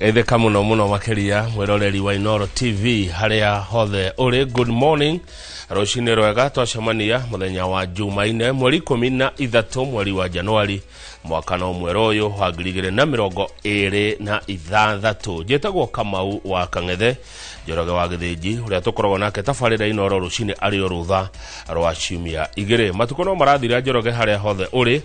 Geithĩka mũno mũno makĩria mwĩroreri wa Inooro TV harĩa hothe ũrĩ. Good morning, rũcinĩ rwega. Twacemania mũthenya wa Jumaine, mweri 13 mweri wa Januari, mwaka no mwera ũyũ wa 2026. Njĩtagwo Kamau wa Kang'ethe Njoroge wa Gĩthĩnji, ũrĩa tũkoragwo nake tabarĩra Inooro rũcinĩ arĩ o rũtha rwa ciumia 2. Matukũ no marathira, Njoroge, harĩa hothe ũrĩ,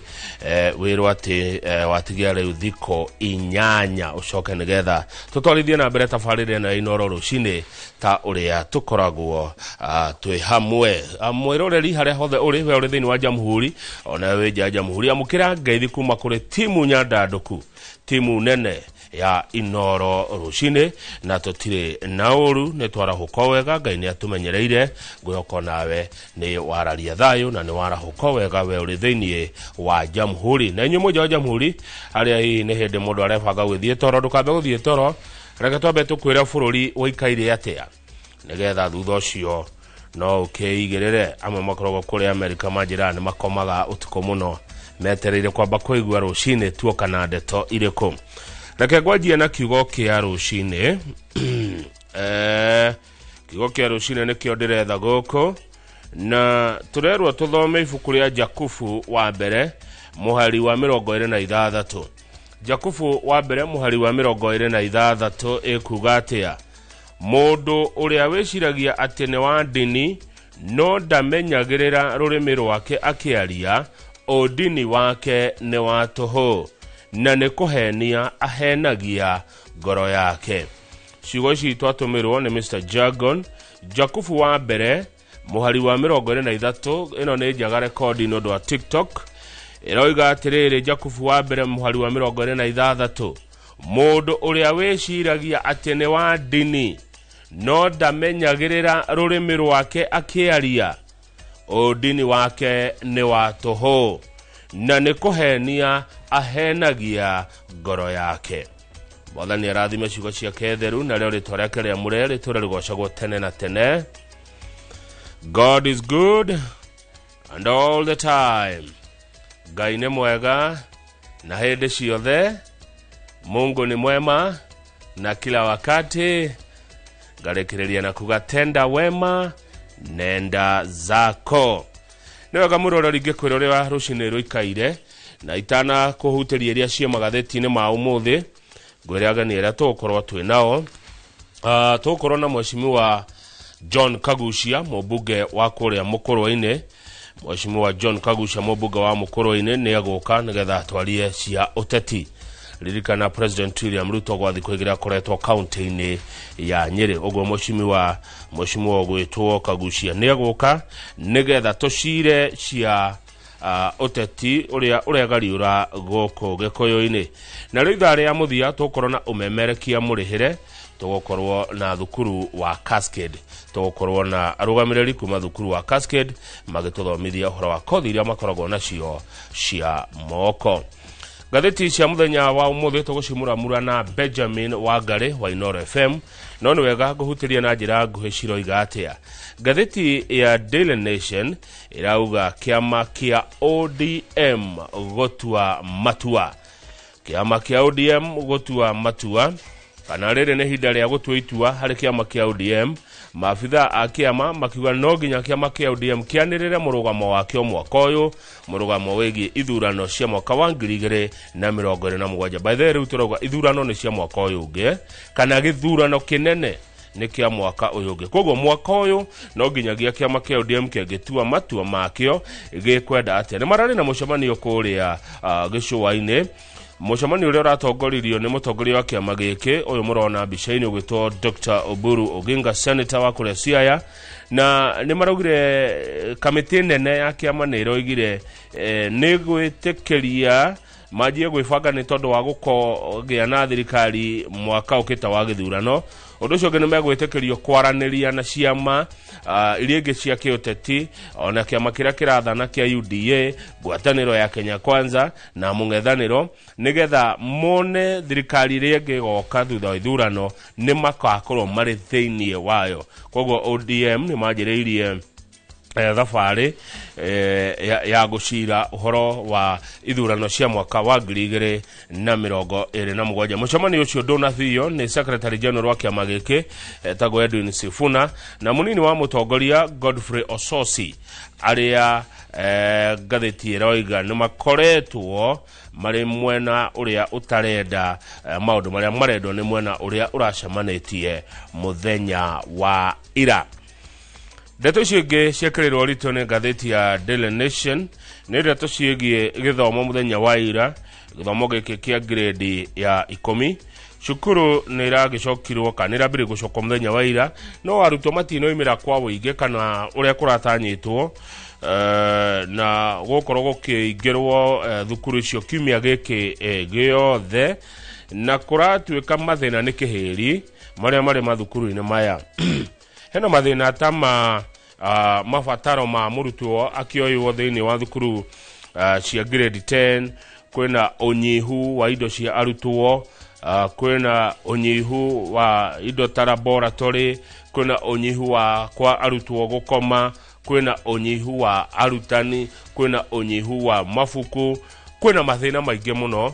wĩrwo atĩ watigia rĩu thikũ 8 ũcoke nĩgetha tũtwarithie na mbere tabarĩra ĩno ya Inooro rũcinĩ ta ũrĩa tũkoragwo twĩ hamwe. Mwĩroreri harĩa hothe ũrĩ, we ũrĩ thĩinĩ wa Jamhuri ona wĩ nja ya Jamhuri, amũkĩra ngeithi kuma kũrĩ timu nyandandũku, timu nene ya Inooro rũcinĩ. Na tũtirĩ na ũru, nĩ twarahũka wega, Ngai nĩ atũmenyereire. Ngwĩhoka nawe nĩ wararia thayũ na nĩ warahũka wega, we ũrĩ thĩinĩ wa Jamhuri na inyuĩ mũnja wa Jamhuri harĩa hihi nĩ hĩndĩ mũndũ arebanga gũgĩthiĩ toro. Ndũkambe gũthiĩ toro, reke twambe tũkwĩre bũrũri ũikaire atĩa, nĩgetha thutha ũcio no ũkĩigĩrĩre. Amwe makoragwo kũrĩa Amerika manjĩraga nĩ makomaga ũtukũ mũno metereire kwamba kũigua rũcinĩ tuoka na ndeto irĩkũ. Reke ngwanjie na kiugo kĩa rũcinĩ. Kiugo kĩa rũcinĩ nĩkĩo ndĩretha gũkũ, na tũrerwo tũthome ibuku rĩa Jakubu wa mbere mũhari wa 26. Jakubu wa mbere mũhari wa 26 ĩkuga atĩa? Mũndũ ũrĩa wĩciragia atĩ nĩ wa ndini no ndamenyagĩrĩra rũrĩmĩ rwake akĩaria, ũndini wake nĩ wa tũhũ na nĩ kũhenia ahenagia ngoro yake. Ciugo ici twatũmĩrwo nĩ Mr Jargon. Jakubu wa mbere mũhari wa 23. Ĩno nĩ njega rekondi nĩ ũndũ wa TikTok. Ĩroiga atĩrĩrĩ, Jakubu wa mbere mũhari wa 26, mũndũ ũrĩa wĩciragia atĩ nĩ wa ndini no ndamenyagĩrĩra rũrĩmĩ rwake akĩaria, ũndini wake nĩ wa tũhũ na nĩ kũhenia ahenagia ngoro yake. Mwathani arathime ciugo ciake theru, narĩo rĩtwa rĩake rĩamũre rĩtũre rĩgocagwo tene na tene. God is good and all the time. Ngai nĩ mwega na hĩndĩ ciothe. Mungu ni mwema na kila wakati. Ngarĩkĩrĩria na kuga, tenda wema, nenda zako. Nĩ wega mũroreri ngĩkwĩra ũrĩa rũcinĩ rũikaire, na itana kũhutĩria iria ciĩ magathĩti-inĩ ma ũmũthĩ, ngwĩre ageni arĩa tũgũkorwo twĩ nao. Tũgũkorwo na Mheshimiwa John Kagucia, mũmbunge wa kũrĩa Mũkũrwe-inĩ. Mheshimiwa John Kagucia, mũmbunge wa Mũkũrwe-inĩ, nĩ egũka nĩgetha twarie cia ũteti. Ririkana President William Ruto gwa thikũ 2 akoretwo kaunti-inĩ ya Nyĩrĩ. Ũguo mheshimiwa ũgwĩtwo Kagucia nĩ egũka nĩgetha tũcire cia ũteti ũrĩa ũregariũra gũkũ Gĩkũyũ-inĩ. Na rĩu ithaa rĩa mũthia tũgũkorwo na ũmemerekia mũrĩhĩre, tũgũkorwo na thukuru wa Cascade, tũgũkorwo na arũgamĩrĩri kuma thukuru wa Cascade magĩtũthomithia ũhoro wa kothi iria makoragwo nacio cia moko. Ngathĩti cia mũthenya wa ũmũthĩ tũgũcimuramura na Benjamin Wangari wa Inooro FM, no nĩ wega ngũhutĩria na njĩra nguhĩ ciroiga atĩa. Ngathĩti ya Daily Nation ĩrauga kĩama kĩa ODM gũtua matua, kĩama kĩa ODM gũtua matua, kana rĩrĩ nĩ ihinda rĩa gũtua itua harĩ kĩama kĩa ODM. Maabitha a kĩama makiuga no nginya kĩama kĩa ODM kĩanĩrĩre mũrũgamo wakĩo mwaka ũyũ, mũrũgamo wĩgiĩ ithurano cia mwaka wa 2027. By the way, rĩu tũrauga ithurano nĩ cia mwaka ũyũ ũngĩ, kana gĩthurano kĩnene nĩ kĩa mwaka ũyũ ũngĩ. Koguo mwaka ũyũ no nginyagia kĩama kĩa ODM kĩngĩtua matua makĩo gĩkwenda atĩa. Nĩ mararĩ na mũcemanio kũrĩa gĩcũa-inĩ, mũcemanio ũrĩa ũratongoririo nĩ mũtongoria wa kĩama gĩkĩ ũyũ mũrona mbica-inĩ ũgwĩtwo Dr Oburu Oginga, senator wa kũrĩa Siaya. Na nĩ maraugire kamĩtĩ nene ya kĩama nĩ ĩroigire nĩ gwĩtĩkĩria manjie gwĩbanga nĩ tondũ wa gũkogĩa na thirikari mwaka ũkĩte wa gĩthurano. Ũndũ ũcio ũngĩ, nĩ megwĩtĩkĩrio kwaranĩria na ciama iria ingĩ cia kĩũteti, ona kĩama kĩrĩa kĩrathana kĩa UDA, ngwatanĩro ya Kenya Kwanza na mũng'ethanĩro, nĩgetha mone thirikari ĩrĩa ĩngĩ ĩgoka thutha wa ithurano nĩ makakorwo marĩ thĩinĩ wayo. Koguo ODM nĩ manjĩrĩirie Thabarĩ ya gũcira ũhoro wa ithurano cia mwaka wa 2027. Mũcemanio ũcio ndũnathio nĩ secretary general wa kĩama gĩkĩ etagwo Edwin Sifuna na mũnini wa mũtongoria Godfrey Ososi, arĩa ngathĩti ĩroiga nĩ makoretwo marĩ mwena ũrĩa ũtarenda maũndũ marĩa marendwo nĩ mwena ũrĩa ũracemanĩtie mũthenya wa ira. Ndeto icio ingĩ ciekĩrĩrwo ũritũ nĩ ngathĩti ya Daily Nation nĩ ndeto ciĩgiĩ gĩthomo mũthenya wa ira, gĩthomo gĩkĩ kĩa grade ya 10. Cukuru nĩ iragĩcokirwo kana nĩ irambĩrĩria gũcokwo mũthenya wa ira, no arutwo matinoimĩra kwa ũingĩ kana ũrĩa kũratanyĩtwo, na gũkorwo gũkĩingĩrwo thukuru icio kiumia gĩkĩ gĩothe, na kũratuĩka mathĩna nĩ kĩhĩri marĩa marĩ mathukuru-inĩ maya. Hena mathĩna ta ma mabataro ma mũrutwo akĩoywo thĩinĩ wa thukuru cia grade 10, kwĩna ũnyihu wa indo cia arutwo, kwĩna ũnyihu wa indo ta laboratory, kwĩna ũnyihu wa kwa arutwo gũkoma, kwĩna ũnyihu wa arutani, kwĩna ũnyihu wa mabuku, kwĩna mathĩna maingĩ mũno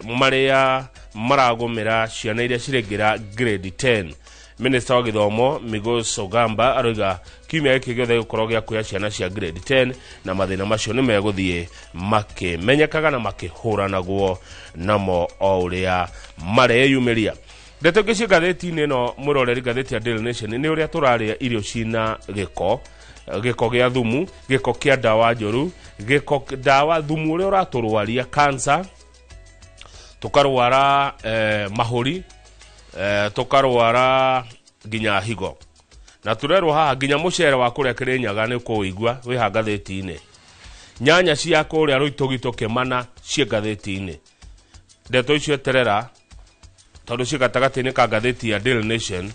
marĩa maragũmĩra ciana iria ciraingĩra grade 10. Minista wa gĩthomo Migos Ogamba aroiga kiumia gĩkĩ gĩothe gĩgũkorwo gĩa kuoya ciana cia grade 10, na mathĩna macio nĩ megũthiĩ makĩmenyekaga na makĩhũranagwo namo o ũrĩa mareyumĩria. Ndeto ingĩ ciĩ ngathĩti-inĩ ĩno mwĩroreri, ngathĩti ya Daily Nation, nĩ ũrĩa tũrarĩa irio cina gĩko, gĩko gĩa thumu, gĩko kĩa ndawa njũru, gĩko ndawa thumu ũrĩa ũratũrwaria cancer, tũkarwara mahũri, tũkarwara nginya higo, na tũrerwo haha nginya mũcere wa kũrĩa Kĩrĩnyaga nĩ ũkũũigua wĩha ngathĩti-inĩ, nyanya cia kũrĩa Rũitũgitũ Kĩmana ciĩ ngathĩti-inĩ. Ndeto icio eterera tondũ ciĩ gatagatĩ-inĩ ka ngathĩti ya Daily Nation,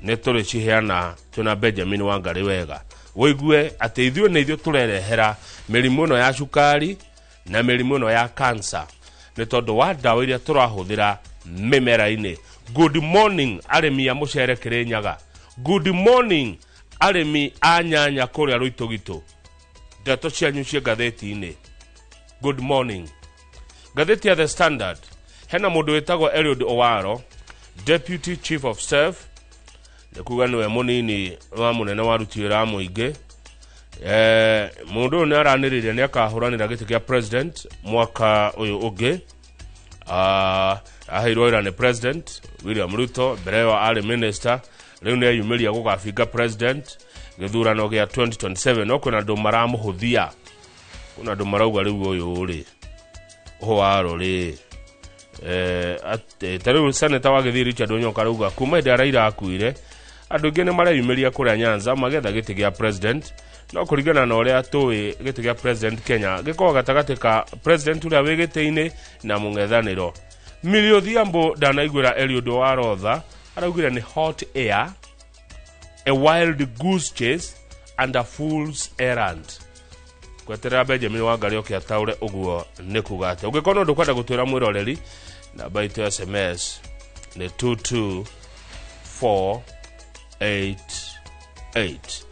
nĩ tũrĩciheana twĩna Benjamin Wangari wega wĩigue atĩ ithuĩ nĩ ithuĩ tũrerehera mĩrimũ ĩno ya cukari na mĩrimũ ĩno ya cancer nĩ tondũ wa ndawa iria tũrahũthĩra mĩmera-inĩ. Good morning arĩmi a mũcere Kĩrĩnyaga, good morning arĩmi a nyanya kũrĩa Rũitũgitũ, ndeto cianyu ciĩ ngathĩti-inĩ. Good morning. Ngathĩti ya The Standard, hena mũndũ wĩtagwo Eliud Owaro, deputy chief of staff, nĩ kuga nĩwe mũnini wa mũnene wa aruti wĩra a mũingĩ. Mũndũ ũyũ nĩ aranĩrĩire nĩ akahũranĩra gĩtĩ kĩa president mwaka ũyũ ũngĩ. Aheirwo wĩra nĩ president William Ruto, mbere ĩyo arĩ minister, rĩu nĩ eyumĩria gũgabinga president gĩthurano gĩa 2027, no kwĩna andũ maramũhũthia, kwĩna andũ marauga rĩu ũyũ rĩ Owaro rĩ ta rĩu seneta wa Gĩthii Richard Onyonka arauga kuma hĩndĩ ya Raila akuire andũ aingĩ nĩ mareyumĩria kũrĩa Nyanza magetha gĩtĩ gĩa president, no kũringana na ũrĩa tũĩ gĩtĩ gĩa president Kenya gĩkoragwo gatagatĩ ka president ũrĩa wĩ gĩtĩ-inĩ na mũng'ethanĩro. Millie Odhiambo ndanaiguĩra Eliud Owaro tha, araugire nĩ hot air, a wild goose chase and a fool's errand. Gweterera Benjamin Wangari oke ataũre ũguo nĩ kuga atĩa. Ũngĩkorwo no ndũkwenda gũtwĩra mwĩroreri, namba itũ ya SMS nĩ 22488.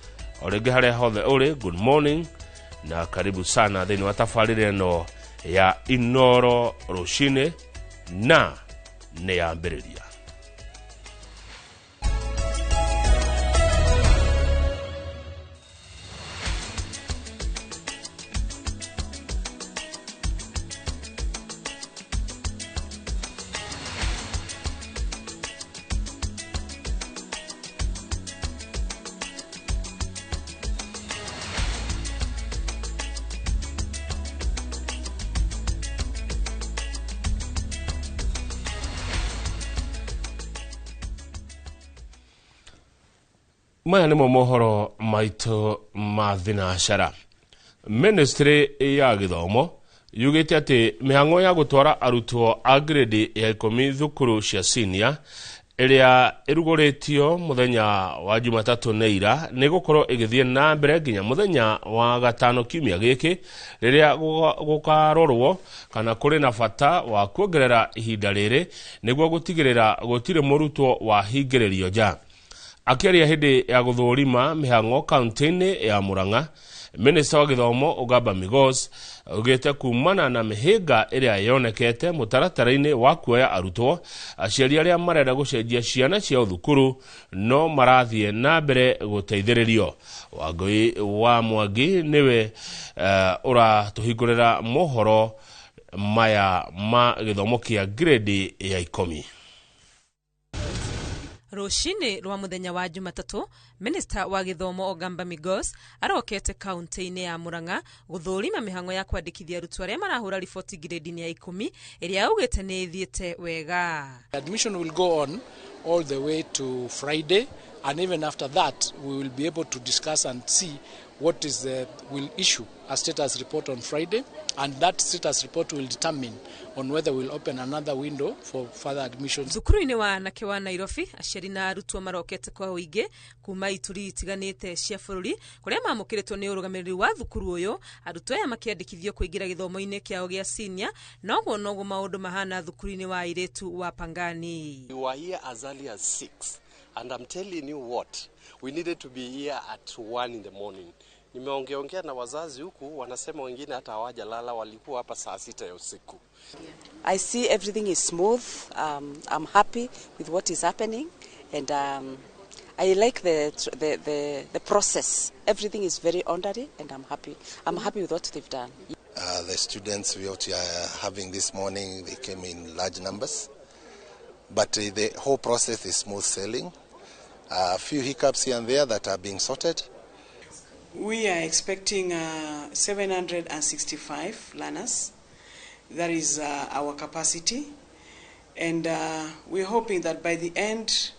O rĩngĩ harĩa hothe ũrĩ, good morning na karibu sana thĩinĩ wa tabarĩra ĩno ya Inoro rũcinĩ, na nĩ yambĩrĩria. Maya nĩmo mohoro maitũ ma thinacara. Ministry ya gĩthomo yugĩte atĩ mĩhang'o ya gũtwara arutwo a grade ya 10 thukuru cia senior ĩrĩa ĩrugũrĩtio mũthenya wa Jumatatũ nĩ ira nĩ gũkorwo ĩgĩthiĩ na mbere nginya mũthenya wa gatano kiumia gĩkĩ, rĩrĩa gũkarorwo kana kũrĩ na bata wa kuongerera ihinda rĩrĩ nĩguo gũtigĩrĩra gũtirĩ mũrutwo wahingĩrĩrio nja. Akĩaria hĩndĩ ya gũthũrima mĩhang'o kaunti-inĩ ya Murang'a, minista wa gĩthomo Ogamba Migos augĩte kumana na mĩhĩnga ĩrĩa yonekete mũtaratara-inĩ wa kuoya arutwo, aciari arĩa marenda gũcenjia ciana ciao thukuru no marathiĩ na mbere gũteithĩrĩrio. Wangũi wa Mwangi nĩwe ũratũhingũrĩra mohoro maya ma gĩthomo kĩa grade ya 10. Rũcinĩ rwa mũthenya wa Jumatatũ, minista wa gĩthomo Ogamba Migos arokete kaunti-inĩ ya Murang'a gũthũrima mĩhang'o ya kwandĩkithia arutwo arĩa marahũra riboti grade-inĩ ya 10 ĩrĩa augĩte nĩ ĩthiĩte wega. Admission will go on all the way to Friday, and even after that we will be able to discuss and see what is the will issue a status report on Friday, and that status report will determine on whether we'll open another window for further admissions. Thukuru-inĩ wa anake wa Nairobi, aciari na arutwo marokete kwa ũingĩ kuma ituri itiganĩte cia bũrũri kũrĩa mamũkĩrĩtwo nĩ ũrũgamĩrĩri wa thukuru ũyũ, arutwo aya makĩandĩkithio kũingĩra gĩthomo-inĩ kĩao gĩa senior. Noguo noguo maũndũ mahana thukuru-inĩ wa airĩtu wa Pangani. We were here as early as 6, and I'm telling you what, we needed to be here at 1 in the morning. Nimeongeongea na wazazi huku, wanasema wengine hata hawajalala, walikuwa hapa saa 6 ya usiku. I see everything is smooth. I'm happy with what is happening, and I like the process. Everything is very orderly, and I'm happy. I'm happy with what they've done. The students we are having this morning, they came in large numbers, but the whole process is smooth sailing. A few hiccups here and there that are being sorted. We are expecting 765 learners. That is our capacity. And we're hoping that by the end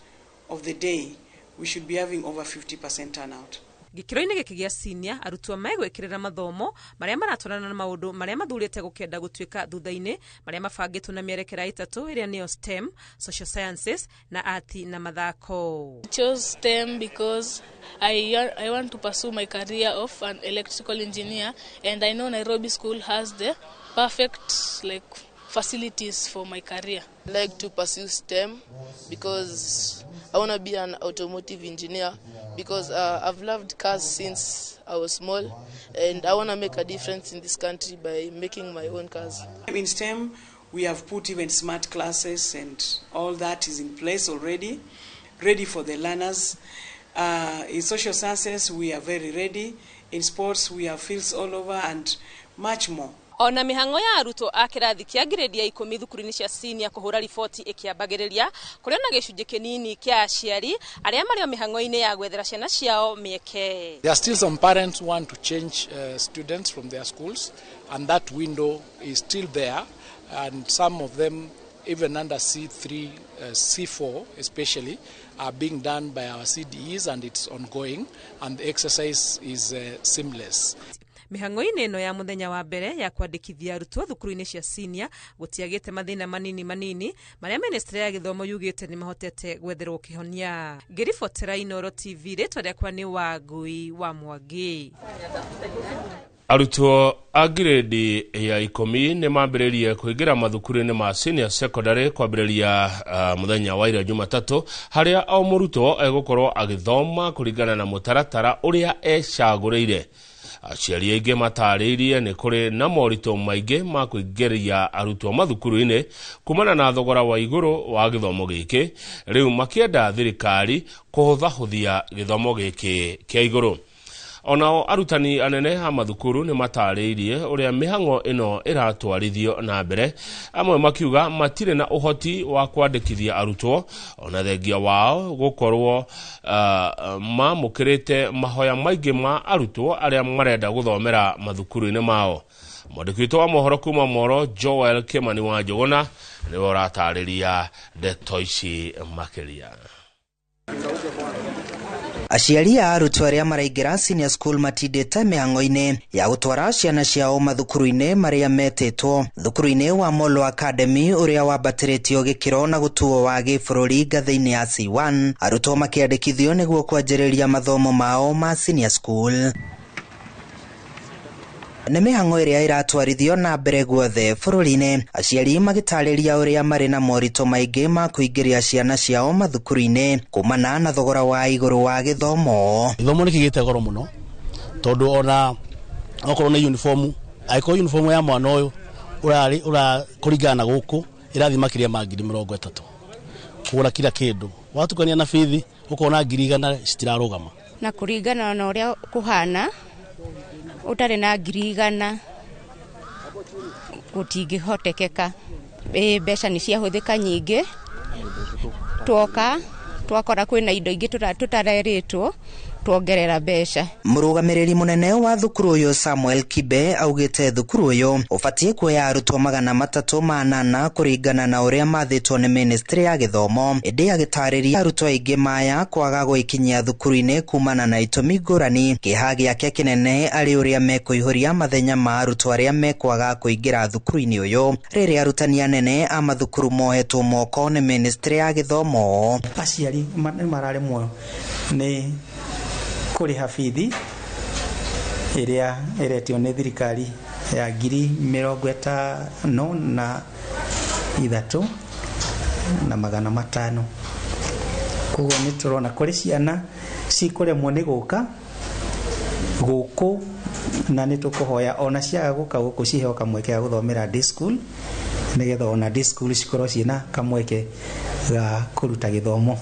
of the day, we should be having over 50% turnout. Gĩkĩro-inĩ gĩkĩ gĩa senior, arutwo megwĩkĩrĩra mathomo marĩa maratwarana na maũndũ marĩa mathurĩte gũkenda gũtuĩka thutha-inĩ, marĩa mabangĩtwo na mĩerekera ĩtatũ ĩrĩa nĩyo STEM, social sciences na art na mathako. I chose STEM because I want to pursue my career of an electrical engineer, and I know Nairobi School has the perfect facilities for my career. I like to pursue STEM because I want to be an automotive engineer, because I've loved cars since I was small, and I want to make a difference in this country by making my own cars. In STEM, we have put even smart classes and all that is in place already, ready for the learners. In social sciences, we are very ready. In sports, we have fields all over and much more. Ona mĩhang'o ya arutwo a kĩrathi kĩa grade ya 10 thukuru-inĩ cia senior kũhũra riboti ĩkĩambagĩrĩria, kũrĩ na gĩcunjĩ kĩnini kĩa aciari arĩa marĩ o mĩhang'o-inĩ ya gwethera ciana ciao mĩeke. There are still some parents who want to change students from their schools, and that window is still there, and some of them even under C3, C4 especially, are being done by our CDEs, and it's ongoing, and the exercise is seamless. Mĩhang'o-inĩ ĩno ya mũthenya wa mbere ya kwandĩkithia arutwo thukuru-inĩ cia senior gũtiagĩte mathĩna manini manini marĩa ministry ya gĩthomo yugĩte nĩ mahotete gwetherwo kĩhonia. Ngĩribotera Inooro TV, rĩtwa rĩakwa nĩ Wangũi wa Mwangi. Arutwo a grade ya 10 nĩ mambĩrĩrie kũingĩra mathukuru-inĩ ma senior secondary kwambĩrĩria mũthenya wa ira Jumatatũ, harĩa o mũrutwo egũkorwo agĩthoma kũringana na mũtaratara ũrĩa ecagũrĩire. Aciari aingĩ matarĩirie nĩ kũrĩ na moritũ maingĩ ma kũingĩria arutwo mathukuru-inĩ kumana na thogora wa igũrũ wa gĩthomo gĩkĩ, rĩu makĩenda thirikari kũhũthahũthia gĩthomo gĩkĩ kĩa igũrũ. Onao arutani anene a mathukuru nĩ matarĩirie ũrĩa mĩhang'o ĩno ĩratwarithio na mbere, amwe makiuga matirĩ na ũhoti wa kwandĩkithia arutwo ona thengia wao gũkorwo mamũkĩrĩte mahoya maingĩ ma arutwo arĩa marenda gũthomera mathukuru-inĩ mao. Mwandĩki witũ wa mohoro kuma Moro, Joel Kimani wa Njũgũna, nĩwe ũratarĩria ndeto ici makĩria. Aciari a arutwo arĩa maraingĩra senior school matindĩte mĩhang'o-inĩ ya gũtwara ciana ciao mathukuru-inĩ marĩa metĩtwo. Thukuru-inĩ wa Molo Academy ũrĩa wambatĩrĩtio gĩkĩro na gũtuo wa gĩbũrũri ngathĩ-inĩ ya C1, arutwo makĩandĩkithio nĩguo kwanjĩrĩria mathomo mao ma senior school. Nĩ mĩhang'o ĩrĩa ĩratwarithio na mbere guothe bũrũri-inĩ, aciari magĩtarĩria ũrĩa marĩ na moritũ maingĩ ma kũingĩria ciana ciao mathukuru-inĩ kumana na thogora wa igũrũ wa gĩthomo. Gĩthomo nĩ kĩgĩte goro mũno tondũ ona okorwo nĩ uniform, angĩkorwo uniform ya mwana ũyũ ũrarĩ ũrakũringana na gũkũ ĩrathiĩ makĩria ma 30,000 kũgũra kila kĩndũ, watukania na bithi ũkona 100,000 citirarũgama. Na kũringana na ũrĩa kũhana ũtarĩ na 100,000 gũtingĩhotekeka. Mbeca nĩ ciahũthĩka nyingĩ, tuoka twakora kwĩna indo ingĩ tũtarerĩtwo tuongerera mbeca. Mũrũgamĩrĩri mũnene wa thukuru ũyũ Samuel Kibe augĩte thukuru ũyũ ũbatiĩ kuoya arutwo 308 kũringana na ũrĩa mathĩtwo nĩ ministry ya gĩthomo, ĩndĩ agĩtarĩria arutwo aingĩ maya kwaga gwĩkinyia thukuru-inĩ kumana na itũmi ngũrani. Kĩeha gĩake kĩnene arĩ ũrĩa mekũihũria mathenya ma arutwo arĩa mekwaga kũingĩra thukuru-inĩ ũyũ rĩrĩa arutani anene a mathukuru mohetwo moko nĩ ministry ya gĩthomo. Aciari nĩ mararemwo nĩ kũrĩha bithi ĩrĩa ĩretio nĩ thirikari ya 53,500. Koguo nĩ tũrona kũrĩ ciana cikũremwo nĩ gũka gũkũ, na nĩ tũkũhoya ona ciaga gũka gũkũ ciheo kamweke ga gũthomera day school, nĩgetha ona day school cikorwo ciĩna kamweke ga kũruta gĩthomo.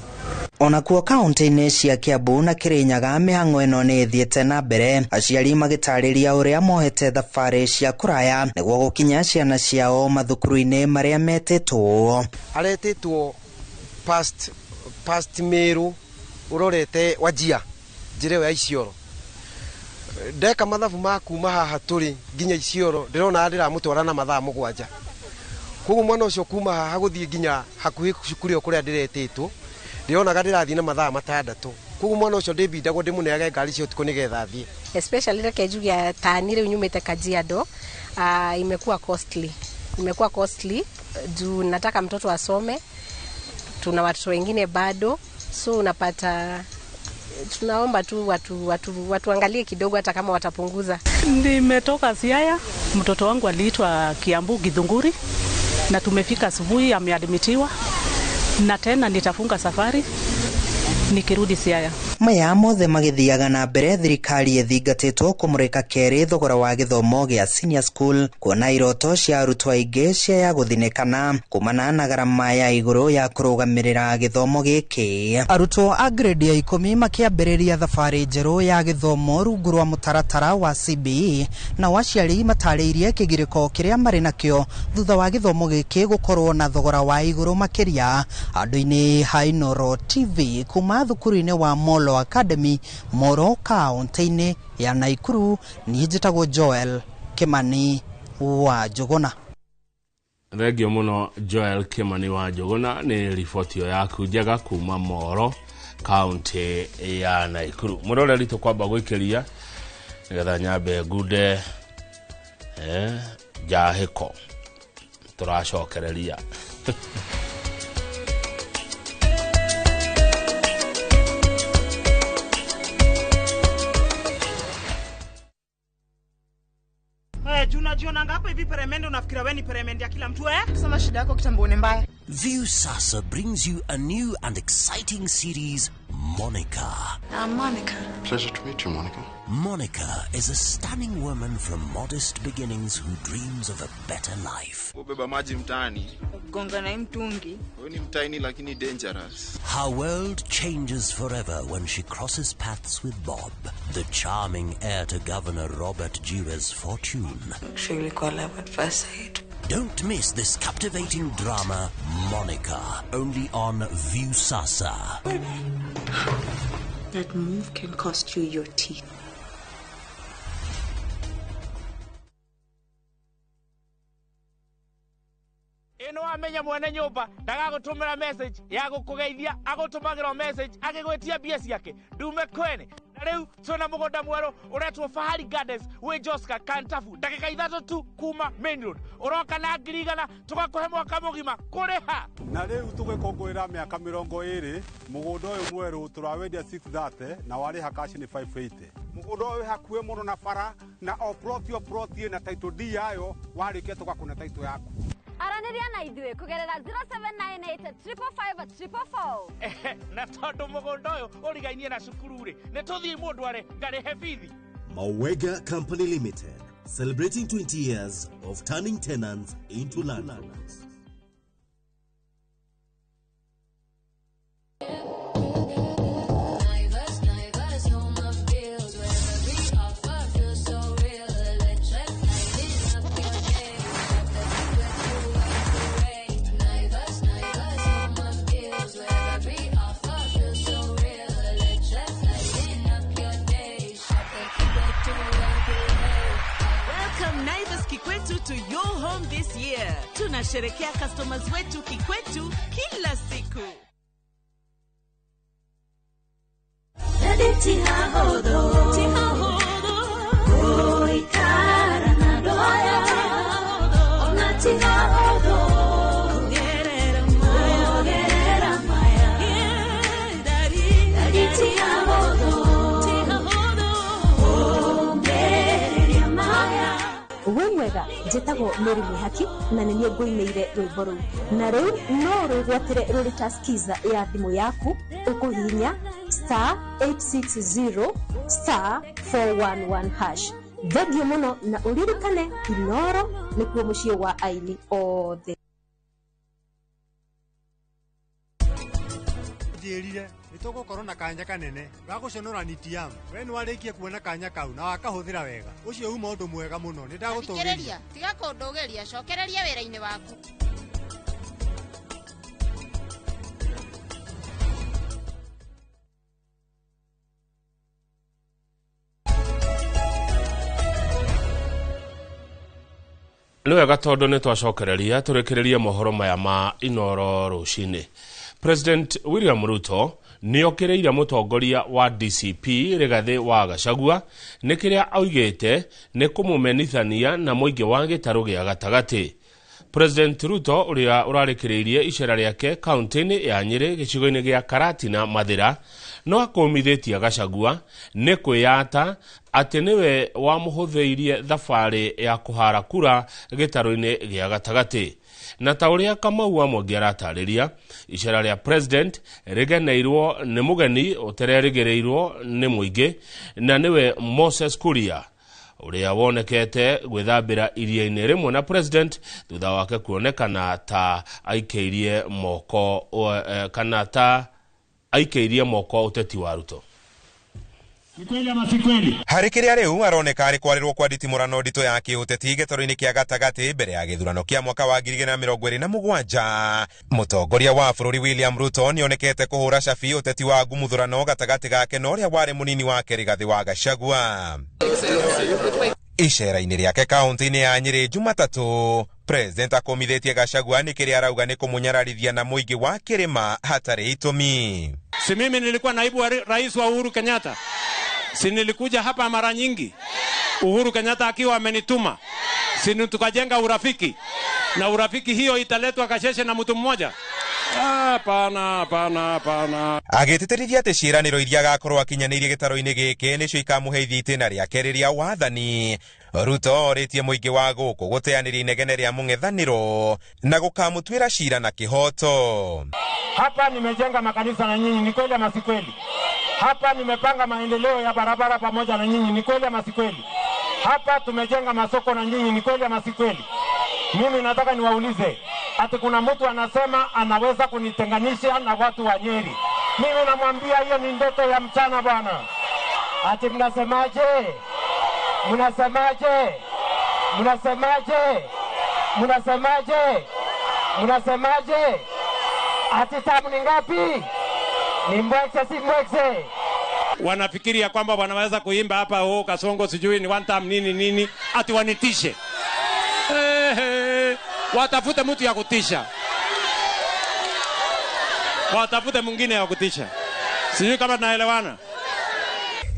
Onakuo kaunti-inĩ cia Kiambu na Kirinyaga mĩhang'o ĩno nĩ ĩthiĩte na mbere, aciari magĩtarĩria ũrĩa mohete thabarĩ cia kũraya nĩguo gũkinya ciana ciao mathukuru-inĩ marĩa metĩtwo. Aretĩtwo past Meru ũrorete Wajia njĩra ĩyo ya Isiolo. Ndeka mathabu ma kuma haha tũrĩ nginya Isiolo ndĩrona ndĩramũtwara na mathaa 7. Koguo mwana ũcio kuma haha gũthiĩ nginya hakuhĩ cukuru ĩyo kũrĩa ndĩretĩtwo ndĩronaga ndĩrathiĩ na mathaa 6. Koguo mwana ũcio ndĩmbindagwo ndĩmũneage ngari cia ũtukũ nĩgetha athiĩ. Especially reke njuge tani rĩu nyumĩte Kajiado, imekuwa costly. Imekuwa costly juu nataka mtoto asome, tuna watoto wengine bado, so unapata tunaomba tu watu angalie kidogo hata kama watapunguza. Nimetoka Siaya, mtoto wangu aliitwa Kiambu Githunguri na tumefika asubuhi, ameadmitiwa na tena nitafunga safari nikirudi Siaya. Maya mothe magĩthiaga na mbere thirikari ĩthingatĩtwo kũmũrĩka kerĩ thogora wa gĩthomo gĩa senior school, kuona iroto cia arutwo aingĩ cia gũthinĩkana kumana na garama ya igũrũ ya kũrũgamĩrĩra gĩthomo gĩkĩ. Arutwo a grade ya 10 makĩambĩrĩria thabarĩ njerũ ya gĩthomo rungu rwa mũtaratara wa CBE, nao aciari matarĩirie kĩgirĩko kĩrĩa marĩ nakĩo thutha wa gĩthomo gĩkĩ gũkorwo na thogora wa igũrũ makĩria. Andũ-inĩ ha Inooro TV kuma thukuru-inĩ wa Molo Academy, Moro, kaunti-inĩ ya Nakuru, niĩ njĩtagwo Joel Kimani wa Njũgũna. Thengio mũno Joel Kimani wa Njũgũna nĩ riboti ĩyo yaku njega kuma Moro, kaunti ya Nakuru. Mũroreri tũkwamba gũikĩria nĩgetha nyambe ngunde njahĩko tũracokereria. Unajionanga hapa hivi peremende, unafikira wewe ni peremende ya kila mtu eh? Sema shida yako kitambo ni mbaya. Viusasa brings you a new and exciting series, Monica. I'm Monica. Pleasure to meet you, Monica. Monica is a stunning woman from modest beginnings who dreams of a better life. Kubeba maji mtaani. Gonga na mtungi. Wewe ni mtaini lakini dangerous. Her world changes forever when she crosses paths with Bob, the charming heir to Governor Robert Jire's fortune. Actually, call love at first sight. Don't miss this captivating drama, Monica, only on Viusasa. That move can cost you your teeth. Ĩno amenya mwene nyũmba ndagagũtũmĩra message ya gũkũgeithia, agũtũmagĩra message agĩgwĩtia mbia ciake ndume kwene. Na rĩu twĩna mũgũnda mwerũ ũretwo Fahari Gardens wĩ Joska Kantafu, ndagĩka 3 tu kuma main road. Ũroka na 100,000 tũgakũhe mwaka mũgima kũrĩha. Na rĩu tũgĩkũngũĩra mĩaka 20 mũgũnda ũyũ mwerũ tũrawendia 630 na warĩha cash nĩ 580. Mũgũnda ũyũ wĩ hakuhĩ mũno na bara na o plot o plot ĩna title deed yayo, warĩkia tũgakũne title yaku. Aranĩria na ithuĩ kũgerera 0798 555 444. Na tondũ mũgũnda ũyũ ũrigainie na cukuru rĩ, nĩ tũthiĩ mũndũ arĩ ngarĩhe bithi. Mawega Company Limited, celebrating 20 years of turning tenants into landlords. Naivas, Naivas, home of deals where every offer feels so real. Electric, lighting up your day. Shop the Kikwetu way. Naivas, Naivas, home of deals where every offer feels so real. Electric, lighting up your day. Shop the Kikwetu way. Welcome Naivas Kikwetu to your home this year. Tunasherekea customers wetu Kikwetu kila siku. Wĩ mwega, njĩtagwo Mary Mwĩhaki na nĩ niĩ ngũinĩire rwĩmbo rũu, na rĩu no rwĩgwatĩre rũrĩ ta skiza ya thimũ yaku ũkũhihinya *860*411#. Thengiũ mũno na ũririkane Inoro nĩkuo mũciĩ wa aini othe. Njĩrire nĩ tũgũkorwo na kanya kanene ga gũconora nitiam. We nĩ warĩkia kuona kanya kau na wakahũthĩra wega. Ũcio uma ũndũ mwega mũno, nĩ ndagũtũgĩria. Thikĩrĩria, tiga kũndũgĩria, cokereria wĩra-inĩ waku. Nĩ wega tondũ nĩ twacokereria tũrĩkĩrĩrie mohoro maya ma Inoro rũcinĩ. President William Ruto nĩ okĩrĩire mũtongoria wa DCP Rigathĩ wa Gachagua nĩ kĩrĩa augĩte nĩ kũmũmenithania na mũingĩ wa gĩtarũ gĩa gatagatĩ. President Ruto ũrĩa ũrarĩkĩrĩirie icera rĩake kaunti-inĩ ya Nyĩrĩ gĩcigo-inĩ gĩa Karatina Mathĩra no akũmithĩtie Gachagua nĩ kwĩyata atĩ nĩwe wamũhũthĩirie thabarĩ ya kũhara kura gĩtarũ-inĩ gĩa gatagatĩ. Na ta ũrĩa Kamau wa Mwangi aratarĩria, icera rĩa president rĩgeneirwo nĩ mũgeni ũtererĩgĩrĩirwo nĩ mũingĩ na nĩwe Moses Kuria ũrĩa wonekete gwĩthambĩra iria-inĩ rĩmwe na president thutha wake kuonekana ta aikĩirie moko kana ta aikĩirie moko ũteti wa Ruto. Harĩ kĩrĩa rĩu aroneka arĩ kwarĩrwo kwa nditimũrano nditũ ya kĩũteti gĩtarũ-inĩ kĩa gatagatĩ mbere ya gĩthurano kĩa mwaka wa 2027. Mũtongoria wa bũrũri William Ruto nĩonekete kũhũra cabi ũteti wa ngumuthũrano gatagatĩ gake na ũrĩa warĩ mũnini wake Rigathĩ wa Gachagua. Icera-inĩ rĩake kaunti-inĩ ya Nyĩrĩ Jumatatũ, President akũmithĩtie Gachagua nĩ kĩrĩa arauga nĩ kũmũnyararithia na mũingĩ wa kĩrĩma hatarĩ itũmi. Si mimi nilikuwa naibu wa rais wa Uhuru Kenyatta? Si nilikuja hapa mara nyingi Uhuru Kenyatta akiwa amenituma? Si tukajenga urafiki, na urafiki hiyo italetwa Kasheshe na mtu mmoja? Hapana, hapana, hapana. Agĩtĩtĩrithia atĩ ciĩranĩro iria agakorwo akinyanĩirie gĩtarũ-inĩ gĩkĩ nĩcio ikamũheithia itĩna rĩake rĩrĩa wathani. Ruto orĩtie mũingĩ wa gũkũ gũteanĩria inegene rĩa mũng'ethanĩro na gũkamũtuĩra cira na kĩhoto. Hapa nimejenga makanisa na nyinyi, ni kweli ama si kweli? Hapa nimepanga maendeleo ya barabara pamoja na nyinyi, ni kweli ama si kweli? Hapa tumejenga masoko na nyinyi, ni kweli ama si kweli? Mimi nataka niwaulize, ati kuna mtu anasema anaweza kunitenganisha na watu wa Nyeri. Mimi namwambia hiyo ni ndoto ya mchana bwana. Ati mnasemaje? Mnasemaje? Mnasemaje? Mnasemaje? Mnasemaje? Ati tamu ni ngapi? Ni mbwekse si mbwekse? Wanafikiria kwamba wanaweza kuimba hapa, oh, Kasongo sijui ni one time nini nini, ati wanitishe. Watafute mtu ya kutisha. Watafute mwingine ya kutisha. Sijui kama tunaelewana.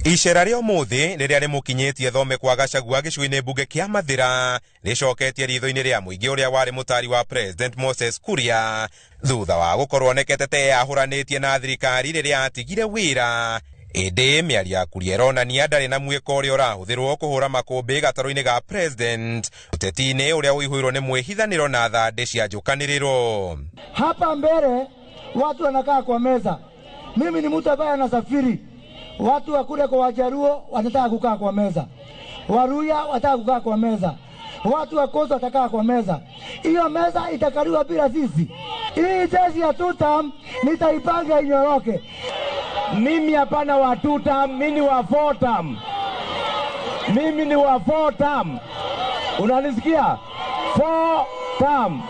Icera rĩa ũmũthĩ rĩrĩa rĩmũkinyĩtie thome kwa Gachagua gĩcigo-inĩ mbunge kĩa Mathĩra rĩcoketie ritho-inĩ rĩa mũingĩ ũrĩa warĩ mũtari wa President Moses Kuria thutha wa gũkorwo onekete ta eyahũranĩtie na thirikari rĩrĩa atigire wĩra. Ĩndĩ mĩario ya Kuria ĩronania ndarĩ na mwĩko ũrĩa ũrahũthĩrwo kũhũra makũmbĩ gatarũ-inĩ ga president ũteti-inĩ ũrĩa ũihũirwo nĩ mwĩhithanĩro na thandĩ cia njũkanĩrĩro. Hapa mbele watu wanakaa kwa meza. Mimi ni mtu ambaye anasafiri. Watu wa kule kwa Wajaruo wanataka kukaa kwa meza, Waluhya wanataka kukaa kwa meza, watu wa Coast watakaa kwa meza. Hiyo meza itakaliwa bila sisi. Hii jeshi ya tutam nitaipanga inyoroke. Mimi hapana wa two term, mimi ni wa four term. Mimi ni wa four term. Unanisikia? Four term.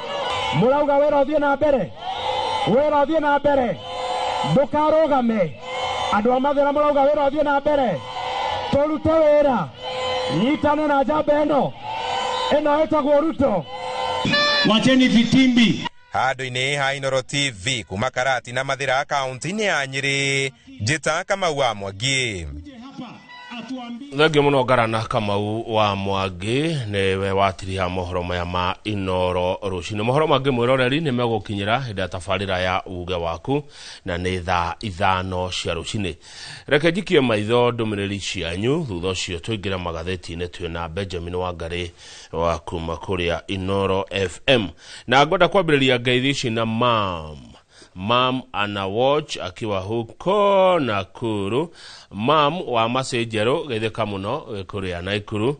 Murauga wĩra ũthiĩ na mbere, wĩra ũthiĩ na mbere, ndũkarũgame. Andũ a Mathĩra mũrauga wĩra ũthiĩ na mbere, tũrute wĩra, nyitane na njamba ĩno ĩno ĩtagwo Ruto. Wacheni vitimbi. Handũ-inĩ ha Inooro TV kuma Karati na Mathĩra kaunti-inĩ ya Nyĩrĩ, Njĩta Kamau wa Mwangi. Thengio mũno Ngarana Kamau wa Mwangi nĩwe watiriha mohoro maya ma Inooro rũcinĩ. Mohoro mangĩ mwĩroreri nĩ megũkinyĩra hĩndĩ ya tabarĩra ya uge waku na nĩ thaa 5 cia rũcinĩ. Reke njikie maitho ndũmĩrĩri cianyu, thutha ũcio tũingĩre magathĩti-inĩ twĩna Benjamin Wangari wa kuma kũrĩa Inooro FM. Na ngwenda kwambĩrĩria ngeithi ici na Mam ana watch akiwa huko Nakuru. Mam wa Macenjerũ geithĩka mũno kũrĩa Naikuru.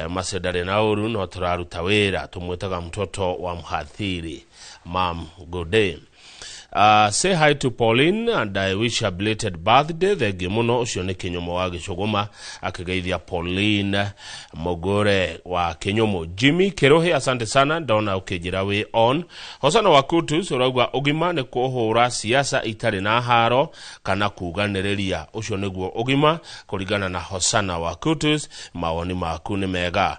Mace ndarĩ na ũru no tũraruta wĩra, tũmwĩtaga mtoto wa mhathiri. Mam, good day. Say hi to Pauline and I wish her belated birthday. Thengi mũno, ũcio nĩ Kĩnyũmũ wa Gĩcũgũma akĩgeithia Pauline Mũgũre wa Kĩnyũmũ. Jimmy Kĩrũhĩ, asante sana, ndona ũkĩnjĩra wĩ on. Hosana wa Kutus ũrauga ũgima nĩ kũhũra siasa itarĩ na haro kana kuganĩrĩria. Ũcio nĩguo ũgima kũringana na Hosana wa Kutus. Mawoni maku nĩ mega.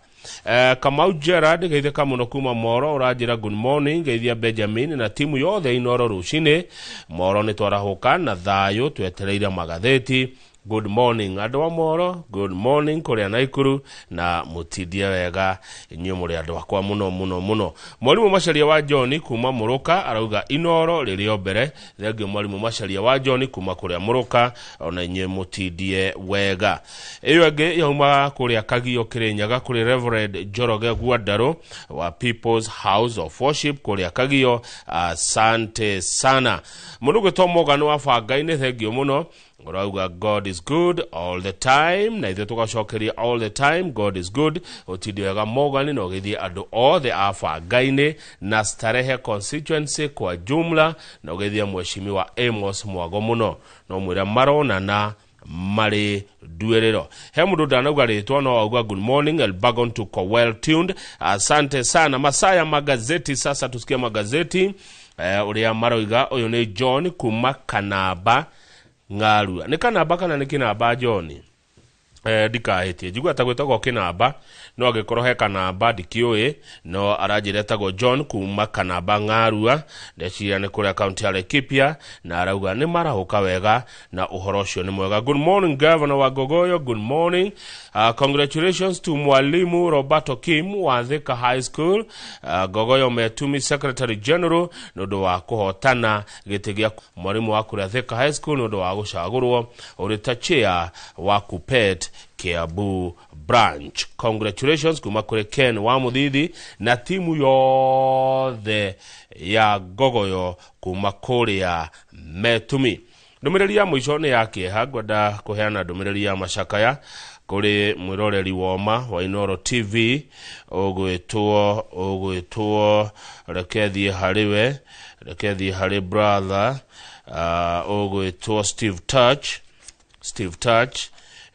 Kamau Gerard geithĩka mũno kuma Moro, ũranjĩra good morning, geithia Benjamin na timu yothe Inooro rũcinĩ. Moro nĩ twarahũka na thayũ, twetereire magathĩti. Good morning andũ a Moro, good morning kũrĩa Naikuru, na mũtindie wega inyuĩ mũrĩ andũ akwa mũno mũno mũno. Mwarimũ Macharia wa John kuma Mũrũka arauga Inooro rĩrĩ o mbere. Thengio mwarimũ Macharia wa John kuma kũrĩa Mũrũka, ona inyuĩ mũtindie wega. Ĩyo ĩngĩ yauma kũrĩa Kagio Kĩrĩnyaga kũrĩ Reverend Njoroge Gwandarũ wa People's House of Worship kũrĩa Kagio, asante sana. Mũndũ ũgwĩtwo Morgan wa Banga-inĩ, thengio mũno, ũrauga God is good all the time, na ithuĩ tũgacokeria all the time God is good. Ũtindi wega Morgan, na ũgĩthiĩ andũ othe a Banga-inĩ na Starehe constituency kwa jumla, na ũgĩthiĩ mheshimiwa Amos Mwago mũno, no mwĩre maronana marĩ nduĩrĩro. He mũndũ ndanauga rĩtwa no auga good morning Elbagon, tuko well tuned, asante sana. Masaa ya magazeti sasa, tusikie magazeti ũrĩa maroiga. Ũyũ nĩ John kuma Kanaba Ng'arua. Nĩ Kanaba kana nĩ Kĩnamba John? Ndikahĩtie, njigua ta gwĩtagwo Kĩnamba, no angĩkorwo he Kanamba ndikĩũĩ, no aranjĩra etagwo John kuma Kanamba Ng'arua, ndeciria nĩ kũrĩa kaunti ya Laikipia, na arauga nĩ marahũka wega na ũhoro ũcio nĩ mwega. Good morning Governor wa Ngogoyo, good morning. Congratulations to Mwalimu Roberto Kim wa Thika High School, Ngogoyo Metumi Secretary General, nĩ ũndũ wa kũhotana gĩtĩ gĩa mwalimu wa kũrĩa Thika High School, nĩ ũndũ wa gũcagũrwo ũrĩ ta chair wa KUPPET Kiambu branch. Congratulations kuma kũrĩ Ken wa Mũthithi na timu yothe ya Ngogoyo kuma kũrĩa Metumi. Ndũmĩrĩri ya mũico nĩ ya kĩeha, ngwenda kũheana ndũmĩrĩri ya macakaya kũrĩ mwĩroreri woma wa Inooro TV ũgwĩtwo reke thiĩ harĩ we, reke thiĩ harĩ brother ũgwĩtwo Steve Touch. Steve Touch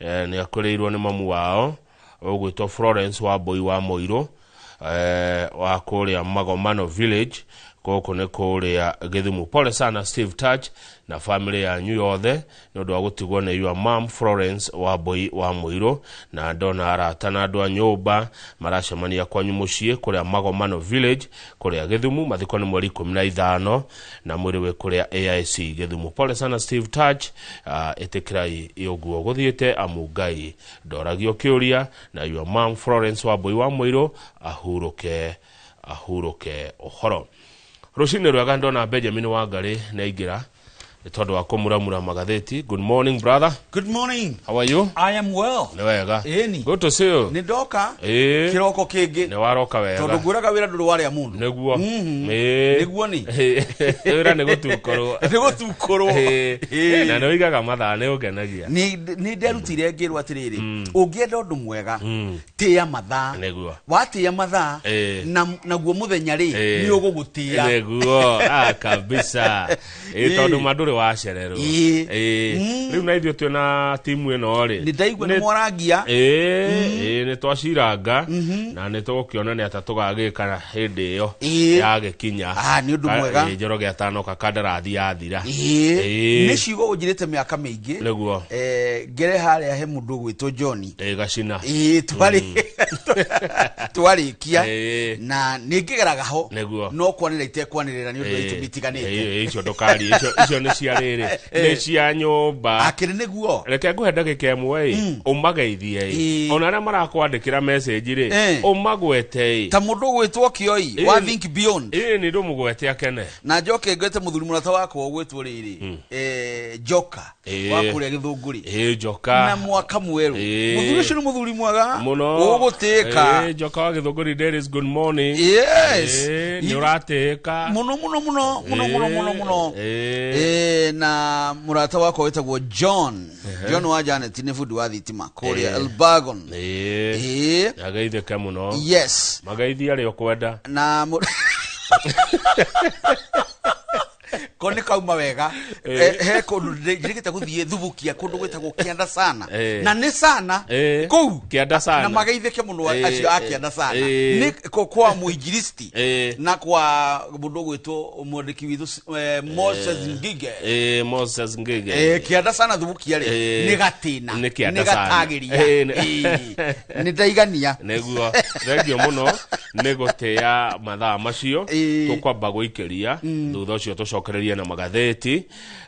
nĩ akũrĩirwo nĩ mamu wao ũgwĩtwo Florence wa Mbui wa Mũirũ wa kũrĩa Magomano Village, gũkũ nĩ kũrĩa Gĩthumo. Pole sana Steve Touch na family yanyu yothe nĩ ũndũ wa gũtigwo nĩ your mom Florence wa Mbui wa Mũirũ, na ndona arata na andũ a nyũmba maracemania kwanyu mũciĩ kũrĩa Magomano Village kũrĩa Gĩthumo. Mathiko nĩ mweri 15 na mwĩrĩ wĩ kũrĩa AIC Gĩthumo. Pole sana Steve Touch, ĩtĩkĩrai ũguo gũthiĩte, amu Ngai ndoragio kĩũria, na your mom Florence wa Mbui wa Mũirũ ahurũke ũhoro. Rũcinĩ rwega, ndona Benjamin Wangari nĩ aingĩra Nĩ tondũ wa kũmuramura magathĩti. Good morning, brother. Good morning. How are you? I am well. Nĩ wega. Ĩni. Good to see you. Nĩ ndoka. Ĩĩ. Kĩroko kĩngĩ. Nĩ waroka wega. Tondũ ngwĩraga wĩra ndũrĩ warĩa mũndũ. Nĩguo. Mhm. Ĩĩ. Nĩguo nĩ. Wĩra nĩ gũtukũrwo. Nĩ gũtukũrwo. Ĩĩ. Ĩĩ. Na nĩ ũigaga mathaa, nĩ ũngenagia. Nĩ nderutire ngĩrwo atĩrĩrĩ, ũngĩenda ũndũ mwega, tĩĩa mathaa. Nĩguo. Watĩĩa mathaa, Ĩĩ. naguo mũthenya rĩ, Ĩĩ. nĩ ũgũgũtĩĩa. Nĩguo. Ah, kabisa. Ĩĩ, Ĩĩ. tondũ ma ndũrĩ wacererwo. Ĩĩ. Ĩĩ. Rĩu na ithuĩ twĩna timu ĩno rĩ. Nĩ ndaigua nĩ mwarangia. Ĩĩ, ĩĩ, nĩ twaciranga na nĩ tũgũkĩona nĩ atĩa tũgagĩka hĩndĩ ĩyo Ĩĩ. yagĩkinya. Ah, nĩ ũndũ mwega. Ĩĩ, Njoroge atanoka kandarathi yathira. Ĩĩ. Ĩĩ. Nĩ ciugo ũnjĩrĩte mĩaka mĩingĩ. Nĩguo. Ngere harĩa he mũndũ ũgwĩtwo John. Ĩĩ, gacina. Ĩĩ, twarĩkia Ĩĩ. na nĩ ngĩgeraga ho. Nĩguo. No kwanĩrĩra itekwanĩrĩra nĩ ũndũ wa itũmi itiganĩte. Ĩĩ, icio ndũkarie, icio nĩ cia rĩrĩ, nĩ cia nyũmba. Akĩrĩ nĩguo. Reke ngũhe ndagĩka ĩmwe ĩ, ũmageithie ĩ, ona arĩa marakwandĩkĩra message rĩ, ũmagwete ĩ. Ta mũndũ ũgwĩtwo Kĩoi wa Think Beyond. Ĩĩ, nĩ ndũmũgwete akene. Na njoke ngwete mũthuri mũrata wakwa ũgwĩtwo rĩrĩ, Joka wa kũrĩa Gĩthũngũri. Ĩĩ, Joka. Na mwaka mwerũ. Ĩĩ. Mũthuri ũcio nĩ mũthuri mwega. Mũno. Ũgũtĩĩka. Ĩĩ, Joka wa Gĩthũngũri Dairies, good morning. Yes. Ĩĩ, nĩ ũratĩĩka. Mũno mũno mũno mũno mũno mũno mũno. Ĩĩ. Na mũrata wakwa wĩtagwo John. Ehe. John wa Janet nĩ bundi wa thitima kũrĩa Ĩĩ. Elbagon. Ĩĩ. Ĩĩ. Ageithĩke mũno. Yes. Mageithie arĩa ũkwenda. Na ko nĩ kauma wega. Ĩĩ. He kũndũ njĩrĩgĩte gũthiĩ thubukia kũndũ gwĩtagwo kĩanda sana. Ĩĩ. Na nĩ sana Ĩĩ. kũu. Kĩanda sana. Na mageithĩke mũno Ĩĩ, acio a kĩanda sana. ĩĩ. Nĩ kwa mũinjilisti Ĩĩ. na kwa mũndũ ũgwĩtwo mwandĩki witũ, Moses Ngige. Ĩĩ, Moses Ngige. Kĩanda sana thubukia rĩ, Ĩĩ. nĩ gatĩna. Nĩ kĩanda Nĩ sana. gatagĩria. Ĩĩ, Ĩĩ. Nĩ ndaigania. Nĩguo. Thengio mũno nĩ gũtĩĩa mathaa macio. Tũkwamba gũikĩria thutha ũcio tũcokererie na magathĩti.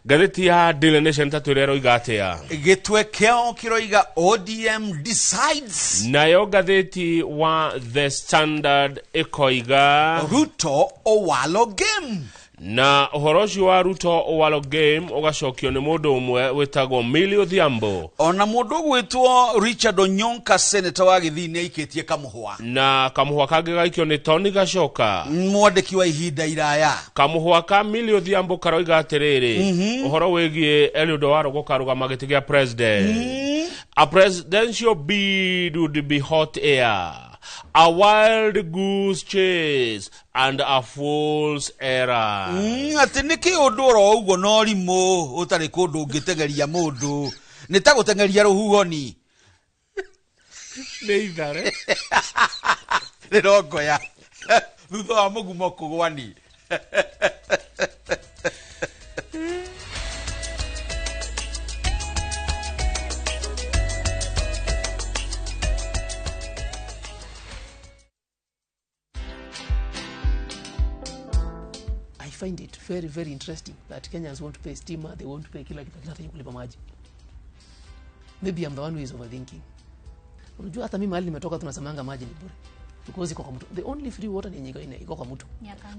Ngathĩti ya Daily Nation ta twĩre ĩroiga atĩa? Gĩtwe kĩao kĩroiga ODM decides. Nayo ngathĩti wa The Standard ĩkoiga Ruto Owalo game. Na ũhoro ũcio wa Ruto Owalo game ũgacokio nĩ mũndũ ũmwe wĩtagwo Millie Odhiambo. Ona mũndũ ũgwĩtwo Richard Onyonka, senator wa Gĩthii, nĩ aikĩtie kamũhwa. Na kamũhwa kangĩ gaikio nĩ Tony Gacoka, mwandĩki wa ihinda iraya. Kamũhwa ka Millie Odhiambo karoiga atĩrĩrĩ, ũhoro wĩgiĩ Eliud Owalo gũkarũgama gĩtĩ gĩa president. A presidential bid would be hot air, a wild goose chase and a fool's errand. Atĩ nĩ kĩ ũndũ oro ũguo no rimũ ũtarĩ kũndũ ũngĩteng'eria mũndũ, nĩ ta gũteng'eria rũhuho-ni. Nĩ ithare. Rĩrongoya thutha wa mũgumo kũgwani. I find it very, very interesting that Kenyans want to pay stima, they want to pay kila kitu, lakini hataki kulipa maji. Maybe I'm the one who is overthinking. Unajua hata mimi mahali nimetoka tunasemanga maji ni bure. Because iko kwa mtu. The only free water ni yenye iko kwa mtu.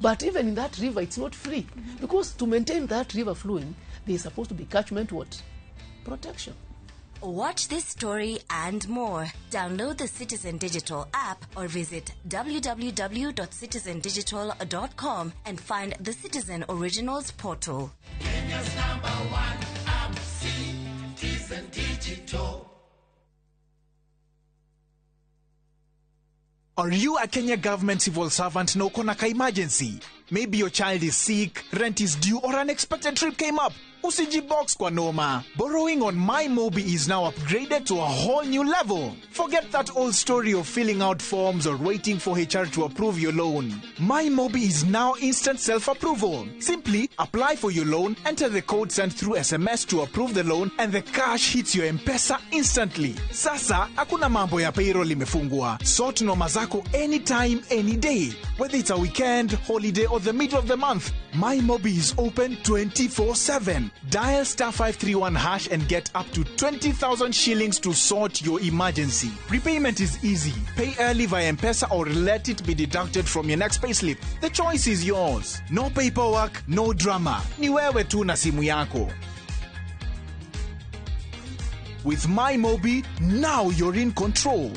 But even in that river it's not free. Because to maintain that river flowing, there is supposed to be catchment what? Protection. Watch this story and more. Download the Citizen Digital app or visit www.citizendigital.com and find the Citizen Originals portal. Kenya's number one app, Citizen Digital. Are you a Kenya government civil servant na uko na ka emergency? Maybe your child is sick, rent is due, or an unexpected trip came up. Usijibox kwa noma. Borrowing on MyMobi is now upgraded to a whole new level. Forget that old story of filling out forms or waiting for HR to approve your loan. MyMobi is now instant self-approval. Simply apply for your loan, enter the code sent through SMS to approve the loan, and the cash hits your M-Pesa instantly. Sasa, hakuna mambo ya payroll imefungwa. Sort noma zako anytime, any day. Whether it's a weekend, holiday, or the middle of the month, MyMobi is open 24/7. Dial star 531 hash and get up to 20,000 shillings to sort your emergency. Repayment is easy. Pay early via M-Pesa or let it be deducted from your next payslip. The choice is yours. No paperwork, no drama. Ni wewe tu na simu yako. With MyMobi, now you're in control.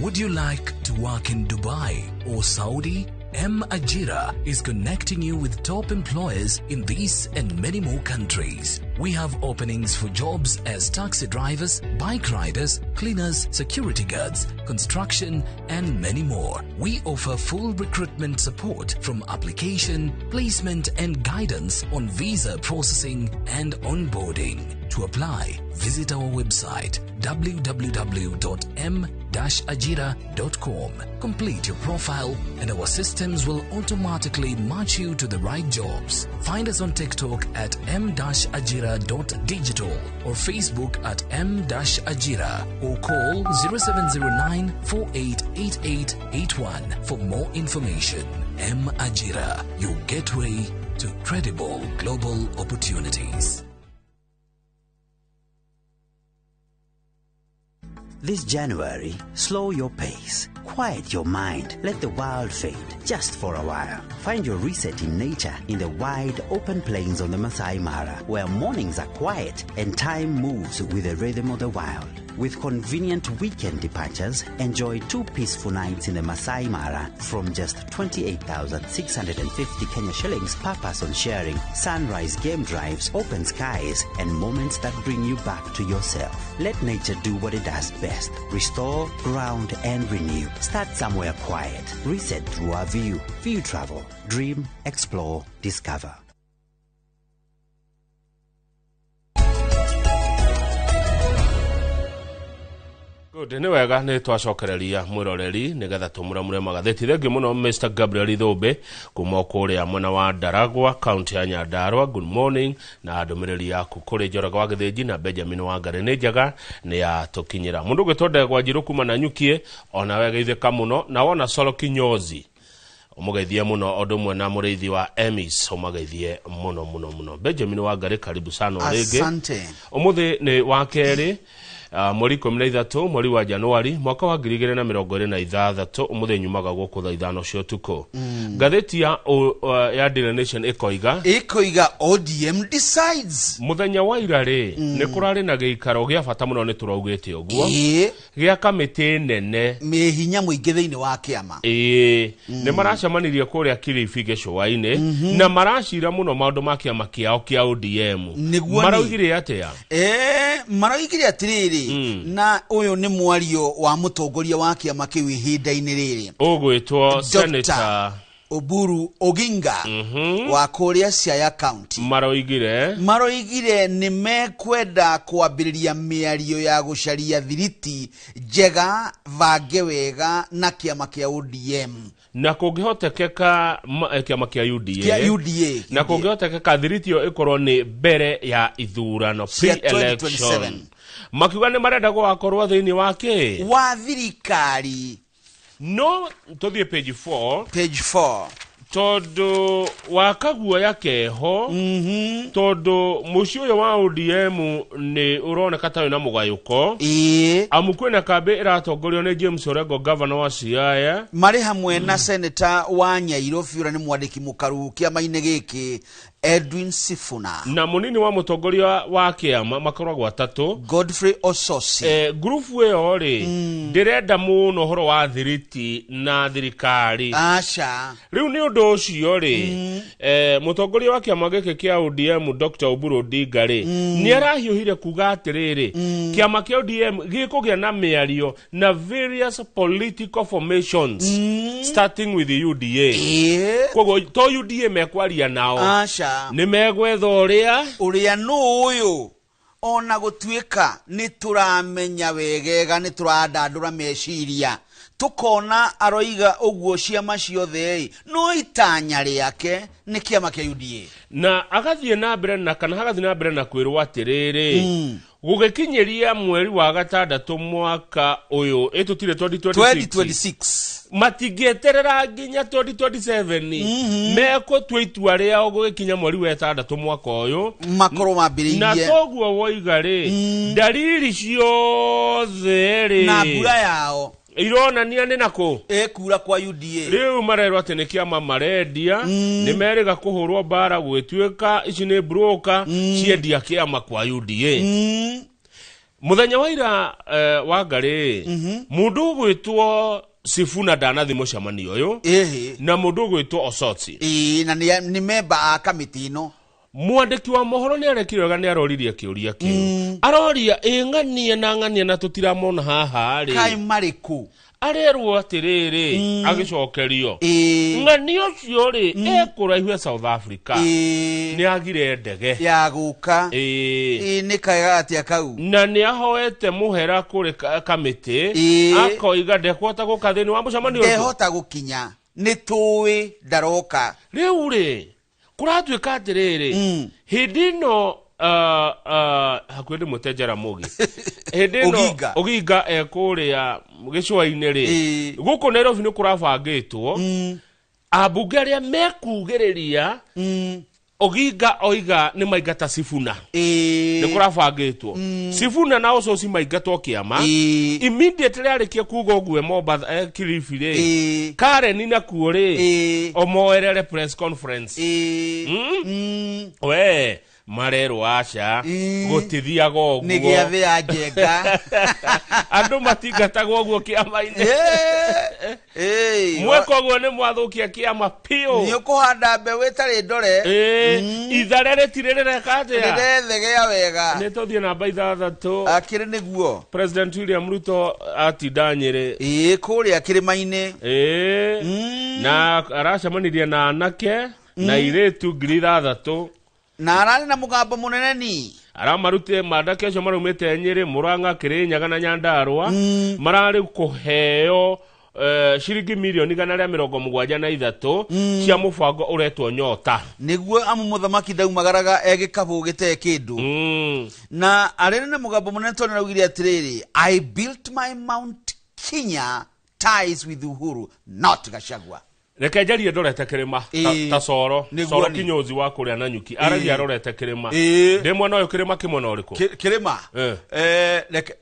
Would you like to work in Dubai or Saudi? M Ajira is connecting you with top employers in these and many more countries. We have openings for jobs as taxi drivers, bike riders, cleaners, security guards, construction, and many more. We offer full recruitment support from application, placement, and guidance on visa processing and onboarding. To apply, visit our website www.m-ajira.com. Complete your profile and our systems will automatically match you to the right jobs. Find us on TikTok at m-ajira.digital or Facebook at m-ajira or call 0709 488881 for more information. M Ajira, your gateway to credible global opportunities. This January, slow your pace, quiet your mind, let the world fade just for a while. Find your reset in nature in the wide open plains of the Masai Mara, where mornings are quiet and time moves with the rhythm of the wild. With convenient weekend departures, enjoy 2 peaceful nights in the Masai Mara from just 28,650 Kenya shillings per person sharing, sunrise game drives, open skies, and moments that bring you back to yourself. Let nature do what it does best. Restore, ground, and renew. Start somewhere quiet. Reset through our view. View Travel. Dream, explore, discover. Good, nĩ wega nĩ twacokereria mwĩroreri nĩgetha tũmũramũre magathĩti. Thengiũ mũno Mr. Gabriel Thũmbĩ kuma kũrĩa mwena wa Ndaragwa, kaunti ya Nyandarua. Good morning, na ndũmĩrĩri yaku kũrĩ Njoroge wa Gĩthĩnji na Benjamin Wangari nĩ njega nĩ yatũkinyĩra. Mũndũ ũgwĩtwo Ndegwa Njirũ kuma Nanyukie onawe geithĩka mũno, na wona Solo Kinyozi ũmũgeithie mũno, ũndũ ũmwe na mũrĩithi wa Emis ũmageithie mũno mũno mũno. Benjamin Wangari, karibu sana rĩngĩ. Asante. Ũmũthĩ nĩ wa kerĩ, mweri 13 mweri wa Januari mwaka wa 2026. Ũmũthĩ nyumaga gũkũ thaa 5 cia ũtukũ. Ngathĩti ya Daily Nation ĩkoiga ODM decides. Mũthenya wa ira rĩ, nĩ kũrarĩ na gĩikaro gĩa bata mũno, nĩ tũraugĩte ũguo, gĩa kamĩtĩ nene mĩhinya mũingĩ thĩinĩ wa kĩama. Ĩĩ, nĩ maracemanirie kũrĩa Kilifi gĩcũa-inĩ na maracira mũno maũndũ ma kĩama kĩao kĩa ODM. Maraugire atĩa? Maraugire atĩrĩrĩ, na ũyũ nĩ mwario wa mũtongoria wa kĩama kĩu ihinda-inĩ rĩrĩ ũgwĩtwo Senator Oburu Oginga wa kũrĩa Siaya County. Maroigire nĩ mekwenda kwambĩrĩria mĩario ya gũcaria thiriti njega bange wega na kĩama kĩa ODM, na kũngĩhotekeka kĩama kĩa UDA, UDA na kũngĩhotekeka thiriti ĩyo ĩkorwo nĩ mbere ya ithurano, pre-election. Makiuga nĩ marenda gũgakorwo thĩinĩ wa kĩ? Wa thirikari. No tũthiĩ page 4. Page 4. Tondũ wa kaguoya keho, tondũ mũciĩ ũyũ wa ODM nĩ ũroneka ta wĩna mũgayũko. Amu kwĩna kambĩ ĩratongorio nĩ James Orengo, governor wa Siaya, marĩ hamwe na senator wa Nyairobi ũrĩa nĩ mwandĩki mũkaru kĩama-inĩ gĩkĩ Edwin Sifuna, na mũnini wa mũtongoria wa kĩama makoragwo atatũ, Godfrey Ososi. Ngurubu ĩyo rĩ, ndĩrenda mũno ũhoro wa thiriti na thirikari. Aca. Rĩu nĩ ũndũ ũcio rĩ, mũtongoria wa kĩama gĩkĩ kĩa ODM Dr. Oburu Odinga rĩ, nĩ arahiũhire kuga atĩrĩrĩ, kĩama kĩa ODM gĩkũgĩa na mĩario na various political formations, starting with the UDA. Koguo to UDA mekwaria nao. Aca. Nĩ megwetha ũrĩa nũ ũyũ ona gũtuĩka nĩ tũramenya wegega, nĩ tũrandandũra meciria Tukona aroiga ũguo ciama ciothe ĩ, no itanya rĩake nĩ kĩama kĩa UDA. Na agathiĩ na mbere na kana hagathiĩ na mbere na kwĩrwo atĩrĩrĩ, gũgĩkinyĩria mweri wa gatandatũ mwaka ũyũ ĩtũtire 2026, 2026 matingĩeterera nginya 2027, mekũtua itua rĩao gũgĩkinya mweri wa ĩtandatũ mwaka ũyũ makorwo mambĩrĩirie. Na toguo woiga rĩ, ndariri ciothe rĩ na mbura yao ironania nĩ nakũ ĩkura kwa UDA. Rĩu marerwo atĩ nĩ kĩama marendia, nĩ merĩga kũhũrwo mbara gwĩtuĩka ici nĩ broker ciendia kĩama kwa UDA. Mũthenya wa ira wa ngarĩ, mũndũ ũgwĩtwo Sifuna ndanathi mũcemanio ũyũ na mũndũ ũgwĩtwo Osotsi. Ĩĩ, na nĩ memba a kamĩtĩ ĩno. Mwandĩki wa mohoro nĩ arekire wega, nĩ aroririe kĩũria kĩu, aroria ĩ ng'ania na ng'ania na tũtiramona haha rĩ, kaĩ marĩ kũ? Arerwo atĩrĩrĩ, agĩcokerio ng'ania ũcio rĩ ekũraihu e South Africa, nĩ agire ndege ya gũka. Ĩĩ. Nĩ kaega atĩa kau. Na nĩ ahoete mũhera kũrĩ kamĩtĩ, akoiga ndekũhota gũka thĩinĩ wa mũcemanio ũcio. Ndehota gũkinya, nĩ tũĩ ndaroka. Rĩu rĩ kũratuĩka atĩrĩrĩ, hĩndĩ ĩno hakuhĩ ndĩmwĩte Jaramogi, hĩndĩ ĩno Oginga. Oginga ekũrĩa gĩcũa-inĩ rĩ, gũkũ Nairobi nĩ kũrabangĩtwo ambunge arĩa mekugĩrĩria Oginga oiga nĩ maingata Sifuna. Nĩ kũrabangĩtwo Sifuna na Osotsi maingatwo kĩama immediately arĩkia kuga ũguo e Mombatha, Kilifi rĩ, Karen nakuo rĩ omoerere press conference. We marerwo aca, gũtithiaga ũguo. Nĩ gĩathĩ ya njenga. Andũ matingatagwo ũguo kĩama-inĩ. Mweka ũguo nĩ mwathũkia kĩama piũ. Nĩ ũkũhanda mbeũ ĩtarĩ ndore. Ithare rĩtirĩ rĩreka atĩa? Rĩrethegea wega. Nĩ tũthiĩ namba 6. Akĩrĩ nĩguo President William Ruto atinda Nyĩrĩ. Ĩĩ, kũrĩa kĩrĩma-inĩ. Ĩĩ, na aracemanirie na anake na airĩtu 6,000. Na ararĩ na mũgambo mũnene ni aramarutire mandake acio maraumĩte Nyĩrĩ, Mũrang'a, Kĩrĩnyaga na Nyandarũa, mararĩ kũheo ciringi mirioni 173 cia mũbango ũretwo Nyota. Nĩguo, amu mũthamaki ndaumagaraga e gĩkabũ gĩtee kĩndũ. Na arĩ na mũgambo mũnene tondũ nĩaraugire atĩrĩrĩ, "I built my Mount Kenya ties with Uhuru, not Gachagua." Reke njarie ndorete kĩrĩma ta Coro. Nĩguo Coro ni. kinyozi wa kũrĩa na nyuki aragia arorete kĩrĩma. Ndĩ mwena ũyũ, kĩrĩma kĩmwe na ũrĩkũ? Kĩrĩma.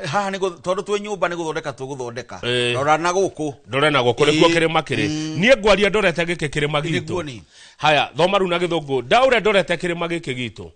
Haha nĩ tondũ twĩ nyũmba nĩ gũthondeka tũgũthondeka. Rora na gũkũ. Ndore na gũkũ nĩkuo kĩrĩma kĩrĩ. Niĩ ngwaria ndorete gĩkĩ kĩrĩma Nĩguo gitũ. ni. Haya, thoma rĩu na gĩthũngũ, ndaũre ndorete kĩrĩma gĩkĩ gitũ.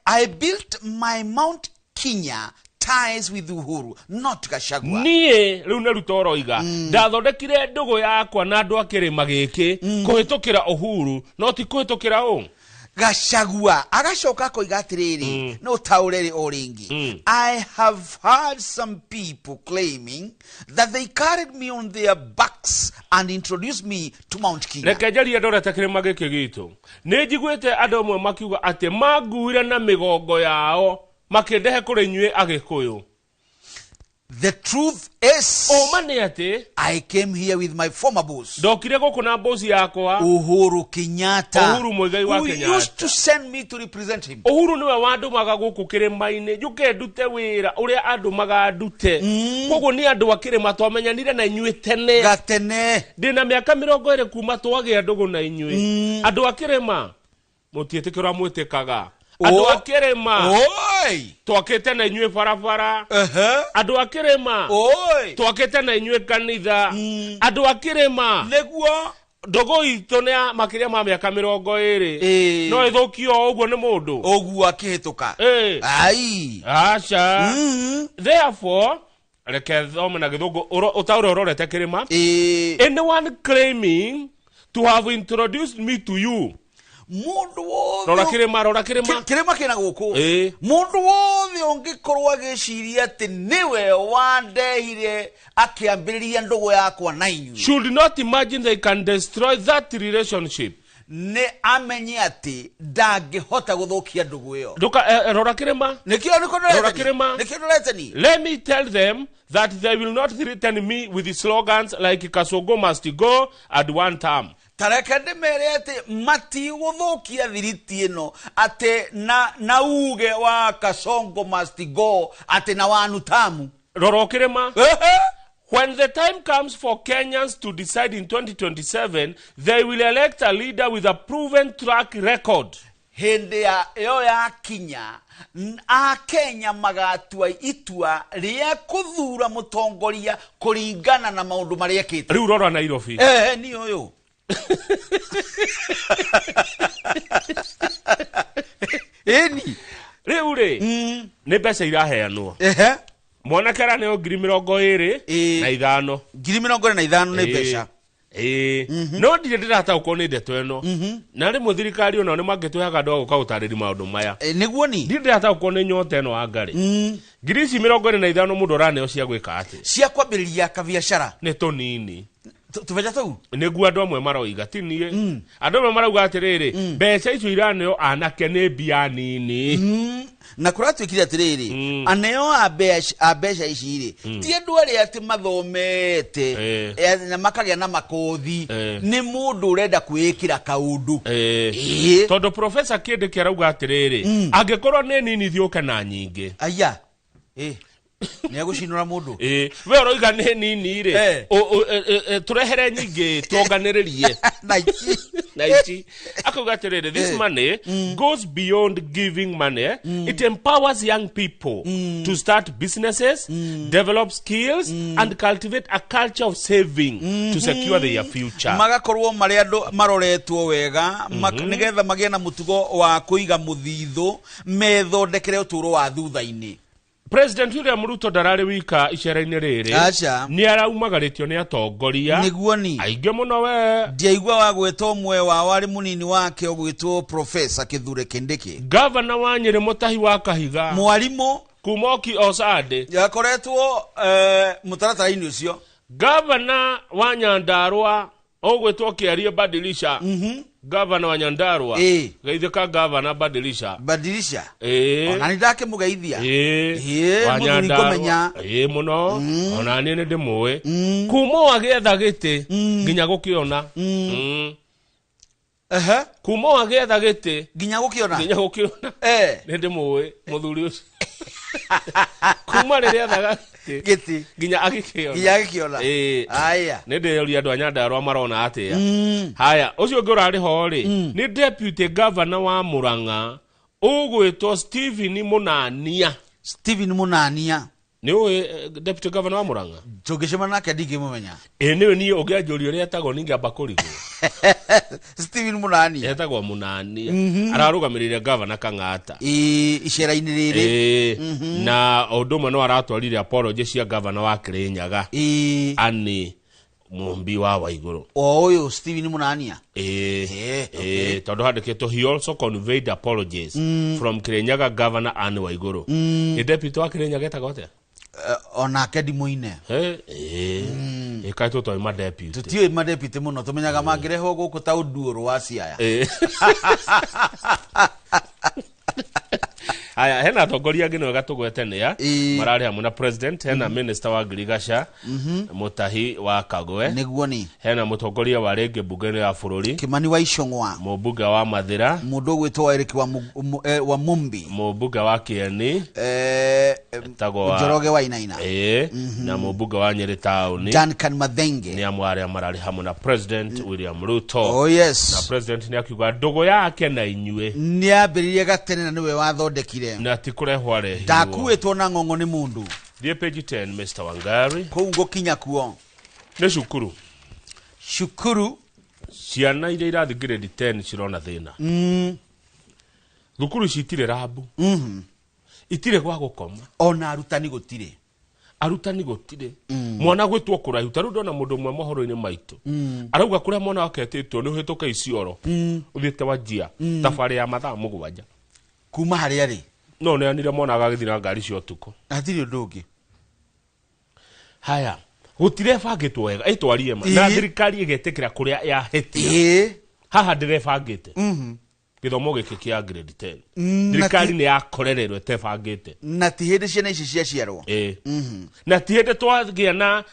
I built my Mount Kenya ties with Uhuru, not Gachagua. Niĩ rĩu nĩ Ruto ũroiga ndathondekire ndũgũ yakwa na andũ a kĩrĩma gĩkĩ kũhĩtũkĩra Uhuru, no ti kũhĩtũkĩra ũ Gachagua. Agacoka akoiga atĩrĩrĩ, no taũre o rĩngĩ, "I have heard some people claiming that they carried me on their backs and introduced me to Mount Kenya." Reke njarie ndorete kĩrĩma gĩkĩ gitũ. Nĩ njiguĩte andũ amwe makiuga atĩ manguire na mĩgongo yao makĩndehe kũrĩ inyuĩ Agĩkũyũ. The truth is, ũma nĩ atĩ I came here with my former boss, ndokire gũkũ na mbosi yakwa Uhuru Kenyatta, Uhuru Muigai wa who Kenyatta. used to send me to represent him. Uhuru nĩwe wandũmaga gũkũ kĩrĩma-inĩ njũke ndute wĩra ũrĩa andũmaga ndute. Koguo nĩ andũ a kĩrĩma twamenyanire na inyuĩ tene. Gatene. Ndĩna mĩaka 20 kuma twagĩa ndũgũ na inyuĩ. Andũ a kĩrĩma mũtiĩtĩkĩra mwĩtĩkaga. Andũ a kĩrĩma Oi! twakĩte na inyuĩ barabara. Andũ a kĩrĩma Oi! twakĩte na inyuĩ kanitha. Andũ a kĩrĩma nĩguo ndũgũ itũ nĩ ya makĩria ma mĩaka 20, no ĩthũkio o ũguo nĩ mũndũ ũguo akĩhĩtũka. Ai. Aca. Therefore, reke thome na gĩthũngũ ũtaũre ũrorete kĩrĩma. Anyone claiming to have introduced me to you, Mũndũ wothe rora kĩrĩma, rora kĩrĩma. Kĩrĩma kĩna gũkũ. Mũndũ wothe ũngĩkorwo agĩciria atĩ nĩwe wandehire akĩambĩrĩria ndũgũ yakwa na inyuĩ, should not imagine they can destroy that relationship. Nĩ amenye atĩ ndangĩhota gũthũkia ndũgũ ĩyo. Nduka rora kĩrĩma. Nĩkĩo Rora kĩrĩma. Nĩkĩo ndũretani. Let me tell them that they will not threaten me with slogans like Kasongo must go and one term. Tareke ndĩmere atĩ matigũthũkia thiriti ĩno atĩ na uge wa Kasongo must go atĩ na wanu tamu. Rora kĩrĩma. When the time comes for Kenyans to decide in 2027, they will elect a leader with a proven track record. Hĩndĩ ya ĩyo yakinya, Akenya magatua itua rĩa kũthura mũtongoria kũringana na maũndũ marĩa ekĩte. Rĩu rora Nairobi. Ni ũyũ. Ĩni. Rĩu rĩ, nĩ mbeca iraheanwo. Mwanake araneo 25,000. 25,000 nĩ mbeca. No ndirĩ ndĩrataũkwo nĩ ndeto ĩno. Na rĩmwe thirikari onao nĩ mangĩtũheaga andũ a gũka gũtarĩria maũndũ maya. Nĩguo ni. Ndirĩ ndĩrataũkwo nĩ nyota ĩno wa ngarĩ. 25,000 mũndũ araneo cia gwĩka atĩ? Cia kwambĩrĩria kabiacara. Nĩ tũnini. Tũbeca tũu? Nĩguo andũ amwe maroiga, ti niĩ. Andũ amwe marauga atĩrĩrĩ, mbeca icio iraneo anake nĩ mbia nini. Na kũratuĩkire atĩrĩrĩ, aneo a mbeca ici rĩ, ti andũ arĩa atĩ mathomete na makagĩa na makothi, nĩ mũndũ ũrenda kwĩĩkĩra kaũndũ. Tondũ Professor Kindiki arauga atĩrĩrĩ, angĩkorwo nĩ nini thiĩ ũke na nyingĩ. Aya. Nĩ egũcinũra mũndũ. We ũroiga nĩ nini rĩ, tũrehere nyingĩ tuonganĩrĩrie. Na ici. Akauga atĩrĩrĩ, this money goes beyond giving money. It empowers young people to start businesses, develop skills, and cultivate a culture of saving to secure their future. Magakorwo marĩ andũ maroretwo wega, nĩgetha magĩe na mũtugo wa kũiga mũthithũ, methondekere ũtũũro wa thutha-inĩ. President William Ruto ndararĩ wika icera-inĩ rĩrĩ. Aca. Nĩ araumagarĩtio nĩ atongoria. Nĩguo ni. Aingĩ mũno we. Ndiaigua wa gwĩtwo ũmwe wao arĩ mũnini wake ũgwĩtwo Professor Kithure Kindiki. Gavana wa Nyĩrĩ Mũtahi wa Kahiga. Mwarimũ. Kumoki Osande. Yakoretwo mũtaratara-inĩ ũcio. Gavana wa Nyandarua ũgwĩtwo Kĩarie Badilisha. Gavana wa Nyandarua. Geithĩka gavana Badilisha. Badilisha. Ona nĩ ndakĩmũgeithia. Wa Mũthuri Nyandarua. ngũmenya. Mũno. Ona niĩ nĩ ndĩmũĩ. Kuma o agĩetha gĩtĩ nginya gũkĩona. Kuma o agĩetha gĩtĩ nginya gũkĩona. Nginya gũkĩona. Nĩ ndĩmũĩ mũthuri ũcio. Kuma rĩrĩa ethaga gĩtĩ nginya agĩkĩona. Nginya agĩkĩona. Aya. Nĩ ndĩroria andũ a Nyandarua marona atĩa. Haya, ũcio ũngĩ ũrarĩ ho rĩ, nĩ deputy governor wa Murang'a ũgwĩtwo Stephen Munania. Stephen Munania. Nĩ ũĩ deputy governor wa Murang'a? Tũngĩcemania nake ndingĩmũmenya. Nĩwe niĩ ũngĩanjũria ũrĩa etagwo ningĩamba kũrigwo. Stephen Munania. Etagwo Munania. Ararũgamĩrĩire governor Kang'ata. Icera-inĩ rĩrĩ. Na ũndũ ũmwe no aratwarire apology cia governor wa Kirinyaga. Anne Mumbi wa Waiguru. O ũyũ Stephen Munania. Tondũ handĩkĩtwo he also conveyed apologies from Kirinyaga governor Anne Waiguru. Ĩ deputy wa Kirinyaga etagwo atĩa? Onake ndimũine. Kaĩ tũtoĩ ma deputy. Tũtiũĩ ma deputy mũno, tũmenyaga mangĩrehwo gũkũ ta ũnduũrũ wa Siaya. Aya, hena atongoria angĩ nĩwega tũgwete nĩa mararĩ hamwe na president, hena minister wa ngirigaca Mũtahi wa Kagwe. Nĩguo ni. Hena mũtongoria wa rĩngĩ mbunge-inĩ ya bũrũri Kimani wa Ichung'wa. Mũmbunge wa Mathĩra. Mũndũ ũgwĩtwo Eric wa Mumbi. Mũmbunge wa Kĩeni. Etagwo Njoroge wa Inaina. Na mũmbunge wa Nyĩrĩ taũni Duncan Mathenge. Nĩ amwe arĩa mararĩ hamwe na president William Ruto. Oh, yes. Na president nĩ akiuga ndũgũ yake na inyuĩ nĩ ambĩrĩrie gatene na nĩwe wathondekire. Na ti kũrehwo arehirwo. Ndakuĩtwo na ng'ong'o nĩ mũndũ. Thiĩ page 10 Mr. Wangari. Kũu ngũkinya kuo. Nĩ cukuru. Cukuru. Ciana iria irathiĩ grade 10 cirona thĩna. Thukuru ici itirĩ rabu. Itirĩ gwa gũkoma. Ona arutani gũtirĩ. Arutani gũtirĩ. Mwana gwĩtwo kũraihu. Ta rĩu ndona mũndũ ũmwe mohoro-inĩ maitũ. Arauga kũrĩa mwana wake etĩtwo nĩ ũhĩtũke Isiolo. Ũthiĩte Wajir. Thabarĩ ya mathaa 7. Kuma harĩa rĩ? No neanire mwana agagĩthiĩ na ngari cia ũtukũ. Hatirĩ ũndũ ũngĩ. Haya, gũtirebangĩtwo wega, ĩtwarie ma. Na thirikari ĩgetĩkĩra kũrĩa yahĩtia. Haha ndĩrebangĩte gĩthomo gĩkĩ kĩa grade 10. Thirikari nĩ yakorererwo ĩtebangĩte. Na ti hĩndĩ ciana ici ciaciarwo. Ĩĩ. Na ti hĩndĩ twagĩa na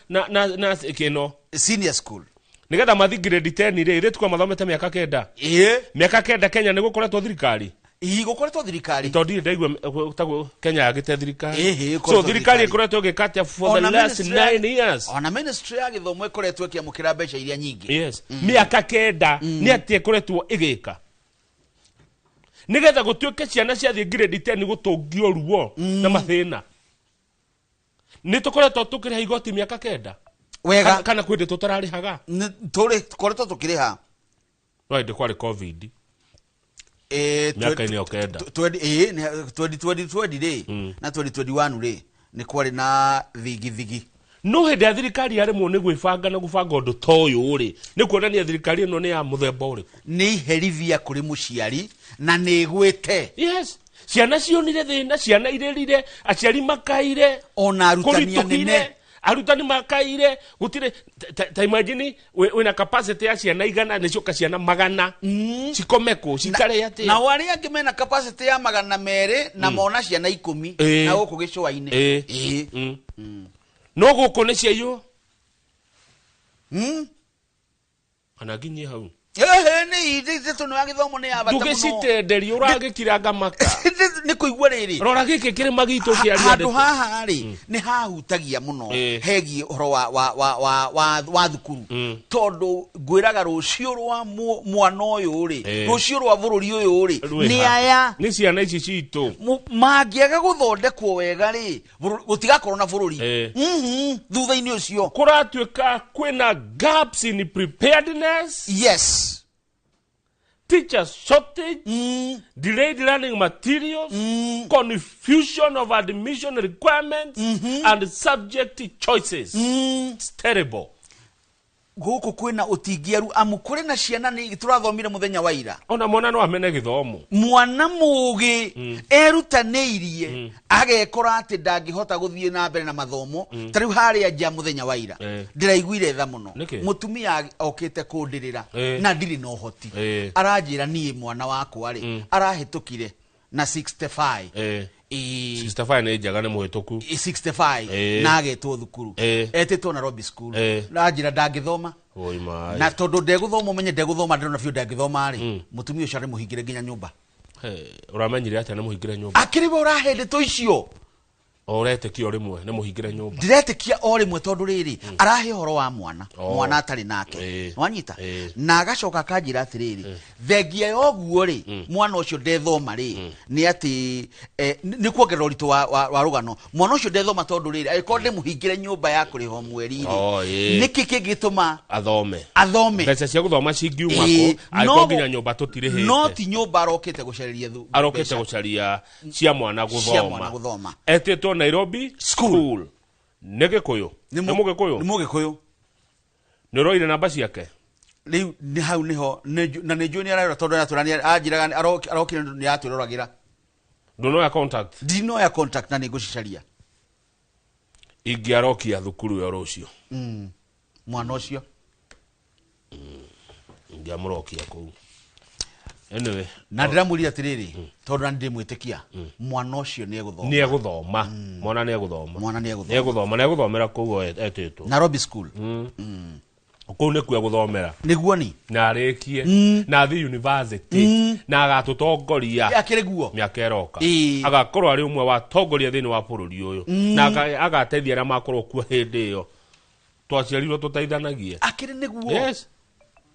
kĩno senior school nĩgetha mathi grade 10 rĩ, ithuĩ tukwa mathomete mĩaka 9. Ĩĩ. Mĩaka 9 Kenya nĩ gũkoretwo thirikari. Ĩĩ, gũkoretwo thirikari. Tondũ ndirĩ ndaigua tagwo Kenya yagĩte thirikari. Ĩhĩ, so ĩkoretwo thirikari thirikari. ĩkoretwo ĩgĩka atĩa for the Ona last ministry 9 years? Ona ministry ya gĩthomo ĩkoretwo ĩkĩamũkĩra mbeca iria nyingĩ. Yes. Mĩaka 9 nĩ atĩa ĩkoretwo ĩgĩka nĩgetha gũtuĩke ciana ciathiĩ grade 10 gũtũngio ruo na mathĩna? Nĩ tũkoretwo tũkĩrĩha igoti mĩaka 9. Wega. Kana kwĩ hĩndĩ tũtararĩhaga? Tũrĩ tũkoretwo tũkĩrĩha. No hĩndĩ kwarĩ COVID. Ĩĩ, mĩaka-inĩ ĩyo 9. Ĩĩ, 2020 rĩ na 2021 rĩ nĩ kwarĩ na thigithigi. No hĩndĩ ya thirikari yaremwo nĩ gwĩbanga na gũbanga ũndũ ta ũyũ rĩ, nĩ kuonania thirikari ĩno nĩ ya mũthemba ũrĩkũ? Nĩ iherithia kũrĩ mũciari na nĩ ĩgwĩte. Yes, ciana cionire thĩna, ciana irĩrire, aciari makaire, ona arutani kũritũhire, anene. Arutani makaire gũtirĩ ta imagine wĩna capacity ya ciana 100, nĩ cioka ciana 100, cikome kũ, cikare atĩa? Nao arĩa angĩ mena capacity ya 200 na mona ciana 10 na gũkũ gĩcũa-inĩ. Ĩĩ. No gũkũ nĩ ciaiywo. Kana nginyie hau. Ehe, nĩ ithe tondũ ya gĩthomo nĩ ya bata mũno. Ndũgĩcitenderie, ũragĩkiranga maka. Nĩ kũigua rĩrĩ. Rora gĩkĩ kĩrĩma gitũ kĩaria Handũ ndeto. haha rĩ nĩ hahutagia mũno hegiĩ ũhoro wa thukuru, tondũ ngwĩraga rũciũ rwa mwana ũyũ rĩ, rũciũ rwa bũrũri ũyũ rĩ, Rwĩ nĩ ha? aya. Nĩ ciana ici citũ. Mangĩaga gũthondekwo wega rĩ, gũtigakorwo na bũrũri thutha-inĩ ũcio. Kũratuĩka kwĩna gaps in preparedness. Yes. Teacher shortage, delayed learning materials, confusion of admission requirements, and subject choices. It's terrible. Gũkũ kwĩna ũtingiaru amu kũrĩ na ciana nĩ tũrathomire mũthenya wa ira. Ona mwana no amene gĩthomo. Mwana mũgĩ erutanĩirie agekora atĩ ndangĩhota gũthiĩ na mbere na mathomo. Ta rĩu harĩa nja mũthenya wa ira ndĩraiguire tha mũno. Nĩkĩ? Mũtumia okĩte kũndĩrĩra na ndirĩ na ũhoti. Aranjĩra niĩ mwana wakwa rĩ arahĩtũkire na 65. Ĩĩ. 65 nĩ njega, nĩ mũhĩtũku. 65 na agetwo thukuru, etĩtwo Nairobi School, na njĩra ndangĩthoma. Oi maĩ. Na tondũ ndegũthoma, ũmenye ndegũthoma, ndĩrona biũ ndangĩthoma rĩ, mũtumia ũcio arĩ mũhingĩre nginya nyũmba. Ũramenyire atĩa nĩ mũhingĩre nyũmba? Akĩrĩ we ũrahe ndeto icio. O ũretĩkia o rĩmwe nĩ mũhingĩre nyũmba? Ndiretĩkia o rĩmwe, tondũ rĩrĩ arahe ũhoro wa mwana, mwana atarĩ nake. Wanyita? Na agacoka akanjĩra atĩrĩrĩ, thengia ya ũguo rĩ, mwana ũcio ndethoma rĩ, nĩ atĩ nĩ kuongerera ũritũ wa rũgano, mwana ũcio ndethoma tondũ rĩrĩ, angĩkorwo ndĩmũhingĩre nyũmba ya kũrĩha mweri rĩ, Oh, ĩĩ. nĩkĩ kĩngĩtũma athome? Athome. Mbeca cia gũthoma cingiuma kũ angĩkorwo nginya nyũmba tũtirĩhĩte? No ti nyũmba arokĩte gũcarĩria Arokĩte mbeca. gũcaria cia mwana Cia mwana gũthoma. gũthoma. Etĩtwo Nairobi School. Nĩ Gĩkũyũ? Nĩ Mũgĩkũyũ? Nĩ Mũgĩkũyũ. Nĩ ũroire namba ciake? Rĩu nĩ hau nĩho na nĩ njũĩ nĩ ararora, tondũ aratwĩra anjĩraga arokire nĩ atwĩroragĩra. Ndũnoya contact? Ndinoya contact na nĩ ngũcicaria. Ingĩarokia thukuru ĩyo rũciũ. Mwana ũcio. Ingĩamũrokia kũu. Anyway, Na ndĩramwĩrire atĩrĩrĩ, tondũ na ndĩmwĩtĩkia mwana ũcio nĩ egũthoma. Nĩ egũthoma. Mwana nĩ egũthoma. Mwana nĩ egũthoma. Nĩ egũthoma, nĩ egũthomera kũu etĩtwo. Nairobi School. Kũu nĩkuo egũthomera. Nĩguo ni. Na arĩkie na athiĩ university na agatũtongoria. Akĩrĩ guo. Mĩaka ĩroka. Agakorwo arĩ ũmwe wa atongoria thĩinĩ wa bũrũri ũyũ. Na agateithia arĩa makorwo kuo hĩndĩ ĩyo. Twaciarirwo tũteithanagie. Akĩrĩ nĩguo. Yes.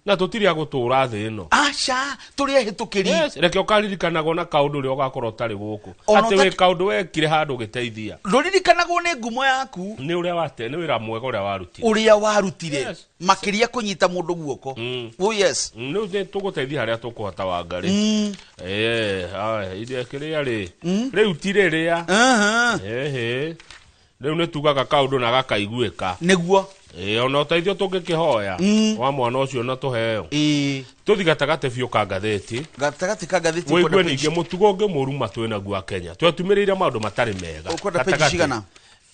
Na tũtirĩ a gũtũra thĩ ĩno. Aca, tũrĩ ehĩtũkĩri. Yes, reke ũkaririkanagwo na kaũndũ ũrĩa ũgakorwo ũtarĩ gũkũ. Ona Atĩ wĩ kaũndũ wekire handũ ũgĩteithia. Ndũririkanagwo nĩ ngumo yaku. Nĩ ũrĩa wate, nĩ wĩra mwega ũrĩa warutire. Ũrĩa warutire. Yes. Makĩria kũnyita mũndũ guoko. Oh yes. Nĩ tũgũteithia harĩa tũkũhota, Wangarĩ. Haya, iria kĩrĩa rĩ. Rĩu ti rĩrĩa. Ehe. Rĩu nĩ tugaga kaũndũ na gakaiguĩka. Nĩguo. Ĩĩ, ona ũteithio tũngĩkĩhoya wa mwana ũcio na tũheo. Tũthi gatagatĩ biũ ka ngathĩti. Gatagatĩ ka ngathĩti. Wĩigue Ũkwenda ningĩ mũtugo ũngĩ mũru ma twĩnaguo a Kenya. Twetumĩrĩire maũndũ matarĩ mega. Ũkwenda page Gatagatĩ. cigana?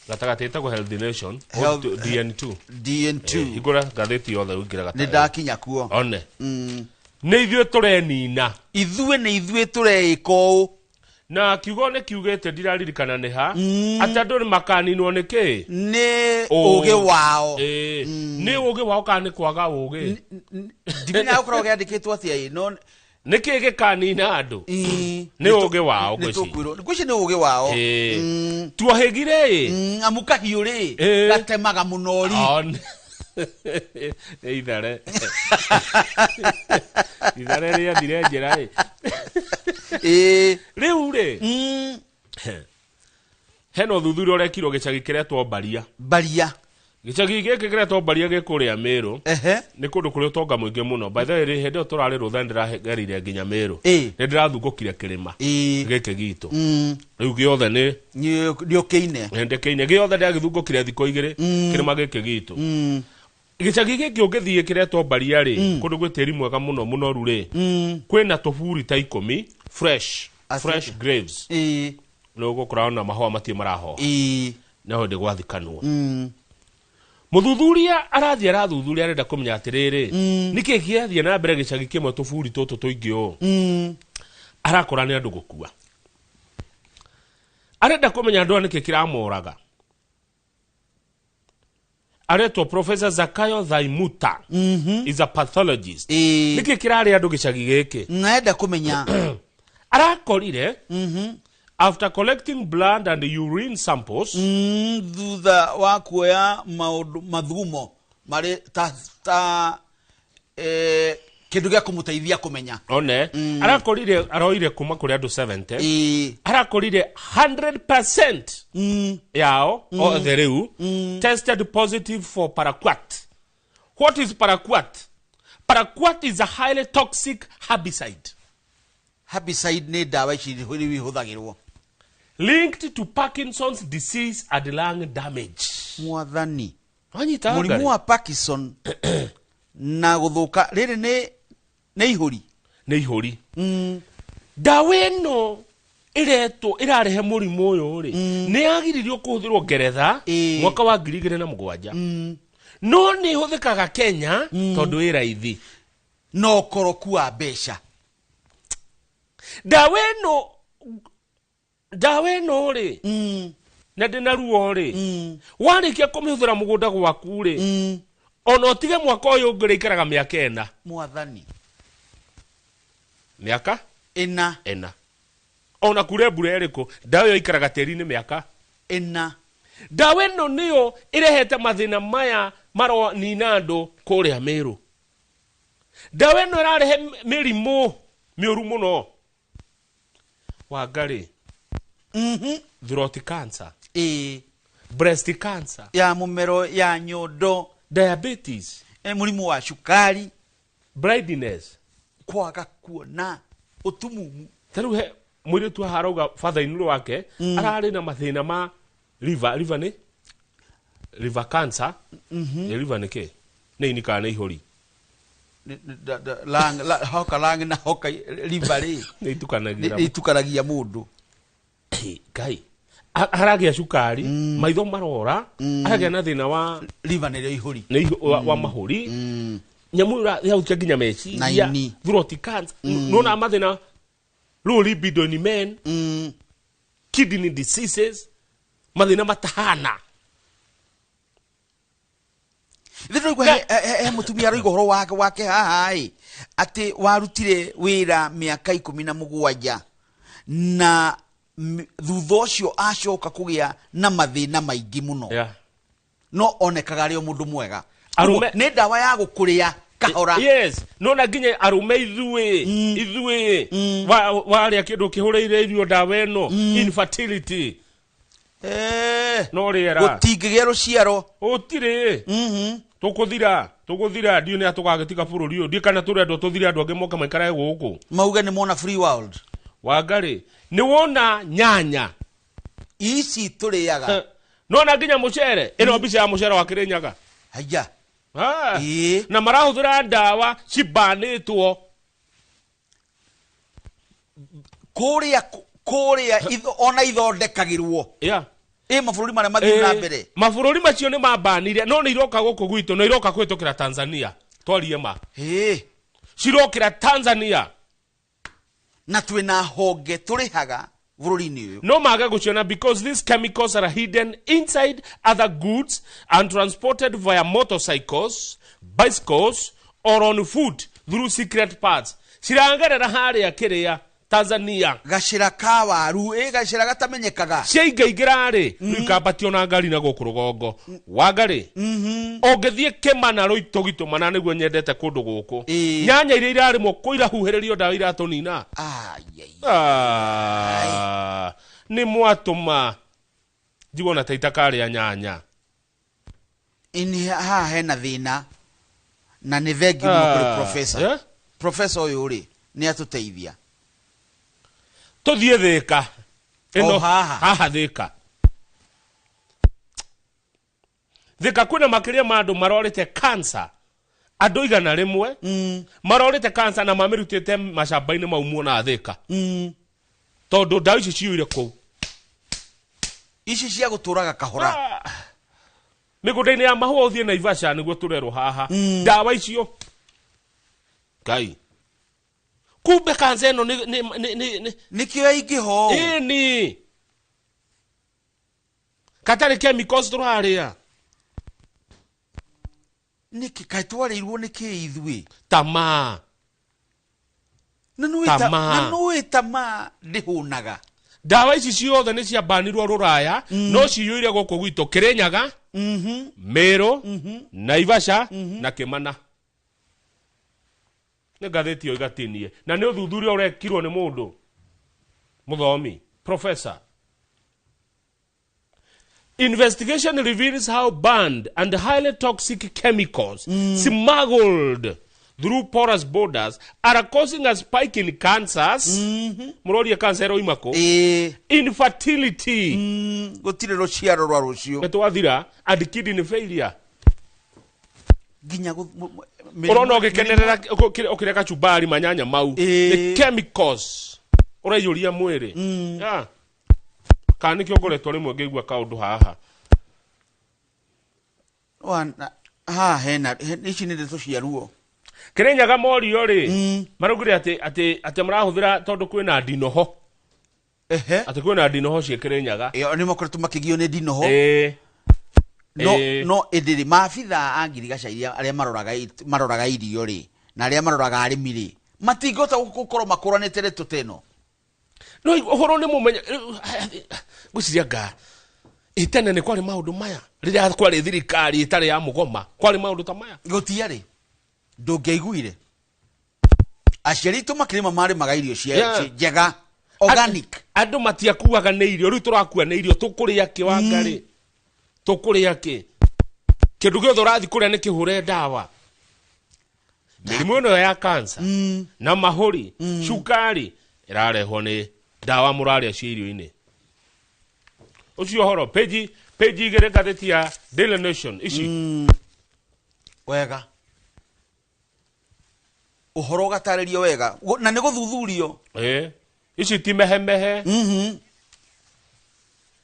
Gatagatĩ ĩtagwo Health Nation. DN2. DN2. Hingũra ngathĩti yothe ũingĩre gatagatĩ. Nĩ ndakinya kuo. One. Nĩ ithuĩ tũrenina. Ithuĩ nĩ ithuĩ tũreĩka ũũ. Na kiugo nĩ kiugĩte, ndiraririkana nĩ ha, atĩ andũ nĩ makaninwo nĩ kĩ? Nĩ ũgĩ wao. Ĩĩ. Nĩ ũgĩ wao kana nĩ kwaga ũgĩ? Ndimenya gũkoragwo gĩandĩkĩtwo atĩa ĩ no. Nĩ kĩ gĩkanina andũ? Nĩ ũgĩ wao. Nĩ ngwĩciria. Tũkwĩrwo ngwĩciria nĩ ũgĩ wao. Ĩĩ. Tuohĩgire ĩ. Amu kahiũ rĩ, Ĩĩ. gatemaga mũnori. Nĩ ithare, ithare rĩathire njĩra ĩ. Ĩĩ. Rĩu rĩ, hena ũthuthuria ũrekirwo gĩcagi kĩretwo Mbaria. Mbaria. Gĩcagi gĩkĩ kĩretwo Mbaria gĩ kũrĩa Mĩrũ. Nĩ kũndũ kũrĩ ũtonga mũingĩ mũno. By the way rĩ, hĩndĩ ĩyo tũrarĩ rũtha nĩndĩragerire nginya Mĩrũ. Nĩ ndĩrathungũkire kĩrĩma gĩkĩ gitũ. Rĩu gĩothe nĩ nĩ ũkĩine. Ndĩkĩine gĩothe, ndĩragĩthungũkire thikũ 2 kĩrĩma gĩkĩ gitũ. Gĩcagi gĩkĩ ũngĩthiĩ kĩretwo Mbaria rĩ, kũndũ gwĩ tĩri mwega mũno mũnoru rĩ, kwĩna tũburi ta 10 fresh fresh graves. Nĩ ũgũkora ona mahũa matirĩ marahoha. No hĩndĩ gwathikanwo. Mũthuthuria arathiĩ arathuthuria, arenda kũmenya atĩrĩrĩ, nĩkĩ kĩrathiĩ na mbere gĩcagi kĩmwe tũburi tũtũ tũingĩ ũũ? Arakora nĩ andũ gũkua. Arenda kũmenya andũ aya nĩkĩ kĩramoraga. Aretwo Professor Zakayo Thaimuta, is a pathologist. Nĩkĩ kĩrarĩa andũ gĩcagi gĩkĩ? Naenda kũmenya. Arakorire after collecting blood and urine samples, Thutha wa kuoya maũndũ mathugumo marĩ ta kĩndũ gĩa kũmũteithia kũmenya. One arakorire aroire kuma kũrĩ andũ 70, arakorire 100% yao othe rĩu tested positive for paraquat. What is paraquat? Paraquat is a highly toxic herbicide. Herbicide nĩ ndawa ici rĩu ihũthagĩrwo. Linked to Parkinson's disease and lung damage. Mwathani. Wanyita? Mũrimũ wa Parkinson na gũthũka rĩrĩ nĩ ihũri. Nĩ ihũri. Ndawa ĩno ĩretwo ĩrarehe mũrimũ ũyũ rĩ, nĩ yagiririo kũhũthĩrwo Ngeretha mwaka wa 2007, no nĩ ĩhũthĩkaga Kenya tondũ ĩ raithi. Na ũkoroku wa mbeca. Ndawa ĩno rĩ, na ndĩna ruo rĩ, warĩkia kũmĩhũthĩra mũgũnda gwaku rĩ, ona ũtige mwaka ũyũ ũngĩ rĩikaraga mĩaka 4. Mwathani. Mĩaka 4. 4. Ona kure mbura ĩrĩkũ, ndawa ĩyo ĩikaraga tĩri-inĩ mĩaka 4. Ndawa ĩno nĩyo ĩrehete mathĩna maya maronina andũ kũrĩa Mĩrũ. Ndawa ĩno ĩrarehe mĩrimũ mĩũru mũno, Wangarĩ. Throat cancer, breast cancer, ya mũmero, ya nyondo, diabetes, mũrimũ wa cukari, blindness, kwaga kuona, ũtumumu. Ta rĩu he mũirĩtu haha arauga father in law wake ararĩ na mathĩna ma liver. Liver nĩ liver cancer. Nĩ liver nĩ kĩ? Nĩ ini kana nĩ ihũri? Hoka lung na hoka liver rĩ, nĩ itukanagira. Nĩ itukanagia mũndũ. Ngai. Aragĩa cukari, maitho marora, aragĩa na thĩna wa liver nĩrĩo ihũri. Nĩ wa mahũri. Nyamũ ĩyo yahutia nginya meciria. Na ini. Throat cancer, nona mathĩna, low libido in men, kidney diseases, mathĩna matahana. Ithe tũraigua he mũtumia aroiga ũhoro wake haha ĩ, atĩ warutire wĩra mĩaka 17 na thutha ũcio acoka kũgĩa na mathĩna maingĩ mũno, no onekaga arĩ o mũndũ mwega. Arũme- Nĩ ndawa ya gũkũrĩa kahora. Yes, nona nginya arũme ithuĩ warĩa kĩndũ kĩhũrĩire irio ndawa ĩno, infertility, no rĩera. Gũtingĩgĩa rũciaro. Gũtirĩ. Tũgũthira ndiũ nĩ atũgagĩtiga bũrũri ũyũ, ndiũ kana tũrendwo tũthire, andũ angĩ moke maikarage gũkũ. Mauge nĩ mona free world. Wangarĩ, nĩ wona nyanya ici tũrĩaga? Nona nginya mũcere ĩno, mbica ya mũcere wa Kĩrĩnyaga. Haya. Ah, na marahũthĩra ndawa cibanĩtwo. Kũrĩa ona ithondekagĩrwo ĩ mabũrũri marĩa mathiĩ na mbere. Mabũrũri macio nĩ mabanire, no nĩ iroka gũkũ gwitũ, no iroka kũhĩtũkĩra Tanzania, twarie ma. Cirokĩra Tanzania. Na twĩna honge tũrĩhaga bũrũri-inĩ ũyũ. No mage gũciona because these chemicals are hidden inside other goods and transported via motorcycles, bicycles or on foot through secret paths. Cirangerera harĩa kĩrĩa Tanzania. Gacĩra ka waru, ĩ gacĩra gatamenyekaga. Ciaingaingĩra rĩ, rĩu ikambatio na ngari na gũkũ rũgongo. Wanga-rĩ, ũngĩthiĩ Kĩmana Rũitũgitũmana nĩguo nyendete kũndũ gũkũ. Nyanya iria irarĩmwo kũ irahuhĩrĩrio ndawa iratũnina. Ah, nĩ mwatũma njiguo na ta itakarĩa nyanya. Ini haha hena thĩna na nĩ thengiũ mũno kũrĩ professor. Eh? Professor ũyũ rĩ nĩ atũteithia. Tũthiĩ Thĩka. O haha. Haha Thĩka. Thĩka kwĩna makĩria ma andũ marorĩte cancer. Andũ 100 marorĩte cancer na mamĩrutĩte macamba-inĩ mau muona Thĩka. Tondũ ndawa ici ciyũire kũu. Ici cia gũtũraga kahora. Mĩgũnda-inĩ ya mahũa ũthiĩ Naivasha nĩguo tũrerwo haha. Ndawa icio. Ngai. Kumbe cancer ĩno nĩ Nĩkĩo yaingĩha ũũ. Ĩni. Katarĩ chemicals tũrarĩa. Nĩkĩ kaĩ twarĩirwo nĩ kĩ ithuĩ? Tamaa. Na Tamaa. nĩũĩ tamaa ndĩhũnaga. Ndawa ici ciothe nĩ ciambanirwo rũraya, no ciyũire gũkũ gwitũ Kĩrĩnyaga, Mĩrũ, Naivasha na Kĩmana. Nĩ ngathĩti ĩyo ĩgatinie. Na nĩ ũthuthuria ũrekirwo nĩ mũndũ mũthomi, professor. Investigation reveals how banned and highly toxic chemicals smuggled through porous borders are causing a spike in cancers. Mũroria cancer ĩroima kũ? Infertility. Gũtirĩ rũciaro rwa rũciũ. Nĩ twathira and kidney failure. Nginya Ũrona ũgĩkenerera ũkĩrĩa kachumbari manyanya mau. Nĩ chemicals ũraiyũria mwĩrĩ. Yeah. Kana nĩkĩo ngoretwo rĩmwe ngĩigua kaũndũ haha. Haha hena ici nĩ ndeto cia ruo. Kĩrĩnyaga morio rĩ, maraugire atĩ marahũthĩra tondũ kwĩna ndinoho. Atĩ kwĩna ndinoho ciĩ Kĩrĩnyaga. Ĩyo nĩ makoretwo makĩgio nĩ ndinoho. No ĩndĩ rĩ, maabitha a ngirigaca iria arĩa maroraga irio rĩ, na arĩa maroraga arĩmi rĩ, matingĩhota gũkorwo makũranĩte ndeto ta ĩno. No ũhoro nĩ mũmenye, ngwĩciria nga ĩ tene nĩ kwarĩ maũndũ maya, rĩrĩa kwarĩ thirikari ĩtarĩ ya mũgoma, kwarĩ maũndũ ta maya. Gũtiarĩ. Ndũngĩaiguire. Aciari aitũ makĩrĩma marĩmaga irio cia njega, organic. Andũ matiakuaga nĩ irio, rĩu tũrakua nĩ irio, tũkũrĩa kĩ wanga rĩ? Tũkũrĩa kĩ? Kĩndũ gĩothe ũrathiĩ kũrĩa nĩ kĩhũre ndawa. Mĩrimũ ĩno ya cancer na mahũri, cukari ĩrarehwo nĩ ndawa mũrarĩa cia irio-inĩ. Ũcio ũhoro, page 2 ngathĩti ya Daily Nation ici. Wega. Ũhoro ũgatarĩrio wega na nĩ gũthuthurio. Ici ti mehemehe.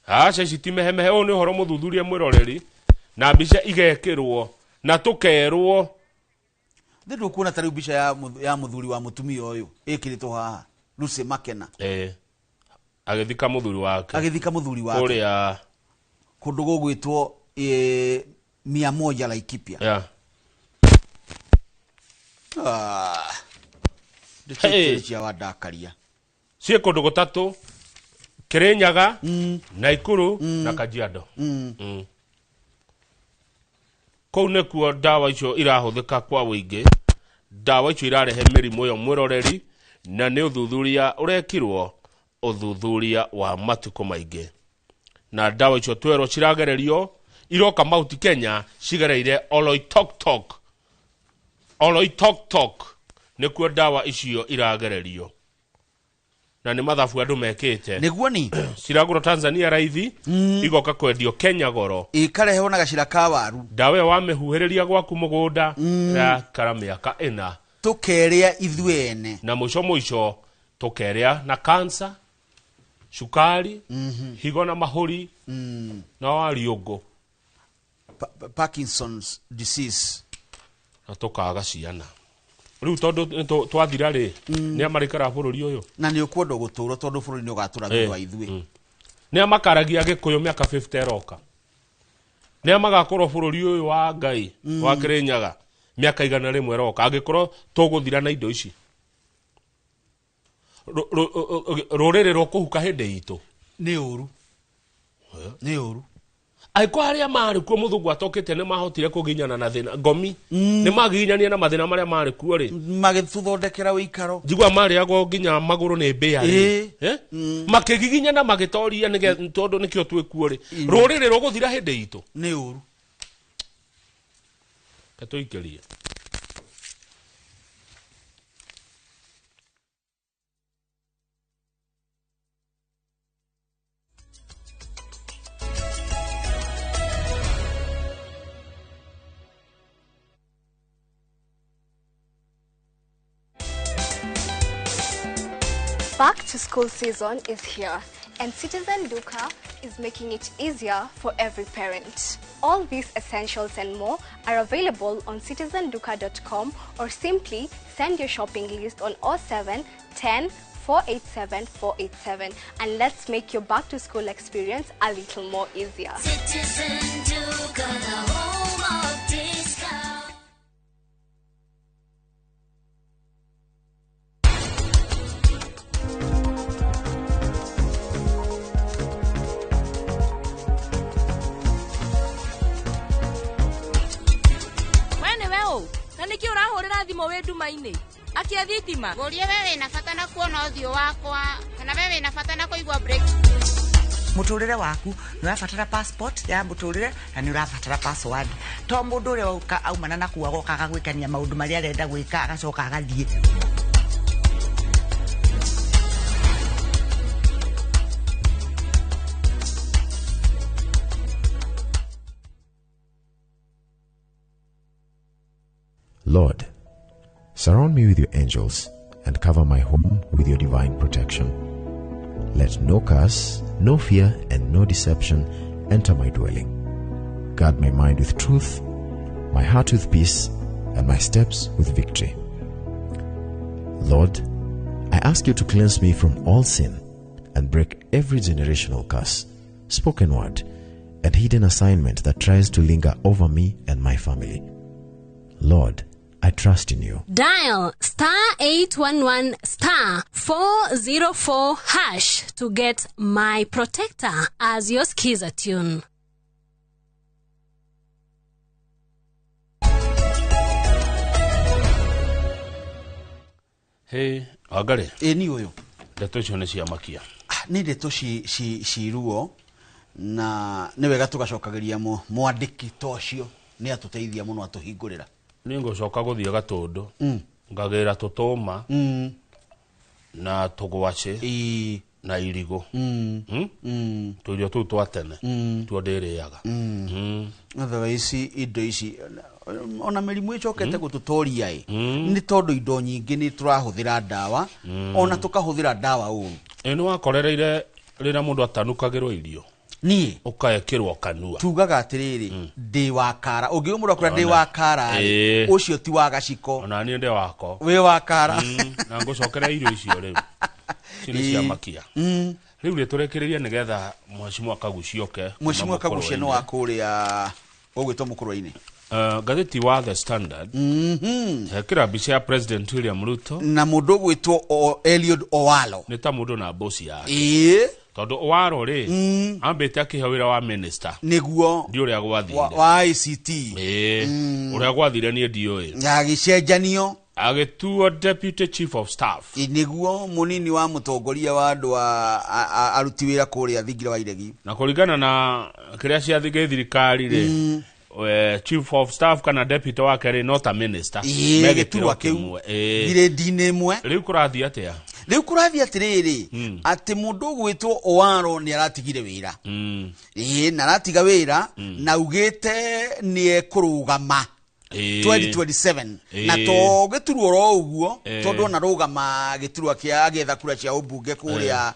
Aca ici ti mehemehe, ũyũ nĩ ũhoro mũthuthurie mwĩroreri na mbica igekĩrwo na tũkerwo. Nĩ ndũkuona ta rĩu mbica ya mũthuri wa mũtumia ũyũ ĩkĩrĩtwo haha, Lucy Makena. Agĩthika mũthuri wake. Agĩthika mũthuri wake. Kũrĩa kũndũ gũgwĩtwo 100 Laikipia. Yeah. Ndĩtĩkĩrĩ cia wandakaria. Ciĩ kũndũ gũtatũ, Kĩrĩnyaga, Naikuru na Kajiado. Kũu nĩkuo ndawa icio irahũthĩka kwa ũingĩ. Ndawa icio irarehe mĩrimũ ĩyo mwĩroreri, na nĩ ũthuthuria ũrekirwo, ũthuthuria wa matukũ maingĩ. Na ndawa icio twerwo ciragererio iroka Mount Kenya cigereire Oloitoktok. Oloitoktok nĩkuo ndawa icio iragererio. Na nĩ mathabu andũ mekĩte. Nĩguo ni? Ciragũrwo Tanzania raithi, igoka kwendio Kenya goro. Ikarehwo na gacĩra ka waru. Ndawa ĩyo wamĩhuhĩrĩria gwaku mũgũnda, ĩrakara mĩaka 4. Tũkerĩa ithuĩ ene. Na mũico mũico tũkerĩa na cancer, cukari, higo na mahũri, na wariũngũ. Parkinson's disease. Na tũkaga ciana. Rĩu tondũ twathira rĩ, nĩ amarĩkara bũrũri ũyũ? Na nĩ ũkwenda gũtũra tondũ bũrũri nĩ ũgatũra thutha wa ithuĩ. Nĩ amakaragia gĩkũyũ mĩaka 50 ĩroka? Nĩ amagakorwo bũrũri ũyũ wa Ngai wa Kĩrĩnyaga mĩaka 100 ĩroka angĩkorwo tũgũthira na indo ici? Rũrĩrĩ rũkũhuka hĩndĩ itũ. Nĩ ũru, nĩ ũru. Angĩkorwo arĩa marĩ kuo mũthũngũ atokĩte nĩ mahotire kũginyana na thĩna ngomi, nĩ magiginyania na mathĩna marĩa marĩ kuo rĩ, magĩtũthondekera wĩikaro. Njigua marĩagwo nginya magũrũ nĩ mbĩa rĩ. Eh? Makĩgiginyana magĩtoria tondũ nĩkĩo twĩ kuo rĩ, rũrĩrĩ rũgũthira hĩndĩ itũ. Nĩ ũru. Katũikĩrie. Back to school season is here, and Citizen Duka is making it easier for every parent. All these essentials and more are available on citizenduka.com or simply send your shopping list on 07 10 487 487 and let's make your back to school experience a little more easier. Citizen Duka, the home of discount. We nĩwe ũ na nĩkĩ ũrahũrĩra thimũ wĩ nduma-inĩ akia thitima? Ngũrie we wĩna bata na kuona ũthiũ wakwa kana we wĩna bata na kũigua break? Muturire waku nĩ ũrabatara passport ya muturire na nĩ ũrabatara password to mũndũ ũrĩa ũka aumana na kuu agoka agagwĩkania maũndũ marĩa arenda gwĩka agacoka agathiĩ. Lord, surround me with your angels and cover my home with your divine protection. Let no curse, no fear, and no deception enter my dwelling. Guard my mind with truth, my heart with peace, and my steps with victory. Lord, I ask you to cleanse me from all sin and break every generational curse, spoken word, and hidden assignment that tries to linger over me and my family. Lord, I trust in you. Dial star 811 star 404 hash to get My Protector as your skiza tune. Hey, Wangari. Ĩ ni ũyũ. Ndeto icio nĩ ciamakia. Nĩ ndeto ci ruo na nĩ wega tũgacokagĩria mwandĩki ta ũcio nĩ atũteithia mũno atũhingũrĩra. Nĩ ngũcoka gũthiĩ Gatũndũ ngagĩra tũtũma na tũgwacĩ na irigũ. Tũirio tũu twa tene tuo ndĩrĩaga. Otherwise indo ici ona mĩrimũ ĩcokete gũtũtoria ĩ nĩ tondũ indo nyingĩ nĩ tũrahũthĩra ndawa ona tũkahũthĩra ndawa ũru. Ĩ nĩ wakorereire rĩrĩa mũndũ atanukagĩrwo irio? Niĩ ũkaekĩrwo kanua. Tugaga atĩrĩrĩ, ndĩ wa kara ũngĩũĩ mũndũ akwĩra ndĩ wa kara rĩ, ũcio ti wa gaciko. Ona niĩ ndĩ wako. Wĩ wa kara. Na ngũcokera irio icio rĩu ici nĩ ciamakia. Rĩu rĩ tũrekererie nĩgetha mheshimiwa Kagucia oke. Mheshimiwa Kagucia nĩ wa kũrĩa ũgwĩtwo Mũkũrwe-inĩ. Ngathĩti wa The Standard hekĩra mbica ya President William Ruto na mũndũ ũgwĩtwo Eliud Owalo. Nĩ ta mũndũ na mboci yake. Tondũ Owalo rĩ ambĩte akĩheo wĩra wa minister. Nĩguo. Ndi ũrĩa gwathire. Wa ICT. Ũrĩa gwathire niĩ ndiũĩ. Agĩcenjanio. Agĩtuo deputy chief of staff. Nĩguo mũnini wa mũtongoria wa andũ a aruti wĩra kũrĩa thingira wa iregi. Na kũringana na kĩrĩa ciathi gĩ thirikari rĩ, chief of staff kana deputy wake rĩ no ta minister. Ĩĩ, gĩturwa kĩu. Grade-inĩ ĩmwe. Rĩu kũrathiĩ atĩa? Rĩu kũrathiĩ atĩrĩrĩ, atĩ mũndũ ũgwĩtwo Owalo nĩ aratigire wĩra. Ĩĩ, na aratiga wĩra na augĩte nĩ ekũrũgama 2027 na to gĩturwa oro ũguo tondũ ona rũgama gĩturwa kĩa agĩetha kura cia ũmbunge kũrĩa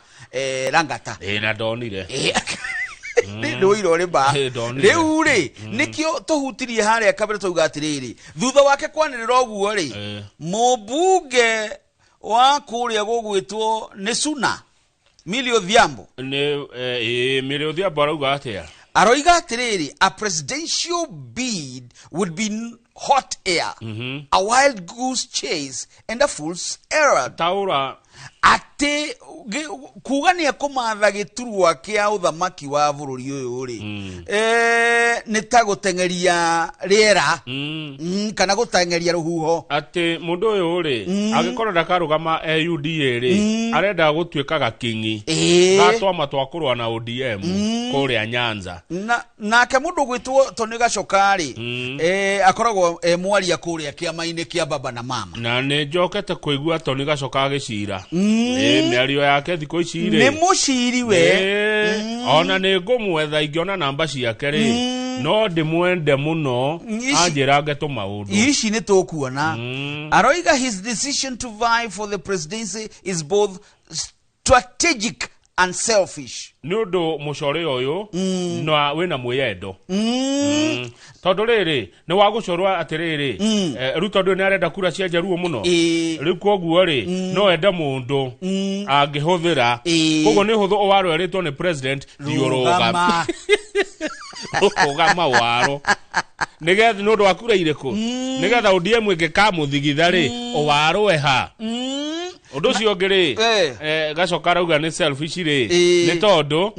Langata. Ĩĩ, na ndonire. Nĩ wũira ũrĩ ma. Ĩ, ndonire. Rĩu rĩ, nĩkĩo tũhutirie harĩa kabere twauga atĩrĩrĩ, thutha wake kwanĩrĩra ũguo rĩ, mũmbunge wa kũrĩa gũgwĩtwo nĩ Suna Millie Odhiambo. Nĩ ĩ Millie Odhiambo arauga atĩa? Aroiga atĩrĩrĩ, a presidential bid would be hot air, a wild goose chase and a fool's errand. Taũra. Atĩ kuga nĩ ekũmatha gĩturwa kĩa ũthamaki wa bũrũri ũyũ rĩ, nĩ ta gũteng'eria rĩera, kana gũteng'eria rũhuho. Atĩ mũndũ ũyũ rĩ, angĩkorwo ndakarũgama UDA rĩ, arenda gũtuĩka gakingi gatwama twa kũrũa na ODM kũrĩa Nyanza. Na nake mũndũ ũgwĩtwo Tony Gacoka rĩ, akoragwo mwaria kũrĩa kĩama-inĩ kĩa baba na mama. Na nĩ njokete kũigua Tony Gacoka agĩcira. Mĩario yake thikũ ici rĩ, nĩ mũciri we. Ona nĩ ngũmwetha ingĩona namba ciake rĩ, no ndĩmwende mũno anjĩrange tũmaũndũ. Ici nĩ tũkuona. Aroiga his decision to vie for the presidency is both strategic and selfish. Nĩ ũndũ mũcore ũyũ na wĩna mwĩyendo. Tondũ rĩrĩ nĩ wa gũcorwo atĩrĩrĩ, Ruto ndũĩ nĩ arenda kura cia Njaruo mũno. Rĩu koguo rĩ, no ende mũndũ angĩhũthĩra. Koguo nĩ hũthũ ũwaro erĩtwo nĩ president thiĩ ũrũgame. Rũgama waro. Nĩgetha nĩ ũndũ wa kura irĩkũ? Nĩgetha ODM ĩngĩkamũthigitha rĩ, ũwarũe ha? Ũndũ ũcio ũngĩ rĩ, Gacoka arauga nĩ selfish rĩ, nĩ tondũ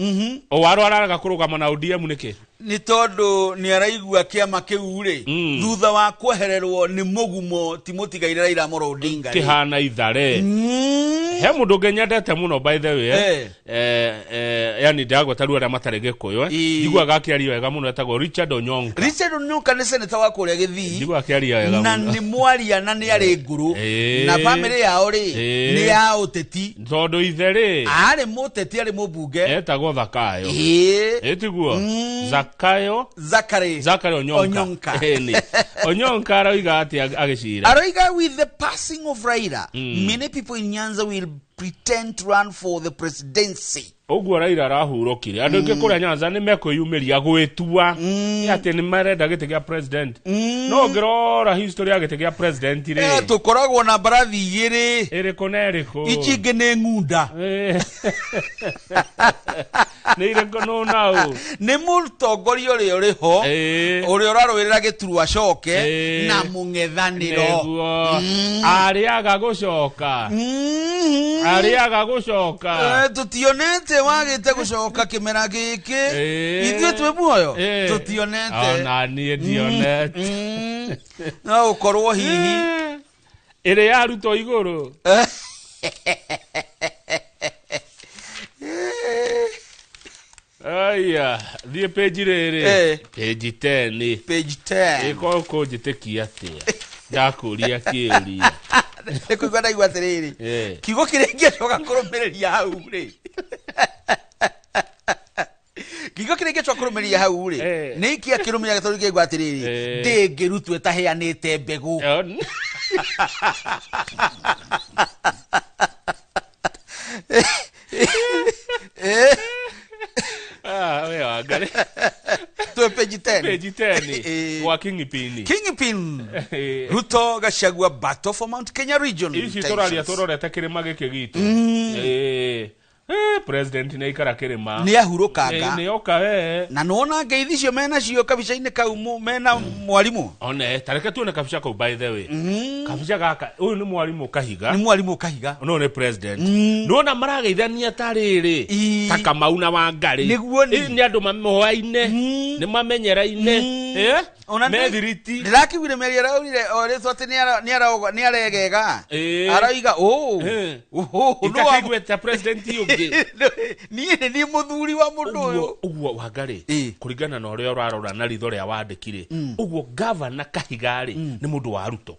ũwaro ararega kũrũgama na ODM nĩkĩ? Nĩ tondũ nĩ araigua kĩama kĩu rĩ, thutha wa kwehererwo nĩ mũgumo ti mũtigaire Raila Amolo Odinga rĩ. Kĩhana ithare. He mũndũ ũngĩ nyendete mũno by the way, yani ndagweta rĩu arĩa matarĩ Gĩkũyũ, njiguaga akĩaria wega mũno, etagwo Richard Onyonka. Richard Onyonka nĩ seneta wa kũrĩa Gĩthii. Njiguaga akĩaria wega na mũno. Nĩ mwaria na nĩ arĩ ngũrũ. Na bamĩrĩ yao rĩ, nĩ ya ũteti. Tondũ ithe rĩ, arĩ mũteti, arĩ mũmbunge. Etagwo Zakayo. Ĩtiguo? Zakayo. Zakari. Zakari Onyonka. Onyonka. Ĩni. Onyonka aroiga atĩa agĩcira? Aroiga with the passing of Raila, many people in Nyanza will pretend to run for the presidency. Ũguo Raila arahurũkire. Andũ aingĩ kũrĩa Nyanza nĩ mekwĩyumĩria gwĩtua atĩ nĩ marenda gĩtĩ kĩa president. No ũngĩrora history ya gĩtĩ kĩa president rĩ, tũkoragwo na mbarathi igĩrĩ. Ĩrĩkũ na ĩrĩkũ? Ici ingĩ nĩ ng'unda. Nĩ irĩkũ nũ na ũ? Nĩ mũtongoria ũrĩa ũrĩ ho, ũrĩa ũrarũĩrĩra gĩturwa acoke, na mũng'ethanĩro. Nĩguo. Arĩaga gũcoka. Arĩaga gũcoka. Tũtionete wagĩte gũcoka kĩmera gĩkĩ. Ithuĩ twĩ muoyo? Tũtionete. Ona niĩ ndionete. No ũkorwo hihi. Ĩrĩ yarutwo igũrũ. Aya, thiĩ page rĩrĩ. Page 10. Page 10. Ĩkorwo kũnjĩtĩkia atĩa? Ndakũria kĩũria. Nĩ kũigua ndaigua atĩrĩrĩ. Kiugo kĩrĩa ingĩcoka kũrũmĩrĩria hau rĩ. Kiugo kĩrĩa ingĩcoka kũrũmĩrĩria hau rĩ. Nĩ ikia kĩrũmĩrĩria tondũ kĩigua atĩrĩrĩ. Ndĩngĩrutwo ĩtaheanĩte mbegũ. We wangari. Tuwe page 10. Page 10. Wa Kingpin. Kingpin. Ruto Gachagua battle for Mount Kenya region. Ici tũraria tũrorete kĩrĩma gĩkĩ gitũ. President nĩ aikara kĩrĩma. Nĩ ahurũkanga. Nĩ oka we. Na nĩwona ngeithi icio mena cio kabica-inĩ kau mena mwarimũ. One, ta reke tuone kabica kau by the way. Kabica gaka, ũyũ nĩ mwarimũ Kahiga. Nĩ mwarimũ Kahiga. No nĩ president. Nĩwona marageithania ta rĩrĩ. Ta Kamau na Wangari. Nĩguo nĩ. Nĩ andũ mamoaine. Nĩ mamenyeraine. Ona Methiriti. Ndĩrakĩiguire mĩario araugire o rĩtwa atĩ nĩ aregega. Aroiga, "Oh, Itakĩiguĩte ta president ũngĩ." Niĩ nĩ niĩ mũthuri wa mũndũ ũyũ. Ũguo Wangari, kũringana na ũrĩa ũrarora na ritho rĩa wandĩki rĩ, ũguo gavana Kahiga rĩ, nĩ mũndũ wa Ruto.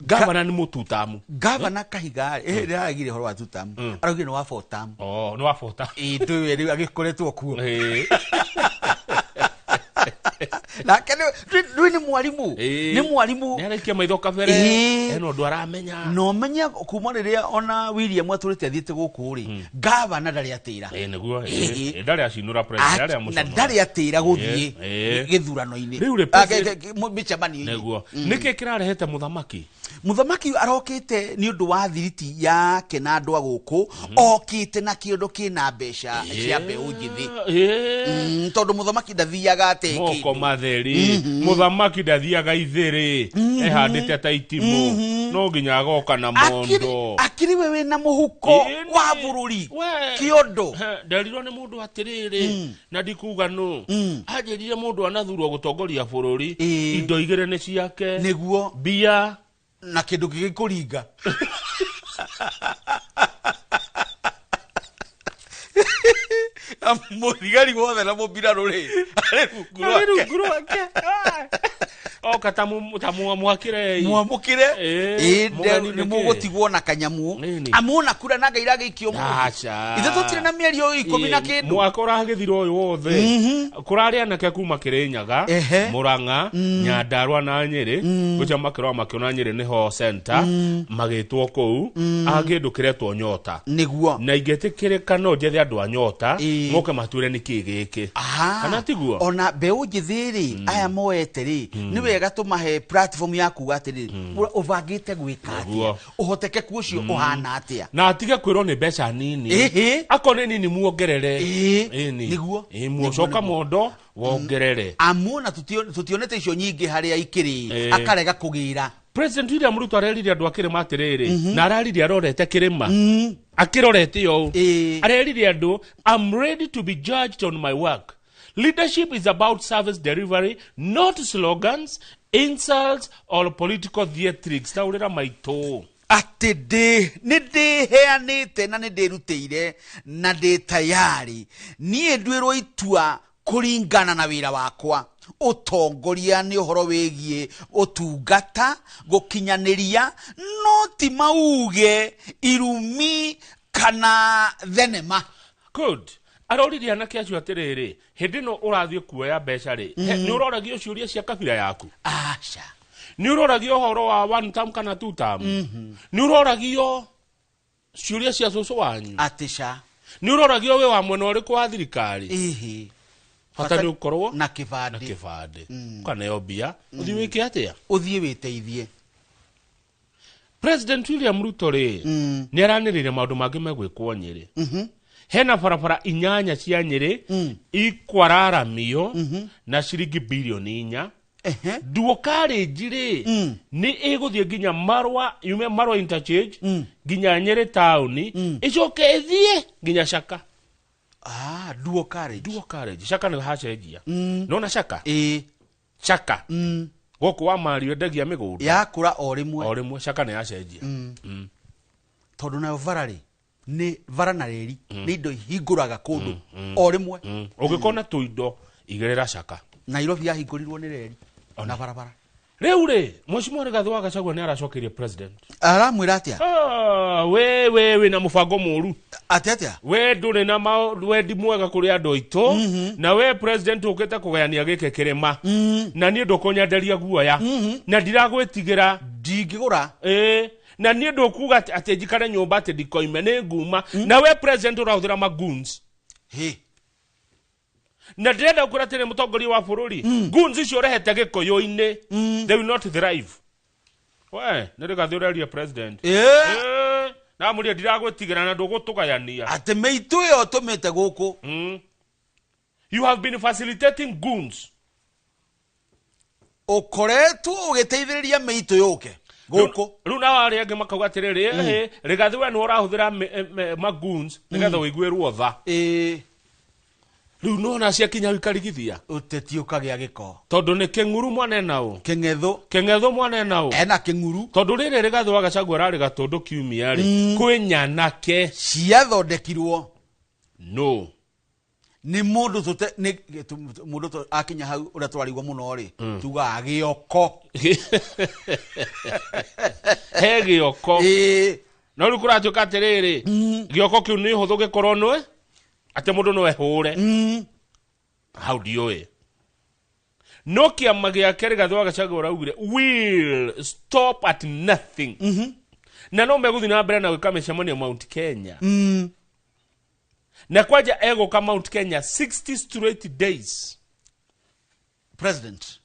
Gavana nĩ mũtutamu. Gavana Kahiga rĩ, ndĩraragire ũhoro wa tutamu. Araugire nĩ wa four term. Oh, nĩ wa four term. Ndũĩ rĩu agĩkoretwo kuo. Nake nĩ nĩ mwarimu. Ĩĩ. Nĩ mwarimu. Nĩ araikia maitho kabere. Ĩĩ. Hena ũndũ aramenya. Na ũmenye kuma rĩrĩa ona William atũrĩte athiĩte gũkũ rĩ, gavana ndarĩ atĩra. Ĩĩ, nĩguo. Ĩĩ. Ĩĩ, ndarĩ acinũra president, ndarĩ Na amũconora. ndarĩ atĩra gũthiĩ Ĩĩ. gĩthurano-inĩ. Rĩu rĩ, Ah, mĩcemanio-inĩ. Nĩguo. Nĩkĩ kĩrarehete mũthamaki? Mũthamaki arokĩte nĩ ũndũ wa thiriti yake na andũ a gũkũ, okĩte na kĩũndũ kĩna mbeca cia mbeũ njĩthĩ. Tondũ mũthamaki ndathiaga ate Moko matheri. Mũthamaki ndathiaga ithĩrĩ ehandĩte ta itimũ, no nginya agoka na mondo. Akĩrĩ we wĩna mũhuko Ĩĩ, wa bũrũri kĩondo. Nderirwo nĩ mũndũ atĩrĩrĩ, na ndikuga nũ, anjĩrire mũndũ anathurwo gũtongoria bũrũri, indo igĩrĩ nĩ ciake. Nĩguo. Mbia na kĩndũ gĩgĩkũringa. Mũthigari wothe na mũmbirarũ rĩ, arĩ rungu Arĩ rwake. rungu rwake. Oka ta mwakĩre. Mwamũkĩre. Ĩĩ, Ĩĩ, mũgeni nĩ nĩkĩ? mũgũtigwo na kanyamu amuona kura na ngai iragĩikio mũndũ. Aca. Ithe tũtirĩ na mĩario 10 na Ĩĩ, kĩndũ. mwaka ũragĩthira ũyũ wothe kũrarĩ anake kuma Kĩrĩnyaga, Mũrang'a, Nyandarua na Nyĩrĩ, gũcia makĩrora makĩona Nyĩrĩ nĩho center, magĩtwo kũu a kĩndũ kĩretwo nyota. Nĩguo. Na ingĩtĩkĩrĩka no njethe andũ a nyota moke matwĩre nĩkĩ gĩkĩ, kana tiguo? Ona mbeũ njĩthĩ rĩ, aya moete rĩ, nĩ wega tũmahe platform ya kuga atĩrĩrĩ, ũbangĩte gwĩka atĩa, Nĩguo. ũhotekeku ũcio ũhana atĩa. Na atige kwĩrwo nĩ mbeca nini. Ĩhĩ. Akorwo nĩ nini muongerere. Ĩni. Nĩguo. Ĩĩ, muocoka mondo wongerere. Amuona tũtionete icio nyingĩ harĩa ikĩrĩ, akarega kũgĩra. President William Ruto arerire andũ a kĩrĩma atĩrĩrĩ, na araririe arorete kĩrĩma, akĩrorete ũũ, arerire andũ, "I'm ready to be judged on my work. Leadership is about service delivery, not slogans, insults or political theatrics." Taũrĩra maitũ. Atĩ ndĩ nĩ ndĩheanĩte na nĩ ndĩrutĩire na ndĩ tayari niĩ nduĩrwo itua kũringana na wĩra wakwa. Ũtongoria nĩ ũhoro wĩgiĩ ũtungata gũkinyanĩria, no ti mauge, irumi kana thenema. Good. Aroririe anake acio atĩrĩrĩ, hĩndĩ ĩno ũrathiĩ kuoya mbeca rĩ, nĩ ũroragio ciũria cia kabira yaku? Aca. Nĩ ũroragio ũhoro wa one term kana two term? Nĩ ũroragio ciũria cia cũcũ wanyu? Atĩ ca. Nĩ ũroragio wĩ wa mwena ũrĩkũ wa thirikari? Ĩhĩ. Bata nĩ ũkorwo na kĩbandĩ. Na kĩbandĩ. Ũkaneo mbia, ũthiĩ wĩke atĩa? Ũthiĩ wĩteithie. President William Ruto rĩ, nĩ aranĩrĩire maũndũ mangĩ megwĩkwo Nyĩrĩ. Hena barabara 8 cia Nyĩrĩ ikwararamio na ciringi birioni 4. Duo carriage rĩ, nĩ ĩgũthiĩ nginya Marwa, yume Marwa interchange nginya Nyĩrĩ taũni, ĩcoke ĩthiĩ nginya Caka. Ah, duo carriage. Duo carriage. Caka nĩ hacenjia. Nona Caka? Ĩĩ. Caka gũkũ wa Mario endagia mĩgũnda. Yakũra o rĩmwe. O rĩmwe Caka nĩ yacenjia. Tondũ nayo bara rĩ, nĩ bara na reri nĩ indo ihingũraga kũndũ o rĩmwe. Ũngĩkona tũindo igĩrĩra Caka. Nairobi yahingũrirwo nĩ reri na barabara. Rĩu rĩ, Mheshimiwa Rigathĩ wa Gachagua nĩ aracokeirie president. Aramwĩra atĩa? Ah, we we wĩna mũbango mũru. Atĩ atĩa? We ndũrĩ na wendi mwega kũrĩ andũ aitũ, na we president ũkĩte kũgayania gĩkĩ kĩrĩma, na niĩ ndũkũnyenderia guoya, na ndiragwĩtigĩra. Ndingĩgũra. Ĩĩ, na niĩ ndũkuga atĩ njikare nyũmba atĩ ndikoime, nĩ nguma. Na we president ũrahũthĩra magoons. Hĩ. Na ndĩrenda gũkwĩra atĩrĩ, mũtongoria wa bũrũri, goons icio ũrehete gĩkũyũ-inĩ, they will not thrive. We nĩ Rigathĩ ũreria president. Ĩĩ. Namũria ndiragwĩtigĩra na ndũgũtũgayania. Atĩ mĩitũ ĩyo ũtũmĩte gũkũ. You have been facilitating goons. Ũkoretwo ũgĩteithĩrĩria mĩitũ yũke gũkũ. Rĩu nao arĩa angĩ makauga atĩrĩrĩ, Rigathĩ we nĩwe ũrahũthĩra magoons nĩgetha ũiguĩrwo tha. Rĩu nona ciakinya ikarigithia. Ũteti ũkagĩa gĩko. Tondũ nĩ kĩng'uru mwana ena ũ. Kĩng'ethũ. Kĩng'ethũ mwana ena ũ. Ena kĩng'uru. Tondũ rĩrĩ Rigathĩ wa Gachagua ararĩ Gatũndũ kiumia rĩ, kwĩ nyanake ciathondekirwo. No. Nĩ mũndũ tũte, nĩ, mũndũ akinya hau ũrĩa twarigwo mũno rĩ, tugaga gĩoko. He gĩoko. Ĩĩ. No rĩu kũratuĩka atĩrĩrĩ, gĩoko kĩu nĩ hũthũ gĩkorwo nĩ atĩ mũndũ no ehũre. Hau ndiũĩ. No kĩama gĩake Rigathĩ wa Gachagua ũraugire will stop at nothing. Na no megũthiĩ na mbere na gwĩka mĩcemanio Mount Kenya. Na kwanja egũka Mount Kenya 60 straight days. President.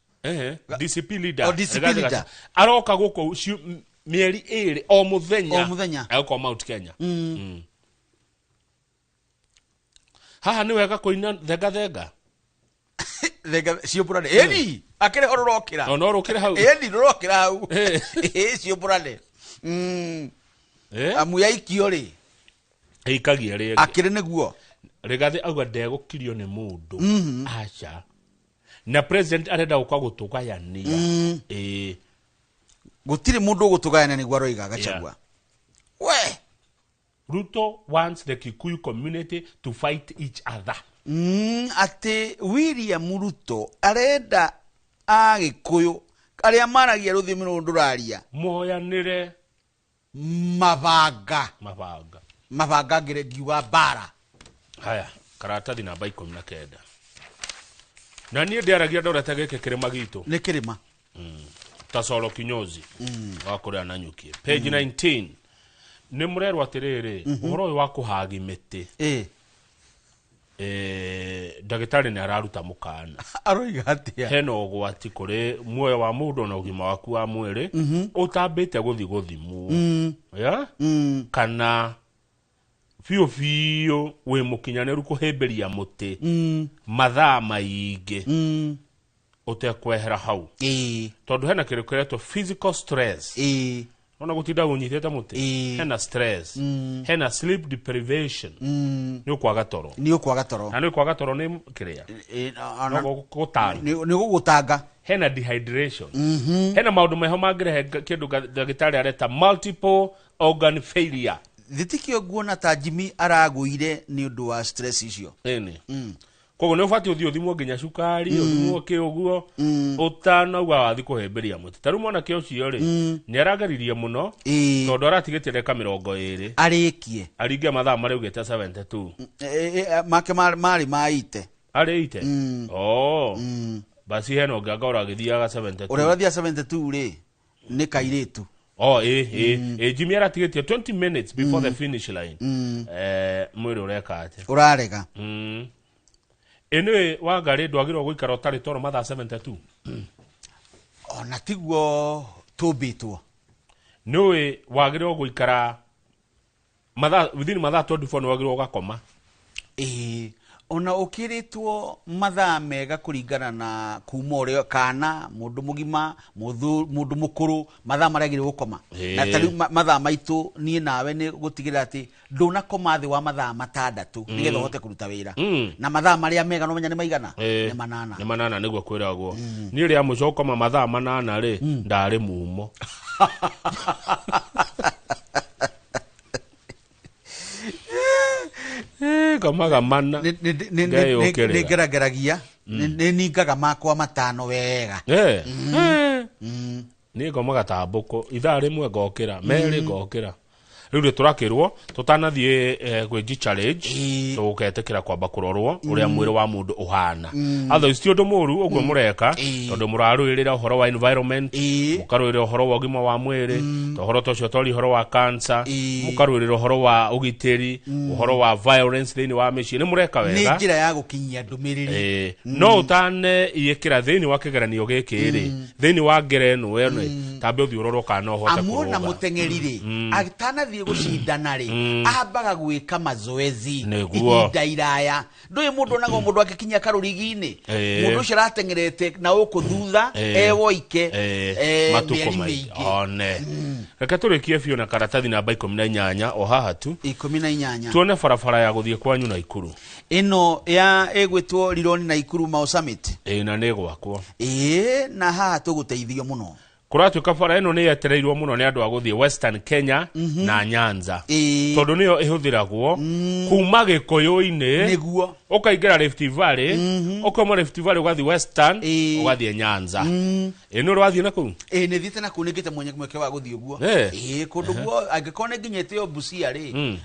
DCP leader. Oh, DCP Rigathĩ leader. Gachagua. Aroka gũkũ mĩeri 2 o mũthenya. O mũthenya. Egũka Mount Kenya. Haha nĩ wega kũina thenga thenga. Thenga ciũmbũrane. Ĩni, akĩrĩ ho rũrokĩra. No, no rũkĩre hau. Ĩni, rũrokĩra hau. Ĩ, ciũmbũrane. Amu yaikio rĩ. Ĩikagia rĩngĩ. Akĩrĩ nĩguo. Rigathĩ auga ndegũkirio nĩ mũndũ. Aca. Na president arenda gũka gũtũgayania. Ĩĩ. Gũtirĩ mũndũ ũgũtũgayania nĩguo aroiga Gachagua. We. Ruto wants the Kikuyu community to fight each other. Atĩ William Ruto arenda Agĩkũyũ arĩa maragia rũthiomi rũrũ ndũraria moyanĩre mabanga mabanga mabanga ngĩre ngiuga mbara. Haya, karatathi namba 19. Na niĩ ndĩaragia ndorete gĩkĩ kĩrĩma gitũ. Nĩ kĩrĩma. Tasoro kinyozi wa kũrĩa Nanyuki. Page 19. Nĩ mũrerwo atĩrĩrĩ, ũhoro ũyũ wa kũhagi mĩtĩ. Ndagĩtarĩ nĩ araruta mũkana. Aroiga atĩa? Hena ũgwati kũrĩ muoyo wa mũndũ na ũgima waku wa mwĩrĩ ũtambĩte gũthiĩ gũthimwo. Yeah? Kana biũ biũ wĩ mũkinyanĩru kũhĩmbĩria mũtĩ mathaa maingĩ ũtekwehera hau. Tondũ hena kĩndũ kĩretwo physical stress. Ona gũtinda ũnyitĩte mũtĩ. Hena stress. Hena sleep deprivation. Nĩ ũkwaga toro. Nĩ ũkwaga toro. Na nĩ ũkwaga toro nĩ kĩrĩa? No gũgũtanga. Nĩ gũgũtanga. Hena dehydration. Hena maũndũ meho mangĩrehe kĩndũ ndagĩtarĩ areta multiple organ failure. Thitikio nguona ta Jimmy aragũire nĩ ũndũ wa stress icio. Ĩni. Koguo nĩ ũbatiĩ ũthiĩ ũthimwo nginya cukari, ũthimwo kĩ ũguo, ũtanauga wathiĩ kũhĩmbĩria mũtĩ. Ta rĩu mwanake ũcio rĩ, nĩ arageririe mũno, tondũ aratigĩtie ndagĩka 20. Arĩkie. Aringe mathaa marĩa augĩte 72. Make marĩ ma ite. Arĩ ite? Oh. Basi hena ũngĩ anga ũragĩthiaga 72. Ũrĩa ũrathiaga 72 rĩ, nĩ kairĩtu. Oh, Jimmy aratigĩtie 20 minutes before the finish line. Mwĩrĩ ũreka atĩa? Ũrarega. Ĩnĩ Wangarĩ ndwagĩrĩirwo gũikara ũtarĩ toro mathaa 72. Ona tiguo tũmbĩtwo. Nĩũĩ wagĩrĩirwo gũikara mathaa within mathaa 24 nĩ wagĩrĩirwo ũgakoma. Ĩĩ, ona ũkĩrĩtwo mathaa mega kũringana na kuma ũrĩa kana mũndũ mũgima, mũndũ mũkũrũ, mathaa marĩa agĩrĩirwo gũkoma. Na ta rĩu mathaa maitũ niĩ nawe nĩ gũtigĩrĩra atĩ ndũnakoma thĩ wa mathaa 6 nĩgetha ũhote kũruta wĩra. Na mathaa marĩa mega no menya nĩ maigana? Nĩ 8. Nĩ 8 nĩguo kwĩragwo. Niĩ rĩa mũico gũkoma mathaa 8 rĩ, ndarĩ mumo. Komaga 4. Nĩ ngerageragia, nĩ ningaga makwa 5 wega. Niĩ ngomaga ta mbũkũ, ithaa 1 ngokĩra, 2 ngokĩra. Rĩu rĩ tũrakĩrwo tũtanathiĩ gwĩ G challenge, tũgetĩkĩra kwamba kũrorwo ũrĩa mwĩrĩ wa mũndũ ũhana. Otherwise ti ũndũ mũũru ũguo mũreka, tondũ mũrarũĩrĩra ũhoro wa environment, mũkarũĩrĩra ũhoro wa ũgima wa mwĩrĩ, ũhoro ta ũcio tori ũhoro wa cancer, mũkarũĩrĩra ũhoro wa ũgitĩri, ũhoro wa violence thĩinĩ wa mĩciĩ. Nĩ mũreka wega. Nĩ njĩra ya gũkinyia ndũmĩrĩri. No ũtaneĩkĩra thĩinĩ wa kĩgeranio gĩkĩ rĩ, thĩinĩ wa ngerenwa ĩno, tambe ũthiĩ ũrorwo kana no ũhote Amu ona kũrũga. mũteng'eri rĩ, atanathiĩ gũcindana rĩ, ambaga gwĩka mazoezi ihinda iraya. Ndũĩ mũndũ onaga mũndũ angĩkinya karũrigi-inĩ, mũndũ ũcio arateng'erete na gũkũ thutha, ewoike, matukũ mĩeri maingĩ. mĩingĩ. One. Reke tũrĩkie biũ na karatathi namba 18 o haha tu. 18. Tuone barabara ya gũthiĩ kwanyu Naikuru. Ĩno ya ĩgwĩtwo Rironi Naikuru Mau Summit. Ĩĩ, na nĩ gwakwo. Ĩĩ, na haha tũgũteithio mũno. Kũratuĩka bara ĩno nĩ yetereirwo mũno nĩ andũ a gũthiĩ Western Kenya na Nyanza. Tondũ nĩyo ĩhũthĩragwo kuma Gĩkũyũ-inĩ Nĩguo. Ũkaingĩra Rift Valley, ũkauma Rift Valley ũgathiĩ Western, ũgathiĩ Nyanza. Ĩ nĩ ũrĩ wathiĩ na kũu? Ĩ, nĩ thiĩte na kũu, nĩ ngĩte mweke wa gũthiĩ ũguo. Ĩ, kũndũ guo angĩkorwo nĩ nginyĩte o Busia rĩ,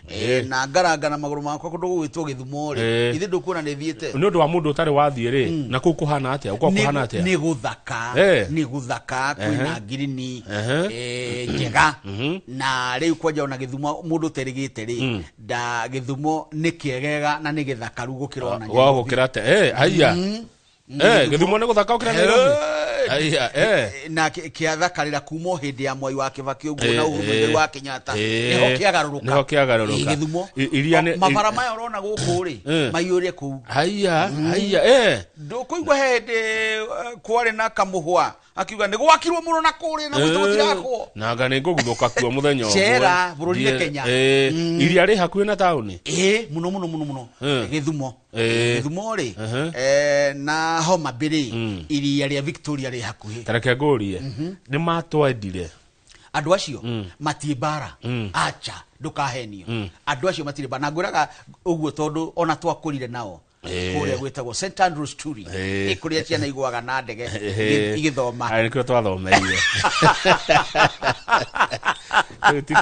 na ngaranga na magũrũ makwa kũndũ gũgwĩtwo Gĩthumo rĩ, ithe ndũkuona nĩ thiĩte. Nĩ ũndũ wa mũndũ ũtarĩ wathiĩ rĩ, na kũu kũhana atĩa? Gũkoragwo kũhana atĩa? Nĩ gũthaka, nĩ gũthaka, kwĩna ngirini njega. Na rĩu kwanja ona Gĩthumo mũndũ ũterĩgĩte rĩ, nda Gĩthumo nĩ kĩegega na nĩ gĩthakaru gũkĩra ona Wa gũkĩra te haiya. Gĩthumo nĩ gũthaka gũkĩra Nairobi. Haiya. Na kĩathakarĩra kuma o hĩndĩ ya Mwai wa Kĩbakĩ ũguo na Uhuru Muigai wa Kenyatta, nĩho kĩagarũrũka. Nĩho kĩagarũrũka. Gĩthumo. Iria nĩ Mabara maya ũrona gũkũ rĩ, maiyũre kũu. Haiya, haiya. Ndũkũigua he hĩndĩ kwarĩ na kamũhwa akiuga nĩ gwakirwo mũno na kũrĩa na gwitũ gũtirakwo. Na anga nĩ ngũguthũka kuo mũthenya ũmwe. Cera bũrũri-inĩ Kenya. Iria rĩ hakuhĩ na taũni? Ĩ, mũno mũno mũno mũno. Gĩthumo. Gĩthumo rĩ, na Homa Bay rĩ, iria rĩa Victoria rĩ hakuhĩ. Ta reke ngũrie, nĩ matwendire andũ acio? Matirĩ mbara. Acha, ndũkahenio, andũ acio matirĩ mbara, na ngwĩraga ũguo tondũ ona twakũrire nao kũrĩa gwĩtagwo St Andrews Turi, kũrĩa ciana igũaga na ndege igĩthoma. Aya nĩkĩo twathomeire. Rĩu ti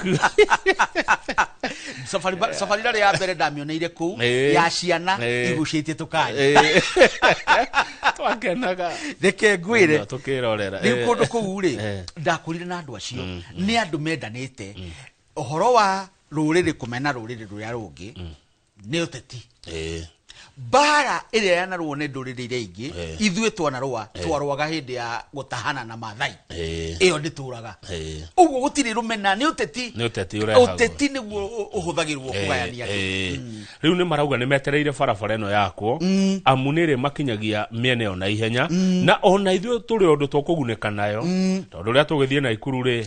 Safari rarĩ ya mbere ndamĩoneire kũu ya ciana igucĩtie tũkari. Twakenaga. Reke ngwĩre, Mũno tũkĩrorera. Rĩu kũndũ kũu rĩ, ndakũrire na andũ acio, nĩ andũ mendanĩte. Ũhoro wa rũrĩrĩ kũmena rũrĩrĩ rũrĩa rũngĩ nĩ ũteti. Mbara ĩrĩa yanarũo nĩ ndũrĩrĩ iria ingĩ, ithuĩ twanarũa, twarũaga hĩndĩ ya gũtahana na Mathai, ĩyo ndĩtũraga. Ũguo gũtirĩ rũmena, nĩ ũteti. Nĩ ũteti ũrehagwo. Ũteti nĩguo ũhũthagĩrwo kũgayania andũ. Rĩu nĩ marauga nĩ metereire barabara ĩno yakwo, amu nĩ ĩrĩ makinyagia mĩena ĩyo na ihenya, na ona ithuĩ tũrĩ ũndũ tũkũgunĩka nayo, tondũ rĩrĩa tũgĩthiĩ Naikuru rĩ,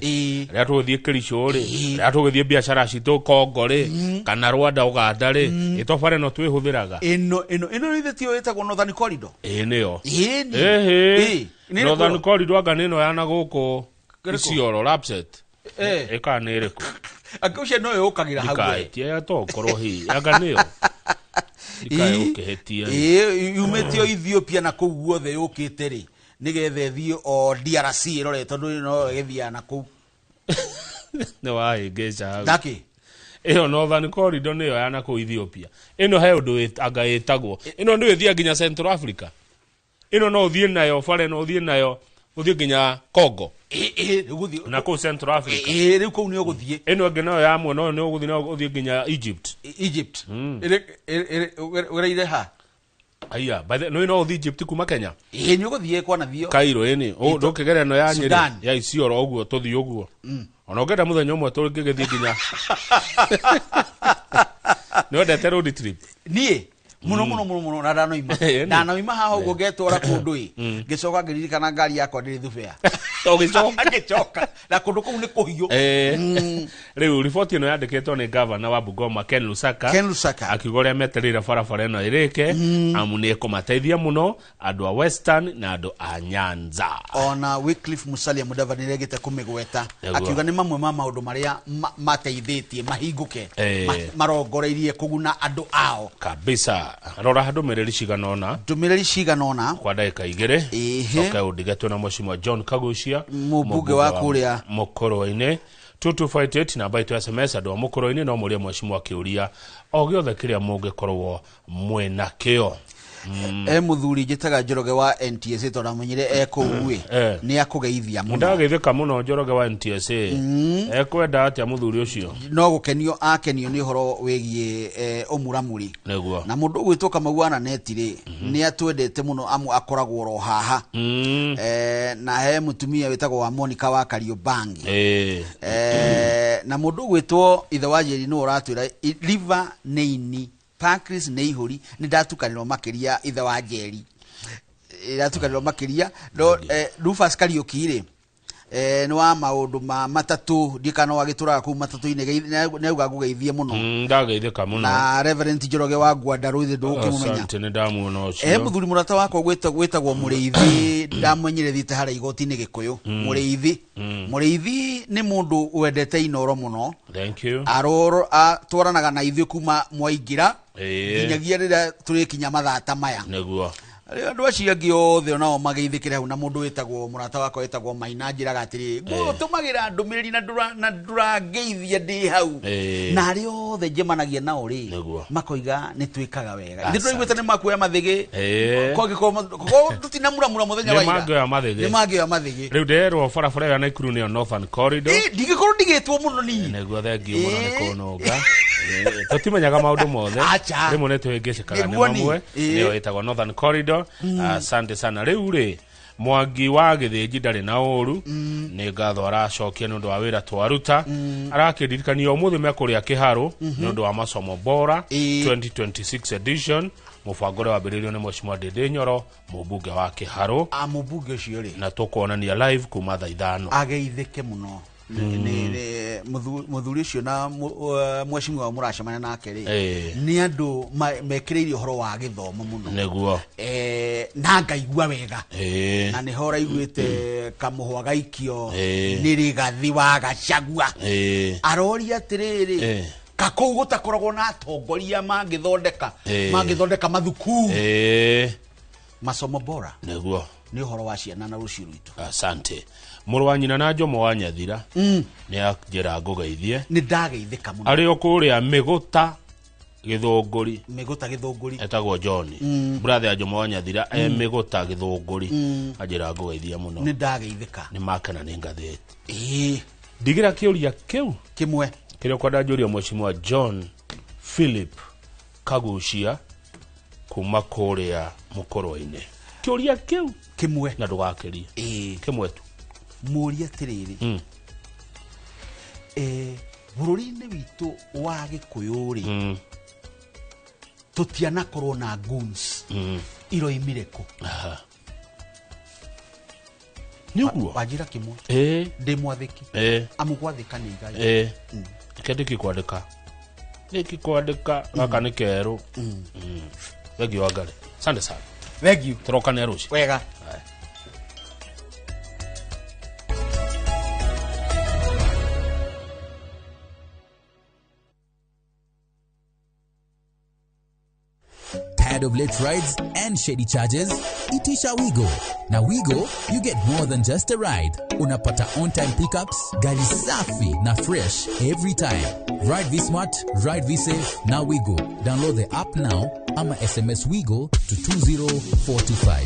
rĩrĩa tũgĩthiĩ Kericho rĩ, rĩrĩa tũgĩthiĩ biacara citũ Kongo rĩ, kana Rwanda, Uganda rĩ, ĩto bara ĩno twĩhũthĩraga. Ĩno ithe tiyo ĩtagwo Northern Corridor? Ĩĩ, nĩyo. Ĩĩ, nĩ. Ĩhĩ. Ĩĩ, nĩ ĩrĩkũ Northern ĩyo? Corridor anga nĩ ĩno ya na gũkũ Ĩrĩkũ? Isiolo, Lapset, ĩkaa nĩ ĩrĩkũ? Anga ũcio no yũkagĩra hau we. Ndikaĩtie ya tokorwo hihi anga nĩyo, ndikae gũkĩhĩtia. Ĩĩ, yumĩte o Ethiopia na kũu guothe yũkĩte rĩ, nĩgetha ĩthiĩ o DRC ĩrore, tondũ no ĩgĩthiaga na kũu. Nĩ wahĩngĩca hau. Ndakĩ? Ĩyo Northern Corridor nĩyo ya na kũu Ethiopia. Ĩno he ũndũ anga ĩtagwo ĩno nĩ ĩthiaga nginya Central Africa. Ĩno no ũthiĩ nayo bara ĩno, ũthiĩ nayo ũthiĩ nginya Congo. Ĩĩ, rĩu gũthiĩ na kũu Central Africa. Ĩĩ, rĩu kũu nĩ ũgũthiĩ. Ĩno ĩngĩ nayo ya mwena ũyũ nĩ ũgũthiĩ nayo ũthiĩ nginya Egypt. Egypt ũgereire ha? Aya, by the no no ũthiĩ Egypt kuma Kenya? Ĩĩ, nĩ ũgũthiĩ kwanathiĩ Cairo ĩni ndũkĩgera ĩno ya Nyĩrĩ, Sudan. ya Isiolo ũguo, tũthiĩ ũguo. Ona ũngĩenda mũthenya ũmwe tũngĩgĩthiĩ nginya. Nĩ wendete road trip? Niĩ mũno mũno mũno mũno, na ndanoima. Ĩni. Ndanoima haha ũguo ngetwara kũndũ ĩ, ngĩcoka ngĩririkana ngari yakwa ndĩrĩ thubea. Ũgĩcoka? Ngĩcoka, na kũndũ kũu nĩ kũhiũ. Rĩu riboti ĩno yandĩkĩtwo nĩ gavana wa Bungoma, Ken Lusaka. Ken Lusaka. Akiuga ũrĩa metereire barabara ĩno ĩrĩke, amu nĩ ĩkũmateithia mũno andũ a Western na andũ a Nyanza. Ona Wycliffe Musalia Mudavadi nĩregĩte kũmĩgweta, akiuga nĩ mamwe ma maũndũ marĩa mateithĩtie mahingũke, marongoreirie kũguna andũ ao. Kabisa. Rora ndũmĩrĩri cigana ũna. Ndũmĩrĩri cigana ũna. Kwa ndagĩka 2, coke ũndige twĩna Mheshimiwa John Kagucia, mũmbunge wa kũrĩa Mũkũrwe-inĩ. 2258 namba itũ ya SMS. Andũ a Mũkũrwe-inĩ no mũrie mheshimiwa kĩũria o gĩothe kĩrĩa mũngĩkorwo mwĩna kĩo. E mũthuri njĩtaga Njoroge wa NTSA, tondũ amenyire e kũu ĩ, nĩ akũgeithia mũno. Ndageithĩka mũno Njoroge wa NTSA. Ekwenda atĩa mũthuri ũcio? No gũkenio akenio nĩ ũhoro wĩgiĩ ũmuramuri. Na mũndũ ũgwĩtwo Kamau wa Naneti rĩ, nĩ atwendete mũno, amu akoragwo oro haha. Na he mũtumia wĩtagwo wa Monica wa Kariobangi. Na mũndũ ũgwĩtwo ithe wa Njeri nĩwe ũratwĩra liver nĩ ini, pancreas nĩ ihũri. Nĩ ndatukanĩrwo makĩria, ithe wa Njeri, ndatukanĩrwo makĩria. No Rufus Kariũki rĩ, Nĩ wa maũndũ ma matatũ ndiĩ kana no agĩtũraga kũu matatũ-inĩ nĩauga ngũgeithie mũno. Ndageithĩka mũno. Na Reverend Njoroge wa Ngwandarũ ithe ndũgũkĩmũmenya. Asante, nĩ ndamuona ũcio. Mũthuri mũrata wakwa gwĩtagwo Mũrĩithi, ndamenyire thiĩte harĩa igoti-inĩ Gĩkũyũ. Mũrĩithi. Mũrĩithi nĩ mũndũ wendete Inoro mũno. Thank you. Atwaranaga na ithuĩ kuma mwaingĩra nginyagia rĩrĩa tũrĩkinya mathaa ta maya. Nĩguo. Rĩu andũ acio angĩ othe onao mageithĩkĩre hau na mũndũ wĩtagwo mũrata wakwa wĩtagwo Maina anjĩraga atĩrĩ, ngũtũmagĩra ndũmĩrĩri na ndũrangeithia ndĩ hau. Na arĩa othe njemanagia nao rĩ, makoiga nĩ twĩkaga wega. Ithuĩ tũraiguĩte nĩ makuoya mathĩgĩ. Kũngĩkorwo tũtinamuramura mũthenya wa ira. Nĩ mangĩoya mathĩgĩ. Nĩ mangĩoya mathĩgĩ. Rĩu nderwo barabara ĩyo ya Naikuru nĩyo Northern Corridor. Ndingĩkorwo ndigĩtwo mũno niĩ. Nĩguo, thengiũ mũno nĩ kũnũnga. Tũtimenyaga maũndũ mothe. Acha. Rĩmwe nĩ tũhĩngĩcĩkaga nĩ Nĩguo ni. mamwe. Nĩyo ĩtagwo Northern Corridor. Asante sana. Rĩu rĩ, Mwangi wa Gĩthĩnji ndarĩ na ũru, nĩ ngatho aracokia nĩ ũndũ wa wĩra twaruta. Arakĩndirikania ũmũthĩ mekũrĩa Kĩharũ nĩ ũndũ wa masomo bora 2026 edition, mũbango ũrĩa wambĩrĩirio nĩ Mheshimiwa Ndĩndĩ Nyoro, mũmbunge wa Kĩharũ. Mũmbunge ũcio rĩ, na tũkuonania live kuma thaa 5. Ageithĩke mũno. Mũthuri ũcio na mheshimiwa mũracemania nake rĩ, nĩ andũ mekĩrĩire ũhoro wa gĩthomo mũno. Nĩguo. Na ngaigua wega. Na nĩho ũraiguĩte kamũhwa gaikio nĩ Rigathi wa Gachagua. Aroria atĩrĩrĩ, kakũu gũtakoragwo na atongoria mangĩthondeka mangĩthondeka mathukuru. Masomo bora. Nĩguo. Nĩ ũhoro wa ciana na rũciũ rwitũ. Asante. Mũrũ wa nyina na Njomo wa Nyathira nĩ anjĩra ngũgeithie. Nĩ ndageithĩka mũno. Arĩ o kũrĩa Mĩgũta Gĩthũngũri. Mĩgũta Gĩthũngũri. Etagwo John. Brother ya Njomo wa Nyathira e Mĩgũta Gĩthũngũri. Anjĩra ngũgeithie mũno. Nĩ ndageithĩka. Nĩ makena nĩ ngathĩti. Ndigĩra kĩũria kĩu kĩmwe kĩrĩa ũkwenda njũrie Mheshimiwa John Philip Kagucia kuma kũrĩa Mũkũrwe-inĩ. Kĩũria kĩu kĩmwe na ndũgakĩrie. Kĩmwe tu. Mũũria atĩrĩrĩ, bũrũri-inĩ witũ wa Gĩkũyũ rĩ, tũtianakorwo na goons iroimire kũ? Nĩguo. Wanjĩra kĩmwe. Ndĩ mwathĩki. Amu gwathĩka nĩ igai. Reke ndĩkĩkwandĩka. Ndĩkĩkwandĩka gaka nĩ kerũ. Thengiũ wa Ngai. Asante sana. Thengiũ. Tũrokane rũciũ. Wega. Tired of late rides and shady charges? Itisha Wigo. Now Wigo, you get more than just a ride. Unapata on-time pickups, gari safi na fresh every time. Ride V-Smart, ride V-Safe, now Wigo. Download the app now ama SMS Wigo to 20425.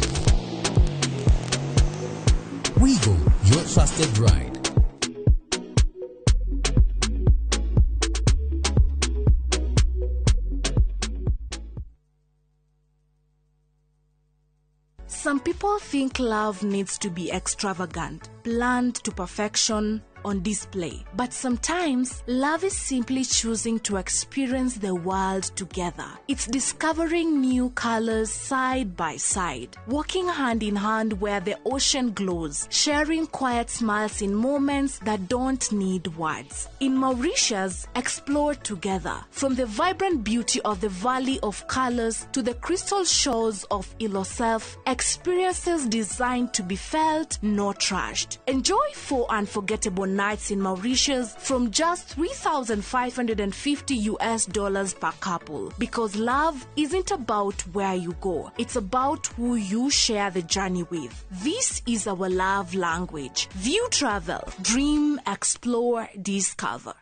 Wigo, your trusted ride. Some people think love needs to be extravagant, planned to perfection, on display. But sometimes, love is simply choosing to experience the world together. It's discovering new colors side by side, walking hand in hand where the ocean glows, sharing quiet smiles in moments that don't need words. In Mauritius, explore together. From the vibrant beauty of the Valley of Colors to the crystal shores of Ilosef, experiences designed to be felt, not trashed. Enjoy 4 unforgettable nights in Mauritius from just $3,550 per couple. Because love isn't about where you go, it's about who you share the journey with. This is our love language. View Travel. Dream, explore, discover.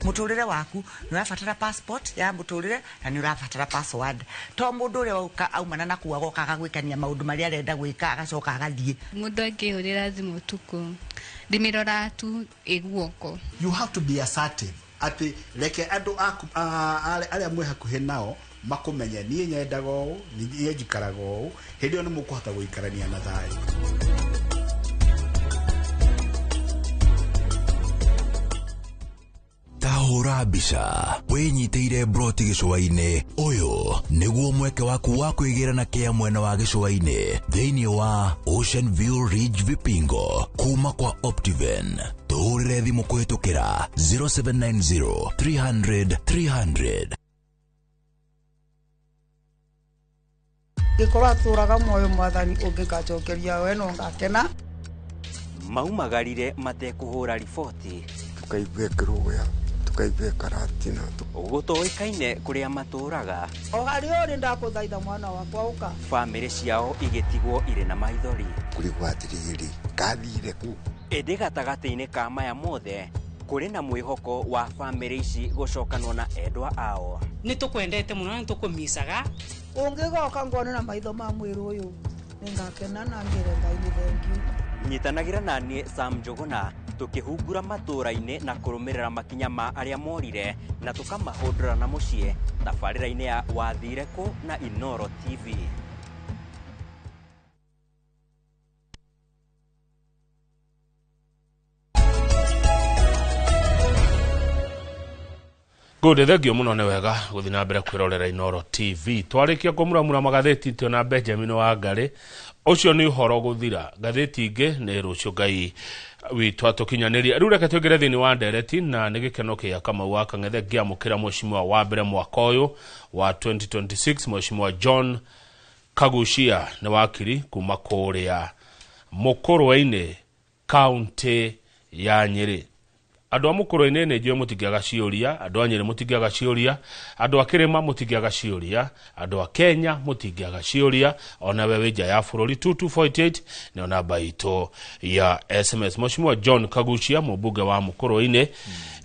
Muturire waku ni urabatara passport ya muturire na ni urabatara password to mundu uria wauka aumana na kuwa goka agagwikania maundu maria arenda gwika agacoka agathie. Mundu angihurira thimu utuku ndimirora tu iguoko. You have to be assertive ati reke andu aku aria mwe hakuhi nao makumenye nie nyendaga ũũ, niĩ njikaraga ũũ, hĩndĩ ĩyo nĩ mũkũhota gũikarania na thayũ. Tahũra mbica wĩnyitĩire broti gĩcũa-inĩ. Ũyũ Nĩguo mweke waku wa kwĩgĩra na kĩa mwena wa gĩcũa-inĩ thĩinĩ wa Ocean View Ridge Vipingo kuma kwa Optiven. Tũhũrĩre thimũ kũhĩtũkĩra 0790 300 300. Ngĩkorwo atũraga muoyo mwathani ũngĩkanjokeria we no ngakena. Maumagarire matekũhũra riboti, tukaigua kĩrũgũya, tukaigua karatina, gũtoĩkaine kũrĩa matũraga. O harĩa ũrĩ ndakũthaitha mwana wakwa ũka. Bamĩrĩ ciao igĩtigwo irĩ na maithori. Kũrigwo atĩrĩrĩ, kathire kũ? Ĩndĩ gatagatĩ-inĩ ka maya mothe kũrĩ na mwĩhoko wa bamĩrĩ ici gũcokanwo na endwa ao. Nĩ tũkwendete mũno na nĩ tũkũmicaga. Ũngĩgoka ngone na maitho ma mwĩrĩ ũyũ nĩngakena na ngĩre Ngai nĩ thengiũ. Nyitanagĩra na niĩ Sam Njũgũna tũkĩhungura matũũra-inĩ na kũrũmĩrĩra makinya ma arĩa morire na tũkamahũndũra na mũciĩ tabarĩra-inĩ ya Wathire Kũ na Inoro TV. Good, thengio muno nĩ wega gũthiĩ na mbere kwĩrorera Inoro TV. Twarĩkia kũmuramura magathĩti tuona Benjamin Wangari ũcio nĩ ũhoro gũthira. Ngathĩti ingĩ nĩ rũciũ Ngai witũ atũkinyanĩria. Rĩu reke tũingĩre thĩinĩ wa ndereti na nĩ gĩkeno kĩa Kamau wa Kang'ethe ngĩamũkĩra mheshimiwa wa mbere mwaka ũyũ wa 2026, Mheshimiwa John Kaguchia nĩ wakiri kuma kũrĩa Mũkũrwe-inĩ kaunti ya Nyĩrĩ. Andũ a Mũkũrwe-inĩ nĩ njũĩ mũtingĩaga ciũria, andũ a Nyĩrĩ mũtingĩaga ciũria, andũ a Kĩrĩma mũtingĩaga ciũria, andũ a Kenya mũtingĩaga ciũria, onawe wĩ nja ya bũrũri. 2248 nĩyo namba itũ ya SMS. Mheshimiwa John Kaguchia, mũmbunge wa Mũkũrwe-inĩ,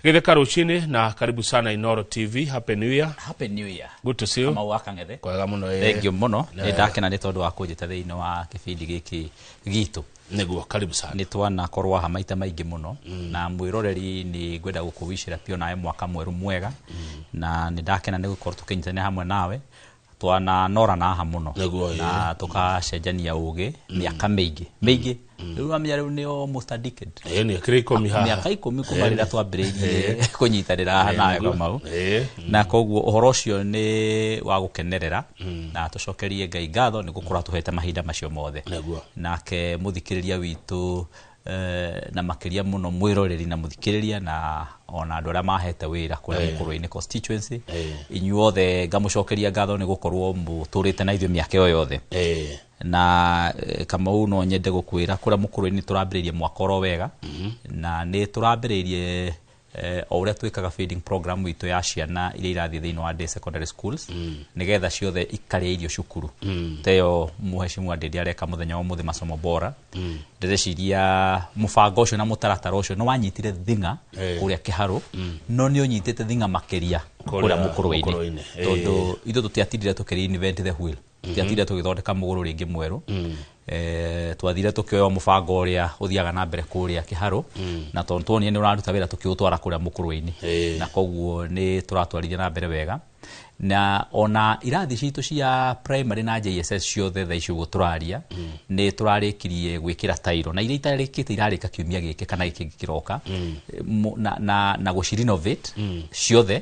gĩtheka rũcinĩ na karibu sana Inoro TV. Happy New Year. Happy New Year. Good to see you. Kamau wa Kang'ethe. Kwega mũno ĩĩ. Thank you mũno. Nĩ ndakena nĩ tondũ wa kũnjĩta thĩinĩ wa kĩbindi gĩkĩ gitũ. Nĩguo, karibu sana. Nĩ twanakorwo haha maita maingĩ mũno na mwĩroreri nĩ ngwenda gũkũwicĩra pio nawe mwaka mwerũ mwega na nĩ ndakena nĩ gũkorwo tũkĩnyitanĩra hamwe nawe. Twananora haha mũno na tũkacenjania ũgĩ mĩaka mĩingĩ mĩingĩ. Rĩu wamenya rĩu nĩ almost a decade. Ĩĩ, nĩ ĩkĩrĩ 10 haha. Mĩaka 10 kuma rĩrĩa twambĩrĩirie kũnyitanĩra haha nawe Kamau. Na koguo ũhoro ũcio nĩ wa gũkenerera na tũcokerie Ngai ngatho nĩ gũkorwo atũhete mahinda macio mothe. Nake mũthikĩrĩria witũ na makĩria mũno mwĩroreri na mũthikĩrĩria na ona andũ arĩa mahete wĩra kũrĩa Mũkũrwe-inĩ constituency, inyuothe ngamũcokeria ngatho nĩ gũkorwo mũtũrĩte na ithuĩ mĩaka ĩyo yothe. Na Kamau no nyende gũkwĩra kũrĩa Mũkũrwe-inĩ tũrambĩrĩirie mwaka oro wega na nĩ tũrambĩrĩirie o ũrĩa twĩkaga feeding program witũ ya ciana iria irathiĩ thĩinĩ wa day secondary schools nĩgetha ciothe ikarĩa irio cukuru. Teyo mũheshimiwa Ndindi areka mũthenya wa ũmũthĩ masomo bora. Ndĩreciria mũbango ũcio na mũtaratara ũcio nĩ wanyitire thing'a kũrĩa Kĩharũ, no nĩ ũnyitĩte thing'a makĩria kũrĩa Mũkũrwe-inĩ, tondũ ithuĩ tũtiatindire tũkĩ reinvent the wheel, tũtiatindire tũgĩthondeka mũgũrũ rĩngĩ mwerũ. Twathire tũkĩoya mũbango ũrĩa ũthiaga na mbere kũrĩa Kĩharũ na tondũ tuonire nĩ ũraruta wĩra tũkĩũtwara kũrĩa Mũkũrwe-inĩ, na koguo nĩ tũratwarithia na mbere wega. Na ona irathi citũ cia primary na JSS ciothe thaa ici ũguo tũraria nĩ tũrarĩkirie gwĩkĩra tairo na iria itarĩkĩte irarĩka kiumia gĩkĩ kana gĩkĩ kĩroka na gũci-renovate ciothe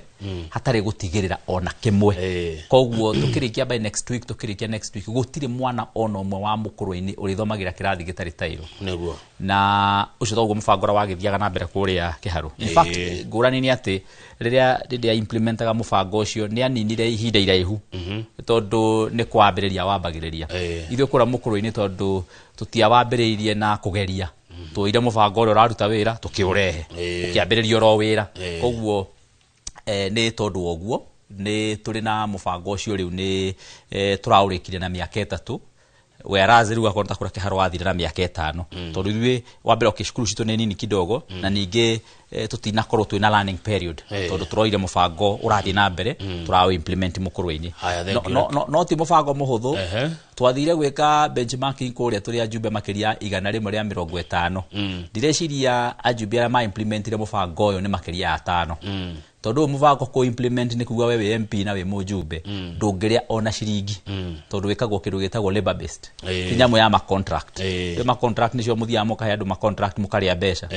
hatarĩ gũtigĩrĩra ona kĩmwe. Koguo tũkĩrĩkia by next week, tũkĩrĩkia next week gũtirĩ mwana ona ũmwe wa Mũkũrwe-inĩ ũrĩthomagĩra kĩrathi gĩtarĩ tairo. Nĩguo. Na ũcio toguo mũbango ũrĩa wagĩthiaga na mbere kũrĩa Kĩharũ. In fact, ngũrani nĩ atĩ rĩrĩa Ndindi implementaga mũbango ũcio nĩ aninire ihinda iraihu tondũ nĩ kwambĩrĩria wambagĩrĩria. Ithuĩ kũrĩa Mũkũrwe-inĩ tondũ tũtiawambĩrĩirie na kũgeria, twoire mũbango ũrĩa ũraruta wĩra tũkĩũrehe ũkĩambĩrĩria oro wĩra. Koguo nĩ tondũ wa ũguo nĩ tũrĩ na mũbango ũcio rĩu nĩ tũraũrĩkirie na mĩaka 3, whereas rĩu akorwo ta kũrĩa Kĩharũ wathire na mĩaka 5, tondũ ithuĩ wa mbere okay, cukuru citũ nĩ nini kidogo na ningĩ tũtinakorwo twĩna learning period tondũ tũroire mũbango ũrathiĩ na mbere tũraũ implement Mũkũrwe-inĩ. No ti mũbango mũhũthũ. Twathire gwĩka benchmarking kũrĩa tũrĩ ajumbe makĩria 150. Ndireciria ajumbe arĩa ma implementire mũbango ũyũ nĩ makĩria ya 5, Tondu ũyũ mũbango kũ implement nĩ kuga we wĩ MP na wĩ mũjumbe ndũngĩrĩa ona ciringi, tondu wĩkagwo kĩndũ gĩtagwo labor based, ti nyamũ ya ma contract. Rĩu ma contract nĩcio mũthiaga mũkahe andũ ma contract mũkarĩa mbeca,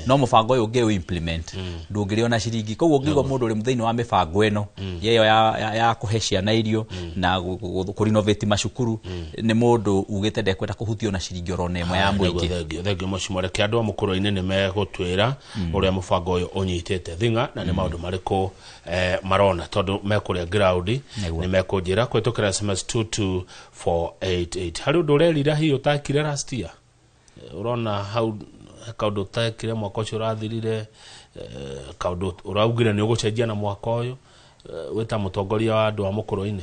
no mũbango ũyũ ũngĩ implement ndũngĩrĩa ona ciringi. Koguo ũngĩigua mũndũ ũrĩ thĩinĩ wa mĩbango ĩno yeyo ya kũhe ciana irio na kũ renovate macukuru, nĩ mũndũ ugĩte ndekwenda kũhutio na ciringi oro na ĩmwe ya mũingĩ. Thengio, thengio mũcimo. Reke andũ a mũkũrũ-inĩ nĩ megũtwĩra ũrĩa mũbango ũyũ ũnyitĩte thing'a na nĩ maũndũ marĩkũ marona, tondũ mekũrĩa ground nĩ mekũnjĩra kũhĩtũkĩra SMS 22488. Harĩ ũndũ ũrerira hihi ũtakire last year? Ũrona hau he kaũndũ ũtekire mwaka ũcio ũrathirire, kaũndũ ũraugire nĩ ũgũcenjia na mwaka ũyũ, wĩ ta mũtongoria wa andũ a mũkũrũ-inĩ?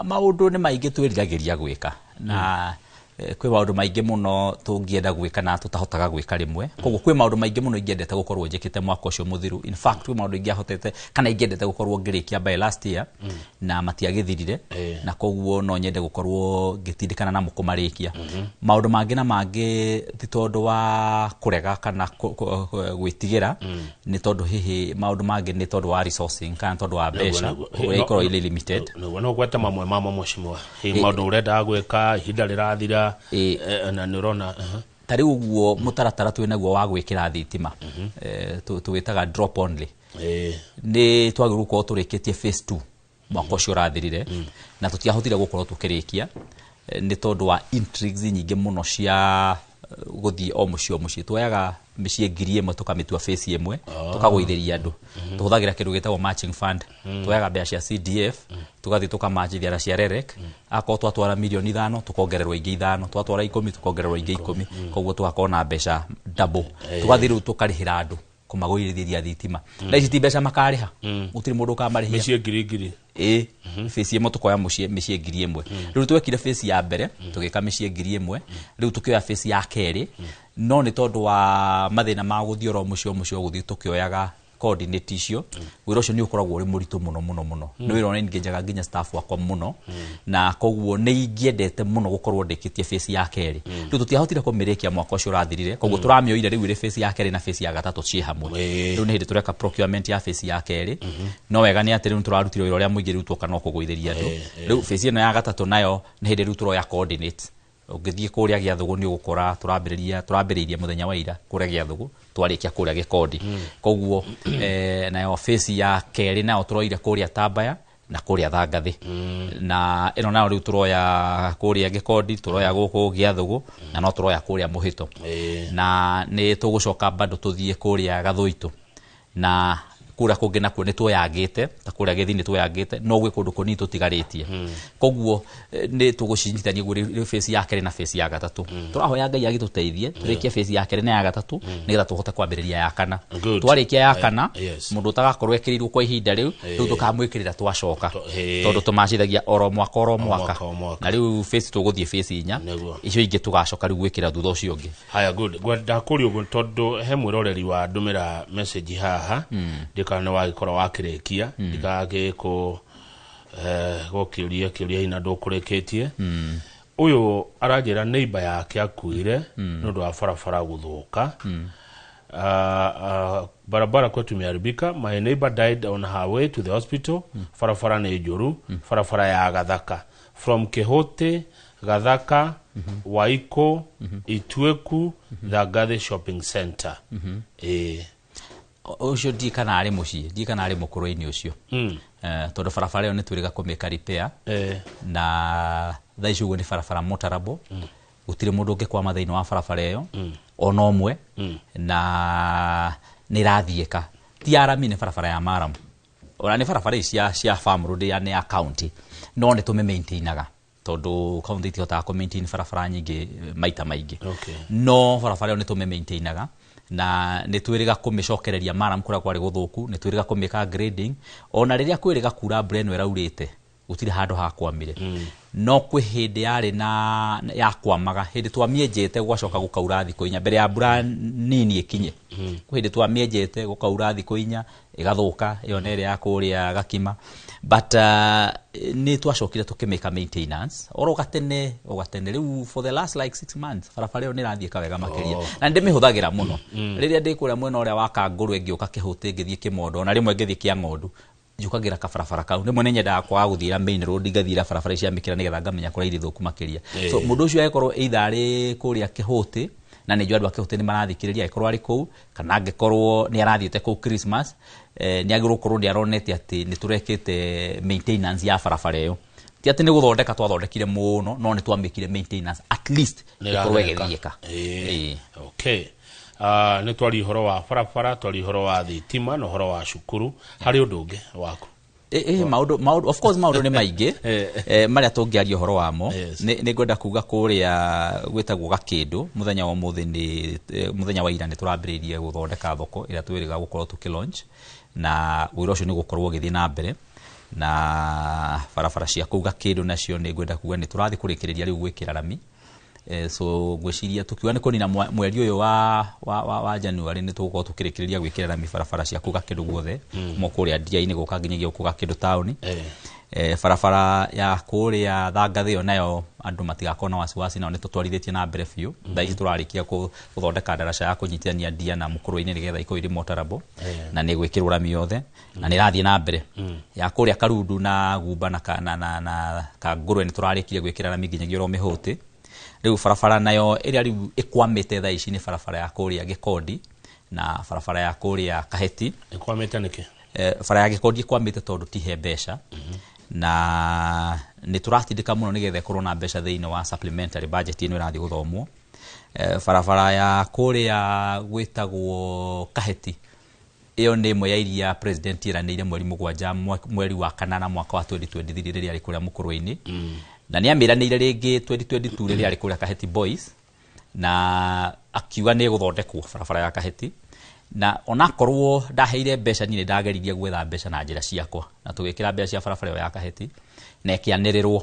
Maũndũ nĩ maingĩ twĩriragĩria gwĩka na kwĩ maũndũ maingĩ mũno tũngĩenda gwĩka na tũtahotaga gwĩka rĩmwe. Koguo kwĩ maũndũ maingĩ mũno ingĩendete gũkorwo njĩkĩte mwaka ũcio mũthiru. In fact, kwĩ maũndũ ingĩahotete kana ingĩendete gũkorwo ngĩrĩkia by last year na matiagĩthirire, na koguo no nyende gũkorwo ngĩtindĩkana namo kũmarĩkia. Maũndũ mangĩ na mangĩ ti tondũ wa kũrega kana gwĩtigĩra, nĩ tondũ hihi maũndũ mangĩ nĩ tondũ wa resourcing kana tondũ wa mbeca ũrĩa ikoragwo irĩ limited. Nĩguo, no gweta mamwe mamo, mheshimiwa, hihi maũndũ ũrendaga gwĩka ihinda rĩrathira na nĩ ũrona Ta rĩu ũguo mũtaratara twĩ naguo wa gwĩkĩra thitima, tũwĩtaga drop only, nĩ twagĩrĩirwo gũkorwo tũrĩkĩtie phase 2 mwaka ũcio ũrathirire, na tũtiahotire gũkorwo tũkĩrĩkia nĩ tondũ wa intrigues nyingĩ mũno cia gũthiĩ o mũciĩ o mũciĩ. Tuoyaga mĩciĩ 1,000 tũkamĩtua phase ĩmwe, tũkagũithĩria andũ. Tũhũthagĩra kĩndũ gĩtagwo matching fund. Tuoyaga mbeca cia CDF, tũgathiĩ tũkamachithia na cia REREC. Akorwo twatwara mirioni 5, tũkongererwo ingĩ 5, twatwara 10, tũkongererwo ingĩ 10, koguo tũgakorwo na mbeca double. Tũgathiĩ rĩu tũkarĩhĩra andũ kũmagũithĩria thitima, na ici ti mbeca makarĩha, gũtirĩ mũndũ ũkamarĩhia. Mĩciĩ ngiri ngiri? Ĩ, phase ĩmwe tũkoya mũciĩ mĩciĩ 1,000. Rĩu twekire phase ya mbere, tũgĩka mĩciĩ 1,000. Rĩu tũkĩoya phase ya kerĩ, no nĩ tondũ wa mathĩna ma gũthiĩ oro mũciĩ o mũciĩ o gũthiĩ tũkĩoyaga coordinate icio, wĩra ũcio nĩ ũkoragwo ũrĩ mũritũ mũno mũno mũno. Nĩ wĩra ũrĩa ngenjaga nginya staff wakwa mũno, na koguo nĩ ingĩendete mũno gũkorwo ndĩkĩtie phase ya kerĩ. Rĩu tũtiahotire kũmĩrĩkia mwaka ũcio ũrathirire, koguo tũramĩoire rĩu ĩrĩ phase ya kerĩ na phase ya gatatũ ciĩ hamwe. Rĩu nĩ hĩndĩ tũreka procurement ya phase ya kerĩ, no wega nĩ atĩ rĩu nĩtũrarutire wĩra ũrĩa mũingĩ, rĩu tuoka no kũgũithĩria andũ. Rĩu phase ĩno ya gatatũ nayo nĩ hĩndĩ rĩu tũroya coordinates. Ũngĩthiĩ kũrĩa Gĩathũgũ nĩ ũgũkora tũrambĩrĩria, tũrambĩrĩirie mũthenya wa ira kũrĩa Gĩathũgũ, twarĩkia kũrĩa Gĩkondi. Koguo nayo phase ya kerĩ nayo tũroire kũrĩa Tambaya na kũrĩa Thangathĩ, na ĩno nayo rĩu tũroya kũrĩa Gĩkondi, tũroya gũkũ Gĩathũgũ, na no tũroya kũrĩa Mũhĩto, na nĩ tũgũcoka bado tũthiĩ kũrĩa Gathũitũ na kũrĩa kũngĩ nakuo nĩ tuoyangĩte, ta kũrĩa Gĩthii nĩ tuoyangĩte, no gwĩ kũndũ kũnini tũtigarĩtie. Koguo nĩ tũgũcinyitithania ũguo rĩu phase ya kerĩ na phase ya gatatũ. Tũrahoya Ngai agĩtũteithie tũrĩkie phase ya kerĩ na ya gatatũ, nĩgetha tũhote kwambĩrĩria ya kana. Twarĩkia ya kana, mũndũ ũtagakorwo ekĩrĩirwo kwa ihinda rĩu, rĩu tũkamwĩkĩrĩra twacoka, tondũ tũmacithagia oro mwaka oro mwaka. Mwaka o mwaka. Na rĩu phase tũgũthiĩ phase 4, icio ingĩ tũgacoka rĩu gwĩkĩra thutha ũcio ũngĩ. Haya, good. Ngwenda kũria ũguo tondũ he mwĩroreri wa ndũmĩra message haha, ndikana nĩ wagĩkorwo wakĩrĩkia, ndikagĩkũ gũkĩũria kĩũria hina ndũkũrĩkĩtie. Ũyũ aranjĩra neighbor yake akuire nĩ ũndũ wa barabara gũthũka. Barabara kwetu imeharibika, my neighbor died on her way to the hospital. Barabara nĩ njũru, barabara ya Gathaka from Kihute, Gathaka, Waiko, Itweku, Thangathi shopping center. Ũcio ndiĩ kana arĩ mũciĩ, ndiĩ kana arĩ mũkũrũ-inĩ ũcio. Tondũ barabara ĩyo nĩ twĩrĩga kũmĩka repair, na thaa ici ũguo nĩ barabara motorable, gũtirĩ mũndũ ũngĩkwama thĩinĩ wa barabara ĩyo ona ũmwe, na nĩ ĩrathiĩka, ti ya rami, nĩ barabara ya maramu, ona nĩ barabara ici cia farm road ya nĩ ya county, no nĩ tũmĩ maintainaga tondũ county itihotaga kũ maintain barabara nyingĩ maita maingĩ. No barabara ĩyo nĩ tũmĩ maintainaga na nĩ twĩrĩga kũmĩcokereria maram kũrĩa kwarĩ gũthũku, nĩ twĩrĩga kũmĩka grading. Ona rĩrĩa kwĩrĩga kura mbura ĩno ĩraurĩte, gũtirĩ handũ hakwamire. No kwĩ hĩndĩ yarĩ na yakwamaga, hĩndĩ twamĩenjete gũgacoka gũkaura thikũ 4 mbere ya mbura nini ĩkinye. Kwĩ hĩndĩ twamĩenjete gũkaura thikũ 4 ĩgathũka, ĩyo nĩ ĩrĩa ya kũrĩa Gakima. But nĩ twacokire tũkĩmĩka maintenance oro gatene o gatene. Rĩu for the last like 6 months barabara ĩyo nĩ ĩrathiĩka wega makĩria. Na ndĩmĩhũthagĩra mũno rĩrĩa ndĩ kũrĩa mwena ũrĩa wa Kangũrwe, ngĩũka Kĩhũtĩ, ngĩthiĩ Kĩmondo, na rĩmwe ngĩthiĩ kĩa Ng'ondu, njũkagĩra kabarabara kau. Rĩmwe nĩ nyendaga kwaga gũthiĩra main road, ngathiĩra barabara cia mĩkĩra nĩgetha ngamenya kũrĩa irĩ thũku makĩria. So mũndũ ũcio agĩkorwo either arĩ kũrĩa Kĩhũtĩ, na nĩ njũĩ andũ a Kĩhũtĩ nĩ marathikĩrĩria, angĩkorwo arĩ kũu kana angĩkorwo nĩ arathiĩte kũu Christmas, nĩ agĩrĩirwo gũkorwo nĩ aronete atĩ nĩ tũrekĩte maintenance ya barabara ĩyo. Ti atĩ nĩ gũthondeka twathondekire mũno, no nĩ twamĩkire maintenance at least ĩkorwo ĩgĩthiĩka. Ĩĩ. Okay. Nĩ twaria ũhoro wa barabara, twaria ũhoro wa thitima na ũhoro wa cukuru. Harĩ ũndũ ũngĩ waku? Maũndũ, of course maũndũ nĩ maingĩ marĩa tũngĩaria ũhoro wamo. Nĩ ngwenda kuga kũrĩa gwĩtagwo Gakĩndũ, mũthenya wa ũmũthĩ nĩ mũthenya wa ira nĩ tũrambĩrĩirie gũthondeka thoko ĩrĩa twĩrĩga gũkorwo tũkĩ launch, na wĩra ũcio nĩ gũkorwo ũgĩthiĩ na mbere. Na barabara cia kũu Gakĩndũ nacio nĩ ngwenda kuga nĩ tũrathiĩ kũrĩkĩrĩria rĩu gwĩkĩra rami. So ngwĩciria tũkiuga nĩ kũnina mweri ũyũ wa January nĩ tũgũkorwo tũkĩrĩkĩrĩria gwĩkĩra rami barabara cia kũu Gakĩndũ guothe, kuma kũrĩa ndia-inĩ gũka nginyagia gũkũ Gakĩndũ taũni. Barabara ya kũrĩa Thangathĩ ĩyo nayo andũ matigakorwo na wasiwasi, nao nĩ tũtwarithĩtie na mbere biũ. Thaa ici tũrarĩkia gũthondeka ndaraca ya kũnyitithania ndia na mũkũrũ-inĩ nĩgetha ikorwo irĩ motorable, na nĩ gwĩkĩrwo rami yothe na nĩ ĩrathiĩ na mbere. Ya kũrĩa Karundu na Gumba na Kangũrwe nĩ tũrarĩkirie gwĩkĩra rami nginyagia oro Mĩhũtĩ. Rĩu barabara nayo ĩrĩa rĩu ĩkwamĩte thaa ici nĩ barabara ya kũrĩa Gĩkondi na barabara ya kũrĩa Kaheti. Ĩkwamĩte nĩkĩ? Bara ya Gĩkondi ĩkwamĩte tondũ tihe mbeca, na nĩ tũratindĩka mũno nĩgetha ĩkorwo na mbeca thĩinĩ wa supplementary budget ĩno ĩrathiĩ gũthomwo. Barabara ya kũrĩa gwĩtagwo Kaheti ĩyo nĩ ĩmwe ya iria president eranĩire mweri 7 mweri wa kanana mwaka wa 2023 rĩrĩa arĩ kũrĩa Mũkũrwe-inĩ, na nĩ amĩranĩire rĩngĩ 2022 rĩrĩa arĩ kũrĩa Kaheti Boys, na akiuga nĩ ĩgũthondekwo barabara ya Kaheti. Na onakorwo ndaheire mbeca, niĩ nĩ ndageririe gwetha mbeca na njĩra ciakwa na tũgĩkĩra mbeca cia barabara ĩyo ya Kaheti na ĩkĩanĩrĩrwo,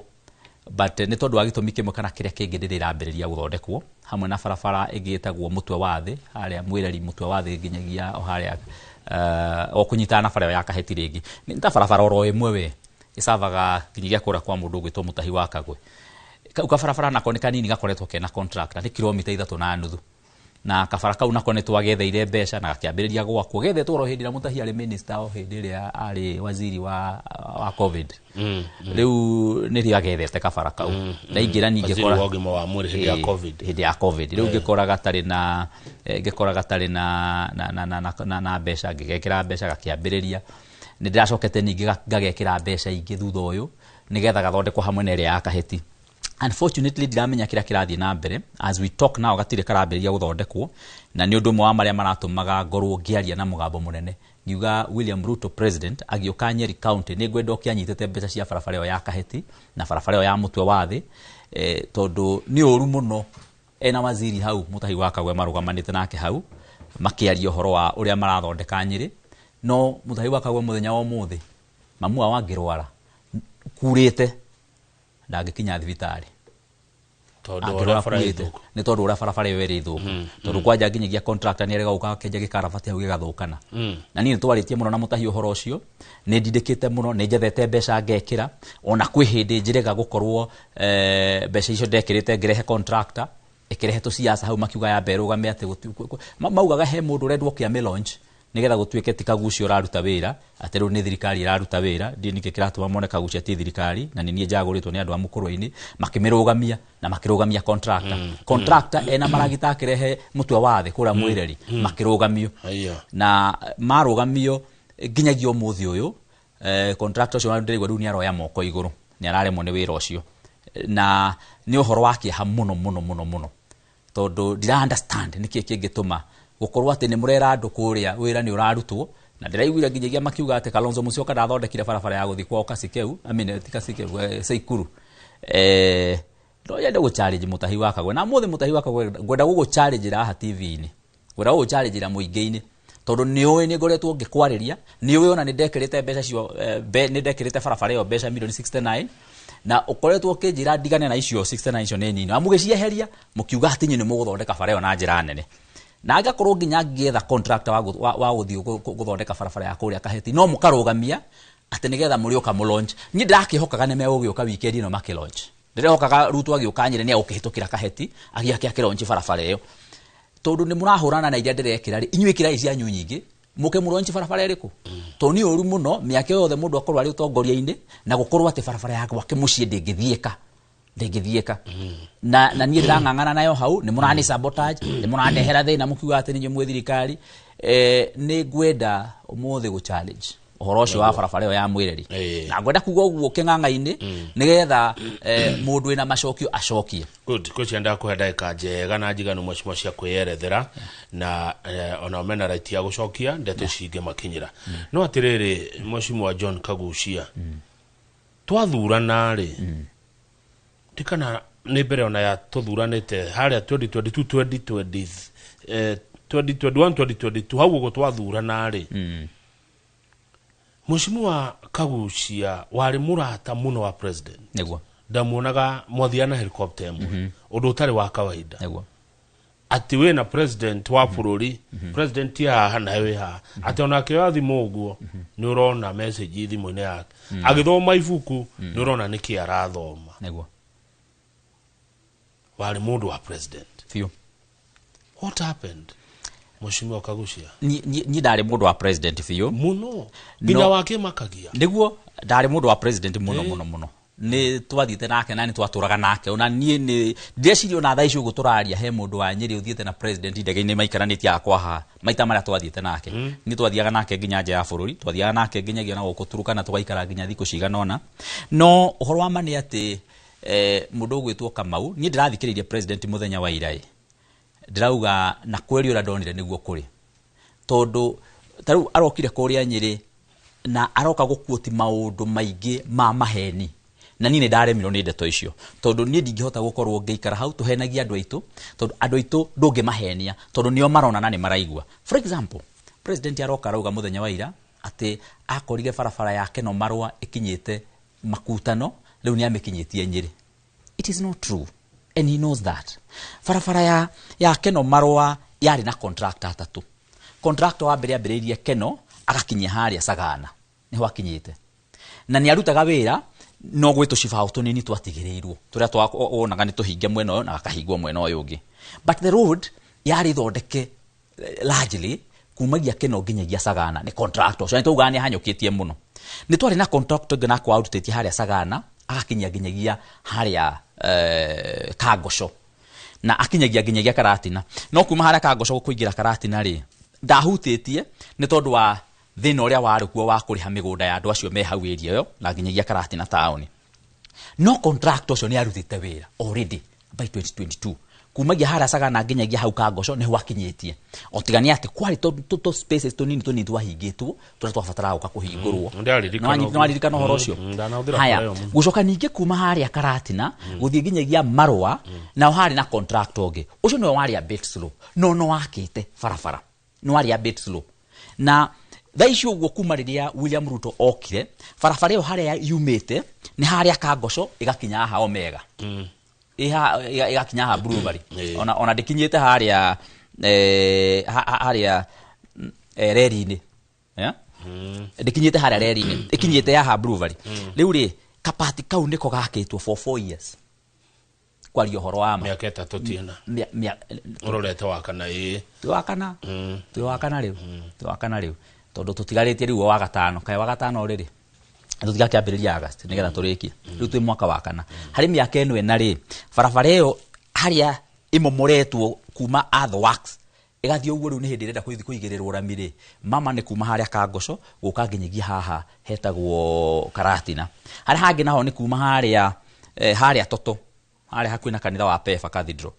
but nĩ tondũ wa gĩtũmi kĩmwe kana kĩrĩa kĩngĩ ndĩrĩ ĩrambĩrĩria gũthondekwo, hamwe na barabara ĩngĩ ĩtagwo Mũtwe wa Thĩ harĩa Mwĩreri, Mũtwe wa Thĩ nginyagia o harĩa o kũnyitana na bara ĩyo ya Kaheti rĩngĩ. Nĩ ta barabara oro ĩmwe we ĩcavaga nginyagia kũrĩa kwa mũndũ ũgwĩtwo Mũtahi wa Kagwe. Kau kabarabara nako nĩ kanini, gakoretwo kena contractor, nĩ kilomita 3.5, na kabara kau nako nĩ twagetheire mbeca na gakĩambĩrĩria gwakwo. Gethetwo oro hĩndĩ ĩrĩa Mũtahi arĩ minister, o hĩndĩ ĩrĩa arĩ waziri wa COVID. Rĩu nĩrĩo agethete kabara kau. Ndaingĩra ningĩ Waziri wa ũgima wa mwĩrĩ hĩndĩ ya COVID. Hĩndĩ ya COVID. Rĩu ngĩkora gatarĩ na ngĩkora gatarĩ na mbeca, ngĩgekĩra mbeca gakĩambĩrĩria. Nĩ ndĩracokete ningĩ ngagekĩra mbeca ingĩ thutha ũyũ nĩgetha gathondekwo hamwe na ĩrĩa ya Kaheti. Unfortunately ndiramenya kĩrĩa kĩrathiĩ na mbere as we talk now, gatirĩ karambĩrĩria gũthondekwo, na nĩ ũndũ ũmwe wa marĩa maratũmaga ngorwo ngĩaria na mũgambo mũnene ngiuga William Ruto president agĩũka Nyeri County nĩ ngwenda oke anyitĩte mbeca cia barabara ĩyo ya Kaheti na barabara ĩyo ya Mũtwe wa Thĩ, tondũ nĩ ũru mũno ena waziri hau Mũtahi wa Kagwe marũgamanĩte nake hau makĩaria ũhoro wa ũrĩa marathondeka Nyĩrĩ, no Mũtahi wa Kagwe mũthenya wa ũmũthĩ mamu wao angĩrwara kurĩte ndangĩkinya thibitarĩ. Tondũ ũrĩa barabara ĩ thũku. Nĩ tondũ ũrĩa barabara ĩyo ĩrĩ thũku. Tondũ kwanja nginyagia contractor nĩ arega gũka akĩenja gĩkarabati hau gĩgathũkana. Na niĩ nĩ twarĩtie mũno na Mũtahi ũhoro ũcio, nĩ ndindĩkĩte mũno, nĩ njethete mbeca ngekĩra, ona kwĩ hĩndĩ njĩrega gũkorwo mbeca icio ndekĩrĩte ngĩrehe contractor, ĩkĩrehe tũciaca hau makiuga yambe ĩrũgame atĩ maugaga he mũndũ ũrendwo kĩa launch nĩgetha gũtuĩke ti Kagucia ũraruta wĩra, atĩ rĩu nĩ thirikari ĩraruta wĩra. Ndiĩ nĩkĩ kĩratũma mone Kagucia ti thirikari, na nĩ niĩ njagũrĩtwo nĩ andũ a Mũkũrwe-inĩ, makĩmĩrũgamia na makĩrũgamia contractor. Contractor ena maragita akĩrehe Mũtwe wa Thĩ kũrĩa Mwĩreri, makĩrũgamio. Na marũgamio nginyagia ũmũthĩ ũyũ, contractor ũcio ndĩraigua rĩu nĩ aroya moko igũrũ, nĩ araremwo nĩ wĩra ũcio. Na nĩ ũhoro wa kĩeha mũno mũno mũno mũno, tondũ ndira understand nĩkĩ kĩngĩtũma gũkorwo atĩ nĩ mũrera andũ kũrĩa wĩra nĩ ũrarutwo, na ndĩraiguire nginyagia makiuga atĩ Kalonzo Musyoka ndathondekire barabara ya gũthiĩ kwao Kasikeu, I mean, ti Kasikeu, Seikuru. No nyende gũ challenge Mũtahi wa Kagwe, na mũthĩ Mũtahi wa Kagwe ngwenda gũgũ challenge haha TV-inĩ, ngwenda gũgũ challenge mũingĩ-inĩ, tondũ nĩ ũĩ nĩ ngoretwo ngĩkwarĩria, nĩ ũĩ ona nĩ ndekĩrĩte mbeca cio, nĩ ndekĩrĩte barabara ĩyo mbeca milioni 69, na ũkoretwo ũkĩnjĩra ndigane na icio 69 icio nĩ nini, na mũgĩcieheria mũkiuga atĩ inyuĩ nĩ mũgũthondeka bara ĩyo na njĩra nene. Na ngakorwo nginya ngĩetha contractor wa gũthiĩ gũthondeka barabara ya kũrĩa Kaheti, no mũkarũgamia Atĩ nĩgetha mũrĩũka mũlaunch. Niĩ ndĩrakĩhokaga nĩ megũgĩũka weekend ĩno makĩlaunch. Ndĩrehokaga Ruto agĩũka Nyĩrĩ nĩ egũkĩhĩtũkĩra Kaheti agĩake akĩlaunch barabara ĩyo. Tondũ nĩ mũrahũrana na iria ndĩrekĩra rĩ, inyuĩ ĩkĩrai cianyu nyingĩ mũke mũlaunch barabara ĩrĩkũ? Tondũ nĩ ũru mũno mĩaka yothe mũndũ akorwo arĩ ũtongoria-inĩ na gũkorwo atĩ barabara ya gwake mũciĩ ndĩngĩthiĩka. Ndĩngĩthiĩka. Na niĩ ndĩrang'ang'ana nayo hau, nĩ mũrani sabotage, nĩ mũrandehera thĩna mũkiuga atĩ nĩ inyuĩ mwĩ thirikari. Nĩ ngwenda ũmũthĩ gũ challenge ũhoro ũcio wa barabara ĩyo ya Mwĩreri. Na ngwenda kuga ũguo kĩng'ang'a-inĩ nĩgetha mũndũ wĩna macokio acokie. Good, kocha ndakũhe ndagĩka njega na njiganu mheshimiwa cia kwĩyerethera na ona mena right ya gũcokia ndeto ici ingĩmakinyĩra. No atĩrĩrĩ mheshimiwa John Kaguchia, twathurana rĩ, ndikana nĩ mbere ona ya tũthuranĩte harĩa 2022, 2020, 2021, 2022 hau ũguo twathurana rĩ, Mheshimiwa Kaguchia warĩ mũrata mũno wa president. Nĩguo. Ndamuonaga mwathiaga na helicopter ĩmwe, ũndũ ũtarĩ wa kawaida. Nĩguo. Atĩ wĩna president wa bũrũri, president ti haha nawe wĩ haha, atĩ ona akĩoya thimũ ũguo nĩ ũrona message thimũ-inĩ yake, agĩthoma ibuku nĩ ũrona nĩkĩ arathoma. Nĩguo. Warĩ mũndũ wa president. Biũ. What happened? Mheshimiwa Kaguchia. Niĩ ndarĩ mũndũ wa president biũ. Mũno. Nginya wakĩmakagia. Nĩguo ndarĩ mũndũ wa president mũno mũno mũno. Nĩ twathiĩte nake na nĩ twatũraga nake. Ona niĩ nĩ ndĩreciria ona thaa ici ũguo tũraria he mũndũ wa Nyĩrĩ ũthiĩte na president ndege-inĩ maikaranĩtie hakwa haha maita marĩa twathiĩte nake. Nĩ twathiaga nake nginya nja ya bũrũri, twathiaga nake nginyagia na gũkũ Turkana tũgaikara nginya thikũ cigana ũna. No ũhoro wa ma nĩ atĩ mũndũ ũgwĩtwo Kamau, niĩ ndĩrathikĩrĩirie president mũthenya wa ira ĩ. Ndĩrauga na kweri ũrĩa ndonire nĩguo kũrĩ. Tondũ ta rĩu arokire kũrĩa Nyĩrĩ na aroka gũkuoti maũndũ maingĩ ma maheni. Na niĩ nĩ ndaremirwo nĩ ndeto icio. Tondũ niĩ ndingĩhota gũkorwo ngĩikara hau tũhenagia andũ aitũ, tondũ andũ aitũ ndũngĩmahenia, tondũ nĩo marona na nĩ maraigua. For example, president aroka arauga mũthenya wa ira atĩ akorire barabara yake no marũa ĩkinyĩte makutano, rĩu nĩ amĩkinyĩtie Nyĩrĩ. It is not true. And he knows that. Barabara ya Keno Marũa yarĩ na contractor atatũ. Contractor wa mbere ambĩrĩirie Keno agakinyia harĩa Sagana, nĩho akinyĩte. Na nĩ arutaga wĩra no gwĩ tũcibaũ tũnini twatigĩrĩirwo tũrĩa wonaga nĩ tũhinge mwena ũyũ na gakahingwo mwena ũyũ ũngĩ. But the road yarĩ thondeke largely kumagia Keno nginyagia Sagana nĩ contractor ũcio. Nĩ twaugaga nĩ ahanyũkĩtie mũno. Nĩ twarĩ na contractor ũngĩ nake warutĩtie harĩa Sagana agakinyia nginyagia harĩa Kangoco na akinyagia nginyagia Karatina. No kuma harĩa Kangoco kũingĩra Karatina rĩ, ndahutĩtie nĩ tondũ wa thĩna ũrĩa warĩ kuo wa kũrĩha mĩgũnda ya andũ acio me hau area ĩyo na nginyagia Karatina taũni. No contractor ũcio nĩ arutĩte wĩra already by 2022 kumagia harĩa Sagana nginyagia hau Kangoco nĩho akinyĩtie. O tiga nĩ atĩ kwarĩ tũ spaces tũnini tũnini twahingĩtwo tũrĩa twabataraga gũka kũhingũrwo. No waririkana ũhoro ũcio. Haya, gũcoka ningĩ kuma harĩa Karatina gũthiĩ nginyagia Marũa, nao harĩ na contractor ũngĩ. Ũcio nĩwe warĩ a bit slow, no no wakĩte barabara. No warĩ a bit slow. Na thaa ici ũguo kuma rĩrĩa William Ruto okire, barabara ĩyo harĩa yumĩte nĩ harĩa Kangoco ĩgakinya haha Omega. Ĩgakinya haha Brewery. Ona ndĩkinyĩte harĩa harĩa reri-inĩ. Ndĩkinyĩte harĩa reri-inĩ. Ĩkinyĩte haha Brewery. Rĩu rĩ, kapati kau nĩko gakĩtwo for 4 years. Kwaria ũhoro wa ma. Mĩaka ĩtatũ tiena. Ũrorete wa kana ĩĩ. Twĩ wa kana. Twĩ wa kana rĩu. Twĩ wa kana rĩu. Tondũ tũtigarĩtie rĩu wa gatano. Kaĩ wa gatano rĩrĩ? Tũtigakĩambĩrĩria August nĩgetha tũrĩkie. Rĩu twĩ mwaka wa kana. Harĩ mĩaka ĩno ĩna rĩ, barabara ĩyo harĩa ĩmomoretwo kuma Earthworks ĩgathiĩ ũguo rĩu nĩ hĩndĩ ĩrenda kũigĩrĩrwo rami rĩ, mama nĩ kuma harĩa Kangoco gũka nginyagia haha hetagwo Karatina. Harĩa hangĩ naho nĩ kuma harĩa harĩa Toto, harĩa hakuhĩ na kanitha wa Pefa Cathedral,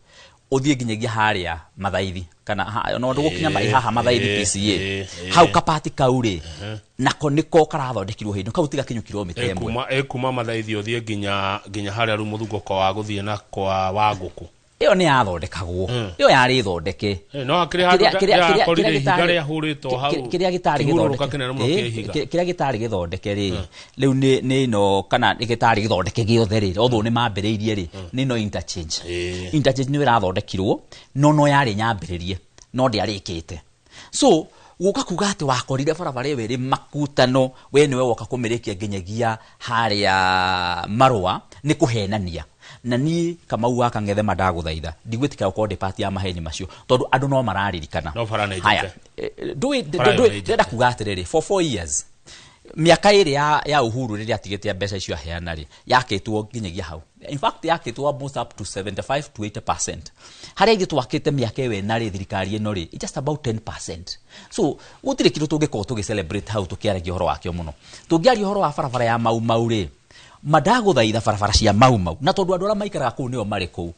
ũthiĩ nginyagia harĩa Mathaithi kana no ndũgũkinya haha Mathaithi PCA. Hau kapati kau rĩ, nako nĩko karathondekirwo hĩndĩ kau tiga kinyũ kilomita ĩmwe. Kuma Mathaithi ũthiĩ nginya harĩa rĩu mũthungũko wa gũthiĩ na kwa wa ngũkũ. Ĩyo nĩ yathondekagwo. Ĩyo yarĩ thondeke. No akĩrĩ handũ ndĩrakorire ihiga rĩahũrĩtwo hau. Kĩrĩa gĩtarĩ gĩthondeke. Kĩrĩa gĩtarĩ gĩthondeke rĩ, rĩu nĩ ĩno kana gĩtarĩ gĩthondeke gĩothe rĩ, although nĩ mambĩrĩirie rĩ, nĩ ĩno interchange. Interchange nĩyo ĩrathondekirwo, no yarĩ nyambĩrĩrie, no ndĩarĩkĩte. So Guka kuga ati wakorire barabara ĩyo ĩrĩ makutano, we nĩwe woka kũmĩrĩkia nginyagia harĩa Marũa, nĩ kũhenania. Na niĩ Kamau wa Kang'ethe mandagũthaitha, ndigwĩtĩkĩra gũkorwo ndĩ part ya maheni macio, tondũ andũ no mararirikana. No bara nĩ Haya, njũke. Ndũĩ Bara ĩyo nĩ njũke. Ndĩrenda kuga atĩrĩrĩ, for 4 years, mĩaka ĩrĩ ya Uhuru rĩrĩa atigĩte mbeca icio aheana rĩ, yakĩtwo nginyagia hau. In fact, yakĩtwo almost up to 75 to 80%. Harĩa ithuĩ twakĩte mĩaka ĩyo ĩna rĩ, thirikari ĩno rĩ, it's just about 10%. So gũtirĩ kĩndũ tũngĩkorwo tũgĩ celebrate hau tũkĩaragia ũhoro wakĩo mũno. Tũngĩaria ũhoro wa barabara ya Mau Mau rĩ, mandagũthaitha barabara cia Mau Mau, na tondũ andũ arĩa maikaraga kũu nĩo marĩ kũu,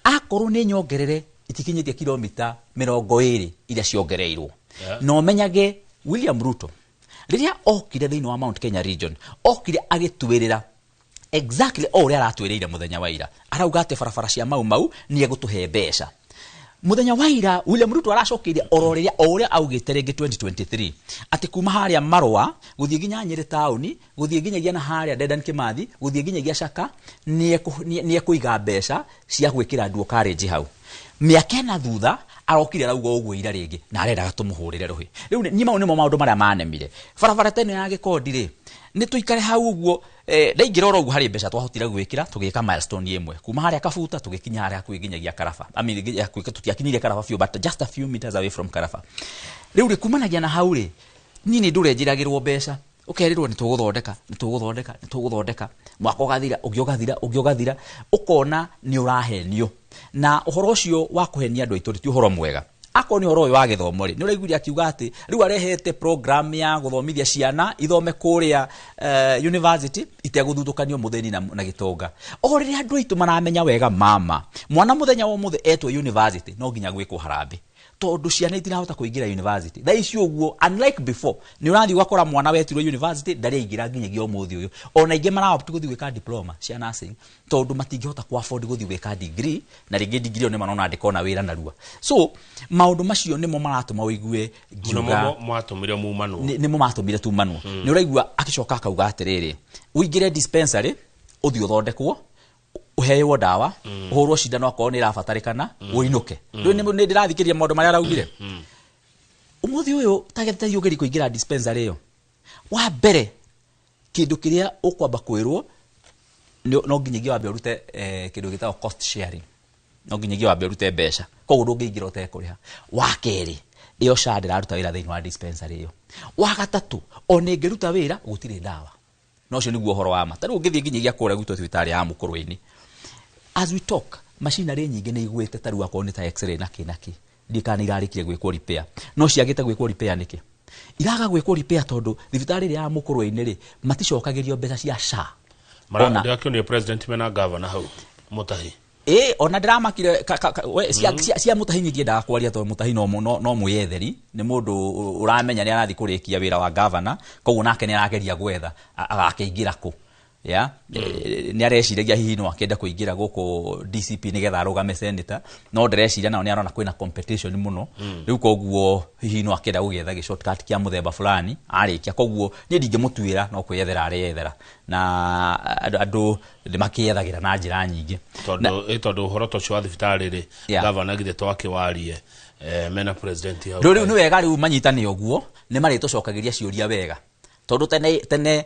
akorwo nĩ nyongerere itikinyĩtie kilomita 20 iria ciongereirwo. Na ũmenyage William Ruto rĩrĩa okire thĩinĩ wa Mount Kenya region, okire agĩtuĩrĩra exactly o ũrĩa aratwĩrĩire mũthenya wa ira. Arauga atĩ barabara cia Mau Mau nĩ egũtũhe mbeca. Mũthenya wa ira William Ruto aracokeirie oro rĩrĩa o ũrĩa augĩte rĩngĩ 2023, atĩ kuma harĩa Marũa gũthiĩ nginya Nyĩrĩ taũni, gũthiĩ nginyagia na harĩa Dedan Kimathi, gũthiĩ nginyagia Caka, nĩ ekũiga mbeca cia gwĩkĩra dual carriage hau. Mĩaka ĩna thutha arokire arauga ũguo ira rĩngĩ, na arendaga tũmũhũrĩre rũhĩ. Rĩu niĩ mau nĩmo maũndũ marĩa manemire. Barabara ta ĩno ya Gĩkondi rĩ, nĩ tũikare hau ũguo, ndaingĩra oro ũguo harĩ mbeca twahotire gwĩkĩra, tũgĩka milestone ĩmwe kuma harĩa Kabuta tũgĩkinya harĩa hakuhĩ nginyagia Karaba. I mean, hakuhĩ, tũtiakinyire Karaba biũ, but just a few meters away from Karaba. Rĩu rĩ, kumanagia na hau rĩ, niĩ nĩ ndũre njĩragĩrwo mbeca, ũkerĩrwo nĩ tũgũthondeka, nĩ tũgũthondeka, nĩ tũgũthondeka, mwaka ũgathira, ũngĩ ũgathira, ũngĩ ũgathira, ũkona nĩ ũrahenio. Na ũhoro ũcio wa kũhenia andũ aitũ ti ũhoro mwega. Akorwo nĩ ũhoro ũyũ wa gĩthomo rĩ, nĩ ũraiguire akiuga atĩ rĩu arehete program ya gũthomithia ciana ithome kũrĩa university itegũthutũkanio mũthĩni na gĩtonga. O rĩrĩa andũ aitũ maramenya wega mama, mwana mũthenya wa ũmũthĩ etwo university no nginya gwĩkwo harambee, tondũ ciana itirahota kũingĩra university thaa ici ũguo. Unlike before, nĩ ũrathiĩ ũgakora mwana wetirwo university ndarĩ aingĩra nginyagia ũmũthĩ ũyũ. Ona aingĩ maraopt gũthiĩ gwĩka diploma cia nursing tondũ matingĩhota ku afford gũthiĩ gwĩka degree, na rĩngĩ degree ĩyo nĩ marona ndĩkona wĩra narua. So maũndũ macio nĩmo maratũma ũigue ngiuga Nĩmo mwatũmire mumanwo. Nĩmo matũmire tumanwo. Nĩ ũraigua akĩcoka akauga atĩrĩrĩ, ũingĩre dispensary ũthiĩ ũthondekwo, ũheo ndawa, ũhũrwo cindano akorwo nĩ ĩrabatarĩkana, ũinũke. Rĩu nĩ ndĩrathikĩrĩria maũndũ marĩa araugire. Ũmũthĩ ũyũ ta ũgerie kũingĩra dispensary ĩyo, wa mbere kĩndũ kĩrĩa ũkwamba kwĩrwo no nginyagia wambe ũrute kĩndũ gĩtagwo cost sharing, no nginyagia wambe ũrute mbeca, koguo ndũngĩingĩra ũtekũrĩha. Wa kerĩ, ĩyo SHA ndĩraruta wĩra thĩinĩ wa dispensary ĩyo. Wa gatatũ, ona ĩngĩruta wĩra gũtirĩ ndawa. Na ũcio nĩguo ũhoro wa ma. Ta rĩu ũngĩthiĩ nginyagia kũrĩa gwitũ thibitarĩ ya Mũkũrwe-inĩ, as we talk, machinery nyingĩ nĩ igwĩte, ta rĩu akorwo nĩ ta x-ray na kĩ na kĩ, ndiũĩ kana nĩ irarĩkire gwĩkwo repair. No ciagĩte gwĩkwo repair nĩkĩ? Iraga gwĩkwo repair tondũ thibitarĩ ĩrĩa ya Mũkũrwe-inĩ rĩ, maticokagĩrio mbeca cia SHA. Mara, Ona ndĩrakĩonire president mena governor hau Mutahi. Ona ndĩramakire we, cia Mutahi niĩ ndiendaga kwaria tondũ Mutahi no mwĩyetheri, nĩ mũndũ ũramenya nĩ arathiĩ kũrĩkia wĩra wa governor, koguo nake nĩ arageria gwetha agakĩingĩra kũ. Ya, nĩ areciragia hihi no akĩenda kũingĩra gũkũ DCP nĩgetha arũgame senator, no ndĩreciria nao nĩ arona kwĩna competition mũno. Rĩu koguo hihi no akĩenda gũgĩetha gĩ shortcut kĩa mũthemba fulani arĩkia, koguo niĩ ndingĩmũtuĩra, no kwĩyethera areyethera, na andũ nĩ makĩyethagĩra na njĩra nyingĩ. Tondũ ũhoro ta ũcio wa thibitarĩ rĩ, governor githĩ to akĩwarie, mena president hau. Rĩu nĩ wega rĩu manyitane ũguo, nĩ marĩtũcokagĩria ciũria wega. Tondũ tene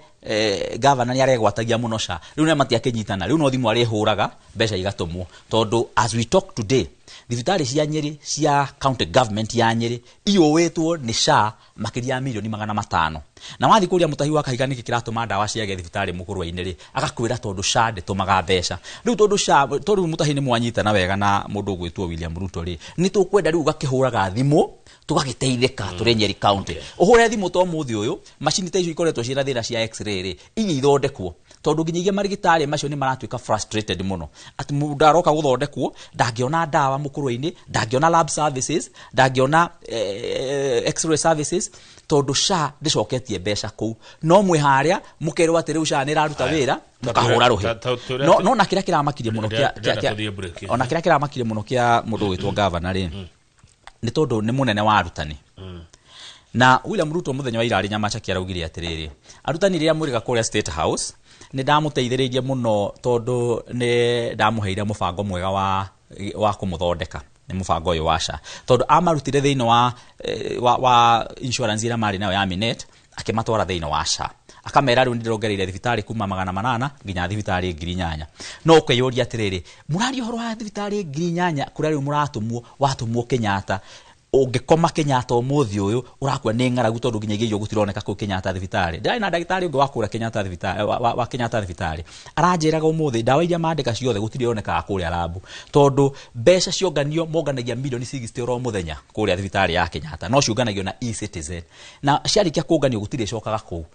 governor nĩ aregwatagia mũno SHA. Rĩu nĩ matiakĩnyitana, rĩu no thimũ arĩhũraga mbeca igatũmwo. Tondũ as we talk today, thibitarĩ cia Nyĩrĩ cia county government ya Nyĩrĩ iyũĩtwo nĩ SHA makĩria ya mirioni magana matano. Na wathiĩ kũrĩa Mutahi wa Kahiga nĩkĩ kĩratũma ndawa ciage thibitarĩ Mũkũrwe-inĩ rĩ, agakwĩra tondũ SHA ndĩtũmaga mbeca. Rĩu tondũ SHA, tondũ rĩu Mutahi nĩ mwanyitana wega na mũndũ ũgwĩtwo William Ruto rĩ, nĩ tũkwenda rĩu ũgakĩhũraga thimũ tũgagĩteithĩka tũrĩ Nyeri County. Ũhũre thimũ ta ũmũthĩ ũyũ, macini ta icio ikoretwo ciĩna thĩna cia x-ray rĩ, iria ithondekwo. Tondũ nginyagia marigitari macio nĩ maratuĩka frustrated mũno. Atĩ mũndũ aroka gũthondekwo, ndangĩona ndawa Mũkũrwe-inĩ, ndangĩona lab services, ndangĩona x-ray services, tondũ SHA ndĩcoketie mbeca kũu. No mwĩ harĩa, mũkerwo atĩ rĩu SHA nĩ ĩraruta wĩra, mũkahũra rũhĩ. No na kĩrĩa kĩramakirie mũno Ndĩrenda tũthiĩ break. ona kĩrĩa kĩramakirie mũno kĩa mũndũ ũgwĩtwo governor rĩ, nĩ tondũ nĩ mũnene wa arutani. Na William Ruto mũthenya wa ira arĩ Nyamachaki araugire atĩrĩrĩ, arutani rĩrĩa mwĩrĩga kũrĩa State House, nĩ ndamũteithĩrĩirie mũno tondũ nĩ ndamũheire mũbango mwega wa kũmũthondeka. Nĩ mũbango ũyũ wa SHA, tondũ amarutire thĩinĩ wa, wa insurance ĩrĩa marĩ nayo ya Minet, akĩmatwara thĩinĩ wa SHA, akamera rĩu nĩndĩrongereire thibitarĩ kuma 800 nginya thibitarĩ 8,000. No ũkeyũria atĩrĩrĩ, mũraria ũhoro wa thibitarĩ 8,000 kũrĩa rĩu mũratũmwo, watũmwo Kenyatta, ũngĩkoma Kenyatta ũmũthĩ ũyũ ũrakua nĩ ng'aragu, tondũ nginyagia irio gũtironeka kũu Kenyatta thibitarĩ. Ndĩrarĩ na ndagĩtarĩ ũngĩ wa kũrĩa Kenyatta thibitarĩ, wa Kenyatta thibitarĩ, aranjĩraga ũmũthĩ ndawa iria mandĩka ciothe gũtirĩ ĩronekaga kũrĩa rabu, tondũ mbeca cionganio monganagia milioni 60 oro mũthenya kũrĩa thibitarĩ ya Kenyatta, no ciũnganagio na eCitizen, na ciarĩkia kũnganio gũtirĩ icokaga kũu.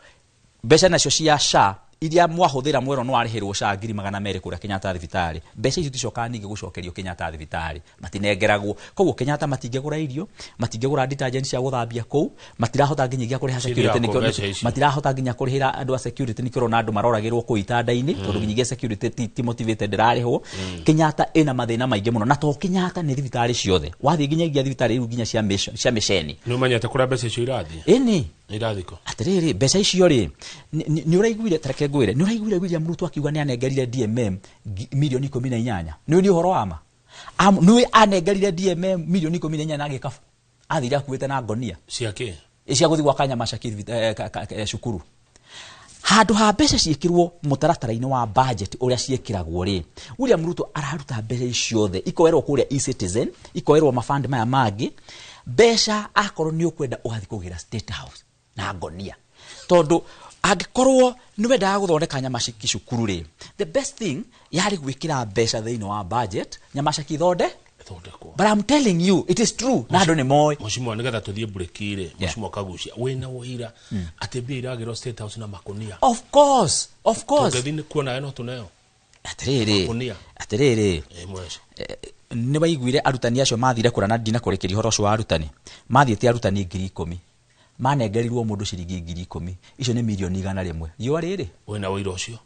Mbeca nacio cia SHA iria mwahũthĩra, mwerwo no warĩhĩrwo SHA 200,000 kũrĩa Kenyatta thibitarĩ, mbeca icio iticokaga ningĩ gũcokerio Kenyatta thibitarĩ, matinengeragwo. Koguo Kenyatta matingĩgũra irio, matingĩgũra detergent cia gũthambia kũu, matirahota nginyagia kũrĩha security, nĩkĩo matirahota nginya kũrĩhĩra andũ a security, nĩkĩo ũrona andũ maroragĩrwo kũu itanda-inĩ, tondũ nginyagia security ti motivated, ndĩrarĩhwo. Kenyatta ĩna mathĩna maingĩ mũno, na to Kenyatta, nĩ thibitarĩ ciothe, wathiĩ nginyagia thibitarĩ rĩu nginya cia mĩceni. Nĩ ũmenyete kũrĩa mbeca icio irathiĩ? Ĩni. Irathiĩ kũ? Atĩrĩrĩ, mbeca icio rĩ, nĩ ũraiguire, tareke ngwĩre, nĩ ũraiguire William Ruto akiuga nĩ anengerire DMM milioni 18? Nĩ nĩ ũhoro wa ma? Nĩ anengerire DMM milioni 18 na gĩkabu athire akuĩte na ngonia cia kĩ? Cia gũthiĩ gwaka Nyamacaki cukuru. Handũ ha mbeca ciĩkĩrwo mũtaratara-inĩ wa budget ũrĩa ciĩkĩragwo rĩ, William Ruto araruta mbeca icio ciothe ikoerwo kũrĩa eCitizen, ikoerwo mafund maya mangĩ. Mbeca akorwo nĩ ũkwenda ũgathiĩ kũgĩra State House na ngonia, tondũ angĩkorwo nĩ wendaga gũthondeka Nyamaceki cukuru rĩ, the best thing yarĩ gwĩkĩra mbeca thĩinĩ wa budget Nyamaceki ithonde. But I'm telling you, it is true, na andũ nĩ moĩ. Mheshimiwa, nĩgetha tũthiĩ break rĩ, Mheshimiwa Kagucia, wĩna ũira atĩ mbia iragĩrwo State House na makonia? Of course, of course. Tũngĩthiĩ kuona no tũneo? Atĩrĩrĩ, Makonia. atĩrĩrĩ, Mwece. Nĩ waiguire arutani acio mathire kũra, na ndinakũrĩkĩria ũhoro ũcio wa arutani, mathiĩte arutani 10,000, manengerirwo mũndũ ciringi 10,000, icio nĩ milioni 100 riũa rĩrĩ. Wĩna ũira ũcio?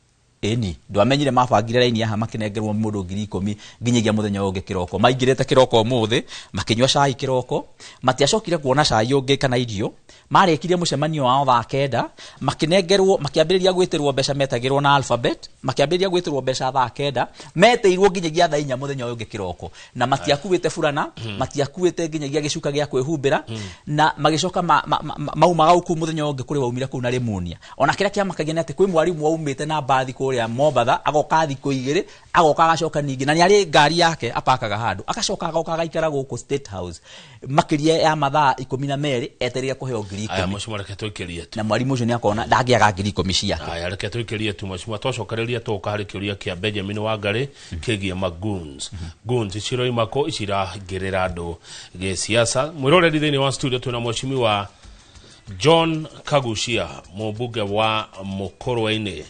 Ĩni, ndwamenyire mabangire raini haha makĩnengerwo mũndũ 10,000 nginyagia mũthenya ũyũ ũngĩ kĩroko. Maingĩrĩte kĩroko ũmũthĩ, makĩnyua cai kĩroko, matiacokire kuona cai ũngĩ kana irio. Marĩkirie mũcemanio wao thaa 9, makĩnengerwo, makĩambĩrĩria gwĩtĩrwo mbeca, metagĩrwo na alphabet, makĩambĩrĩria gwĩtĩrwo mbeca thaa 9, metĩirwo nginyagia thaa 4 mũthenya ũyũ ũngĩ kĩroko, na matiakuĩte burana, matiakuĩte nginyagia gĩcuka gĩa kwĩhumbĩra, na magĩcoka maumaga kũu mũthenya ũyũ ũngĩ kũrĩ waumire kũu na Rimunia. Ona kĩrĩa kĩamakagia nĩ atĩ kwĩ mwarimũ waumĩte na mbathi kũrĩa Mombatha, agoka thikũ 2, agoka agacoka ningĩ, na nĩ arĩ ngari yake apakaga handũ, agacoka agoka agaikara gũkũ State House makĩria ya mathaa 12 etereire kũheo ngiri Aya, ikũmi. Mheshimiwa, reke tũikĩrie tu. Na mwarimũ ũcio nĩ akona ndangĩaga 10,000 ciake. Aya, reke tũikĩrie tu, Mheshimiwa. Twacokereria tũka harĩ kĩũria kĩa Benjamin Wangari kĩgiĩ magoons. Goons ciroima kũ cirangĩrĩra andũ gĩsiasa? Mwĩroreri, thĩinĩ wa studio twĩna Mheshimiwa John Kagucia, mũmbunge wa Mũkũrwe-inĩ,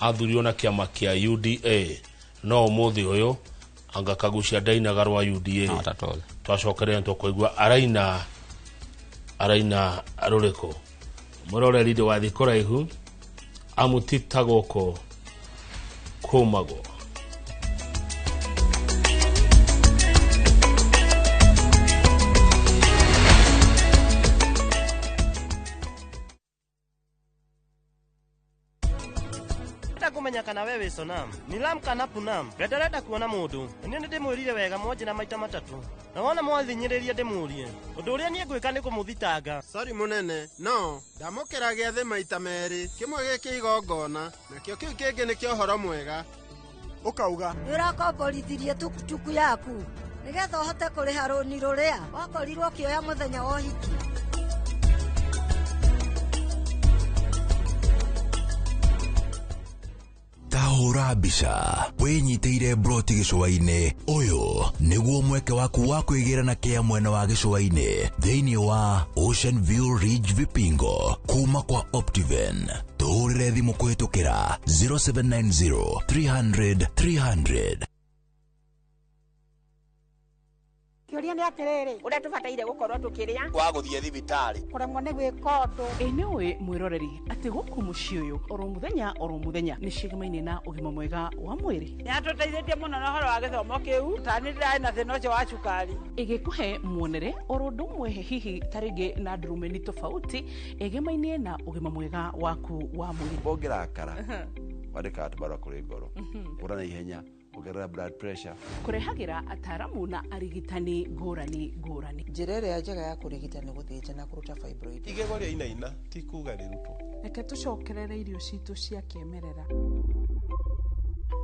athurirwo na kĩama kĩa UDA, no ũmũthĩ ũyũ anga Kagucia ndainaga rwa UDA. Not at all. Twacokereria tũkũigua araina rũrĩkũ. Mwĩroreri, ndũgathiĩ kũraihu, amu ti ta gũkũ kũmagwo. Ndĩrenda kũmenya kana we wĩ Sonam ni lam kana Punam. Ndendarenda kuona mũndũ. Niĩ nĩ ndĩmwĩrire wega mwanjĩra maita matatũ, na wona mwathinyĩrĩria ndĩmũrie ũndũ ũrĩa niĩ ngwĩka nĩ kũmũthitanga. Sori mũnene, no ndamũkĩra gĩathĩ maita merĩ, kĩmwe gĩkĩ igongona nakĩo kĩu kĩngĩ nĩ kĩa ũhoro mwega. Ũkauga nĩ ũrakomborithirie tukutuku yaku nĩgetha ũhote kũrĩha rũni rũrĩa wakorirwo ũkĩoya mũthenya wa ũhiki. Tahũra mbica wĩnyitĩire broti gĩcũa-inĩ. Ũyũ nĩguo mweke waku wa kwĩgĩra na kĩa mwena wa gĩcũa-inĩ thĩinĩ wa Ocean View Ridge Vipingo kuma kwa Optiven. Tũhũrĩre thimũ kũhĩtũkĩra 0790 300 300. Kĩũria nĩ atĩrĩrĩ, ũrĩa tũbataire gũkorwo tũkĩrĩa wa gũthiĩ thibitarĩ kũremwo nĩ gwĩka ũndũ. Ĩ nĩ ũĩ mwĩroreri atĩ gũkũ mũciĩ ũyũ oro mũthenya oro mũthenya nĩ cigamaine na ũgima mwega wa mwĩrĩ. Nĩ atũteithĩtie mũno na ũhoro wa gĩthomo kĩu, ta nĩ ndĩrarĩ na thĩna ũcio wa cukari. Ĩgĩkũhe muonere oro ũndũ ũmwe, hihi ta rĩngĩ na ndurumeni tofauti ĩgemaine na ũgima mwega waku wa mwĩrĩ. Ũngĩrakara wandĩkaga tũbarũa kũrĩ ngoro, ũra na ihenya. Ongerera blood pressure. Kũrehagĩra ataramu na arigitani ngũrani ngũrani. Njĩra ĩrĩa njega ya kũrigita nĩ gũthĩnja na kũruta fibroid. Igego rĩa inaina ti kuga rĩrutwo. Reke tũcokerere irio citũ cia kĩmerera.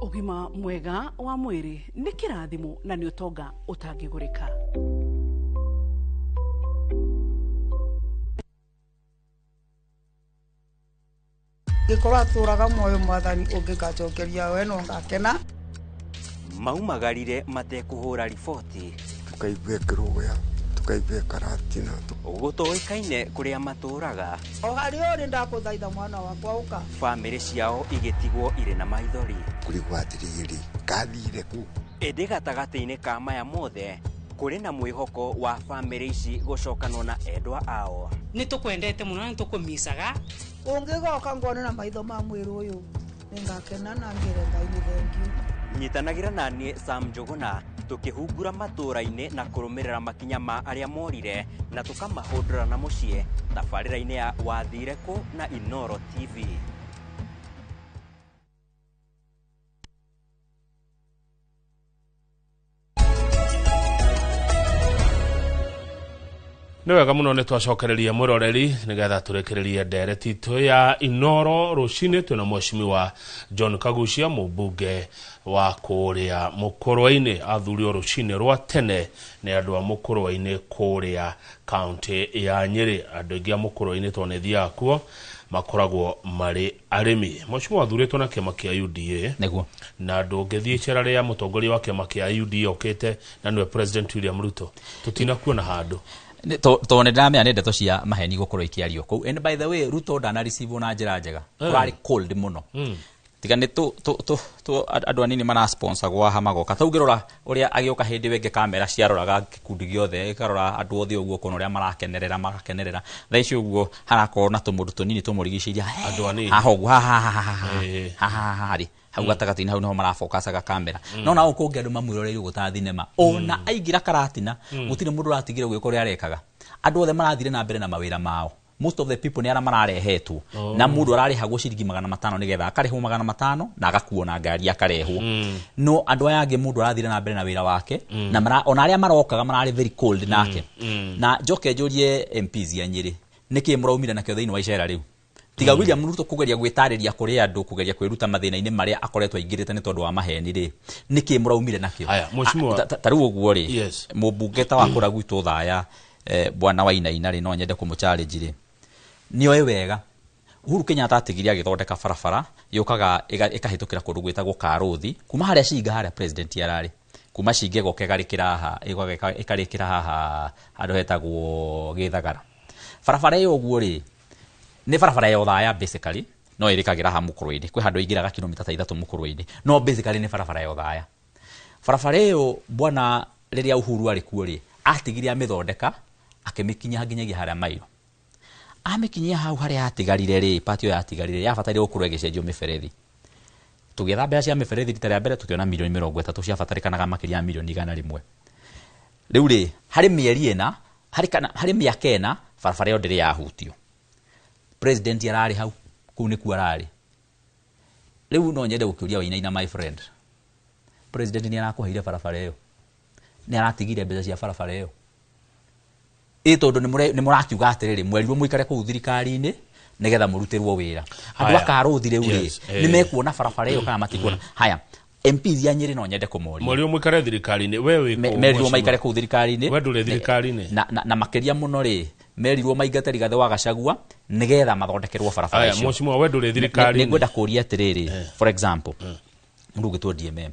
Ũgima mwega wa mwĩrĩ nĩ kĩrathimo na nĩ ũtonga ũtangĩgũrĩka. Gĩkorwo atũraga muoyo mwathani ũngĩgacokeria we no ngakena. Maumagarire matekũhũra riboti. Tukaigua kĩrũgũya, tukaigua karatina. Gũtoĩkaine kũrĩa matũraga. O harĩa ũrĩ ndakũthaitha mwana wakwa ũka. Bamĩrĩ ciao igĩtigwo irĩ na maithori. Kũrigwo atĩrĩrĩ, kathire kũ? Ĩndĩ gatagatĩ-inĩ ka maya mothe kũrĩ na mwĩhoko wa bamĩrĩ ici gũcokanwo na endwa ao. Nĩ tũkwendete mũno na nĩ tũkũmicaga. Ũngĩgoka ngone na maitho ma mwĩrĩ ũyũ nĩngakena na ngĩre Ngai nĩ thengiũ. Nyitanagĩra na niĩ Sam Njũgũna tũkĩhungura matũũra-inĩ na kũrũmĩrĩra makinya ma arĩa morire na tũkamahũndũra na mũciĩ tabarĩra-inĩ ya Wathire Kũ na Inooro TV. Nĩ wega mũno nĩ twacokereria mwĩroreri nĩgetha tũrĩkĩrĩrie ndereti itũ ya Inooro rũcinĩ. Twĩna mheshimiwa John Kaguchia, mũmbunge wa kũrĩa Mũkũrwe-inĩ, athurio rũcinĩ rwa tene nĩ andũ a Mũkũrwe-inĩ kũrĩa kaunti ya Nyĩrĩ. Andũ aingĩ a Mũkũrwe-inĩ tondũ nĩ thiaga kuo makoragwo marĩ arĩmi. Mheshimiwa athurĩtwo na kĩama kĩa UDA. Nĩguo. Na ndũngĩthiĩ icera rĩa mũtongoria wa kĩama kĩa UDA okĩte na nĩwe President William Ruto, tũtinakuona handũ. Tondũ nĩ ndĩramenya nĩ ndeto cia maheni gũkorwo ikĩario kũu. And by the way, Ruto ndana receive na njĩra njega. Kũrarĩ cold mũno. Tiga nĩ tũ andũ anini mara sponsor gwa haha magoka. Ta ũngĩrora ũrĩa agĩũka hĩndĩ ĩyo ĩngĩ kamera ciaroraga gĩkundi gĩothe, ĩkarora andũ othe ũguo ũkona ũrĩa marakenerera marakenerera. Thaa ici ũguo harakorwo na tũmũndũ tũnini tũmũrigicĩirie. Andũ anini. Haha ũguo, haha haha haha haha rĩ. Hau gatagatĩ-inĩ hau nĩho marabokacaga kamera. No na kũngĩ andũ mamwĩroreire ũguo ta thinema. Ona aingĩra karatina, gũtirĩ mũndũ ũratigire gwĩka ũrĩa arekaga. Andũ othe marathire na mbere na mawĩra mao. Most of the people nĩ arĩa mararehetwo. Na mũndũ ararĩhagwo ciringi 500 nĩgetha akarĩhwo 500 na agakuo na ngari akarehwo. No andũ aya angĩ mũndũ arathire na mbere na wĩra wake, na ona arĩa marokaga mararĩ very cold nake. Na njoke njũrie MPs ya Nyĩrĩ, nĩkĩ mũraumire nakĩo thĩinĩ wa icera rĩu? Tiga William Ruto kũgeria gwĩtarĩria kũrĩ andũ, kũgeria kwĩruta mathĩna-inĩ marĩa akoretwo aingĩrĩte nĩ tondũ wa maheni rĩ, nĩkĩ mũraumire nakĩo? Haya, mheshimiwa. Ta rĩu ũguo rĩ, mũmbunge ta wa kũrĩa gwitũ Thaya, bwana Wainaina rĩ, no nyende kũmũ-challenge rĩ, nĩoĩ wega Uhuru Kenyatta atigire agĩthondeka barabara yũkaga ĩkahĩtũkĩra kũndũ gwĩtagwo Karũthi, kuma harĩa Cinga harĩa president ararĩ, kuma Cinga ĩgoka ĩkarĩkĩra haha, ĩgoka ĩkarĩkĩra haha handũ hetagwo Gĩthagara. Barabara ĩyo ũguo rĩ, nĩ barabara ya Othaya basically, no ĩrĩkagĩra haha Mũkũrwe-inĩ, kwĩ handũ ĩingĩraga kilomita ta 3 Mũkũrwe-inĩ, no basically nĩ barabara ya Othaya. Barabara ĩyo bwana rĩrĩa Uhuru arĩ kuo rĩ, atigire amĩthondeka akĩmĩkinyia nginyagia harĩa mairo. Amĩkinyia hau harĩa yatigarire rĩ, part ĩyo yatigarire yabataire gũkorwo ĩgĩcenjio mĩberethi. Tũgĩetha mbeca cia mĩberethi rita rĩa mbere tũkĩona milioni 30 ciabatarĩkanaga makĩria ya milioni 100. Rĩu rĩ, harĩ mĩeri ĩna, harĩ mĩaka ĩna, barabara ĩyo ndĩrĩ yahutio. President ararĩ hau, kũu nĩkuo ararĩ. Rĩu no nyende gũkĩũria Wainaina my friend. President nĩ arakũheire barabara ĩyo. Nĩ aratigire mbeca cia barabara ĩyo. Ĩ tondũ nĩ mũrakiuga atĩrĩrĩ, mwerirwo mũikare kũu thirikari-inĩ nĩgetha mũrutĩrwo wĩra. Andũ a Karũthi rĩu rĩ, nĩ mekuona barabara ĩyo kana matikuona. Haya, MPs ya Nyĩrĩ no nyende kũmoria. Mwerirwo mũikare thirikari-inĩ, we wĩ kũ? Merirwo maikare kũu thirikari-inĩ. We ndũrĩ thirikari-inĩ. Na makĩria mũno rĩ, merirwo maingate Rigathĩ wa Gachagua nĩgetha mathondekerwo barabara icio. Mheshimiwa, we ndũrĩ thirikari-inĩ. Nĩngwenda kũũria atĩrĩrĩ, for example, mũndũ ũgĩtwo DMM,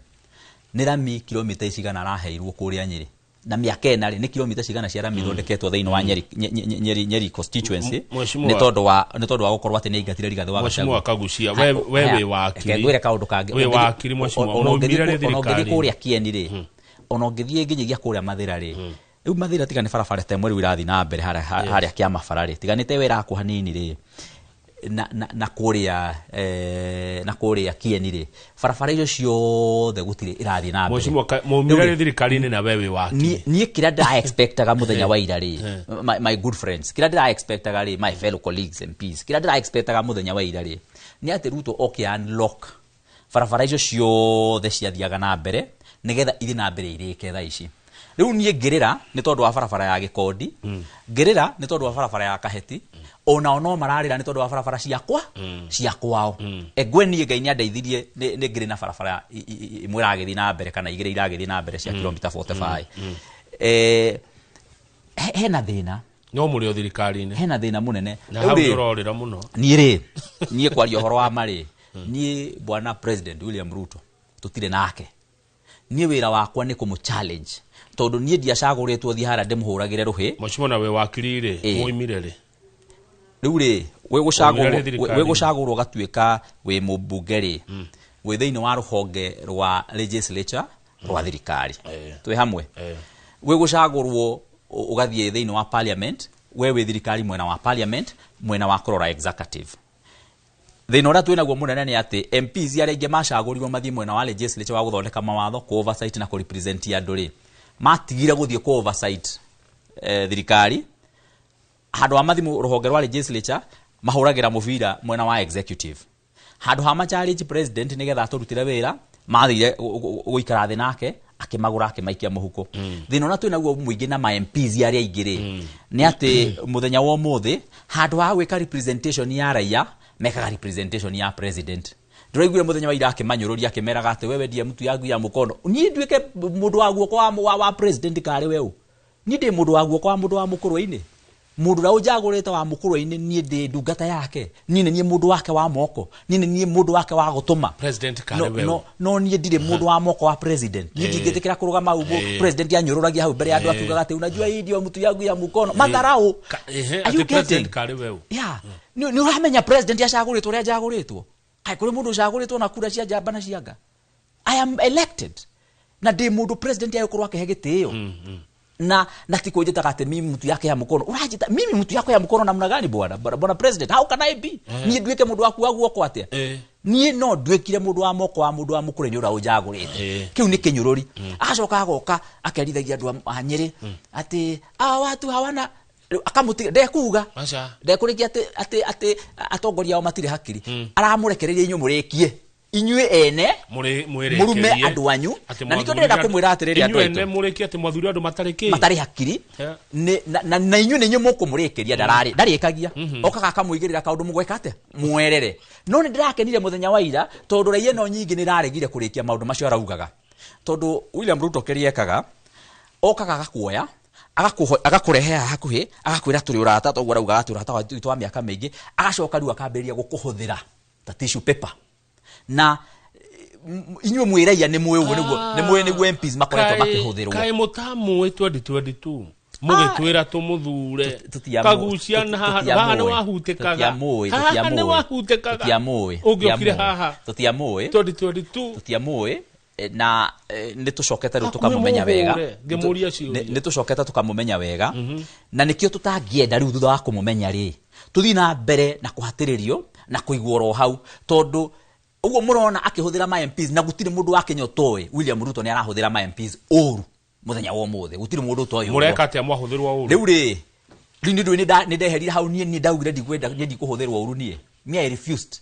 nĩ rami kilomita cigana araheirwo kũrĩa Nyĩrĩ? Na mĩaka ĩna rĩ, nĩ kilomita cigana cia rami ithondeketwo thĩinĩ wa Nyeri constituency? Nĩ tondũ wa gũkorwo atĩ nĩ aingatire Rigathĩ wa Gachagua. Mheshimiwa Kaguchia, we wĩ wakiri. Reke ngwĩre kaũndũ kangĩ. Wĩ wakiri, mheshimiwa. Maumire rĩ Ona ũngĩthiĩ thirikari-inĩ. kũrĩa Kieni rĩ, ona ũngĩthiĩ nginyagia kũrĩa Mathĩra rĩ, rĩu Mathĩra tiga nĩ barabara ta ĩmwe rĩu ĩrathiĩ na mbere harĩa Kĩama bara rĩ, tiga nĩ ta ĩyo ĩrakwo hanini rĩ, na kũrĩa na kũrĩa Kieni rĩ, barabara icio ciothe gũtirĩ ĩrathiĩ na mbere. Mheshimiwa, maumire rĩ thirikari-inĩ na we wĩ wakiri. Niĩ kĩrĩa ndĩra expectaga mũthenya wa ira rĩ, my good friends, kĩrĩa ndĩra expectaga rĩ, my fellow colleagues MPs, kĩrĩa ndĩra expectaga mũthenya wa ira rĩ, nĩ atĩ Ruto oke unlock Barabara icio ciothe ciathiaga na mbere nigetha ithi na mbere irĩke thaa ici. Rĩu niĩ ngĩrĩra nĩ tondũ wa barabara ya Gĩkondi, ngĩrĩra nĩ tondũ wa barabara ya Kaheti, onao no mararĩra nĩ tondũ wa barabara ciakwa cia kwao. Engwe niĩ Ngai nĩandeithirie nĩ ngĩrĩ na barabara ĩmwe ĩragĩthiĩ na mbere kana igĩrĩ iragĩthiĩ na mbere cia kilomita 45. Hena thĩna. No mũrĩ o thirikari-inĩ. Hena thĩna mũnene. Na hau nĩũrorĩra mũno. Niĩ rĩ, niĩ kwaria ũhoro wa marĩ, niĩ bwana President William Ruto tũtirĩ nake. Niĩ wĩra wakwa nĩ kũmũ challenge tondũ niĩ ndiacagũrĩtwo thiĩ harĩa ndĩmũhũragĩre rũhĩ. Mheshimiwa na wĩ wakiri rĩ, mwoimire rĩ? Rĩu rĩ, wĩ gũcagũrwo ũgatuĩka wĩ mũmbunge rĩ, wĩ thĩinĩ wa rũhonge rwa legislature rwa thirikari. Twĩ hamwe. Wĩ gũcagũrwo ũgathiĩ thĩinĩ wa parliament, we wĩ thirikari mwena wa parliament, mwena wa kũrora executive. Thĩna ũrĩa twĩnaguo mũnene nĩ atĩ MPs arĩa aingĩ macagũrirwo mathiĩ mwena wa legislature wa gũthondeka mawatho, kũ oversight na kũ represent andũ rĩ, matigire gũthiĩ kũ oversight thirikari. Handũ ha mathiĩ rũhonge rwa legislature mahũragĩra mũbira mwena wa executive. Handũ ha ma challenge president nĩgetha atũrutĩre wĩra, mathire gũikara thĩ nake akĩmagũra akĩmaikia mũhuko. Thĩna ũrĩa twĩnaguo mũingĩ na ma MPs arĩa aingĩ rĩ, nĩ atĩ mũthenya wa ũmũthĩ handũ ha gwĩka representation ya raia mekaga representation ya president. Ndĩraiguire mũthenya wa ira akĩmanyũrũria akĩmeraga atĩ wewe ndiye mtu yangu ya mũkono. Niĩ nduĩke mũndũ wa guoko wa president karĩ weũ? Niĩ ndĩ mũndũ wa guoko wa mũndũ wa mũkũrwe-inĩ. Mũndũ ũrĩa ũnjagũrĩte wa mũkũrwe-inĩ niĩ ndĩ ndungata yake. Niĩ nĩ niĩ mũndũ wake wa moko. Niĩ nĩ niĩ mũndũ wake wa gũtũma. President karĩ weũ? No niĩ ndirĩ mũndũ wa moko wa president. Niĩ ndingĩtĩkĩra kũrũgama hau president anyũrũragia hau mbere ya andũ akiugaga atĩ unajua hii ndio mtu yangu ya mũkono. Matharau. Atĩ president karĩ weũ? Yeah. Nĩ ũramenya president acagũrĩtwo ũrĩa njagũrĩtwo. Kaĩ kũrĩ mũndũ ũcagũrĩtwo na kura cia njamba na cia nga? I am elected. Na ndĩ mũndũ president agĩkorwo akĩhe gĩtĩo. Na ti kũnjĩtaga atĩ mimi mtu yake ya mkono. Ũranjĩta mimi mtu yako ya mkono namna gani bwana? Bwana president, how can I be? Niĩ nduĩke mũndũ waku wa guoko atĩa? Niĩ no nduĩkire mũndũ wa moko wa mũndũ wa mũkũrũ-inĩ ũrĩa ũnjagũrĩte. Kĩu nĩ kĩnyũrũri. Agacoka agoka akerithagia andũ a Nyĩrĩ atĩ hawa watu hawana akamũtiga ndekuga ndekũrĩkia atĩ atongoria ao matirĩ hakiri. Aramũrekereria inyuĩ mũrĩkie inyuĩ ene mũrume andũ anyu. Na nĩkĩo ndĩrenda kũmwĩra atĩrĩrĩ andũ aitũ, inyuĩ ene mũrĩkie atĩ mwathuri andũ matarĩ kĩ matarĩ hakiri, na inyuĩ nĩ inyuĩ mũkũmũrĩkĩria. Ndarĩkagia okaga akamũigĩrĩra kaũndũ mũgwĩka atĩa mwerere. No nĩ ndĩrakenire mũthenya wa ira tondũ raia ĩno nyingĩ nĩ ĩraregire kũrĩkia maũndũ macio araugaga. Tondũ William Ruto kĩrĩa ekaga, okaga agakuoya agakũrehe haha hakuhĩ agakwĩra tũrĩ ũrata, toguo araugaga atĩ ũrata witũ wa mĩaka mĩingĩ, agacoka rĩu akambĩrĩria gũkũhũthĩra ta tissue paper. Na inyuĩ mwĩ raia nĩ mũĩ ũguo nĩguo nĩguo MPs makoretwo makĩhũthĩrwo. Kaĩ mũtamũĩ 2022 mũgĩtwĩra tũmũthure kagucia na haha nĩ wahutĩkaga, haha nĩ wahutĩkaga, tũtiamũĩ, ũngĩokire haha tũtiamũĩ 2022 tũtiamũĩ. Na nĩ tũcokete rĩu tũkamũmenya wega, nĩ tũcokete tũkamũmenya wega, na nĩkĩo tũtangĩenda rĩu thutha wa kũmũmenya rĩ tũthiĩ na mbere na kũhatĩrĩrio na kũigwo oro hau. Tondũ ũguo mũrona akĩhũthĩra ma MPs na gũtirĩ mũndũ wa Kenya ũtoĩ William Ruto nĩ arahũthĩra ma MPs ũru mũthenya wa ũmũthĩ, gũtirĩ mũndũ ũtoĩ ũguo. Mũreka atĩa mwahũthĩrwo ũru? Rĩu rĩ, rĩu nĩ nĩ ndeherire hau niĩ niĩ ndaugire ndikwenda niĩ ndikũhũthĩrwo ũru niĩ. Me I refused.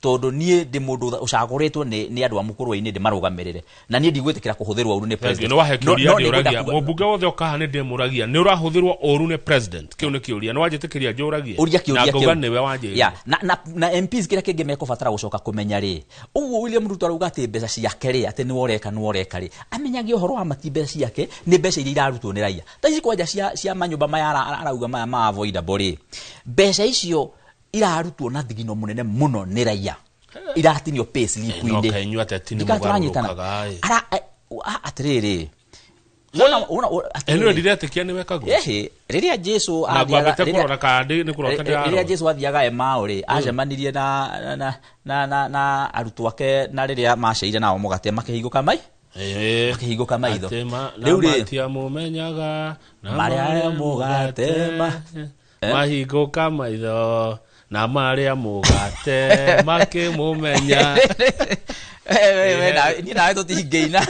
Tondũ niĩ ndĩ mũndũ ũcagũrĩtwo nĩ andũ a mũkũrwe-inĩ ndĩmarũgamĩrĩre, na niĩ ndigwĩtĩkĩra kũhũthĩrwo ũru nĩ president. Nĩ wahe kĩũria ndĩũragia mũmbunge wothe ũkaha nĩ ndĩmũragia nĩ ũrahũthĩrwo ũru nĩ president? Kĩu nĩ kĩũria nĩ wanjĩtĩkĩria njũragie ũria kĩũria na ngauga nĩwe wanjĩrire. Na MPs kĩrĩa kĩngĩ mekũbatara gũcoka kũmenya rĩ, ũguo William Ruto arauga atĩ mbeca ciake rĩ atĩ nĩwe ũreka nĩwe ũreka rĩ, amenyagie ũhoro wa mati mbeca ciake nĩ mbeca iria irarutwo nĩ raia. Ta ici kwanja cia manyũmba maya arauga maya ma avoidable rĩ, mbeca icio irarutwo na thigino munene muno nĩ raia, iratinio pay slip-inĩ. No inyuĩ ateti nĩ mũgarũrũkaga ĩ. Atĩrĩrĩ, Ĩno ndiretĩkia nĩ wekagwo. Ehe, rĩrĩa Jesu athiaga rĩrĩa Jesu athiaga Emau rĩ, acemanirie na arutwo ake, na rĩrĩa maceire nao mũgate makĩhingũka mai makĩhingũka maitho. Rĩu rĩ matiamũmenyaga na marĩa mũgate mahingũka maitho na marĩa mũgate makĩmũmenya. Niĩ nawe tũtingĩina.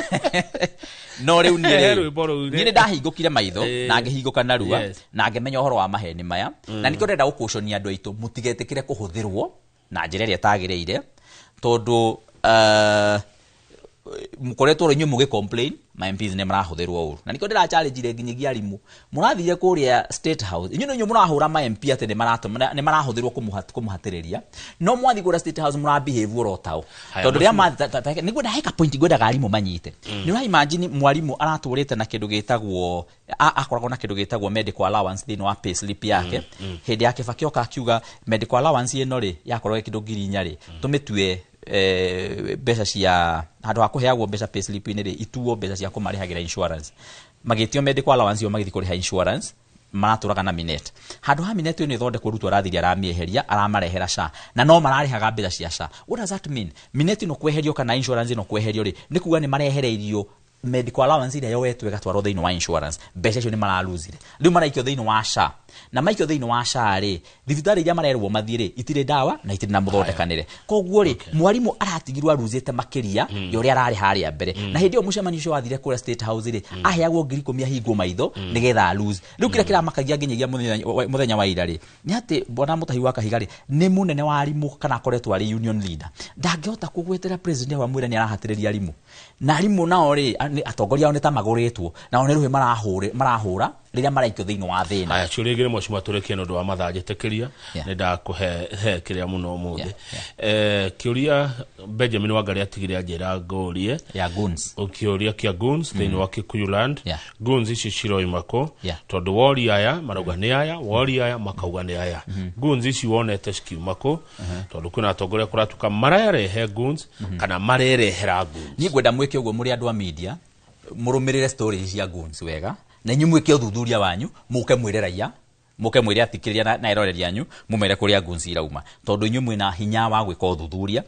No rĩu niĩ nĩ ndahingũkire maitho na ngĩhingũka narua na ngĩmenya ũhoro wa maheni maya, na nĩkĩo ndĩrenda gũkũconia andũ aitũ mũtigetĩkĩre kũhũthĩrwo na njĩra ĩrĩa ĩtagĩrĩire, tondũ Mukoretwo inyuĩ mũgĩ complain ma MPs nĩ marahũthĩrwo ũru, na nĩkĩo ndĩra challenge nginyagia arimũ mũrathire kũrĩa State House, inyuĩ nĩ inyuĩ mũrahũra ma MP atĩ nĩ marahũthĩrwo kũmũhatĩrĩria, no mwathiĩ kũrĩa State House mũrabehave oro tao, tondũ rĩrĩa nĩguo ndaheka point ngwendaga arimũ manyite. Nĩ ũra imagine mwarimũ aratũrĩte na kĩndũ gĩtagwo, akoragwo na kĩndũ gĩtagwo medical allowance thĩinĩ wa pay slip yake. Hĩndĩ ya Kibaki oka akiuga medical allowance ĩno rĩ yakorwo kĩndũ 4,000 rĩ, tũmĩtue mbeca cia handũ ha kũheagwo mbeca pay slip-inĩ rĩ, ituo mbeca cia kũmarĩhagĩra insurance. Magĩtio medical allowance yo magĩthiĩ kũrĩha insurance, maratũraga na minet. Handũ ha minet ĩno ĩthondekwo, Ruto arathirie aramĩeheria, aramarehera SHA, na no mararĩhaga mbeca cia SHA. What does that mean? Minet ĩno kweherio kana insurance ĩno kweherio rĩ, nĩ kuga nĩ marehereirio medical allowance ĩrĩa yoetwo ĩgatwarwo thĩinĩ wa insurance. Mbeca icio nĩ maralosire, rĩu maraikio thĩinĩ wa SHA, na maikio thĩinĩ wa SHA rĩ, thibitarĩ iria marerwo mathiĩ rĩ, itirĩ ndawa na itirĩ na mũthondekanĩre. Koguo rĩ, mwarimũ aratigirwo aruzĩte makĩria ya ũrĩa ararĩ harĩa mbere. Na hĩndĩ ĩyo mũcemanio ũcio wathire kũrĩa State House rĩ, aheagwo 10,000 ahingwo maitho nĩgetha alose. Rĩu kĩrĩa kĩramakagia nginyagia mũthenya wa ira rĩ, nĩ atĩ bwana Mutahi wa Kahiga rĩ, nĩ mũnene wa arimũ kana akoretwo arĩ union leader, ndangĩhota kũgwetera president wa mwĩra nĩ arahatĩrĩria arimũ, na arimũ nao rĩ, atongoria ao nĩ ta magũrĩtwo, nao nĩ rũhĩ marahũra rĩrĩa maraikio thĩinĩ wa thĩna. Aya, ciũria igĩrĩ mheshimiwa tũrĩkie nĩ ũndũ wa mathaa, njĩtĩkĩria nĩ ndakũhe he kĩrĩa mũno ũmũthĩ. Kĩũria Benjamin Wangari atigire anjĩra ngũrie ya goons, kĩũria kĩa goons thĩinĩ wa Kikuyu land. Goons ici ciroima kũ? Tondũ wori aya marauga nĩ aya, wori aya makauga nĩ aya. Goons ici wonete cikiuma kũ? Tondũ kwĩna atongoria kũratuka mararehe goons kana marerehera goons. Niĩ ngwenda mwĩke ũguo mũrĩ andũ a media, mũrũmĩrĩre stories cia goons wega, na inyuĩ mwĩke ũthuthuria wanyu, mũke mwĩre raia, mũke mwĩre athikĩrĩria na eroreri anyu, mũmere kũrĩa goons irauma, tondũ inyuĩ mwĩna hinya wa gwĩka ũthuthuria,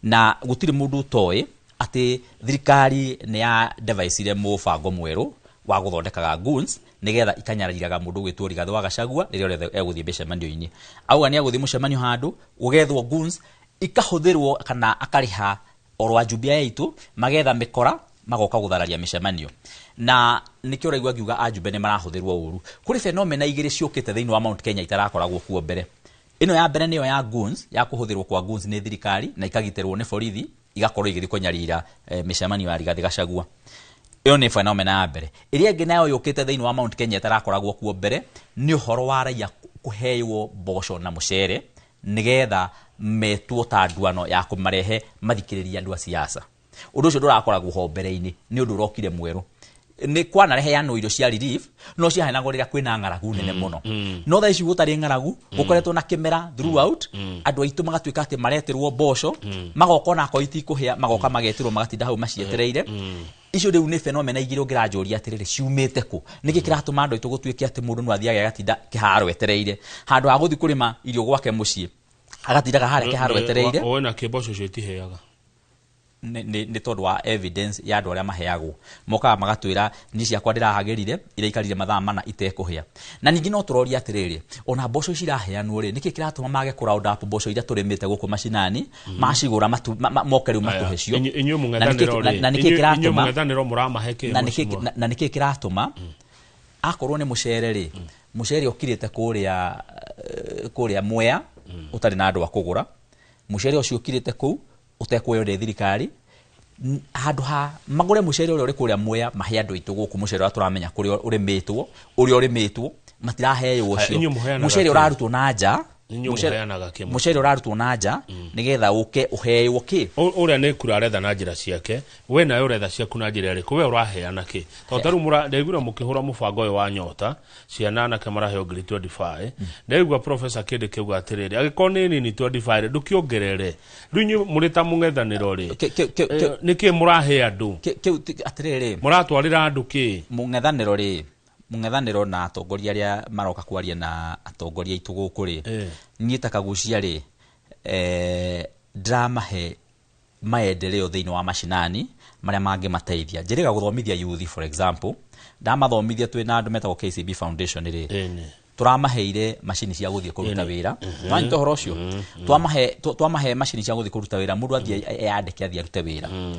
na gũtirĩ mũndũ ũtoĩ atĩ thirikari nĩ ya device mũbango mwerũ wa gũthondekaga goons nĩgetha ikanyariraga mũndũ gwĩtwo Rigathĩ wa Gachagua rĩrĩa rĩothe egũthiĩ mĩcemanio-inĩ. Auga nĩ egũthiĩ mũcemanio handũ, gũgethwo goons ikahũthĩrwo kana akarĩha oro ajumbe aya aitũ magetha mĩkora magoka gũthararia mĩcemanio. Na nĩkĩo ũraigua ngiuga ajumbe nĩ marahũthĩrwo ũru. Kũrĩ phenomena igĩrĩ ciũkĩte thĩinĩ wa Mount Kenya itarakoragwo kuo mbere. Ĩno ya mbere nĩyo ya goons, ya kũhũthĩrwo kwa goons nĩ thirikari na ikagitĩrwo nĩ borithi, igakorwo igĩthiĩ kũnyarira mĩcemanio ya Rigathĩ Gachagua. Ĩyo nĩ phenomena ya mbere. Ĩrĩa ĩngĩ nayo yũkĩte thĩinĩ wa Mount Kenya ĩtarakoragwo kuo mbere nĩ ũhoro wa raia kũheywo mboco na mũcere nĩgetha metwo ta nduano ya kũmarehe mathikĩrĩria andũ a siasa. Ũndũ ũcio ndũrakoragwo ho mbere-inĩ, nĩ ũndũ ũrokire mwerũ. Nĩ kwanareheanwo irio cia relief, no ciaheanagwo rĩrĩa kwĩna ng'aragu nene mũno. No thaa ici gũtarĩ ng'aragu, gũkoretwo na kĩmera throughout, andũ aitũ magatuĩka atĩ maretĩrwo mboco, magoka ona akorwo itikũhĩa, magoka magetĩrwo magatinda hau macietereire. Icio rĩu nĩ phenomena igĩrĩ ũngĩranjũria atĩrĩrĩ, ciumĩte kũ? Nĩkĩ kĩratũma andũ aitũ gũtuĩke atĩ mũndũ no athiage agatinda kĩharo etereire handũ ha gũthiĩ kũrĩma irio gwake mũciĩ, agatindaga harĩa kĩharo etereire. Ũĩ na kĩ mboco icio itihĩaga? Nĩ tondũ wa evidence ya andũ arĩa maheagwo, mokaga magatwĩra niĩ ciakwa ndĩrahagĩrire iraikarire mathaa mana itekũhĩa. Na ningĩ no tũroria atĩrĩrĩ, ona mboco ici iraheanwo rĩ, nĩkĩ kĩratũma mage kũ round up mboco iria tũrĩmĩte gũkũ macinani, macigũra moke rĩu matũhe cio? Inyuĩ mũng'ethanĩro rĩ, Na nĩkĩ kĩratũma inyuĩ mũng'ethanĩro mũramahe kĩ? Na nĩkĩ kĩratũma akorwo nĩ mũcere rĩ, mũcere ũkirĩte kũrĩa Mwea ũtarĩ na andũ a kũgũra, mũcere ũcio ũkirĩte kũu ũtekuoywo nĩ thirikari, handũ ha magũre mũcere ũrĩa ũrĩ kũrĩa Mwea mahe andũ aitũ gũkũ mũcere ũrĩa tũramenya kũrĩa ũrĩmĩtwo, ũrĩa ũrĩmĩtwo matiraheo ũcio. Mũcere ũrarutwo na nja, mũcere ũrarutwo na nja nĩgetha ũke ũheo kĩ? Ũrĩa nĩ kura aretha na njĩra ciake, we nawe ũretha ciaku na njĩra ĩrĩkũ? We ũraheana kĩ? Tondũ tarĩu ndaiguire mũkĩhũra mũbango ũyũ wa nyota, ciana anake maraheo 25,000. Ndaigua Professor Kĩndĩ kĩuga atĩrĩrĩ, angĩkorwo nĩ nini 25 ndũkĩongerere. Rĩu inyuĩ mũrĩ ta mũng'ethanĩro rĩ, nĩkĩ mũrahe andũ? Atĩrĩrĩ, mũratwarĩra andũ kĩ? Mũng'ethanĩro rĩ, mũng'ethanĩro na atongoria arĩa maroka kwaria na atongoria aitũ gũkũ rĩ, niĩ ta Kagucia rĩ, ndĩramahe maendeleo thĩinĩ wa macinani marĩa mangĩmateithia. Njĩrĩga gũthomithia youth, for example, ndamathomithia twĩ na andũ metagwo KCB Foundation rĩ, tũramaheire macini cia gũthiĩ kũruta wĩra. Nwanyita ũhoro ũcio? Twamahe macini cia gũthiĩ kũruta wĩra, mũndũ athiĩ eyandĩke athiĩ arute wĩra.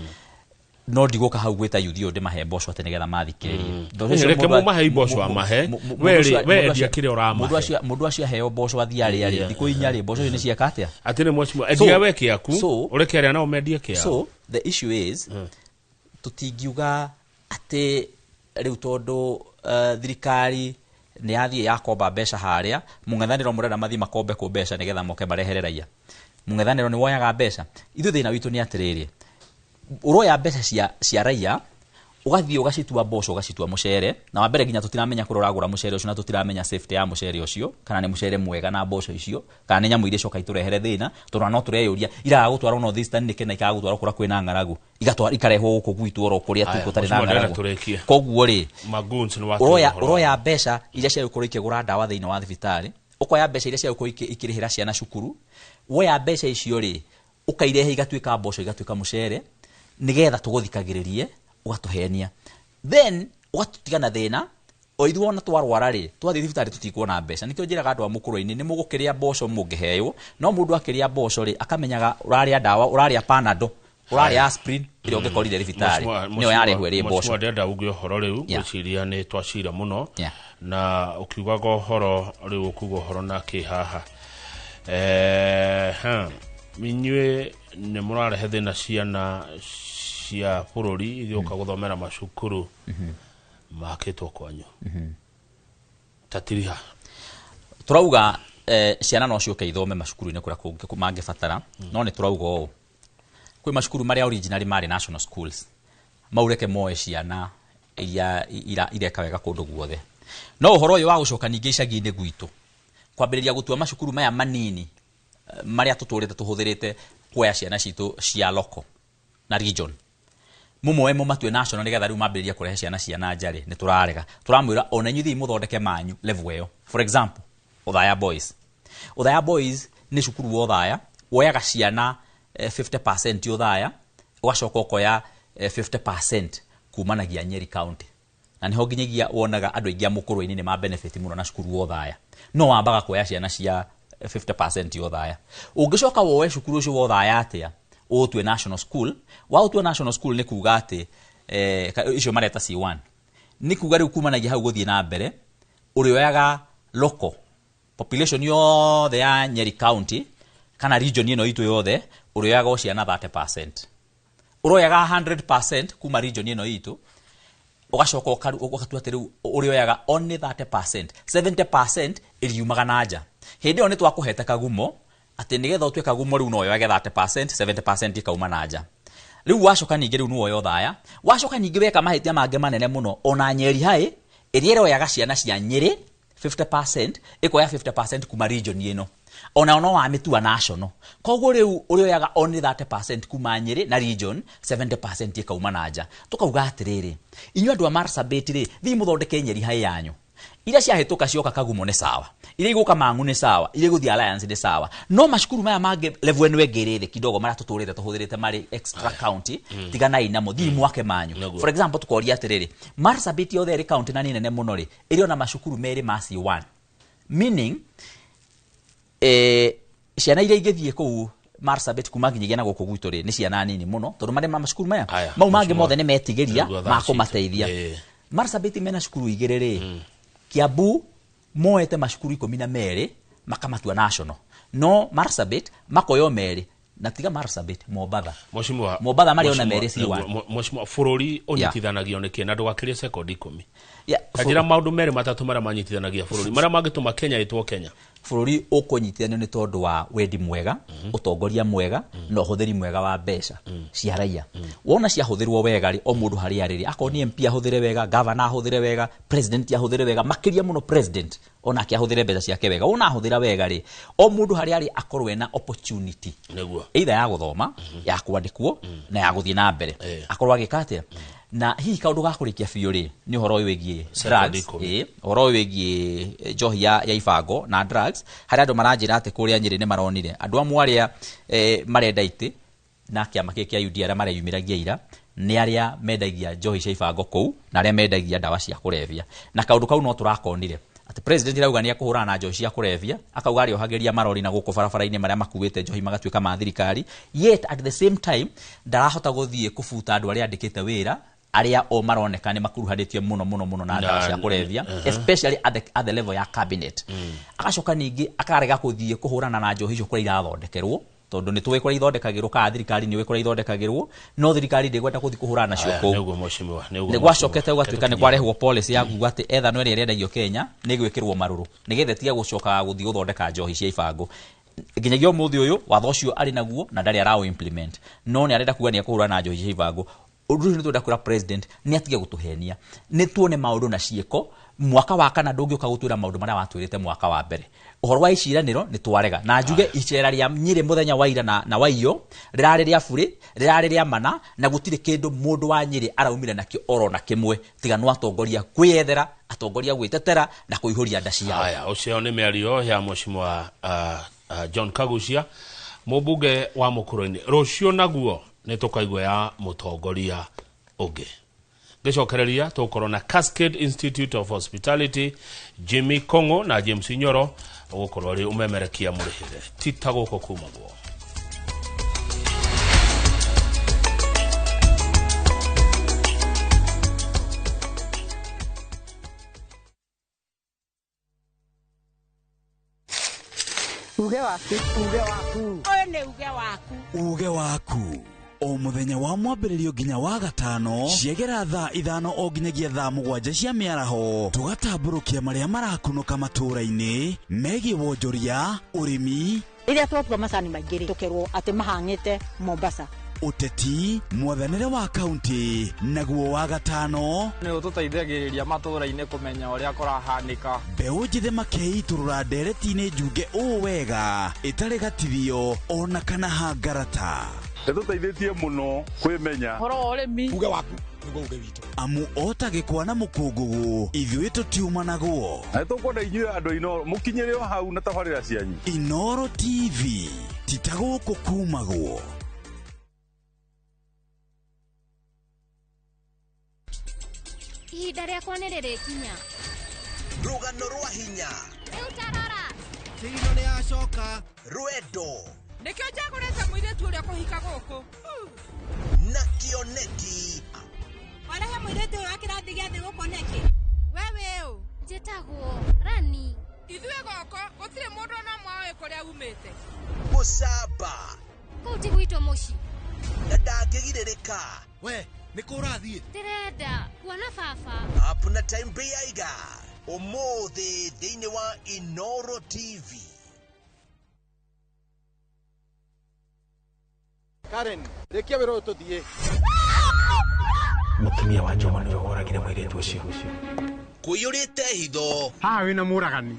No ndigũka hau gwĩta yuthi ũyũ ndĩmahe mboco atĩ nĩgetha mathikĩrĩrie. Reke mũmahe mboco amahe. We endia kĩrĩa ũramahe. Mũndũ acio aheo mboco athiĩ arĩa rĩ, thikũ inya rĩ, mboco icio nĩ cieka atĩa? Atĩ nĩ mheshimiwa, endia we kĩaku, ũreke arĩa nao mendie kĩao. So the issue is, tũtingiuga atĩ rĩu tondũ thirikari nĩ yathiĩ yakomba mbeca harĩa, mũng'ethanĩro mũrenda mathiĩ makombe kũ mbeca nĩgetha moke marehere raia. Mũng'ethanĩro nĩ woyaga mbeca. Ithuĩ thĩna witũ nĩ atĩrĩrĩ, ũroya mbeca cia raia ũgathiĩ ũgacitua mboco, ũgacitua mũcere, na wa mbere nginya tũtiramenya kũrĩa ũragũra mũcere ũcio, na tũtiramenya safety ya mũcere ũcio, kana nĩ mũcere mwega na mboco icio, kana nĩ nyamũ iria icoka itũrehere thĩna, tondũ no tũreyũria iraga gũtwarwo North Eastern nĩkĩ na ikaga gũtwarwo kũrĩa kwĩna ng'aragu, ikarehwo gũkũ gwitũ oro kũrĩa tu gũtarĩ na ng'aragu. Koguo rĩ, ũroya mbeca iria cia gũkorwo ikĩgũra ndawa thĩinĩ wa thibitarĩ, ũkoya mbeca iria cia gũkorwo ikĩrĩhĩra ciana cukuru, woya mbeca icio rĩ, ũkairehe igatuĩka mboco, igatuĩka mũcere, nĩgetha tũgũthikagĩrĩrie, ũgatũhenia, then ũgatũtiga na thĩna. O ithuĩ ona twarwara rĩ, twathiĩ thibitarĩ tũtikuona mbeca. Nĩkĩo njĩraga andũ a mũkũrũ-inĩ, nĩ mũgũkĩrĩa mboco mũngĩheo, no mũndũ akĩrĩa mboco rĩ, akamenyaga ũrarĩa ndawa, ũrarĩa Panadol, ũrarĩa aspirin ĩrĩa ũngĩkorire thibitarĩ, nĩyo yarehwo ĩrĩ mboco. Mheshimiwa, ndĩrenda uge ũhoro rĩu, ngwĩciria nĩ twacira mũno, na ũkiugaga ũhoro rĩu, ũkuga ũhoro na kĩ haha. Inyuĩ nĩ mũrarehe thĩna ciana cia bũrũri igĩũka gũthomera macukuru makĩtwo kwanyu. Tatiriha. Tũrauga ciana no ciũke ithome macukuru-inĩ kũrĩa kũngĩ mangĩbatara, no nĩ tũrauga ũũ, kwĩ macukuru marĩa originally marĩ national schools, mau reke moe ciana iria ireka wega kũndũ guothe. No ũhoro ũyũ wa gũcoka ningĩ icagi-inĩ gwitũ, kwambĩrĩria gũtua macukuru maya manini marĩa tũtũrĩte tũhũthĩrĩte kuoya ciana citũ cia local na region, mumoe mumatue national nĩgetha rĩu mambĩrĩrie kũrehe ciana cia na nja rĩ, nĩ tũrarega. Tũramwĩra ona inyuĩ thiĩ mũthondeke manyu level ĩyo. For example, Othaya Boys. Othaya Boys nĩ cukuru wa Othaya, woyaga ciana 50% Othaya, ũgacoka ũkoya 50% kumanagia Nyeri County. Na nĩho nginyagia wonaga andũ aingĩ a mũkũrũ-inĩ nĩ ma benefit mũno na cukuru wa Othaya. No wambaga kuoya ciana cia 50% Othaya. Ũngĩcoka woe cukuru ũcio wa Othaya atĩa, ũtue national school, wa ũtue national school nĩ kuga atĩ icio mareta C1, nĩ kuga rĩu kumanagia hau gũthiĩ na mbere ũrĩoyaga local population yothe ya Nyeri County kana region ĩno itũ yothe, ũrĩoyaga o ciana 30%, ũroyaga 100% kuma region ĩno itũ, ũgacoka ũgatua atĩ rĩu ũrĩoyaga only 30%, 70% ĩriumaga na nja. Hĩndĩ ĩyo nĩ twakũhete kagumo atĩ nĩgetha ũtue kagumo rĩu no yoyage 30%, 70% ĩkauma na nja. Rĩu wacoka ningĩ rĩu nĩwoya Othaya, wacoka ningĩ weka mahĩtia mangĩ manene mũno, ona Nyeri High ĩrĩa ĩroyaga ciana cia Nyĩrĩ 50%, ĩkoya 50% kuma region ĩno, ona no wamĩtua national. Koguo rĩu ũrĩoyaga only 30% kuma Nyĩrĩ na region, 70% ĩkauma na nja. Tũkauga atĩrĩrĩ, inyuĩ andũ a Marsabit rĩ, thiĩ mũthondeke Nyeri High yanyu. Iria ciahĩtũka cioka kagumo nĩ sawa, iria igũka Mang'u nĩ sawa, iria igũthiĩ Alliance nĩ sawa, no macukuru maya mangĩ level ĩno ĩngĩ ĩrĩ thĩ kidogo marĩa tũtũrĩte tũhũthĩrĩte marĩ extra county, tiganai namo, thiĩ mwake manyu. For example, tũkoria atĩrĩrĩ, Marsabit yothe ĩrĩ county na nĩ nene mũno rĩ, ĩrĩ ona macukuru merĩ ma C1, meaning ciana iria ingĩthiĩ kũu Marsabit kuma nginyagia na gũkũ gwitũ rĩ, nĩ ciana nini mũno, tondũ marĩ ma macukuru maya mau mangĩ mothe nĩ metigĩria ma kũmateithia. Marsabit mena cukuru igĩrĩ rĩ, Kiambu moete macukuru 12 makamatua national, no Marsabit makoyo merĩ, na tiga Marsabit, Mombatha. Mombatha marĩ ona merĩ C1. Mheshimiwa, bũrũri ũnyitithanagio nĩkĩ na ndũgakĩrie sekondi 10? Kanjĩra maũndũ merĩ matatũ marĩa manyitithanagia bũrũri, marĩa mangĩtũma Kenya ĩtwo Kenya. Bũrũri ũkũnyitithanio nĩ tondũ wa wendi mwega, ũtongoria mwega, na ũhũthĩri mwega wa mbeca cia raia. Wona ciahũthĩrwo wega rĩ, o mũndũ harĩa arĩ rĩ, akorwo nĩ MP ahũthĩre wega, governor ahũthĩre wega, president ahũthĩre wega, makĩria mũno president onake ahũthĩre mbeca ciake wega. Wona ahũthĩra wega rĩ, o mũndũ harĩa arĩ akorwo ena opportunity, either ya gũthoma, ya kwandĩkwo, na ya gũthiĩ na mbere, akorwo agĩka atĩa. Na hihi kaũndũ ga kũrĩkia biũ rĩ, nĩ ũhoro ũyũ wĩgiĩ drugs, ũhoro ũyũ wĩgiĩ njohi ya ibango na drugs, harĩa andũ maranjĩra atĩ kũrĩa Nyĩrĩ nĩ maronire andũ amwe arĩa marenda itĩ na kĩama gĩkĩ kĩa UD arĩa mareyumĩragia ira, nĩ arĩa mendagia njohi cia ibango kũu na arĩa mendagia ndawa cia kũrebia, na kaũndũ kau no tũrakonire. Atĩ president arauga nĩ ekũhũrana na njohi cia kũrebia, akauga arĩohagĩria marori na gũkũ barabara-inĩ marĩa makuĩte njohi magatuĩka ma thirikari, yet at the same time ndarahota gũthiĩ kũbuta andũ arĩa andĩkĩte wĩra arĩa o maroneka nĩ makuruhanĩtio mũno mũno mũno na ndawa cia kũrebia, especially at the level ya cabinet. Agacoka ningĩ akarega gũthiĩ kũhũrana na njohi icio kũrĩa irathondekerwo, tondũ nĩ tũĩ kũrĩa ithondekagĩrwo, kana thirikari nĩ ũĩ kũrĩa ithondekagĩrwo, no thirikari ndĩkwenda gũthiĩ kũhũrana nacio Aya, kũu. Nĩguo mheshimiwa, nĩguo. Nĩ gwacokete gũgatuĩka nĩ kwarehwo policy ya kuga atĩ ethanol ĩrĩa ĩrendagio Kenya nĩ ĩgwĩkĩrwo marũrũ nĩgetha ĩtige gũcokaga gũthiĩ gũthondeka njohi cia ibango. Nginyagia ũmũthĩ ũyũ watho ũcio arĩ naguo na ndarĩ araũ implement, no nĩ arenda kuga nĩ ekũhũrana na njohi cia ibango. Ũndũ ũcio nĩ twenda kwĩra president nĩ atige gũtũhenia, nĩ tuone maũndũ na ciĩko. Mwaka wa kana ndũngĩũka gũtwĩra maũndũ marĩa watwĩrĩte mwaka wa mbere. Ũhoro wa iciranĩro nĩ twarega na njuge icera rĩa Nyĩrĩ mũthenya wa ira na waiyo rĩrarĩ rĩa burĩ, rĩrarĩ rĩa mana, na gũtirĩ kĩndũ mũndũ wa Nyĩrĩ araumire nakĩo oro na kĩmwe, tiga no atongoria kwĩyethera, atongoria gwĩtetera na kũihũria nda ciao. Haya, ũcio nĩ mĩario ya mheshimiwa John Kagucia, mũmbunge wa Mũkũrũ-inĩ. Rũciũ naguo nĩ tũkaigua ya mũtongoria ũngĩ. Ngĩcokereria tũgũkorwo na Cascade Institute of Hospitality, Jimmy Kongo na James Nyoro, ũgũkorwo arĩ ũmemerekia mũrĩhĩre ti ta gũkũ kumagwo. Uge waku. Uge waku. Ũyũ nĩ uge waku. Uge waku o mũthenya wa mwambĩrĩrio nginya wa gatano ciegera thaa 5 o nginyagia thaa 7 cia mĩaraho, tũgatambũrũkia marĩa marakunũka matũũra-inĩ megiĩ wonjoria, ũrĩmi, Rĩrĩa twatua macani maingĩ rĩ, tũkerwo atĩ mahang'ĩte Mombasa. Ũteti, mwathanĩre wa kaunti. Naguo wa gatano nĩ ũtũteithagĩrĩria matũũra-inĩ kũmenya ũrĩa kũrahanĩka. Mbeũ njĩthĩ makeitũrũra ndereti-inĩ njunge ũũ wega ĩtarĩ gatithio ona kana hangarata. Ĩtũteithĩtie mũno kwĩmenya. Ũhoro wa ũrĩmi. Uge waku nĩguo uge witũ. Amu ota gĩkwa na mũkũngũgũ, ithuĩ tũtiumanagwo. Na nĩtũkwenda inyuĩ andũ a Inooro mũkinyĩre o hau na tabarĩra cianyu. Inooro TV, ti ta gũkũ kumagwo. Ihinda rĩakwa nĩ rĩrĩkinya. Rũgano rwa hinya. Rĩu tarora. Kĩgino nĩ yacoka. Rwendo. Nĩkĩo njagũrĩte mũirĩtu ũrĩa kũhika gũkũ. Na kĩoneki. Warehe mũirĩtu ũyũ wa kĩrathi gĩa thĩ gũkũ nĩkĩ? We wĩ ũ? Njĩtagwo Rani. Ithuĩ gũkũ gũtirĩ mũndũ ona ũmwe ũĩ kũrĩa umĩte. Gũcamba. Kũu ti gwitũ mũciĩ. Na ndangĩgirĩrĩka. We, nĩ kũ ũrathiĩ? Ndĩrenda kuona baba. Up na time Biaiga. Ũmũthĩ thĩinĩ wa Inooro TV. Karen, rĩkia wĩra ũyũ tũthiĩ. Mũtumia wa Juma nĩwe woragire mũirĩtu ũcio. Kũiyũrĩte hitho. Haha wĩna mũragani.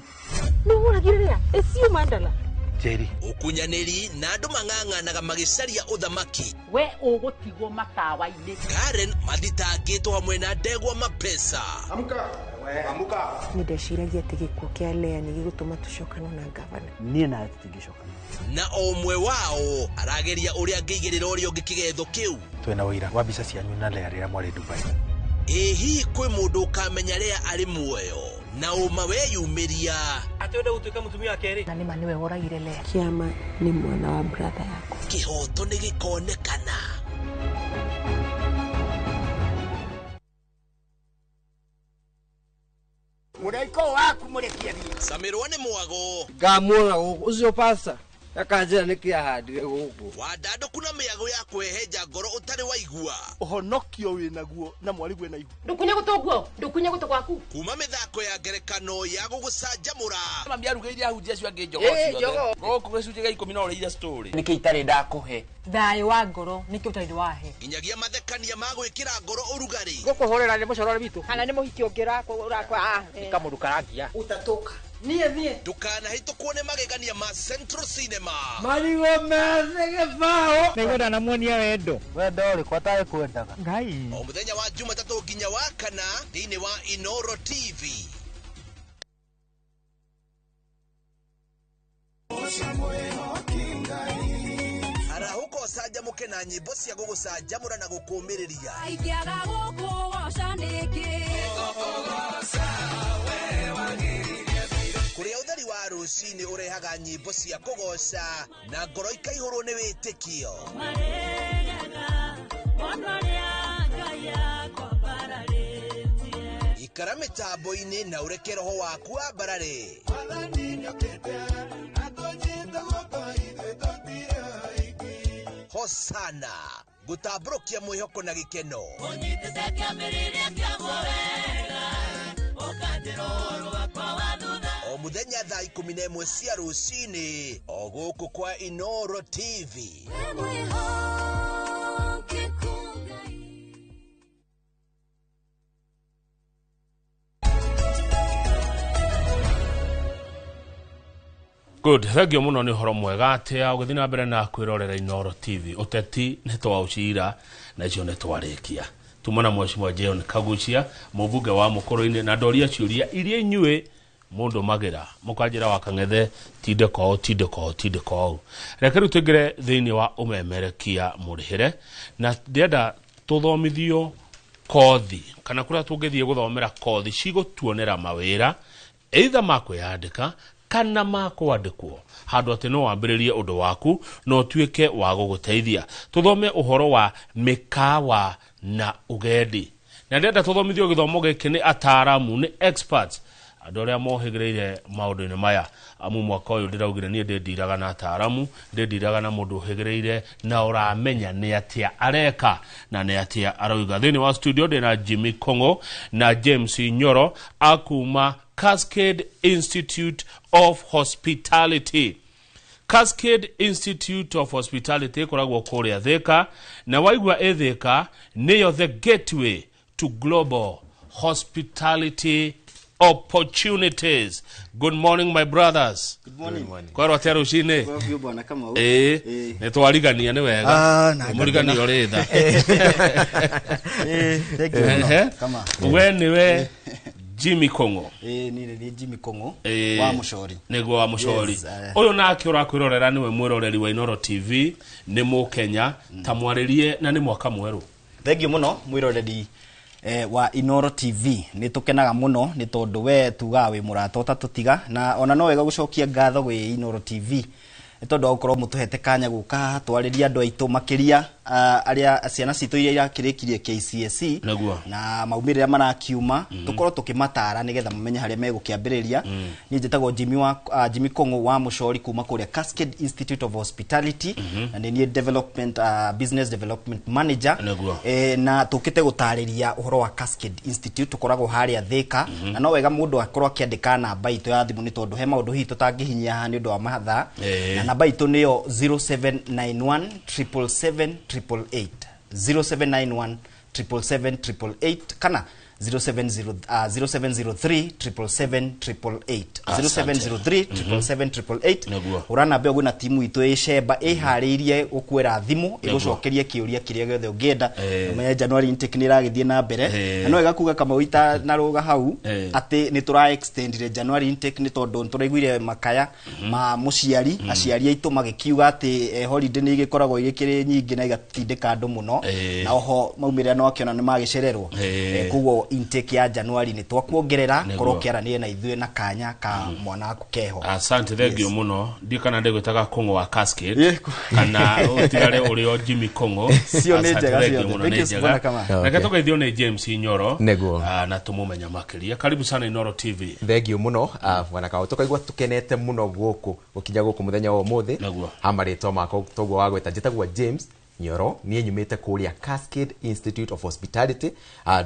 Nĩ woragire rĩa? Ĩcio mandala. Njeri. Ũkunyanĩri na andũ mang'ang'anaga magĩcaria ũthamaki. We ũgũtigwo matawa-inĩ. Karen mathitangĩtwo hamwe na ndegwa mapesa. Amka. Amka. Nĩ ndeciragia atĩ gĩkuũ kĩa Lea nĩ gĩgũtũma tũcokane na ngavana. Niĩ nawe tũtingĩcokana. Na o ũmwe wao arageria ũrĩa angĩigĩrĩra ũrĩa ũngĩ kĩgetho kĩu. Twĩna ũira wa mbica cianyu na Lea rĩrĩa mwarĩ Dubai. Ĩ hihi kwĩ mũndũ ũkamenya Lea arĩ muoyo na ũma weyumĩria? Atĩ ũrenda gũtuĩka mũtumia wa kerĩ? Na nĩma nĩwe woragire Lea. Kĩama nĩ mwana wa brother yakwa. Kĩhoto nĩ gĩkonekana. Mũraika ũyũ waku mũrekie thiĩ. Camirwo nĩ mwago. Ngamuona gũkũ ũcio pasta akanjĩra nĩkĩ ahandire gũkũ. Wandandũku na mĩago ya kwehenja ngoro ũtarĩ waigua. Ũhonokio wĩnaguo na mwarigwe na ihu. Ndũkunye gũtũ guo, ndũkunye gũtũ gwaku. Kuma mĩthako ya ngerekano ya gũgũcanjamũra. Mami arugĩire ahunjia acio angĩ njogoo ciothe. Gũkũ gĩcunjĩ gĩa 10 no ũrĩire story. Nĩkĩ itarĩ ndakũhe? Thayũ wa ngoro nĩkĩ ũtarĩ wahe? Nginyagia mathekania ma gwĩkĩra ngoro ũrugarĩ. Gũkũhũrĩra nĩ mũcorore witũ. Kana nĩ mũhiki ũngĩ ũrakwa. Nĩ kamũndũ karangia. Ũtatũka. Niĩ niĩ. Ndũkanahĩtũkwo nĩ magegania ma Central Cinema. Marigũ methĩ gĩbaũ. Nĩngwenda namuonia wendo. Wendo ũrĩkũ atarĩ kwendaga? Ngai. O mũthenya wa Jumatatũ nginya wa kana thĩinĩ wa Inooro TV. Arahũka ũcanjamũke na nyĩmbo cia gũgũcanjamũra na gũkũũmĩrĩria. Ingĩaga gũkũgoca nĩkĩ? Gũkũgoca we wagĩrĩire. rũcinĩ ũrehaga nyĩmbo cia kũgoca na ngoro ikaihũrwo nĩ wĩtĩkio. Ikara mĩtambo-inĩ na ũreke roho waku wambarare. Hosana gũtambũrũkia mwĩhoko na gĩkeno. O mũthenya thaa 11 cia rũcinĩ o gũkũ kwa Inoro TV. Good, thank you muno ni horo mwega atia ugithi na mbere na kwirorera Inoro TV. Uteti ni twaucira na icio ni twarikia. Tumana mheshimiwa John Kaguchia mubunge wa Mukurwe-ini na ndoria ciuria iria inyuĩ mundu magira mukanjira wa Kang'ethe tinde ko tinde ko tinde ko. Reke riu tuingire thiini wa umemerekia murihire na ndienda tuthomithio kothi kana kuria tungithie guthomera kothi cigutuonera mawira either makwiyandika kana makwandikwo handu ati no wambiririe undu waku no tuike wa guguteithia. Tuthome uhoro wa mikawa na ugendi na ndenda tuthomithio githomo giki ni ataramu ni experts andu aria mohigireire maundu-ini maya. Amu mwaka uyu ndiraugire nie ndindiraga na ataramu, ndindiraga na mundu uhigireire na uramenya ni atia areka na ni atia arauga. Thiini wa studio ndina Jimmy Kongo na James Nyoro akuma Cascade Institute of Hospitality. Cascade Institute of Hospitality ikoragwo kuria Thika na waigua ĩ Thika niyo the gateway to global hospitality opportunities. Good morning my brothers. Good morning. Kwarwo atia rucini? Kwa bwana kama u. Ni twarigania ni wega. Murigani uri tha. Thank you. Kama. We niwe Jimmy Kongo. Ni Jimmy Kongo wa Mucori. Niguo wa Mucori. Uyu nake urakwirorera niwe mwiroreri wa Inoro TV ni Mukenya ta mwaririe na ni mwaka mweru. Thank you muno mwiroreri wa Inoro TV. Ni tukenaga muno ni tondu we tuga wi murata utatutiga na ona no wega gucokia ngatho gwi Inoro TV ni tondu wa gukorwo mutuhete kanya guka twariria andu aitu makiria aria ciana citu iria irakirikirie KCSE na maumirira marakiuma tukorwo tukimatara nigetha mamenye haria megukiambiriria. Ni njitagwo Jimmy wa Jimmy Kongo wa Mucori kuma kuria Cascade Institute of Hospitality na ni nie development business development manager na tukite gutariria uhoro wa Cascade Institute tukoragwo haria Thika na no wega mundu akorwo akiandika namba itu ya thimu ni tondu he maundu hihi tutangihinyia haha ni undu wa mathaa na namba itu niyo 0791 777 888 0791 777 888 kana 0703 777 888 0703 777 888. Urana mbeo gwina timu itu icemba ihariirie gukwira thimu igucokerie kiuria kiria giothe ungienda. Umenye January intake ni iragithie na mbere na no igakuga kama wita na ruga hau ati ni tura extendire January intake ni tondu turaiguire makaya ma muciari aciari aitu magikiuga ati holiday ni igikoragwo igikiri nyingi na igatindika andu muno na oho maumirira no akiona ni magicererwo. Koguo intake ya January ni twakuongerera korwo kiaranie na ithuĩ na kanya ka mwana waku keho. Asante, thank you muno. Ndi kana ndigwitaga Kongo wa Cascade kana utigare uri o Jimmy Kongo. Cio ni njega ciothe. Reke tugeithio ni James Nyoro na tumumenya makiria. Karibu sana Inoro TV. Thank you muno bwana kao tukaigua tukenete muno guku gukinya guku muthenya wa umuthi ha maritwa makwa toguo wa gweta njitagwo James Nyoro nie nyumite kuria Cascade Institute of Hospitality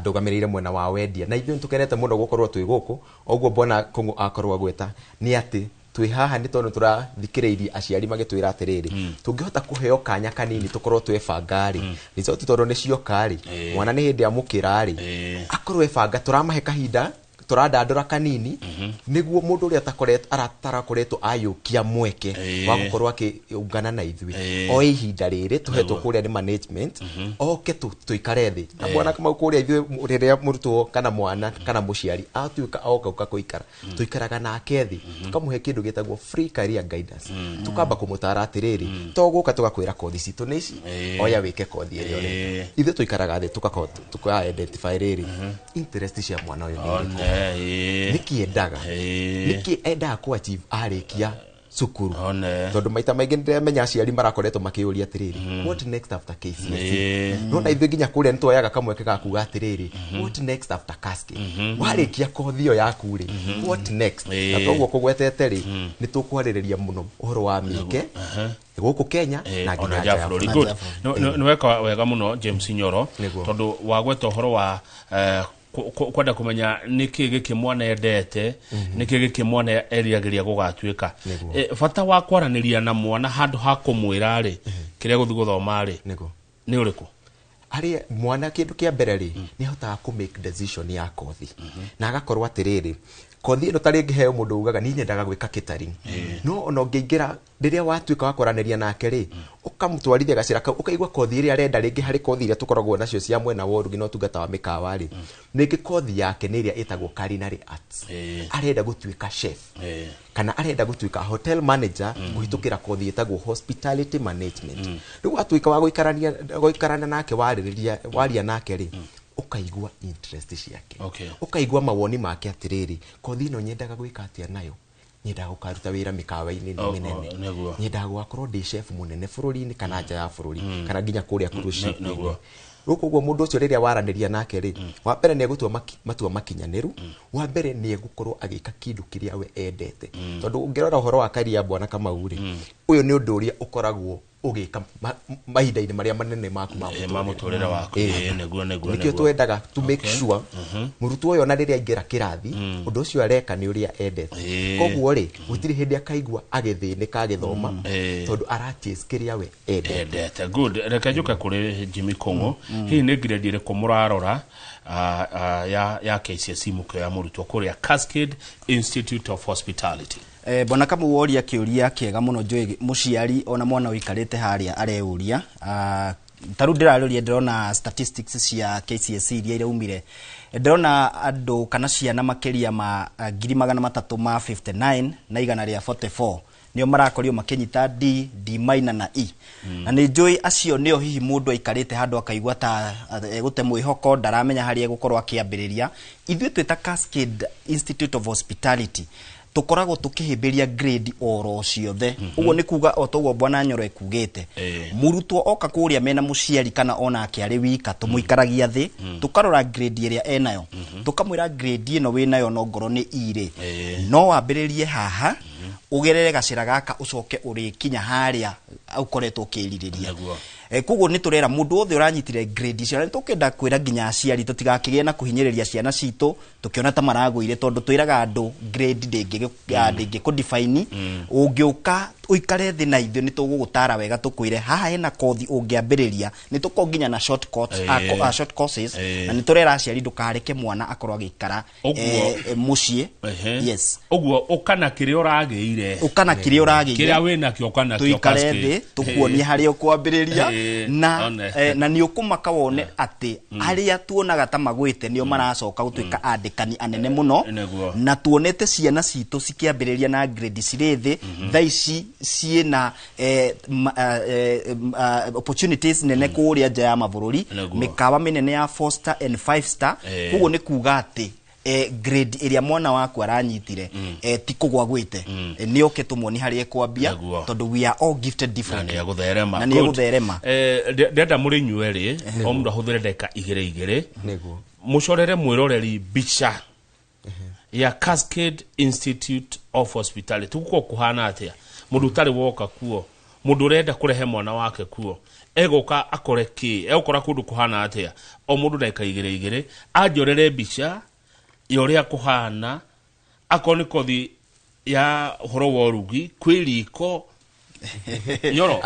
ndugamireire mwena wa wendia na ithuĩ tukenete muno gukorwo twi guku oguo mbona Kongo akorwo gweta ni ati twi haha ni tondu turathikiriirie aciari magitwira atiriri tungihota kuheo kanya kanini tukorwo twebanga ri result tondu ni cioka ri mwana ni hindi amukira ri akorwo ebanga turamahe kahinda turandandura kanini niguo mundu uria atarakoretwo ayukia mweke wa gukorwo akiungana na ithui o ihinda riri tuhetwo kuria ni management oke tuikare thi na mwana kama kuria ithui riria murutwo kana mwana kana muciari atuika oka uka kuikara tuikaraga nake thi tukamuhe kindu gitagwo free career guidance tukamba kumutara atiriri to guka tugakwira kothi citu ni ici oya wike kothi ĩrĩa ũrenda ithuĩ tuikaraga thi tuka identify riri interest cia mwana uyu ni Nĩkĩ endaga, nĩkĩ endaga ku achieve arĩkia cukuru? Tondũ maita maingĩ nĩndĩramenya aciari marakoretwo makĩũria atĩrĩrĩ, what next after KCSE? No na ithuĩ nginya kũrĩa nĩtuoyaga kamweke ga kuga atĩrĩrĩ, what next after Cascade? Warĩkia kothi ĩyo yaku rĩ, what next? Na toguo kũgwetete rĩ, nĩ tũkwarĩrĩria mũno ũhoro wa mĩeke gũkũ Kenya na nginya nja ya bũrũri. Good. Nĩ weka wega mũno James Nyoro, tondũ wagweta ũhoro wa kwenda kũmenya nĩkĩ gĩkĩ mwana endete, nĩkĩ gĩkĩ mwana eriragĩria gũgatuĩka. Bata wa kwaranĩria na mwana handũ ha kũmwĩra rĩ kĩrĩa gũthiĩ gũthoma rĩ nĩ ũrĩkũ? Harĩ mwana kĩndũ kĩa mbere rĩ, nĩ ahotaga kũ make decision ya kothi, na agakorwo atĩrĩrĩ, kothi ĩno ta rĩngĩ heo mũndũ ugaga niĩ nyendaga gwĩka catering, no ona ũngĩingĩra rĩrĩa watuĩka wa kwaranĩria nake rĩ, ũkamũtwarithia gacĩra kau, ũkaigua kothi ĩrĩa arenda rĩngĩ harĩ kothi iria tũkoragwo nacio cia mwena wa ũrugi na ũtungata wa mĩkawa rĩ, rĩngĩ kothi yake nĩ ĩrĩa ĩtagwo culinary arts, arenda gũtuĩka chef kana arenda gũtuĩka hotel manager kũhĩtũkĩra kothi ĩtagwo hospitality management. Rĩu watuĩka wa gũikarania nake, warĩrĩria waria nake rĩ, ũkaigua interest ciake, ũkaigua mawoni make atĩrĩrĩ, kothi ĩno nyendaga gwĩka atĩa nayo, nyendaga gũkaruta wĩra mĩkawa-inĩ mĩnene, nyendaga gũgakorwo ndĩ chef mũnene bũrũri-inĩ kana nja ya bũrũri, kana nginya kũrĩa cruise ship-inĩ. Rĩu koguo mũndũ ũcio rĩrĩa waranĩria nake rĩ, wa mbere nĩ egũtua matua makinyanĩru, wa mbere nĩ egũkorwo agĩka kĩndũ kĩrĩa we endete. Tondũ ũngĩrora ũhoro wa career Bwana Kamau rĩ, ũyũ nĩ ũndũ ũrĩa ũkoragwo ũgĩka mahinda-inĩ marĩa manene maku ma mũtũrĩre waku. Nĩguo nĩkĩo twendaga to make sure mũrutwo ũyũ ona rĩrĩa aingĩra kĩrathi, ũndũ ũcio areka nĩ ũrĩa endete. Koguo rĩ, gũtirĩ hĩndĩ akaigua agĩthĩnĩka agĩthoma, tondũ ara chase kĩrĩa we endete. Good. Reke njũke kũrĩ Jimmy Kũng'ũ. Hihi nĩ grade ĩrĩkũ mũrarora ya KCSE mũkĩoya mũrutwo kũrĩa Cascade Institute of Hospitality? Bwana Kamau woria kĩũria kĩega mũno njũĩ mũciari ona mwana ũikarĩte harĩa areuria. Ta rĩu ndĩrarũria ndĩrona statistics cia KCSE iria iraumire, ndĩrona andũ kana ciana makĩria ma 359 na 144 nĩo marakorio makĩnyita D, D minor na E. Na nĩ njũĩ acio nĩo hihi mũndũ aikarĩte handũ akaigua ta egũte mwĩhoko, ndaramenya harĩa egũkorwo akĩambĩrĩria. Ithuĩ twĩta Cascade Institute of Hospitality tũkoragwo tũkĩhĩmbĩria grade oro ciothe. Ũguo nĩ kuga o toguo Bwana Nyoro ekugĩte, mũrutwo oka kũrĩa mena mũciari kana onake arĩ wika, tũmũikaragia thĩ, tũkarora grade ĩrĩa enayo, tũkamwĩra grade ĩno wĩnayo no ngorwo nĩ E rĩ, no wambĩrĩrie haha, ũgerere gacĩra gaka ũcoke ũrĩkinya harĩa ũkoretwo ũkĩrirĩria. Koguo nĩ tũrera mũndũ wothe ũranyitire grade icio, na nĩ tũkenda kwĩra nginya aciari tũtigakĩgĩe na kũhinyĩrĩria ciana citũ tũkĩona ta maragũire, tondũ twĩraga andũ grade ndĩngĩ define. Ũngĩũka ũikare thĩ na ithuĩ nĩ tũgũgũtara wega, tũkwĩre haha hena kothi ũngĩambĩrĩria, nĩ tũkorwo nginya na short course, short courses, na nĩ tũrera aciari ndũkareke mwana akorwo agĩikara mũciĩ. Yes. Ũguo ũkana kĩrĩa ũragĩire, ũkana kĩrĩa ũragĩire, kĩrĩa wĩnakĩo ũkana kĩo, tũikare thĩ tũkuonie harĩa ũkwambĩrĩria, na nĩ ũkũmaka wone atĩ arĩa tuonaga ta magwĩte nĩo maracoka gũtuĩka andĩkani anene mũno, na tuonete ciana citũ cikĩambĩrĩria na grade cirĩ thĩ, thaa ici ciĩna opportunities nene kũrĩa nja ya mabũrũri, mĩkawa mĩnene ya 4 star and 5 star. Koguo nĩ kuga atĩ grade ĩrĩa mwana waku aranyitire ti kũgwa gwĩte, nĩ oke tũmuoni harĩa ekwambia, tondũ we are all gifted differently. Na nĩ egũtherema. Ndĩrenda mũrĩ inyuĩ erĩ, o mũndũ ahũthĩre ndagĩka igĩrĩ igĩrĩ, mũcorere mwĩroreri mbica ya Cascade Institute of Hospitality. Gũkorwo kũhana atĩa? Mũndũ ũtarĩ woka kuo, mũndũ ũrenda kũrehe mwana wake kuo, egũka akore kĩ, egũkora kũndũ kũhana atĩa? O mũndũ ndagĩka igĩrĩ igĩrĩ anjorere mbica ya ũrĩa kũhana, akorwo nĩ kothi ya ũhoro wa ũrugi, kwĩ riko. Nyoro.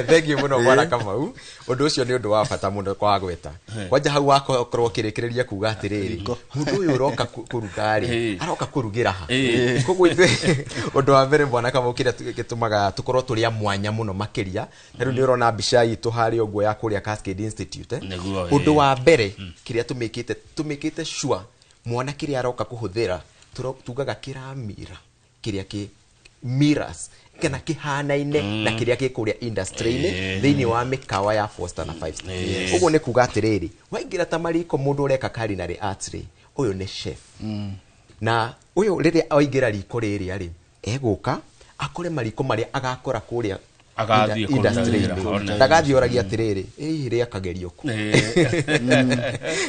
Thank you mũno Bwana Kamau. Ũndũ ũcio nĩ ũndũ wa bata mũno kwa gweta. Kwanja hau wakorwo ũkĩrĩkĩrĩria kuga atĩrĩrĩ, mũndũ ũyũ ũroka kũruga rĩ, aroka kũrugĩra ha? Koguo ithuĩ ũndũ wa mbere Bwana Kamau kĩrĩa gĩtũmaga tũkorwo tũrĩ a mwanya mũno makĩria, na rĩu nĩ ũrona mbica itũ harĩa ũguo ya kũrĩa Cascade Institute. Ũndũ wa mbere kĩrĩa tũmĩkĩte sure mwana kĩrĩa aroka kũhũthĩra, tugaga kĩramira kĩrĩa kĩ mirrors kana kĩhanaine na kĩrĩa gĩ kũrĩa industry-inĩ thĩinĩ wa mĩkawa ya 4 star na 5 star. Ũguo nĩ kuga atĩrĩrĩ, waingĩra ta mariko mũndũ ũreka culinary arts rĩ, Ũyũ nĩ chef. Na ũyũ rĩrĩa oingĩra riko rĩrĩa rĩ, egũka akore mariko marĩa agakora kũrĩa Agathiĩ kũruta industry-inĩ. wĩra, one. Ndagathiĩ oragia atĩrĩrĩ, ĩ rĩakagerio kũ?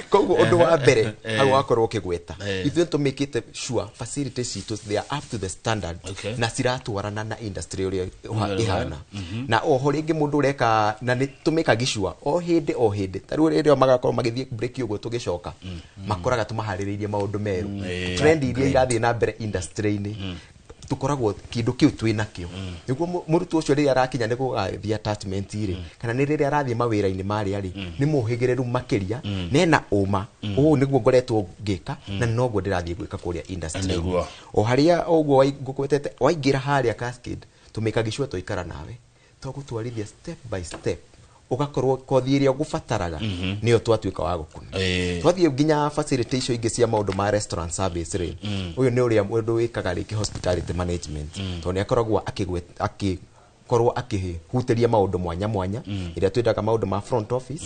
Koguo ũndũ wa mbere hau wakorwo ũkĩgweta, ithuĩ tũmĩkĩte sure facilities citũ, they are up to the standard na ciratwarana na industry ũrĩa ĩhana. Na oho rĩngĩ mũndũ ũreka na nĩ tũmĩkagi sure o hĩndĩ o hĩndĩ, ta rĩu rĩrĩa magakorwo magĩthiĩ break ũguo tũgĩcoka, makoraga tũmaharĩrĩirie maũndũ merũ, trend iria irathiĩ na mbere industry-inĩ, tukoragwo kindu kiu twi nakio, niguo mũrutwo ũcio rĩrĩa arakinya nĩ gũgathiĩ attachment rĩ, kana nĩ rĩrĩa arathiĩ mawĩra-inĩ marĩa rĩ, nĩ mũhĩgĩrĩru makĩria na ena ũma, ũũ nĩguo ngoretwo ngĩka na noguo ndĩrathiĩ gwĩka kũrĩa industry. O harĩa ũguo ngũkwetete waingĩra harĩa Cascade, tũmĩkagicua twaikara nawe, twagũtwarithia step by step, ugakorwo kothi ĩrĩa ũgũbataraga nĩyo twatuĩka wa gũkuna. Twathiĩ nginya facility icio ingĩ cia maũndũ ma restaurant service rĩ, ũyũ nĩ ũrĩa mũndũ wĩkaga rĩngĩ hospitality management, tondũ nĩ akoragwo akĩkorwo akĩhutĩria maũndũ mwanya mwanya, ĩrĩa twĩtaga maũndũ ma front office,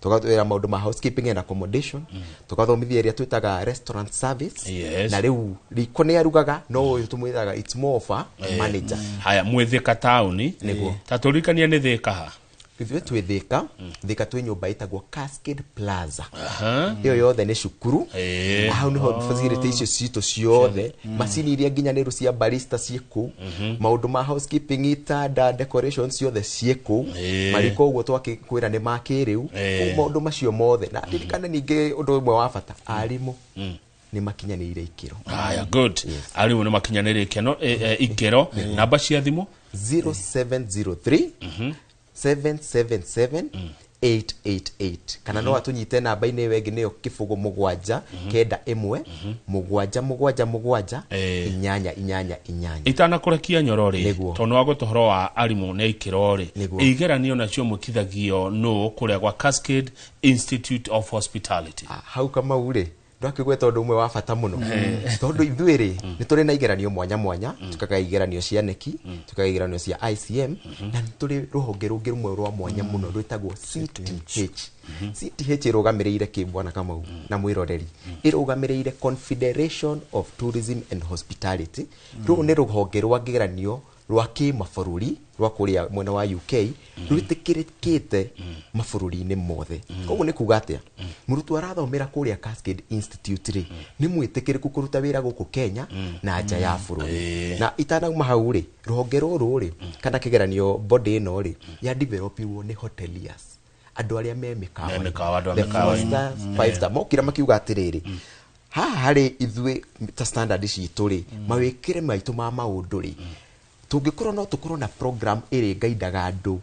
tũgatwĩra maũndũ ma housekeeping and accommodation, tũgathomithia ĩrĩa twĩtaga restaurant service. Na rĩu riko nĩ arugaga, no ũyũ tũmwĩtaga it's more of a manager. Haya, mwĩ Thika taũni? Nĩguo. Ta tũririkanie nĩ Thika ha? Ithuĩ twĩ Thika. Thika twĩ nyũmba ĩtagwo Cascade Plaza. Ĩyo yothe nĩ cukuru. Hau nĩho facility icio citũ ciothe, macini iria nginyanĩru cia barista ciĩ kũu, maũndũ ma housekeeping, itanda, decoration ciothe ciĩ kũu, mariko ũguo twakĩkwĩra nĩ ma kĩrĩu. Maũndũ macio mothe. Na ririkane ningĩ ũndũ ũmwe wa bata, arimũ nĩ makinyanĩire ikĩro. Haya, good. Arimũ nĩ makinyanĩire ikĩro. Namba cia thimũ? 0703 777 888, kana no atũnyite namba-inĩ ĩyo ĩngĩ, nĩyo 0 7 9 1 7 7 7 8 8 8. Itanakũrekia Nyoro rĩ, tondũ nĩ wagweta ũhoro wa arimũ na ikĩro rĩ, igeranio nacio mwĩkithagio nũ kũrĩa gwa Cascade Institute of Hospitality? Hau Kamau rĩ, ndwakĩgweta ũndũ ũmwe wa bata mũno, tondũ ithuĩ rĩ, nĩ tũrĩ na igeranio mwanya mwanya, tukaga igeranio cia neki, tukaga igeranio cia ICM, na nĩ tũrĩ rũhonge rũngĩ rũmwe rwa mwanya mũno rwĩtagwo CTH. CTH ĩrũgamĩrĩire kĩ, bwana Kamau na mwĩroreri? Ĩrũgamĩrĩire Confederation of Tourism and Hospitality. Rũu nĩ rũhonge rwa ngeranio rwa kĩmabũrũri rwa kũrĩa mwena wa UK, rwĩtĩkĩrĩkĩte mabũrũri-inĩ mothe. Koguo nĩ kuga atĩa, mũrutwo arathomera kũrĩa Cascade Institute rĩ, nĩ mwĩtĩkĩrĩku kũruta wĩra gũkũ Kenya na nja ya bũrũri. Na itanauma hau rĩ, rũhonge rũrũ rĩ, kana kĩgeranio body ĩno rĩ, ya developirwo nĩ hoteliers, andũ arĩa me mĩkawa, mĩkawa, andũ a the mĩkawa. four stars, five star, mokire makiuga atĩrĩrĩ, haha harĩ ithuĩ ta standard citũ rĩ, mawĩkĩre maitũ ma maũndũ rĩ, tũngĩkorwo no tũkorwo na program ĩrĩ ngaidaga andũ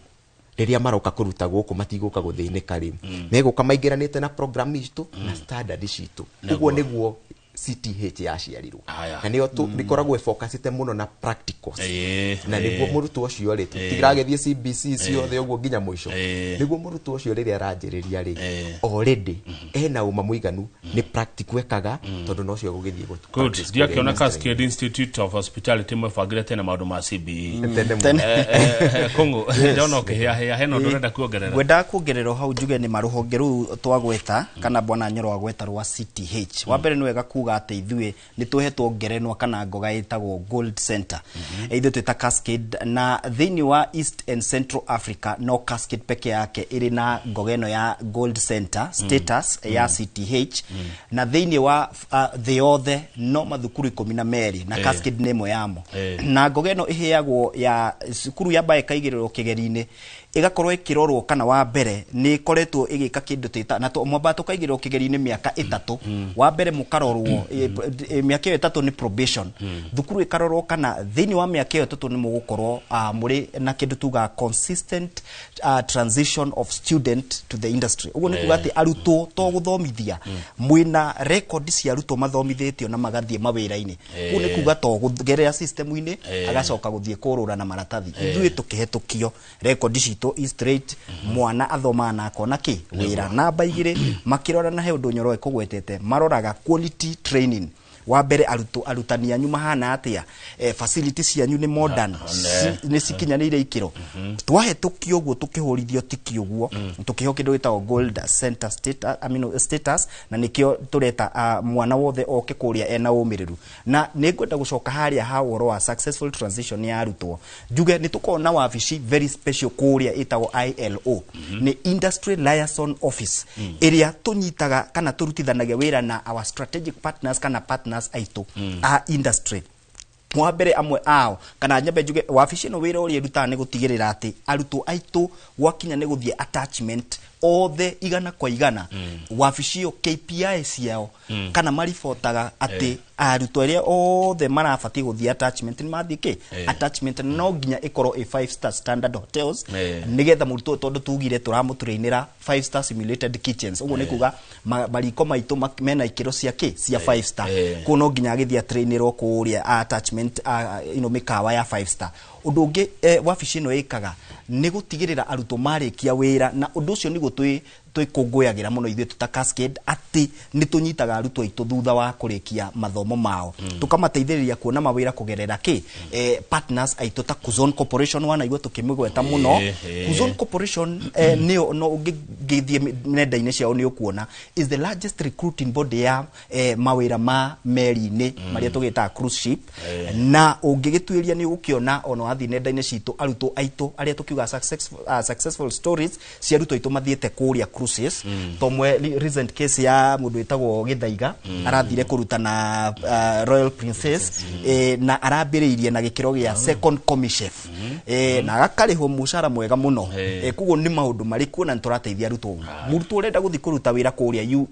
rĩrĩa maroka kũruta gũkũ matigũka gũthĩnĩka rĩ, megũka maingĩranĩte na program itũ na standard citũ. Ũguo nĩguo CTH yaciarirwo, na nĩyo ĩkoragwo ĩfocusĩte mũno na practicals, na nĩguo mũrutwo ũcio rĩ, tũtiragĩthiĩ CBC ciothe ũguo nginya mũico, nĩguo mũrutwo ũcio rĩrĩa aranjĩrĩria rĩ, already ena ũma mũiganu nĩ practical ekaga, tondũ nocio gũgĩthiĩ Good. Ndiakĩona Cascade Institute of Hospitality mwebangĩre tene maũndũ ma CBE. Tene mũno. Kũngũ, ndona ũkĩhĩahĩa, hena ũndũ ũrenda kuongerera? Ngwendaga kuongerera o hau njuge nĩ marũhonge rũu twagweta, kana bwana Nyoro agweta rwa CTH. Wa mbere nĩ wega kuga atĩ ithuĩ nĩ tũhetwo ngerenwa kana ngoga ĩtagwo Gold Center. Ithuĩ twĩta Cascade, na thĩinĩ wa East and Central Africa no Cascade peke yake ĩrĩ na ngoga ĩno ya Gold Center status ya CTH, na thĩinĩ wa thĩ yothe no mathukuru 12 na Cascade nĩ ĩmwe yamo. Na ngoga ĩno ĩheagwo ya cukuru yamba ĩkaigĩrĩrwo kĩgeri-inĩ, ĩgakorwo ĩkĩrorwo kana wa mbere nĩ ĩkoretwo ĩgĩka kĩndũ twĩta na mwamba tũkaigĩrĩrwo kĩgeri-inĩ mĩaka 3. Wa mbere mũkarorwo mĩaka ĩyo 3 nĩ probation, thukuru ĩkarorwo kana thĩinĩ wa mĩaka ĩyo 3 nĩ mũgũkorwo mũrĩ na kĩndũ tugaga consistent transition of student to the industry. Ũguo nĩ kuga atĩ arutwo to gũthomithia, mwĩna record cia arutwo mathomithĩtio na magathiĩ mawĩra-inĩ. Ũguo nĩ kuga to kũgerera system-inĩ, agacoka gũthiĩ kũrũra na maratathi. Ithuĩ tũkĩhetũkio record citũ i straight, mwana athomaga na akona kĩ wĩra. Namba 2 makĩrora, na he ũndũ Nyoro ekũgwetete, maroraga quality training. Wa mbere arutwo arutani anyu mahana atia, facility cianyu nĩ modern, nĩ cikinyanĩire ikĩro. Twahĩtũkio ũguo tũkĩhũrithio tiki ũguo, tũkĩheo kĩndũ gĩtagwo gold center status, I mean, status, na nĩkĩo tũreta mwana wothe oke kũrĩa ena ũmĩrĩru. Na nĩ ngwenda gũcoka harĩa ha ũhoro wa successful transition ya arutwo, njuge nĩ tũkoragwo na wabici very special kũrĩa ĩtagwo ILO, nĩ Industry Liaison Office, ĩrĩa tũnyitaga kana tũrutithanagia wĩra na our strategic partners kana partners aitũ a industry. Wa mbere amwe ao, kana nyambe njuge wabici ĩno wĩra ũrĩa ĩrutaga nĩ gũtigĩrĩra atĩ arutwo aitũ gwakinya nĩ gũthiĩ attachment othe 100%. Wabici ĩyo KPI ciao kana maribotaga atĩ arutwo arĩa othe marabatiĩ gũthiĩ attachment nĩ mathiĩ kĩ attachment, no nginya ĩkorwo ĩ 5 star standard hotels, nĩgetha mũrutwo, tondũ tugire tũramũtrainĩra 5 star simulated kitchens, ũguo nĩ kuga mariko maitũ mena ikĩro cia kĩ cia 5 star, kũu no nginya agĩthiĩ atrainĩrwo kũrĩa attachment, ino mĩkawa ya 5 star. Ũndũ ũngĩ wabici ĩno ĩkaga nĩ gũtigĩrĩra arutwo marĩkia wĩra, na ũndũ ũcio nĩguo twĩkũngũyagĩra mũno ithuĩ tũta Cascade, atĩ nĩ tũnyitaga arutwo aitũ thutha wa kũrĩkia mathomo mao, tũkamateithĩrĩria kuona mawĩra kũgerera kĩ partners aitũ ta Kuzon Corporation. Wanaigua tũkĩmĩgweta mũno. Kuzon Corporation nĩyo no ũngĩthiĩ nenda-inĩ ciao nĩ ũkuona is the largest recruiting body ya mawĩra ma meri-inĩ marĩa tũgĩtaga cruise ship, na ũngĩgĩtuĩria nĩ ũgũkĩona ona wathiĩ nenda-inĩ citũ arutwo aitũ arĩa tũkiuga successful stories cia arutwo aitũ mathiĩte kũrĩa cruises. Tomwe recent case ya mũndũ wĩtagwo Gĩthaiga, arathire kũruta na Royal Princess, na arambĩrĩirie na gĩkĩro gĩa second commis chef, na agakarĩhwo mũcara mwega mũno. Koguo nĩ maũndũ marĩ kuo na nĩtũrateithia arutwo. Mũrutwo ũrenda gũthiĩ kũruta wĩra kũrĩa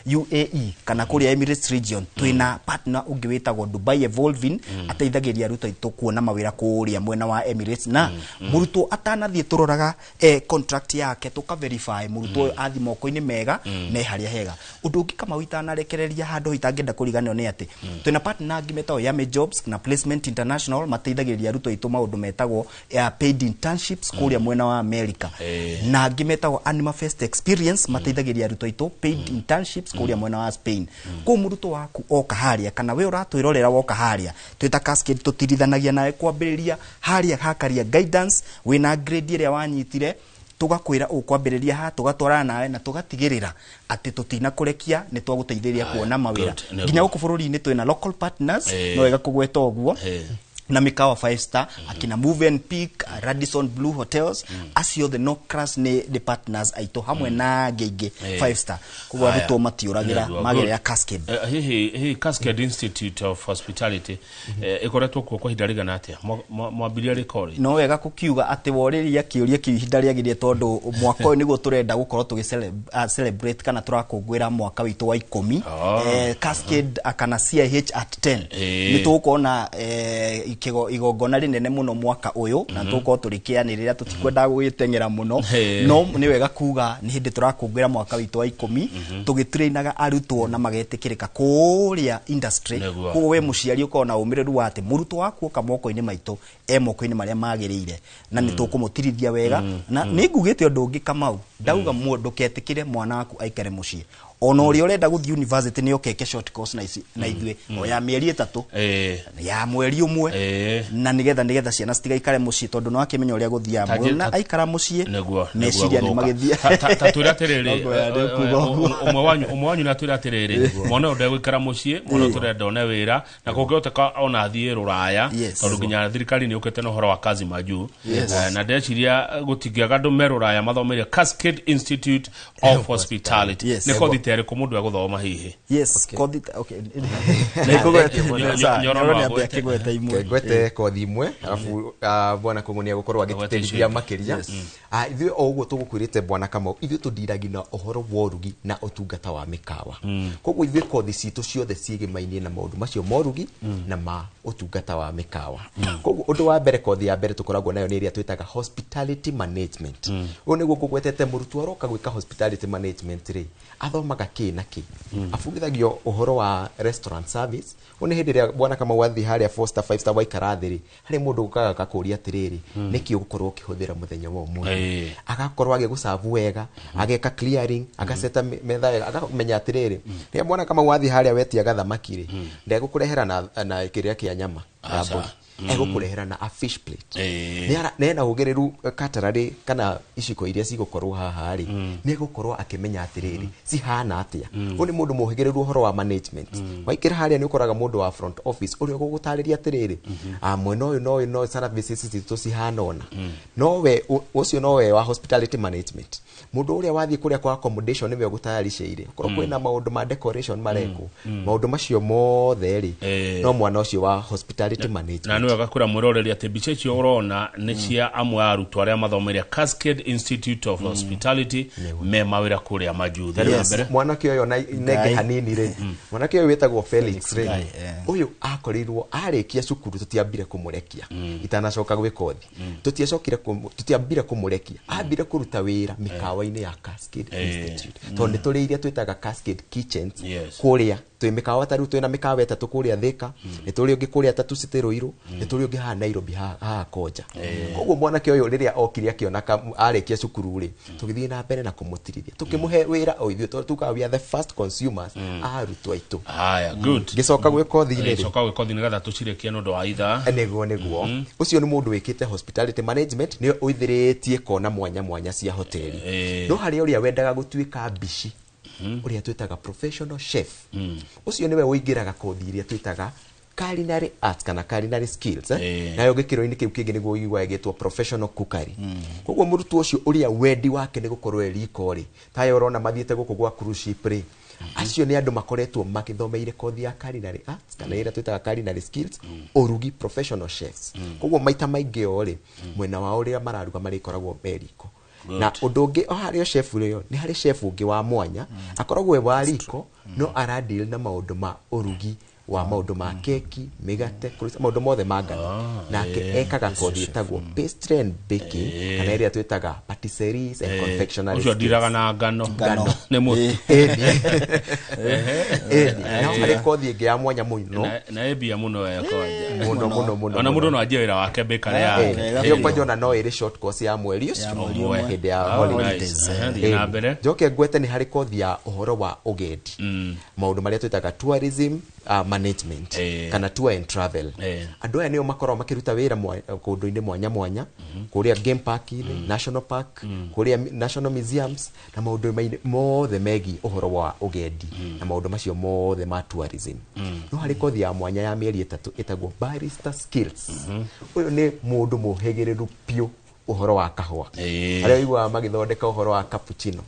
UAE kana kũrĩa Emirates region, twĩna partner ũngĩ wĩtagwo Dubai Evolving, ateithagĩria arutwo aitũ kuona mawĩra kũrĩa mwena wa Emirates. Na mũrutwo atanathiĩ tũroraga contract yake, tũka verify mũrutwo ũyũ athi moko-inĩ mega me harĩa hega. Ũndũ ũngĩ kama itanarekereria handũ itangĩenda kũriganĩrwo nĩ atĩ twĩna partner angĩ metagwo Yame Jobs na Placement International, mateithagĩrĩria arutwo aitũ maũndũ metagwo paid internships kũrĩa mwena wa America, na angĩ metagwo Anima Fest Experience, mateithagĩrĩria arutwo aitũ paid internships kũrĩa mwena wa Spain. Kũu mũrutwo waku oka harĩa, kana we ũratwĩrorera woka harĩa, twĩta Cascade tũtirithanagia nawe kwambĩrĩria harĩa ha career guidance, wĩna grade ĩrĩa wanyitire, tugakwĩra ũkwambĩrĩria ha, tũgatwarana nawe na tũgatigĩrĩra atĩ tũtinakũrekia, nĩ twagũteithĩrĩria kuona mawĩra nginya gũkũ bũrũri-inĩ. Twĩna local partners, no wega kũgweta ũguo, na mikawa 5 star, akina Move and Peak, Radisson Blue Hotels, acio the no class nĩ the partners aitũ hamwe na angĩ aingĩ 5 star. Koguo arutwo matiũragĩra magerera Cascade. Hihi Cascade Institute of Hospitality ĩkoretwo kuo kwa ihinda rĩigana atĩa? Mwambirie rĩ college? No wega kũkiuga atĩ worĩria kĩũria kĩu ihinda rĩagĩrĩire, tondũ mwaka ũyũ nĩguo tũrenda gũkorwo tũgĩ celebrate kana tũrakũngũĩra mwaka witũ wa 10, Cascade kana CIH at 10. Nĩ tũgũkorwo na igongona rĩnene mũno mwaka ũyũ, na tũgũkorwo tũrĩkĩanĩrĩra, tũtikwendaga gũgĩteng'era mũno, no nĩ wega kuga nĩ hĩndĩ tũrakũngũĩra mwaka witũ wa 10, tũgĩtrainaga arutwo na magetĩkĩrĩka kũrĩa industry. Koguo we mũciari ũkorwo na ũmĩrĩru wa atĩ mũrutwo waku oka moko-inĩ maitũ e moko-inĩ marĩa magĩrĩire, na nĩ tũkũmũtirithia wega. Na nĩ ngugĩte ũndũ ũngĩ Kamau, ndauga ndũketĩkĩre mwana waku aikare mũciĩ. Ona ũrĩa ũrenda gũthiĩ university nĩ okeke short course na ici na ithuĩ, o ya mĩeri 3, ya mweri ũmwe, na nĩgetha ciana citigaikare mũciĩ, tondũ no akĩmenya ũrĩa gũthiaga mwana aikara mũciĩ, meciria nĩ magĩthiĩ. Ta twĩre atĩrĩrĩ, ũmwe wanyu na twĩre atĩrĩrĩ, mwana ũyũ ndegũikara mũciĩ, mwana ũyũ tũrenda one wĩra, na kũngĩhoteka ona athiĩ rũraya, tondũ nginya thirikari nĩ yũkĩte na ũhoro wa kazi majuu, na ndeciria gũtingĩaga andũ me rũraya mathomeire Cascade Institute of Hospitality. Nĩ kothi ta ĩrĩkũ mũndũ egũthoma hihi? Yes, kothi okay. Ngwete kothi imwe, alafu bwana Kũng'ũ nĩegũkorwo agĩtũteithia makĩria. Ithuĩ o ũguo tũgũkwĩrĩte bwana Kamau, ithuĩ tũndiragia na ũhoro wa ũrugi na ũtungata wa mĩkawa. Koguo ithuĩ kothi citũ ciothe ciĩgĩmainie na maũndũ macio ma ũrugi na ma ũtungata wa mĩkawa. Koguo ũndũ wa mbere, kothi ya mbere tũkoragwo nayo nĩ ĩrĩa twĩtaga hospitality management. Ũyũ nĩguo ngũgwetete, mũrutwo aroka gwĩka hospitality management rĩ, athomaga Athomaga kĩ na kĩ? Abundithagio ũhoro wa restaurant service. Ũyũ nĩ hĩndĩ ĩrĩa bwana Kamau wathiĩ harĩa 4 star 5 star waikara thĩ rĩ, harĩ mũndũ ũkaga agakũria atĩrĩrĩ, nĩkĩ ũgũkorwo ũkĩhũthĩra mũthenya wa ũmũthĩ? Agakorwo agĩgũcabu wega, ageka clearing, agaceta metha wega, akamenya atĩrĩrĩ, rĩrĩa bwana Kamau wathiĩ harĩa wetia gathamaki rĩ, ndegũkũrehera na kĩrĩa kĩa nyama ya Aca. mbũri, egũkũrehera na a fish plate. Nĩ ena ũgĩrĩru katararĩ kana iciko iria cigũkorwo haha rĩ, nĩ egũkorwo akĩmenya atĩrĩrĩ, cihana atĩa. Ũyũ nĩ mũndũ mũhĩgĩrĩru ũhoro wa management. Waingĩra harĩa nĩ ũkoraga mũndũ wa front office ũrĩa ũgũgũtarĩria atĩrĩrĩ, mwena ũyũ na ũyũ no services citũ cihana ũna. Nowe ũcio nowe wa hospitality management. Mũndũ ũrĩa wathiĩ kũrĩa kwa accommodation nĩwe ũgũtayaricĩire okorwo kwĩna maũndũ ma decoration marekwo, maũndũ macio mothe rĩ, no mwana ũcio wa hospitality management. Na nĩ wega kwĩra mwĩroreri atĩ mbica icio ũrona nĩ cia amwe a arutwo arĩa mathomeire Cascade Institute of Hospitality me mawĩra kũrĩa majuu. Thiĩ na mbere. Mwanake ũyũ na nenge hanini rĩ, mwanake ũyũ wĩtagwo Felix rĩ, ũyũ akorirwo arĩkia cukuru, tũtiambire kũmũrekia itanacoka gwĩ kothi, tũtiacokire tũtiambire kũmũrekia, ambire kũruta wĩra mĩkawa-inĩ ya Cascade Institute, tondũ nĩ tũrĩ iria twĩtaga Cascade Kitchens. Kũrĩa twĩ mĩkawa, ta rĩu twĩna mĩkawa ĩtatũ kũrĩa Thika, nĩ tũrĩ ũngĩ kũrĩa Tatu City Ruiru, nĩ tũrĩ ũngĩ haha Nairobi, haha Koja. Koguo mwanake ũyũ rĩrĩa okire akĩona arĩkia cukuru rĩ, tũgĩthiĩ na mbere na kũmũtirithia, tũkĩmũhe wĩra o ithuĩ, tondũ tugaga we are the first consumers a arutwo aitũ. Haya, good. Ngĩcoka gwĩ kothi-inĩ rĩ, Coka gwĩ kothi nĩgetha tũcirĩkie nĩ ũndũ wa ithaa. Nĩguo ũcio nĩ mũndũ wĩkĩte hospitality management, nĩ ũithĩrĩtie kona mwanya mwanya cia hoteli. No harĩ ũrĩa wendaga gũtuĩka mbici, ũrĩa twĩtaga professional chef, ũcio nĩwe ũingĩraga kothi iria twĩtaga culinary arts kana culinary skills, eh? Nayo gĩkĩro-inĩ kĩu kĩngĩ nĩguo ũiguaga ĩgĩtwo professional cookery. Koguo mũrutwo ũcio ũrĩa wendi wake nĩ gũkorwo e riko rĩ, tayo ũrona mathiĩte gũkũ gwa cruise ship rĩ, acio nĩ andũ makoretwo magĩthomeire kothi ya culinary arts kana ĩrĩa twĩtaga culinary skills, ũrugi, professional chefs. Koguo maita maingĩ o rĩ, mwena wao ũrĩa mararuga marĩkoragwo me riko. Na ũndũ ũngĩ o harĩ o chef rĩo, nĩ harĩ chef ũngĩ wa mwanya akoragwo e wa riko, no aradeal na maũndũ ma ũrugi wa maũndũ ma keki, mĩgate, croissant, maũndũ mothe ma ngano. Nake ekaga kothi ĩtagwo pastry and baking, kana ĩrĩa twĩtaga patisseries and confectionery Ũcio skills. ndiraga na ngano. Ngano. Nĩ mũtu. Ĩni. No harĩ kothi ĩngĩ ya mwanya mũno. Na ĩmbia mũno we kwanja. Mũno mũno mũno. Ona mũndũ Mũno. no anjie wĩra wake bakery yake. Ĩyo kwanja ona no ĩrĩ short course ya mweri ũcio mweri ũmwe. hĩndĩ ya Oh, holidays. nice. Thiĩ na mbere. Njoke ngwete nĩ harĩ kothi ya ũhoro wa ũgendi, maũndũ marĩa twĩtaga tourism management kana tour and travel. Andũ aya nĩo makoragwo makĩruta wĩra kũndũ-inĩ mwanya mwanya, kũrĩa game park-inĩ, national park, kũrĩa national museums, na maũndũ mothe megiĩ ũhoro wa ũgendi na maũndũ macio mothe ma tourism. No harĩ kothi ya mwanya ya mĩeri 3 ĩtagwo barista skills. Ũyũ nĩ mũndũ mũhĩgĩrĩru biũ ũhoro wa kahũa, arĩa ũiguaga magĩthondeka ũhoro wa cappuccino,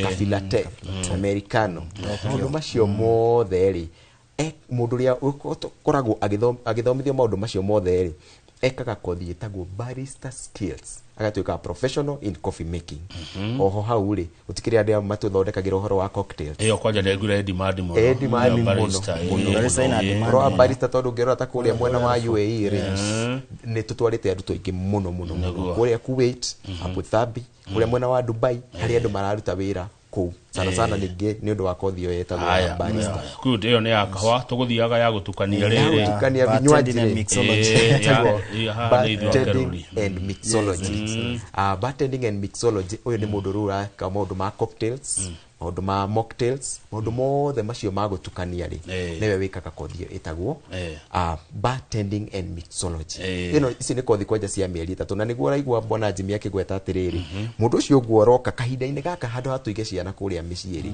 cafe latte, americano, maũndũ macio mothe rĩ, mũndũ ũrĩa ũkoragwo agĩthomithio maũndũ macio mothe rĩ, ekaga kothi ĩtagwo barista skills, agatuĩka professional in coffee making. Oho hau rĩ, gũtikĩrĩ andũ matũthondekagĩra ũhoro wa cocktails. Ĩyo kwanja ndaiguire ĩ demand mũno. Ĩ demand Ĩyo mũno. barista, Mũno. Ũhoro wa barista, tondũ ũngĩrora ta kũrĩa mwena wa UAE rĩ, nĩ tũtwarĩte arutwo aingĩ mũno mũno mũno kũrĩa Kuwait, Abu Dhabi, kũrĩa mwena wa Dubai, harĩa andũ mararuta wĩra kũu sana sana ningĩ nĩ ũndũ wa kothi ĩyo ĩtagwo ya Haya, barista. good. Ĩyo nĩ ya kahũa, tũgũthiaga ya gũtukania Ya rĩrĩ. gũtukania vinywaji rĩ, ĩtagwo Haha nĩ ithuĩ bartending akerũri. and mixology. Bartending and mixology, ũyũ nĩ mũndũ rĩu ũreka maũndũ ma cocktails, maũndũ ma mocktails, maũndũ mothe macio ma gũtukania rĩ, nĩwe wĩkaga kothi ĩyo ĩtagwo bartending and mixology. Ĩno ici nĩ kothi kwanja cia mĩeri 3, na nĩguo ũraigua bwana Jimmy akĩgweta atĩrĩrĩ, mũndũ ũcio ũguo ũroka kahinda-inĩ gaka, handũ ha tũige ciana kũrĩa mĩciĩ rĩ,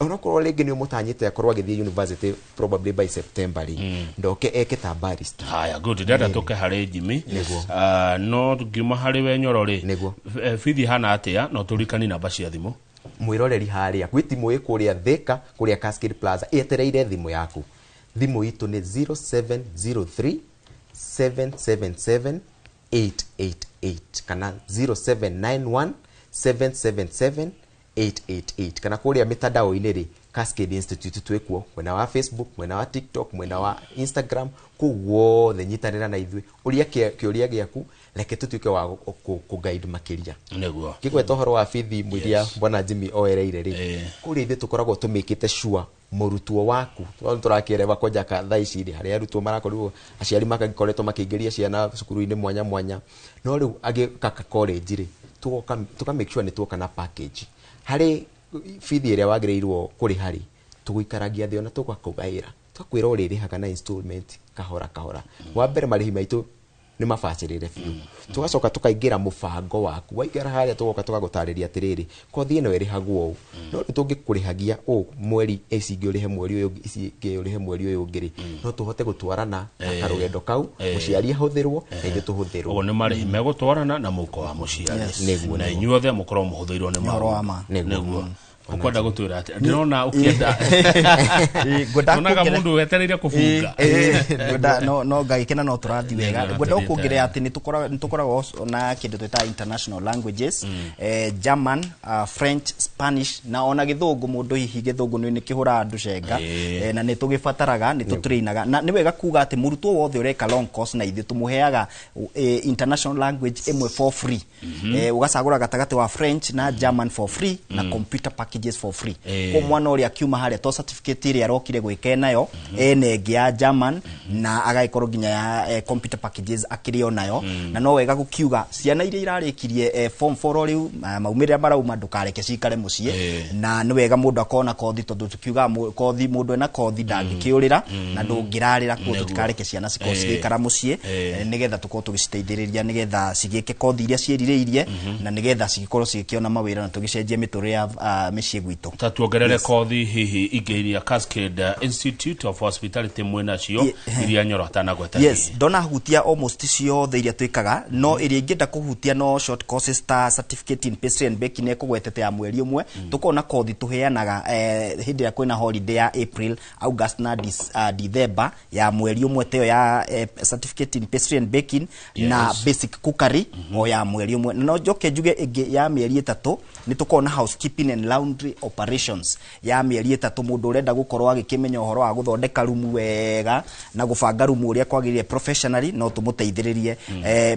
onokorwo rĩngĩ nĩ ũmũtanyĩte akorwo agĩthiĩ university probably by September rĩ, ndoke eke ta barista. Haya, good. Ndĩrenda tũke harĩ Jimmy. Nĩguo. No ngiuma harĩ we Nyoro rĩ. Nĩguo. Bithi hana atĩa? No tũrikani namba cia thimũ. Mwĩroreri harĩa gwĩ timũ ĩ kũrĩa Thika, kũrĩa Cascade Plaza, ĩetereire thimũ yaku. Thimũ itũ nĩ 0703 777 888 kana 0791 777 888, kana kũrĩa mitandao-inĩ rĩ, Cascade Institute twĩkuo mwena wa Facebook, mwena wa TikTok, mwena wa Instagram, kũu guothe nyitanĩra na ithuĩ, ũria kĩũria gĩaku, reke tũtuĩke wa kũ guide makĩria. Ngĩgweta ũhoro wa bithi mũiria bwana Jimmy oereire rĩ, kũrĩa ithuĩ tũkoragwo tũmĩkĩte sure mũrutwo waku tondũ tũrakĩereva kwanja ka thaa ici rĩ, harĩa arutwo marakorirwo aciari magĩkoretwo makĩingĩria ciana cukuru-inĩ mwanya mwanya, no rĩu agĩka college rĩ, tũgoka tũka make sure nĩ tuoka na package harĩ bithi ĩrĩa wagĩrĩirwo kũrĩha rĩ, tũgũikaragia thĩ ona tũgakũgaĩra, tũgakwĩra ũrĩrĩhaga na installment kahora kahora. Wa mbere marĩhi maitũ nĩ mabacĩrĩre biũ, tũgacoka tũkaingĩra mũbango waku, waingĩra harĩa tũgoka tũgagũtarĩria atĩrĩrĩ, kothi ĩno ĩrĩhagwo ũũ, no rĩu tũngĩkũrĩhagia ũũ mweri, ici ingĩ ũrĩhe mweri ũyũ ũngĩ, ici ingĩ ũrĩhe mweri ũyũ ũngĩ rĩ, no tũhote gũtwarana na karũgendo kau, mũciari ahũthĩrwo na ithuĩ tũhũthĩrwo. Ũguo nĩ marĩhi megũtwarana na mũhuko wa mũciari. Nĩguo, na nĩguo. Inyuothe mũkorwo mũhũthĩirwo nĩ Ũhoro wa ma. maũndũ. Nĩguo ũkwenda gũtwĩra atĩ ndĩrona ũkĩenda Ngwenda onaga kuongerera- mũndũ wetereire kũbunga. Ngwenda no ngagĩkena no tũrathiĩ wega. Nĩguo, Ngwenda tũthiĩte gũkuongerera atĩ nĩ tũkoragwo na kĩndũ twĩtaga international languages, German, French, Spanish na ona Gĩthũngũ. Mũndũ hihi Gĩthũngũ nĩ kĩhũraga andũ cenga, na nĩ tũgĩbataraga, nĩ tũtrainaga, na nĩ wega kuga atĩ mũrutwo wothe ũreka long course na ithuĩ tũmũheaga international language ĩmwe for free. Ũgacagũra gatagatĩ wa French na German for free na computer packages for free. Kwa mwana ũrĩa akiuma harĩa to certificate ĩrĩa arokire gwĩka nayo, ena ĩngĩ ya German na agagĩkorwo nginya ya computer packages akĩrĩ o nayo. Na no wega gũkiuga ciana iria irarĩkirie form 4 o rĩu, maumĩrĩra marauma, ndũkareke cikare mũciĩ. Na nĩ wega mũndũ akorwo na kothi, tondũ tukiugaga kothi, mũndũ ena kothi ndangĩkĩũrĩra na ndũngĩrarĩra kuo. Tũtikareke ciana cikorwo cigĩikara mũciĩ, nĩgetha tũkorwo tũgĩciteithĩrĩria nĩgetha cigĩke kothi iria ciĩrirĩirie na nĩgetha cigĩkorwo cigĩkĩona mawĩra na tũgĩcenjie mĩtũrĩre ya mĩciĩ gwitũ. Ta tuongerere kothi hihi ingĩ iria Cascade Institute of Hospitality mwĩnacio, iria Nyoro atanagweta. Yes, ndonahutia almost ciothe iria twĩkaga, no ĩrĩa ingĩenda kũhutia no short courses ta certificate in pastry and baking ĩkũgwetete ya mweri ũmwe. Tũkorwo na kothi tũheanaga hĩndĩ ĩrĩa kwĩna holiday ya April, August na December, ya mweri ũmwe teyo ya certificate in pastry and baking na basic cookery o ya mweri ũmwe. Na no njoke njuge ĩngĩ ya mĩeri 3, nĩ tũkorwo na housekeeping and laundry operations ya mĩeri 3. Mũndũ ũrenda gũkorwo agĩkĩmenya ũhoro wa gũthondeka rumu wega na gũbanga rumu ũrĩa kwagĩrĩire professionally, no tũmũteithĩrĩrie,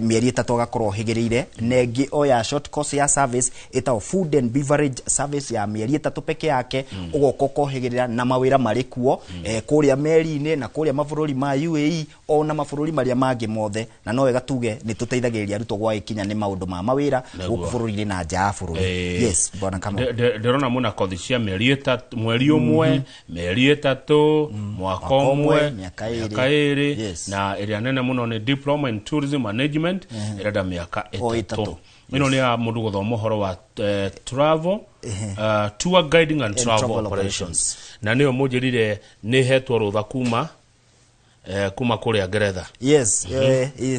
mĩeri 3 agakorwo ohĩgĩrĩire. Na ĩngĩ o ya short course ya service ĩtagwo food and beverage service ya mĩeri 3 peke yake, ũgoka ũkohĩgĩrĩra na mawĩra marĩ kuo, kũrĩa meri-inĩ na kũrĩa mabũrũri ma UAE ona mabũrũri marĩa mangĩ mothe. Na no wega tuge nĩ tũteithagĩrĩria arutwo gwagĩkinya nĩ maũndũ ma mawĩra gũkũ bũrũri-inĩ na nja ya bũrũri. Yes, bwana Kamau. Ndĩrona mwĩna kothi cia mĩeri 3, mweri ũmwe, mĩeri 3, mwaka Mwaka ũmwe, ũmwe, mĩaka 2. Mĩaka 2. Na ĩrĩa nene mũno nĩ diploma in tourism management, ĩrenda mĩaka O 3. 3. Ĩno nĩ ya mũndũ gũthoma ũhoro wa travel, tour guiding and And travel travel operations, na nĩyo mũnjĩrire nĩ hetwo rũtha kuma kũrĩa Ngeretha. Yes,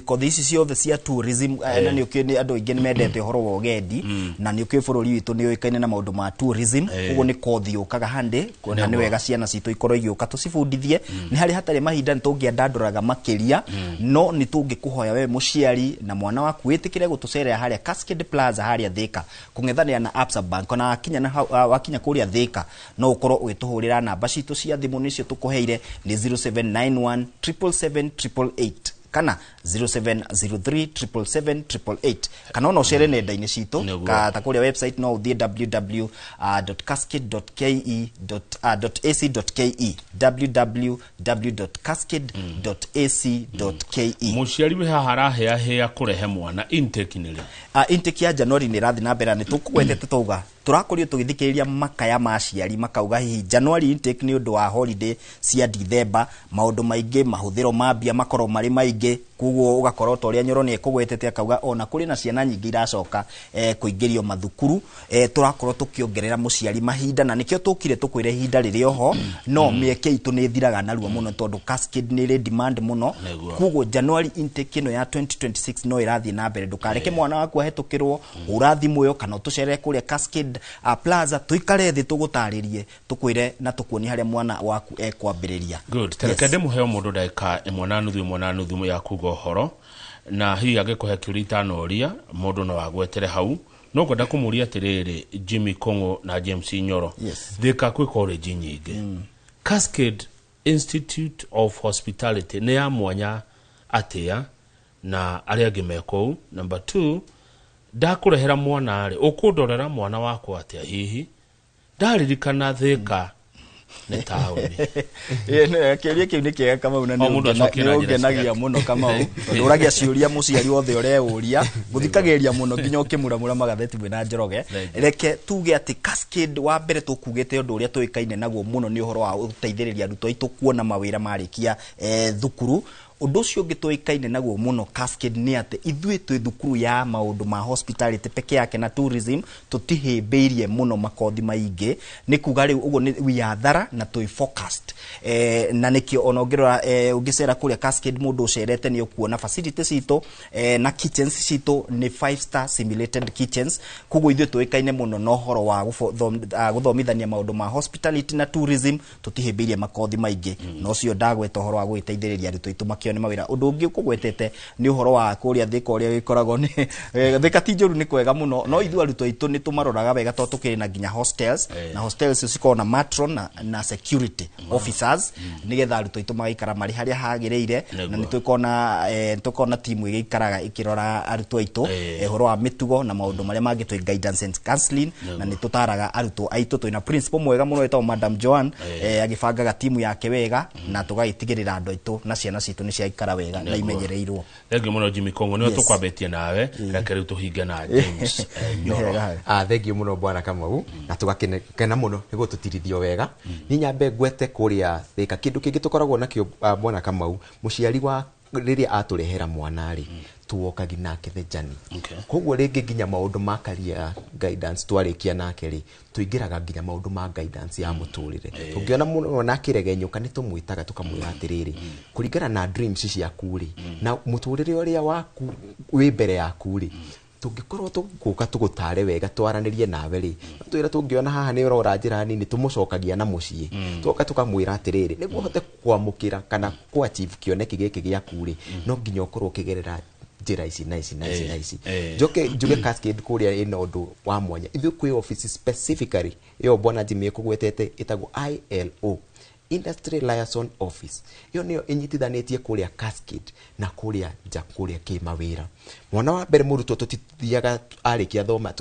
kothi ici ciothe cia tourism, na nĩ ũkĩũĩ nĩ andũ aingĩ nĩ mendete ũhoro wa ũgendi, na nĩ ũkĩũĩ bũrũri witũ nĩ ũĩkaine na maũndũ ma tourism. Koguo nĩ kothi yũkaga handĩ na nĩ wega ciana citũ ikorwo igĩũka tũcibundithie. Nĩ harĩ hatarĩ mahinda nĩ tũngĩandandũraga makĩria, no nĩ tũngĩkũhoya we mũciari na mwana waku wĩtĩkĩre gũtũcerera harĩa Cascade Plaza harĩa Thika kũng'ethanĩra na Absa Bank. Ona wakinya na wakinya kũrĩa Thika no ũkorwo ũgĩtũhũrĩra namba citũ cia thimũ, nĩcio tũkũheire, nĩ 0791 777 888 kana 0703 777 888, kana ona ũcere nenda-inĩ citũ ta kũrĩa website no ũthiĩ www.cascade.ke.ac.ke, www.cascade.ac.ke. Mũciari wĩ haha arahĩahĩa kũrehe mwana, intake nĩ rĩ? Intake ya January nĩ ĩrathiĩ na mbere na nĩ tũkũgwetete, twauga tũrakorirwo tũgĩthikĩrĩria makaya ma aciari makauga hihi January intake nĩ ũndũ wa holiday cia December, maũndũ maingĩ, mahũthĩro ma mbia makorwo marĩ maingĩ, koguo ũgakorwo ta ũrĩa Nyoro nĩ ekũgwetete akauga ona kũrĩ na ciana nyingĩ iracoka kũingĩrio mathukuru, tũrakorwo tũkĩongerera mũciari mahinda, na nĩkĩo tũkire tũkwĩre ihinda rĩrĩ oho, no mĩeke itũ nĩ ĩthiraga narua mũno tondũ Cascade nĩ ĩrĩ demand mũno. Koguo January intake ĩno ya 2026 no ĩrathiĩ na mbere. Ndũkareke mwana waku ahĩtũkĩrwo, hũra thimũ ĩyo kana ũtũcerere kũrĩa Cascade Plaza, tũikare thĩ tũgũtarĩrie, tũkwĩre na tũkuonie harĩa mwana waku ekwambĩrĩria. Good. Tereke ndĩmũhe o mũndũ ndagĩka 1.5, 1.5 ya kuga ũhoro, na hihi angĩkũhe kĩũria itanoria mũndũ no agwetere hau. No kwenda kũmũria atĩrĩrĩ, Jimmy Kong'o na James Nyoro. Yes. Thika kwĩ college nyingĩ. Cascade Institute of Hospitality nĩ ya mwanya atĩa na arĩa angĩ me kũu? Number 2, ndakũrehera mwana rĩ, ũkũndorera mwana wakwa atĩa? Hihi ndaririkana Thika nĩ taũni. Kĩũria kĩu nĩ kĩega, Kamau, na O mũndũ acokie na njĩra nĩũngenagia ciake. mũno, Kamau, tondũ ũragia ciũria mũciari wothe ũreũria gũthikagĩrĩria mũno nginya ũkĩmuramura magatheti mwĩna Njoroge. Thank you. Reke tuge atĩ Cascade, wa mbere tũkugĩte ũndũ ũrĩa tũĩkaine naguo mũno nĩ ũhoro wa gũteithĩrĩria arutwo aitũ kuona mawĩra marĩkia thukuru. Ũndũ ũcio ũngĩ tũĩkaine naguo mũno Cascade nĩ atĩ ithuĩ twĩ thukuru ya maũndũ ma hospitality peke yake na tourism, tũtihĩmbĩirie mũno makothi maingĩ. Nĩ kuga rĩu ũguo nĩ we are thorough na twĩ focused, na nĩkĩo ona ũngĩrora, ũngĩcera kũrĩa Cascade, mũndũ ũcerete nĩ ũkuona facility citũ, na kitchens citũ nĩ 5 star simulated kitchens. Koguo ithuĩ tũĩkaine mũno na ũhoro wa gũthomithania maũndũ ma hospitality na tourism, tũtihĩmbĩirie makothi maingĩ. Na ũcio ndagweta ũhoro wa gũgĩteithĩrĩria arutwo aitũ makĩone mawĩra. Ũndũ ũngĩ ũkũgwetete nĩ ũhoro wa kũrĩa Thika, ũrĩa gĩkoragwo nĩ Thika ti njũru, nĩ kwega mũno, no ithuĩ arutwo aitũ nĩ tũmaroraga wega tondũ tũkĩrĩ na nginya hostels, na hostels icio cikoragwo na matron na security officers, nĩgetha arutwo aitũ magaikara marĩ harĩa hagĩrĩire. Na nĩ tũkoragwo na timu ĩgĩikaraga ĩkĩrora arutwo aitũ, ũhoro wa mĩtugo na maũndũ marĩa mangĩ, twĩ guidance and counseling, na nĩ tũtaraga arutwo aitũ. Twĩna principal mwega mũno wĩtagwo Madam Joan, agĩbangaga timu yake wega, na tũgagĩtigĩrĩra andũ aitũ na ciana citũ nĩ ciaikara wega na imenyereirwo. Thengiũ mũno, Jimmy Kong'o, nĩwe tũkwambĩtie nawe, reke rĩu tũhinge na James Nyoro. Thengiũ mũno, bwana Kamau, na tũgakena mũno nĩ gũtũtirithio wega. Niĩ nyambe ngwete kũrĩa Thika kĩndũ kĩngĩ tũkoragwo nakĩo, bwana Kamau, mũciari wa rĩrĩa atũrehera mwana rĩ, tuwokagi nake the journey. Koguo rĩngĩ nginya maũndũ ma career guidance twarĩkia nake rĩ, tũingĩraga nginya maũndũ ma guidance ya mũtũrĩre. Tũngĩona mwana akĩregenyũka, nĩ tũmwĩtaga tũkamwĩra atĩrĩrĩ, kũringana na dreams ciaku rĩ, na mũtũrĩre ũrĩa waku wĩ mbere yaku rĩ, tũngĩkorwo tũgũka tũgũtare wega, twaranĩrie nawe rĩ, twĩra tũngĩona haha nĩ ũrora njĩra nini, tũmũcokagia na mũciĩ, tũgoka tũkamwĩra atĩrĩrĩ, nĩguo ũhote kwamũkĩra kana kũ achieve kĩoneki gĩkĩ gĩaku rĩ, no nginya ũkorwo ũkĩgerera njĩra ici na ici na ici na ici. Njoke njuge Cascade kũrĩa ĩna ũndũ wa mwanya. Ithuĩ kwĩ office specifically ĩyo bwana Jimmy ĩkũgwetete, ĩtagwo ILO, Industry Liaison Office. Ĩyo nĩyo ĩnyitithanĩtie kũrĩa Cascade na kũrĩa nja kũrĩa kĩmawĩra. Mwana wa mbere, mũrutwo tũtithiaga arĩkia thoma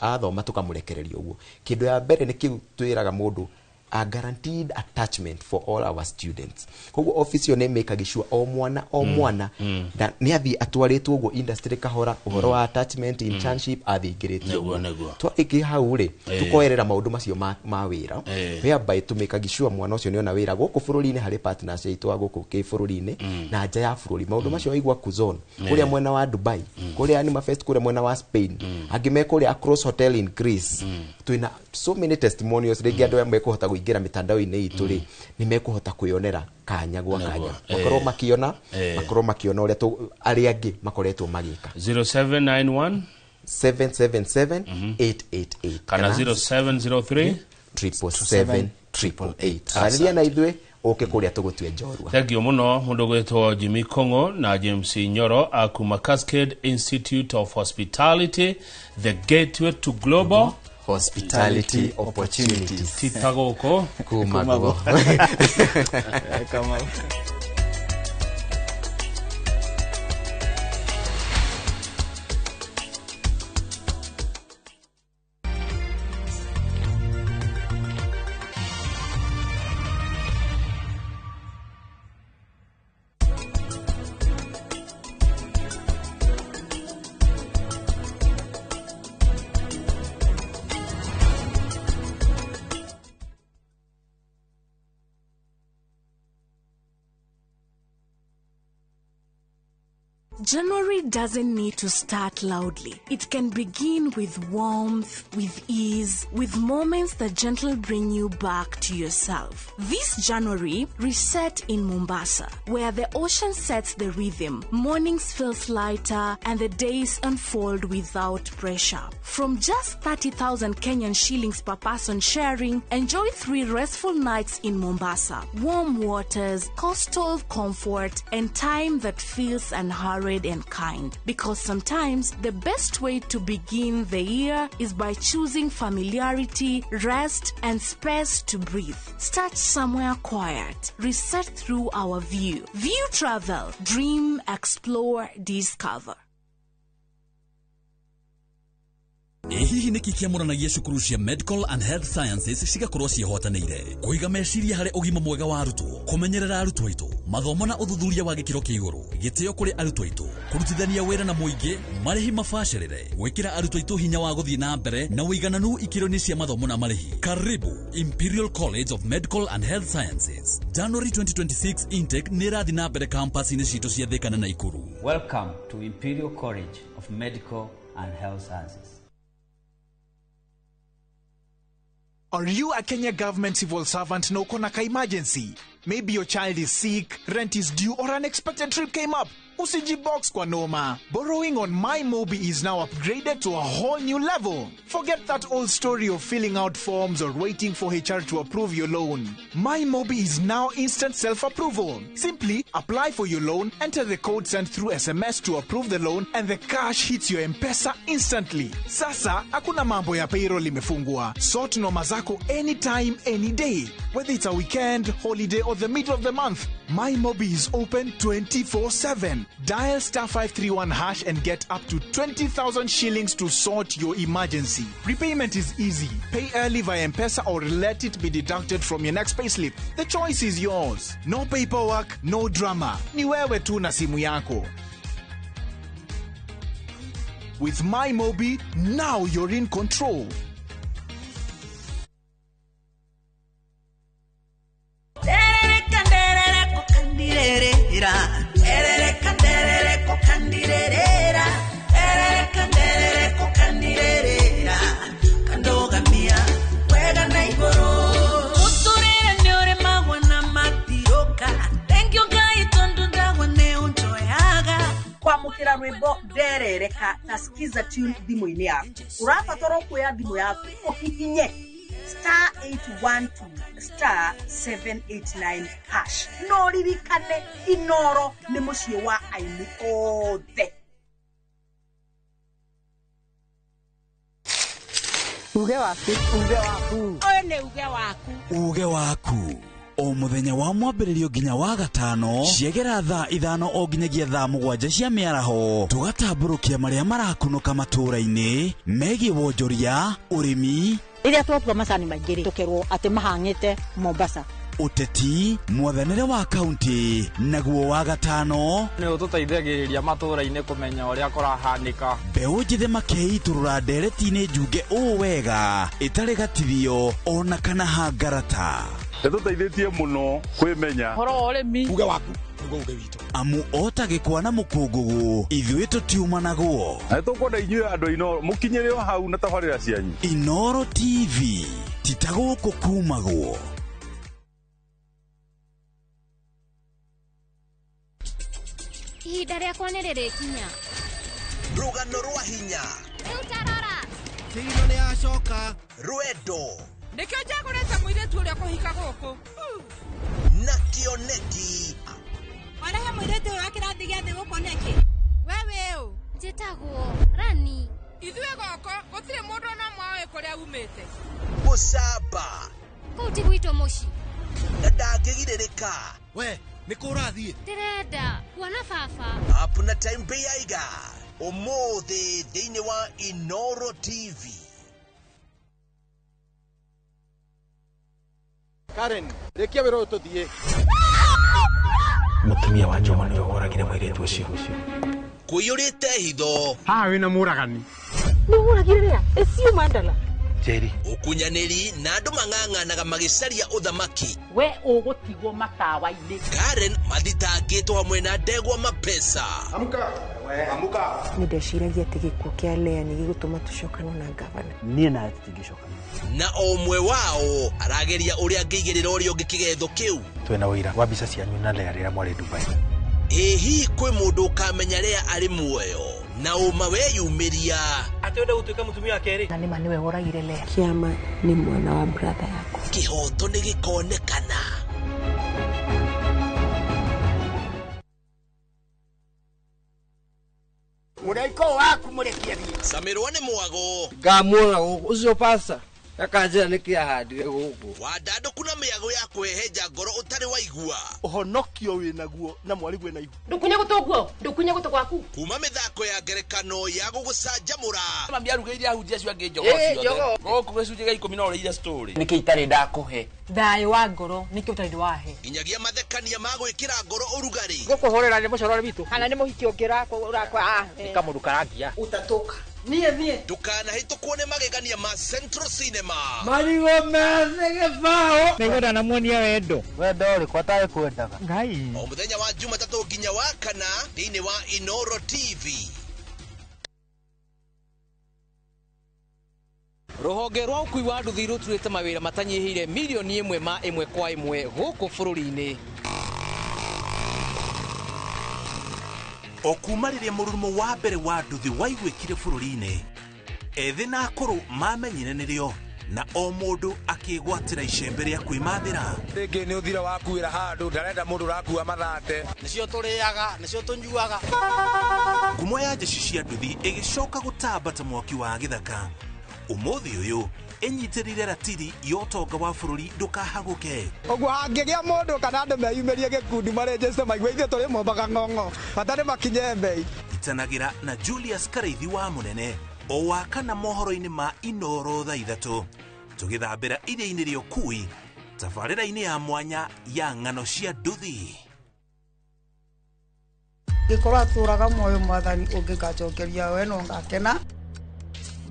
athoma tũkamũrekereria ũguo. Kĩndũ ya mbere nĩ kĩu twĩraga mũndũ, a guaranteed attachment for all our students. Koguo office ĩyo nĩ ĩmĩkaga sure o mwana o mwana na nĩ athiĩ atwarĩtwo ũguo industry kahora, ũhoro wa attachment, internship, athiĩ aingĩrĩtio ũguo. Twarĩkia hau rĩ, tũkoerera maũndũ macio ma wĩra, whereby tũmĩkaga sure mwana ũcio nĩona wĩra gũkũ bũrũri-inĩ harĩ partners aitũ a gũkũ kĩbũrũri-inĩ na nja ya bũrũri. Maũndũ macio waigua Kuzon kũrĩa mwena wa Dubai, kũrĩa Anima Fest kũrĩa mwena wa Spain, angĩ me kũrĩa Across Hotel in Greece. Twĩna so many testimonials. Rĩngĩ andũ aya mekũhota kũingĩra mĩtandao-inĩ itũ rĩ, nĩ mekũhota kwĩyonera kanya gwa kanya, makorwo makĩona makorwo makĩona ũrĩa arĩa angĩ makoretwo magĩka. 0791 777 888 kana 0703 777 888. Aranĩria na ithuĩ, ũke kũrĩa tũgũtue njorua. Thengiũ mũno, mũndũ gwĩtwo Jimmy Kong'o na James Nyoro akuma Cascade Institute of Hospitality, the gateway to global hospitality opportunities. Tita gũkũ kuma guo. Kamau. January doesn't need to start loudly. It can begin with warmth, with ease, with moments that gently bring you back to yourself. This January, reset in Mombasa, where the ocean sets the rhythm, mornings feels lighter, and the days unfold without pressure. From just 30,000 Kenyan shillings per person sharing, enjoy 3 restful nights in Mombasa. Warm waters, coastal comfort, and time that feels unhurried sacred and kind. Because sometimes the best way to begin the year is by choosing familiarity, rest, and space to breathe. Start somewhere quiet. Reset through our view. View Travel. Dream, explore, discover. Ĩ hihi nĩkĩ kĩamũranagia cukuru cia Medical and Health Sciences cigakorwo ciĩhotanĩire kũiga meciria harĩ ũgima mwega wa arutwo, kũmenyerera arutwo aitũ, mathomo na ũthuthuria wa gĩkĩro kĩa igũrũ, gĩtĩo kũrĩ arutwo aitũ, kũrutithania wĩra na mũingĩ, marĩhi mabacĩrĩre, gwĩkĩra arutwo aitũ hinya wa gũthiĩ na mbere na ũigananu ikĩro-inĩ cia mathomo na marĩhi. Karibu Imperial College of Medical and Health Sciences. January 2026 intake nĩ ĩrathiĩ na mbere campus-inĩ citũ cia Thika na Nakuru. Welcome to Imperial College of Medical and Health Sciences. Are you a Kenya government civil servant na uko na ka emergency? Maybe your child is sick, rent is due, or unexpected trip came up. Usijibox kwa noma. Borrowing on MyMobi is now upgraded to a whole new level. Forget that old story of filling out forms or waiting for HR to approve your loan. MyMobi is now instant self-approval. Simply apply for your loan, enter the code sent through SMS to approve the loan, and the cash hits your M-Pesa instantly. Sasa, hakuna mambo ya payroll imefungwa. Sort noma zako anytime, any day. Whether it's a weekend, holiday, or the middle of the month, MyMobi is open 24/7. Dial star 531 hash and get up to 20,000 shillings to sort your emergency. Repayment is easy. Pay early via M-Pesa or let it be deducted from your next payslip. The choice is yours. No paperwork, no drama. Ni wewe tu na simu yako. With MyMobi, now you're in control. Kwamukira rwimbo nderereka na skiza tune thimũ-inĩ yaku. Ũrabatara kuoya thimũ yaku ũhihinye star 812 star 789 hash. No ririkane Inoro nĩ mũciĩ wa aini othe. Uge waku, uge waku. Ũyũ nĩ uge waku. Uge waku. O muthenya wa mwambĩrĩrio nginya wa gatano ciegera thaa 5 o nginyagia thaa 7 cia mĩaraho tũgatambũrũkia marĩa marakunũka matũũra-inĩ megiĩ wonjoria, ũrĩmi, rĩrĩa twatua macani maingĩ rĩ tũkerwo atĩ mahang'ĩte Mombasa, ũteti, mwathanĩre wa kaunti, naguo wa gatano nĩ ũtũteithagĩrĩria matũũra-inĩ kũmenya ũrĩa kũrahanĩka. Mbeũ njĩthĩ makeitũrũra ndereti-inĩ njunge ũũ wega ĩtarĩ gatithio ona kana hangarata. Nĩtũteithĩtie mũno kwĩmenya ũhoro wa ũrĩmi. Uge waku nĩguo uge witũ. Amu ota gĩkwa na mũkũngũgũ ithuĩ tũtiumanagwo. Na nĩtũkwenda inyuĩ andũ a Inoro mũkinyĩre o hau na tabarĩra cianyu. Inoro TV ti ta gũkũ kumagwo. Ihinda rĩakwa nĩ rĩrĩkinya. Rũgano rwa hinya. Rĩu tarora. Kĩino nĩ yacoka. Rwendo. Nĩkĩo njagũrĩte mũirĩtu ũrĩa kũhika gũkũ. Na kĩoneki. Warehe mũirĩtu ũyũ wa kĩrathi gĩa thĩ gũkũ nĩkĩ? We wĩ ũ? Njĩtagwo Rani. Ithuĩ gũkũ gũtirĩ mũndũ ona ũmwe ũĩ kũrĩa umĩte. Gũcamba. Kũu ti gwitũ mũciĩ. Na ndangĩgirĩrĩka. We, nĩ kũ ũrathiĩ? Ndĩrenda kuona baba. App na time yaiga. Ũmũthĩ thĩinĩ wa Inoro TV. Karen, rĩkia wĩra ũyũ tũthiĩ. Mũtumia wa Njuma nĩwe woragire mũirĩtu ũcio. Kũiyũrĩte hitho. Haha wĩna mũragani. Nĩ ũragire rĩa? Ĩcio Mandala. Njeri. Ũkunyanĩri na andũ mang'ang'anaga magĩcaria ũthamaki. We ũgũtigwo matawa-inĩ. Karen mathitangĩtwo hamwe na ndegwa mapesa. Amka. We, amka. Nĩ ndeciragia atĩ gĩkuũ kĩa Lea nĩ gĩgũtũma tũcokane na gavana. Niĩ nawe tũtingĩcokana. Na o ũmwe wao arageria ũrĩa angĩigĩrĩra ũrĩa ũngĩ kĩgetho kĩu. Twĩna ũira wa mbica cianyu na Lea rĩrĩa mwarĩ Dubai. Ĩ hihi kwĩ mũndũ ũkamenya Lea arĩ muoyo na ũma weyumĩria atĩ wenda gũtuĩka mũtumia wa kerĩ? Na nĩma nĩwe woragire Lea. Kĩama nĩ mwana wa brother yakwa. Kĩhoto nĩ gĩkonekana. Camirwo nĩ mwago. Ngamuona gũkũ ũcio pasta akanjĩra nĩkĩ ahandire gũkũ. Wandandũku na mĩago ya kwĩhenja ngoro ũtarĩ waigua. Ũhonokio wĩnaguo na mwarĩguo ena ihu. Ndũkunye gũtũ guo, ndũkunye gũtũ gwaku. Kuma mĩthako ya ngerekano ya gũgũcanjamũra. Mami arugĩire ahunjia acio angĩ njogoo ciothe. Gũkũ gĩcunjĩ gĩa 10 no ũrĩire story. Nĩkĩ itarĩ ndakũhe? Thayũ wa ngoro nĩkĩ ũtarĩ wahe? Nginyagia mathekania ma gwĩkĩra ngoro ũrugarĩ. Gũkũhũrĩra nĩ mũcorore witũ. Kana nĩ mũhiki ũngĩ ũrakwa. Nĩ kamũndũ karangia. Utatoka. Niĩ thiĩ. Ndũkanahĩtũkwo nĩ magegania ma Central Cinema. Marigũ methĩ gĩbaũ. Nĩngwenda namuonia wendo. Wendo ũrĩkũ atarĩ kwendaga? Ngai. O mũthenya wa Jumatatũ nginya wa kana thĩinĩ wa Inoro TV. Rũhonge rwa ũkui wa nduthi rũturĩte mawĩra matanyihĩire mirioni 1 ma 1 kwa 1 gũkũ bũrũri-inĩ. O kuma rĩrĩa mũrurumo wa mbere wa nduthi waiguĩkire bũrũri-inĩ, ethĩ na akũrũ mamenyire nĩrĩo na o mũndũ akĩgwatĩra icembe rĩa kwĩmathĩra. Rĩngĩ nĩ ũthira wakuĩra handũ ndarenda mũndũ ũrakua mathate. Nĩcio tũrĩaga, nĩcio tũnyuaga. Ngumo ya jeshi cia nduthi ĩgĩcoka gũtamba ta mwaki wa gĩthaka. Ũmũthĩ ũyũ ĩnyitĩrĩire ratiri ya ũtonga wa bũrũri ndũkahagũke. Ũguo hangĩgĩa mũndũ kana andũ meyumĩrie gĩkundi marĩnjĩte maigue ithuĩ tũrĩ mombaga ng'ong'o bata nĩ makinye mbei. Itanagĩra na Julius Karaithi wa Mũnene o wa kana mohoro-inĩ ma Inoro thaa 3 tũgĩthambĩra iria-inĩ rĩa ũkui tabarĩra-inĩ ya mwanya ya ng'ano cia nduthi. Ngĩkorwo atũraga muoyo mwathani ũngĩkanjokeria we no ngakena.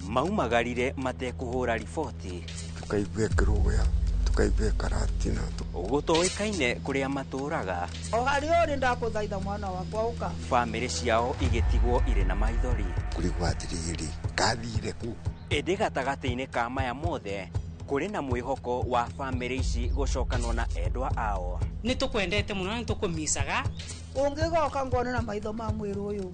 Maumagarire matekũhũra riboti. Tukaigua kĩrũgũya, tukaigua karatina. Gũtoĩkaine kũrĩa matũraga. O harĩa ũrĩ ndakũthaitha mwana wakwa ũka. Bamĩrĩ ciao igĩtigwo irĩ na maithori. Kũrigwo atĩrĩrĩ, kathire kũ? Ĩndĩ gatagatĩ-inĩ ka maya mothe kũrĩ na mwĩhoko wa bamĩrĩ ici gũcokanwo na endwa ao. Nĩ tũkwendete mũno na nĩ tũkũmicaga. Ũngĩgoka ngone na maitho ma mwĩrĩ ũyũ,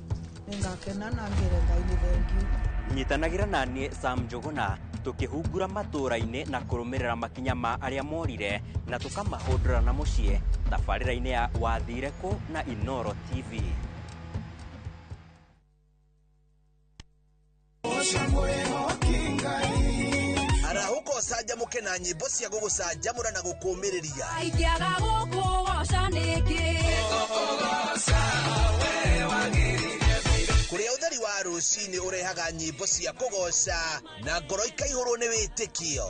nĩngakena na ngĩre Ngai nĩ thengiũ. Nyitanagĩra na niĩ Sam Njũgũna tũkĩhungura matũũra-inĩ na kũrũmĩrĩra makinya ma arĩa morire na tũkamahũndũra na mũciĩ tabarĩra-inĩ ya Wathire Kũ na Inoro TV. Arahũka ũcanjamũke na nyĩmbo cia gũgũcanjamũra na gũkũũmĩrĩria. Ingĩaga gũkũgoca nĩkĩ? Kũrĩa ũtheri wa rũcinĩ ũrehaga nyĩmbo cia kũgoca na ngoro ikaihũrwo nĩ wĩtĩkio.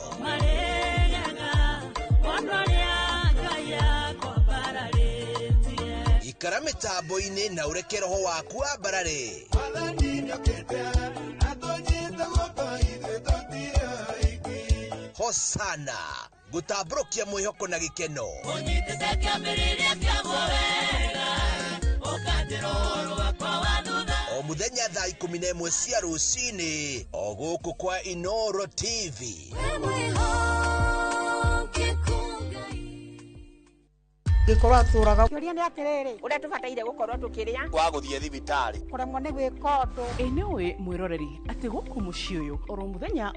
Ikara mĩtambo-inĩ na ũreke roho waku wambarare. Hosana gũtambũrũkia mwĩhoko na gĩkeno. O mũthenya thaa 11 cia rũcinĩ o gũkũ kwa Inoro TV. Ngĩkorwo atũraga. Kĩũria nĩ atĩrĩrĩ, ũrĩa tũbataire gũkorwo tũkĩrĩa. Wa gũthiĩ thibitarĩ. Kũremwo nĩ gwĩka ũndũ. Ĩ nĩ ũĩ mwĩroreri atĩ gũkũ mũciĩ ũyũ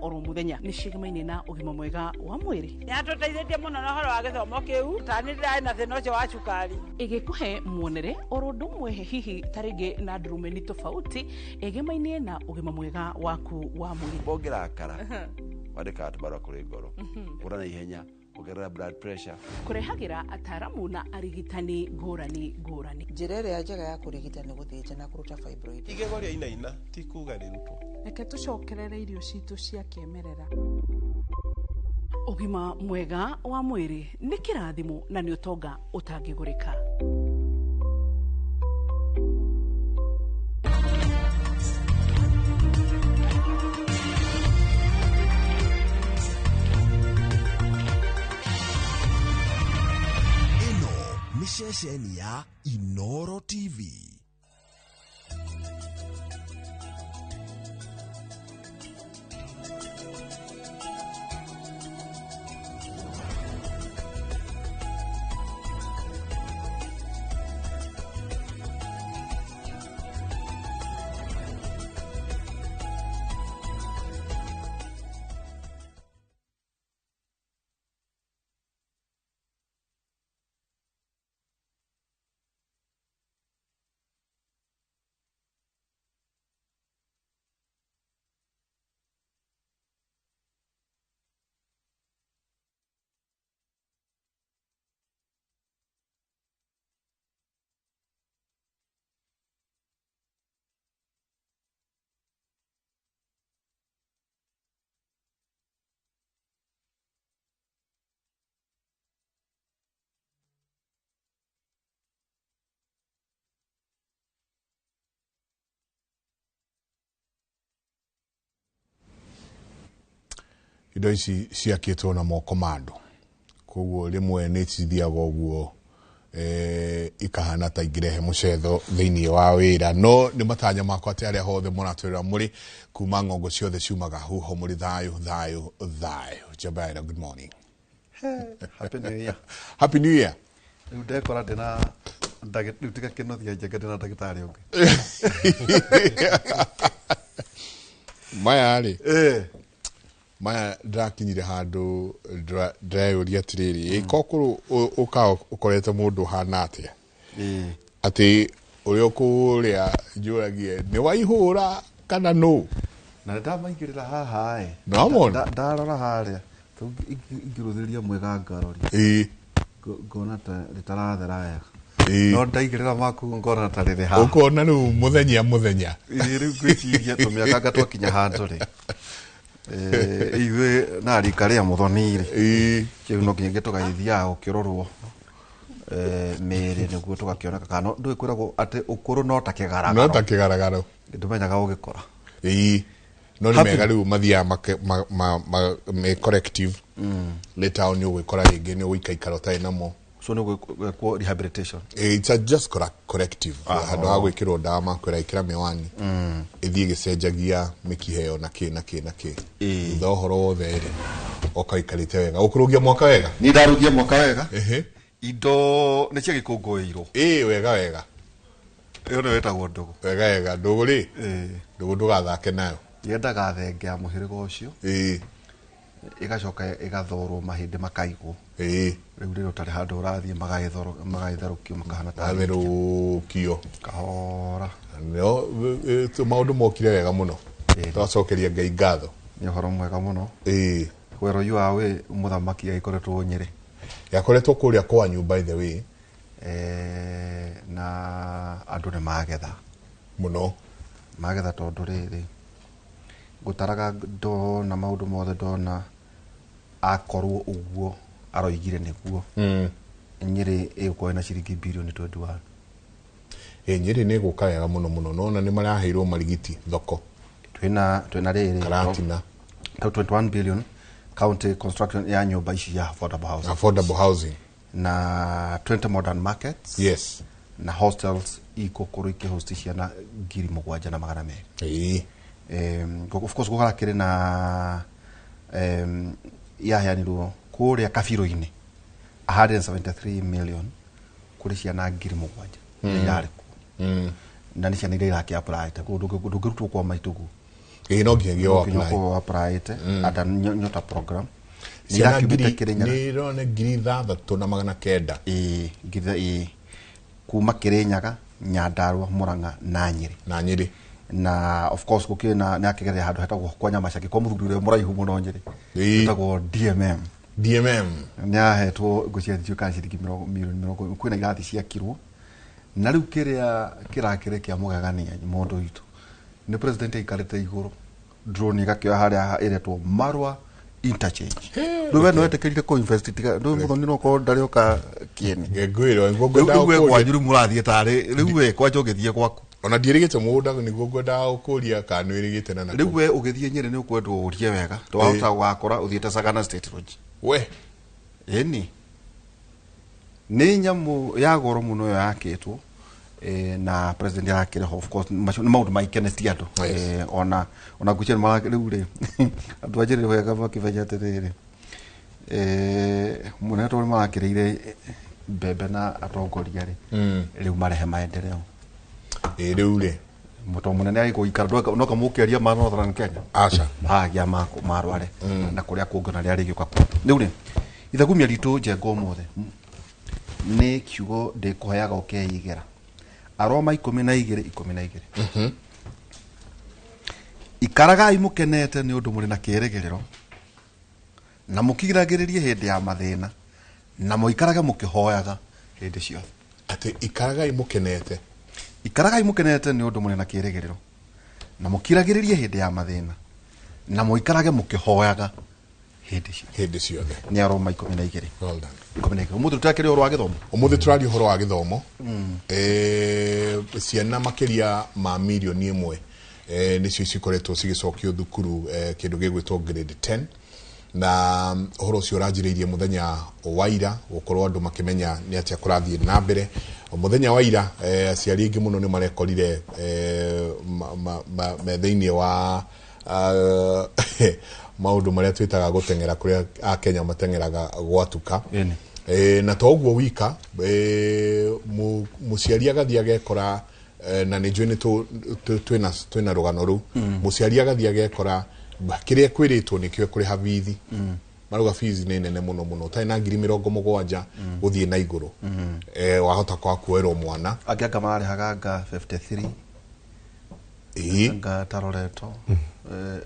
oro mũthenya nĩ cigemaine na ũgima mwega wa mwĩrĩ. Nĩatũteithĩtie mũno na ũhoro wa gĩthomo kĩu, ta nĩ ndĩrarĩ na thĩna ũcio wa cukari. Ĩgĩkũhe muonere oro ũndũ ũmwe hihi ta rĩngĩ na ndurumeni tofauti ĩgemainie na ũgima mwega waku wa mwĩrĩ. Ũngĩrakara wandĩkaga tũbarũa kũrĩ ngoro, ũra na ihenya, ongerera blood pressure. Kũrehagĩra ataramu na arigitani ngũrani ngũrani. Njĩra ĩrĩa njega ya kũrigita nĩ gũthĩnja na kũruta fibroid. Igego rĩa inaina ti kuga rĩrutwo. Reke tũcokerere irio citũ cia kĩmerera. Ũgima mwega wa mwĩrĩ nĩ kĩrathimo na nĩ ũtonga ũtangĩgũrĩka. Nĩ ceceni ya Inoro TV. Indo ici ciakĩtwo na moko ma andũ, koguo rĩmwe nĩ cithiaga ũguo ikahana ta ingĩrehe mũcetho thĩinĩ wa wĩra, no nĩ matanya makwa atĩ arĩa hothe mũratwĩrĩra mũrĩ kuma ng'ongo ciothe ciumaga huho mũrĩ thayũ thayũ thayũ. Njabaira, good morning. Happy New Year. Happy New Year. Rĩu ndekora ndĩna rĩu tiga kĩnothia njenge ndĩna ndagĩtarĩ ũngĩ. Maya rĩ, maya ndĩrakinyire handũ ndĩreyũria atĩrĩrĩ, ĩ kokũrũ ũkaga ũkorete mũndũ ũhana atĩa atĩ ũrĩa ũkũrĩa njũragie nĩ waihũra kana nũ? Na nĩ ndamaigĩrĩra haha ĩ. Nĩwamona? Ndarora harĩa ingĩrũthĩrĩria mwega ngarori ngona ta rĩtarathera wega, no ndaigĩrĩra maku ngona ta rĩrĩ haha. Ũkona rĩu mũthenya mũthenya. Ĩ, rĩu ngwĩciria tũmĩakanga twakinya handũ rĩ, ithuĩ na rika rĩa mũthoni rĩ, kĩu no nginya tũgagĩthiaga gũkĩrorwo mĩĩrĩ nĩguo tũgakĩoneka kana ndũĩ kwĩragwo atĩ ũkũrũ no ta kĩgaragaro. No ta kĩgaragaro. Ndũmenyaga ũgĩkora. Ĩĩ, no nĩ mega rĩu mathiaga me corrective. Later on nĩ ũgwĩkora rĩngĩ nĩ ũgũikaikara ũtarĩ namo. So nĩ gwĩkwo rehabilitation. It's a just corrective. Handũ ha gwĩkĩrwo ndawa makwĩra ĩkĩra mĩwani, ĩthiĩ ĩgĩcenjagia mĩkiha ĩyo na kĩ na kĩ na kĩ. Thutha ũhoro wothe rĩ, oka ũikarĩte wega. Ũkũrũgia mwaka wega? Niĩ ndarũgia mwaka wega. Indo nĩ ciagĩkũngũĩirwo. Ĩĩ, wega wega. Ĩyo nĩyo ĩtagwo ndũgũ. Wega wega. Ndũgũ rĩ, ndũgũ ndũgathake nayo. Yendaga thenge ya mũhĩrĩga ũcio. Ĩgacoka ĩgathorwo mahĩndĩ makaigwo. Rĩu rĩrĩa ũtarĩ handũ ũrathiĩ magagĩtherũkio makahana ta Matherũkio. Kahora. No maũndũ mokire wega mũno. Twacokeria Ngai ngatho. Nĩ ũhoro mwega mũno. Wero yu awe mũthamaki agĩkoretwo Nyĩrĩ. Yakoretwo kũrĩa kwanyu by the way. Na andũ nĩ magetha. Mũno. Magetha tondũ rĩrĩ ngũtaraga ndona maũndũ mothe ndona akorwo ũguo aroigire nĩguo. Nyĩrĩ ĩgũkorwo ĩna ciringi birioni 21. Nyĩrĩ nĩ ĩgũka wega mũno mũno. Nona nĩ maraheirwo marigiti thoko. Twĩna rĩrĩ Karatina. 21 billion county construction ya nyũmba ici ya affordable housing. Affordable housing. Na 20 modern markets. Yes. Na hostels igũkorwo ikĩhost ciana 7,200. Of course gũgarakĩrĩ na yaheanirwo kũrĩa kabirũ-inĩ 173 million kũrĩ ciana 7,000 irarĩ kuo. Na nĩ ciana iria irakĩ apply ndũngĩrutwo kwa maitũguo. Ĩĩ, no nginyagia No nginya ũkorwo apply-ĩte under Nyota program. Nĩ Ciana irakiumĩte ngiri Kĩrĩnyaga. nĩ irona 6,900. Ĩĩ, ngiri, ĩĩ. Kuma Kĩrĩnyaga, Nyandarua, Murang'a na Nyĩrĩ. Na Nyĩrĩ. Na of course gũkĩrĩ na nĩ akĩgereire handũ hetagwo kwa Nyamacaki kwa mũthuri ũrĩa mũraihu mũno Nyĩrĩ. Hetagwo DMM. DMM. Nĩ ahetwo ngũcia ciũkaga ciringi mirioni mĩrongo, kwĩna irathi ciakirwo. Na rĩu kĩrĩa kĩrakĩrĩ kĩa mũgegania mũndũ witũ nĩ president aikarĩte igũrũ drone ĩgakĩoya harĩa ĩretwo Marwa interchange. Rĩu we nĩ wetĩkĩrire kũ invest tiga rĩu mũthoni no korwo ndarĩ oka kĩene. Ngwĩrwo nĩguo ngwendaga Rĩu we gũkũria. kwanyu rĩu mũrathiĩ tarĩ rĩu we kwanja ũgĩthiĩ gwaku. Ona ndiĩrĩgĩte mũgũnda nĩguo ngwendaga gũkũria kana nĩ wĩrĩgĩte na nakũu. Rĩu we ũgĩthiĩ Nyĩrĩ nĩ ũkwendwo ũrie wega. Twahota gũgakora ũthiĩte Sagana State Lodge. We. Ĩni. Nĩ nyamũ ya goro mũno ĩyo yakĩtwo. Na president arakĩrĩ ho of course macio nĩ maũndũ maikenetie andũ. Ona ngwĩciria nĩ rĩu rĩ andũ a Nyĩrĩ wega makĩmenya atĩrĩrĩ, mũnene tondũ nĩ marakĩrĩire mbembe na atongoria rĩ, rĩu marehe maendeleo. Ĩ, rĩu rĩ Mũtũ mũnene agĩgũikara, no kamũkĩaria ma Northern Kenya. Aca. Magĩa marware na kũrĩa kũngĩ na rĩrĩa rĩgĩũka kuo. Rĩu rĩ ithagumia ritũ njenga ũmũthĩ nĩ kiugo ndĩkũheaga ũkeigĩra. Aroma 12 12. Ikaragai mũkenete nĩ ũndũ mũrĩ na kĩĩrĩgĩrĩro na mũkiragĩrĩrie hĩndĩ ya mathĩna na mũikarage mũkĩhoyaga hĩndĩ ciothe. Atĩ ikaragai mũkenete. Ikaragai mũkenete nĩ ũndũ mũrĩ na kĩĩrĩgĩrĩro na mũkiragĩrĩrie hĩndĩ ya mathĩna na mũikarage mũkĩhoyaga hĩndĩ ciothe. Hĩndĩ ciothe. Nĩ Aroma 12. Well done. 12. Ũmũthĩ tũrakĩrĩ ũhoro wa gĩthomo. Ũmũthĩ tũraria ũhoro wa gĩthomo. Ciana makĩria ma mirioni 1 nĩcio cikoretwo cigĩcokio thukuru, kĩndũ gĩgwĩtwo grade 10. Na ũhoro ũcio ũranjĩrĩirie mũthenya wa ira gũkorwo andũ makĩmenya nĩ atĩa kũrathiĩ na mbere mũthenya wa ira. Aciari aingĩ mũno nĩ marekorire me thĩinĩ wa maũndũ marĩa twĩtaga gũteng'era kũrĩa akenya mateng'eraga gwatuka. Na to ũguo wika, mũciari agathiĩ agekora, na nĩ njũĩ nĩ twĩna rũgano rũu, mũciari agathiĩ agekora kĩrĩa kwĩrĩtwo nĩkĩo kũrĩha bithi. Marauga fees nĩ nene mũno mũno, ũtarĩ na 70,000 gũthiĩ na igũrũ, wahota kwaga kuoerwo mwana. Angĩ anga mararĩhaga anga 53. Anga taroreto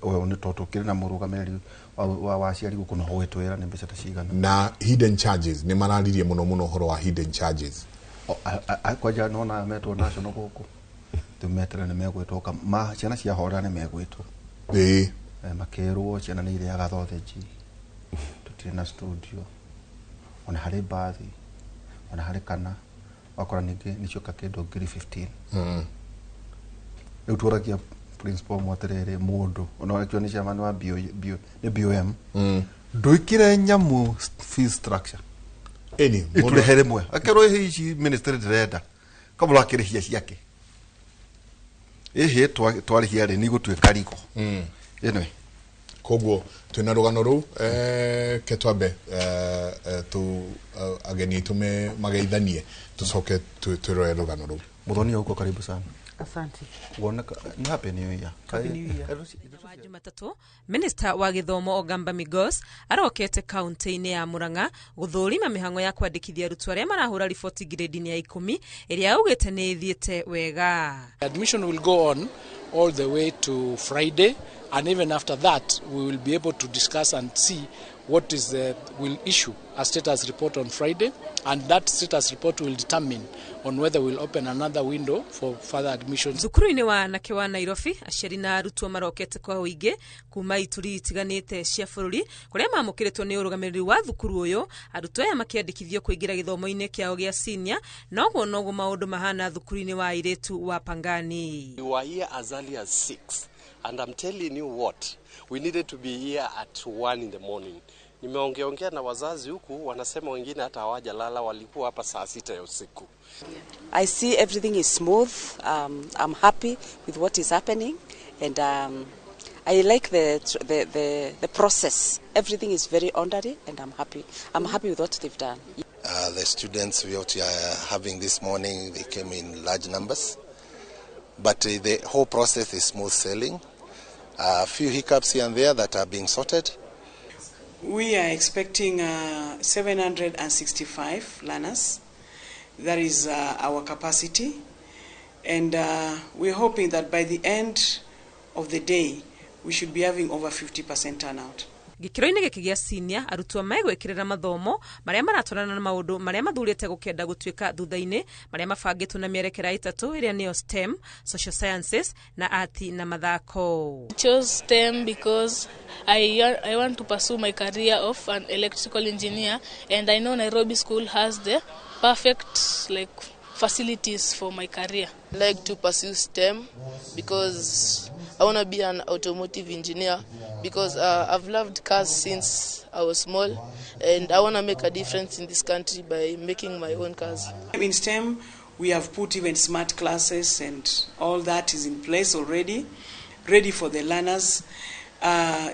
ũyũ nĩ tondũ tũkĩrĩ na mũrũgamĩrĩri wa aciari gũkũ no gũgĩtwĩra nĩ mbeca ta cigana. Na hidden charges, nĩ mararirie mũno mũno ũhoro wa hidden charges. Kwanja nona metwo national gũkũ tũmetere nĩ megwĩtwo ma ciana cia horera nĩ megwĩtwo. Makĩrwo ciana nĩ irĩaga thotheji, tũtirĩ na studio, ona harĩ mbathi, ona harĩ kana wakora ningĩ nĩ cioka kĩndũ 15,000. Rĩu tũragia principal mwaterere mũndũ ona wakio nĩ chairman wa nĩ BOM ndwĩkĩre nyamũ fee structure ĩni ĩtũrehe rĩmwe akerwo ĩhĩ ici ministry ndĩrenda kabla akĩrĩhia ciake ĩhĩ twarĩhia rĩ nĩ igũtuĩka riko. Anyway, koguo twĩna rũgano rũu, ke twambe tu ageni aitũ mageithanie tũcoke twĩrore rũgano rũu. Muthoni huko karibu sana. Asante. Woneka ni happy new year. Happy New Year. Wa Jumatatu, Minister wa gĩthomo Ogamba Migos arokete kaunti-inĩ ya Murang'a gũthũrima mĩhang'o ya kwandĩkithia arutwo arĩa marahũra riboti grade-inĩ ya 10 ĩrĩa augĩte nĩ ĩthiĩte wega. Admission will go on all the way to Friday, and even after that we will be able to discuss and see what is the will issue a status report on Friday, and that status report will determine on whether we'll open another window for further admissions. Thukuru-inĩ wa anake wa Nairobi, aciari na arutwo marokete kwa ũingĩ kuma ituri itiganĩte cia bũrũri kũrĩa mamũkĩrĩtwo nĩ ũrũgamĩrĩri wa thukuru ũyũ, arutwo aya makĩandĩkithio kũingĩra gĩthomo-inĩ kĩao gĩa senior. Noguo noguo maũndũ mahana thukuru-inĩ wa airĩtu wa Pangani. We were here as early as 6, and I'm telling you what, we needed to be here at 1 in the morning. Nimeongeongea na wazazi huku, wanasema wengine hata hawajalala, walikuwa hapa saa 6 ya usiku. I see everything is smooth. I'm happy with what is happening, and I like the process. Everything is very orderly, and I'm happy. I'm happy with what they've done. The students we are having this morning, they came in large numbers, but the whole process is smooth sailing. A few hiccups here and there that are being sorted. We are expecting 765 learners. That is our capacity. And we're hoping that by the end of the day, we should be having over 50% turnout. Gĩkĩro-inĩ gĩkĩ gĩa senior, arutwo megwĩkĩrĩra mathomo marĩa maratwarana na maũndũ marĩa mathurĩte gũkenda gũtuĩka thutha-inĩ, marĩa mabangĩtwo na mĩerekera ĩtatũ ĩrĩa nĩyo STEM, social sciences na art na mathako. I chose STEM because I want to pursue my career of an electrical engineer, and I know Nairobi School has the perfect facilities for my career. I like to pursue STEM because I want to be an automotive engineer, because I've loved cars since I was small, and I want to make a difference in this country by making my own cars. In STEM, we have put even smart classes and all that is in place already, ready for the learners.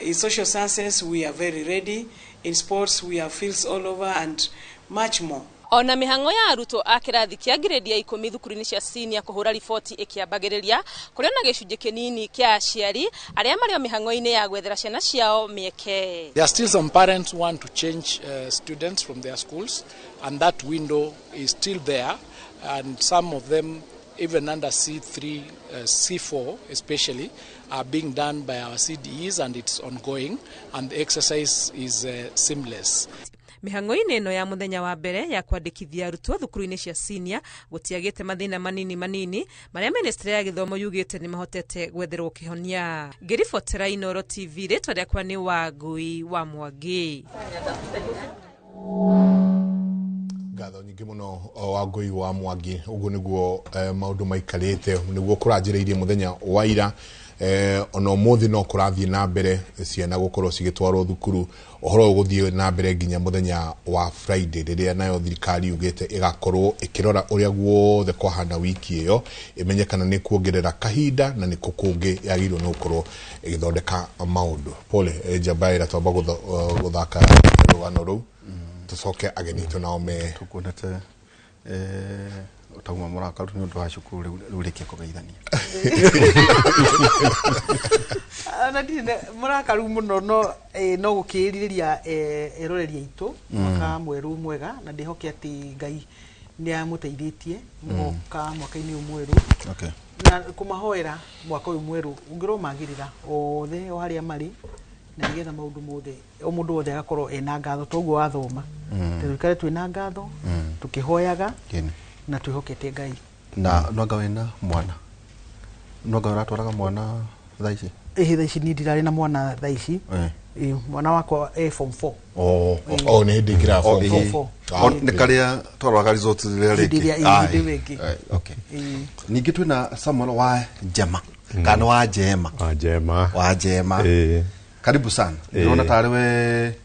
In social sciences, we are very ready. In sports, we have fields all over and much more. Ona mihango ya arutwo a kĩrathi kĩa grade ya 10 thukuru-inĩ cia senior kũhũra riboti ĩkĩambagĩrĩria kũrĩ na gĩcunjĩ kĩnini kĩa aciari arĩa marĩ o mĩhang'o-inĩ ya gwethera ciana ciao mĩeke. There are still some parents who want to change students from their schools, and that window is still there, and some of them even under C3, C4 especially, are being done by our CDEs, and it's ongoing, and the exercise is seamless. Mihango-inĩ ĩno ya mũthenya wa mbere ya kwandĩkithia arutwo thukuru-inĩ cia senior gũtiagĩte mathĩna manini manini marĩa ministry ya gĩthomo yugĩte nĩ mahotete gwetherwo kĩhonia. Ngĩribotera Inooro TV, rĩtwa rĩakwa nĩ Wangui wa Mwangi. Ngatho nyingĩ mũno Wangui wa Mwangi. Ũguo nĩguo maũndũ maikarĩte, nĩguo kũranjĩrĩirie mũthenya wa ira. Ona ũmũthĩ no kũrathiĩ na mbere ciana gũkorwo cigĩtwarwo thukuru. Ũhoro ũyũ ũgũthiĩ na mbere nginya mũthenya wa Friday, rĩrĩa nayo thirikari yugĩte ĩgakorwo ĩkĩrora ũrĩa guothe kwahana wiki ĩyo, ĩmenye kana nĩ kuongerera kahinda na nĩ kũ kũngĩ yagĩrĩirwo nĩ gũkorwo ĩgĩthondeka maũndũ. Pole, njamba ĩra twamba gũthaka rũgano rũu, tũcoke ageni aitũ nao me tukuonete utauma mũrakaru nĩ ũndũ wa cukuru rĩu rĩkia kũgeithania. Na ndirĩ mũrakaru mũno, no no gũkĩrirĩria eroreri aitũ mwaka mwerũ mwega, na ndĩhoke atĩ Ngai nĩ amũteithĩtie mũgoka mwaka-inĩ ũyũ mwerũ na kũmahoera mwaka ũyũ mwerũ ũngĩromagĩrĩra othe o harĩa marĩ, na nĩgetha maũndũ mothe o mũndũ wothe agakorwo ena ngatho toguo wathoma. Tũikare twĩna ngatho, tũkĩhoyaga na twĩhokete Ngai. Na nwanga wĩna mwana, nwanga ũratwaraga mwana thaa ici? Ĩhĩ, thaa ici niĩ ndirarĩ na mwana thaa ici. Mwana wakwa e form 4. Oh, nĩ hĩndĩ ĩngĩra form 4. Nĩ karĩa twaroraga results rĩrĩa rĩngĩ. Hĩndĩ ĩrĩa. Okay. Ningĩ twĩna Samuel wa Njema kana wa Njema? Wa Njema. Wa Njema. Karibu sana. Ndĩrona tarĩ we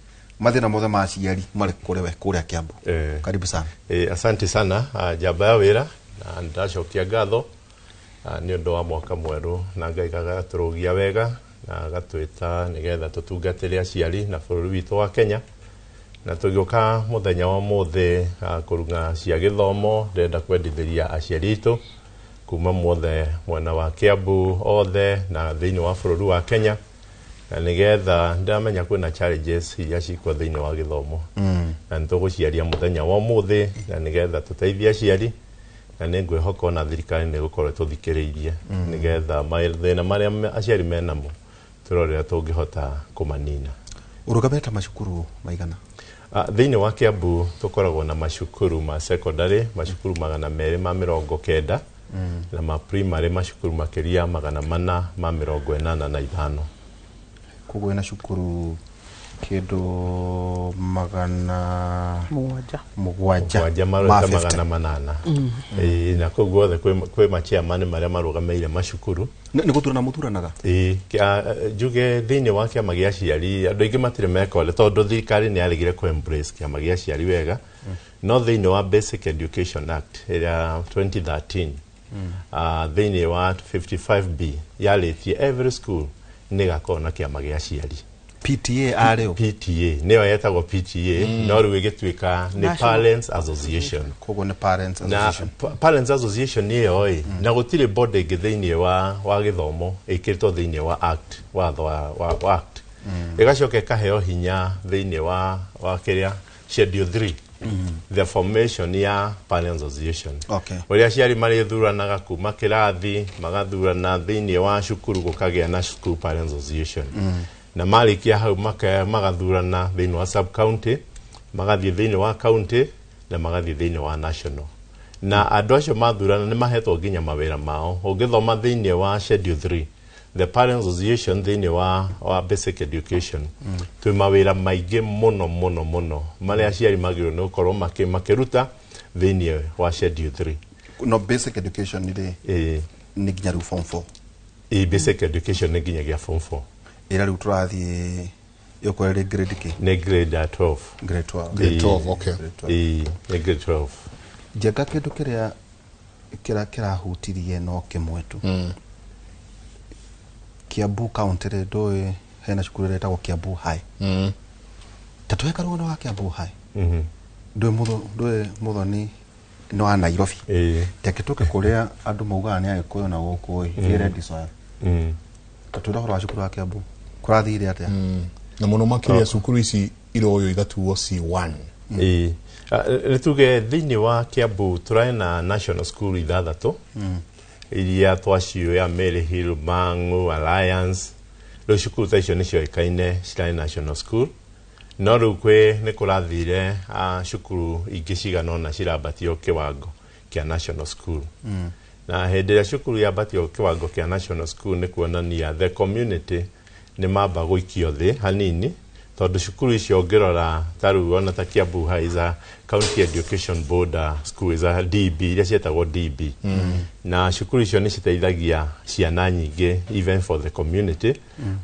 mathĩna mothe ma aciari marĩ kũrĩ we kũrĩa Kiambu. Karibu sana. Asante sana, njamba ya wĩra, na ndacokia ngatho nĩ ũndũ wa mwaka mwerũ, na Ngai agatũrũgia wega na agatwĩta nĩgetha tũtungatĩre aciari na bũrũri witũ wa Kenya. Na tũgĩũka mũthenya wa mũthĩ kũrung'a cia gĩthomo, ndĩrenda kwendithĩria aciari aitũ kuma mothe mwena wa Kiambu othe na thĩinĩ wa bũrũri wa Kenya, na nĩgetha ndĩramenya kwĩna challenges iria cikuo thĩinĩ wa gĩthomo, na nĩtũgũciaria mũthenya wa ũmũthĩ na nĩgetha tũteithie aciari, na nĩngwĩhoka ona thirikari nĩ gũkorwo ĩtũthikĩrĩirie nĩgetha mathĩna marĩa aciari menamo tũrore ũrĩa tũngĩhota kũmanina. Ũrũgamĩte macukuru maigana? Thĩinĩ wa Kiambu tũkoragwo na macukuru ma secondary macukuru 290 na ma primary macukuru makĩria 485. Koguo wĩna cukuru kĩndũ 700 marũte 800. Na kũu guothe kwĩ machairman marĩa marũgamĩire macukuru. Nĩ gũthurana mũthuranaga? Njuge thĩinĩ wa kĩama gĩa aciari andũ aingĩ matirĩ meka ũrĩa, tondũ thirikari nĩ yaregire kũ embrace kĩama gĩa aciari wega. No thĩinĩ wa Basic Education Act ĩrĩa 2013, thĩinĩ wa 55B yarĩtie every school nĩ ĩgakorwo na kĩama gĩa aciari. PTA arĩo? PTA nĩyo yetagwo PTA, no rĩu ĩgĩtuĩka nĩ Parents Association. Koguo nĩ Parents Association. Na Parents Association ĩyo ĩ, na gũtirĩ board ĩngĩ thĩinĩ wa gĩthomo ĩkĩrĩtwo thĩinĩ wa act, watho wa act. Ĩgacoka ĩkaheo hinya thĩinĩ wa kĩrĩa Schedule 3, the formation ya Parents Association. Ũrĩa aciari marĩthuranaga kuma kĩrathi magathurana thĩinĩ wa cukuru gũkagĩa na School Parents Association. Na marĩkia hau magathurana thĩinĩ wa sub county, magathiĩ thĩinĩ wa county na magathiĩ thĩinĩ wa national. Na andũ acio mathurana nĩ mahetwo nginya mawĩra mao. Ũngĩthoma thĩinĩ wa Schedule 3, the Parents Association thĩinĩ wa basic education, twĩ mawĩra maingĩ mũno mũno mũno marĩa aciari magĩrĩirwo nĩ gũkorwo makĩruta thĩinĩ wa Schedule 3. No basic education rĩ nĩ nginya rĩu form 4? Basic education nĩ nginyagia form 4. Ĩrĩa rĩu tũrathiĩ ĩgũkorwo ĩrĩ grade kĩ? Nĩ grade 12. Grade 12. Grade 12, okay. Nĩ grade 12. Njenga kĩndũ kĩrĩa kĩrahutirie no kĩmwe tu. Kiambu County rĩ, ndũĩ hena cukuru ĩrĩa ĩtagwo Kiambu High. Ta tũhe karũgano ga Kiambu High. Ndũĩ Muthoni nĩ wa Nairobi. Reke tũke kũrĩa andũ maugaga nĩ Agĩkũyũ na gũkũ ĩ, red soil. Ta twĩre ũhoro wa cukuru wa Kiambu. Kũrathire atĩa? Na mũno makĩria cukuru ici iroywo igatuo C1. Nĩ tuge thĩinĩ wa Kiambu tũrarĩ na national school 6 iria twacioya Mary Hill, Mang'u, Alliance. Rĩu cukuru ta icio nĩ cioĩkaine cirarĩ national school, no rĩu kwĩ nĩ kũrathire cukuru ingĩ cigana ũna cirambatio kĩwango kĩa national school. Na hĩndĩ ĩrĩa cukuru yambatio kĩwango kĩa national school nĩ kuonania the community nĩ mamba gũikio thĩ hanini, Tondu cukuru icio ũngĩrora ta rĩu ona ta Kiambu High is a county education board school, is a DB, iria ciĩtagwo DB. Na cukuru icio nĩ citeithagia ciana nyingĩ, even for the community.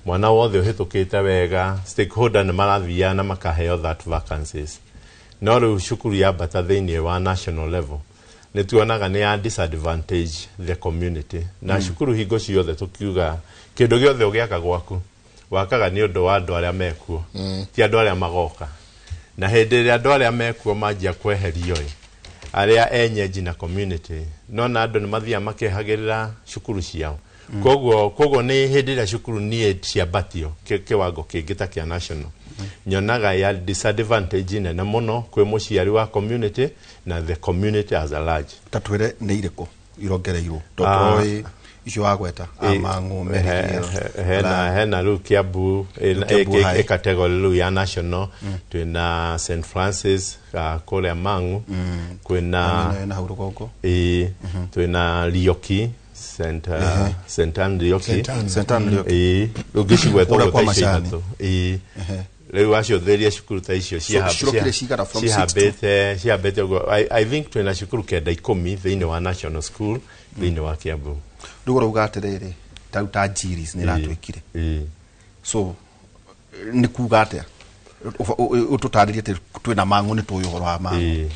Mwana wothe ũhĩtũkĩte wega, stakeholder nĩ marathiaga na makaheo that vacancies. No rĩu cukuru yambata thĩinĩ wa national level, nĩ tuonaga nĩ ya disadvantage the community. Na cukuru hingo ciothe tũkiuga kĩndũ gĩothe ũgĩaka gwaku, wakaga nĩ ũndũ wa andũ arĩa mekuo, ti andũ arĩa magoka. Na hĩndĩ ĩrĩa andũ arĩa mekuo manjia kweherio ĩ, arĩa enyeji na community, no na andũ nĩ mathiaga makehagĩrĩra cukuru ciao. Koguo nĩ hĩndĩ ĩrĩa cukuru niĩ ciambatio kĩwango kĩngĩ ta kĩa national, nyonaga ya disadvantage nene mũno kwĩ mũciari wa community na the community as a large. Ta twĩre nĩ irĩkũ irongereirwo, tondũ icio wagweta Amang'u, hena hena rĩu Kiambu ĩ category rĩu ya national, twĩna St Francis kũrĩa Mang'u, kwĩna na hau rũgongo, ĩ twĩna Rioki, St Anne Rioki, St Anne Rioki, ĩ rĩu ngĩcigweta ũguo ta icio ithatũ. Ĩ rĩu wacũthĩria cukuru ta icio ciahambĩte ũguo, I think twĩna cukuru 9 10 thĩinĩ wa national school thĩinĩ wa Kiambu. Rĩu ũrauga atĩrĩrĩ, ta ta Njiris nĩ ĩratwĩkire, so nĩ kuga atĩa? Ũtũtarĩrie atĩ twĩna Mang'u, nĩ tũĩ ũhoro wa Mang'u,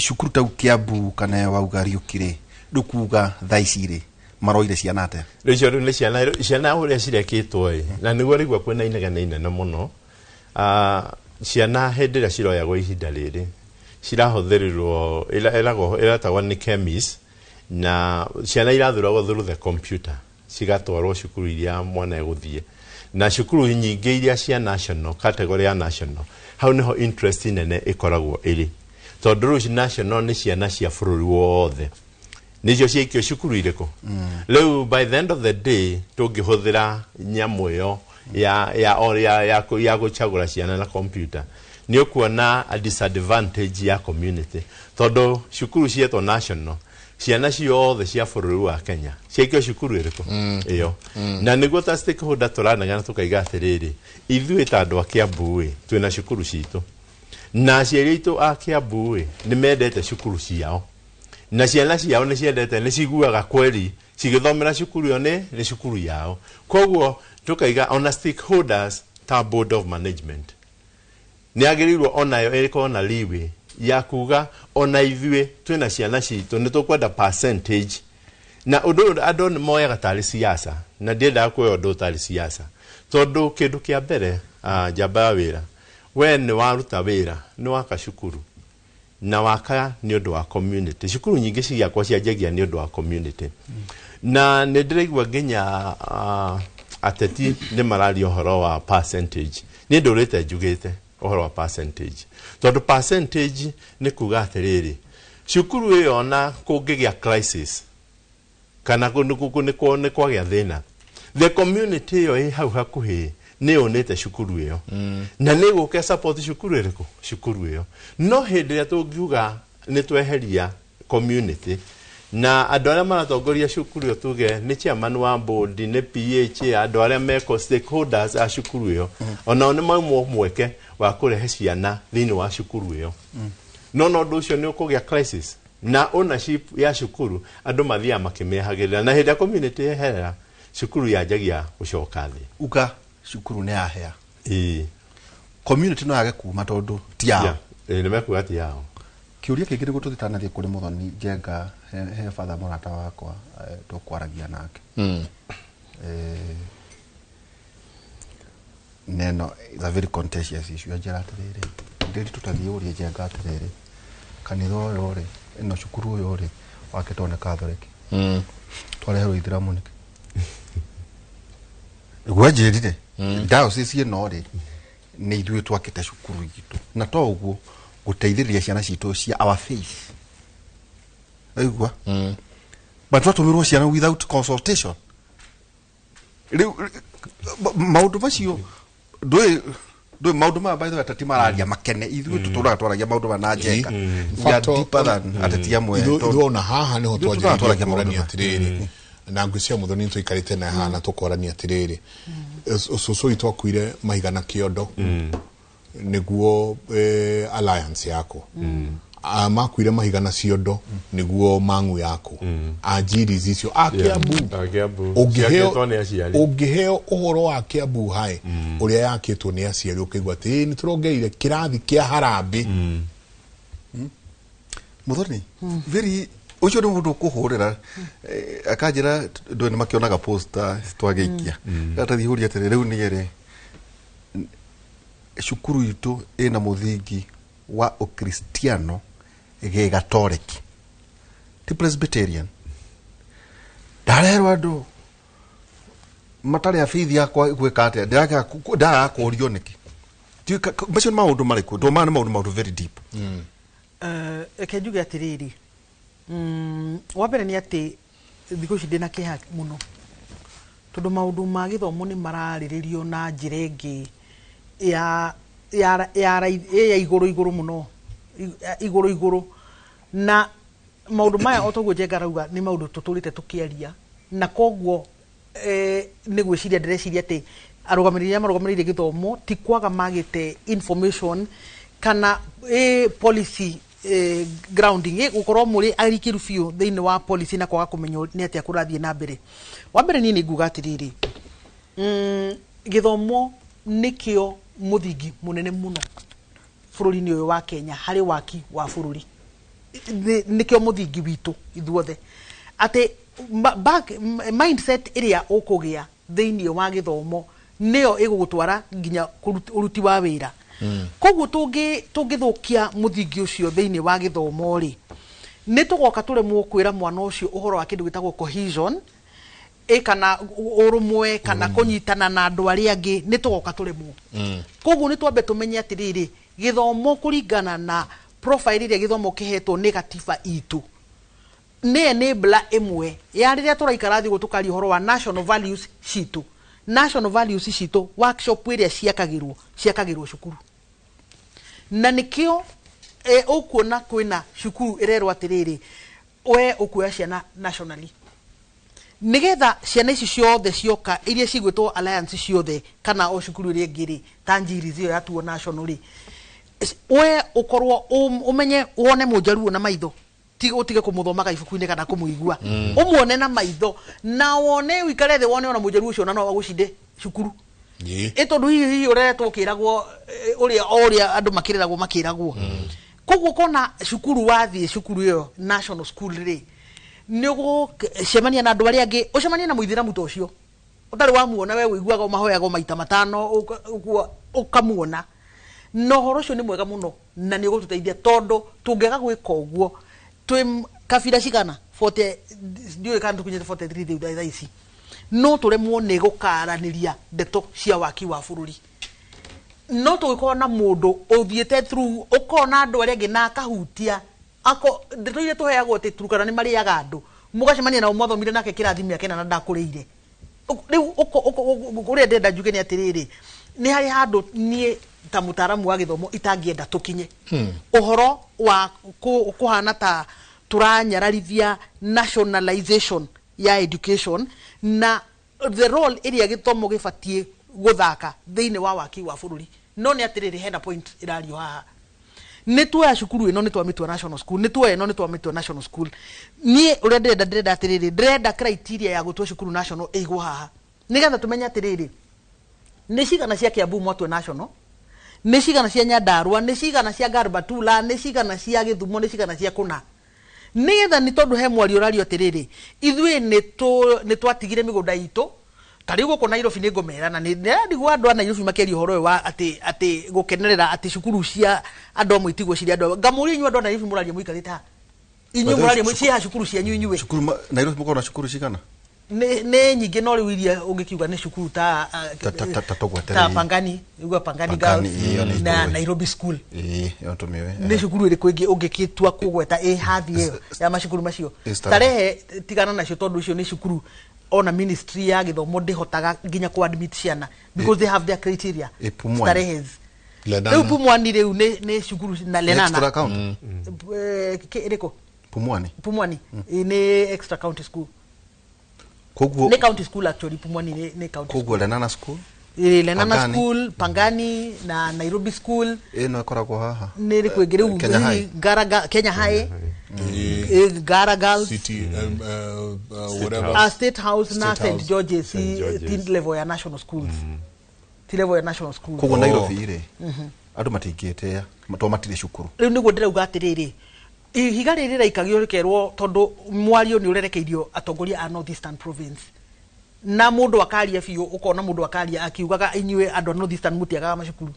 cukuru tau Kiambu kana wauga Riũki rĩ, rĩu kuga thaa ici rĩ maroire ciana atĩa? Rĩu icio rĩu nĩ ciana ũrĩa cirekĩtwo ĩ, na nĩguo rĩgua kwĩna inegene inene mũno. Ciana hĩndĩ ĩrĩa ciroyagwo ihinda rĩrĩ cirahũthĩrĩrwo ĩratagwo nĩ KEMIS, na ciana irathuragwo through the computer, cigatwarwo cukuru iria mwana egũthiĩ. Na cukuru nyingĩ iria cia national, category ya national, hau nĩho interest nene ĩkoragwo ĩrĩ, tondũ rĩu national nĩ ciana cia bũrũri wothe nĩcio ciaikio cukuru irĩkũ. Rĩu by the end of the day tũngĩhũthĩra nyamũ ĩyo ya gũcagũra ciana na computer, nĩ ũkuona a disadvantage ya community, tondũ cukuru cietwo national, ciana ciothe cia bũrũri wa Kenya ciaikio cukuru ĩrĩkũ ĩyo. Na nĩguo ta stakeholder tũranegana tũkaiga atĩrĩrĩ, ithuĩ ta andũ a Kiambu ĩ, twĩna cukuru citũ, na aciari aitũ a Kiambu ĩ nĩ mendete cukuru ciao, na ciana ciao nĩ ciendete, nĩ ciguaga kweri cigĩthomera cukuru ĩyo nĩ cukuru yao. Koguo tũkaiga ona stakeholders ta board of management nĩ agĩrĩirwo onayo ĩkorwo na leeway ya kuga ona ithuĩ twĩna ciana citũ nĩ tũkwenda percentage. Na ũndũ ũyũ andũ nĩ moyaga tarĩ siasa, na ndiendaga kuoya ũndũ ũtarĩ siasa, tondũ kĩndũ kĩa mbere njamba ya wĩra, we nĩ waruta wĩra, nĩ waka cukuru, na waka nĩ ũndũ wa community. Cukuru nyingĩ ciakwa cianjagia nĩ ũndũ wa community. Na nĩ ndĩraigua nginya ateti nĩ mararia ũhoro wa percentage. Niĩ ndũrĩte njugĩte ũhoro wa percentage, tondũ percentage nĩ kuga atĩrĩrĩ, cukuru ĩyo ona kũngĩgĩa crisis kana nĩ kwagĩa thĩna, the community ĩyo ĩ hau hakuhĩ nĩ yonete cukuru ĩyo, na nĩ gũke support cukuru ĩrĩkũ, cukuru ĩyo. No hĩndĩ ĩrĩa tũngiuga nĩ tweheria community na andũ arĩa maratongoria cukuru ĩyo, tuge nĩ chairman wa board, nĩ PH, andũ arĩa meko stakeholders a cukuru ĩyo, onao nĩ maumwo mweke wa kũrehe ciana thĩinĩ wa cukuru ĩyo. No ũndũ ũcio nĩ ũkũgĩa crisis na ownership ya cukuru, andũ mathiaga makĩmehagĩrĩra, na hĩndĩ ya community yeherera, cukuru yanjagia gũcoka thĩ. Uga cukuru nĩ yahea, ĩĩ community no yage kuma tondũ ti yao. Nĩ mekuga ti yao. Kĩũria kĩngĩ nĩguo tũthitanathiĩ kũrĩ Mũthoni Njenga, he batha mũrata wakwa tũkwaragia nake. Neno is a very contentious issue. Anjĩra atĩrĩrĩ, ndĩri tũtathiĩ ũrie Njenga atĩrĩrĩ, kanitha ũyũ rĩ, ĩno cukuru ũyũ rĩ, wakĩtwo nĩ Catholic, twareherwo ithĩramu nĩkĩ? Nĩguo anjĩrire diocese ĩno rĩ, nĩ ithuĩ twakĩte cukuru itũ, na to ũguo gũteithĩrĩria ciana citũ cia our faith. Aigua? But twatũmĩrwo ciana without consultation. Rĩu maũndũ macio ndũĩ maũndũ maya by the way ateti mararia makene, ithuĩ tũtũraga twaragia maũndũ maya na Njenga. We are deeper than ateti amwe. Ithuĩ ona haha nĩho twanjĩrĩirie kũrania atĩrĩrĩ, Na ngwĩciria Mũthoni tũikarĩte na haha na tũkorania atĩrĩrĩ, cũcũ witũ akuire mahiga na kĩondo nĩguo alliance yako. Makuire mahiga na ciondo nĩguo mang'u yako anjiris icio a Kiambu. A Kiambu. Ũngĩheo Ciakĩtwo nĩ aciari. Ũngĩheo ũhoro wa Kiambu High ũrĩa yakĩtwo nĩ aciari, ũkaigua atĩ "Ĩ, nĩ tũrongereire kĩrathi kĩa harambĩ." Muthoni very ucio nĩ mũndũ ũkũhũrĩra akanjĩra ndũ nĩ makĩonaga poster twagĩikia gatathi hũria atĩrĩ rĩu nĩ ere cukuru itũ ĩna mũthingi wa ũkristiano gĩgatoreki ti Presbyterian. Ndarerwo andũ matarĩ a bithi yakwa gwĩka atĩa, ndĩraga kũũrio nĩkĩ. Macio nĩ maũndũ marĩkũ? Tondũ maya nĩ maũndũ very deep. Reke njuge atĩrĩrĩ, wa mbere nĩ atĩ thikũ ici ndĩna kĩeha mũno tondũ maũndũ ma gĩthomo nĩ mararĩrĩrio na njĩra ĩngĩ ya igũrũ igũrũ mũno, igũrũ igũrũ. Na maũndũ maya, o toguo Njenga arauga, nĩ maũndũ tũtũrĩte tũkĩaria, na koguo nĩ gwĩciria ndĩreciria atĩ arũgamĩrĩri arĩa marũgamĩrĩire gĩthomo ti kwaga magĩte information kana policy grounding, gũkorwo mũrĩ arikĩru biũ thĩinĩ wa policy na kwaga kũmenya nĩ atĩa kũrathiĩ na mbere. Wa mbere, niĩ nĩ nguga atĩrĩrĩ, gĩthomo nĩkĩo mũthingi mũnene mũno bũrũri-inĩ ũyũ wa Kenya harĩ waki wa bũrũri. Nĩkĩo mũthingi witũ ithuothe, atĩ mindset ĩrĩa ũkũgĩa thĩinĩ wa gĩthomo nĩyo ĩgũgũtwara nginya ũruti wa wĩra. Koguo tũngĩthũkia mũthingi ũcio thĩinĩ wa gĩthomo rĩ, nĩ tũgoka tũremwo kwĩra mwana ũcio ũhoro wa kĩndũ gĩtagwo cohesion, kana ũrũmwe kana kũnyitana na andũ arĩa angĩ, nĩ tũgoka tũremwo. Koguo nĩ twambe tũmenye atĩrĩrĩ, gĩthomo kũringana na profile ĩrĩa gĩthomo kĩhetwo nĩ gatiba itũ nĩ enabler ĩmwe ya rĩrĩa tũraikara thĩ ũguo tũkaria ũhoro wa national values citũ. National values citũ, workshop ĩrĩa ciakagĩrwo cukuru, na nĩkĩo ũkuona kwĩna cukuru ĩrerwo atĩrĩrĩ, we ũkuoya ciana nationally nigetha ciana ici ciothe cioka iria cigwĩtwo alliance ciothe kana o cukuru ĩrĩa ĩngĩ rĩ, ta Njirizi ĩyo yatuo national rĩ, we ũkorwo ũmenye wone mũnjaruo na maitho, ti ũtige kũmũthomaga ibuku-inĩ kana kũmũigua. Ũmuone na maitho na wone ũikare thĩ wone ona mũnjaruo ũcio ona no agũcinde cukuru, ĩ tondũ hihi ũreretwo ũkĩragwo ũrĩa o ũrĩa andũ makĩreragwo makĩragwo. Koguo kona cukuru wathiĩ cukuru ĩyo national school rĩ, nĩ ũgũcemania na andũ arĩa angĩ, ũcemanie na mũithĩramu ta ũcio ũtarĩ wamuona, we ũiguaga mahoyagwo maita matano ũguo ũkamuona. Na ũhoro ũcio nĩ mwega mũno na nĩ ũgũtũteithia, tondũ tũngĩaga gwĩka ũguo, twĩ kabira cigana 40, ndiũĩ kana tũkinyĩte 43 rĩu thaa ici, no tũremwo nĩ gũkaranĩria ndeto cia waki wa bũrũri. No tũgĩkorwo na mũndũ ũthiĩte through ũkona andũ arĩa angĩ na akahutia ako ndeto iria tũheagwo atĩ Turukana nĩ marĩaga andũ, mũgacemania nao mwathomire nake kĩrathi mĩaka ĩna na ndakũrĩire. Rĩu ũrĩa ndĩrenda njuge nĩ atĩrĩrĩ, nĩ harĩ handũ niĩ ta mũtaaramu wa gĩthomo itangĩenda tũkinye ũhoro wa kũhana ta tũranyararithia nationalization ya education na the role ĩrĩa gĩthomo gĩbatiĩ gũthaka thĩinĩ wa waki wa bũrũri. No nĩ atĩrĩrĩ, hena point ĩrario haha. Nĩ tuoya cukuru ĩno nĩ twamĩtua national school, nĩ tuoya ĩno nĩ twamĩtua national school. Niĩ ũrĩa ndĩrenda atĩrĩrĩ, ndĩrenda criteria ya gũtua cukuru national ĩigwo haha, nĩgetha tũmenye atĩrĩrĩ, nĩ cigana cia Kiambu mwatua national, nĩ cigana cia Nyandarua, nĩ cigana cia Garbatula, nĩ cigana cia Gĩthumo, nĩ cigana cia kũna, nĩgetha nĩ tondũ he mwario ũrario atĩrĩrĩ, ithuĩ nĩ twatigire mĩgũnda itũ ta rĩu gũkũ Nairobi. Nĩ ngũmera na nĩ ndĩrandigwo andũ a Nairobi makĩaria ũhoro ũyũ wa atĩ gũkenerera atĩ cukuru cia andũ amwe itigwo cirĩ andũ amwe. Ngamũria, inyuĩ andũ a Nairobi mũraria mũikarĩte ha? Inyuĩ mũraria ciĩ ha cukuru cianyu inyuĩ? Cukuru Nairobi mũkorwo na cukuru cigana? Nĩ nyingĩ, no rĩu iria ũngĩkiuga nĩ cukuru ta Ta tũgwetere. Ta Pangani, uga Pangani Pangani, Girls ĩyo nĩ na njũĩ. Nairobi School. Ĩĩ, ĩyo tũmĩũĩ. Nĩ cukuru ĩrĩkũ ĩngĩ ũngĩkĩtua kũgweta ĩ hathi ĩyo ya macukuru macio? Ĩ Starehe. Starehe tigana nacio, tondũ icio nĩ cukuru ona ministry ya gĩthomo ndĩhotaga nginya ku admit ciana because they have their criteria. Ĩ Pumwani. Starehes. Lenana. Rĩu Pumwani rĩu nĩ cukuru na Lenana. Extra county. Ĩrĩkũ? Pumwani. Pumwani. Ĩ, nĩ extra county school. Koguo Nĩ county school actually, Pumwani nĩ county. Koguo Lenana School. Lenana Pangani. School, Pangani na Nairobi School. Ĩno ĩkoragwo haha. Nĩ rĩ kwĩngĩ rĩu? Kenya High. Ngara, Kenya High, Ngara Girls. City, whatever. State House na State St House. George's. St. George's. Ti level ya national schools, ti level ya national schools. Koguo Nairobi rĩ, andũ matingĩtĩa to matirĩ cukuru. Rĩu nĩguo ndĩrauga atĩrĩrĩ, ihiga rĩrĩ rĩraikagio rĩkerwo, tondũ mwario nĩ ũrerekeirio atongoria a North Eastern Province, na mũndũ akaria biũ, ũkona mũndũ akaria akiugaga inyuĩ andũ a North Eastern mũtiagaga macukuru.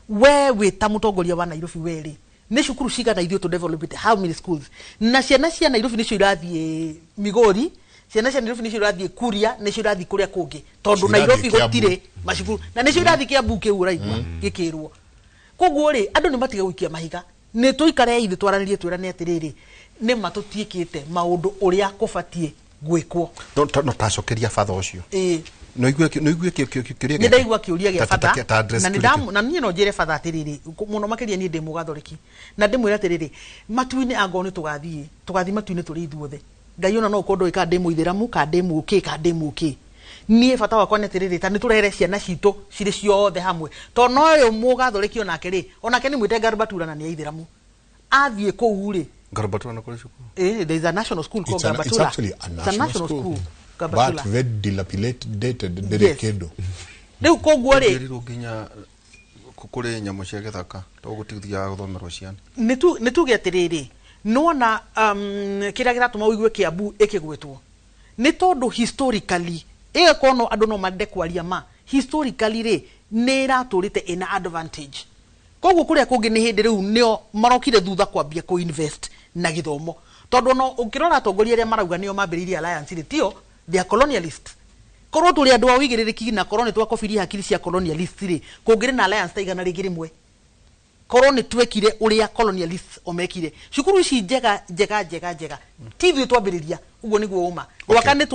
We wĩ ta mũtongoria wa Nairobi, we rĩ, nĩ cukuru cigana ithuĩ tũ developed? How many schools? Na ciana cia Nairobi nĩcio irathiĩ Migori, ciana cia Nairobi nĩcio irathiĩ Kuria, nĩcio irathiĩ kũrĩa kũngĩ, tondũ Cirathiĩ Nairobi Kiambu. gũtirĩ macukuru, na nĩcio irathiĩ Kiambu kĩu ũraigua gĩkĩrwo. Koguo rĩ, andũ nĩ matige gũikia mahiga, nĩ tũikare ithe twaranĩrie, twĩrane atĩrĩrĩ, nĩ ma tũtiĩkĩte maũndũ ũrĩa kũbatiĩ gwĩkwo. No tacokeria batha ũcio. Ĩĩ. No igue kĩũria. Nĩ ndaigua kĩũria gĩa bata. Ta address Na nĩ kĩũria kĩu. na niĩ no njĩre batha atĩrĩrĩ, mũno makĩria niĩ ndĩ mũgathoreki, na ndĩmwĩre atĩrĩrĩ, matu-inĩ angorwo nĩ tũgathiĩ matu-inĩ tũrĩ ithuothe, Ngai ona no ũkorwo ndũĩ kana ndĩ mũithĩramu, kana ndĩ mũkĩ, kana ndĩ mũkĩ. Niĩ bata wakwa nĩ atĩrĩrĩ, ta nĩ tũrehere ciana citũ cirĩ ciothe hamwe, tondũ no ũyũ mũgathoreki onake rĩ, onake nĩ mwĩte Garbatura na nĩ aithĩramu, athiĩ kũu rĩ. Garbatura na kũrĩ cukuru? There is a national school called It's Garbatula. actually a It's national, a national school, school. Garbatula. But very dilapidated, ndĩrĩ kĩndũ. Rĩu koguo rĩ, Njĩrirwo nginya kũrĩ nyamũ cia gĩthaka to gũtithiaga gũthomerwo ciana. Nĩ tuge atĩrĩrĩ, nĩwona kĩrĩa kĩratũma ũigue Kiambu ĩkĩgwetwo nĩ tondũ historically ĩgakorwo no andũ no mende kwaria ma historically rĩ, nĩ ĩratũrĩte ĩna advantage. Koguo kũrĩa kũngĩ nĩ hĩndĩ rĩu nĩo marokire thutha kwambia kũ-invest na gĩthomo, tondũ no ũngĩrora atongoria arĩa marauga nĩo mambĩrĩirie alliance rĩ, tio, they are colonialist. Korwo tũrĩ andũ a ũigĩrĩrĩki na korwo nĩ twakobirie hakiri cia colonialist rĩ, kũngĩrĩ na alliance ta 101, korwo nĩ twekire ũrĩa colonialists o mekire. Cukuru ici njega njega njega njega ti ithuĩ twambĩrĩria, ũguo nĩguo ũma gwaka nĩ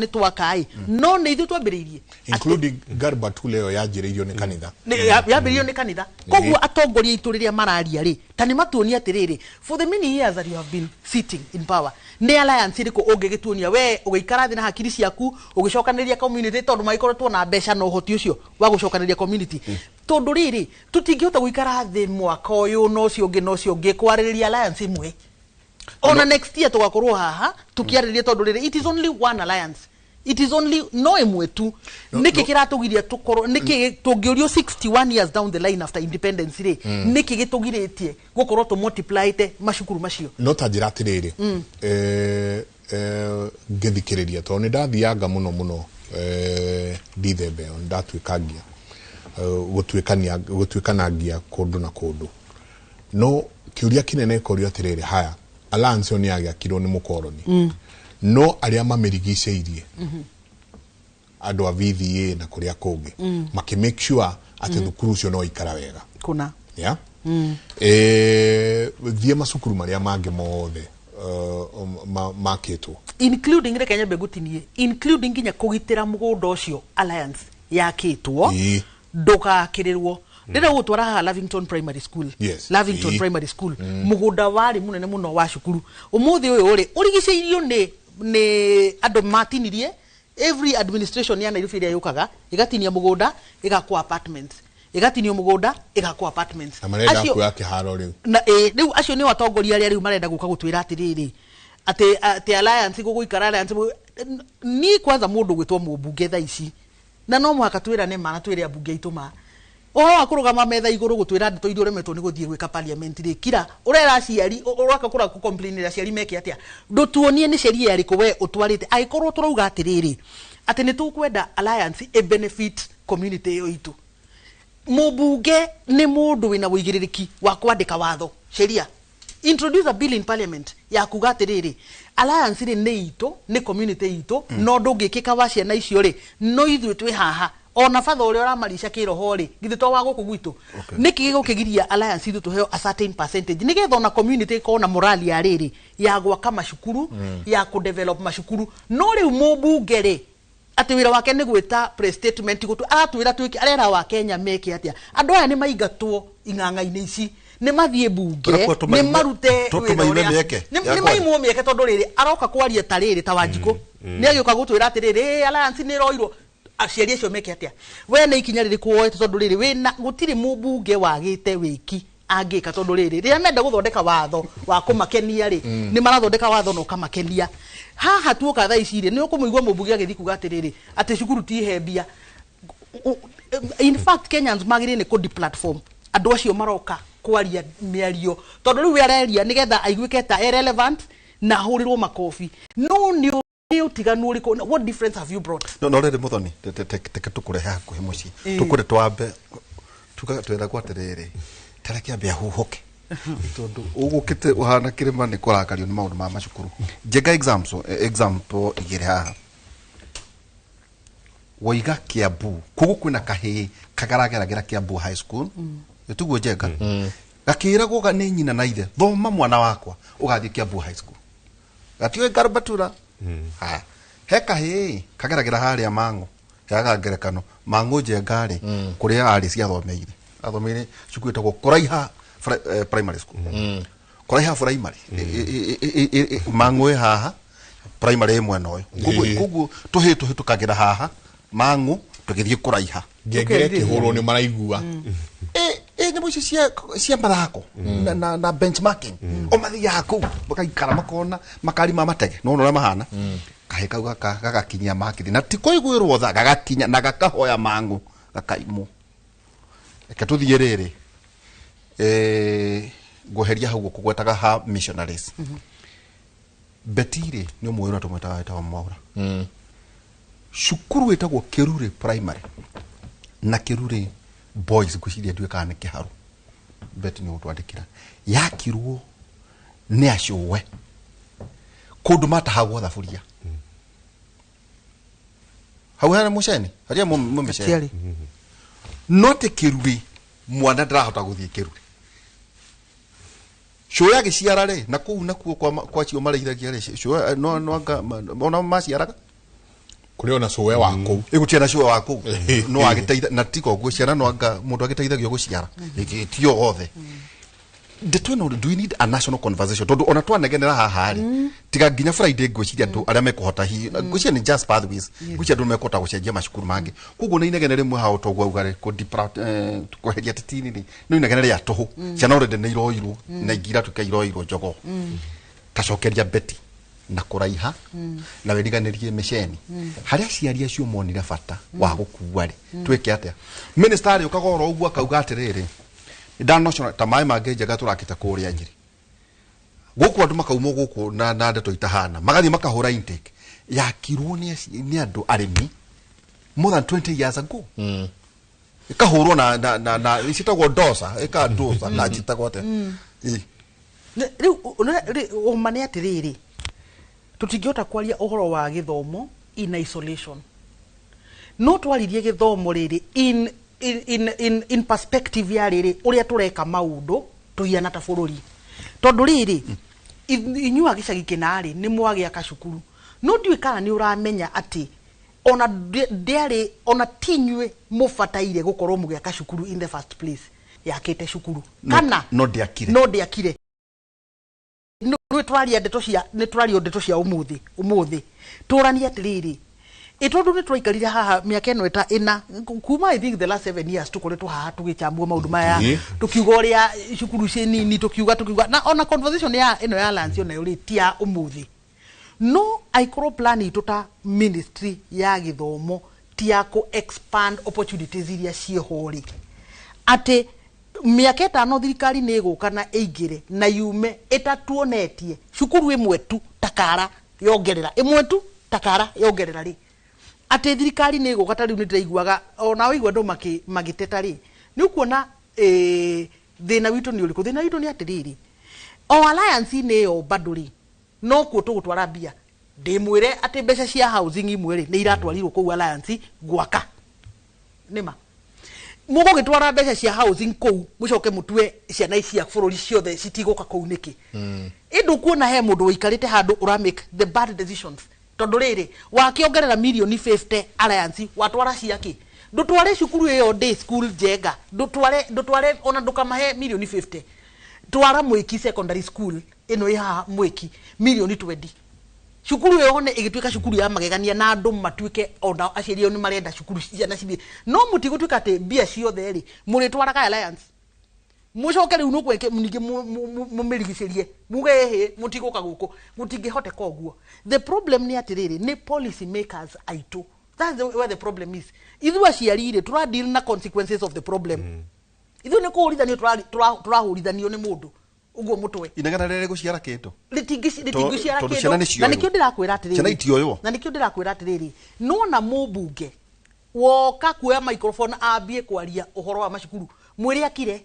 twaka ĩ, no nĩ ithuĩ twambĩrĩirie. Including Garbatula ĩyo yanjĩrĩirio nĩ kanitha. Yambĩrĩirio nĩ kanitha. Koguo atongoria aitũ rĩrĩa mararia rĩ, ta nĩ matuonia atĩrĩrĩ, for the many years that you have been sitting in power, nĩ alliance ĩrĩkũ ũngĩgĩtuonia we ũgĩikara thĩ na hakiri ciaku ũgĩcokanĩrĩria community, tondũ magĩkoretwo na mbeca na ũhoti ũcio wa gũcokanĩrĩria community? Tondũ rĩrĩ, tũtingĩhota gũikara thĩ mwaka ũyũ na ũcio ũngĩ na ũcio ũngĩ kwarĩrĩria alliance ĩmwe. Ona next year tũgakorwo haha tũkĩarĩrĩria, tondũ rĩrĩ, it is only one alliance, it is only no ĩmwe tu. Nĩkĩ kĩratũgiria tũkorwo, nĩkĩ tũngĩũrio 61 years down the line after independence rĩ, nĩkĩ gĩtũgirĩtie gũkorwo tũ-multiplyte macukuru macio? No ta njĩra atĩrĩrĩ, ngĩthikĩrĩria, tondũ nĩ ndathianga mũno mũno, ndithemba ĩyo nĩ ndatuĩkangia, gũtuĩkania gũtuĩkanangia kũndũ na kũndũ, no kĩũria kĩnene ĩkorio atĩrĩrĩ, haya, alliance ĩyo nĩ yagĩakirwo nĩ mũkoroni, no arĩa mamĩrigicĩirie, andũ a VVA na kũrĩa kũngĩ, makĩ make sure atĩ thukuru ũcio no ikara wega. Kũna. Yeah? Thiĩ macukuru marĩa mangĩ mothe makĩtwo. Including, reke nyambe ngũtinie, including nginya kũgitĩra mũgũnda ũcio alliance yakĩtwo ndũgakĩrĩrwo. Rĩrĩa ũgũtwara haha Lavington Primary School, Lavington Primary School, mũgũnda warĩ mũnene mũno wa cukuru, ũmũthĩ ũyũ rĩ, ũrigicĩirio nĩ andũ matinirie. Every administration ya Nairobi ĩrĩa yũkaga ĩgatinia mũgũnda, ĩgakwo apartments, ĩgatinio mũgũnda, ĩgakwo apartments. Na marenda kuoya kĩharo rĩu. Na ĩ rĩu acio nĩo atongoria arĩa rĩu marenda gũka gũtwĩra atĩrĩrĩ, atĩ alliance gũgũikara alliance. Niĩ kwanza mũndũ gwĩtwo mũmbunge thaa ici, na no mũhaka twĩrane ma na twĩre ambunge aitũ ma ũhoro wa kũrũgama metha igũrũ gũtwĩra ndeto iria ũremetwo nĩ gũthiĩ gwĩka parliament rĩ, kira ũrera aciari, ũroka kũra kũ-complainĩra aciari meke atĩa? Ndũtuonie nĩ sheria ĩrĩkũ we ũtwarĩte. Angĩkorwo tũrauga atĩrĩrĩ, atĩ nĩ tũkwenda alliance ĩ benefit community ĩyo itũ, mũmbunge nĩ mũndũ wĩna ũigĩrĩrĩki wa kwandĩka watho, sheria, introduce a bill in parliament ya kuga atĩrĩrĩ, alliance rĩ, nĩ itũ, nĩ community itũ, no ndũngĩkĩka wa ciana icio rĩ, no ithuĩ twĩ haha. Ona batha ũrĩa ũramarica kĩroho rĩ, githĩ to wa gũkũ gwitũ? Nĩkĩ gĩgũkĩgiria alliance itũ tũheo a certain percentage, nĩgetha ona community ĩkorwo na morali ya rĩrĩ ya gwaka macukuru, ya kũdevelop macukuru? No rĩu mũmbunge rĩ, atĩ wĩra wake nĩ gwĩta press statement gũtu aratwĩra twĩke, arera wa Kenya meke atĩa? Andũ aya nĩ maingatwo ing'ang'a-inĩ ici, nĩ mathiĩ bunge, Tũrakua nĩ marute wĩra tũmaime ũrĩa- mĩeke Nĩ ya maimwo mĩeke, tondũ rĩrĩ aroka kwaria ta rĩrĩ ta Wanjikũ. Nĩ agĩũka gũtwĩra atĩrĩrĩ, alliance nĩ ĩroirwo, aciari acio meke atĩa? We nĩ ikinya rĩrĩkũ woete? Tondũ rĩrĩ wĩna gũtirĩ mũmbunge wagĩte wĩki angĩka, tondũ rĩrĩ rĩrĩa menda gũthondeka watho wa kũmakenia rĩ, nĩ marathondeka watho na ũkamakenia. Haha tuoka thaa ici rĩ, nĩ ũkũmũigua mũmbunge agĩthiĩ kuga atĩrĩrĩ, atĩ cukuru ti he mbia. In fact, Kenyans magĩrĩire nĩ kũ deplatform andũ acio maroka kwaria mĩario, tondũ rĩu we areria nĩgetha aiguĩke ta e relevant na ahũrĩrwo makobi. No nĩ ũtiganu ũrĩkũ? What difference have you brought? No rĩrĩ, Muthoni, teke tũkũrehe hakuhĩ mũciĩ. Tũkwende twambe tugaga twĩragwo atĩrĩrĩ, tareke ambe ahuhũke, tondũ ũgũkĩte ũhana kĩrĩma nĩ kũrakario nĩ maũndũ ma macukuru. Njenga example igĩrĩ haha. Woiga Kiambu koguo kwĩna kahĩĩ kagarageragĩra Kiambu High School, ĩtiguo? Njenga gakĩragwo nĩ nyina na ithe, "Thoma, mwana wakwa, ũgathiĩ Kiambu High School." Gatiũĩ Garbatura. Haya, he kahĩĩ kageragĩra harĩa Mang'u. Heaga ngerekano Mang'u, Njenga rĩ, kũrĩa arĩ ciathomeire, athomeire cukuru ĩtagwo Kũraiha Primary School, Kũraiha Primary. Mang'u ĩ haha, primary ĩ mwena ũyũ. Koguo tũhĩĩ tũhĩtũkagĩra haha Mang'u tũgĩthiĩ Kũraiha. Ngengere kĩhũrwo nĩ maraigua. Ĩ nyamũ icio cia mathako na benchmarking, o mathiaga kũu makaikara makona makari ma matege no ũrĩa mahana. Kahĩ kau gagakinyia makithi na ti kũiguĩrwo tha, gagakinya na gakahoya Mang'u, gakaimwo. Reke tũthiĩ rĩrĩ, ngweheria hau ũkũgwetaga ha missionaries. Beti rĩ, nĩ ũmwe ũrĩa tũmwĩtaga, wĩtagwo Mwaura. Cukuru ĩtagwo Kĩrurĩ Primary na Kĩrurĩ Boys, ngwĩciria ndiũĩ kana nĩ kĩharu. Beti nĩ ũgũtwandĩkĩra. Yakirwo nĩ acũwe kũndũ matahagwo thaburia hau hena mũceni harĩa mũmĩceni. Gatiarĩ. No ti Kĩrurĩ, mwana ndarahota gũthiĩ Kĩrurĩ. Cũĩ agĩciara rĩ, na kũu nakuo kwa cio marĩithagia rĩ, cũĩ no anga ona maciaraga. Kũrĩ ona cũwe wa kũu. Ĩgũtirĩ na cũwe wa kũu no agĩteitha na tiga ũguo ciana no anga mũndũ agĩteithagio gũciara. Ti othe. Ndeto ĩno, do we need a national conversation? Tondũ ona twanegenera haha rĩ, tiga nginya Friday, ngwĩciria andũ arĩa mekũhota hihi, ngwĩciria nĩ just pathways, ngwĩciria andũ mekũhota gũcenjia macukuru mangĩ. Koguo nĩ inegene rĩmwe hao toguo auga rĩ, kweheria titini rĩ, no inegene rĩa tũhũ. Ciana already nĩ iroirwo na ingĩ iratuĩka iroirwo jogoo. Tacokeria Beti na kũraiha na wĩriganĩrie mĩceni harĩa aciari acio monire bata wa gũkua rĩ. Twĩke atĩa? Minister arĩũkaga oro ũguo akauga atĩrĩrĩ, ndanocora ta maĩ mangĩ njega tũrakĩte kũrĩa Nyĩrĩ gũkũ, andũ makaumwo gũkũ na ndeto itahana, magathiĩ makahũra intake yakirwo nĩ andũ arĩmi more than 20 years ago, ĩkahũrwo na ciĩtagwo dosa, ĩka dosa na ciĩtagwo atĩa? Ĩ. Rĩu ũma nĩ atĩrĩrĩ, tũtingĩhota kwaria ũhoro wa gĩthomo in isolation. No twaririe gĩthomo rĩrĩ in perspective ya rĩrĩ ũrĩa tũreka maũndũ tũhiana ta bũrũri, tondũ rĩrĩ inyuĩ a gĩcagi kĩna-rĩ, nĩ mwagĩaka cukuru, no ndiũĩ kana nĩ ũramenya atĩ ona ndĩarĩ ona ti inyuĩ mũbataire gũkorwo mũgĩaka cukuru in the first place. Yakĩte cukuru kana no ndĩakire. No ndĩakire. Nĩ tũraria ndeto cia, nĩ tũraria ndeto cia ũmũthĩ. Ũmũthĩ tũranie atĩrĩrĩ, ĩ tondũ nĩ twaikarire haha mĩaka ĩno ĩta ĩna kuma, I think the last 7 years, tũkoretwo haha tũgĩchambua maũndũ maya, tũkiuga ũrĩa cukuru ciĩ nini, tũkiuga na ona conversation ya ĩno ya Alliance onayo rĩ, ti ya ũmũthĩ. No aikorwo plan itũ ta ministry ya gĩthomo ti ya kũ expand opportunities iria ciĩho rĩ, atĩ mĩaka 5 thirikari nĩ ĩgũka na ĩingĩre na yume ĩtatuonetie cukuru ĩmwe tu takara yongerera, ĩmwe tu takara yongerera rĩ, atĩ thirikari nĩ ĩgũka. Ta rĩu nĩ ndĩraiguaga ona waigua andũ magĩteta rĩ, nĩ ũkuona thĩna witũ nĩ ũrĩkũ? Thĩna witũ nĩ atĩrĩrĩ, o alliance-inĩ ĩyo bado rĩ, no kuo tũgũtwara mbia. Ndĩmwĩre atĩ mbeca cia housing imwe rĩ, nĩ iratwarirwo kũu alliance gwaka. Nĩma mũgũgĩtwara mbeca cia housing kũu, mũcoke mũtue ciana ici cia bũrũri ciothe citigũka kũu nĩkĩ? Ĩndũ kuona he mũndũ ũikarĩte handũ ũra make the bad decisions, tondũ rĩrĩ wakĩongerera mirioni 50 alliance watwara ciake, ndũtware cukuru ĩyo day school Njenga, ndũtware ona ndũkamahe mirioni 50. Twara Mwĩki Secondary School ĩno ĩ haha Mwĩki mirioni 20. Cukuru ĩyo one ĩgĩtuĩka cukuru ya magegania na andũ matuĩke ona aciari ao nĩ marenda cukuru ciana cithiĩ. No mũtigũtuĩka atĩ mbia ciothe rĩ mũrĩtwaraga Alliance, mucoke riu nukweke ningĩ mũmĩrigicĩrie muge hĩ mũtigũka gũkũ, mũtingĩhoteka ũguo. The problem nĩ atĩrĩrĩ, nĩ policy makers aitũ. That's where the problem is. Ithuĩ aciari rĩ tũra deal na consequences of the problem. Ithuĩ nĩ kũhũrithanio tũrahũrithanio nĩ mũndũ ũguo mũtwe. Inegene rĩrĩ gũciara kĩndũ. Rĩtingĩciara Tondũ ciana kĩndũ. nĩ Na cioywo. nĩkĩo ndĩrakwĩra atĩrĩrĩ, Ciana itioywo. na nĩkĩo ndĩrakwĩra atĩrĩrĩ, nona mũmbunge woka kuoya microphone ambie kwaria ũhoro wa macukuru, mwĩre akire,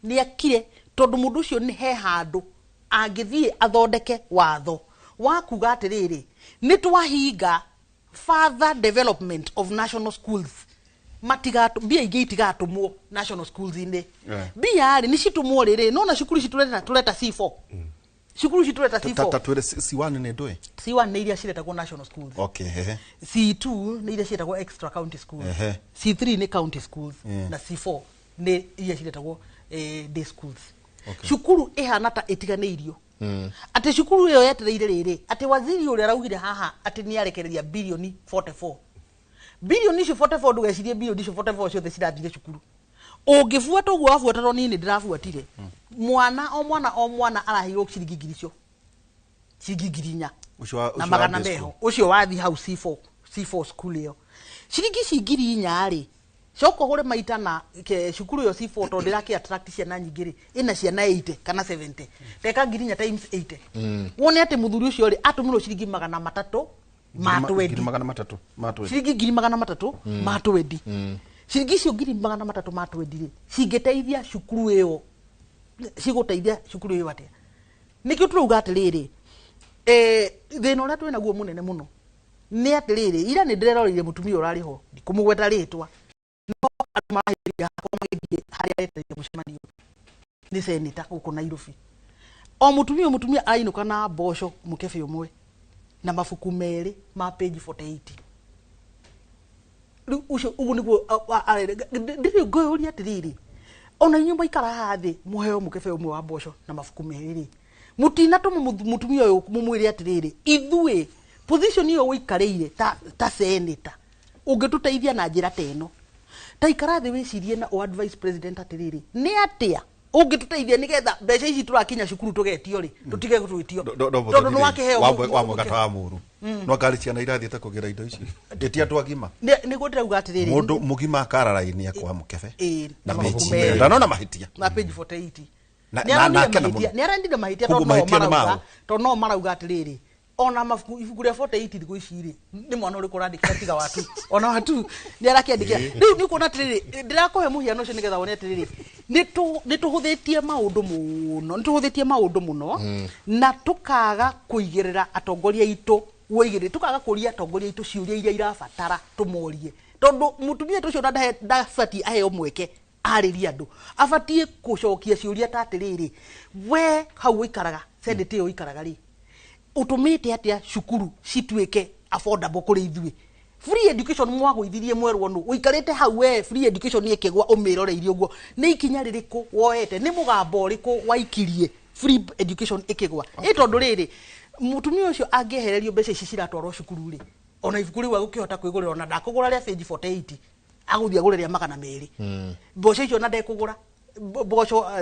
nĩ akire, tondũ mũndũ ũcio nĩ he handũ angĩthiĩ athondeke watho wa kuga atĩrĩrĩ, nĩ twahinga further development of national schools, matigatũ mbia ingĩ itigatũmwo national schools inĩ. Mbia rĩ nĩ citũmwo rĩrĩ, nona cukuru ici tũreta C4, cukuru ici tũreta C4. Ta twĩre C1 nĩ ndũĩ. C1 nĩ iria ciretagwo national schools. Okay, hehe. C2 nĩ iria ciĩtagwo extra county schools. C3 nĩ county schools. Na C4 nĩ iria ciretagwo day schools. Cukuru ĩhana ta ĩtiganĩirio, atĩ cukuru ĩyo yetereire rĩrĩ, atĩ waziri ũrĩa araugire haha atĩ nĩ arekereria bilioni 44. Bilioni icio 44, ndũgecirie bilioni icio 44 ciothe cirathire cukuru. Ũngĩbuata ũguo wabuata, to niĩ nĩ ndĩrabuatire, mwana o mwana o mwana araheirwo ciringi ngiri icio, ciringi 4,000 Ũcio na ũcio wa magana day meho school. ũcio wathi hau C4, C4 school ĩyo, ciringi ici 4,000 rĩ, coka ũhũre maita na ke cukuru ĩyo C4, tondũ ndĩrakĩ attract ciana nyingĩ rĩ, ĩna ciana 80 kana 70, teka 4,000 times 80, wone atĩ mũthuri ũcio rĩ atũmĩrwo ciringi 320. 300 ma twendi. Ciringi 300,000 ma twendi. Ciringi icio 300,000 ma twendi rĩ, cingĩteithia cukuru ĩyo, cigũteithia cukuru ĩyo atĩa? Nĩkĩo tũrauga atĩrĩrĩ, thĩna ũrĩa twĩ naguo mũnene mũno nĩ atĩrĩrĩ, ira nĩ ndĩreroreire mũtumia ũrarĩ ho, ndikũmũgweta rĩtwa, no andũ marahĩmbĩria hakwa magĩthiĩ harĩa aretereire mũcemanio nĩ seneta gũkũ Nairobi. O mũtumia o mũtumia arainũka na mboco mũkebe ũmwe na mabuku merĩ ma page 48. Rĩu ũcio ũguo nĩguo ndĩrĩ ngũyũria atĩrĩrĩ, ona inyuĩ mwaikara haha thĩ mũheo mũkebe ũmwe wa mboco na mabuku merĩ rĩ, mũtinatũma mũtumia ũyũ mũmwĩre atĩrĩrĩ, ithuĩ position ĩyo ũikarĩire ta senator ũngĩtũteithia na njĩra ta ĩno, ta ikara thĩ wĩcirie na o advice president atĩrĩrĩ, nĩ atĩa ũngĩtũteithia nĩgetha mbeca ici tũrakinya cukuru tũgetio rĩ, tũtige gũtwĩtio, tondũ nĩ wakĩheo wa mwega ta wa mũru, no ngari ciana irathiĩte kũgĩra indo icio ĩti andũ agima. Nĩguo ndĩrauga atĩrĩrĩ, mũndũ mũgima akara raini akwa mũkebe ĩĩ, na mabuku page merĩ. ndanona mahĩtia. Na page 48. Na akena mũno. Nĩ arendire mahĩtia, Koguo tondũ no mahĩtia nĩ marauga mao. Tondũ no marauga atĩrĩrĩ, ona mabuku, ibuku rĩa 48 thikũ ici rĩ, nĩ mwana ũrĩkũ ũrandĩkĩra tiga watu, ona watu nĩ arakĩandĩkĩra. Rĩu nĩ ũkuona atĩrĩrĩ, ndĩrakũhe mũhiano ũcio nĩgetha wone atĩrĩrĩ, nĩ tũhũthĩtie maũndũ mũno, nĩ tũhũthĩtie maũndũ mũno na tũkaga kũigĩrĩra atongoria aitũ wũigĩrĩri, tũkaga kũria atongoria aitũ ciũria iria irabatara tũmorie, tondũ mũtumia ũcio ona ndabatiĩ aheo mweke arĩrie andũ, abatiĩ gũcokia ciũria ta atĩrĩrĩ, we hau ũikaraga senate ĩyo ũikaraga rĩ, ũtũmĩte atĩa cukuru cituĩke affordable kũrĩ ithuĩ? Free education mwagũithirie mwerwo nũ ũikarĩte hau we, free education ĩkĩgwa ũmĩroreirie ũguo, nĩ ikinya rĩrĩkũ woete, nĩ mũgambo ũrĩkũ waikirie free education ĩkĩgwa? Ĩ tondũ rĩrĩ, mũtumia ũcio angĩehererio mbeca ici ciratwarwo cukuru rĩ, ona ibuku rĩu agũkĩhota kwĩgũrĩra, ona ndakũgũra rĩa page 48, agũthiĩ agũre rĩa 200. Mboco icio ona ndekũgũra.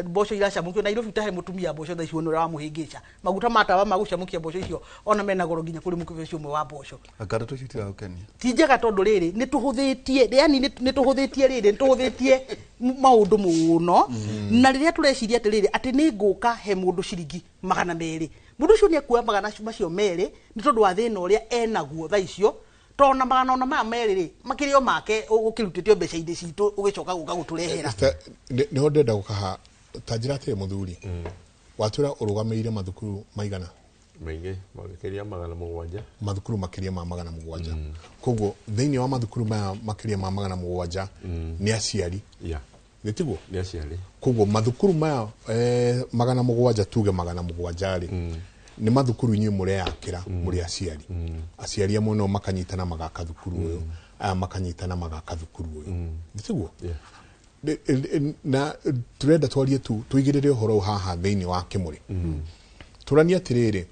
Mboco iracamũkio Nairobi, tahe mũtumia mboco thaa ici wone ũrĩa wamũhĩngĩca. Maguta ma tawa ma gũcamũkia mboco icio ona mena goro nginya kũrĩ mũkebe ũcio ũmwe wa mboco. Anga ndeto icio itiragũkenia. Ti njega, tondũ rĩrĩ nĩ tũhũthĩtie, yani nĩ tũhũthĩtie rĩrĩ, nĩ tũhũthĩtie maũndũ mũno. Na rĩrĩa tũreciria atĩrĩrĩ, atĩ nĩ ngũka he mũndũ ciringi 200, mũndũ ũcio nĩ ekuoya 200 nĩ tondũ wa thĩna ũrĩa enaguo thaa icio, tondũ ona 200 ona maya rĩ makĩrĩ o make ũkĩrutĩtio mbeca-inĩ citũ ũgĩcoka gũka gũtũrehera. Nĩho ndĩrenda gũkaha ta njĩra atĩrĩ, mũthuri watwĩra ũrũgamĩrĩire mathukuru maigana? Maingĩ, makĩria 700. Mathukuru makĩria ma 700. Koguo thĩinĩ wa mathukuru maya makĩria ma 700 nĩ aciari? Yeah. Nĩ tiguo? Nĩ aciari. Koguo mathukuru maya 700, tuge 700 rĩ, nĩ mathukuru inyuĩ mũreyakĩra mũrĩ aciari. Aciari amwe no makanyitana magaka thukuru ũyũ, aya makanyitana magaka thukuru ũyũ, nĩ tiguo? Yeah. Na turenda twarie tu tũigĩrĩre ũhoro ũyũ haha thĩinĩ wa kĩmũrĩ, tũranie atĩrĩrĩ,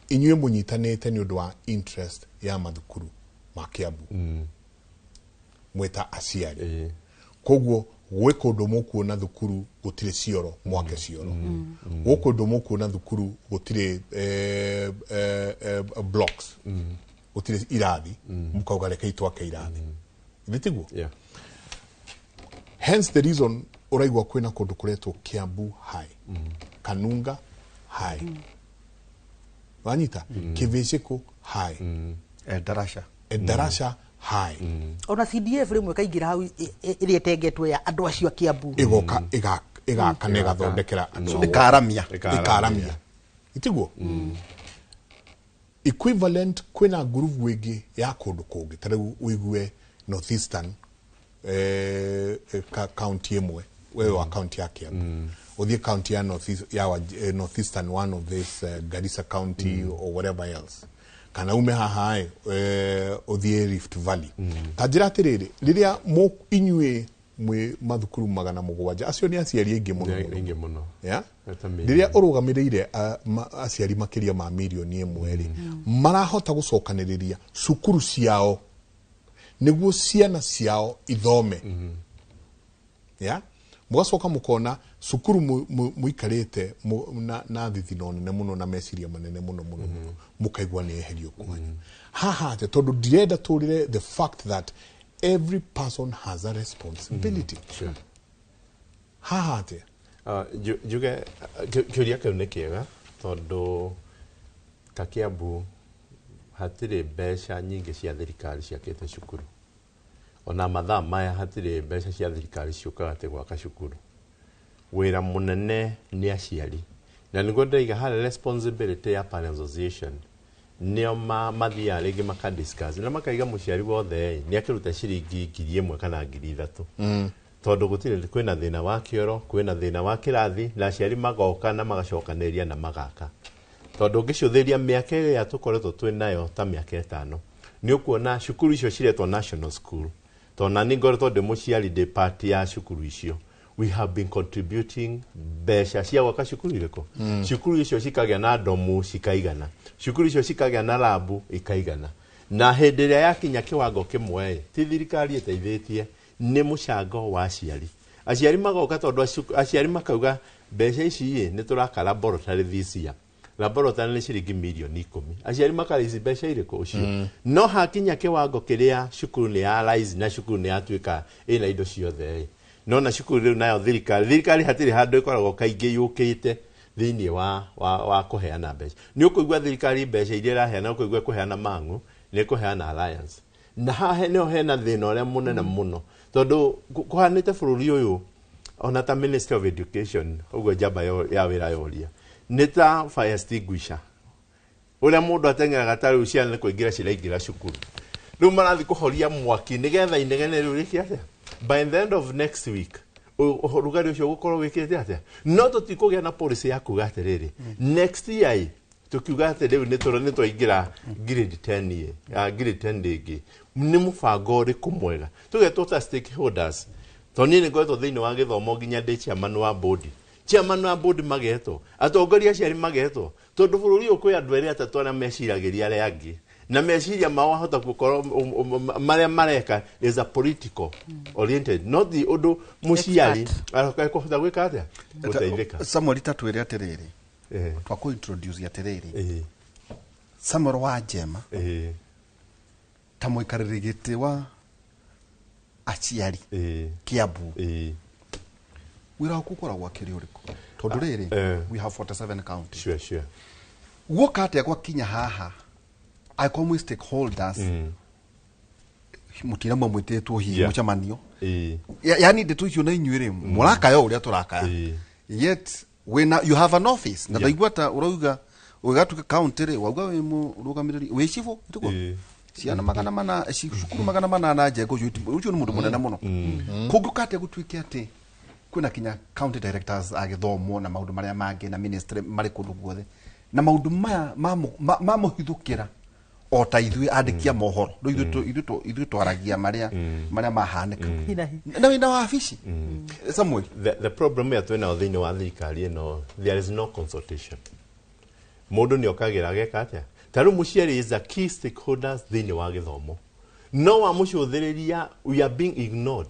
Inyuĩ mũnyitanĩte nĩ ũndũ wa interest ya mathukuru ma Kiambu mwĩta aciari. Koguo gwĩ kũndũ mũkuona thukuru gũtirĩ cioro, mwake cioro. Gwĩ kũndũ mũkuona thukuru gũtirĩ blocks, gũtirĩ irathi, mũkauga rekei twake irathi. Githĩ tiguo? Yeah. Hence the reason ũraigua kwĩna kũndũ kũretwo Kiambu High, Kanunga High, wanyita, Kĩvĩcĩkũ High, Endarasha. Endarasha High. Ona CDF rĩmwe kaingĩra hau ĩrĩa ĩtengetwo ya andũ acio a Kiambu. Ĩgoka ĩgaka na ĩgathondekera andũ ao. Ĩkaramia. Ĩkaramia, itiguo? Equivalent kwĩna ngurubu ĩngĩ ya kũndũ kũngĩ, ta rĩu ũigue Northeastern, county ĩmwe, wewe wa county ya Kiambu ũthiĩ county ya Northeast, ya Northeastern, one of this Garissa county or whatever else, kana ume haha ũthiĩ Rift Valley. Ta njĩra atĩrĩrĩ, rĩrĩa inyuĩ mwĩ mathukuru 700, acio nĩ aciari aingĩ mũno mũno. Aingĩ mũno. Yeah? Eta mirioni. Rĩrĩa ũrũgamĩrĩire aciari makĩria ma 1 mirioni rĩ, marahota gũcokanĩrĩria cukuru ciao nĩguo ciana ciao ithome. Yeah? Mũgacoka mũkona cukuru mũikarĩte na thithino nene mũno na meciria manene mũno mũno mũno, mũkaigua nĩ eherio kwanyu haha atĩ tondũ ndirenda tũrĩre the fact that every person has a responsibility. Haha atĩ Njuge kĩũria kĩu nĩ kĩega tondũ ta Kiambu hatirĩ mbeca nyingĩ cia thirikari ciakĩte cukuru. Ona mathaa maya hatirĩ mbeca cia thirikari ciũkaga atĩ gwaka cukuru. Wĩra mũnene nĩ aciari, na nĩguo ndĩraiga harĩa responsibility ya Parents Association, nĩo mathiaga rĩngĩ makadiscuss na makaiga mũciari wothe nĩ akĩruta ciringi 1000 kana 3000, tondũ gũtirĩ, kwĩna thĩna wa kĩoro, kwĩna thĩna wa kĩrathi, na aciari magoka na magacokanĩrĩria na magaka. Tondũ ũngĩcũthĩria mĩaka ĩrĩa tũkoretwo twĩ nayo ta mĩaka 5, nĩ ũkuona cukuru icio ciretwo national school, tondũ na niĩ ngoretwo ndĩ mũciari, ndĩ part ya cukuru icio. We have been contributing mbeca cia gwaka cukuru irĩkũ. Cukuru icio cikagĩa na ndomu cikaigana, cukuru icio cikagĩa na rabu ikaigana, na hĩndĩ ĩrĩa yakinya kĩwango kĩmwe, ti thirikari ĩteithĩtie, nĩ mũcango wa aciari. Aciari magoka tondũ aciari makauga mbeca ici ĩ nĩ tũraka laboratory this year, laboratory nĩ ciringi mirioni 10, aciari makaraisi mbeca irĩkũ ũcio. No hakinya kĩwango kĩrĩa cukuru nĩ ya rise na cukuru nĩ yatuĩka ĩna indo ciothe ĩ, no na cukuru rĩu nayo thirikari hatirĩ handũ ĩkoragwo kaingĩ yũkĩte thĩinĩ wa kũheana mbeca. Nĩ ũkũigua thirikari mbeca iria ĩraheana, ũkũigua ĩkũheana Mang'u, nĩ ĩkũheana Alliance, na haha nĩho hena thĩna ũrĩa mũnene mũno, tondũ kũhanĩte bũrũri ũyũ, ona ta Ministry of Education ũguo njamba ya wĩra yoria nĩ ta fire extinguisher ũrĩa mũndũ ateng'eraga. Ta rĩu ciana nĩ kũingĩra ciraingĩra cukuru, rĩu marathiĩ kũhoria mwaki nĩgetha inegene rĩu rĩke atĩa? By the end of next week ũrugarĩ ũcio ũgũkorwo wĩkĩte atĩa? No tũtikũgĩa na policy ya kuga atĩrĩrĩ, next year ĩ, tukiuga atĩ rĩu nĩ twaingĩra grade 10 ĩ, grade 10 rĩngĩ, nĩ mũbango ũrĩkũ mwega tugetwo ta stakeholders? Tondũ niĩ nĩ ngoretwo thĩinĩ wa gĩthomo nginya ndĩ chairman wa board, chairman wa board magetwo, atongoria aciari magetwo, tondũ bũrũri ũyũ kwĩ andũ erĩ atatũ arĩa meciragĩria arĩa angĩ, na meciria mao wahota gũkorwo marĩa mareka is a political oriented, not the ũndũ mũciari ekũhota gwĩka atĩa gũteithĩka. Samuel, tatwĩre atĩrĩrĩ, twakũ introduce atĩrĩrĩ, Samuel wa Njema ta mũikarĩri gĩtĩ wa aciari Kiambu, wĩra waku ũkoragwo akĩrĩ ũrĩkũ? Tondũ rĩrĩ, we have 47 counties. Sure. Guoka atĩa gwakinya haha angĩkorwo mwĩ stakeholders, mũtina mwĩtĩtwo hihi mũcemanio? Yani ndeto icio na inyuĩ rĩ, mũrakaya o ũrĩa tũrakaya, yet wĩna, you have an office na ndaigua ta ũrauga ũgĩgatuĩka county rĩ, wauga wĩ mũrũgamĩrĩri, wĩ cibũ tiguo? Ciana 400, cukuru 800 njengo, ũcio nĩ mũndũ mũnene mũno. Kũngĩũka atĩa gũtuĩke atĩ kwĩna kinya county directors a gĩthomo na maũndũ marĩa mangĩ na ministry marĩ kũndũ guothe, na maũndũ maya mamũhithũkĩra o ta ithuĩ andĩki a mohoro? Rĩu ithuĩ twaragia marĩa mahanĩka na wĩna wabici, Samuel. The problem ya twĩnayo thĩinĩ wa thirikari ĩno, there is no consultation. Mũndũ nĩ okagĩra ageka atĩa? Ta rĩu mũciari is a key stakeholders thĩinĩ wa gĩthomo. No wamũcũthĩrĩria, we are being ignored.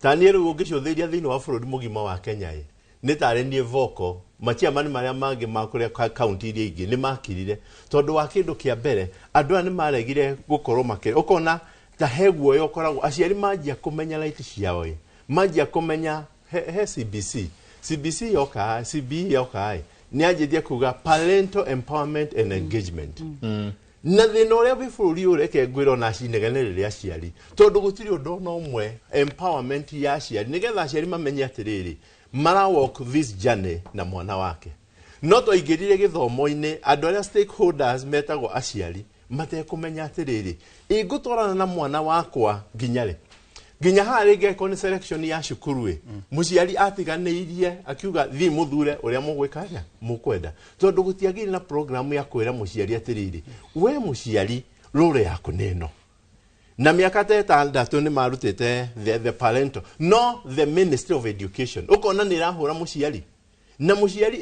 Ta niĩ rĩu ũngĩcũthĩrĩria thĩinĩ wa bũrũri mũgima wa Kenya ĩ, nĩ tarĩ niĩ vocal, machairman marĩa mangĩ ma kũrĩa kaunti iria ingĩ nĩ makirire tondũ wa kĩndũ kĩa mbere andũ aya nĩ maregire gũkorwo makĩ ũkona ta he guoya ũkoragwo aciari manjia kũmenya right ciao ĩ, manjia kũmenya he CBC CBC yoka, CBE yoka ĩ, nĩ anjĩtie kuga parental empowerment and engagement. Na thĩna ũrĩa wĩ bũrũri ũyũ, reke ngwĩre ona inegene rĩrĩa aciari, tondũ gũtirĩ ũndũ ona ũmwe empowerment ya aciari nĩgetha aciari mamenye atĩrĩrĩ mara walk this journey na mwana wake. No twaingĩrire gĩthomo-inĩ andũ arĩa stakeholders metagwo aciari matekũmenya atĩrĩrĩ ingũtwarana na mwana wakwa nginya rĩ, nginya haha rĩngĩ angĩkorwo nĩ selection ya cukuru ĩ, mũciari atiganĩirie akiuga thiĩ mũthure ũrĩa mũgwĩka atĩa mũkwenda, tondũ gũtiagĩrĩ na program ya kwĩra mũciari atĩrĩrĩ we mũciari role yaku nĩ ĩno. Na mĩaka ta ĩtandatũ nĩ marutĩte the parental, no the Ministry of Education ũkona nĩ ĩrahũra mũciari, na mũciari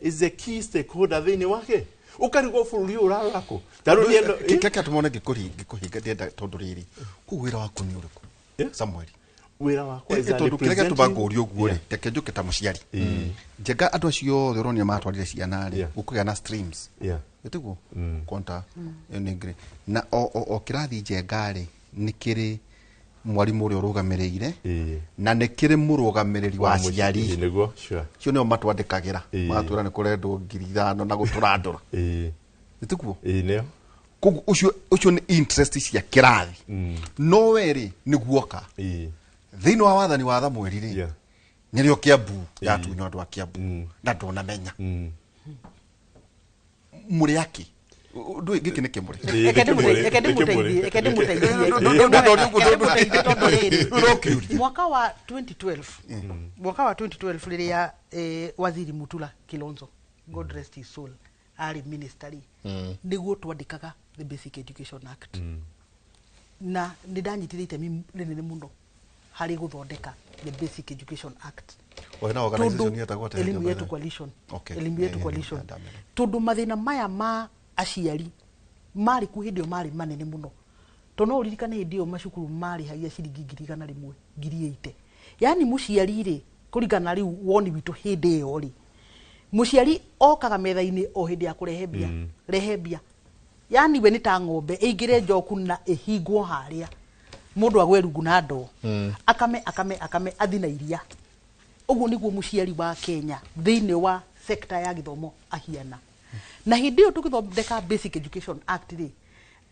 is a key stakeholder thĩinĩ wake. Ũkarigwo bũrũri ũyũ ũrarora kũ. Ta rĩu niĩ Kĩrĩa tũmone ngĩkũhinga ndĩrenda tondũ rĩrĩ kũu wĩra waku nĩ ũrĩkũ, Samuel? Wĩra wakwa is a Tondũ kĩrĩa gĩatũma representing- ngũrie ũguo rĩ, reke njũke ta mũciari njenga andũ acio othe ũronire matwarire ciana rĩ, gũkũgĩa na streams ĩtiguo konta ĩyo nĩ ngiri na o kĩrathi njenga rĩ nĩ kĩrĩ mwarimũ ũrĩa ũrũgamĩrĩire na nĩ kĩrĩ mũrũgamĩrĩri wa aciari. Nĩguo, sure. Cio nĩo matwandĩkagĩra magatwĩra nĩ kũrendwo 5,000 na gũtũrandũra, ĩtiguo? Nĩo. Koguo ũcio nĩ interest cia kĩrathi, no we rĩ nĩ guoka thĩinĩ wa wathani wa Thamweri rĩ nĩrĩo Kiambu yatunywo andũ a Kiambu na ndũnamenya mũrĩ akĩ ndũ gĩkĩ nĩ kĩmũrĩ. Reke ndĩmũteithie, reke ndĩmũteithie tondũ rĩrĩ mwaka wa 2012, mwaka wa 2012 rĩrĩa Waziri Mutula Kilonzo, God rest his soul, arĩ minister rĩ, nĩguo twandĩkaga the Basic Education Act, na nĩ ndanyitire itemi rĩnene mũno harĩ gũthondeka the Basic Education Act. Ohe na organization yetagwo atĩa? Elimu Yetu Coalition. Elimu Yetu Coalition. Ndamenya. Tondũ mathĩna maya ma aciari marĩ kuo hĩndĩ ĩyo marĩ manene mũno, tondũ no ũririkane hĩndĩ ĩyo macukuru marĩhagia ciringi 100,000, 80,000. Yani mũciari rĩ, kũringana rĩu woni witũ hĩndĩ ĩyo rĩ, mũciari okaga metha-inĩ o hĩndĩ ya kũrehe mbia, rehe mbia, yani we nĩ ta ng'ombe ĩingĩre njoku na ĩhingwo harĩa mũndũ agwe rungu na ndoo, akame akame akame athi na iria. Ũguo nĩguo mũciari wa Kenya thĩinĩ wa sekta ya gĩthomo ahiana. Na hĩndĩ ĩyo tũgĩthondeka Basic Education Act rĩ,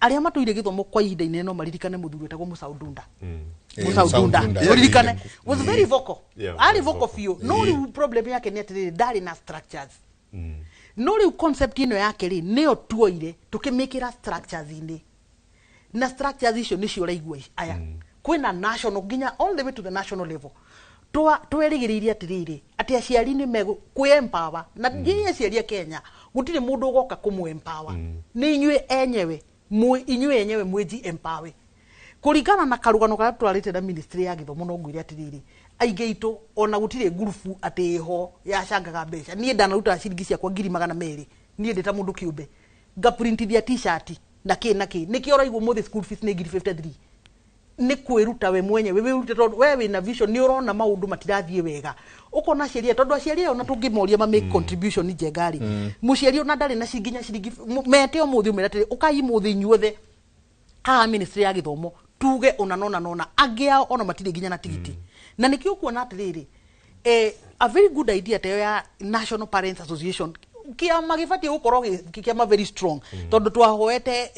arĩa matũire gĩthomo kwa ihinda inene no maririkane mũthuri wetagwo Musau Dunda. Musau Dunda ũririkane was very vocal, arĩ vocal biũ, no rĩu problem yake nĩ atĩrĩrĩ ndarĩ na structures. No rĩu concept ĩno yake rĩ nĩyo tuoire tũkĩmĩkĩra structures-inĩ, na structures icio nĩcio ũraigua aya kwĩna national nginya all the way to the national level. Twerĩgĩrĩire atĩrĩrĩ atĩ aciari nĩ megũ kwĩ empower na nginya aciari a Kenya gũtirĩ mũndũ ũgoka kũmũ empower, nĩ inyuĩ enyewe inyuĩ enyewe mwĩji empower kũringana na karũgano karĩa twarĩte na ministry ya gĩthomo. No ngwĩre atĩrĩrĩ aingĩ aitũ ona gũtirĩ ngurubu atĩ ĩho yacangaga mbeca. Niĩ ndanaruta ciringi ciakwa 200,000 niĩ ndĩ ta mũndũ kĩũmbe ngaprintithia t-shirt na kĩ na kĩ, nĩkĩo ũraigua ũmũthĩ school fees nĩ 53,000. Nĩ kwĩruta we mwenyewe wĩrute tondũ we wĩna vision, nĩ ũrona maũndũ matirathiĩ wega, ũkona aciari aya, tondũ aciari aya ona tũngĩmoria ma make contribution njega rĩ, mũciari ona ndarĩ na nginya ciringi mete ũmũthĩ ũmere atĩrĩ ũkai mũthĩ inyuothe haha ministry ya gĩthomo tuge ona nona nona angĩ ao ona matirĩ nginya na tigiti. Na nĩkĩo ũkuona atĩrĩrĩ a very good idea ta ĩyo ya National Parents Association, kĩama gĩbatiĩ gũkorwo kĩama very strong, tondũ twahoete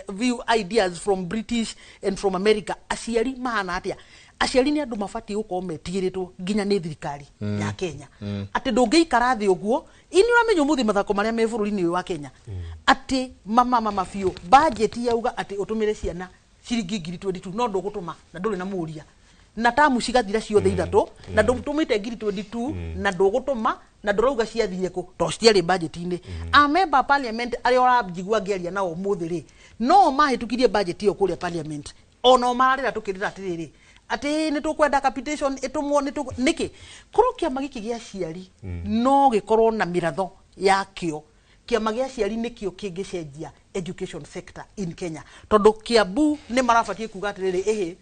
view ideas from British and from America. Aciari mahana atĩa? Aciari nĩ andũ mabatiĩ gũkorwo metigĩrĩtwo nginya nĩ thirikari ya Kenya, atĩ ndũngĩikara thĩ ũguo. Ini ũramenya ũmũthĩ mathako marĩa me bũrũri-inĩ ũyũ wa Kenya atĩ mama mama biũ budget yauga atĩ ũtũmĩre ciana ciringi 22,000 no ndũgũtũma na ndũrĩ na mũria na tamu cigathira ciothe ithatũ na ndũtũmĩte 22,000 na ndũgũtũma na ndũrauga ciathire kũ to citiarĩ budget-inĩ. A member parliament arĩa ũranjigua ngĩaria nao ũmũthĩ rĩ no mahĩtũkirie budget ĩyo kũrĩa parliament, ona o mararĩra tũkĩrĩra atĩrĩrĩ atĩ nĩ tũkwenda capitation ĩtũmwo nĩ nĩkĩ korwo kĩama gĩkĩ gĩa aciari no gĩkorwo na mĩratho yakĩo. Kĩama gĩa aciari nĩkĩo kĩngĩcenjia education sector in Kenya, tondũ Kiambu nĩ marabatiĩ kuga atĩrĩrĩ, ĩhĩ,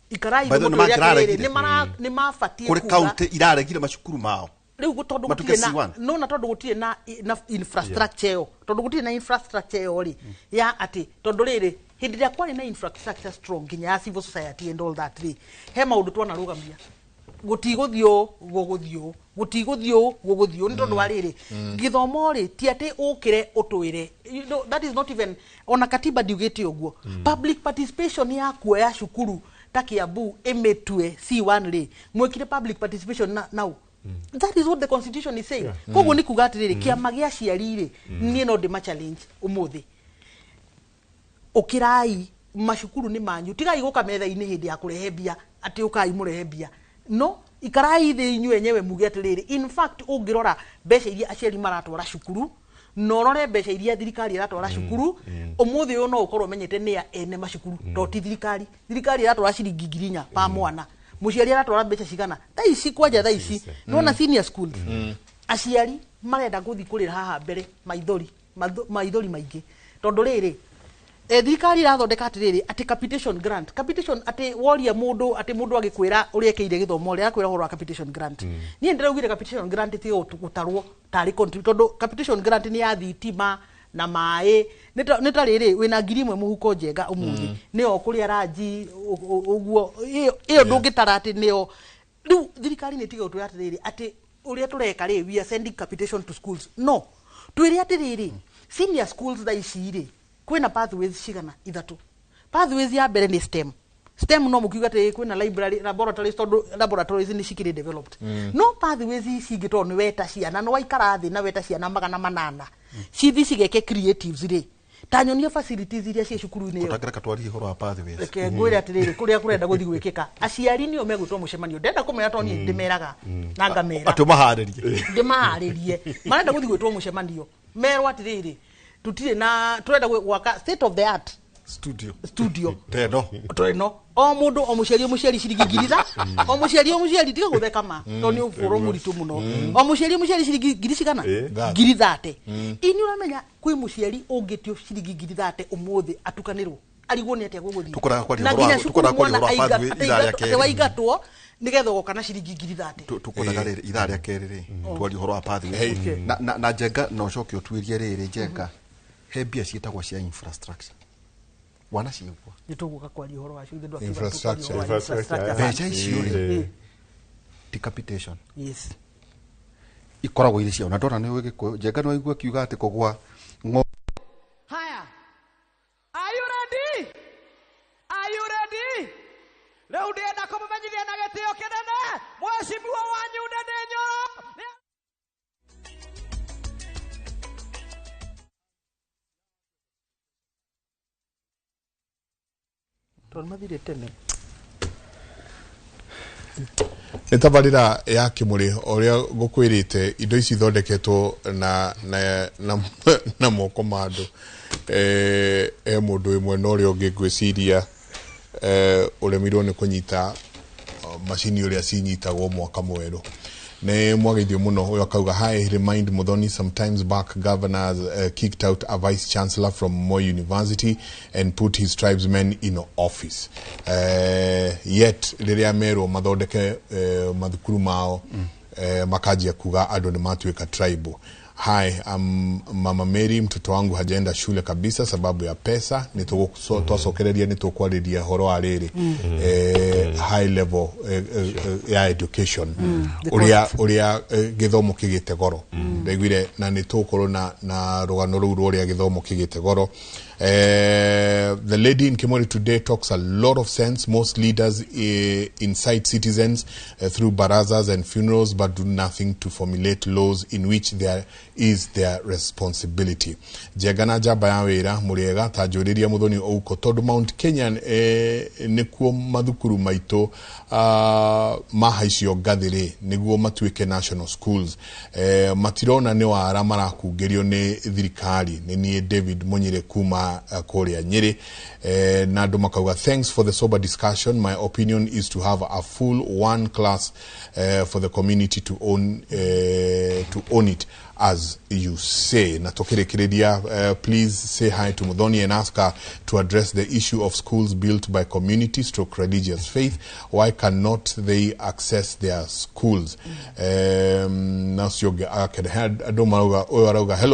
ikarai. By the way, nĩ mũtwĩre atĩrĩrĩ, mangĩraregire. nĩ mabatiĩ Kũrĩ kuga kaunti iraregire macukuru mao rĩu tondũ matuĩke gũtirĩ na C1. No, na tondũ gũtirĩ na infrastructure ĩyo, tondũ gũtirĩ na infrastructure ĩyo rĩ, ya atĩ tondũ rĩrĩ, hĩndĩ ĩrĩa kwarĩ na infrastructure strong nginya ya civil society and all that rĩ, he maũndũ twanarũgamia. Gũtigũthiĩ ũũ, gũgũthiĩ ũũ, gũtigũthiĩ ũũ, gũgũthiĩ ũũ, nĩ tondũ wa rĩrĩ, gĩthomo rĩ, ti atĩ ũkĩre ũtwĩre. That is not even, ona katiba ndiugĩte ũguo. Public participation ya kuoya cukuru ta Kiambu ĩmĩtue C1 rĩ, mwĩkire public participation na now that is what the constitution is saying. Koguo nĩ kuga atĩrĩrĩ, kĩama gĩa aciari rĩ, niĩ no ndĩma challenge ũmũthĩ, ũkĩrai, macukuru nĩ manyu, tigai gũka metha-inĩ hĩndĩ ya kũrehe mbia, atĩ ũkai mũrehe mbia. No ikarai thĩ inyuĩ enyewe muge atĩrĩrĩ, in fact, ũngĩrora mbeca iria aciari maratwara cukuru na ũrore mbeca iria thirikari ĩratwara cukuru ũmũthĩ ũyũ, no ũkorwo ũmenyete nĩ a ene macukuru, to ti thirikari. Thirikari ĩratwara ciringi 4,000 pa mwana, mũciari aratwara mbeca cigana thaa ici? Kwanja thaa ici nĩwona senior schools, aciari marenda gũthiĩ kũrĩra haha mbere maithori, maithori maingĩ, tondũ rĩrĩ, thirikari ĩrathondeka atĩrĩrĩ, atĩ capitation grant, capitation, atĩ woria mũndũ, atĩ mũndũ agĩkwĩra ũrĩa ekĩire gĩthomo rĩ, arakwĩra ũhoro wa capitation grant. Niĩ ndĩraugire capitation grant ti gũtarwo tarĩ tondũ capitation grant nĩ ya thitima na maĩ. Nĩ ta rĩrĩ, wĩna 1,000 mũhuko njenga ũmũthĩ, nĩyo kũrĩa ranji ũguo, ĩyo ndũngĩtara atĩ nĩyo. Rĩu thirikari nĩ ĩtige gũtwĩra atĩrĩrĩ, atĩ ũrĩa tũreka rĩ, we are sending capitation to schools. No twĩre atĩrĩrĩ, senior schools thaa ici rĩ, kwĩna pathways cigana? Ithatũ. Pathways ya mbere nĩ STEM. STEM, no mũkiuga atĩ kwĩna library, laboratories, tondũ laboratories nĩ cikĩrĩ developed. No pathways ici ingĩ, tondũ nĩ weta ciana, nĩ waikara thĩ na weta ciana 800 cithi cigeke creatives rĩ, ta nyonia facilities iria ciĩ cukuru-inĩ ĩyo. Kũtangĩra twarie ũhoro wa pathways. Reke ngwĩre atĩrĩrĩ, kũrĩa kũrenda gũthiĩ gwĩkĩka, aciari nĩo megwĩtwo mũcemanio. Ndenda kũmera tondũ niĩ ndĩmeraga na ngamera. Atĩ ũmaharĩrie. Ndĩmaharĩrie. Marenda gũthiĩ gwĩtwo mũcemanio, merwo atĩrĩrĩ, tũtirĩ na, tũrenda gwaka state of the art studio. Studio. Teno. Teno, o mũndũ, o mũciari, o mũciari ciringi ngiri tha, o mũciari, o mũciari, tiga gũtheka ma, tondũ nĩ ũhoro mũritũ mũno. O mũciari, o mũciari ciringi ngiri cigana? 30,000. Ini ũramenya kwĩ mũciari ũngĩtio ciringi 30,000 ũmũthĩ atukanĩrwo, arigwo nĩ atĩa gũgũthiĩ. Tũkoraga kwaria Na ũhoro nginya cukuru tũkoraga kwaria mwana ũhoro wa pathway ithaa rĩa atĩ kerĩ. waingatwo nĩgetha ũgoka na ciringi 30,000. Tũkwendaga rĩrĩ, ithaa rĩa kerĩ rĩ, twarie ũhoro wa pathway. Na Njenga, na ũcoke ũtuĩrie rĩrĩ, Njenga, he mbia ciĩtagwo cia infrastructure, wanaciigua? Nĩ tũgũka kwaria ũhoro wacio ithe. Infrastructure. Infrastructure, Mbeca icio rĩ, ti capitation. Ikoragwo irĩ ciao, na ndona nĩ ũĩ Gĩkũyũ. Njenga, nĩ waigua akiuga atĩ kũgwa ng'ombe Haya. Are you ready? Are you ready? Rĩu ndĩrenda kũmũmenyithia na gĩtĩo kĩnene mheshimiwa wanyu Ndindi Nyoro. Tondũ mathire tene. Nĩ tabarĩra ya Kĩmũrĩ. Ũrĩa ngũkwĩrĩte, indo ici ithondeketwo na moko ma andũ. He mũndũ wĩ mwena ũrĩa ũngĩ, ngwĩciria ũremirwo nĩ kũnyita macini ũrĩa cinyitagwo. Mwaka mwerũ nĩ mwageithio mũno. Ũyũ akauga, "Hi, remind Muthoni sometimes back governors kicked out a vice chancellor from Moi University and put his tribesmen in office. Yet rĩrĩa merwo mathondeke mathukuru mao, makanjia kuga andũ nĩ matuĩka tribal. Hi, I'm Mama Mary. Mtoto wangu hajaenda shule kabisa sababu ya pesa." Nĩ twacokereria, nĩ tũkwarĩria ũhoro wa rĩrĩ, high level ya education, The ũrĩa cost. Ũrĩa gĩthomo kĩgĩte goro. Ndaiguire na nĩ tũgũkorwo na rũgano rũu rwa ũrĩa gĩthomo kĩgĩte goro. The lady in Kimori today talks a lot of sense. Most leaders incite citizens through barazas and funerals, but do nothing to formulate laws in which there is their responsibility. Njenga na njamba ya wĩra, mũrĩega? Ta njũrĩria Mũthoni Ouko, tondũ Mount Kenya nĩkuo mathukuru maitũ mahaicio ngathĩ rĩ, nĩguo matuĩke national schools, matirona nĩ wara marakungĩrio nĩ thirikari. Nĩ niĩ David Munyire kuma kũrĩa Nyĩrĩ. Na andũ makauga, "Thanks for the sober discussion. My opinion is to have a full one class for the community to own it. as you say. Na tukirikiria, please say hi to Muthoni and ask her to address the issue of schools built by communities stroke religious faith. Why cannot they access their schools? Hello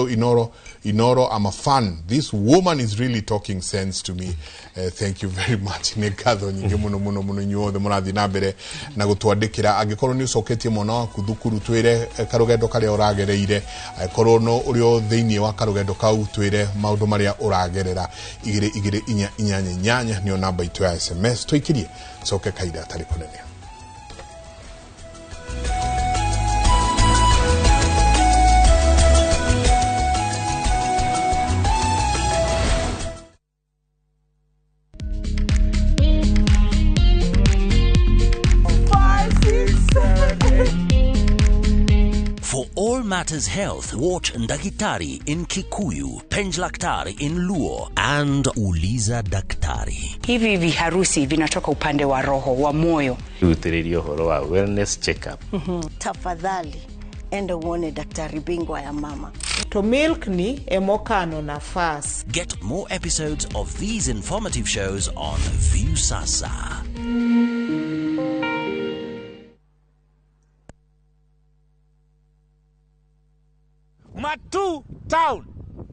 Inoro. Inoro, I'm a fan. This woman is really talking sense to me. Thank you very much. Nĩ ngatho nyingĩ mũno mũno mũno inyuothe mũrathiĩ na mbere na gũtwandĩkĩra. Angĩkorwo nĩ ũcoketie mwana waku thukuru, twĩre karũgendo karĩa ũragereire. Angĩkorwo no ũrĩ o thĩinĩ wa karũgendo kau, twĩre maũndũ marĩa ũragerera. 2 2 4 8 8 nĩyo namba itũ ya SMS. Tũikirie coke kahinda gatarĩ kũnene. Matters Health, watch Ndagitari in Kikuyu, Penjlaktari in Luo, and Uliza Daktari. Hivi viharusi vinatoka upande wa roho, wa moyo. Rutiririo horo wa wellness checkup. Tafadhali, enda uone daktari bingwa ya mama. To milk ni emokano nafas. Get more episodes of these informative shows on Viusasa. Matu town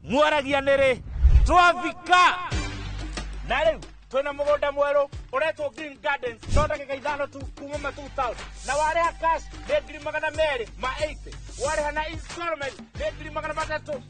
mwaragia nere twavika na riu twina mugunda mweru uretwo Green Gardens no ndagika 5 tu kuma Matu town na wareha cash ni 280 wareha na installment ni 330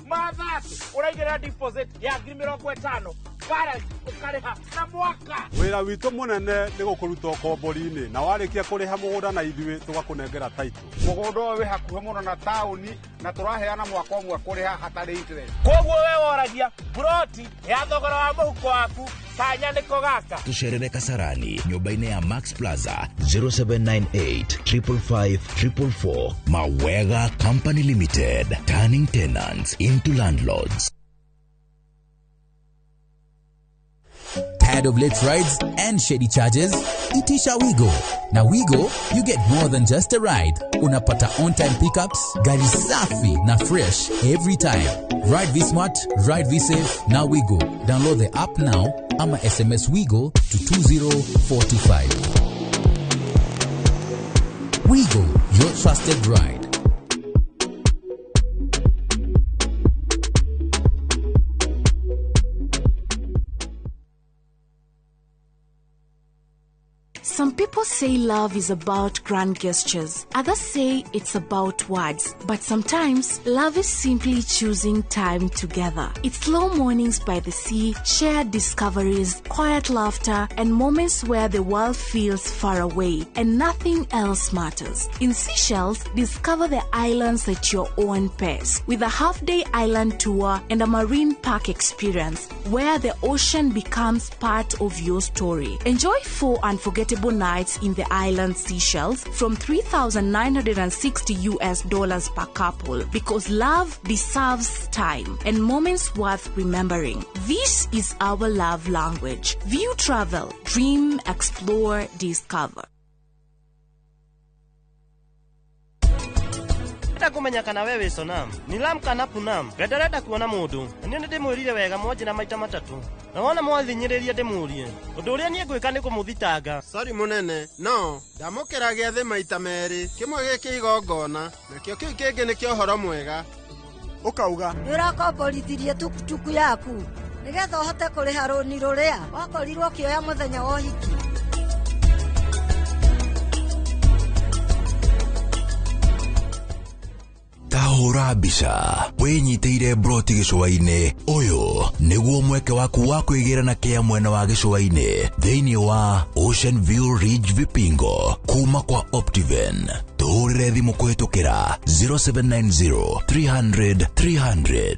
uraigera deposit ya 50,000 balance ukariha na mwaka. Wira witu munene ni gukuruta ukombori-ini na warikia kuriha mugunda na ithuĩ tugakunengera title. Mugunda ũyũ wĩ hakuhĩ mũno na taũni na tũraheana mwaka ũmwe kũrĩha hatarĩ interest. Koguo we woragia ploti ya thogora wa mũhuko waku kanya nĩko gaka. Tucerere Kasarani nyũmba-inĩ ya Max Plaza 0798 555 444. Mawega Company Limited, turning tenants into landlords. Tired of late rides and shady charges? Itisha Wigo. Na Wigo, you get more than just a ride. Unapata on-time pickups, gari safi na fresh every time. Ride V-Smart, ride V-Safe, na Wigo. Download the app now ama SMS Wigo to 20425. Wigo, your trusted ride. Some people say love is about grand gestures. Others say it's about words. But sometimes, love is simply choosing time together. It's slow mornings by the sea, shared discoveries, quiet laughter, and moments where the world feels far away and nothing else matters. In Seychelles, discover the islands at your own pace with a half-day island tour and a marine park experience where the ocean becomes part of your story. Enjoy 4 unforgettable nights in the island Seychelles from $3,960 per couple, because love deserves time and moments worth remembering. This is our love language. View Travel. Dream, explore, discover. Kumenya kana wewe sonam nilam kana punam ndarenda kuona mundu ni ndimwirire wega mwanjira maita matatu na wona mwathinyiririe ndimurie undu uria nie ngwika ni kumuthitanga. Sorry munene, no ndamukira giathi maita meri, kimwe giki igongona nakio kiu kingi ni kio horo mwega. Ukauga ni urakomborithirie tukutuku yaku nigetha uhote kuriha runi ruria wakorirwo ukioya muthenya wa uhiki. Tahũra mbica wĩnyitĩire broti gĩcũa-inĩ. Ũyũ nĩguo mweke waku wa kwĩgĩra na kĩa mwena wa gĩcũa-inĩ thĩinĩ wa Ocean View Ridge Vipingo kuma kwa Optiven. Tũhũrĩre thimũ kũhĩtũkĩra 0790 300 300.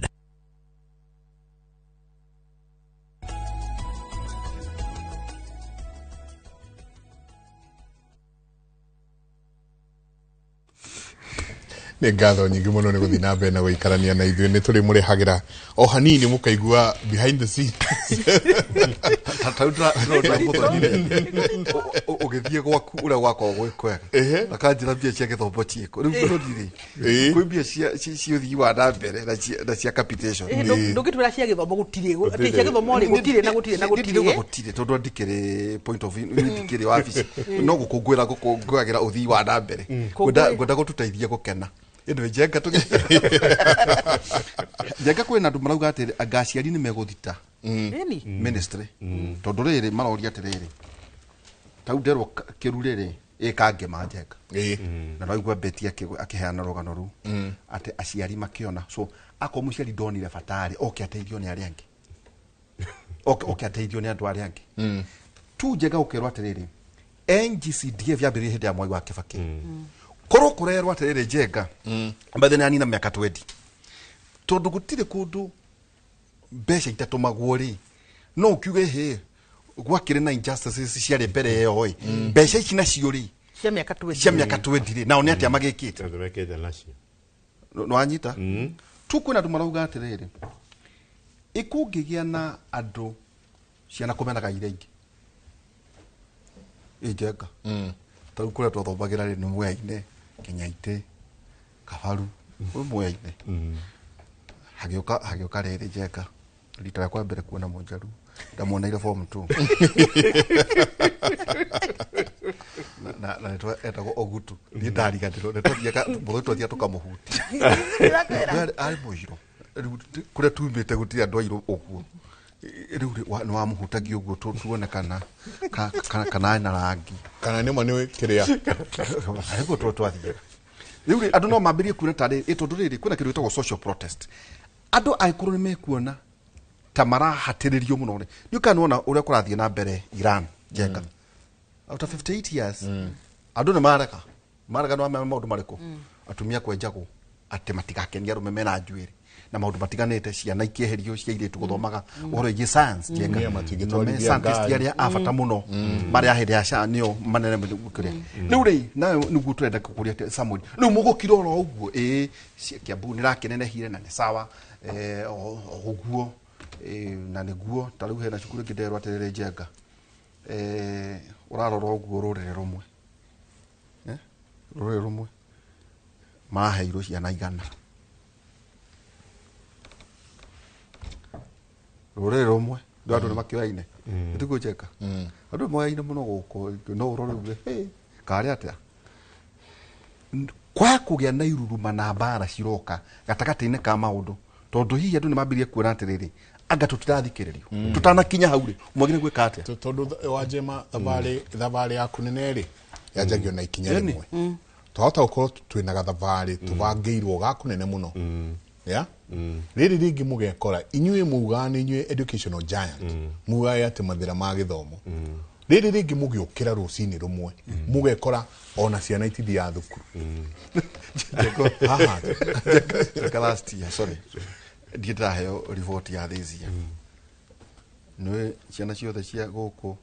Nĩ ngatho nyingĩ mũno nĩ gũthiĩ na mbere na gũikarania na ithuĩ. Nĩ tũrĩmũrehagĩra o hanini mũkaigua behind the scene. Ta rĩu ndĩrona mũthoni ũgĩthiĩ gwaku ũrĩa gwakoragwo gwĩ kwega, akanjĩra mbia cia gĩthomo ciĩkũ rĩu mũthoni rĩ, kwĩ mbia cia ũthii wa na mbere na cia capitation. Ndũngĩtwĩra cia gĩthomo gũtirĩ, atĩ cia gĩthomo rĩ gũtirĩ na gũtirĩ na Ndirauga gũtirĩ. Gũtirĩ, tondũ ndikĩrĩ point of view, ndikĩrĩ wabici, no gũkũngũĩra gũkũngũagĩra ũthii wa na mbere. Ngwenda gũtũteithia gũkena. Anyway, Njenga, Njenga, kwĩna andũ marauga atĩ anga aciari nĩ megũthita Ĩni. Ministry, tondũ rĩrĩ maroria atĩrĩrĩ, tau nderwo kĩrure rĩ ĩkangĩma Njenga, na noigua Beti akĩheana rũgano rũu atĩ aciari makĩona, so akorwo mũciari ndonire batarĩ oke ateithio nĩ arĩa angĩ, oke ateithio nĩ andũ arĩa angĩ tu. Njenga, ũkerwo atĩrĩrĩ, NGCDF yambĩrĩirie hĩndĩ ya Mwai wa Kĩbakĩ, korwo kũrerwo atĩrĩrĩ, Njenga, mbathe nĩ anina mĩaka 20, tondũ gũtirĩ kũndũ mbeca itatũmagwo rĩ, no ũkiuge hĩ gwakĩrĩ na injustices ciarĩ mbere ĩyo ĩ, mbeca ici nacio rĩ cia mĩaka 20, cia mĩaka 20 rĩ, nao nĩ atĩa magĩkĩte? Andũ mekĩte nacio. Nĩwanyita tu? Kwĩna andũ marauga atĩrĩrĩ, ĩkũngĩgĩa na andũ ciana kũmenaga iria ingĩ ĩ Njenga, ta rĩu kũrĩa twathomagĩra rĩ nĩ Mwea-inĩ, Kenyaitĩ, Kabaru, kwĩ Mwea-inĩ, hagĩũka rĩrĩ, Njenga, rita rĩakwa mbere kuona mũnjaru ndamuoneire form 2 na nĩtwa etagwo Ogutu. Niĩ ndariganĩrwo nĩtwathiaga mũthoni, twathiaga tũkamũhutia. Arĩ mũirũ. Rĩu kũrĩa tumĩte gũtirĩ andũ airũ ũguo. Rĩu rĩ, nĩ wamũhutagia ũguo tuone kana ena rangi. Kana nĩma nĩ kĩrĩa. Nĩguo twathiaga. Rĩu rĩ, andũ no mambĩrĩrie kuona tarĩ ĩ, tondũ rĩrĩ kwĩna kĩndũ gĩtagwo social protest. Andũ angĩkorwo nĩ mekuona ta marahatĩrĩrio mũno rĩ, nĩ ũkana nĩwona ũrĩa kũrathiĩ na mbere Iran, Njenga, out of 58 years andũ nĩ marega nĩ wamenya maũndũ marĩkũ, atumia kwenjagwo atĩ matigakenie arũme mena njuĩrĩ na maũndũ matiganĩte, ciana ikĩeherio cia airĩtu gũthomaga ũhoro wĩgiĩ science, Njenga. Atumia matingĩtwarithia No me scientist ngari. arĩa a bata mũno marĩa hĩndĩ ya SHA nĩo manene mũno kũrĩa. Rĩu rĩ, nayo nĩguo tũrenda kũkũria atĩ, Samuel, rĩu mũgũkira oro ũguo ĩĩ Kiambu nĩrakĩnenehire na nĩ sawa, o ũguo na nĩguo ta rĩu hena cukuru ĩngĩ nderwo atĩrĩrĩ, Njenga, ũrarora ũguo rũrĩrĩ rũmwe, rũrĩrĩ rũmwe maraheirwo ciana 100, rũrĩrĩ rũmwe ndũ andũ nĩ makĩoyaine ĩtiguo, Njenga? Andũ nĩ moyaine mũno gũkũ, no ũrore uge, "Hey, karĩ atĩa?" Kwa kũgĩa na iruruma na mbara ciroka gatagatĩ-inĩ ka maũndũ, tondũ hihi andũ nĩ mambĩrĩrie kuona atĩrĩrĩ, anga tũtirathikĩrĩrio. Tũtanakinya hau rĩ, mwagĩrĩire gwĩka atĩa? Tondũ Wanjema, thabarĩ yaku nene rĩ yanjagio na ikinya Ĩni. rĩmwe. Twahota gũkorwo twĩna gathabarĩ tũbangĩirwo ga kũnene mũno ya rĩrĩ rĩngĩ, mũgekora inyuĩ mugaga nĩ inyuĩ educational giant, mugaga atĩ mathĩra ma gĩthomo rĩrĩ rĩngĩ, mũgĩũkĩra rũcinĩ rũmwe mũgekora ona ciana itithiaga thukuru. Haha. Njenga, last year, sorry, ndiĩ ndĩraheo report ya this year, nĩ ciana ciothe cia gũkũ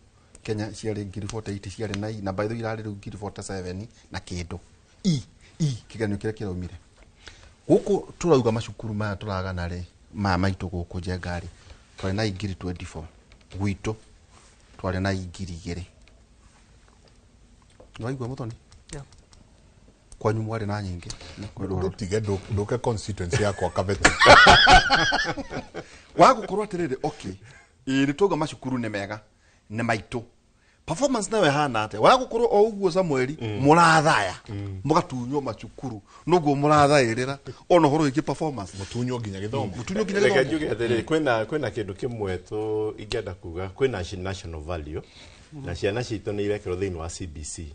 Kenya ciarĩ 48,000 ciarĩ na I, na by the way irarĩ rĩu 47,000 na kĩndũ i kĩgeranio kĩrĩa kĩraumire gũkũ. Tũrauga macukuru maya tũragana rĩ, maya maitũ gũkũ, Njenga rĩ, twarĩ na 24,000 gwitũ, twarĩ na 2,000. Nĩwaigua, Mũthoni? Yeah. Kwanyu mwarĩ na nyingĩ. Ndũtige ndũke constituency yakwa Kabete. Wa gũkorwo atĩrĩrĩ, okay, ĩĩ nĩ twauga macukuru nĩ mega, nĩ maitũ, performance nayo ĩhana atĩa? Wa gũkorwo o ũguo, Samueli, mũrathaya mũgatunywo macukuru noguo mũrathaĩrĩra ona ũhoro wĩgiĩ performance. Mũtunywo nginya gĩthomo. Mũtunywo nginya Reke gĩthomo. njuge atĩrĩrĩ, kwĩna kĩndũ kĩmwe tũ ingĩenda kuga, kwĩna national value na ciana citũ nĩ irekĩrwo thĩinĩ wa CBC,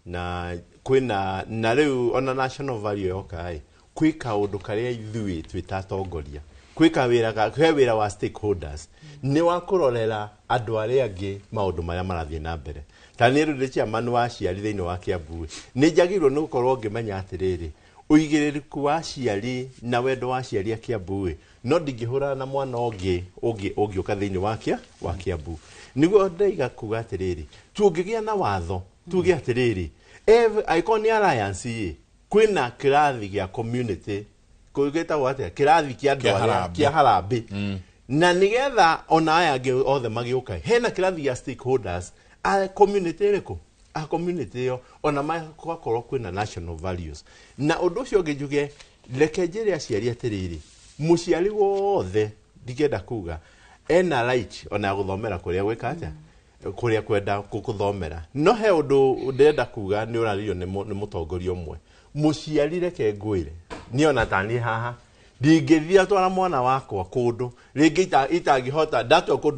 na kwĩna na rĩu ona national value yoka ĩ, kwĩ kaũndũ karĩa ithuĩ twĩ ta atongoria kwĩ kawĩra he wĩra wa stakeholders nĩ wa kũrorera andũ arĩa angĩ maũndũ marĩa marathiĩ na mbere. Ta niĩ rĩu ndĩ chairman wa aciari thĩinĩ wa Kiambu, nĩ njagĩrĩirwo nĩ gũkorwo ngĩmenya atĩrĩrĩ, ũigĩrĩrĩku wa aciari na wendo wa aciari a Kiambu ĩ, no ndingĩhũrana na mwana ũngĩ ũngĩũka thĩinĩ wa Kiambu. Nĩguo ndaiga kuga atĩrĩrĩ, tũngĩgĩa na watho tuge atĩrĩrĩ, angĩkorwo nĩ alliance ĩ Kwĩna kĩrathi gĩa community gĩtagwo atĩa, kĩrathi kĩa andũ arĩa kĩa harambĩ, na nĩgetha ona aya angĩ othe magĩũka, hena kĩrathi gĩa stakeholders a community ĩrĩkũ, a community ĩyo, ona gwakorwo kwĩna national values. Na ũndũ ũcio ũngĩ njuge, reke njĩre aciari atĩrĩrĩ, mũciari wothe ndingĩenda kuga ena right ona ya gũthomera kũrĩa gwĩka atĩa, kũrĩa kwenda gũthomera. No he ũndũ ndĩrenda kuga nĩ ũraririo nĩ mũtongoria ũmwe. Mũciari reke ngwĩre, niĩ ona taniĩ haha ndingĩthiĩ atwara mwana wakwa kũndũ rĩngĩ itangĩhota, ndatua kũ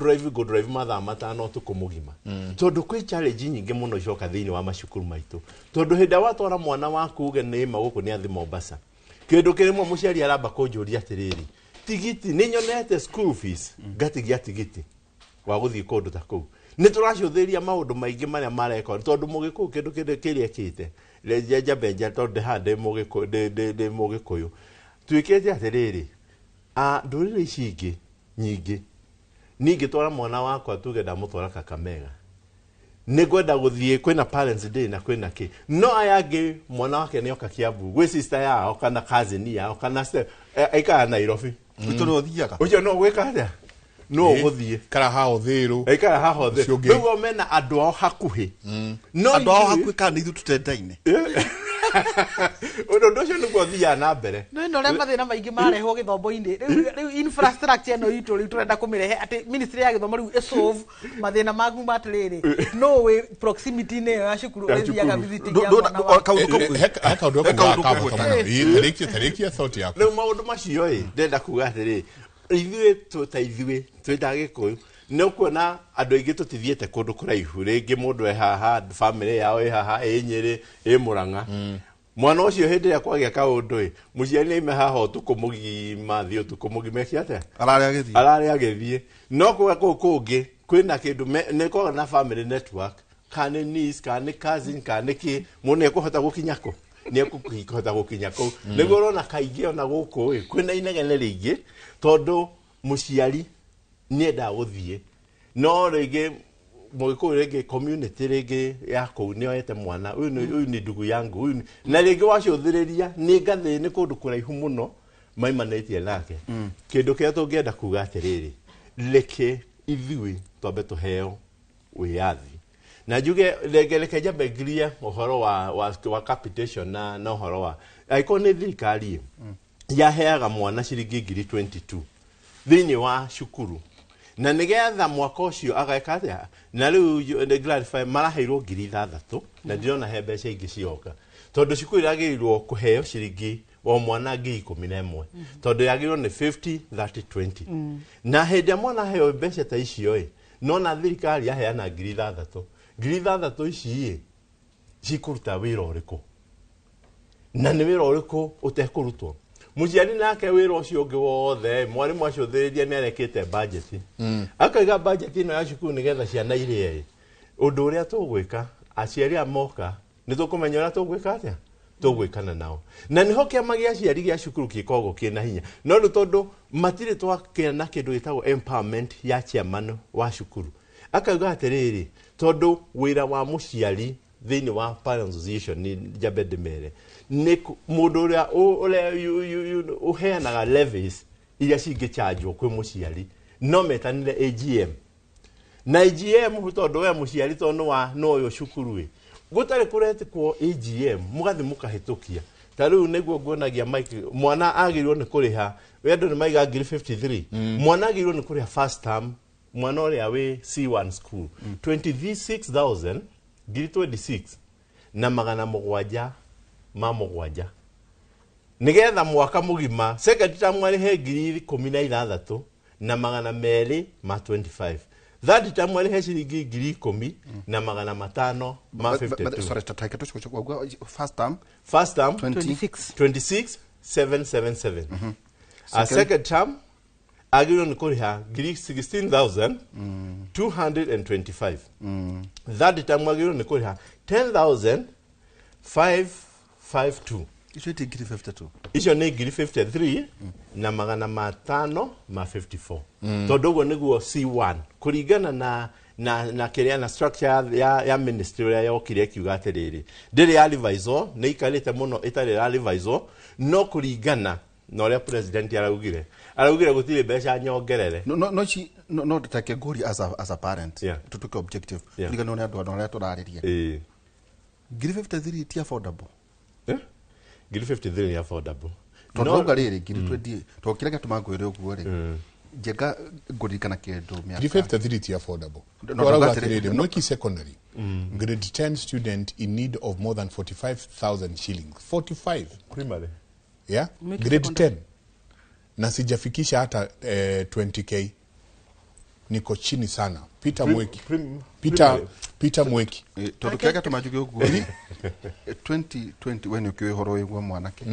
drive mathaa 5 ũtukũ mũgima, tondũ kwĩ challenge nyingĩ mũno icoka thĩinĩ wa macukuru maitũ. Tondũ hĩndĩ ĩrĩa watwara mwana waku uge nĩ ma gũkũ nĩ athi Mombasa, kĩndũ kĩrĩmwe mũciari aramba kũnjũria atĩrĩrĩ, tigiti nĩ nyonete school fees, ngatigia tigiti wa gũthiĩ kũndũ ta kũu. Nĩ tũracũthĩrĩria maũndũ maingĩ marĩa marekwo, tondũ mũgĩkũyũ kĩndũ kĩrĩa ekĩte njambe nja, tondũ ndĩ haha ndĩ mũgĩkũyũ, tuĩkĩte atĩrĩrĩ, ndũrĩrĩ ici ingĩ nyingĩ, ningĩtwara mwana wakwa tuge ndamũtwara Kakamega, nĩ ngwenda gũthiĩ kwĩna parents day na kwĩna kĩ, no aya angĩ mwana wake nĩ oka Kiambu gwĩ sister yao kana cousin yao kana aikara Nairobi. Ũcio no ũthiaga. Ũcio no gwĩka atĩa, no ũgũthiĩ kara haha Ũthĩrũ, aikara haha Ũthĩrũ, rĩu mena andũ ao hakuhĩ. No andũ ao hakuhĩ kana ithuĩ tũtendaine. Ũndũ ũcio nĩguo ũthiaga na mbere. No ĩno ũrĩa mathĩna maingĩ marehwo gĩthomo-inĩ rĩu, infrastructure ĩno itũ rĩu tũrenda kũmĩrehe atĩ ministry ya gĩthomo rĩu ĩsolve mathĩna maku ma atĩrĩrĩ, no wĩ proximity-inĩ ĩyo ya cukuru ũrĩthiaga visiting ya mwana waku. He kaũndũ ekuga ka bata mũno. Tarĩkia thought yaku. Rĩu maũndũ macio ĩ ndĩrenda kuga atĩrĩ, ithuĩ ta ithuĩ twĩ ta Gĩkũyũ, nĩ ũkuona andũ aingĩ tũtithiĩte kũndũ kũraihu, rĩngĩ mũndũ e haha, family yao ĩ haha, ĩ Nyĩrĩ, ĩ Mũrang'a. Mwana ũcio hĩndĩ ĩrĩa kwagĩa kaũndũ ĩ, mũciari nĩ aime haha ũtukũ mũgima, athiĩ ũtukũ mũgima eke atĩa, ararĩ agĩthiĩ. No kũrĩa kũu kũngĩ kwĩna kĩndũ nĩ koragwo na family network, kana nĩ niece, kana nĩ cousin, kana nĩ kĩ, mũndũ nĩ ekũhota gũkinya kũ, nĩ ekũhota gũkinya kũu. Nĩguo ũrona kaingĩ ona gũkũ ĩ kwĩna inegene rĩingĩ, tondũ mũciari nĩ endaga gũthiĩ, no rĩngĩ mũgĩkũyũ rĩngĩ community rĩngĩ ya kũu nĩ oete mwana ũyũ nĩ ndugu yangu ũyũ, na rĩngĩ wacũthĩrĩria nĩ ngathĩ, nĩ kũndũ kũraihu mũno maimanĩtie nake. Kĩndũ kĩrĩa tũngĩenda kuga atĩrĩrĩ, reke ithuĩ twambe tũheo wĩyathi, na njuge reke njambe ngirie ũhoro wa capitation na ũhoro wa angĩkorwo nĩ thirikari yaheaga mwana ciringi ngiri 22 thĩinĩ wa cukuru, na nĩgetha mwaka ũcio ageka atĩa, na rĩu nĩ clarify maraheirwo ngiri 6, na ndirona he mbeca ingĩ cioka, tondũ cukuru iragĩrĩirwo kũheo ciringi o mwana ngiri 11, tondũ yagĩrĩirwo nĩ 50 30 20. Na hĩndĩ ĩrĩa mwana aheo mbeca ta icio ĩ, nona thirikari yaheana ngiri 6, ngiri 6 ici ĩ cikũruta wĩra ũrĩkũ, na nĩ wĩra ũrĩkũ ũtekũrutwo? Mũciari nake wĩra ũcio ũngĩ wothe mwarimũ acũthĩrĩria nĩ arekĩte budget, akaiga budget ĩno ya cukuru nĩgetha ciana irĩe. Ũndũ ũrĩa tũgwĩka, aciari aya moka nĩ tũkũmenya ũrĩa tũgwĩka atĩa, tũgwĩkana nao, na nĩho kĩama gĩa aciari gĩa cukuru gĩkoragwo kĩna hinya. No rĩu tondũ matirĩ twakĩa na kĩndũ gĩtagwo empowerment ya chairman wa cukuru, akauga atĩrĩrĩ, tondũ wĩra wa mũciari thĩinĩ wa Parents Association nĩ njambe ndĩmere nĩ mũndũ ũrĩa ũheanaga levies iria cingĩchanjwo kwĩ mũciari, no metanire AGM, na AGM tondũ we mũciari tondũ wa no ũyũ cukuru ĩ gũtarĩ kũretĩkwo AGM mũgathiĩ mũkahĩtũkia. Ta rĩu nĩguo nguonagia Mike, mwana agĩrĩirwo nĩ kũrĩha, we andũ nĩ maiga ngiri 53, mwana agĩrĩirwo nĩ kũrĩha first term, mwana ũrĩa wĩ C1 school 26,000, ngiri 26 na magana mũgwanja ma mũgwanja, nĩgetha mwaka mũgima second term arĩhe ngiri 16 na magana merĩ ma 25, third term arĩhe ciringi ngiri 10 na magana 5 ma 52. Sorry, tatake first term. First term 26 26,777. A second term agĩrĩirwo nĩ kũrĩha ngiri 16,225. Third term agĩrĩirwo nĩ kũrĩha 10,552. Icio ti ngiri 52? Icio nĩ ngiri 53 na magana 5 ma 54, tondũ ũguo nĩguo C1 kũringana na Na kĩrĩa na structure ya ministry ũrĩa yokire ĩkiuga atĩrĩrĩ, ndĩrĩ ya revisal, nĩ ikarĩte mũno ĩtarĩ ya revisal, no kũringana na ũrĩa president araugire gũtirĩ mbeca nyongerere. No ci no take ngũria as a parent, tutuke objective, ririkana nĩ andũ arĩa tũrarĩria. 53,000 ti affordable. 53,000 nĩ affordable. Tondũ rauga rĩrĩ ngiri 20, tondũ kĩrĩa gĩatũma ngwĩre ũguo rĩ, njenga ngũririkana kĩndũ mĩaka 53 ti affordable. No, Twarauga no, atĩrĩrĩ, atĩrĩrĩ, Mwiki Secondary, grade 10 student in need of more than 45,000 shillings, 45. Primary. Yeah. Mwiki Grade Secondary. 10, na sijafikisha hata 20K, niko chini sana. Peter Mweki, Peter, Primary. Peter Mweki. Tondũ kĩrĩa gĩatũma njuge ũguo rĩ, 2020 we nĩ ũkĩũĩ ũhoro wĩguo mwanake,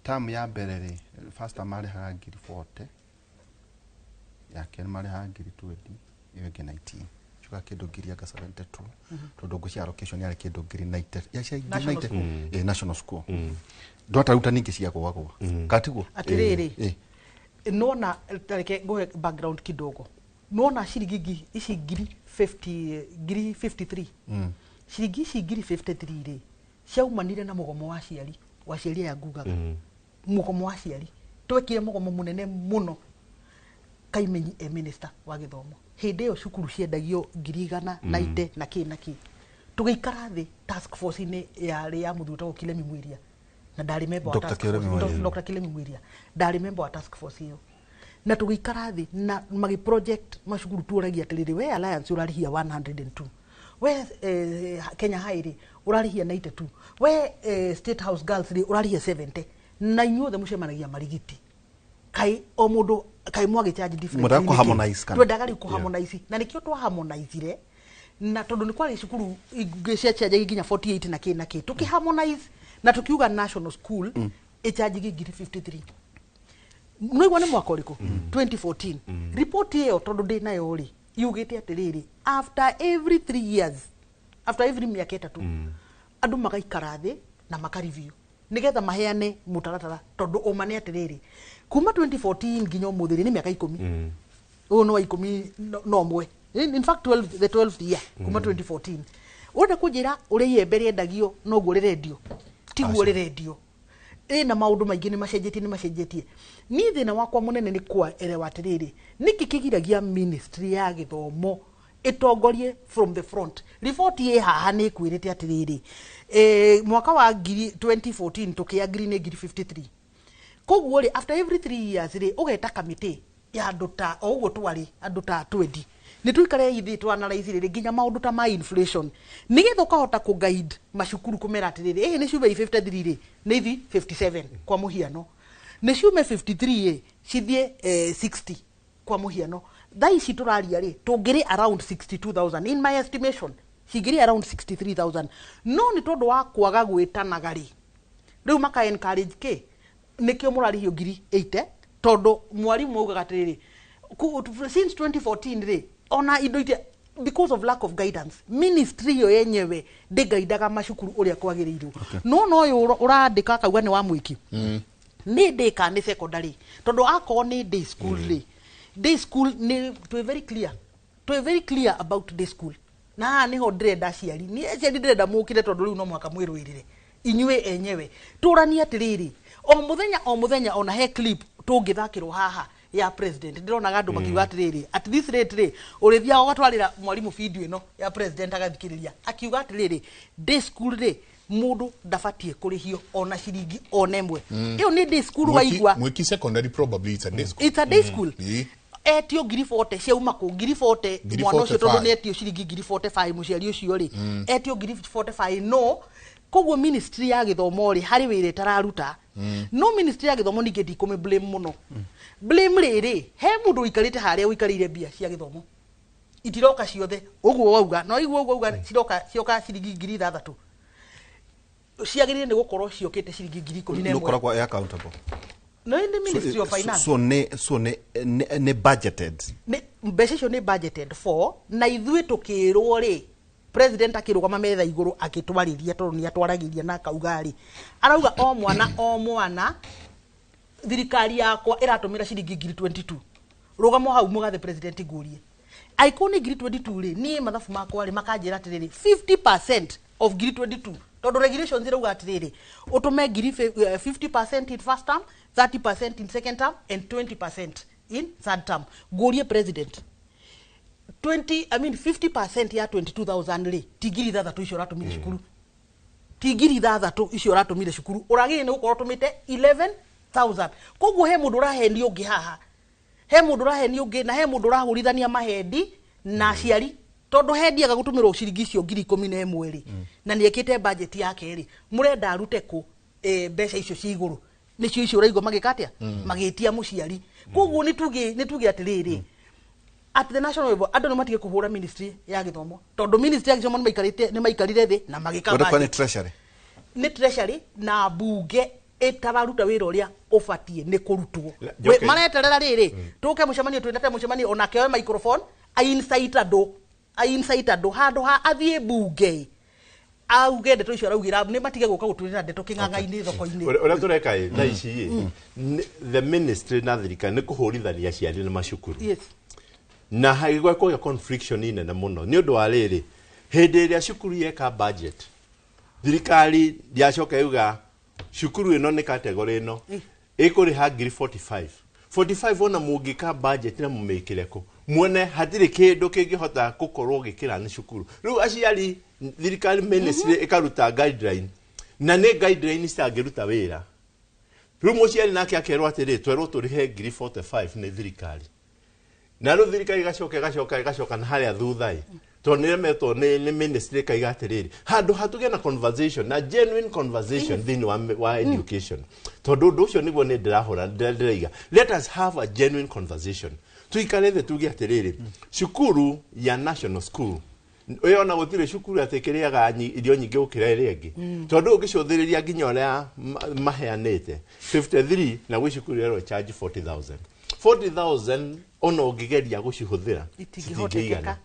term ya mbere rĩ, first term marĩhaga 40,000, ya kerĩ marĩhaga 20,000, ĩyo ĩngĩ 19, cuga kĩndũ ngiri anga 72, tondũ ngwĩciria allocation yarĩ kĩndũ 90,000 ya cia ngiri National 90. school. National school ndwata ruta ningĩ ciagwagwa katiguo. Atirĩrĩ, nona tareke nguhe background kidogo. Nona ciringi ici ngiri 50, ngiri 53, ciringi ici 53,000 rĩ, ciaumanire na mũgomo wa aciari, wa aciari aya ngugaga. Mũgomo wa aciari, twekire mũgomo mũnene mũno Kaimenyi e minister wa gĩthomo. Hĩndĩ ĩyo cukuru ciendagio 100,000 na ite na kĩ na kĩ. Tũgĩikara thĩ task force-inĩ yarĩ ya mũthuri wĩtagwo Kilemi Mwiria, na ndarĩ member wa Dr. task Kilemi force. Mwiria. Dr. Kilemi Mwiria, ndarĩ member wa task force ĩyo, na tũgĩikara thĩ na magĩ project macukuru. Tuoragia atĩrĩrĩ, we Alliance ũrarĩhia 102, we Kenya High rĩ ũrarĩhia 92, we State House Girls rĩ ũrarĩhia 70, na inyuothe mũcemanagia marigiti, kai o mũndũ kai mwagĩ charge different. Mũrenda kũ-harmonize kana? Twendaga rĩu kũ-harmonize, na nĩkĩo twa harmonizire, na tondũ nĩ kwarĩ cukuru ingĩ ciachanjagia nginya 48 na kĩ na kĩ, tũkĩ harmonize na tũkiuga national school ĩchanjigi 53,000. Nĩigua nĩ mwaka ũrĩkũ? 2014. Report ĩyo tondũ ndĩ nayo rĩ, yugĩte atĩrĩrĩ, after every 3 years, after every mĩaka 3, andũ magaikara thĩ na makareview nĩgetha maheane mũtaratara, tondũ ũma nĩ atĩrĩrĩ, kuma 2014 nginya ũmũthĩ rĩ, nĩ mĩaka 10. Ũyũ nĩ wa 11, in fact 12, the 12th year kuma 2014. Ũrenda kũnjĩra ũrĩa iembe rĩendagio noguo rĩrendio? Tiguo rĩrendio. Ĩna maũndũ maingĩ nĩ macenjetie, nĩ macenjetie. Niĩ thĩna wakwa mũnene nĩ kwaerewa atĩrĩrĩ, nĩkĩ kĩgiragia ministry ya gĩthomo ĩtongorie from the front? Riboti ĩ haha nĩ ĩkwĩrĩte atĩrĩrĩ, mwaka wa ngiri 2014 tũkĩagiri nĩ 53,000. Koguo rĩ, after every 3 years rĩ, ũgeta kamĩtĩ ya andũ ta o ũguo twarĩ andũ ta 20, nĩ tũikare ithuĩ tũ analyze rĩrĩ nginya maũndũ ta ma inflation, nĩgetha ũkahota kũ guide macukuru kũmera atĩrĩrĩ, ĩhĩ nĩ ciume 53 rĩ, nĩ ithi 57 kwa mũhiano, nĩ ciume 53 ĩ cithiĩ 60 kwa mũhiano. Thaa ici tũraria rĩ, tũngĩrĩ around 62,000, in my estimation cingĩrĩ around 63,000, no nĩ tondũ wa kwaga gwĩtanaga rĩ, rĩu maka encourage kĩ nĩkĩo mũrarĩhio 80,000, tondũ mwarimũ augaga atĩrĩrĩ, since 2014 rĩ, ona indo iria, because of lack of guidance, ministry ĩyo yenyewe ndĩngaidaga macukuru ũrĩa kwagĩrĩirwo. No ũyũ ũrandĩka akauga nĩ wa mwĩki, nĩ ndĩ kana nĩ secondary? Tondũ akorwo nĩ day school rĩ, day school nĩ twĩ very clear, twĩ very clear about day school. Na haha nĩho ndĩrenda aciari, niĩ aciari ndĩrenda mũkire, tondũ rĩu no mũhaka mwĩrũĩrĩre inyuĩ enyewe. Tũranie atĩrĩrĩ, o mũthenya o mũthenya, ona he clip tũngĩthakĩrwo haha ya president, ndĩronaga andũ makiuga atĩrĩrĩ, at this rate rĩ, ũrĩthiaga ũgatwarĩra mwarimũ video ĩno ya president agathikĩrĩria akiuga atĩrĩrĩ, day school rĩ, mũndũ ndabatiĩ kũrĩhio ona ciringi ona ĩmwe. Ĩyo nĩ day school. Waigua? Mwiki Secondary, probably it's a day school. It's a day school. Ĩĩ. Etio 40,000, ciauma kũ 40,000? Ngiri Mwana ũcio tondũ 45. nĩ etio ciringi 45,000, mũciari ũcio rĩ, etio 45,000. No koguo ministry ya gĩthomo rĩ, harĩ wĩra ĩtararuta. No ministry ya gĩthomo ningĩ ndikũmĩ blame mũno. Blame rĩrĩ, he mũndũ ũikarĩte harĩa ũikarĩire mbia cia gĩthomo itiroka ciothe ũguo wauga, no iguo ũguo wauga ciroka, cioka ciringi 6,000, ciagĩrĩire nĩ gũkorwo ciokĩte ciringi 11,000. Nũkoragwo e accountable. No nĩ Ministry of Finance. So nĩ budgeted. Nĩ mbeca icio nĩ budgeted for, na ithuĩ tũkĩrwo rĩ, president akĩrũgama metha igũrũ akĩtwarĩria, tondũ nĩ atwaragĩria na akauga rĩ, arauga o mwana o mwana thirikari yakwa ĩratũmĩra ciringi 22,000. Rũgamo hau mũgathe president, ngũrie Angĩkorwo nĩ ngiri 22 rĩ, niĩ mathabu makwa rĩ makanjĩra atĩrĩrĩ, 50% of ngiri 22, tondũ regulations irauga atĩrĩrĩ, ũtũme ngiri 50% in first term, 30% in second term and 20% in third term. Ngũrie president, 20, I mean, 50% ya 22,000 rĩ, ti ngiri ithathatũ icio ũratũmire cukuru, ti ngiri ithathatũ icio ũratũmire cukuru, ũragĩrĩire nĩ gũkorwo ũtũmĩte 11,000. Koguo he mũndũ ũrahenio ũngĩ haha, he mũndũ ũrahenio ũngĩ, na he mũndũ ũrahũrithania mahendi na aciari, tondũ hendiaga gũtũmĩrwo ciringi icio 11,000 rĩ, na nĩ ekĩte budget yake rĩ, mũrenda arute kũ mbeca icio cia igũrũ? Nĩcio icio ũraigua magĩka atĩa? Magĩtia mũciari. Koguo nĩ tuge atĩrĩrĩ, at the national level andũ nĩ matige kũhũra ministry ya gĩthomo, tondũ ministry ya gĩthomo nĩ maikarĩte, nĩ maikarire thĩ na magĩka Wenda kwa nĩ budget. Treasury. Nĩ treasury na bunge ĩtararuta wĩra ũrĩa ũbatiĩ nĩ kũrutwo. Njoke- Mareterera rĩrĩ tũke mũcemanio, twĩnete mũcemanio, onake oe microphone aincite andũ, aincite andũ handũ ha athiĩ bunge auge ndeto icio araugĩra, nĩ matige gũka gũtwĩrĩra ndeto kĩng'ang'a-inĩ thoko-inĩ. Ũrĩa tũreka ĩ thaa ici ĩ, the ministry na thirikari nĩ kũhũrithania aciari na macukuru na hagĩgwa kũgĩa confliction nene mũno, nĩ ũndũ wa rĩrĩ, hĩndĩ ĩrĩa cukuru yeka budget, thirikari yacoka yuga cukuru ĩno nĩ category ĩno ĩkũrĩha ngiri 45 45, ona mũngĩka budget na mũmĩkĩre kũ muone hatirĩ kĩndũ kĩngĩhota gũkorwo gĩkĩra nĩ cukuru. Rĩu aciari, thirikari, ministry ĩkaruta guideline, na nĩ guideline citangĩruta wĩra. Rĩu mũciari nake akerwo atĩrĩ, twerwo tũrĩhe ngiri 45 nĩ thirikari, na rĩu thirikari ĩgacoka ĩgacoka na harĩa thutha ĩ, tondũ nĩ ĩremetwo nĩ ministry, ĩkaiga atĩrĩrĩ, handũ hatũgĩe na conversation na genuine conversation thĩinĩ wa education, tondũ ũndũ ũcio nĩguo nĩ ndĩrahũra ndĩraiga, let us have a genuine conversation, tuikare thĩ tuge atĩrĩrĩ, cukuru ya national school ĩyo ona gũtirĩ cukuru atĩ kĩrĩaga irio nyingĩ gũkĩra ĩrĩa ĩngĩ, tondũ ũngĩcũthĩrĩria nginya ũrĩa maheanĩte 53 na gwĩ cukuru ĩrerwo charge 40,000 40,000, ona ũngĩgeria gũcihũthĩra Itingĩhotekeka. citingĩigana.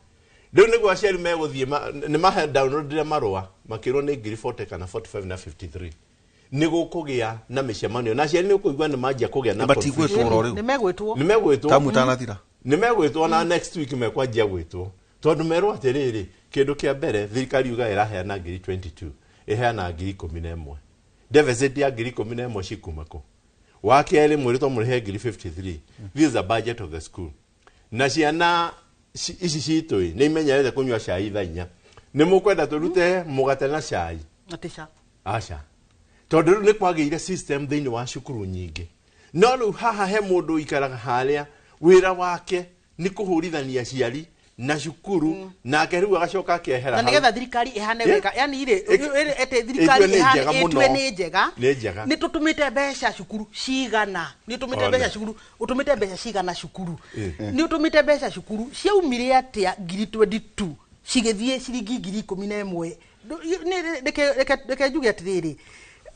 Rĩu nĩguo aciari megũthiĩ nĩ mahe downloadire marũa makĩrwo nĩ ngiri 40 kana 45 na 53, nĩ gũkũgĩa na mĩcemanio na aciari, nĩ ũkũigua nĩ manjia kũgĩa na Matigwĩtwo confusion. oro rĩu. Nĩ megwĩtwo. Nĩ megwĩtwo. Tamu ĩtanathira. Nĩ megwĩtwo, na next week mekwanjia gwĩtwo, tondũ merwo atĩrĩrĩ, kĩndũ kĩa mbere thirikari yuga ĩraheana ngiri 22, ĩheana ngiri 11, deficit ya ngiri 11 cikuma kũ? Wa kerĩ, mwĩrĩtwo mũrĩhe ngiri 53, this is the budget of the school, na ciana ici citũ ĩ, nĩ imenyerete kũnyua cai thaa 4, nĩ mũkwenda tũrute mũgate na cai? Atĩca. Aca, tondũ rĩu nĩ kwagĩire system thĩinĩ wa cukuru nyingĩ, no rĩu haha he mũndũ ũikaraga harĩa, wĩra wake nĩ kũhũrithania aciari na cukuru, nake rĩu agacoka akehera Na hau. nigetha thirikari ihane wega, yani irĩ ĩtĩ thirikari ĩtue nĩ ihane njega mũno. ĩtue nĩ njega. Nĩ njega. Nĩ tũtũmĩte mbeca cukuru cigana? Nĩ ũtũmĩte One. mbeca cukuru, ũtũmĩte mbeca cigana cukuru? Nĩ ũtũmĩte mbeca cukuru ciaumire atĩa ngiri 22 cigĩthiĩ ciringi 11,000? Reke njuge atĩrĩrĩ,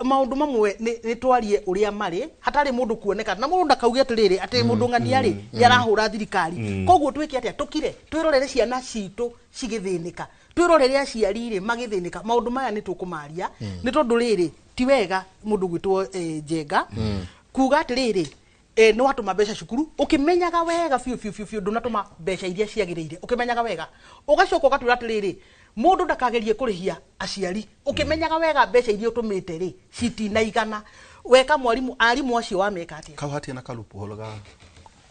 maũndũ mamwe nĩ twarie ũrĩa marĩ hatarĩ mũndũ kuoneka, na mũndũ ndakauge atĩrĩrĩ atĩ mũndũ ng'ania rĩ nĩ arahũra thirikari. Koguo twĩke atĩa? Tũkire twĩrorere ciana citũ cigĩthĩnĩka, twĩrorere aciari rĩ magĩthĩnĩka? Maũndũ maya nĩ tũkũmaria, nĩ tondũ rĩrĩ ti wega mũndũ gwĩtwo Njenga kuga atĩrĩrĩ, nĩ watũma mbeca cukuru ũkĩmenyaga wega biũ biũ biũ biũ ndũnatũma mbeca iria ciagĩrĩire, ũkĩmenyaga wega, ũgacoka ũgatwĩra atĩrĩrĩ, mũndũ ndakagerie kũrĩhia aciari, ũkĩmenyaga wega mbeca iria ũtũmĩte rĩ citinaigana. Weka mwarimũ, arimũ acio wameka atĩa? Kau hatirĩ na karupuhoro ga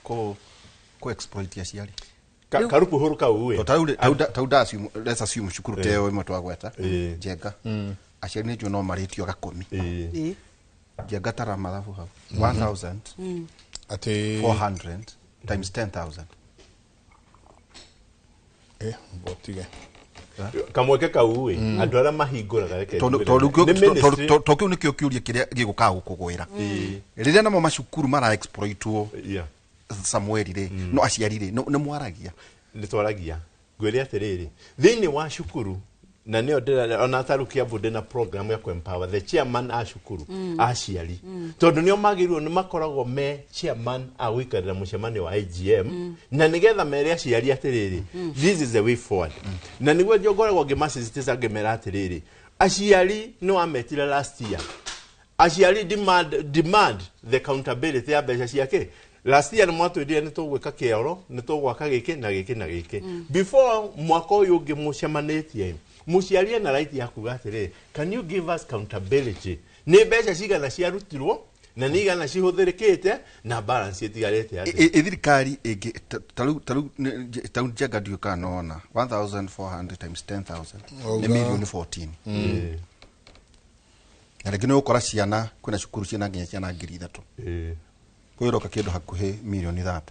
kũ exploit aciari. Karupuhoro kau ĩ? Tau da assume, let's assume cukuru ta ĩyo ĩmwe twagweta, Njenga, aciari nĩ njũĩ no marĩtio gakũmi. Njenga, tara mathabu hau, 1000 Atĩ 400 times 10,000. Botige. Kamweke kau ĩ, andũ arĩa mahingũraga, reke tondũ njuge tondũ nĩ ministry- tondũ kĩu nĩkĩo kĩũria kĩrĩa gĩgũkaga gũkũgwĩra rĩrĩa namo macukuru mara exploitwo. Samueli rĩ, no aciari rĩ, nĩ mwaragia? Nĩ twaragia. Ngwĩre atĩrĩrĩ, thĩinĩ wa cukuru, na nĩyo ndĩra ona taru Kiambu ndĩna program ya kũ-empower the chairman a cukuru, aciari, tondũ nĩo magĩrĩirwo nĩ makoragwo me chairman a gũikarĩra mũcemanio wa AGM, na nĩgetha mere aciari atĩrĩrĩ, this is the way forward. Na nĩguo ngoragwo ngĩmasisitiza ngĩmera atĩrĩrĩ, aciari nĩ wametire last year, aciari demand the accountability ya mbeca ciake. Last year nĩ mwatwĩrire nĩ tũgwĩka kĩoro, nĩ tũgwaka gĩkĩ na gĩkĩ na gĩkĩ. Before mwaka ũyũ ũngĩ mũcemanĩtie, mũciari ena right ya kuga atĩrĩ, can you give us accountability, nĩ mbeca cigana ciarutirwo na nĩ igana cihũthĩrĩkĩte na balance ĩtigarĩte atĩa? Ĩ thirikari ĩngĩ ta rĩu njenga ndiũ kana nona 1400 times 10,000 nĩ milioni 14. Na rĩngĩ nĩ ũgũkora ciana kwĩna cukuru ciĩna nginya ciana 3,000, kwĩroka kĩndũ hakuhĩ milioni 30.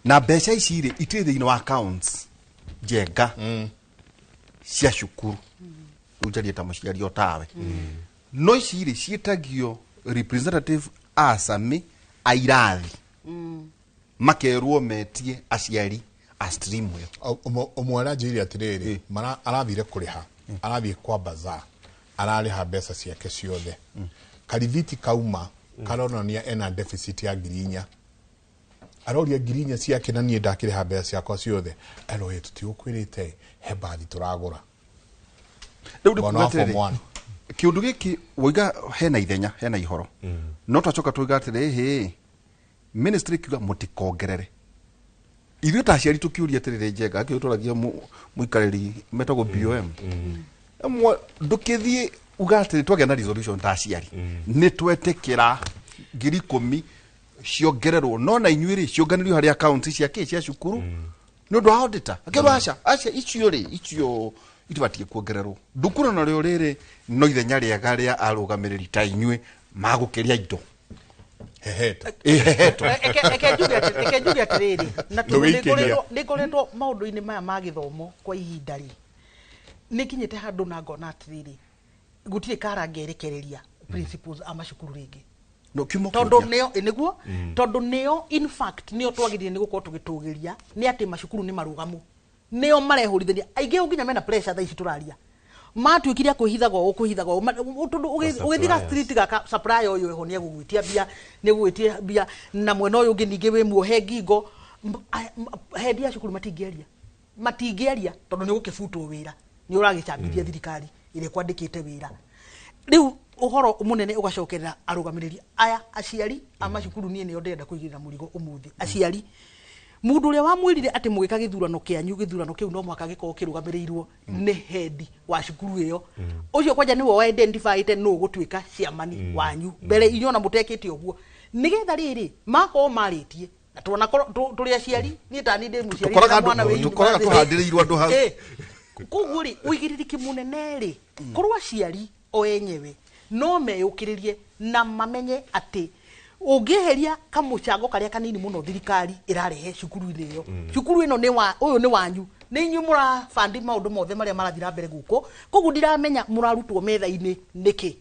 Na mbeca ici rĩ itirĩ thĩinĩ wa accounts njenga cia cukuru. Rĩu njarie ta mũciari o tawe, no ici rĩ ciĩtagio representative acami a irathi, makerwo metie aciari a stream ĩyo. Ũmwe aranjĩire atĩrĩrĩ, arathire kũrĩha, arathiĩ kwa bazaar, ararĩha mbeca ciake ciothe, karithiti kauma karonania ena deficit ya 4,000. Aroria 4,000 ciake, na niĩ ndakĩrĩha mbeca ciakwa ciothe. Ero ĩ tũtigũkwĩrĩte he bathi tũragũra. Rĩu Mwana wa ndikuga form atĩrĩrĩ, one. Kĩũndũ gĩkĩ woiga hena ithenya hena ihoro, no twacoka tuiga atĩrĩ, hĩ ministry kiuga mũtikongerere. Ithuĩ ta aciari tũkiũria atĩrĩrĩ, njenga akĩ tũragia mũikarĩri metagwo BOM. Ĩmwe, ndũkĩthiĩ uga atĩrĩ twagĩa na resolution ta aciari nĩ twetĩkĩra 10,000 ciongererwo, no na inyuĩ rĩ cionganĩrio harĩ account cia kĩ cia cukuru nĩ ũndũ wa auditor akĩrwo aca aca, icio rĩ icio itibatiĩ kuongererwo. Ndukura narĩo rĩrĩ no ithenya rĩega rĩa arũgamĩrĩri ta inyuĩ magũkĩria indo heheto. Ĩhehetwo. Eke njuge atĩrĩrĩ, na tondũ Ndũgĩikĩria. nĩ ngoretwo maũndũ-inĩ maya ma gĩthomo kwa ihinda rĩ, nĩ nginyĩte handũ na ngona atĩrĩrĩ, gũtirĩ kara ngerekereria principals a macukuru rĩngĩ. No kiumo tondũ kĩũria. Nĩo nĩguo, tondũ nĩo in fact nĩo twagĩrĩire nĩ gũkorwo tũgĩtũgĩria nĩ atĩ macukuru nĩ marũgamu, nĩo marehũrithania aingĩ nginya mena pressure thaa ici tũraria, matuĩkire a kwĩhithaga ũũ, kwĩhithaga ũũ, tondũ ũgĩthiĩ ga suppliers. Street gaka supplier ũyũ eho nĩ egũgwĩtia mbia na mwena ũyũ ũngĩ ningĩ wĩ muohe ngingo. Hendi ya cukuru matingĩaria tondũ nĩ gũkĩbutwo wĩra, nĩ ũragĩcambithia thirikari ĩrĩa ĩkwandĩkĩte wĩra. Rĩu ũhoro mũnene ũgacokerera arũgamĩrĩri aya aciari a macukuru. Niĩ nĩo ndĩrenda kũigĩrĩra mũrigo ũmũthĩ. Aciari, mũndũ ũrĩa wamwĩrire atĩ mũgĩka gĩthurano kĩanyu, gĩthurano kĩu no mũhaka gĩkorwo kĩrũgamĩrĩirwo nĩ hendi wa cukuru ĩyo, ũcio kwanja nĩwe wa identifyĩte nũ ũgũtuĩka ciamani wanyu mbere inyuĩ ona mũtekĩte ũguo, nĩgetha rĩrĩ makorwo marĩtie na tuonakorwo tũrĩ aciari. Niĩ tani ndĩ mũciari Tũkoraga na mwana wĩ tũkoraga university. tũhandĩrĩirwo andũ hau. Koguo rĩ ũigĩrĩrĩki mũnene rĩ korwo aciari o enyewe no meyũkĩrĩrie na mamenye atĩ ũngĩeheria kamũcango karĩa kanini mũno thirikari ĩrarehe cukuru-inĩ ĩyo, cukuru ĩno nĩ wa ũyũ nĩ wanyu, nĩ inyuĩ mũrabandi maũndũ mothe marĩa marathiĩ na mbere gũkũ. Koguo ndiramenya mũrarutwo metha-inĩ nĩkĩ.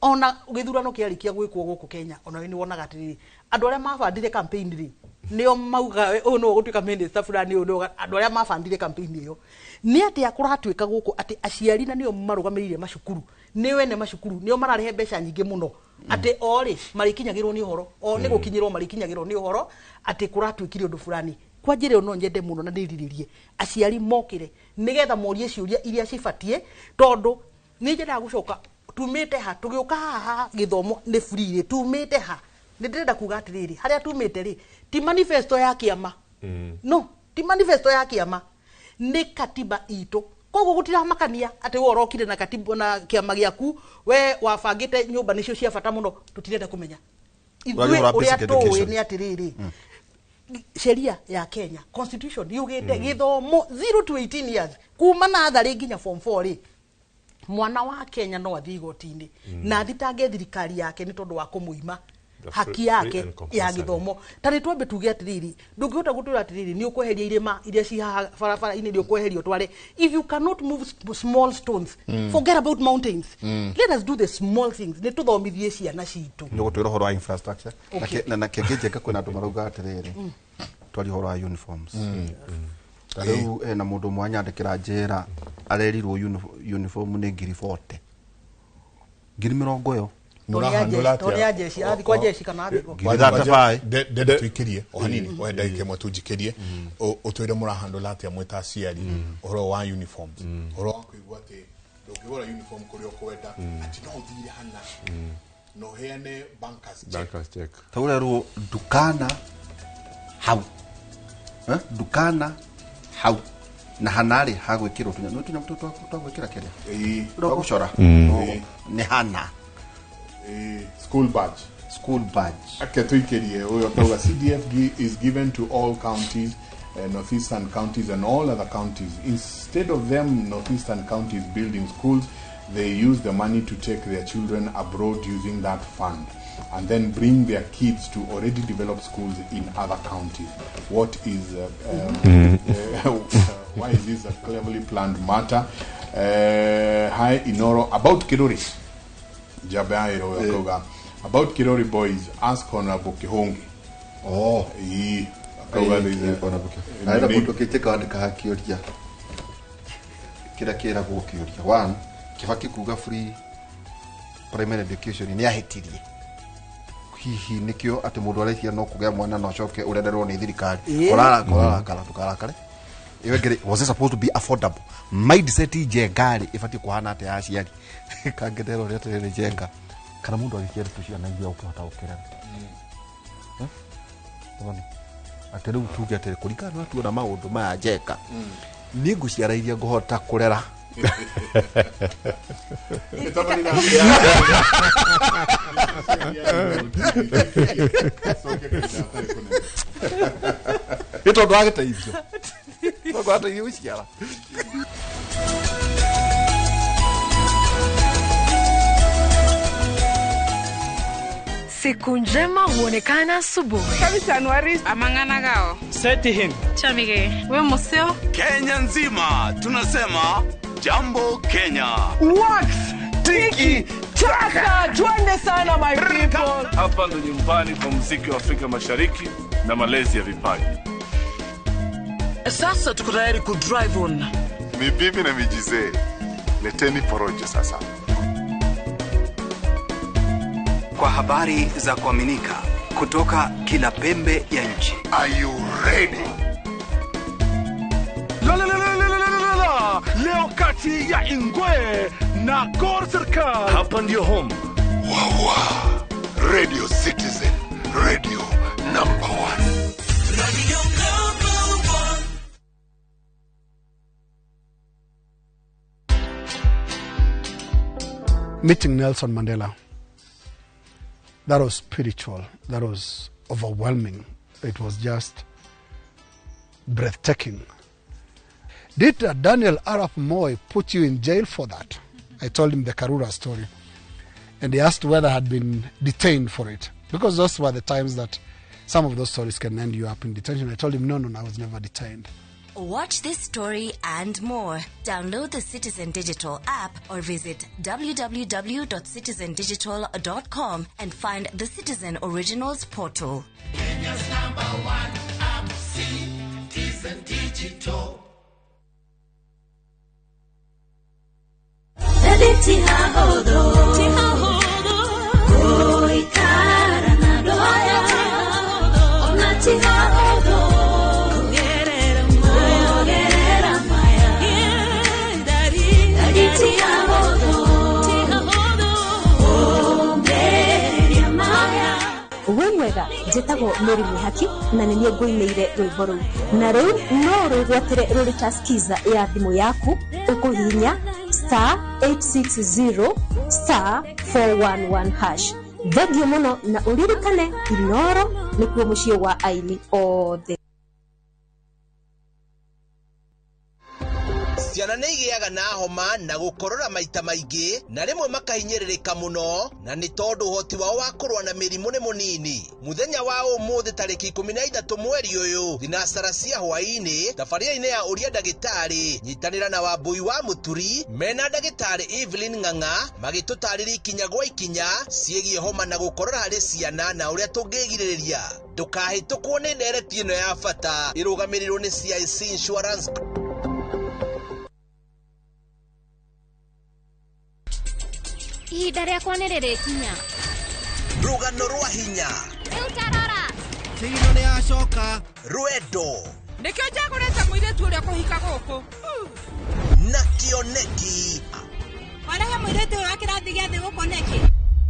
Ona gĩthurano kĩarĩkia gwĩkwo gũkũ Kenya, ona we nĩ wonaga atĩrĩrĩ, andũ arĩa mabandire campaign rĩ nĩo mauga ũyũ nĩwe ũgũtuĩka minister fulani, ũyũ nĩwe andũ arĩa mabandire campaign ĩyo. Nĩ atĩa kũratuĩka gũkũ atĩ aciari na nĩo marũgamĩrĩire macukuru, nĩo ene macukuru, nĩo mararehe mbeca nyingĩ mũno, atĩ o rĩ marĩkinyagĩrwo nĩ ũhoro o nĩ gũkinyĩrwo marĩkinyagĩrwo nĩ ũhoro atĩ kũratuĩkire ũndũ fulani? Kwa njĩra ĩyo no nyende mũno na ndĩrirĩrie aciari mokĩre nĩgetha morie ciũria iria cibatiĩ, tondũ nĩ nyendaga gũcoka tumĩte ha tũgĩũka haha. Gĩthomo nĩ free rĩ, tumĩte ha? Nĩ ndĩrenda kuga atĩrĩrĩ, harĩa tumĩte rĩ ti manifesto ya kĩama, no ti manifesto ya kĩama, nĩ katiba itũ. Koguo gũtiramakania atĩ we ũrokire na katiba na kĩama gĩaku, we wabangĩte nyũmba nĩcio cia bata mũno, tũtirenda kũmenya. Ithuĩ Ũragia ũhoro wa ũrĩa basic tũĩ education. nĩ atĩrĩrĩ, sheria ya Kenya, constitution yugĩte gĩthomo 0 to 18 years, kuma natharĩ nginya form 4 rĩ, mwana wa Kenya no athiĩ igoti-inĩ na athitange thirikari yake nĩ tondũ wa kũmũima The haki free yake and ya compulsory. gĩthomo. Ta nĩ twambe tuge atĩrĩrĩ, ndũngĩhota gũtwĩra atĩrĩrĩ nĩ ũkweheria irĩma iria ci haha barabara-inĩ, nĩ ũkweheria ũtware. If you cannot move small stones, forget about mountains. Let us do the small things, nĩ tũthomithie ciana citũ. Nĩ gũtwĩra ũhoro wa infrastructure. Okay. Na kĩngĩ njega kwĩna andũ marauga atĩrĩrĩ, twaria ũhoro wa uniforms. Ta rĩu hena mũndũ ũmwe anyandĩkĩra njĩra arerirwo uniform nĩ 40,000, 40,000 ĩyo. Tondũ nĩ a jeshi, arathiĩ kwa jeshi kana arathiĩ kwa 35. Ndende tuikirie o hanini, ohe ndagĩka ĩmwe tunjikĩrie, ũtwĩre mũrahandũla atĩa mwĩ ta aciari ũhoro wa uniforms, ũhoro wa kũigua atĩ ndũngĩgũra uniform kũrĩa ũkwenda, atĩ no ũthire hana. Na ũheane bankers check. Bankers check. Ta ũrerwo ndukana hau. Eh? Ndukana hau. Na hanarĩ ha gwĩkĩrwo tũnyamũ tũnyamũ tũtũ twa gwĩkĩra kĩrĩa? Ĩĩ. Twa gũcora. Ĩĩ. Nĩ hana. Ĩĩ, school badge. School badge. Ake tuikirie ũyũ akauga CDF is given to all counties, northeastern counties and all other counties. Instead of them northeastern counties building schools, they use the money to take their children abroad using that fund and then bring their kids to already developed schools in other counties. What is why is this a cleverly planned matter? Hi Inoro, about Kirori. Jabairo akauga about Kirori boys, ask Honorable Kihongi. Oh. Ii, akauga there is a- Honorable Kihongi. Na enda mũndũ ũkĩte andĩka ha kĩũria kĩrĩa kĩragwo kĩũria. One, Kibaki kuga free primary education nĩ ahĩtirie. Hihi nĩkĩo atĩ mũndũ areciria no kũgĩa mwana na ũcoke ũrererwo nĩ thirikari. Ĩĩ. Ũrarakara ndũkarakare. Ĩyo ĩngĩ rĩ, was it supposed to be affordable? Mindset njenga rĩ ĩbatiĩ kũhana atĩa ya aciari? Kangĩndera ũrĩa atĩrĩrĩ njenga. Kana mũndũ agĩciara tu ciana iria ũkĩhota gũkĩrera. Eh? Wona? Atĩ rĩu tuge atĩrĩ kũringana na tuona maũndũ maya njenga. Niĩ ngũciara iria ngũhota kũrera. Nĩ tondũ wagĩteithio. Tondũ wateithio gũciara. Siku njema huonekana asubuhi. Amang'anagao. Setihin. Chamige. We museo. Kenya nzima tunasema jambo Kenya. Wax tiki taka, twende sana my people. Hapa ndo nyumbani kwa muziki wa Afrika Mashariki na malezi ya vipaji. Sasa tuko tayari ku drive on. Mibibi na mijizee, leteni porojo sasa. Kwa habari za kuaminika kutoka kila pembe ya nchi. Are you ready? La la la la la la la la. Leo kati ya Ingwe na Gor Serikal. Hapa ndio home. Wawa. Radio Citizen, radio number 1. Radio number 1. Meeting Nelson Mandela, that was spiritual, that was overwhelming. It was just breathtaking. Did Daniel Arap Moi put you in jail for that? I told him the Karura story. And he asked whether I had been detained for it. Because those were the times that some of those stories can end you up in detention. I told him, no, I was never detained. Watch this story and more. Download the Citizen Digital app or visit www.citizendigital.com and find the Citizen Originals portal. Kenya's number 1 app, Citizen Digital. We mwega njĩtagwo Mary Mwĩhaki na nĩ niĩ ngũinĩire rwĩmbo rũu na rĩu no rwĩgwatĩre rũrĩ ta skiza ya thimũ yaku ũkũhihinya star 860 star 411 hash. Thengiũ mũno na ũririkane Inoro nĩkuo mũciĩ wa aini othe. Ciana nĩ igĩaga na homa na gũkorora maita maingĩ na rĩmwe makahinyĩrĩrĩka mũno na nĩ tondũ ũhoti wao wa kũrũa na mĩrimũ nĩ mũnini. Mũthenya wa ũmũthĩ tarĩki 13 mweri ũyũ thinacara cia hwaĩ-inĩ tabarĩra-inĩ ya ũria ndagĩtarĩ nyitanĩra na Wambui wa Mũturi mena ndagĩtarĩ Evelyn Ng'ang'a magĩtũtarĩria ikinya gwa ikinya ciĩgiĩ homa na gũkorora harĩ ciana na ũrĩa tũngĩgirĩrĩria. Ndũkahĩtũkwo nĩ ndereti ĩno ya bata ĩrũgamĩrĩirwo nĩ CIC Insurance. Ihinda rĩakwa nĩ rĩrĩkinya. Rũgano rwa hinya. Rĩu tarora. Kĩgino nĩ acoka. Rwendo. Nĩkĩo njagũrĩte mũirĩtu ũrĩa kũhika gũkũ. Na kĩoneki. Warehe mũirĩtu ũyũ wa kĩrathi gĩa thĩ gũkũ nĩkĩ?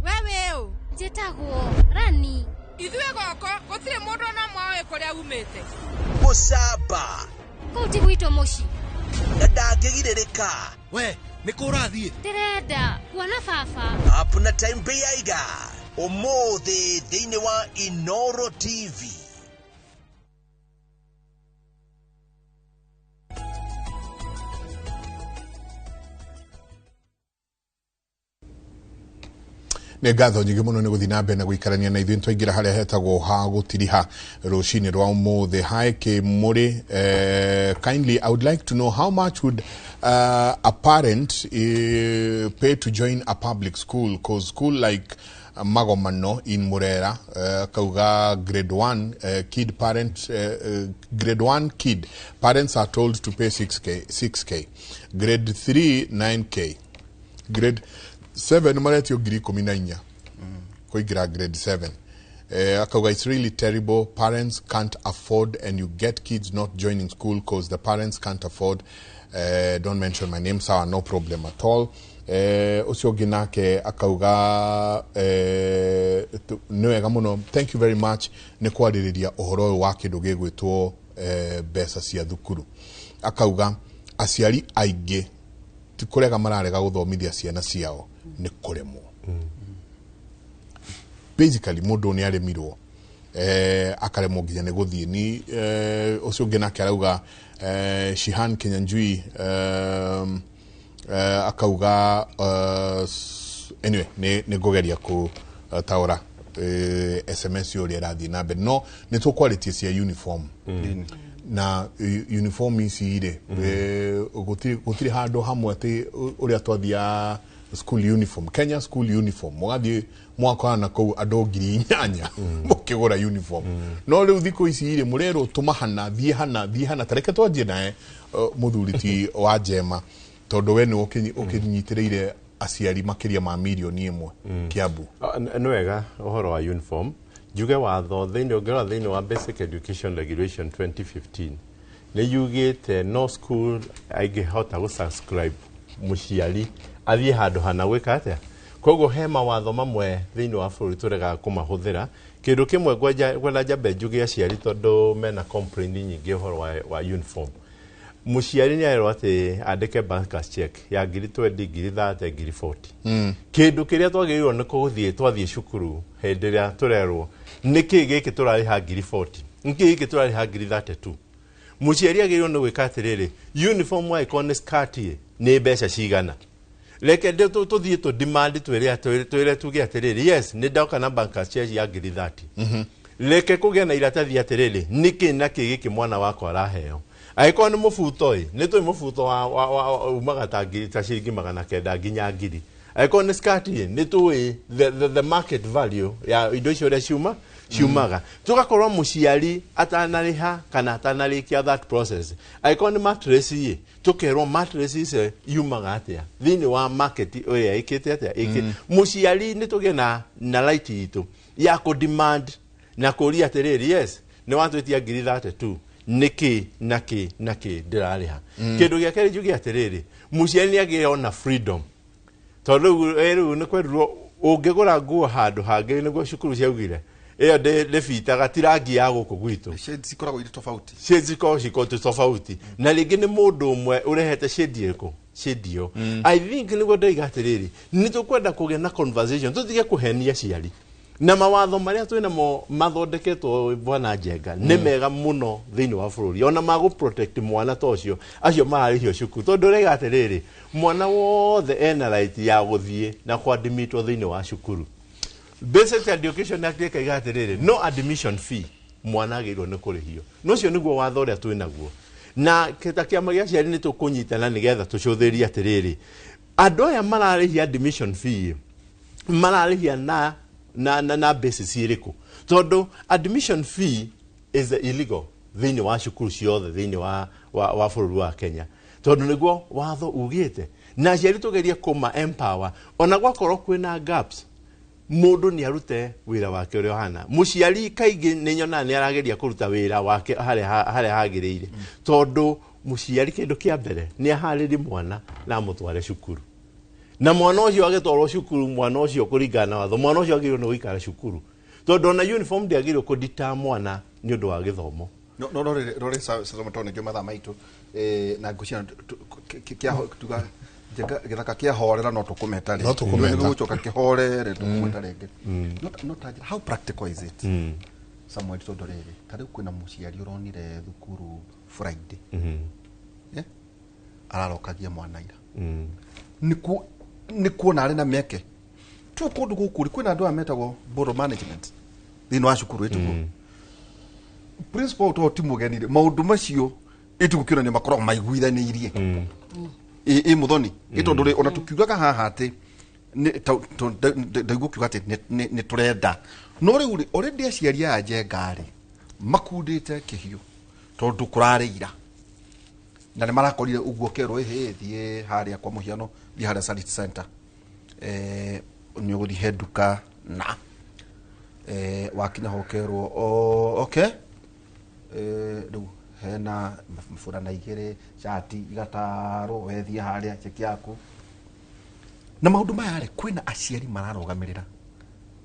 We wĩ ũ? Njĩtagwo Rani. Ithuĩ goko gũtirĩ mũndũ ona ũmwe ũĩ kũrĩa umĩte. Gũcamba. Kũu ti gwitũ mũciĩ. Na ndangĩgirĩrĩka. We nĩ kũ ũrathiĩ? Ndĩrenda kuona baba. Up na Time Bĩaiga ũmũthĩ thĩinĩ wa Inoro TV. Nĩ ngatho nyingĩ mũno nĩ gũthiĩ na mbere na gũikarania na ithuĩ. Twaingĩra harĩa hetagwo ha gũtiriha rũcinĩ rwa ũmũthĩ. Hi Kimuri, kindly I would like to know how much would a parent pay to join a public school, cause school like Magomano in Murera, kauga grade 1 kid parent, grade 1 kid parents are told to pay 6K, grade 3 9K, grade 7 maretio 14,000 kũingĩra grade 7. Akauga it's really terrible, parents can't afford and you get kids not joining school cause the parents can't afford. Don't mention my name. Sawa, no problem at all. Ũcio ũngĩ nake akauga nĩ wega mũno, thank you very much nĩ kwarĩrĩria ũhoro ũyũ wa kĩndũ gĩgwĩtwo mbeca cia thukuru. Akauga aciari aingĩ ti kũrega mararega gũthomithia ciana ciao, nĩ kũremwo. Basically mũndũ nĩ aremirwo, akaremwo nginya nĩ gũthiĩ ni. Ũcio ũngĩ nake arauga Shihan Kinyanjui, akauga anyway nĩ ngũgeria kũtaũra SMS ũrĩa ĩrathiĩ na mbere, no nĩ tũkwarĩtie cia uniform na uniform ici rĩ, gũtirĩ handũ hamwe atĩ ũrĩa twathiaga school uniform, Kenya school uniform, mũgathiĩ mwakorana kũu andũ 8,000 mũkĩgũra uniform. No rĩu thikũ ici rĩ, mũrerwo tũma hana, thiĩ hana, thiĩ hana. Tareke twanjie nawe mũthuri ti wa Njema, tondũ we nĩ ũkĩnyitĩrĩire aciari makĩria ma 1 million Kiambu. Nĩ wega, ũhoro wa uniform njuge watho thĩinĩ ũngĩrora thĩinĩ wa Basic Education Regulation 2015 nĩ yugĩte no school aingĩhota gũ-subscribe mũciari athiĩ handũ hana gwĩka atĩa. Koguo he mawatho mamwe thĩinĩ wa bũrũri tũregaga kũmahũthĩra. Kĩndũ kĩmwe ngwenda njambe njuge aciari, tondũ mena complaint nyingĩ ũhoro wa uniform, mũciari nĩ arerwo atĩ andĩke banker's check ya 20,000, 30,000, 40,000. Kĩndũ kĩrĩa twagĩrĩirwo nĩ kũgũthiĩ twathiĩ cukuru hĩndĩ ĩrĩa tũrerwo nĩ kĩĩ gĩkĩ tũrarĩha 40,000, nĩ kĩĩ gĩkĩ tũrarĩha 32,000, mũciari agĩrĩirwo nĩ gwĩka atĩrĩrĩ, uniform angĩkorwo nĩ skirt ĩ, nĩ mbeca cigana, reke tũthiĩ tũ demand, twĩre tuge atĩrĩrĩ, yes, nĩ ndoka na banker's check ya 30,000, reke kũgĩa na iratathi atĩrĩrĩ, nĩkĩ na kĩ gĩkĩ mwana wakwa araheo. Angĩkorwo nĩ mũbuto ĩ, nĩ tũĩ mũbuto wa umaga ta ta ciringi 900 nginya 1,000. Angĩkorwo nĩ skirt ĩ, nĩ tũĩ the market value ya indo icio ũrĩa ciumaga, tũgakorwo mũciari atanarĩha kana atanarĩkia that process. Angĩkorwo nĩ mattress ĩ, tũkerwo mattress icio yumaga atĩa thĩinĩ wa market ĩrĩa ĩkĩte atĩa Mũciari nĩ tũgĩe na right itũ ya kũ demand na kũria atĩrĩrĩ, yes, nĩ watwĩtia 32,000, nĩkĩ na kĩ na kĩ ndĩrarĩha. Kĩndũ gĩa kerĩ njuge atĩrĩrĩ, mũciari nĩ agĩe ona freedom, tondũ rĩu nĩ kwerirwo ũngĩgũra nguo handũ hangĩ, nĩguo cukuru ciaugire ĩyo ndĩbitaga ti rangi ya gũkũ gwitũ. Shades ikoragwo irĩ tofauti. Shades ikoragwo cikorwo tofauti, na rĩngĩ nĩ mũndũ ũmwe ũrehete shade ĩrĩkũ, shade ĩyo. I think nĩguo ndaiga atĩrĩrĩ, nĩ tũkwenda kũgĩa na conversation, tũtige kũhenia aciari na mawatho marĩa twĩ namo mathondeketwo. Bwana Njenga, nĩ mega mũno thĩinĩ wa bũrũri, ona ma gũ protect mwana ta ũcio, acio mararĩhio cukuru, tondũ ũraiga atĩrĩrĩ, mwana wothe ena right ya gũthiĩ na kwadmitwo thĩinĩ wa cukuru. Basic Education Act ĩkaiga atĩrĩrĩ, no admission fee mwana agĩrĩirwo nĩ kũrĩhio. No ũcio nĩguo watho ũrĩa twĩ naguo, na ta kĩama gĩa aciari nĩ tũkũnyitana nĩgetha tũcũthĩrie atĩrĩrĩ, andũ aya mararĩhia admission fee mararĩhia na basis ĩrĩkũ, tondũ admission fee is illegal thĩinĩ wa cukuru ciothe thĩinĩ wa bũrũri wa Kenya, tondũ nĩguo watho ugĩte. Na aciari tũgerie kũma empower, ona gwakorwo kwĩna gaps, mũndũ nĩ arute wĩra wake ũrĩa ũhana. Mũciari kaingĩ nĩ nyonaga nĩ arageria kũruta wĩra wake harĩa hagĩrĩire, tondũ mũciari kĩndũ kĩa mbere nĩ aharĩrie mwana na amũtware cukuru. Na mwana ũcio agĩtwarwo cukuru, mwana ũcio kũringana na watho, mwana ũcio agĩrĩirwo nĩ gũikara cukuru, tondũ ona uniform ndĩagĩrĩirwo kũdita mwana nĩ ũndũ wa gĩthomo. No no rore sa nĩkĩo mathaa maitũ na ngũciana tuga gĩthaka kĩahorera no tũkũmeta rĩngĩ. No tũkũmeta. Nĩgũcoka kĩhorere tũkũmeta rĩngĩ. No ta njĩra, how practical is it, Samuel? Tondũ rĩrĩ, ta rĩu kwĩna mũciari ũronire thukuru Friday, yeah? Ararokagia mwana ira nĩ kuona arĩ na mĩeke tu kũndũ gũkũ rĩ, kwĩna andũ aya metagwo board of management thĩinĩ wa cukuru ĩtugo principal to ti mũgeni rĩ, maũndũ macio ĩtugo kĩonania makoragwo maiguithanĩirie ĩ mũthoni ĩ tondũ rĩ, ona tũkiugaga haha atĩ ndaigua ũkiuga atĩ nĩ tũrenda, no rĩu rĩ, already aciari aya njenga rĩ makundĩte kĩhiũ tondũ kũrarĩ ira na nĩ marakorire ũguo kerwo ĩhĩ thiĩ harĩa, kwa mũhiano thiĩ harĩa Sarit Center, nĩ ũgũthiĩ he nduka na wakinya ho kerwo, oh, okay, rĩu hena burana igĩrĩ, cati igatarwo, wethiĩ harĩa cheki yaku na maũndũ maya rĩ, kwĩna aciari mararũgamĩrĩra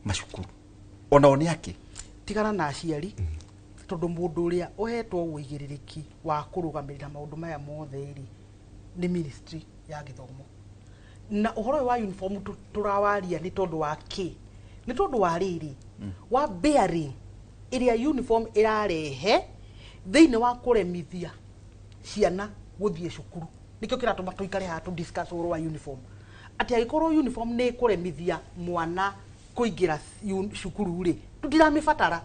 macukuru onao nĩ akĩ? Tigana na aciari, tondũ mũndũ ũrĩa ũhetwo ũigĩrĩrĩki wa kũrũgamĩrĩra maũndũ maya mothe rĩ nĩ ministry ya gĩthomo. Na ũhoro ũyũ wa uniform tũrawaria nĩ tondũ wa kĩ? Nĩ tondũ wa rĩrĩ wa bearing ĩrĩa uniform ĩrarehe thĩinĩ wa kũremithia ciana gũthiĩ cukuru. Nĩkĩo kĩratũma tũikare haha tũ discuss ũhoro wa uniform, atĩ angĩkorwo uniform nĩ ĩkũremithia mwana kũingĩra cukuru rĩ, tũtiramĩbatara,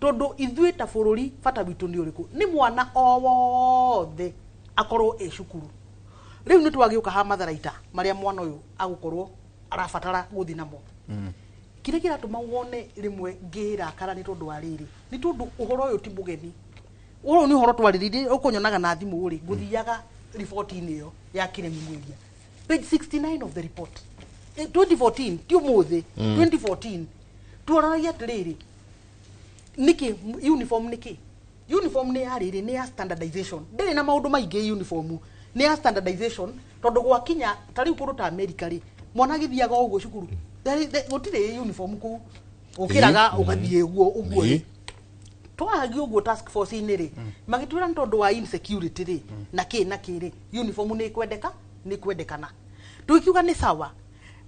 tondũ ithuĩ ta bũrũri bata witũ nĩ ũrĩkũ? Nĩ mwana o wothe akorwo ĩ cukuru. Rĩu nĩ twagĩũka ha matharaita marĩa mwana ũyũ agũkorwo arabatara gũthiĩ namo. Kĩrĩa kĩratũma wone rĩmwe ngĩrakara nĩ tondũ wa rĩrĩ, nĩ tondũ ũhoro ũyũ ti mũgeni. Ũhoro ũyũ nĩ ũhoro twarĩrĩirie, ũkũnyonaga na thimũ rĩ, ngũthiaga riboti-inĩ ĩyo ya Kĩremi Mwiria, page 69 of the report. 2014, ti ũmũthĩ. 2014 tuonanagia atĩrĩrĩ, nĩkĩ uniform, nĩkĩ uniform nĩ ya rĩrĩ, nĩ ya standardization. Ndĩrĩ na maũndũ maingĩ, uniform nĩ ya standardization, tondũ gwakinya ta rĩu kũndũ ta America rĩ, mwana agĩthiaga o ũguo cukuru. Gũtirĩ uniform kũu, ũkĩraga ũgathiĩ ũguo ũguo rĩ. Twaragia ũguo task force-inĩ rĩ, magĩtwĩra nĩ tondũ wa insecurity rĩ na kĩ na kĩ rĩ, uniform nĩ ĩkwendeka, nĩ kwendekana. Tũgĩkiuga nĩ sawa.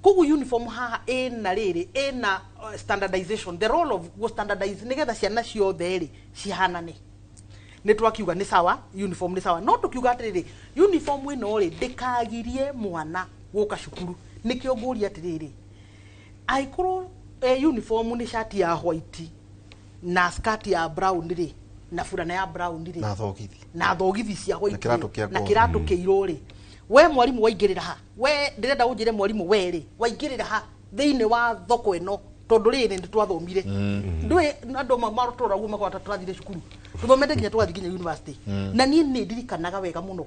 Koguo uniform haha ĩna rĩrĩ, ĩna standardization, the role of go standardize nĩgetha ciana ciothe rĩ cihanane. Nĩ twakiuga nĩ sawa, uniform nĩ sawa, no tũkiuga atĩrĩrĩ, uniform ĩno rĩ ndĩkagirie mwana gũka cukuru. Nĩkĩo ngũria atĩrĩrĩ, angĩkorwo uniform nĩ shati ya white na skirt ya brown rĩ, na burana ya brown rĩ, na thogithi, na thogithi cia white na kĩratũ rĩ, kĩa na ngothi. Kĩratũ kĩirũ rĩ, we mwarimũ waingĩrĩra ha? We ndĩrenda ũnjĩre mwarimũ, we rĩ waingĩrĩra ha thĩinĩ wa thoko ĩno? Tondũ rĩrĩ nĩ twathomire, ndũĩ andũ marotũra ũguo makona ta tũrathire cukuru, tũthomete nginya tũgathiĩ nginya university. Na niĩ nĩ ndirikanaga wega mũno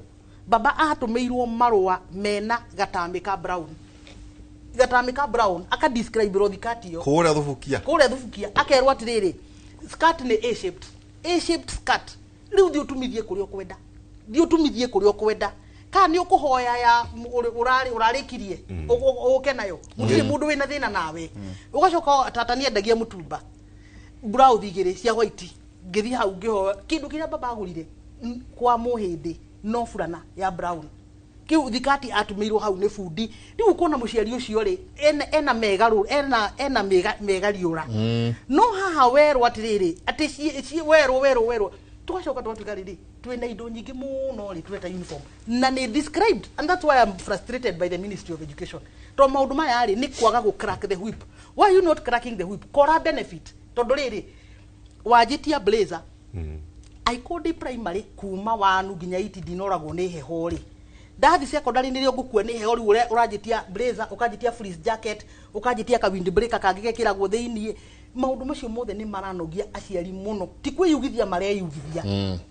baba atũmĩirwo marũa mena gatamĩ ka brown, gatamĩ ka brown, aka describe ro thikati ĩyo kũrĩa thubukia. Kũrĩa thubukia, akerwo atĩrĩrĩ, skirt nĩ A-shaped, A-shaped skirt. Rĩu thiĩ ũtumithie kũrĩa ũkwenda, thiĩ ũtumithie kũrĩa ũkwenda, kana nĩ ũkũhoya ya ũrarĩkirie ũke nayo, gũtirĩ mũndũ wĩna thĩna nawe. Ũgacoka tata nĩ endagia mũtumba, blouse igĩrĩ cia white, ngĩthiĩ hau ngĩhoya kĩndũ kĩrĩa baba agũrire kwa mũhĩndĩ no burana ya brown kiu thikati atumĩirwo hau nĩ bundi. Rĩu ũkona mũciari ũcio rĩ ena megarũ, ena megariũra. No haha werwo atĩrĩrĩ, atĩ werwo werwo werwo, tũgacoka tũgatuĩka rĩrĩ twĩna indo nyingĩ mũno rĩ tũreta uniform na nĩ described, and that's why I'm frustrated by the Ministry of Education, tondũ maũndũ maya rĩ nĩ kwaga gũ crack the whip. Why are you not cracking the whip? Kora benefit, tondũ rĩrĩ wanjĩtia blazer angĩkorwo ndĩ primary kuma wanu nginya iti ndinoragwo nĩ heho rĩ, ndathi secondary nĩrĩo ngũkua nĩ heho. Rĩu ũrĩa ũranjĩtia blazer, ũkanjĩtia fleece jacket, ũkanjĩtia ka wind breaker kangĩ gekĩragwo thĩiniĩ, maũndũ macio mothe nĩ maranogia aciari mũno. Ti kwĩyugithia mareyugithia,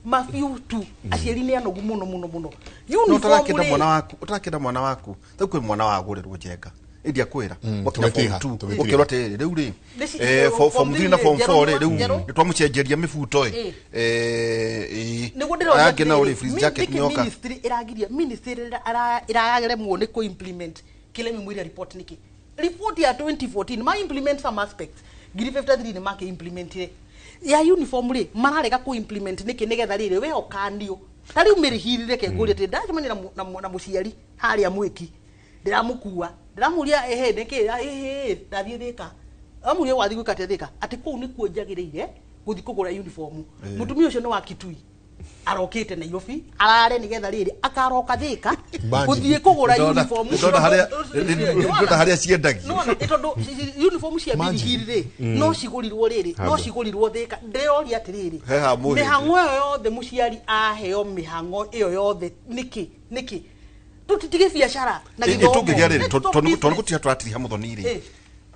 mabiũ tu, aciari nĩ anogu mũno mũno mũno. No Uniform ũtarakĩenda rĩ, mwana waku, ũtarakĩenda mwana waku rĩu kwĩ mwana wagũrĩrwo njenga ĩndi akwĩra wakinya Tũgĩtiha, form 2 tũgĩtiha. ũkĩrwo atĩrĩrĩ, rĩu rĩ Form form 3 na 3 form 4 rĩ, njerũ, rĩu njerũ. nĩ twamũcenjeria mĩbuto ĩ. Nĩguo ndĩroria Aya angĩ nao rĩ atĩrĩrĩ, fleece jacket nĩkĩ nĩoka. Ministry ĩragiria, ministry ĩraremwo nĩ kũ-implement Kilemi mwire report niki report ya 2014 ma implement some aspects ngiri 53 ni make implementire ya uniform ri mararega ku implement niki nigetha riri we okanio ta riu mirihirire ke ngurie ati ndacemania na muciari haria mwiki ndiramukua ndiramuria ehe niki ehe ndathie thika amuria wathi gwika atia thika ati kuu nikuo njagiriire guthi kugura uniform. Mutumia ucio ni wa Kitui arokite Nairobi arare nigetha riri akaroka thika guthie kugura uniform. Ndona haria ciendagio no tondu uniform cia mirihiri ri no cigurirwo riri no cigurirwo thika ndiroria atiriri mihango iyo yothe muciari aheo mihango iyo yothe niki niki tutitige biacara na githomo tungigia riri tondu gutira turatiriha muthoni ri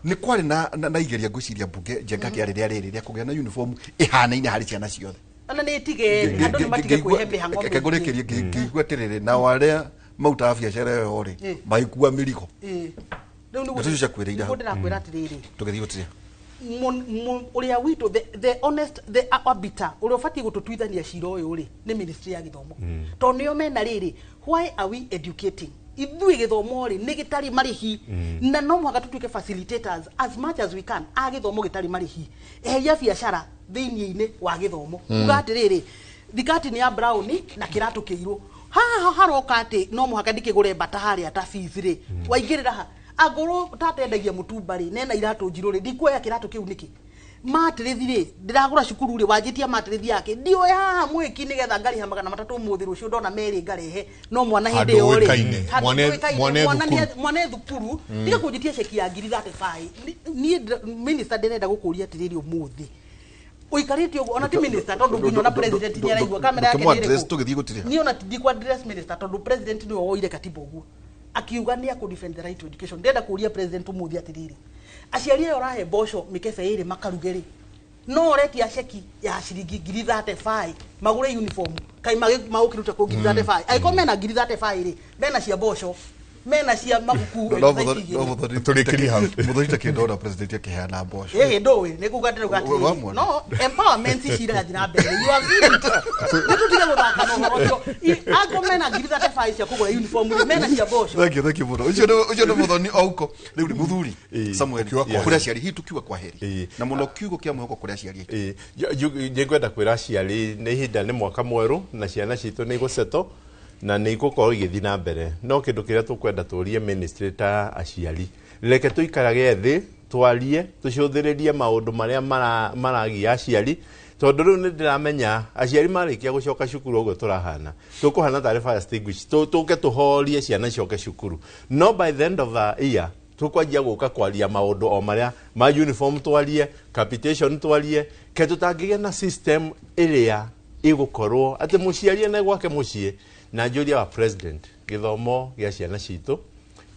ni kwari na igeria ngwiciria mbunge Njenga kĩarĩ rĩrĩ rĩa kũgĩa na uniform ĩhanaine harĩ ciana ciothe ona nĩ tige andũ nĩ matige kwĩhe mĩhang'o mĩingĩ ngũrĩkĩrie ngĩigua atĩrĩrĩ nao arĩa mautaga biacara ĩyo rĩ magĩkua mĩrigo rĩu nĩguo ndeto icio ciakwĩrĩire hau ndĩrakwĩra atĩrĩrĩ tũgĩthiĩ gũtirĩa ũrĩa witũ the honest the arbiter ũrĩa ũbatiĩ gũtũtuithania cira ũyũ rĩ nĩ ministry ya gĩthomo tondũ nĩo mena rĩrĩ why are we educating ithuĩ gĩthomo rĩ nĩ gĩtarĩ marĩhi na no mũhaka tũtuĩke facilitators as much as we can a gĩthomo gĩtarĩ marĩhi eheria biacara thĩinĩ-inĩ wa gĩthomo uga atĩrĩrĩ thikati nĩ ya brown na kĩratũ kĩirũ haha haroka atĩ no mũhaka ndikĩgũre mbata harĩa ta fees rĩ waingĩrĩra ha angorwo tatendagia mũtumba rĩ nena iratũ njirũ rĩ ndikuoya kĩratũ kĩu nĩkĩ matirithi rĩ ndĩragũra cukuru rĩ wanjĩtia matirithi yake ndioya haha mwĩki nĩgetha ngariha 300 ũmũthĩ rũciũ ndona merĩ ngarehe no mwana hĩndĩ ĩyo rĩ mwana e thukuru tiga kũnjĩtia ceki ya ngiri 35 niĩ minister ndĩrenda gũkũria atĩrĩrĩ ũmũthĩ uikarĩte ũguo ona ti minister tondũ nginya ona president nĩ araigua kamera yake nĩ ĩrĩkũ niĩ ona ndikũ address minister tondũ president nĩwe woire katiba ũguo akiuga nĩ akũ defend the right to education ndĩrenda kũria president ũmũthĩ atĩrĩrĩ aciari aya ũrahe mboco mĩkebe ĩrĩ makaruge rĩ no ũretia ceki ya ciringi ngiri 35 magũre uniform kai magũkĩruta kũ ngiri 35 angĩkorwo mena ngiri 35 rĩ mena cia mboco mena cia mabuku tũrĩkĩrie hau mũthoni ta kĩndona president akĩheana mboco ĩhĩ ndũĩ nĩ kuga ndĩrauga atĩrĩrĩ no empowerment ici irathiĩ na mbere you have seen it nĩ tũtige gũthaka na ũhoro ũcio angĩkorwo mena ngiri 35 cia kũgũra uniform rĩ mena cia mboco thank you mũno ũcio nĩ mũthoni ouko rĩu nĩ mũthuri Samuel kũrĩ aciari hihi tukiuga kwa heri na mũno kiugo kĩa mwĩhoko kũrĩ aciari nĩngwenda kwĩra aciari nĩ ihinda nĩ mwaka mwerũ na ciana citũ nĩ igũcetwo na nĩ igũkorwo igĩthiĩ na mbere no kĩndũ kĩrĩa tũkwenda tũrie ministry ta aciari reke tũikarage thĩ twarie tũcũthĩrĩrie maũndũ marĩa maragia aciari tondũ rĩu nĩ ndĩramenya aciari marĩkia gũcoka cukuru ũguo tũrahana tũkũhana tarĩ fire extinguisher tũke tũhorie ciana cicoke cukuru no by the end of the year tũkwanjia gũka kwaria maũndũ o marĩa ma uniform twarie capitation twarie ke tũtangĩgĩa na system ĩrĩa ĩgũkorwo atĩ mũciari ene gwake mũciĩ na njũria wa president gĩthomo gĩa ciana citũ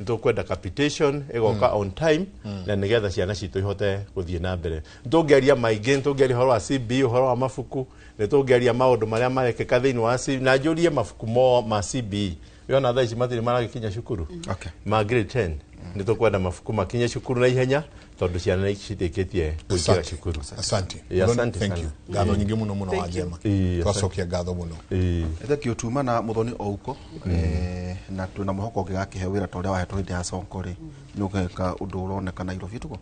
nĩtũkwenda capitation ĩgoka on time na nĩgetha ciana citũ ihote gũthiĩ na mbere nĩtũngĩaria maingĩ nĩtũngĩaria ũhoro wa CBE ũhoro wa mabuku nĩtũngĩaria maũndũ marĩa marekĩka thĩinĩ wa CBE na njũrie mabuku ma CBE yona thaa ici matirĩ maragĩkinya cukuru ma grade 10 nĩtũkwenda mabuku makinye cukuru na ihenya tondũ ciana citĩkĩtie kũingĩra cukuru. Asante. Thank you. Ngatho nyingĩ mũno mũno wa Njema. Twacokia ngatho mũno. Thank you tuma na mũthoni ouko na twĩna mwĩhoko ũngĩgakĩhe wĩra ta ũrĩa wahetwo hĩndĩ ya Sonko rĩ nĩ ũgeka ũndũ ũroneka Nairobi tuko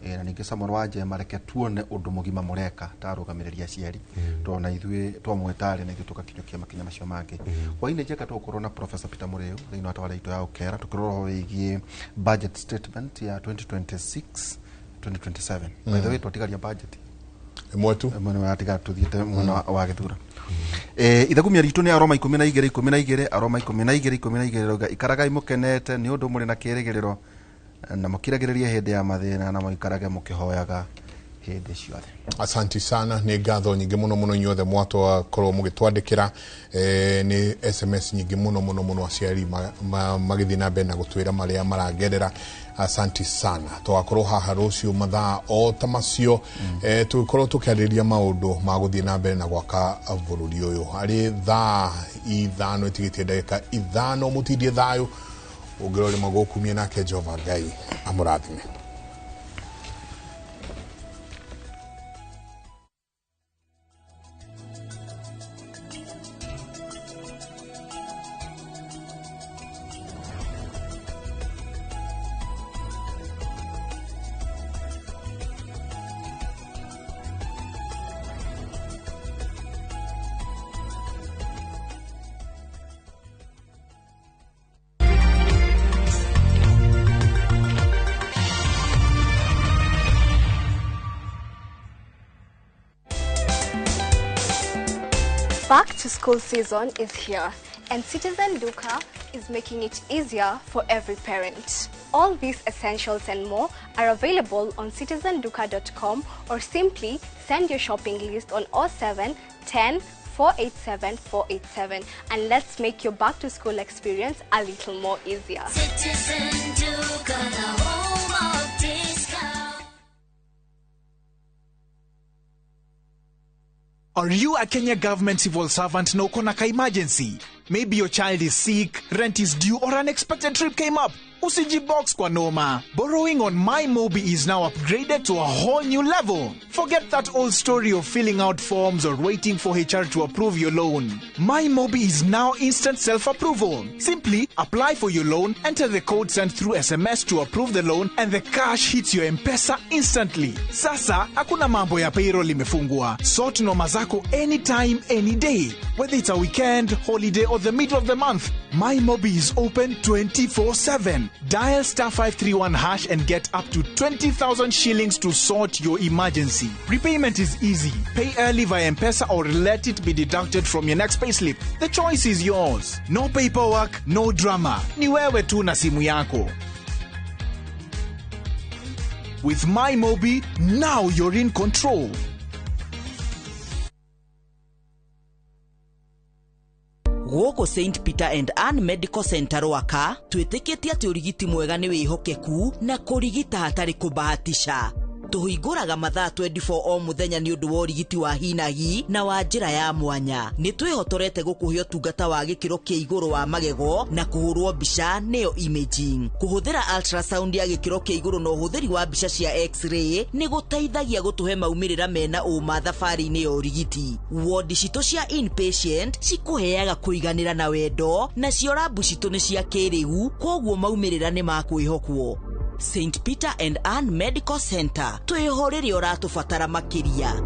na ningĩ Samuel wa Njema reke tuone ũndũ mũgima mũreka ta arũgamĩrĩri aciari tondũ na ithuĩ twamwĩtarĩ na ithuĩ tũgakinyũkia makinya macio mangĩ hwainĩ Njenga tũgũkorwo na Professor Peter Mũrĩu thĩinĩ wa tabarĩra itũ ya Ũkera tũkĩrora ũhoro wĩgiĩ budget statement ya 2026 2027 by the way twatigaria budget ĩmwe tu ĩmwe nĩ tũthiĩte mwena wa gĩthura ithagumia ritũ nĩ Aroma 12 12 Aroma 12 12 rauga ikaragai mũkenete nĩ ũndũ mũrĩ na kĩĩrĩgĩrĩro na mũkiragĩrĩrie hĩndĩ ya mathĩna na mũikarage mũkĩhoyaga hĩndĩ ciothe. Asante sana nĩ ngatho nyingĩ mũno mũno inyuothe mwatwakorwo mũgĩtwandĩkĩra nĩ SMS nyingĩ mũno mũno mũno aciari magĩthiĩ na mbere na gũtwĩra marĩa maragerera. Asante sana tũgakorwo haha rũciũ mathaa o ta macio tũgĩkorwo tũkĩarĩrĩria maũndũ ma gũthiĩ na mbere na gwaka bũrũri ũyũ arĩ thaa 5 ĩtigĩtie ndagĩka 5 mũtindie thayũ ũngĩrore magũkumie nake Jehova Ngai amũrathime. Back to school season is here, and Citizen Duka is making it easier for every parent. All these essentials and more are available on citizenduka.com or simply send your shopping list on 07 10 487 487 and let's make your back to school experience a little more easier. Citizen Duka, the home of discount. Are you a Kenya government civil servant na uko na ka emergency? Maybe your child is sick, rent is due, or an unexpected trip came up. Usijibox kwa noma. Borrowing on MyMobi is now upgraded to a whole new level. Forget that old story of filling out forms or waiting for HR to approve your loan. MyMobi is now instant self-approval. Simply apply for your loan, enter the code sent through SMS to approve the loan, and the cash hits your M-Pesa instantly. Sasa, hakuna mambo ya payroll imefungwa. Sort noma zako anytime, any day. Whether it's a weekend, holiday, or the middle of the month, MyMobi is open 24/7. Dial star 531 hash and get up to 20,000 shillings to sort your emergency. Repayment is easy. Pay early via M-Pesa or let it be deducted from your next payslip. The choice is yours. No paperwork, no drama. Ni wewe tu na simu yako. With MyMobi, now you're in control. Gũkũ St Peter and Ann Medical Center Rwaka twĩtĩkĩtie atĩ ũrigiti mwega nĩ wĩhokeku na kũrigita hatarĩ kũbahatisha. Tũhingũraga mathaa 24 o mũthenya nĩ ũndũ wa ũrigiti wa hinahi na wa njĩra ya mwanya. Nĩ twĩhotorete gũkũhe ũtungata wa gĩkĩro kĩa igũrũ wa magego na kũhũrwo mbica nĩyo imaging. Kũhũthĩra ultrasound ya gĩkĩro kĩa igũrũ na ũhũthĩri wa mbica cia x-ray nĩ gũteithagia gũtũhe maumĩrĩra mena ũma thabarĩ-inĩ ya ũrigiti. Wodi citũ cia inpatient cikũheaga kũiganĩra na wendo, nacio rabu citũ nĩ cia kĩrĩu, kwoguo maumĩrĩra nĩ ma kwĩhokwo. St Peter and Ann Medical Center, twĩho rĩrĩa ũratũbatara makĩria.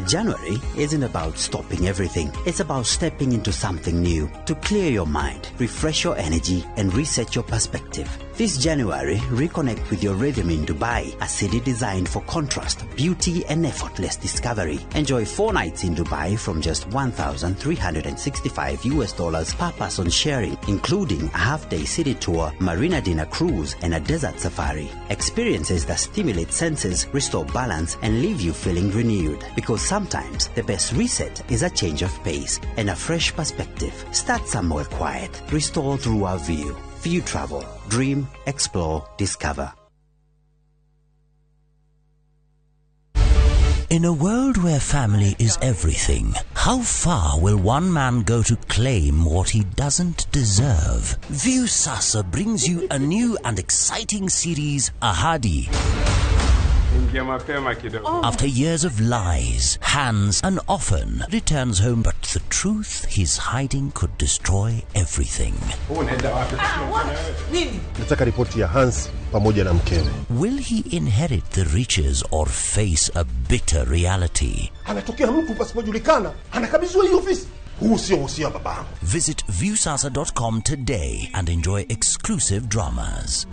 January isn't about stopping everything. It's about stepping into something new to clear your mind, refresh your energy, and reset your perspective. This January, reconnect with your rhythm in Dubai, a city designed for contrast, beauty, and effortless discovery. Enjoy 4 nights in Dubai from just $1,365 per person sharing, including a half-day city tour, marina dinner cruise, and a desert safari. Experiences that stimulate senses, restore balance, and leave you feeling renewed. Because sometimes the best reset is a change of pace and a fresh perspective. Start somewhere quiet. Restore through our view. View Travel. Dream, explore, discover. In a world where family is everything, how far will one man go to claim what he doesn't deserve? Viusasa brings you a new and exciting series, Ahadi. After years of lies, Hans, and often returns home, but the truth he's hiding could destroy everything. Nataka ripoti ya Hans pamoja na mkewe. Will he inherit the riches or face a bitter reality? Anatokea mtu pasipojulikana, anakabidhiwa hii ofisi. Huu sio usia babangu. Visit viewsasa.com today and enjoy exclusive dramas.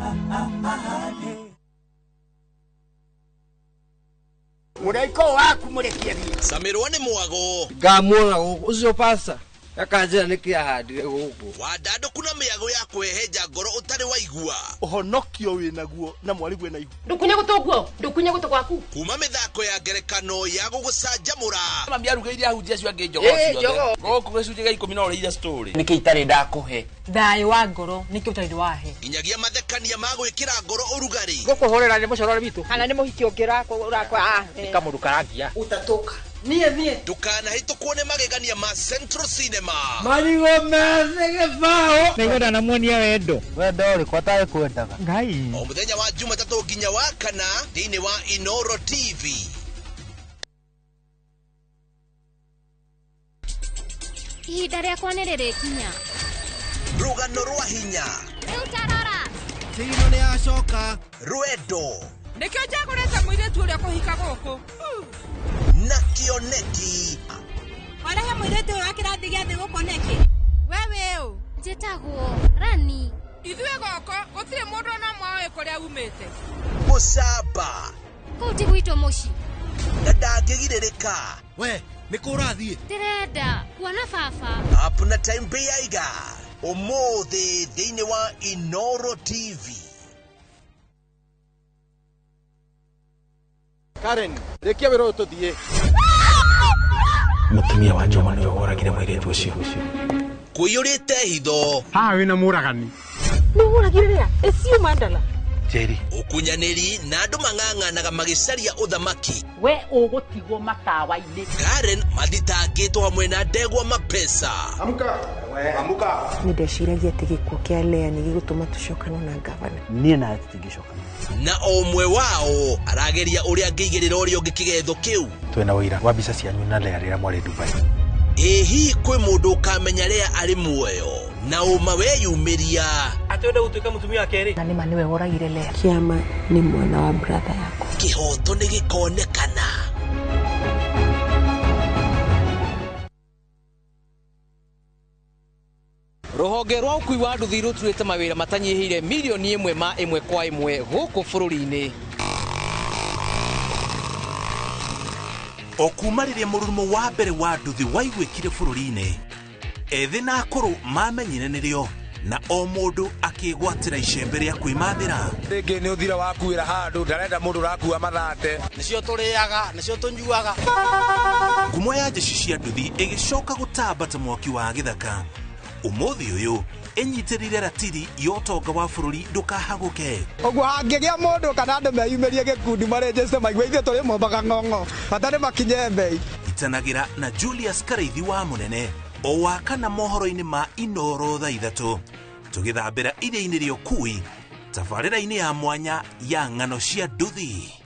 Mũraiko waku mũrekie. Samirwo nĩ mwago. Ngamuona gũkũ ũcio pasta akanjĩra nĩkĩ ahandire gũkũ. Wandandũku na mĩago ya kwĩhenja ngoro ũtarĩ waigua. Ũhonokio wĩnaguo na mwarĩguo na ihu. Ndũkunye gũtũ guo, ndũkunye gũtũ gwaku. Kuma mĩthako ya ngerekano ya gũgũcanjamũra. Mami arugĩire ahunjia acio angĩ njogoo ciothe. Gũkũ gĩcunjĩ gĩa 10 no ũrĩire story. Nĩkĩ itarĩ ndakũhe? Thayũ wa ngoro nĩkĩ ũtarĩ wahe. Nginyagia mathekania ma gwĩkĩra ngoro ũrugarĩ. Gũkũhũrĩra nĩ mũcorore witũ. Kana nĩ mũhiki ũngĩ ũrakwa. Nĩ kamũndũ karangia. Utatoka. Niĩ niĩ. Ndũkanahĩtũkwo nĩ magegania ma Central Cinema. Marigũ methĩ gĩbaũ. Nĩngwenda namuonia wendo. Wendo ũrĩkũ atarĩ kwendaga? Ngai. O mũthenya wa Jumatatũ nginya wa kana thĩinĩ wa Inoro TV. Ihinda rĩakwa nĩ rĩrĩkinya. Rũgano rwa hinya. Rĩu tarora. Thigino nĩ yacoka. Rwendo. Nĩkĩo njagũrĩte mũirĩtu ũrĩa kũhika gũkũ. Na kĩoneki. Warehe mũirĩtu ũyũ wa kĩrathi gĩa thĩ gũkũ nĩkĩ? Wewe ũ? Njĩtagwo Rani. Ithuĩ gũkũ gũtirĩ mũndũ ona ũmwe ũĩ kũrĩa umĩte. Mũcamba. Kũu ti gwitũ mũciĩ. Na ndangĩgirĩrĩka. We nĩ kũ ũrathiĩ? Ndĩrenda kuona baba. Apna time Beiga ũmũthĩ thĩinĩ wa Inoro TV. Karen, rĩkia wĩra ũyũ tũthiĩ. Mũtumia wa Juma nĩwe woragire mũirĩtu ũcio. Kũiyũrĩte hitho. Haha wĩna mũragani. Nĩ ũragire rĩa? Ĩcio mandala. Njeri. Ũkunyanĩri na andũ mang'ang'anaga magĩcaria ũthamaki. We ũgũtigwo matawa-inĩ. Karen mathitangĩtwo hamwe na ndegwa mapesa. Amka. Amka. Nĩ ndeciragia atĩ gĩkuũ kĩa Lea nĩ gĩgũtũma tũcokane na gavana. Niĩ nawe tũtingĩcokana. Na o ũmwe wao arageria ũrĩa angĩigĩrĩra ũrĩa ũngĩ kĩgetho kĩu. Twĩna ũira wa mbica cianyu na Lea rĩrĩa mwarĩ Dubai. Ĩ hihi kwĩ mũndũ ũkamenya Lea arĩ muoyo na ũma weyumĩria. Atĩ wenda gũtuĩka mũtumia wa kerĩ. Na nĩma nĩwe woragire Lea. Kĩama nĩ mwana wa brother yakwa. Kĩhoto nĩ gĩkonekana. Rũhonge rwa ũkui wa nduthi rũturĩte mawĩra matanyihĩire milioni 1 ma 1 kwa 1 gũkũ bũrũri-inĩ. O kuma rĩrĩa mũrurumo wa mbere wa nduthi waiguĩkire bũrũri-inĩ, ethĩ na akũrũ mamenyire nĩrĩo na o mũndũ akĩgwatĩra icembe rĩa kwĩmathĩra. Rĩngĩ nĩ ũthira wakuĩra handũ ndarenda mũndũ ũrakua mathate. Nĩcio tũrĩaga, nĩcio tũnyuaga. Ngumo ya jeshi cia nduthi ĩgĩcoka gũtamba ta mwaki wa gĩthaka. Ũmũthĩ ũyũ ĩnyitĩrĩire ratiri ya ũtonga wa bũrũri ndũkahagũke. Ũguo hangĩgĩa mũndũ kana andũ meyumĩrie gĩkundi marĩnjĩte maigue ithuĩ tũrĩ mombaga ng'ong'o bata nĩ makinye mbei. Itanagĩra na Julius Karaithi wa Mũnene o wa kana mohoro-inĩ ma Inoro thaa 3 tũgĩthambĩra iria-inĩ rĩa ũkui tabarĩra-inĩ ya mwanya ya ng'ano cia nduthi.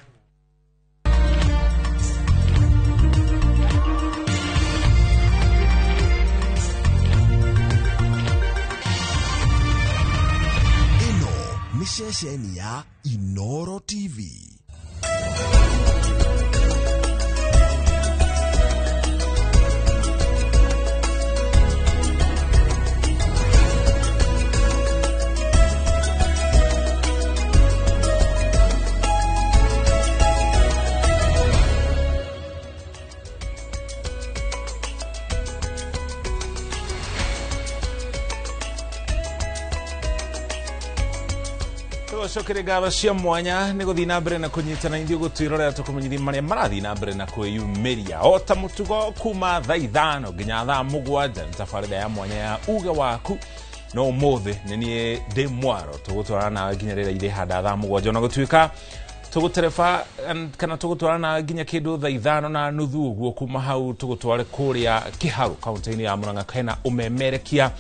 Ceceni ya Inoro TV. Cokere ngatho cia mwanya nĩ gũthiĩ na mbere na kũnyitana ithuĩ gũtwĩrorera tũkũmenyithia marĩa marathiĩ na mbere na kwĩyumĩria o ta mũtugo kuma thaa 5 nginya thaa 7 nĩ tabarĩra ya mwanya ya uge waku. No ũmũthĩ nĩ niĩ ndĩ mwaro tũgũtwarana nawe nginya rĩrĩa irĩhanda thaa 7 ona gũtuĩka tũgũtereba kana tũgũtwarana nawe nginya kĩndũ thaa 5:30 ũguo. Kuma hau tũgũtware kũrĩa Kĩharũ kaũntĩ-inĩ ya Murang'a hena ũmemerekia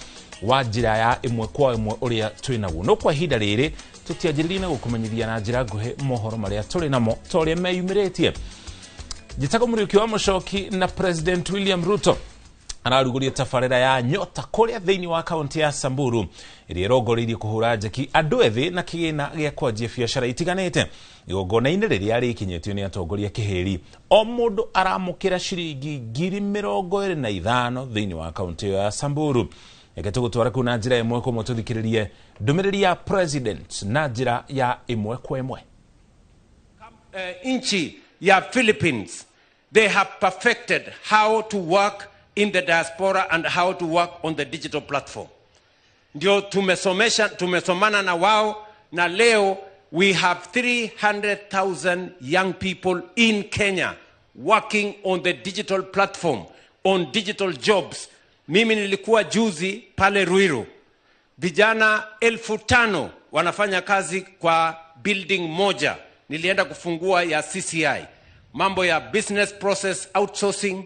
wa njĩra ya 1 kwa 1 ũrĩa twĩnaguo. No kwa ihinda rĩrĩ tũtianjĩrĩrie na gũkũmenyithia na njĩra nguhĩ mohoro marĩa tũrĩ namo ta ũrĩa meyumĩrĩtie. Njĩtagwo Mũriũki wa Mũcoki na President William Ruto ararugũria tabarĩra ya Nyota kũrĩa thĩinĩ wa kaũntĩ ya Samburu ĩrĩa ĩrongoreirie kũhũra njeki andũ ethĩ na kĩgĩna gĩa kwanjia biacara itiganĩte. Igongona-inĩ rĩrĩa rĩkinyĩtio nĩ atongoria kĩhĩri, o mũndũ aramũkĩra ciringi 25,000 thĩinĩ wa kaũntĩ ĩyo ya Samburu. Reke tũgũtwara kũu na njĩra 1 kwa 1 tũthikĩrĩrie ndũmĩrĩri ya president na njĩra ya 1 kwa 1. Nchi ya Philippines, they have perfected how to work in the diaspora and how to work on the digital platform. Ndio tumesomana na wao, na leo we have 300,000 young people in Kenya working on the digital platform, on digital jobs. Mimi nilikuwa juzi pale Ruiru. Vijana 5,000 wanafanya kazi kwa building moja. Nilienda kufungua ya CCI. Mambo ya business process outsourcing,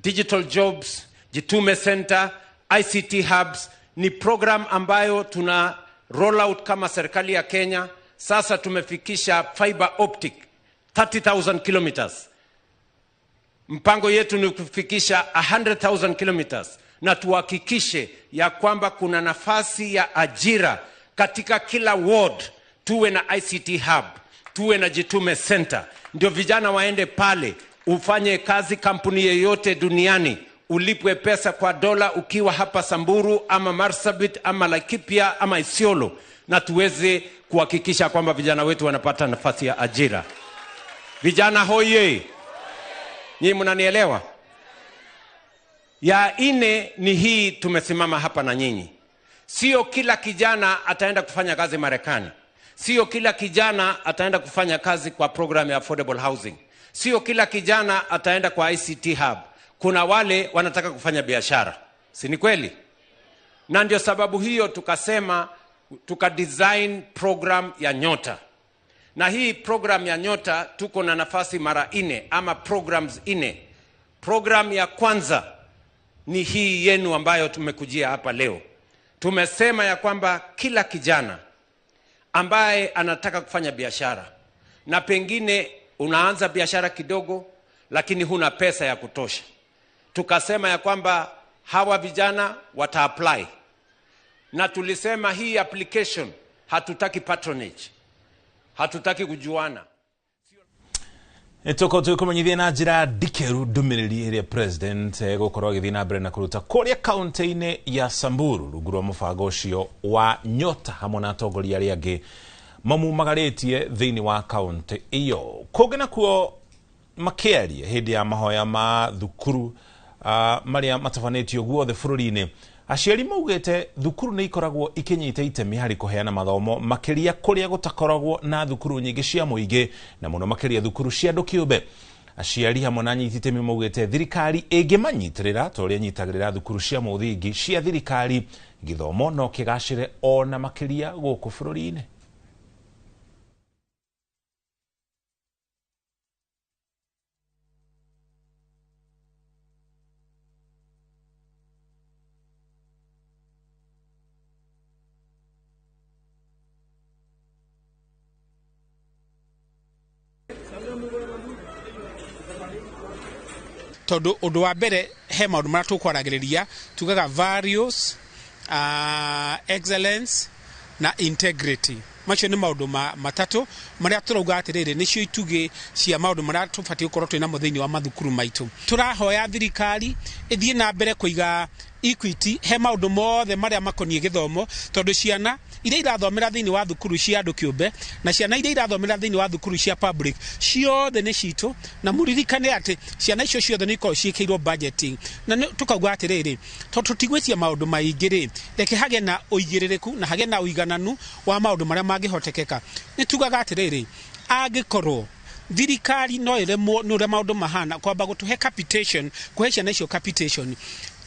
digital jobs, Jitume Center, ICT hubs ni program ambayo tuna roll out kama serikali ya Kenya. Sasa tumefikisha fiber optic 30,000 kilometers. Mpango yetu ni kufikisha 100,000 kilometers na tuhakikishe ya kwamba kuna nafasi ya ajira katika kila ward. Tuwe na ICT hub, tuwe na Jitume Center, ndio vijana waende pale, ufanye kazi kampuni yeyote duniani, ulipwe pesa kwa dola ukiwa hapa Samburu ama Marsabit ama Laikipia ama Isiolo, na tuweze kuhakikisha kwamba vijana wetu wanapata nafasi ya ajira. Vijana hoye! Nyinyi mnanielewa? Ya nne ni hii, tumesimama hapa na nyinyi. Sio kila kijana ataenda kufanya kazi Marekani. Sio kila kijana ataenda kufanya kazi kwa program ya affordable housing. Sio kila kijana ataenda kwa ICT hub. Kuna wale wanataka kufanya biashara. Si ni kweli? Na ndio sababu hiyo tukasema tuka design program ya Nyota. Na hii program ya Nyota tuko na nafasi mara 4 ama programs 4. Program ya kwanza ni hii yenu ambayo tumekujia hapa leo. Tumesema ya kwamba kila kijana ambaye anataka kufanya biashara, na pengine unaanza biashara kidogo lakini huna pesa ya kutosha, tukasema ya kwamba hawa vijana wata apply. Na tulisema hii application hatutaki patronage, hatutaki kujuana. Tũkorwo tũgĩkũmenyithia na njĩra ndikĩru ndũmĩrĩri ĩrĩa president egũkorwo agĩthiĩ na mbere na kũruta kũrĩa kaunti-inĩ ya Samburu rungu rwa mũbango ũcio wa Nyota hamwe na atongoria arĩa angĩ mamumagarĩtie thĩinĩ wa kaunti ĩyo. Kũngĩ nakuo makĩaria hĩndĩ ya mahoya ma thukuru marĩa matabanĩtio guothe bũrũri-inĩ, aciari maugĩte thukuru nĩ ikoragwo ikinyita itemi harĩ kũheana mathomo makĩria kũrĩa gũtakoragwo na thukuru nyingĩ cia mũingĩ na mũno makĩria thukuru cia andũ kĩũmbe. Aciari hamwe na anyiti itemi maugĩte thirikari ĩngĩmanyitĩrĩra ta ũrĩa ĩnyitagĩrĩra thukuru cia mũthingi cia thirikari, gĩthomo no kĩgacĩre ona makĩria gũkũ bũrũri-inĩ. Tondu undu wa mbere he maundu maria tukwaragiriria tugaga values, excellence na integrity. Macio ni maundu matatu maria turauga atiriri nicio itugĩ cia maundu maria tubatiĩ gukorwo twĩ namo thĩinĩ wa mathukuru maitu. Turahoya thirikari ĩthiĩ na mbere kũiga equity he maundu mothe maria makoniĩ gĩthomo, tondu ciana iria irathomera thĩinĩ wa thukuru cia andũ kĩũmbe na ciana iria irathomera thĩinĩ wa thukuru cia public ciothe nĩ citũ, na mũririkane atĩ ciana icio ciothe nĩ ikoragwo ciĩkĩirwo budgeting. Na tukauga atĩrĩrĩ, tondũ tũtigwĩtia maũndũ maingĩ rĩ, reke hagĩe na ũigĩrĩrĩku na hagĩe na ũigananu wa maũndũ marĩa mangĩhotekeka. Nĩ tugaga atĩrĩrĩ, angĩkorwo thirikari no ĩremwo nĩ ũrĩa maũndũ mahana kwamba gũtũhe capitation, kũhe ciana icio capitation,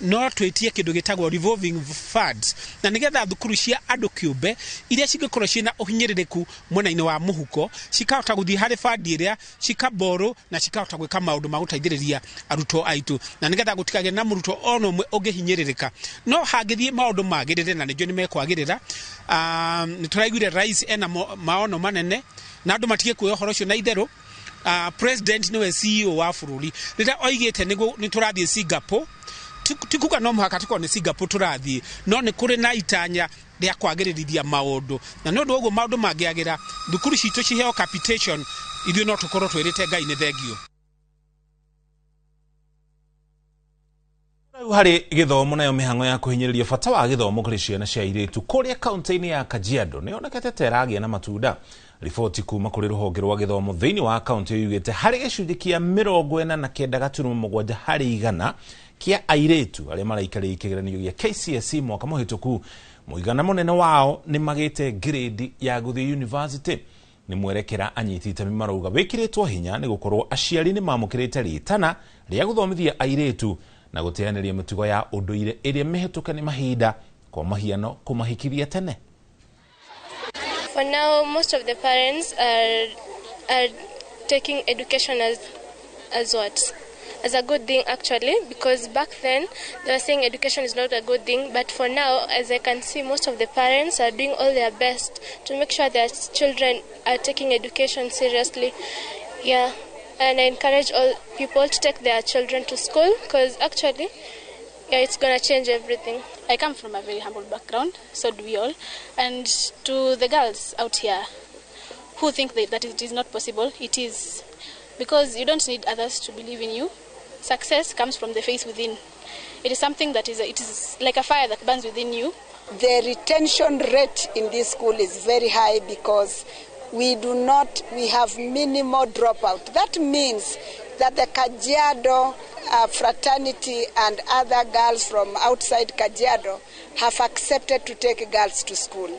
no twĩtie kĩndũ gĩtagwo revolving funds, na nĩgetha thukuru cia andũ kĩũmbe iria cingĩkorwo ciĩna ũhinyĩrĩrĩku mwena-inĩ wa mũhuko cikahota gũthiĩ harĩ fund ĩrĩa cikaborrow na cikahota gwĩka maũndũ ma gũteithĩrĩria arutwo aitũ, na nĩgetha gũtikagĩe na mũrutwo ona ũmwe ũngĩhinyĩrĩrĩka. No hangĩthiĩ maũndũ magĩrĩre, na nĩnjũĩ nĩmekwagĩrĩra, nĩ tũraiguire rais ena maono manene na andũ matige kuoya ũhoro ũcio na itherũ. President niwe CEO wa bũrũri, rĩrĩa oigĩte nĩ tũrathiĩ Singapore, tikuga no mũhaka tũkorwo nĩ Singapore tũrathiĩ, no nĩ kũrĩ na itanya rĩa kwagĩrĩrithia maũndũ, na nĩ ũndũ ũguo maũndũ mangĩagĩra thukuru citũ ciheo capitation, ithuĩ no tũkorwo twĩrĩte Ngai nĩ thengio. Harĩ gĩthomo nayo mĩhang'o ya kũhinyĩrĩria bata wa gĩthomo kũrĩ ciana cia airĩtu kũrĩa kaunti-inĩ ya Kajiado nĩ yonekete ta ĩragĩa na matunda. Riboti kuma kũrĩ rũhonge rwa gĩthomo thĩinĩ wa kaunti ĩyo yugĩte harĩ gĩcunjĩ kĩa 49.7 harĩ igana kĩa airĩtu arĩa maraikarĩire kĩgeranio gĩa KCSE mwaka mũhĩtũku, mũigana mũnene wao nĩ magĩte grade ya gũthiĩ university. Nĩ mwerekera anyiti itemi marauga wĩkĩrĩtwo hinya nĩ gũkorwo aciari nĩ mamũkĩrĩte rĩtana rĩa gũthomithia airĩtu na gũteanĩria mĩtugo ya ũndũire ĩrĩa mĩhĩtũke nĩ mahinda, kwa mahiano kũmahikithia tene. For now, most of the parents are taking education as what? As a good thing, actually, because back then they were saying education is not a good thing, but for now, as I can see, most of the parents are doing all their best to make sure their children are taking education seriously. Yeah, and I encourage all people to take their children to school, because actually, yeah, it's gonna change everything. I come from a very humble background, so do we all. And to the girls out here who think that it is not possible, it is. Because you don't need others to believe in you. Success comes from the faith within. It is something that is, it is like a fire that burns within you. The retention rate in this school is very high because we have minimal dropout. That means that the Kajiado fraternity and other girls from outside Kajiado have accepted to take girls to school.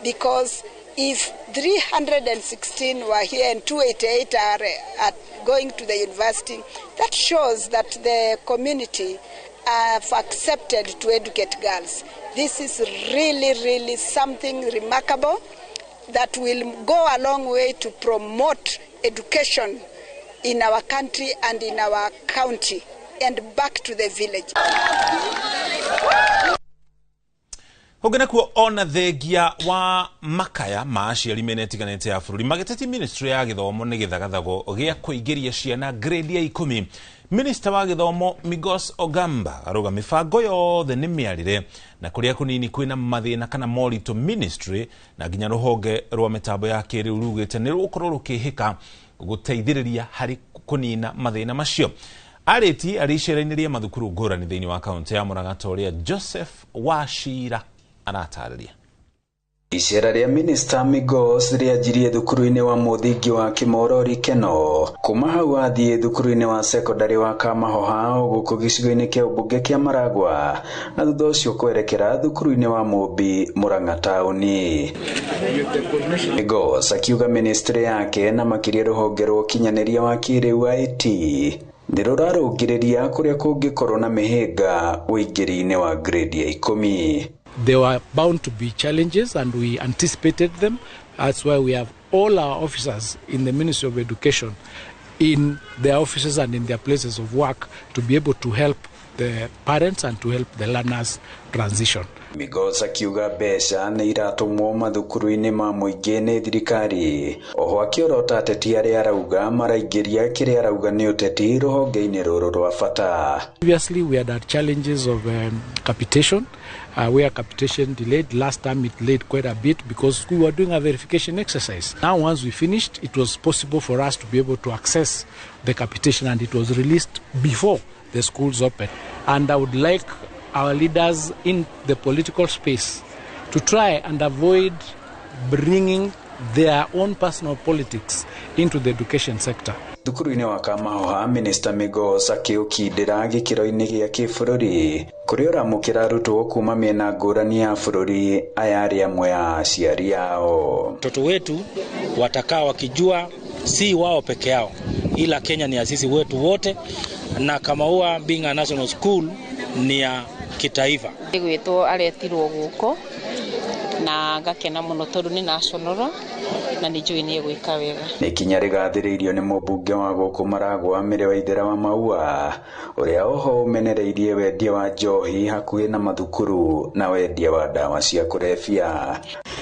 Because if 316 were here and 288 are going to the university, that shows that the community have accepted to educate girls. This is really, really something remarkable that will go a long way to promote education in our country and in our county and back to the village. Hũngĩ nakuo ona thengia wa makaya ma aciari mĩena ĩtiganĩte ya bũrũri magĩteti ministry ya gĩthomo nĩ gĩthagathago gĩa kũingĩria ciana grade ya 10. Minista wa gĩthomo Migos Ogamba arauga mĩbango yothe nĩ mĩarĩre na kũrĩa kũnini kwĩna mathĩna kana moritũ ministry na nginya rũhonge rwa mĩtambo ya kĩrĩu rugĩte nĩ rũgũkorwo rũkĩhĩka gũteithĩrĩria harĩ kũnina mathĩna macio. Arĩti arĩ icera-inĩ rĩa mathukuru ngũrani thĩinĩ wa kaũntĩ ya Murang'a ta ũrĩa Joseph Wachira aratarĩria. Icera rĩa Minista Migos rĩanjirie thukuru-inĩ wa mũthingi wa Kimorori Keno, kuma hau athiĩ thukuru-inĩ wa sekondari wa Kamahoha gũkũ gĩcigo-inĩ kĩa ũmbunge kĩa Maragwa, na thutha ũcio kwerekera thukuru-inĩ wa Mũmbi Murang'a taũni. Migos akiuga ministry yake na makĩria rũhonge rwa ũkinyanĩria wa kĩrĩu IT nĩ rũrarũngĩrĩria kũrĩa kũngĩkorwo na mĩhĩnga ũingĩri-inĩ wa grade ya 10. There were bound to be challenges and we anticipated them. That's why we have all our officers in the Ministry of Education in their offices and in their places of work to be able to help the parents and to help the learners transition. Migos akiuga mbeca nĩ iratũmwo mathukuru-inĩ ma mũingĩ nĩ thirikari, oho akĩorota ateti arĩa arauga maraingĩria kĩrĩa arauga nĩ ũteti rũhonge-inĩ rũrũ rwa bata. Previously we had had challenges of capitation, where capitation delayed. Last time it delayed quite a bit because we were doing a verification exercise. Now once we finished, it was possible for us to be able to access the capitation, and it was released before the schools opened. And I would like our leaders in the political space to try and avoid bringing their own personal politics into the education sector. Thukuru-inĩ wa Kamahoha, Minister Migos akĩũkindĩra gĩkĩro-inĩ gĩa kĩbũrũri kũrĩa ũramũkĩra arutwo kuma mĩena ngũrani ya bũrũri aya arĩ amwe a aciari ao. Watoto wetu watakaa wakijua si wao peke yao, ila Kenya ni ya sisi wetu wote, na Kamaua being a national school ni ya kitaifa. Gwitwo aretirwo guko na ngakena muno tondu ni national na nĩ njũĩ nĩ egwĩka wega. Nĩ ikinya rĩgathĩrĩirio nĩ mũmbunge wa gũkũ Maragwa Mĩrĩ Waithera wa Maua ũrĩa oho ũmenereirie wendia wa njohi hakuhĩ na mathukuru na wendia wa ndawa cia kũrebia.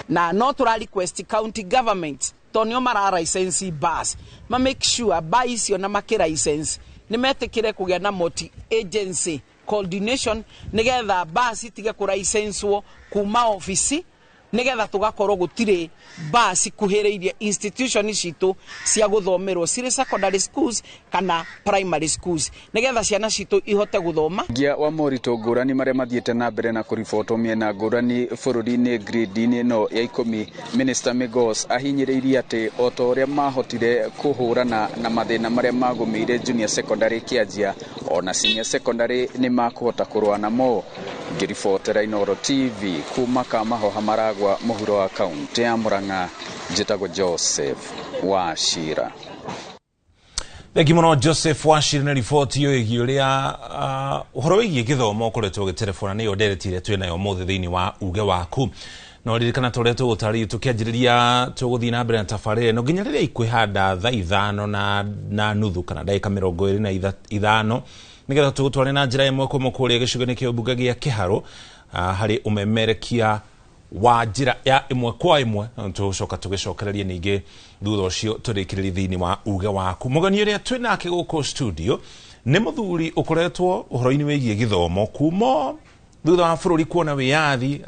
Na no tũra request county government tondũ nĩo mara license bus ma make sure bus icio na makĩ license nĩ metĩkĩre kũgĩa na multi agency coordination nĩgetha bus itige kũlicenswo kuma ofici nigetha tugakorwo gutire basi kuhĩrĩirie institution citũ cia gũthomerwo cirĩ secondary schools kana primary schools nigetha ciana citũ ihote gũthoma. Ngia wa moritũ ngũrani marĩa mathiĩte na mbere na kũribotwo mĩena ngũrani bũrũri-inĩ grade-inĩ ĩno ya 10, Minister Migos ahinyĩrĩirie atĩ o ta ũrĩa mahotire kũhũrana na mathĩna marĩa magũmĩire junior secondary kĩanjia, ona senior secondary nĩ makũhota kũrũa namo. Ngĩribotera Inooro TV kuma Kamahoha Maragwa mũhuro wa kaunti ya Murang'a, njĩtagwo Joseph Wachira. Thengi mũno Joseph Wachira na riboti ĩyo ĩgiĩ ũrĩa ũhoro wĩgiĩ gĩthomo ũkoretwo ũgĩterebona nĩyo ndereti ĩrĩa twĩ nayo ũmũthĩ thĩinĩ wa uge waku. No ririkana ta ũrĩa tũgũtarĩria tũkĩanjĩrĩria tũgũthiĩ na mbere na tabarĩra ĩno nginya rĩrĩa ikwĩhanda thaa 5 na nuthu kana ndagĩka 25 nĩgetha tũgũtware na njĩra ĩmwe kwa ĩmwe kũrĩa gĩcigo-inĩ kĩa ũmbunge gĩa Kĩharũ harĩ ũmemerekia wa njĩra ya ĩmwe kwa ĩmwe, tũgũcoka tũgĩcokererie ningĩ thutha ũcio tũrĩkĩrĩrie thĩinĩ wa uge waku. Mũgeni ũrĩa twĩ nake gũkũ studio nĩ mũthuri ũkoretwo ũhoro-inĩ wĩgiĩ gĩthomo kuma thutha wa bũrũri kuona wĩyathi,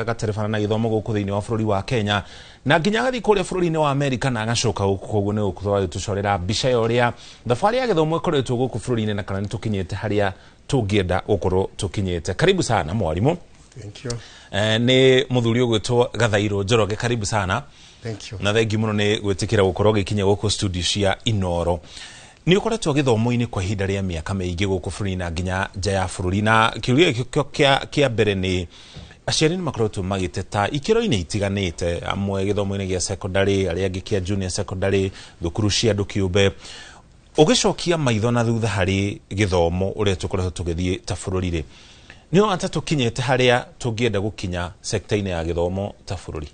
agaterebana na gĩthomo gũkũ thĩinĩ wa bũrũri wa Kenya na nginya agathiĩ kũrĩa bũrũri-inĩ wa Amerika na agacoka gũkũ. Koguo nĩ gũkorwo agĩtũcorera mbica ya ũrĩa thabarĩ ya gĩthomo ĩkoretwo gũkũ bũrũri-inĩ na kana nĩ tũkinyĩte harĩa tũngĩenda gũkorwo tũkinyĩte. Karibu sana mwalimu. Thank you. Nĩ mũthuri ũgwĩtwo Gathairũ Njoroge, karibu sana. Thank you. Na thengi mũno nĩ gwĩtĩkĩra gũkorwo ũgĩkinya gũkũ studio cia Inoro. Nĩ ũkoretwo gĩthomo-inĩ kwa ihinda rĩa mĩaka mĩingĩ gũkũ bũrũri na nginya nja ya bũrũri, na kĩũria gĩkĩ kĩa mbere nĩ aciari nĩ makoretwo magĩteta ikĩro-inĩ itiganĩte, amwe gĩthomo-inĩ gĩa secondary, arĩa angĩ kĩa junior secondary, thukuru cia andũ kĩũmbe. Ũgĩcokia maitho na thutha harĩ gĩthomo ũrĩa tũkoretwo tũgĩthiĩ ta bũrũri rĩ, nĩ ata tũkinyĩte harĩa tũngĩenda gũkinya sekta-inĩ ya gĩthomo ta bũrũri?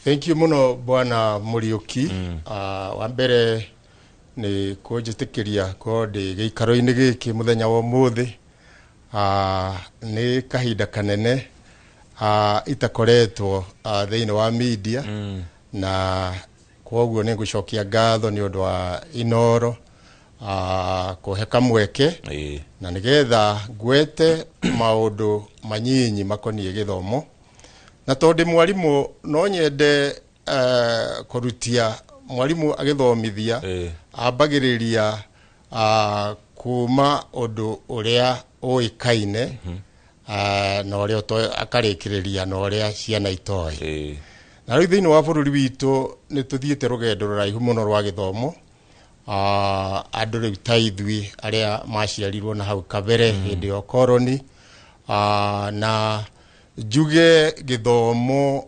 Thank you mũno Bwana Mũriũki. Wa mbere nĩ kũnjĩtĩkĩria korwo ndĩ gĩikaro-inĩ gĩkĩ mũthenya wa ũmũthĩ. Nĩ kahinda kanene itakoretwo thĩinĩ wa media, na kwoguo nĩ ngũcokia ngatho nĩ ũndũ wa Inoro kũhe kamweke na nĩgetha ngwete maũndũ manyinyi makoniĩ gĩthomo. Na tondũ mwarimũ no nyende kũrutia mwarimũ agĩthomithia ambagĩrĩria kuma ũndũ ũrĩa ũĩkaine na ũrĩa akarĩkĩrĩria na ũrĩa ciana itoĩ. Na rĩu thĩinĩ wa bũrũri witũ nĩ tũthiĩte rũgendo rũraihu mũno rwa gĩthomo. Andũ rĩu ta ithuĩ arĩa maciarirwo na hau kabere hĩndĩ ya ũkoroni, na njuge gĩthomo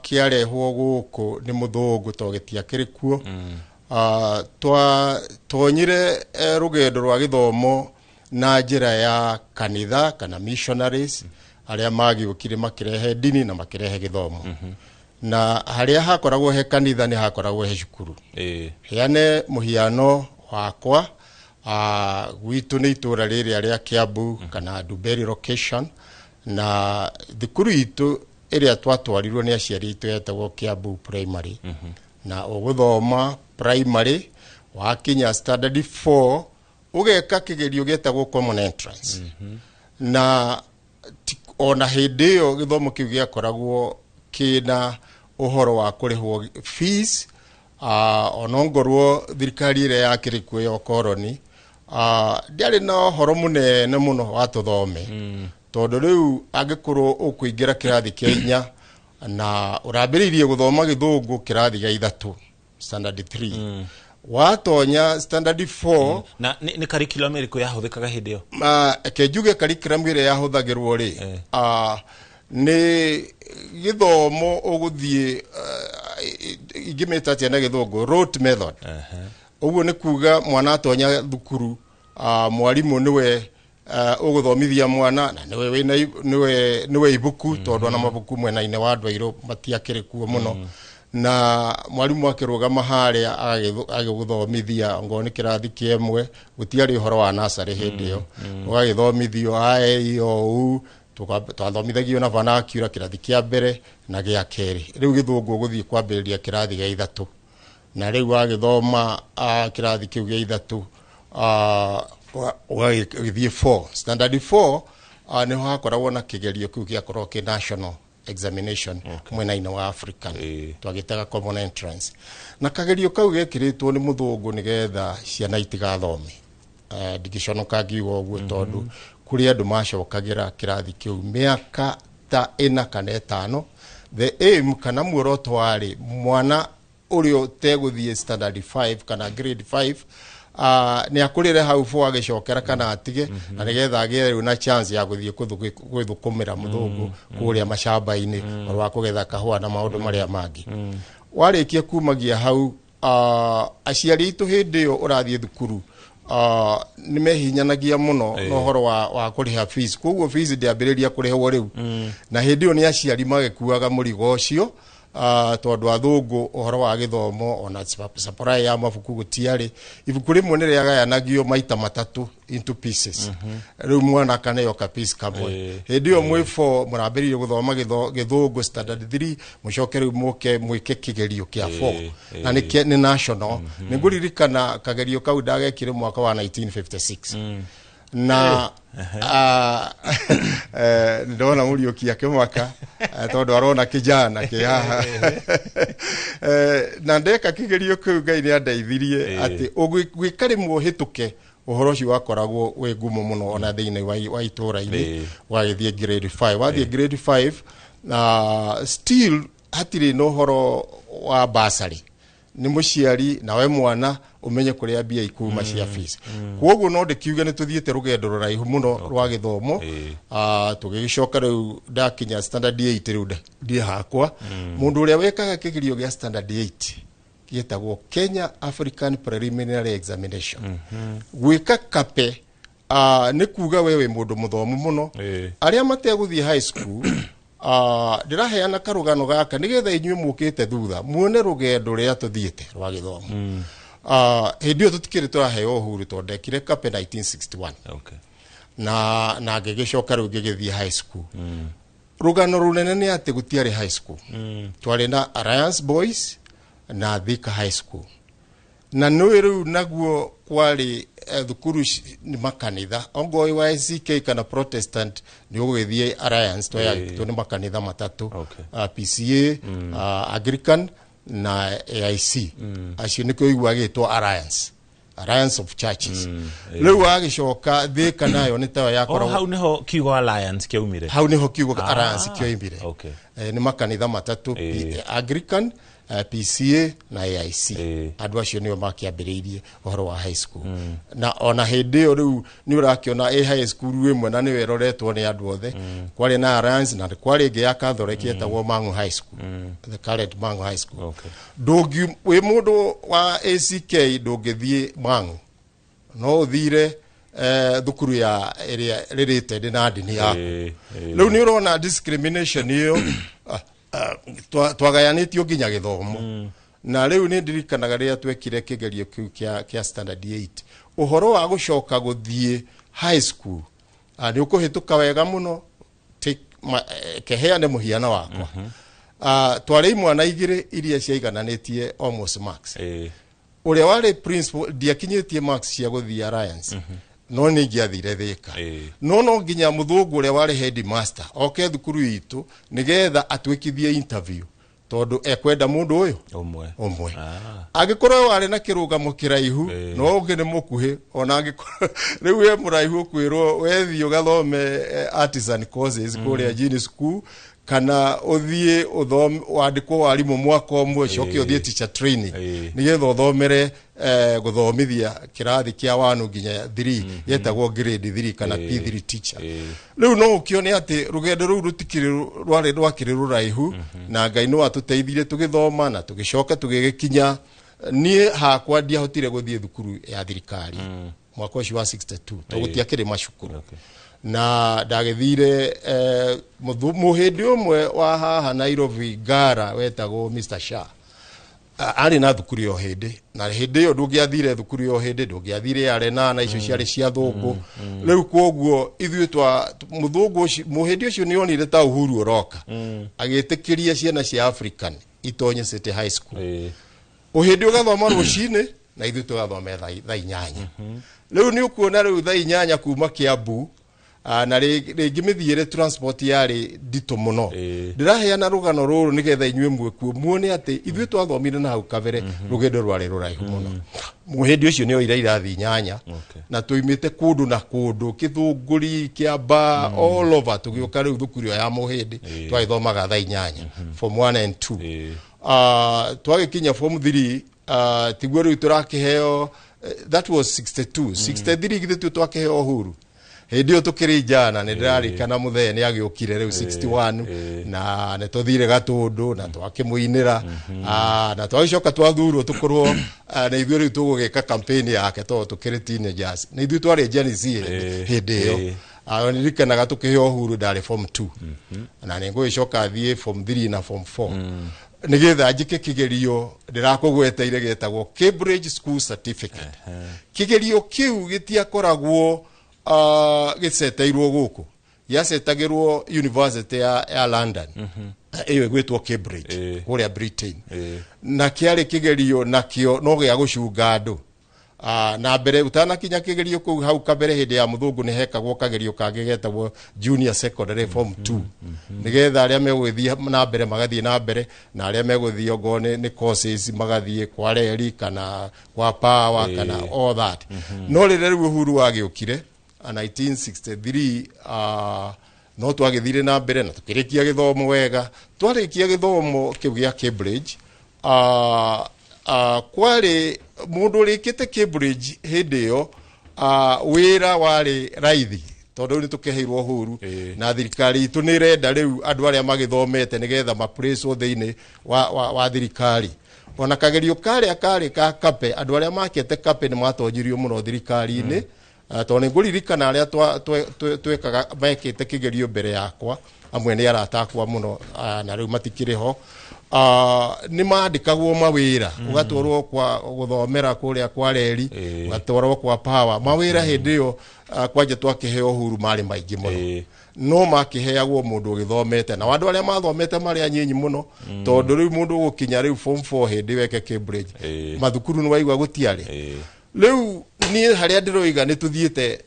kĩarehwo gũkũ nĩ mũthũngũ to gĩtiakĩrĩ kuo. Twatonyire rũgendo rwa gĩthomo na njĩra ya kanitha kana missionaries arĩa magĩũkire makĩrehe ndini na makĩrehe gĩthomo. Na harĩa hakoragwo he kanitha nĩ hakoragwo he cukuru. Heane mũhiano wakwa, gwitũ nĩ itũra rĩrĩa rĩa Kiambu kana Dumberi location, na thukuru itũ ĩrĩa twatwarirwo nĩ aciari aitũ yetagwo Kiambu Primary. Na ũgũthoma primary wakinya standard 4 ũgeka kĩgerio gĩtagwo common entrance. Na ona hĩndĩ ĩyo gĩthomo kĩu gĩakoragwo kĩna ũhoro wa kũrĩhwo fees, onongorwo thirikari ĩrĩa yakĩrĩ kuo ya ũkoroni ndĩarĩ na ũhoro mũnene mũno wa tũthome, tondũ rĩu angĩkorwo ũkũingĩra kĩrathi kĩa inya na ũrambĩrĩirie gũthoma gĩthũngũ kĩrathi gĩa ithatũ standard 3, watonya standard 4. Na nĩ curriculum ĩrĩkũ yahũthĩkaga hĩndĩ ĩyo? Reke njuge curriculum ĩrĩa yahũthagĩrwo rĩ, nĩ gĩthomo ũgũthiĩ ingĩmĩta atĩa na gĩthũngũ, rote method. Ũguo nĩ kuga mwana atonya thukuru, mwarimũ nĩwe ũgũthomithia mwana na nĩwe nĩwe ibuku, tondũ ona mabuku mwena-inĩ wa andũ airũ matiakĩrĩ kuo mũno. Na mwarimũ akĩrũgama harĩa agĩgũthomithia ongorwo nĩ kĩrathi kĩa ĩmwe, gũtiarĩ ũhoro wa nursery hĩndĩ ĩyo, ũgagĩthomithio a e i o u, twathomithagio na vernacular kĩrathi kĩa mbere na gĩa kerĩ. Rĩu gĩthũngũ ũgũthiĩ kwambĩrĩria kĩrathi gĩa ithatũ, na rĩu wagĩthoma kĩrathi kĩu gĩa ithatũ ũgagĩthiĩ 4 standard 4, nĩho hakoragwo na kĩgerio kĩu gĩakoragwo kĩ national examination mwena-inĩ wa African, twagĩtaga common entrance. Na kagerio kau gekĩrĩtwo nĩ mũthũngũ nĩgetha ciana itigathome. Ndingĩconoka ngiuga ũguo tondũ kũrĩ andũ macokagĩra kĩrathi kĩu mĩaka ta 4 kana 5. The aim kana muoroto warĩ mwana ũrĩa ũtegũthiĩ standard 5 kana grade 5 nĩ akũrĩre hau 4 agĩcokera kana atige, na nĩgetha agĩe rĩu na chance ya gũthiĩ gwĩthũkũmĩra mũthũngũ kũrĩa macamba-inĩ ũhoro wa kũgetha kahũa na maũndũ marĩa mangĩ. Warĩkia kumagia hau, aciari aitũ hĩndĩ ĩyo ũrathiĩ thukuru nĩ mehinyanagia mũno na ũhoro wa kũrĩha fees, koguo fees ndĩambĩrĩria kũrĩhwo rĩu. Na hĩndĩ ĩyo nĩ aciari magĩkuaga mũrigo ũcio, tondũ athũngũ ũhoro wa gĩthomo ona supply ya mabuku gũtiarĩ. Ibuku rĩmwe nĩ rĩagayanagio maita matatũ into pieces, rĩu mwana akaneo ka piece kamwe. Hĩndĩ ĩyo mwĩ 4 mũrambĩrĩirie gũthoma gĩthũngũ standard 3, mũcoke rĩu mũke mwĩke kĩgerio kĩa 4 na nĩ national. Nĩ ngũririkana kagerio kau ndagekire mwaka wa 1956 na ndona Mũriũki akĩmaka tondũ arona kijana kĩ haha. Na ndeka kĩgerio kĩu Ngai nĩ andeithirie atĩ ũgwĩka rĩmwe ũhĩtũke Ũhoro ũcio wakoragwo wĩ ngumo mũno ona thĩinĩ wa itũũra-inĩ. Wagĩthiĩ grade 5, wathiĩ grade 5 na still hatirĩ na ũhoro wa basarĩ, nĩ mũciari nawe mwana ũmenye kũrĩa mbia ikuma cia fees. Koguo no ndĩkiuge nĩ tũthiĩte rũgendo rũraihu mũno rwa gĩthomo. Tũgĩgĩcoka rĩu ndakinya standard 8, rĩu ndiĩ hakwa mũndũ ũrĩa wekaga kĩgerio gĩa standard 8 gĩtagwo Kenya African Preliminary Examination. Gwĩka kape nĩ kuga we wĩ mũndũ mũthomu mũno. Arĩa mategũthiĩ high school, ndĩraheana karũgano gaka nĩgetha inyuĩ mũkĩte thutha muone rũgendo rũrĩa tũthiĩte rwa gĩthomo. Hĩndĩ ĩyo tũtikĩrĩ tũraheo uhuru, tondũ ndekire kape 1961. Na ngĩgĩcoka rĩu ngĩgĩthiĩ high school. Rũgano rũnene nĩ atĩ gũtiarĩ high school. Twarĩ na Alliance Boys na Thika High School, na nĩ rĩu naguo kwarĩ thukuru nĩ makanitha, ongorwo wa ACK kana Protestant nĩ ũgũgĩthiĩ Alliance. Twayagĩtwo nĩ makanitha matatũ, PCA, Anglican na AIC. Acio nĩkĩo iguagĩtwo Alliance, Alliance of Churches. Rĩu wagĩcoka Thika nayo nĩ tayo O yakoragwo. Hau niho kiugo alliance kĩaumire? Hau niho kiugo alliance kĩoimire. Nĩ makanitha matatũ, Anglican, PCA na AIC. Andũ acio nĩo makĩambĩrĩirie ũhoro wa high school. Na ona hĩndĩ ĩyo rĩu nĩ ũrakĩona ĩ high school ĩmwe na nĩyo ĩroretwo nĩ andũ othe. Kwarĩ na Alliance na kwarĩ ĩngĩ ya Catholic yetagwo Mang'u High School, the current Mang'u High School. Ndũngi wĩ mũndũ wa ACK ndũngĩthiĩ Mang'u, no ũthire thukuru ya ĩrĩa rĩrĩte na ndini yaku. Rĩu nĩ ũrona discrimination ĩyo, twagayanĩtio nginya gĩthomo. Na rĩu nĩ ndirikanaga rĩrĩa twekire kĩgerio kĩu kĩa standard 8, ũhoro wa gũcoka gũthiĩ high school, nĩ ũkũhĩtũka wega mũno. Keheane mũhiano wakwa, twarĩ imwana igĩrĩ iria ciaigananĩtie almost marks. Ũrĩa warĩ principal, ndiakinyĩtie marks cia gũthiĩ Alliance, no nĩ ingĩathire Thika, no nginya mũthũngũ ũrĩa warĩ headmaster oke thukuru itũ nĩgetha atwĩkithie interview, tondũ ekwenda mũndũ ũyũ ũmwe. Ũmwe. Angĩkorwo warĩ na kĩrũgamo kĩraihu no ũngĩ nĩ mũkuhĩ, ona angĩkorwo rĩu we mũraihu ũkwĩrwo wethiĩ ũgathome artisan courses kũrĩa Jini School, kana ũthiĩ ũthome wandĩkwo warimũ mwaka ũmwe, ũcoke ũthiĩ teacher training nĩgetha ũthomere gũthomithia kĩrathi kĩa 1 nginya 3, yetagwo grade 3 kana P3 teacher. Rĩu no ũkĩone atĩ rũgendo rũu rũtikĩrĩ rwarĩ rwakĩrĩ rũraihu, na Ngai no atũteithirie tũgĩthoma na tũgĩcoka tũgĩgĩkinya. Niĩ hakwa ndiahotire gũthiĩ thukuru ya thirikari mwaka ũcio wa 62 tondũ gũtiakĩrĩ macukuru, na ndagĩthire mũhĩndĩ ũmwe wa haha Nairobi Ngara wetagwo Mr. Shah. Arĩ na thukuru ya hĩndĩ, na hĩndĩ ĩyo ndũngĩathire thukuru ya hĩndĩ, ndũngĩathire arena na icio ciarĩ cia thũngũ. Rĩu kwoguo ithuĩ twa mũthũngũ ũcio, mũhĩndĩ ũcio nĩ onire ta uhuru ũroka, agĩtĩkĩria ciana cia African itonye City High School. Ũhĩndĩ ũgathoma rũcinĩ na ithuĩ tũgathome thaa 8. Rĩu nĩ ũkuona rĩu thaa 8 kuma Kiambu, na rĩngĩ mĩthiĩre transport yarĩ nditũ mũno. Ndĩraheana rũgano rũrũ nĩgetha inyuĩ mwĩkuo muone atĩ ithuĩ twathomire na hau kabere rũgendo rwarĩ rũraihu mũno. Mũhĩndĩ ũcio nĩ oire irathi 8 na tũimĩte kũndũ na kũndũ, Kĩthũngũri, Kĩamba, all over, tũgĩũka rĩu thukuru ĩyo ya mũhĩndĩ twagĩthomaga thaa 8 form 1 and 2. Twagĩkinya form 3, tiguo rĩu tũrakĩheo, that was 62, 63 githĩ tuo twakĩheo uhuru. Hĩndĩ ĩyo tũkĩrĩ njana nĩ ndĩrarikana mũthee nĩ agĩũkire rĩu 61 na nĩ tũthire Gatũndũ na twakĩmũinĩra. Na twagĩcoka twathurwo tũkorwo na ithuĩ rĩu tũgũgĩka campaign yake tondũ tũkĩrĩ teenagers, na ithuĩ twarĩ Gen Z hĩndĩ ĩyo. Ndirikanaga tũkĩheo uhuru ndarĩ form 2, na nĩ ngũgĩcoka thiĩ form 3 na form 4 nĩgetha njĩke kĩgerio ndĩrakũgweteire gĩtagwo Cambridge School Certificate. Kĩgerio kĩu gĩtiakoragwo gĩceteirwo gũkũ, gĩacetagĩrwo university ya London ĩyo ĩgwĩtwo Cambridge kũrĩa Britain, na kĩarĩ kĩgerio nakĩo no gĩa gũcunga andũ. Na mbere utanakinya kigerio kuu hau kabere hindi ya muthungu ni hekagwo kagerio kangĩ getagwo junior secondary form 2, nigetha aria megũgĩthiĩ na mbere magathiĩ na mbere, na aria megũthiĩ ongorwo nĩ courses magathiĩ kwa reri kana kwa power kana all that. No rĩrĩa rĩu uhuru wagĩũkire 1963, no twagĩthire na mbere na tũkĩrĩkia gĩthomo wega. Twarĩkia gĩthomo kĩu gĩa Cambridge, kwarĩ mũndũ ũrĩkĩte Cambridge hĩndĩ ĩyo, wĩra warĩ raithi tondũ rĩu nĩ tũkĩheirwo uhuru na thirikari itũ nĩ ĩrenda rĩu andũ arĩa magĩthomete nĩgetha maplacewo thĩinĩ wa thirikari. Ona kagerio karĩa karĩ ka kape, andũ arĩa makĩte kape nĩ matonyirio mũno thirikari-inĩ, tondũ nĩ ngũririkana arĩa twekaga mekĩte kĩgerio mbere yakwa, amwe nĩ arata akwa mũno, na rĩu matikĩrĩ ho, nĩ mandĩkagwo mawĩra, ũgatwarwo kwa gũthomera kũrĩa kwa reri, ũgatwarwo kwa power. Mawĩra hĩndĩ ĩyo, kwanja twakĩheo uhuru, marĩ maingĩ mũno, no makĩheagwo mũndũ ũgĩthomete, na andũ arĩa mathomete marĩ anyinyi mũno, tondũ rĩu mũndũ ũgũkinya rĩu form 4 hĩndĩ ĩyo eke Cambridge, mathukuru nĩ waigua gũtiarĩ. Rĩu niĩ harĩa ndĩroiga nĩ tũthiĩte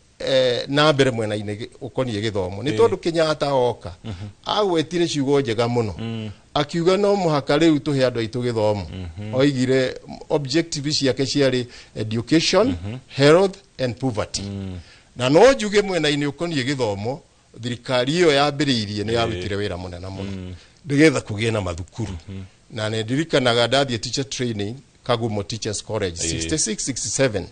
na mbere mwena-inĩ ũkoniĩ gĩthomo nĩ tondũ Kenyatta oka agwetire ciugo njega mũno, akiuga no mũhaka rĩu tũhe andũ aitũ gĩthomo. Oigire objective ciake ciarĩ education, health and poverty. Na no njuge mwena-inĩ ũkoniĩ gĩthomo, thirikari ĩyo yambĩrĩirie nĩ yarutire wĩra mũnene mũno nĩgetha kũgĩe na mathukuru. Na nĩ ndirikanaga ndathiĩ teacher training Kagumo Teachers College 66 67,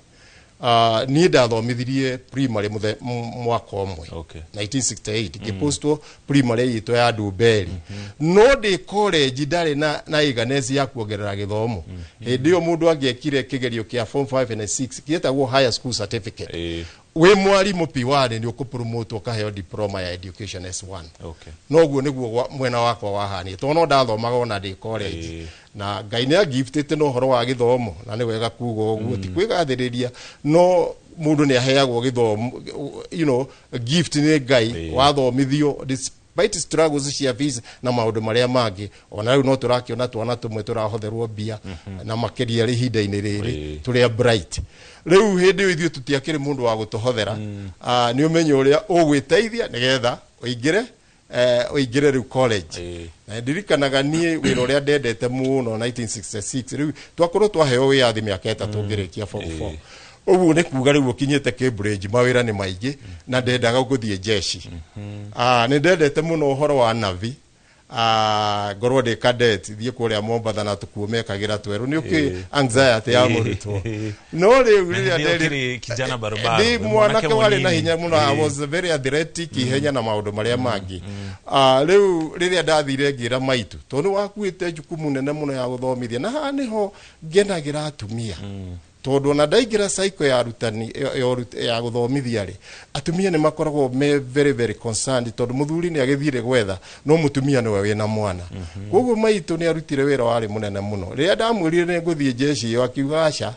niĩ ndathomithirie primary mwaka ũmwe 1968, ngĩpostwo primary itũ ya Ndumberi. No ndĩ college ndarĩ na iganesi ya kuongerera gĩthomo. Hĩndĩ ĩyo mũndũ angĩekire kĩgerio kĩa form 5 and 6 gĩetagwo higher school certificate, wĩ mwarimũ P1 nĩ ũkũpromotwo ũkaheo diploma ya education S1. Noguo nĩguo mwena wakwa wahanire, tondũ no ndathomaga ona ndĩ college, na Ngai nĩ angiftĩte na ũhoro wa gĩthomo, na nĩ wega kuga ũguo, ti kwĩgathĩrĩria, no mũndũ nĩ aheagwo gĩthomo, gift nĩ Ngai, wathomithio despite struggles cia fees na maũndũ marĩa mangĩ. Ona rĩu no tũrakĩona twana tũmwe tũrahotherwo mbia na makĩria ihinda-inĩ rĩrĩ tũrĩa bright. Rĩu hĩndĩ ĩyo ithuĩ tũtiakĩrĩ mũndũ wa gũtũhothera, nĩ ũmenyo ũrĩa ũgwĩteithia nĩgetha ũingĩre rĩu college. Na ndirikanaga niĩ wĩra ũrĩa ndendete mũno 1966, rĩu twakorwo twaheo wĩyathi mĩaka 3 ngĩrĩkia form 4, ũguo nĩ kuga rĩu ũkinyĩte Cambridge mawĩra nĩ maingĩ, na ndendaga gũthiĩ jeshi. Nĩ ndendete mũno ũhoro wa navy, ngorwo ndĩ cadet thiĩ kũrĩa Mombatha na tũkuo mekagĩra twerũ, nĩ ũkĩ anxiety ya mũrutwo. No rĩu rĩrĩa nderĩ kijana barobaro, ndĩ mwanake warĩ na hinya mũno, I was very athletic, ihenya na maũndũ marĩa mangĩ. Rĩu rĩrĩa ndathire ngĩra maitũ, tondũ nĩ wakuĩte jukumu nene mũno ya gũthomithia, na haha nĩho ngenagĩra atumia, tondũ ona ndaingĩra cycle ya arutani ya gũthomithia rĩ, atumia nĩ makoragwo me very very concerned, tondũ mũthuri nĩ agĩthire gwetha, no mũtumia nĩwe wĩna mwana. Koguo maitũ nĩ arutire wĩra warĩ mũnene mũno. Rĩrĩa ndamwĩrire nĩ ngũthiĩ jeshi ĩyo, akiuga aca,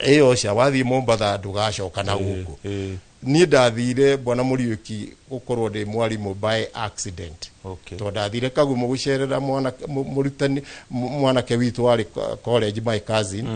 ĩyo aca, wathiĩ Mombatha ndũgacoka na gũkũ. Niĩ ndathire bwana Mũriũki gũkorwo ndĩ mwarimũ by accident, tondũ ndathire Kagumo gũcerera mũrutani mwanake witũ warĩ college, my cousin,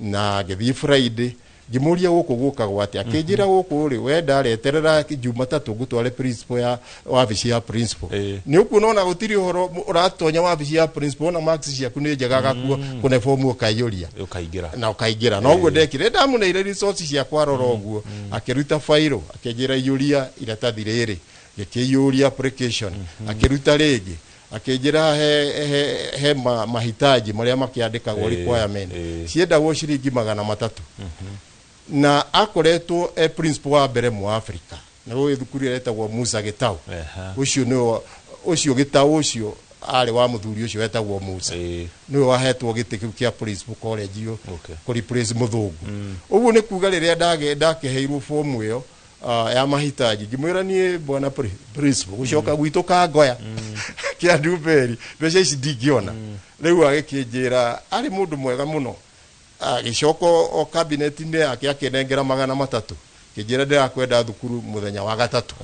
na ngĩthiĩ Friday, ngĩmũria gũkũ gũkagwo atĩa, akĩnjĩra gũkũ rĩ we ndareterera Jumatatũ ngũtware principal ya wabici ya principal. Nĩ ũkuona ona gũtirĩ ũhoro ũratonya wabici ya principal, ona marks ciaku nĩ njega, agakuo kũne fomu ũkaiyũria ũkaingĩra na ũkaingĩra. Na ũguo ndekire, ndamũneire resources ciakwa, rora ũguo, akĩruta fairo akĩnjĩra iyũria iratathi rĩrĩ, ngĩkĩiyũria application, akĩruta rĩngĩ akĩnjĩra he mahitaji marĩa makĩandĩkagwo, requirement ciendagwo ciringi 300. Na akoretwo e principal wa mbere mu Africa na ũyũ thukuru ĩretagwo Musa Gitau. Ũcio nĩwe ũcio Gitau ũcio arĩ wa mũthuri ũcio wetagwo Musa, nĩwe wahetwo gĩtĩ kĩu kĩa principal college ĩyo kũ replace mũthũngũ. Ũguo nĩ kuga rĩrĩa ndakĩheirwo fomu ĩyo ya mahitaji, ngĩmwĩra niĩ bwana principal gũcoka gwitũ Kangoya kĩa Ndumberi mbeca ici ndingĩona. Rĩu agĩkĩnjĩra, arĩ mũndũ mwega mũno, agĩcoka o cabinet-inĩ yake akĩnengera 300. Kĩnjĩra ndĩrakwenda thukuru mũthenya wa gatatũ.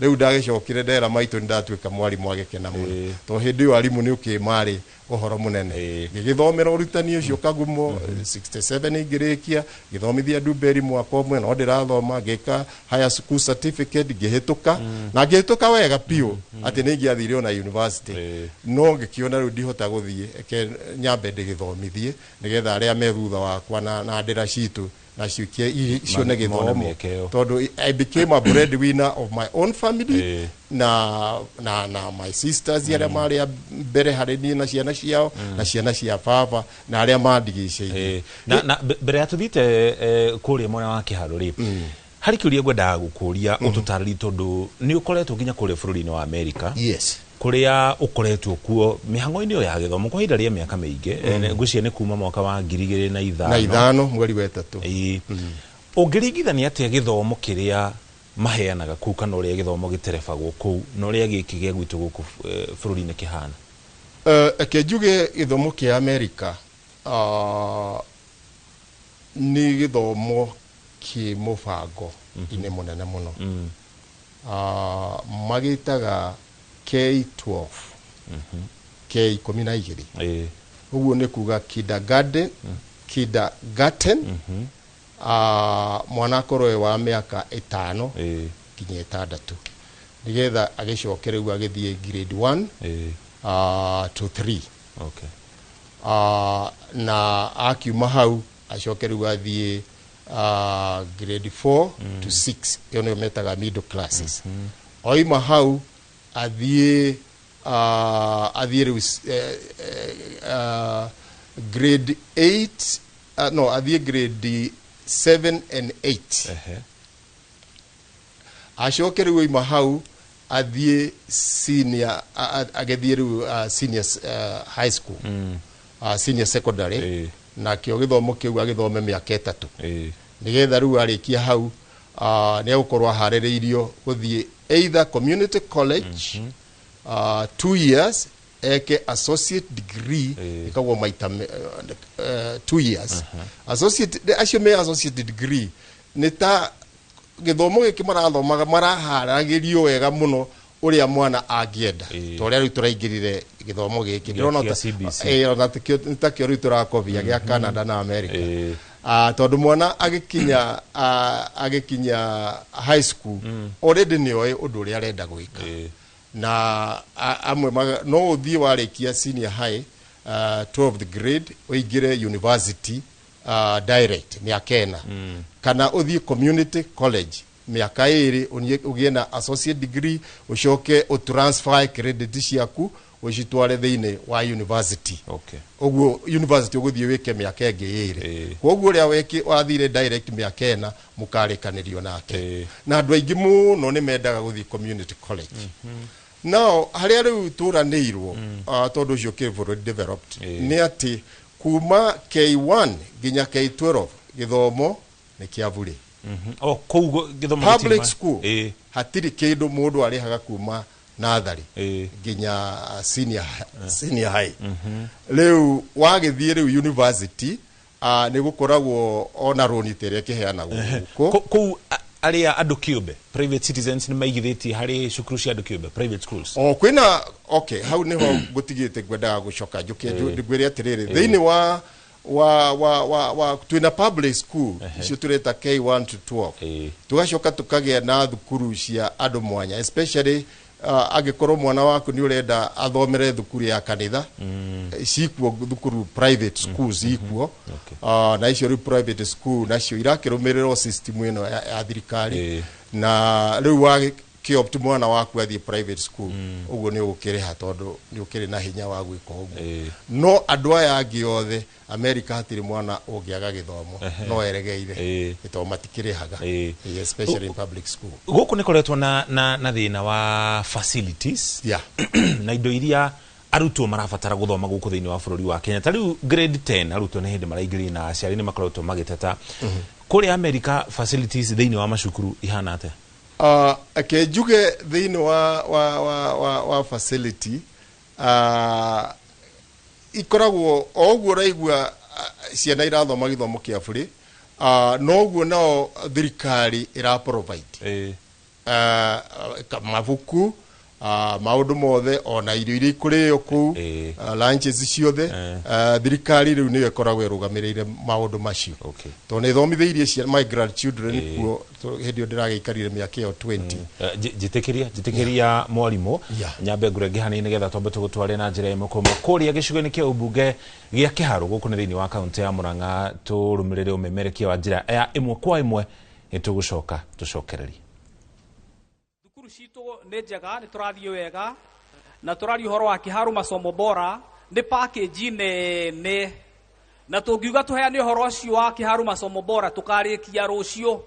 Rĩu ndagĩcokire ndera maitũ nĩ ndatuĩka mwarimũ, agĩkena mũno tondũ hĩndĩ ĩyo arimũ nĩ ũkĩmarĩ ũhoro mũnene. Ngĩgĩthomera ũrutani ũcio Kagumo 67, ngĩrĩkia, ngĩthomithia Ndumberi mwaka ũmwe, no ndĩrathoma, ngĩka higher school certificate, ngĩhĩtũka na ngĩhĩtũka wega biũ atĩ nĩ ingĩathire ona university, no ngĩkĩona rĩu ndihota gũthiĩ, eke nyambe ndĩgĩthomithie nĩgetha arĩa me thutha wakwa na ndĩra citũ nacio cione mone gĩthomo mĩeke ĩyo. Tondũ I became a breadwinner of my own family na my sisters arĩa marĩ a mbere harĩ niĩ na ciana ciao na ciana cia baba na arĩa mandigicĩirie. Na mbere ya tũthiĩte kũrĩa mwena wa kĩharo rĩ, harĩ kĩũria ngwendaga gũkũria ũtũtarĩrie, tondũ nĩ ũkoretwo nginya kũrĩa bũrũri-inĩ wa Amerika, kũrĩa ũkoretwo kuo mĩhang'o-inĩ ĩyo ya gĩthomo kwa ihinda rĩa mĩaka mĩingĩ. Ngwĩciria nĩ kuma mwaka wa ngiri igĩrĩ na ithano. Na ithano mweri wa ĩtatũ. Ĩĩ. Ũngĩringithania atĩa gĩthomo kĩrĩa maheanaga kũu, kana ũrĩa gĩthomo gĩterebagwo kũu, na ũrĩa gĩkĩ gĩa gwitũ gũkũ bũrũri-inĩ kĩhana? Reke njuge gĩthomo kĩa Amerika nĩ gĩthomo kĩ mũbango-inĩ mũnene mũno. Magĩtaga K12, K12, ũguo nĩ kuga kindergarten, kindergarten, mwana akorwo e wa mĩaka 5 nginya 6, nĩgetha agĩcoke rĩu agĩthiĩ grade 1 to 3. Na akiuma hau acoke rĩu athiĩ grade 4 to 6, ĩyo nĩyo metaga middle classes. Oima hau athiĩ rĩu grade 8, no athiĩ grade 7 and 8. Acoke rĩu oima hau athiĩ senior, agĩthiĩ rĩu senior high school, senior secondary, nakĩo gĩthomo kĩu agĩthome mĩaka 3, nĩgetha rĩu arĩkia hau nĩ egũkorwo aharĩrĩirio gũthiĩ either community college 2 years, eke associate degree ĩkagwo maita 2 years. Associate acio me associate degree nĩ ta gĩthomo gĩkĩ marathomaga, maraharagĩrio wega mũno ũrĩa mwana angĩenda, ta ũrĩa rĩu tũraingĩrire gĩthomo gĩkĩ. Ndĩrona Gĩa CBC. Ona nĩ takĩo rĩu tũrakobia gĩa Canada na America. Tondũ mwana agĩkinya high school already nĩ oĩ ũndũ ũrĩa arenda gwĩka. Na amwe no ũthiĩ warĩkia senior high, 12th grade, ũingĩre university direct mĩaka 4, kana ũthiĩ community college mĩaka 2, ũgĩe na associate degree, ũcoke ũtransfer credit ciaku ũcitware thĩinĩ wa university. Ũguo university ũgũthiĩ wĩke mĩaka ĩngĩ 2. Koguo ũrĩa wathire direct mĩaka 4 mũkarĩkanĩrio nake, na andũ aingĩ mũno nĩ mendaga gũthiĩ community college. Now harĩa rĩu tũranĩirwo, tondũ ũcio kĩ bũrũri developed, nĩ atĩ kuma K1 nginya K12 gĩthomo nĩ kĩa bure. O kũu gĩthomo Public gĩtirĩ school hatirĩ kĩndũ mũndũ arĩhaga kuma nathari nginya senior high. Rĩu wagĩthiĩ rĩu university, nĩ gũkoragwo ona rũni ta ĩrĩa ĩkĩheanagwo gũkũ. Kũu arĩa andũ kĩũmbe, private citizens, nĩ maigithĩtie harĩ cukuru cia andũ kĩũmbe, private schools? O kwĩna, okay, hau nĩho ngũtigĩte, ngwendaga gũcoka njũke ngwĩre atĩrĩrĩ, thĩinĩ wa twĩna public school icio tũreta K1 to 12, tũgacoka tũkagĩa na thukuru cia andũ mwanya, especially angĩkorwo mwana waku nĩ ũrenda athomere thukuru ya kanitha, cikuo thukuru, private schools ikuo. Na icio rĩu private school nacio irakĩrũmĩrĩra o system ĩno ya thirikari, na rĩu wakĩopt mwana waku athiĩ private school, ũguo nĩ ũgũkĩrĩha tondũ nĩ ũkĩrĩ na hinya wa gwĩka ũguo. No andũ aya angĩ othe, America hatirĩ mwana ũngĩaga gĩthomo no eregeire, nĩ tondũ matikĩrĩhaga, especially in public school. Gũkũ nĩ koretwo na thĩna wa facilities na indo iria arutwo marabatara gũthoma gũkũ thĩinĩ wa bũrũri wa Kenya. Ta rĩu grade 10 arutwo nĩ hĩndĩ maraingĩrire na aciari nĩ makoretwo magĩteta. Kũrĩa America facilities thĩinĩ wa macukuru ihana atĩa? Reke njuge thĩinĩ wa facility ikoragwo o ũguo ũraigua, ciana irathoma gĩthomo kĩa bũrĩ. Noguo nao thirikari ĩra provide mabuku, maũndũ mothe, ona irio iria ikũrĩo kũu, lunches ciothe. Thirikari rĩu nĩyo ĩkoragwo ĩrũgamĩrĩire maũndũ macio, tondũ nĩ ĩthomithĩirie ciana, my grandchildren kuo hĩndĩ ĩyo ndĩragĩikarire mĩaka ĩyo 20. Njĩtĩkĩria mwarimũ nyambe ngũrenge hanini nĩgetha twambe tũgũtware na njĩra ĩmwe kwa ĩmwe kũrĩa gĩcigo-inĩ kĩa ũmbunge gĩa Kĩharũ gũkũ nĩ thĩinĩ wa kaũntĩ ya Murang'a, tũrũmĩrĩre ũmemerekia wa njĩra ya ĩmwe kwa ĩmwe. Nĩtũgũcoka tũcokererie. Thukuru citũ nĩ njega, nĩ tũrathiĩ wega, na tũraria ũhoro wa Kiharu Masomo Bora nĩ package nene, na tũngiuga tũheane ũhoro ũcio wa Kiharu Masomo Bora tũkarĩkia rũciũ.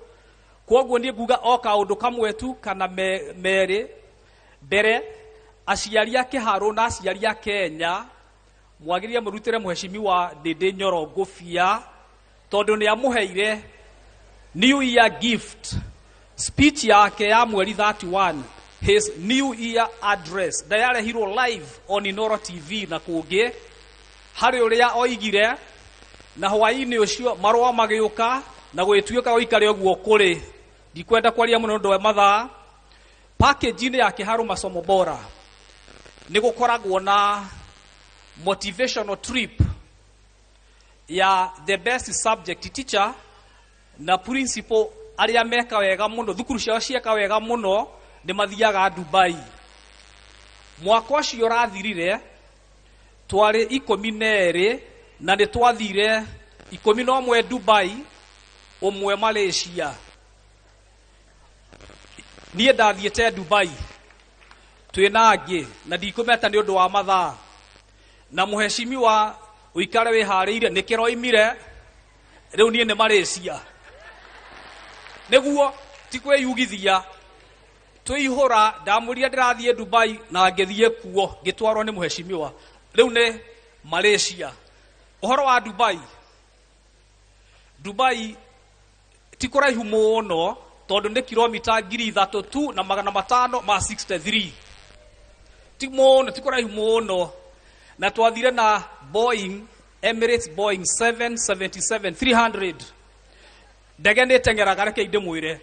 Kwoguo niĩ nguga o kaũndũ kamwe tu kana merĩ. Mbere, aciari a Kiharu na aciari a Kenya mwagĩrĩire mũrutĩre Mheshimiwa Ndindi Nyoro ngũbia, tondũ nĩ amũheire New Year gift. Speech yake ya mweri 31, his New Year address, ndayarehirwo live on Inoro TV na kũngĩ, harĩ ũrĩa oigire, na hwaĩ-inĩ ũcio marũa magĩũka na gũgĩtuĩka gũikare ũguo kũrĩ. Ndikwenda kwaria mũno nĩ ũndũ wa mathaa. Package-inĩ ya Kiharu Masomo Bora nĩ gũkoragwo na motivational trip ya the best subject teacher na principal arĩa meka wega mũno, thukuru ciao cieka wega mũno, nĩ mathiaga Dubai. Mwaka ũcio ũrathirire twarĩ 12, na nĩ twathire 11 Dubai, ũmwe Malaysia. Niĩ ndathiĩte Dubai twĩna angĩ, na ndikũmeta nĩ ũndũ wa mathaa. Na mũheshimiwa ũikare wĩharĩirie, nĩ kĩroimire rĩu niĩ nĩ Malaysia. Nĩguo ti kwĩyugithia, twĩihũra ndamũrire ndĩrathiĩ Dubai na ngĩthiĩ kuo ngĩtwarwo nĩ mũheshimiwa. Rĩu nĩ Malaysia. Ũhoro wa Dubai, Dubai ti kũraihu mũno, tondũ nĩ kilomita 3,563 tu. Ti mũno, ti kũraihu mũno. Na twathire na Boeing, Emirates Boeing 777-300. Ndege nĩ ĩteng'eraga, reke ndĩmwĩre.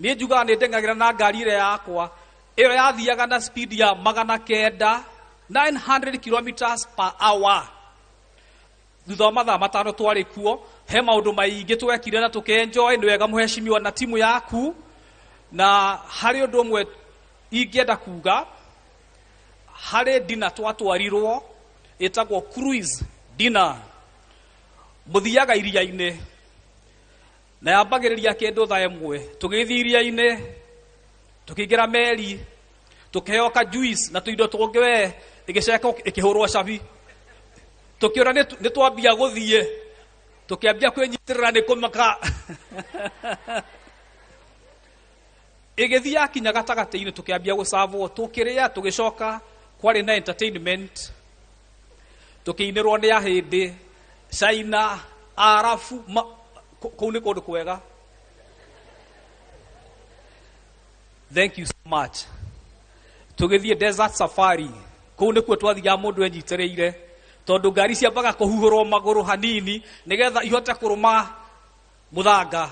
Niĩ njugaga nĩ ndeng'agĩra na ngari ĩrĩa yakwa, ĩyo yathiaga na speed ya 900, 900 kilometers per hour. Thutha wa mathaa 5 twarĩ kuo, he maũndũ maingĩ twekire na tũkĩenjoy. Nĩ wega mũheshimiwa na timu yaku. Na harĩ ũndũ ũmwe ingĩenda kuga, harĩ dinner twatwarirwo ĩtagwo cruise dinner. Mũthiaga iria-inĩ na yambagĩrĩria kĩndũ thaa 1. Tũgĩthiĩ iria-inĩ, tũkĩingĩra meri, tũkĩheo ka juice na tũindo tũngĩ, we ĩgĩcoka ĩkĩhũrwo cabi. Tũkĩona nĩ twambia gũthiĩ, tũkĩambia kwĩnyitĩrĩra nĩ kũmaka. Ĩgĩthiĩ yakinya gatagatĩ-inĩ, tũkĩambia gũcavwo, tũkĩrĩa, tũgĩcoka kwarĩ na entertainment, tũkĩinĩrwo nĩ Ahĩndĩ, China, Arabu. Kũu nĩ kũndũ kwega. Thank you so much. Tũgĩthiĩ desert safari, kũu nĩkuo twathiaga mũndũ enyitĩrĩire, tondũ ngari ciambaga kũhuhũrwo magũrũ hanini nĩgetha ihote kũrũma mũthanga.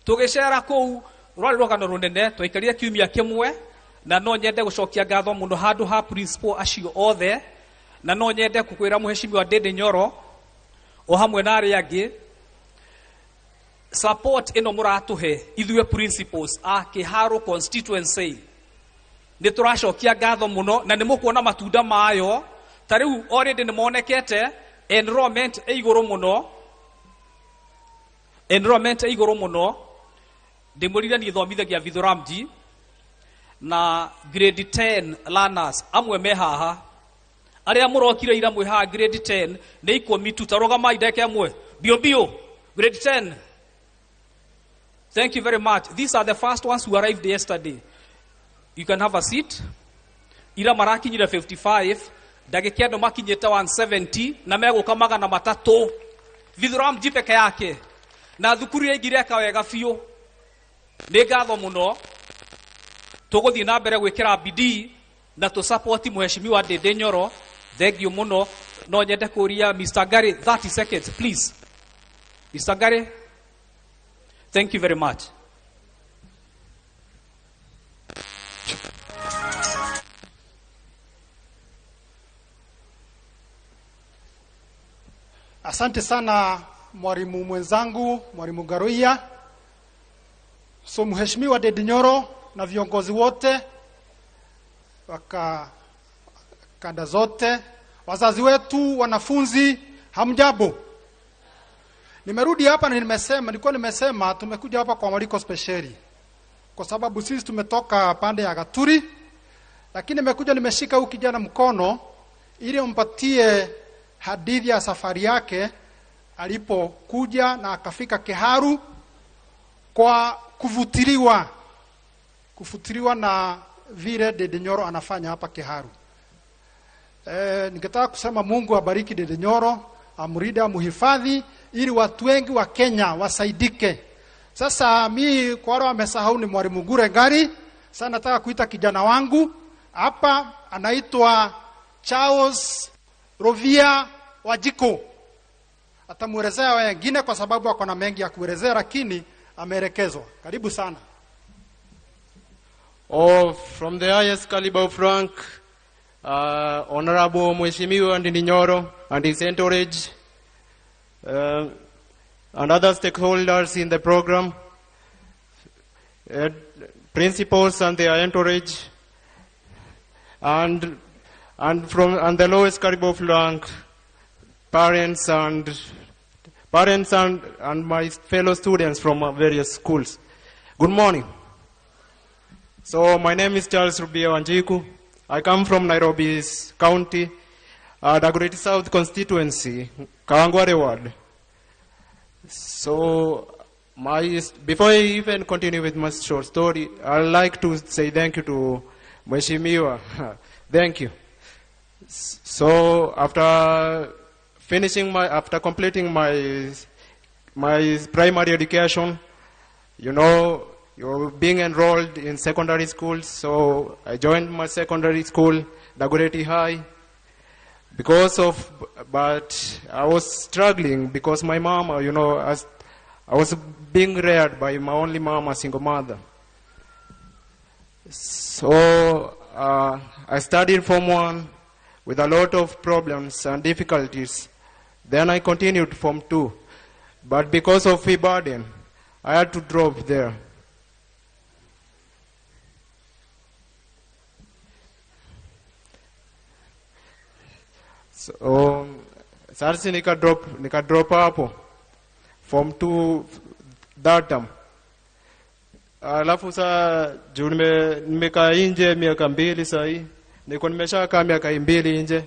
Tũgĩcera kũu, rwarĩ rũgano rũnene, twaikarire kiumia kĩmwe, na no nyende gũcokia ngatho mũno handũ ha principal acio othe, na no nyende gũkwĩra Mheshimiwa Ndindi Nyoro o hamwe na arĩa angĩ, support ĩno mũratũhe ithuĩ principals a Kiharu constituency, nĩ tũracokia ngatho mũno, na nĩ mũkuona matunda mayo. Ta rĩu already nĩ monekete enrollment ĩ igũrũ mũno, enrollment ĩ igũrũ mũno. Ndĩmũrire niĩ thomithagia Vithuramji na grade 10 learners amwe me haha, arĩa mũrokire ira mwĩ haha grade 10 nĩ 10 tu. Ta rũgamai ndagĩka ĩmwe mbio mbio, grade 10. Thank you very much. These are the first ones who arrived yesterday. You can have a seat. Ira marakinyire 55, ndagĩka ĩno makinyĩte 170, na megũka 300. Vithuramji peke yake. Na thukuru yaingire eka wega biũ. Nĩ ngatho mũno. Tũgũthiĩ na mbere gwĩkĩra bidii na tũ support Mheshimiwa Ndindi Nyoro. Thank you mũno. No nyende kũria Mr. Gary 30 seconds please. Mr. Gary, thank you very much. Asante sana mwalimu mwenzangu, mwalimu Garuia. So Mheshimiwa Ndindi Nyoro na viongozi wote waka kanda zote, wazazi wetu, wanafunzi, hamjambo. Nimerudi hapa na nilikuwa nimesema tumekuja hapa kwa mwaliko spesheli kwa sababu sisi tumetoka pande ya Gaturi, lakini nimekuja nimeshika huyu kijana mkono ili mpatie hadithi ya safari yake alipokuja na akafika Kiharu kwa kuvutiliwa na vile Ndindi Nyoro anafanya hapa Kiharu. Ningetaka kusema Mungu abariki Ndindi Nyoro, amrida, amuhifadhi ili watu wengi wa Kenya wasaidike. Sasa mi kwa wale wamesahau ni mwalimu Ngure Ngari. Sasa nataka kuita kijana wangu hapa, anaitwa Charles Rovia Wajiko. Atamuelezea wengine kwa sababu ako na mengi ya kuelezea, lakini ameelekezwa. Karibu sana. Oh, from the highest caliber of rank, Honorable Mheshimiwa Ndindi Nyoro and his entourage, and other stakeholders in the program, principals and their entourage, and the lowest caliber of rank, parents and my fellow students from various schools. Good morning. So my name is Charles Rubia Wanjiku. I come from Nairobi County, Dagoretti South constituency, Kawangware Ward. So before I even continue with my short story, I'd like to say thank you to Mheshimiwa. Thank you. So after completing my primary education, you're being enrolled in secondary school. So I joined my secondary school, Dagoretti High. But I was struggling because my mama, as I was being reared by my only mama, single mother. So I studied Form 1 with a lot of problems and difficulties. Then I continued Form 2. But because of fee burden, I had to drop there. So, sasa nika drop hapo Form 2 that term. Alafu saa juu nimekaa nje miaka 2 saa hii, niko nimeshakaa miaka 2 nje.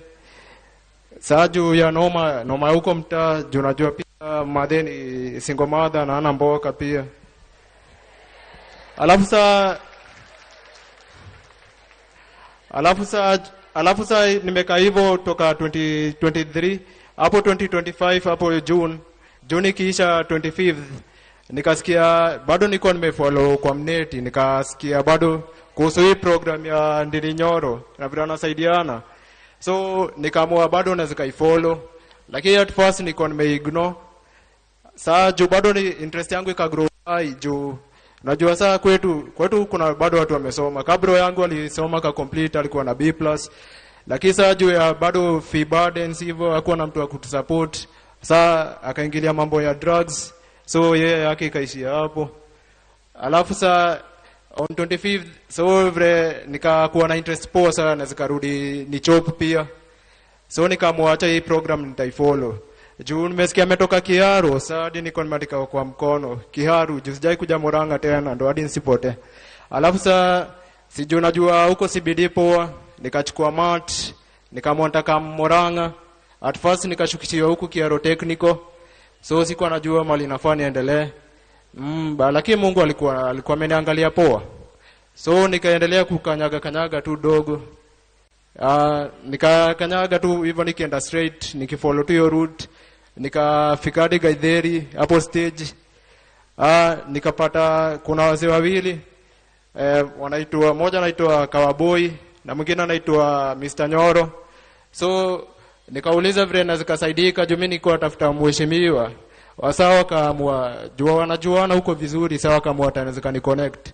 Saa juu ya noma noma huko mtaa, juu najua pia madhe ni single mother na ana mboka pia. Alafu saa nimekaa hivyo toka 2023 hapo 2025 hapo June ikiisha 25th, nikasikia bado niko nimefollow kwa mneti, nikasikia bado kuhusu hii program ya Ndindi Nyoro na vile wanasaidiana, so nikaamua bado naweza kaifollow, lakini at first niko nimeignore. Saa juu bado ni interest yangu ikagrow high, juu najua saa kwetu kuna bado watu wamesoma. Kabro yangu alisoma ka complete, alikuwa na B+, lakini saa juu ya bado fee burdens hivyo hakuwa na mtu wa kutusupport, saa akaingilia mambo ya drugs, so yeye yake ikaishia hapo. Alafu saa on 25th, so vile nikakuwa na interest poa sana na zikarudi ni chop pia, so nikamwacha hii program nitaifollow juu nimesikia ametoka Kiharu. Saa hadi niko nimeandika kwa mkono Kiharu juu sijai kuja Murang'a tena, ndo hadi nisipote. Alafu saa sijui najua huko CBD poa, nikachukua mat, nikaamua nitaka Murang'a. At first nikashukishiwa huku Kiharu Technical, so sikuwa najua mali nafaa niendelee, lakini Mungu alikuwa ameniangalia poa, so nikaendelea kukanyaga kanyaga tu dogo. Nikakanyaga tu hivyo nikienda straight, nikifollow tu hiyo route, nikafika hadi Gaitheri hapo stage. Nikapata kuna wazee wawili, wanaitwa, mmoja anaitwa Kawaboi na mwingine anaitwa Mr. Nyoro. So nikauliza vile naweza kasaidika juu mimi nilikuwa tafuta mheshimiwa. Wasaa wakaamua jua wanajuana huko vizuri, sawa wakaamua watanaweza kani connect.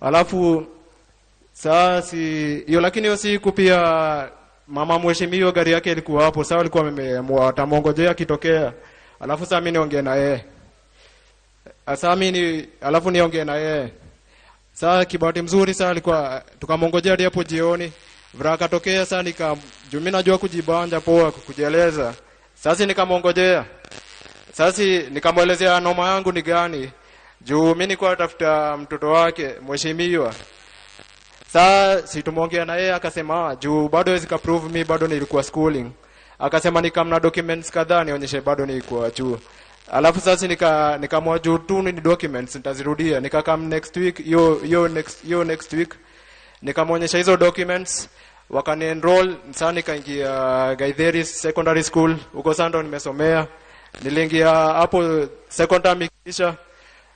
Alafu saa si hiyo, lakini hiyo siku pia mama mheshimiwa gari yake ilikuwa hapo, sawa alikuwa ameamua atamwongojea akitokea. Alafu saa mimi niongee na yeye. Sasa mimi alafu niongee na yeye. Saa kibahati mzuri saa alikuwa tukamwongojea hadi hapo jioni. Vra akatokea saa nika juu mimi najua kujibanja poa kujieleza. Sasa nikamwongojea. Sasa nikamwelezea noma yangu ni gani. Juu mimi nilikuwa natafuta mtoto wake mheshimiwa. Sasa si tumeongea na yeye akasema juu bado hawezi ka prove mimi bado nilikuwa schooling. Akasema nikamna documents kadhaa nionyeshe bado nilikuwa chuo. Alafu sasa nikamwa juu tu ni documents nitazirudia. Nikakam next week hiyo next week nikamwonyesha hizo documents, wakani enroll. Sasa nikaingia Gaitheri Secondary School, huko sasa ndo nimesomea. Niliingia hapo second term ikisha.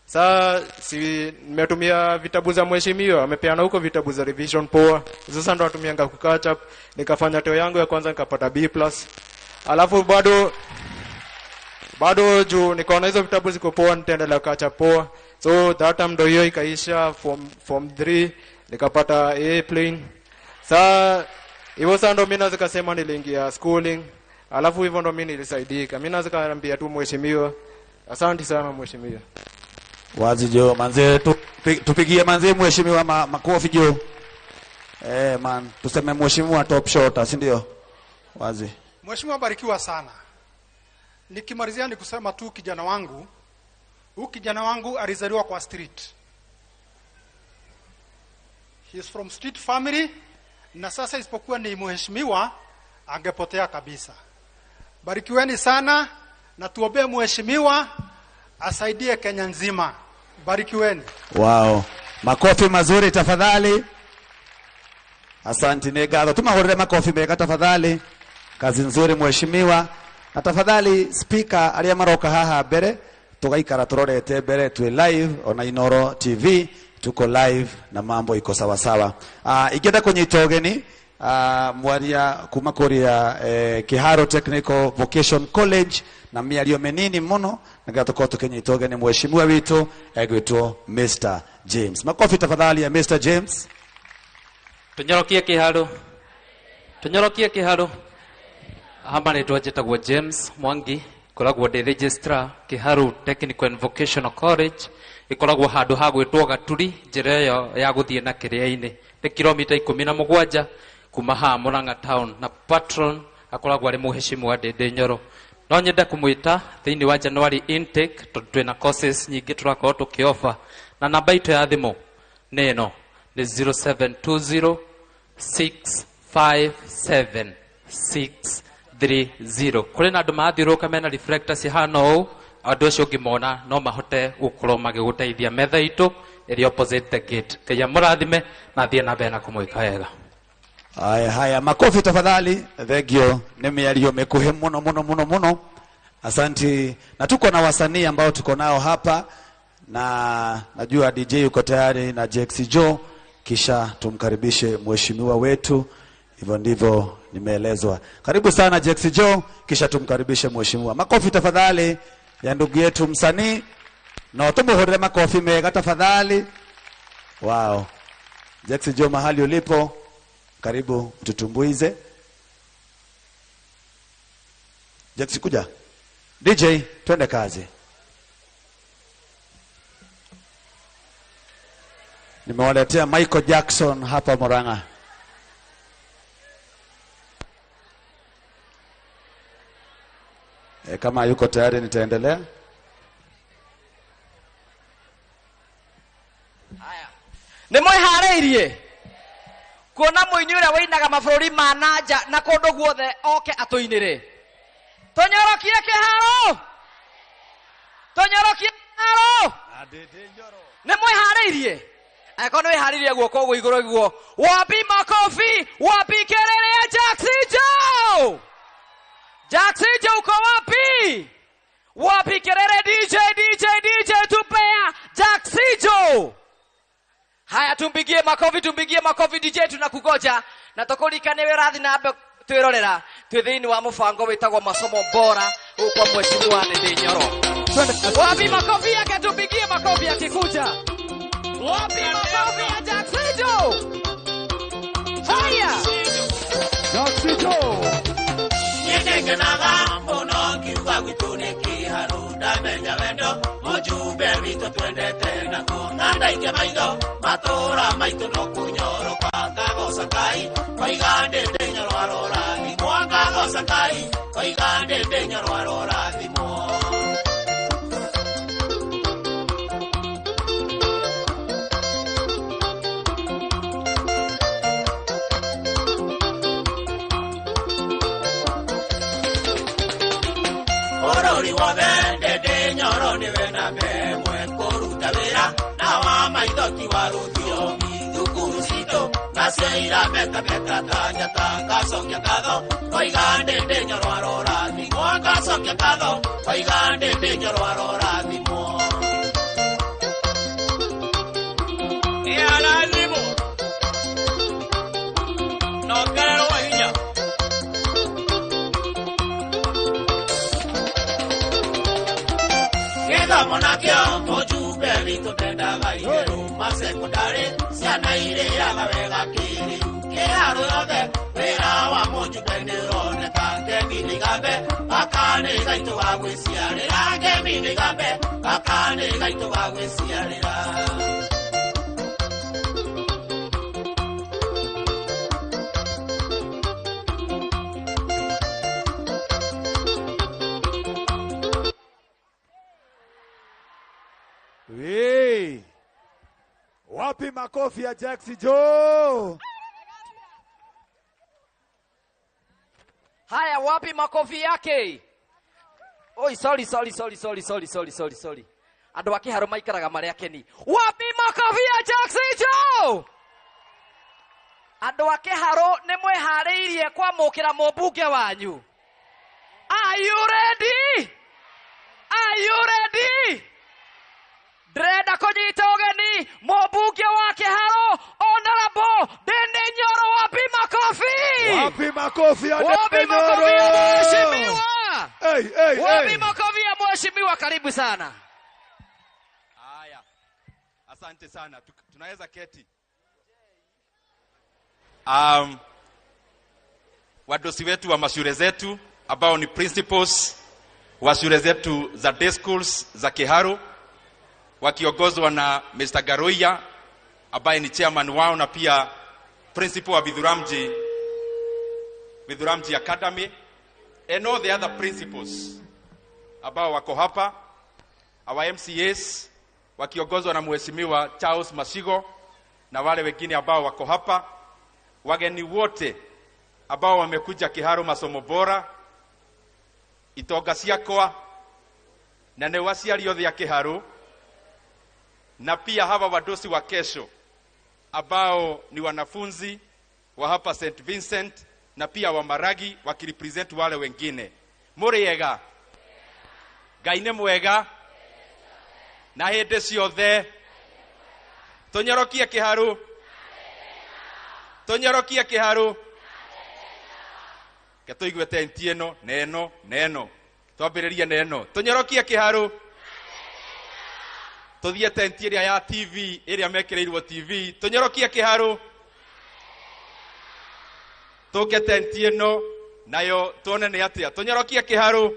Sasa si nimetumia vitabu za mheshimiwa, amepeana huko vitabu za revision poa. Sasa ndo natumianga ku catch up. Nikafanya teo yangu ya kwanza nikapata B+. Alafu bado juu nikaona hizo vitabu ziko poa, nitaendelea catch up poa. So that time ndo hiyo ikaisha, form 3 nikapata A plane. Sasa hivyo sasa ndo mimi naweza kusema niliingia schooling. Alafu hivyo ndo mimi nilisaidika. Mimi naweza kuambia tu mheshimiwa, asante sana mheshimiwa. Wazi jo manze, tupigie manze mheshimiwa makofi jo. Man, tuseme mheshimiwa top shot, si ndio? Wazi. Mheshimiwa barikiwa sana. Nikimalizia ni kusema tu kijana wangu, huyu kijana wangu alizaliwa kwa street. He is from street family, na sasa isipokuwa ni mheshimiwa angepotea kabisa. Barikiweni sana na tuombee mheshimiwa asaidie Kenya nzima. Barikiweni. Wow. Makofi mazuri tafadhali. Asante negatho. Tumahurire makofi mega tafadhali. Kazi nzuri mheshimiwa. Na tafadhali speaker aria maroka haha mbere tugaikara turorete mbere twi live ona Inoro TV, tuko live na mambo iko sawa sawa. Ingĩenda kũnyita ũgeni mwaria kuma kuria Kiharo Technical Vocation College na mĩario mĩnini mũno nĩgetha tũkorwo tũkĩnyita ũgeni mheshimiwa witũ egwĩtwo Mr James. Makofi tafadhali ya Mr James. Tũnyorokie Kiharo. Tũnyorokie Kiharo. Hama nĩtwa njĩtagwo James Mwangi, ngoragwo ndĩ registrar Kiharu Technical and Vocational College, ikoragwo handũ ha gwĩtwo Gaturi, njĩra ĩyo ya gũthiĩ na kĩrĩa-inĩ nĩ kilomita 17 kuma haha Murang'a town, na patron akoragwo arĩ mũheshimiwa Ndĩndĩ Nyoro. No nyende kũmwĩta thĩinĩ wa January intake tondũ twĩna courses nyingĩ tũrakorwo tũkĩofa, na namba itũ ya thimũ nĩ ĩno, nĩ 0720 657 630. Kũrĩ na andũ marathiũrũrũka mena reflectors cihana ũũ, andũ acio ũngĩmona no mahote gũkorwo magĩgũteithia. Metha itũ ĩrĩ opposite the gate. Ngai amũrathime na athiĩ na mbere na kũmwĩka wega. Haya haya, makofi tafadhali. Thank you. Ni mĩario mĩkuhĩ mũno mũno mũno mũno. Asanti. Na tuko na wasanii ambao tuko nao hapa, na najua DJ yuko tayari na Jaxi Joe, kisha tumkaribishe mheshimiwa wetu. Hivyo ndivyo nimeelezwa. Karibu sana Jaxi Joe, kisha tumkaribishe mheshimiwa. Makofi tafadhali ya ndugu yetu msanii. Na tumuhurire makofi mega tafadhali. Wow. Jaxi Joe, mahali ulipo, karibu tutumbuize. Jaxi kuja. DJ, twende kazi. Nimewaletea Michael Jackson hapa Murang'a. Kama yuko tayari nitaendelea. Haya. Nĩ mwĩharĩirie kuona mũini ũrĩa wĩinaga mabũrũri ma na nja na kũndũ guothe oke atũinĩre. Tũnyorokie kĩharo. Tũnyorokie kĩharo. Nĩ mwĩharĩirie. Angĩkorwo nĩ wĩharĩirie guoko ũguo igũrũ guo. Wapi makofi, wapi kelele ya Jaxi Joe. Jaxi Joe uko wapi? Wapi kelele DJ DJ DJ tupea Jaxi Joe. Haya, tumpigie makofi, tumpigie makofi DJ, tunakugoja. Na tukurikane we rathi na mbe twirorera twi thiini wa mubango witagwo masomo bora gukwa mheshimiwa Ndindi Nyoro. Twende. Wapi makofi yake? Tupigie makofi akikuja. Wapi makofi ya Jackson Joe? Haya. Jackson Joe. Nyetekenaga mũno ngiuga gwitũ nĩ kĩharũ ndamenya wendo mũjumbe witũ twendete nakuo na ndaike maitho matũra maitũ no kũnyoroka ngagoca Ngai koiga ndĩndĩ nyoro arorathimwo ngagoca Ngai koiga ndĩndĩ nyoro arorathimwo. Bũrũri wothe ndĩndĩ nyoro nĩwe na memwe kũruta wĩra na wa maitho ti wa rũthiomi thukuru citũ nacio irametameta ta njata ngacokia ngatho koiga ndĩndĩ nyoro arorathimwo ngacokia ngatho koiga ndĩndĩ nyoro arorathimwo. Nĩarathimwo na ongererwo hinya. Gĩthomo nakĩo mũjumbe witũ ndendaga itherũ masekondari ciana irĩaga wega kĩrĩu kĩharũ yothe wĩra wa mũjumbe nĩũroneka ngemi nĩigambe gaka nĩ gaitũ ga gwĩciarĩra ngemi nĩigambe gaka nĩ gaitũ ga gwĩciarĩra. Hey. Wapi makofi ya Jackson Joe? Haya, wapi makofi yake? Oi, sorry, sorry, sorry, sorry, sorry, sorry, sorry, sorry. Andũ a Kĩharũ maikaraga marĩ akeni. Wapi makofi ya Jackson Joe? Andũ a Kĩharũ nĩ mwĩharĩirie kwamũkĩra mũmbunge wanyu. Are you ready? Are you ready? Ndĩrenda kũnyita ũgeni mũmbunge wa Kĩharũ Honorable Ndindi Nyoro. Wapi makofi? Wapi makofi ya Wapi Ndindi makofi ya Nyoro? mheshimiwa? Hey, hey, Wapi hey. makofi ya mheshimiwa? Karibu sana. Haya, asante sana. Tunaweza keti. Wadosi wetu wa mashule zetu ambao ni principals wa shule zetu za day schools za Kiharu wakiongozwa na Mr. Garoya ambaye ni chairman wao na pia principal wa Vithuramji Academy and all the other principals ambao wako hapa, our MCAs wakiongozwa na Mheshimiwa Charles Mashigo na wale wengine ambao wako hapa, wageni wote ambao wamekuja Kiharu masomo bora, itonga ciakwa na nĩ aciari othe a Kiharu, na pia hawa wadosi wa kesho ambao ni wanafunzi wa hapa St. Vincent na pia wa Maragi wakirepresent wale wengine. Mũrĩega? Ngai nĩ mwega na hĩndĩ ciothe. Tũnyorokie Kiharu, tũnyorokie Kiharu. Ke tũigue tenti ĩno na ĩno na ĩno, twambĩrĩrie na ĩno. Tũnyorokie Kiharu, tũthiĩ tenti ĩrĩa ya TV ĩrĩa mekĩrĩirwo TV. Tũnyorokie Kiharu, tũke tenti ĩno nayo tuone nĩ atĩa. Tũnyorokie Kiharu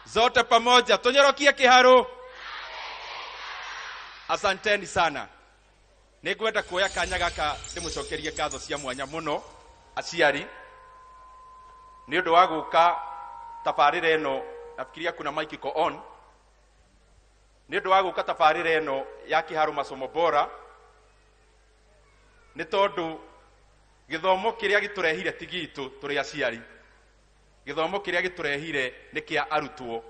zote pamoja, tũnyorokie Kiharu. Asanteni sana. Nĩngwenda kuoya kanya gaka ndĩmũcokerie ngatho cia mwanya mũno aciari nĩ ũndũ wa gũka tabarĩra ĩno. Nafikiria kuna mic iko on. Nĩ ũndũ wa gũka tabarĩra ĩno ya Kiharu masomo bora, nĩ tondũ gĩthomo kĩrĩa gĩtũrehire ti gitũ tũrĩ aciari, gĩthomo kĩrĩa gĩtũrehire nĩ kĩa arutwo,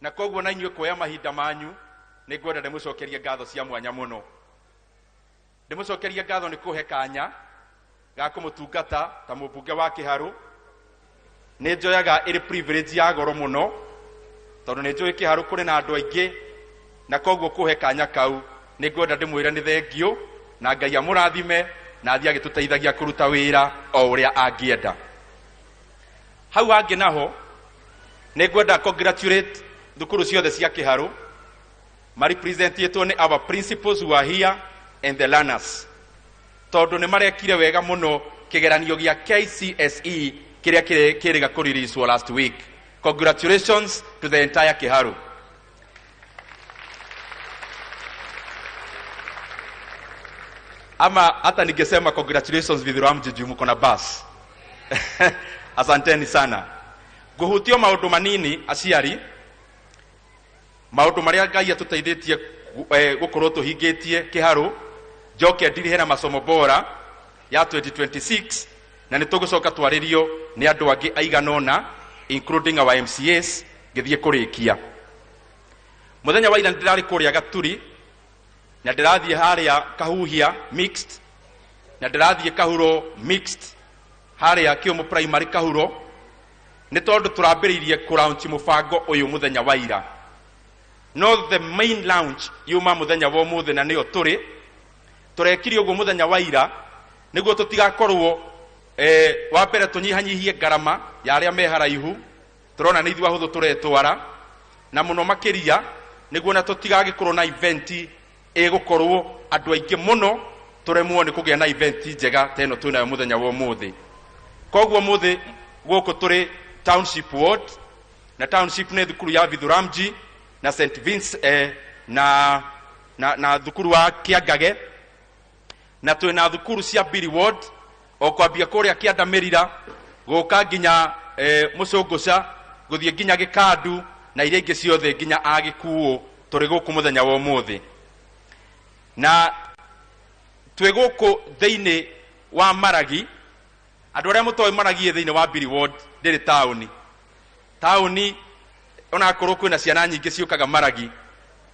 na koguo na inyuĩ kuoya mahinda manyu nĩ ngwenda ndĩmũcokerie ngatho cia mwanya mũno. Ndĩmũcokerie ngatho nĩ kũhe kanya ga kũmũtungata ta mũmbunge wa Kiharu. Nĩ njoyaga ĩrĩ privilege ya goro mũno tondũ nĩ njũĩ Kiharu kũrĩ na andũ aingĩ, na koguo kũhe kanya kau nĩ ngwenda ndĩmwĩre nĩ thengiũ na Ngai amũrathime na athiĩ agĩtũteithagia kũruta wĩra o ũrĩa angĩenda. Hau hangĩ naho Nĩ ngwenda congratulate thukuru ciothe cia Kiharu marepresentĩtwo nĩ our principals who are here and the learners, tondũ nĩ marekire wega mũno kĩgeranio gĩa KCSE kĩrĩa kĩrĩga kũreleaswo last week. Congratulations to the entire Kiharu. Ama hata ningesema congratulations Vithuramji juu mko na bus. Asanteni sana. Nguhutio maundu manini aciari, maundu maria Ngai atuteithitie gukorwo tuhingitie Kiharu. Njoke ndirihe na masomo bora ya 2026 na nitugucoka twaririo ni andu angi aigana ũna including our MCAs ngithie kurikia. Muthenya wa ira ndirari kuria Gaturi na ndirathie haria Kahuhia mixed na ndirathie Kahuro mixed haria Kiumu primary Kahuro, ni tondu turambiriirie kulaunch mubango uyu muthenya wa ira. No the main launch yuma muthenya wa umuthi na niyo turi turekire uguo muthenya wa ira niguo tutigakorwo wa mbere tunyihanyihie ngarama ya aria me haraihu, turona ni ithuĩ ahũthũ turetwara na muno makiria niguo na tutigagikorwo na event ĩgũkorwo andũ aingĩ mũno turemwo nĩ kũgĩa na event njega ta ĩno twĩnayo mũthenya wa ũmũthĩ. Koguo mũthĩ gũkũ tũrĩ Township Ward, na Township nĩ thukuru ya Vithuramji na St Vince na thukuru wa Kiangage, na twĩna thukuru cia Biri Ward o kwambia kũrĩa Kĩanda Mĩrira gũka nginya Mũcũngũca gũthiĩ nginya Gĩkandu na iria ingĩ ciothe nginya Agĩkuũ tũrĩ gũkũ mũthenya wa ũmũthĩ. Na twĩ gũkũ thĩinĩ wa Maragi. Andũ arĩa mũtoĩ Maragi thĩinĩ wa Biri Ward ndĩrĩ taũni. Taũni onakorwo kwĩna ciana nyingĩ ciũkaga Maragi,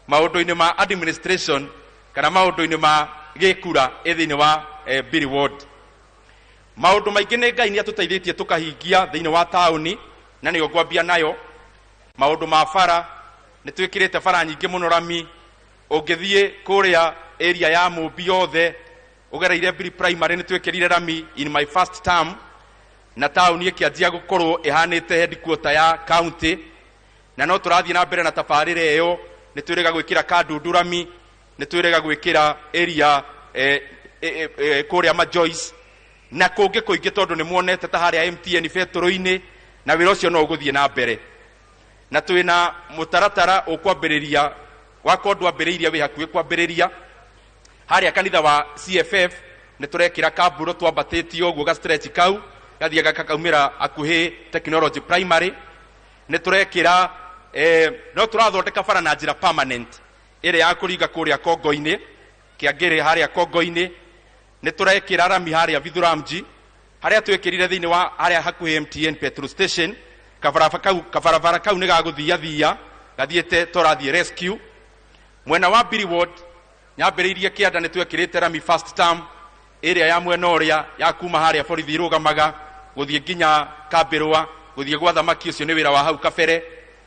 maũndũ-inĩ ma administration kana maũndũ-inĩ ma gĩkura ĩ thĩinĩ wa Biri Ward. Maũndũ maingĩ nĩ Ngai nĩ atũteithĩtie tũkahingia thĩinĩ wa taũni, na nĩyo ngwambia nayo. Maũndũ ma bara, nĩ twĩkĩrĩte bara nyingĩ mũno rami. Ũngĩthiĩ kũrĩa area ya Mũmbi yothe ũgereire Biri Primary nĩ twĩkĩrire rami in my first term, na taũni ĩkĩanjia gũkorwo ĩhanĩte headquarter ya county, na no tũrathiĩ na mbere na tabarĩra ĩyo. Nĩ twĩrĩga gwĩkĩra Kandundu rami, nĩ twĩrĩga gwĩkĩra area kũrĩa Majoice na kũngĩ kũingĩ, tondũ nĩ muonete ta harĩa MTN betũrũ-inĩ, na wĩra ũcio no ũgũthiĩ na mbere. Na twĩna mũtaratara ũkwambĩrĩria wakwa ndwambĩrĩirie wĩ hakuhĩ kwambĩrĩria harĩa kanitha wa CFF nĩ tũrekĩra kamburo twambatĩtie ũguo ga stretch kau gathiaga gakaumĩra hakuhĩ Technology Primary. Nĩ tũrekĩra no tũrathondeka bara na njĩra permanent ĩrĩa ya kũringa kũrĩa Kongo-inĩ Kĩangĩrĩ harĩa Kongo-inĩ. Nĩ tũrekĩra rami harĩa Vithuramji harĩa twĩkĩrire thĩinĩ wa harĩa hakuhĩ MTN petrol station. Kabarabara kau nĩ gagũthiathia gathiĩte tũrathiĩ rescue. Mwena wa Biri Ward nyambĩrĩirie kĩanda nĩ twekĩrĩte rami first term ĩrĩa ya mwena ũrĩa ya kuma harĩa borithi irũgamaga gũthiĩ nginya Kambĩrũa gũthiĩ gwa thamaki, ũcio nĩ wĩra wa hau kabere,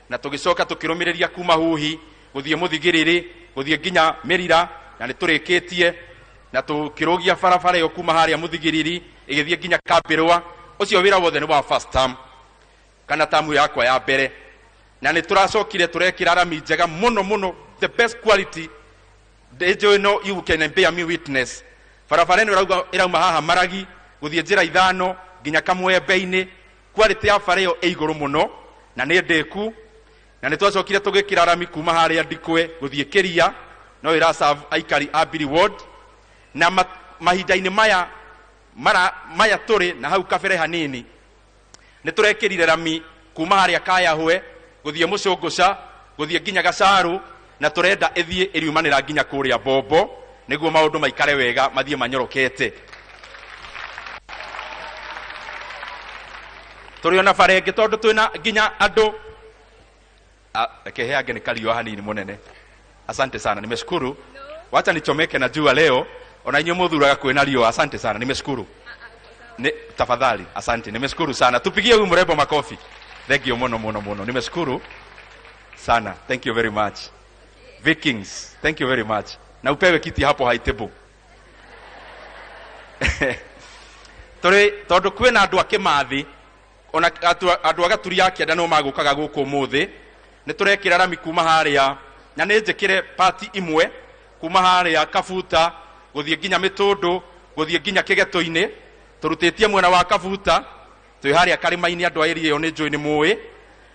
na tũgĩcoka tũkĩrũmĩrĩria kuma Huhi gũthiĩ Mũthigĩrĩrĩ gũthiĩ nginya Mĩrira, na nĩ tũrĩkĩtie na tũkĩrũgia barabara ĩyo kuma harĩa Mũthigĩrĩrĩ ĩgĩthiĩ nginya Kambĩrũa. Ũcio wĩra wothe nĩ wa first term kana tamu yakwa ya mbere, na nĩ tũracokire tũrekĩra rami njega mũno mũno, the best quality. Ndĩnjũĩ no you can bear me witness. Barabara ĩno ĩrauma haha Maragi gũthiĩ njĩra ithano nginya Kamwembe-inĩ. Quality ya bara ĩyo ĩ igũrũ mũno na nĩ ndĩku, na nĩ twacokire tũgĩkĩra rami kuma harĩa Ndikwe gũthiĩ Kĩria, no ĩra serve aikari a Biri Ward. Na mahinda-inĩ maya maya tũrĩ na hau kabere hanini nĩ tũrekĩrire rami kuma harĩa Kayahwe gũthiĩ Mũcũngũca gũthiĩ nginya Gacaru, na tũrenda ĩthiĩ ĩriumanĩra nginya kũrĩa Bombo nĩguo maũndũ maikare wega mathiĩ manyorokete. Tũrĩ ona bara ĩngĩ tondũ twĩna nginya andũ. Reke heange nĩ kariũa hanini mũnene. Asante sana, nimeshukuru. Wacha nichomeke na jua leo, ona inyuĩ mũthuraga kwĩna riũa. Asante sana, nimeshukuru. Tafadhali, asante, nimeshukuru sana. Tupigie huyu mrembo makofi. Thank you muno muno muno. Nimeshukuru sana. Thank you very much. Vikings, thank you very much. Na upewe kiti hapo high table. Tondũ kwĩna andũ a Kĩmathi Ona andũ a Gaturi ya Kĩanda no magũkaga gũkũ ũmũthĩ. Nĩ tũrekĩra rami kuma harĩa, na nĩ njĩkĩre pati imwe kuma harĩa Kabuta gũthiĩ nginya Mĩtũndũ, gũthiĩ nginya Kĩgetũ-inĩ. Tũrutĩtie mwena wa Kabuta, twĩ harĩa karĩma-inĩ, andũ a area ĩyo nĩ njũĩ nĩ mũĩ,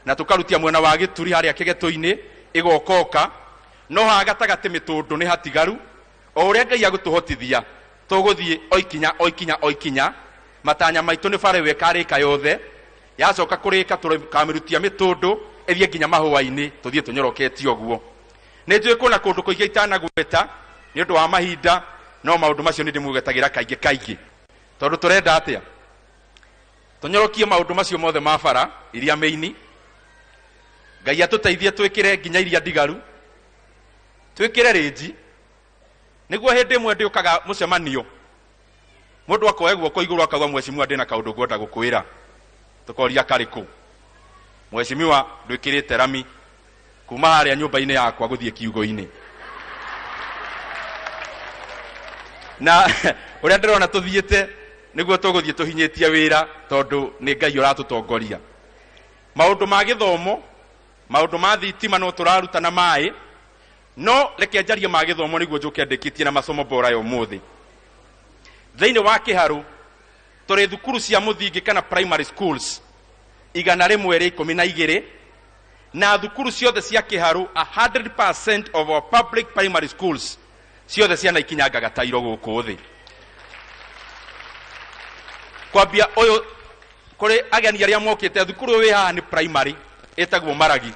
na tũkarutia mwena wa Gĩturi harĩa Kĩgetũ-inĩ ĩgokoka. No haha gatagatĩ Mĩtũndũ nĩ hatigaru. O ũrĩa Ngai agũtũhotithia, tũgũthiĩ o ikinya o ikinya o ikinya. Matanya maitũ nĩ bara ĩyo ĩkarĩka yothe, yacoka kũrĩka tũkamĩrutia Mĩtũndũ ĩthiĩ nginya Mahũa-inĩ, tũthiĩ tũnyoroketie ũguo. Nĩ njũĩ kwĩna kũndũ kũingĩ itanagweta nĩ ũndũ wa mahinda, no maũndũ macio nĩ ndĩmũgwetagĩra kaingĩ kaingĩ, tondũ tũrenda atĩa tũnyorokie maũndũ macio mothe ma bara iria mĩini. Ngai atũteithie twĩkĩre nginya iria ndigaru, twĩkĩre rĩnji, nĩguo hĩndĩ ĩmwe ndĩũkaga mũcemanio mũndũ akoe guoko igũrũ akauga, mheshimiwa, ndĩna kaũndũ ngwenda gũkwĩra. Tũkoria karĩkũ? Mheshimiwa, ndwĩkĩrĩte rami kuma harĩa nyũmba-inĩ yakwa gũthiĩ kiugo-inĩ. Na ũrĩa ndĩrona tũthiĩte nĩguo tũgũthiĩ tũhinyĩtie wĩra, tondũ nĩ Ngai ũratũtongoria. Maũndũ ma gĩthomo, maũndũ ma thitima no tũraruta na maĩ, no reke njarie ma gĩthomo nĩguo njũke ndĩkĩtie na masomo bora ya ũmũthĩ. Thĩinĩ wa Kĩharũ tũrĩ thukuru cia mũthingi kana primary schools 112, na thukuru ciothe cia Kĩharũ, 100% of our public primary schools ciothe ciana ikinyangaga tairo gũkũ thĩ. Kwambia ũyũ kũrĩ ageni arĩa mokĩte thukuru ũyũ wĩ haha nĩ primary ĩtagwo Maragi,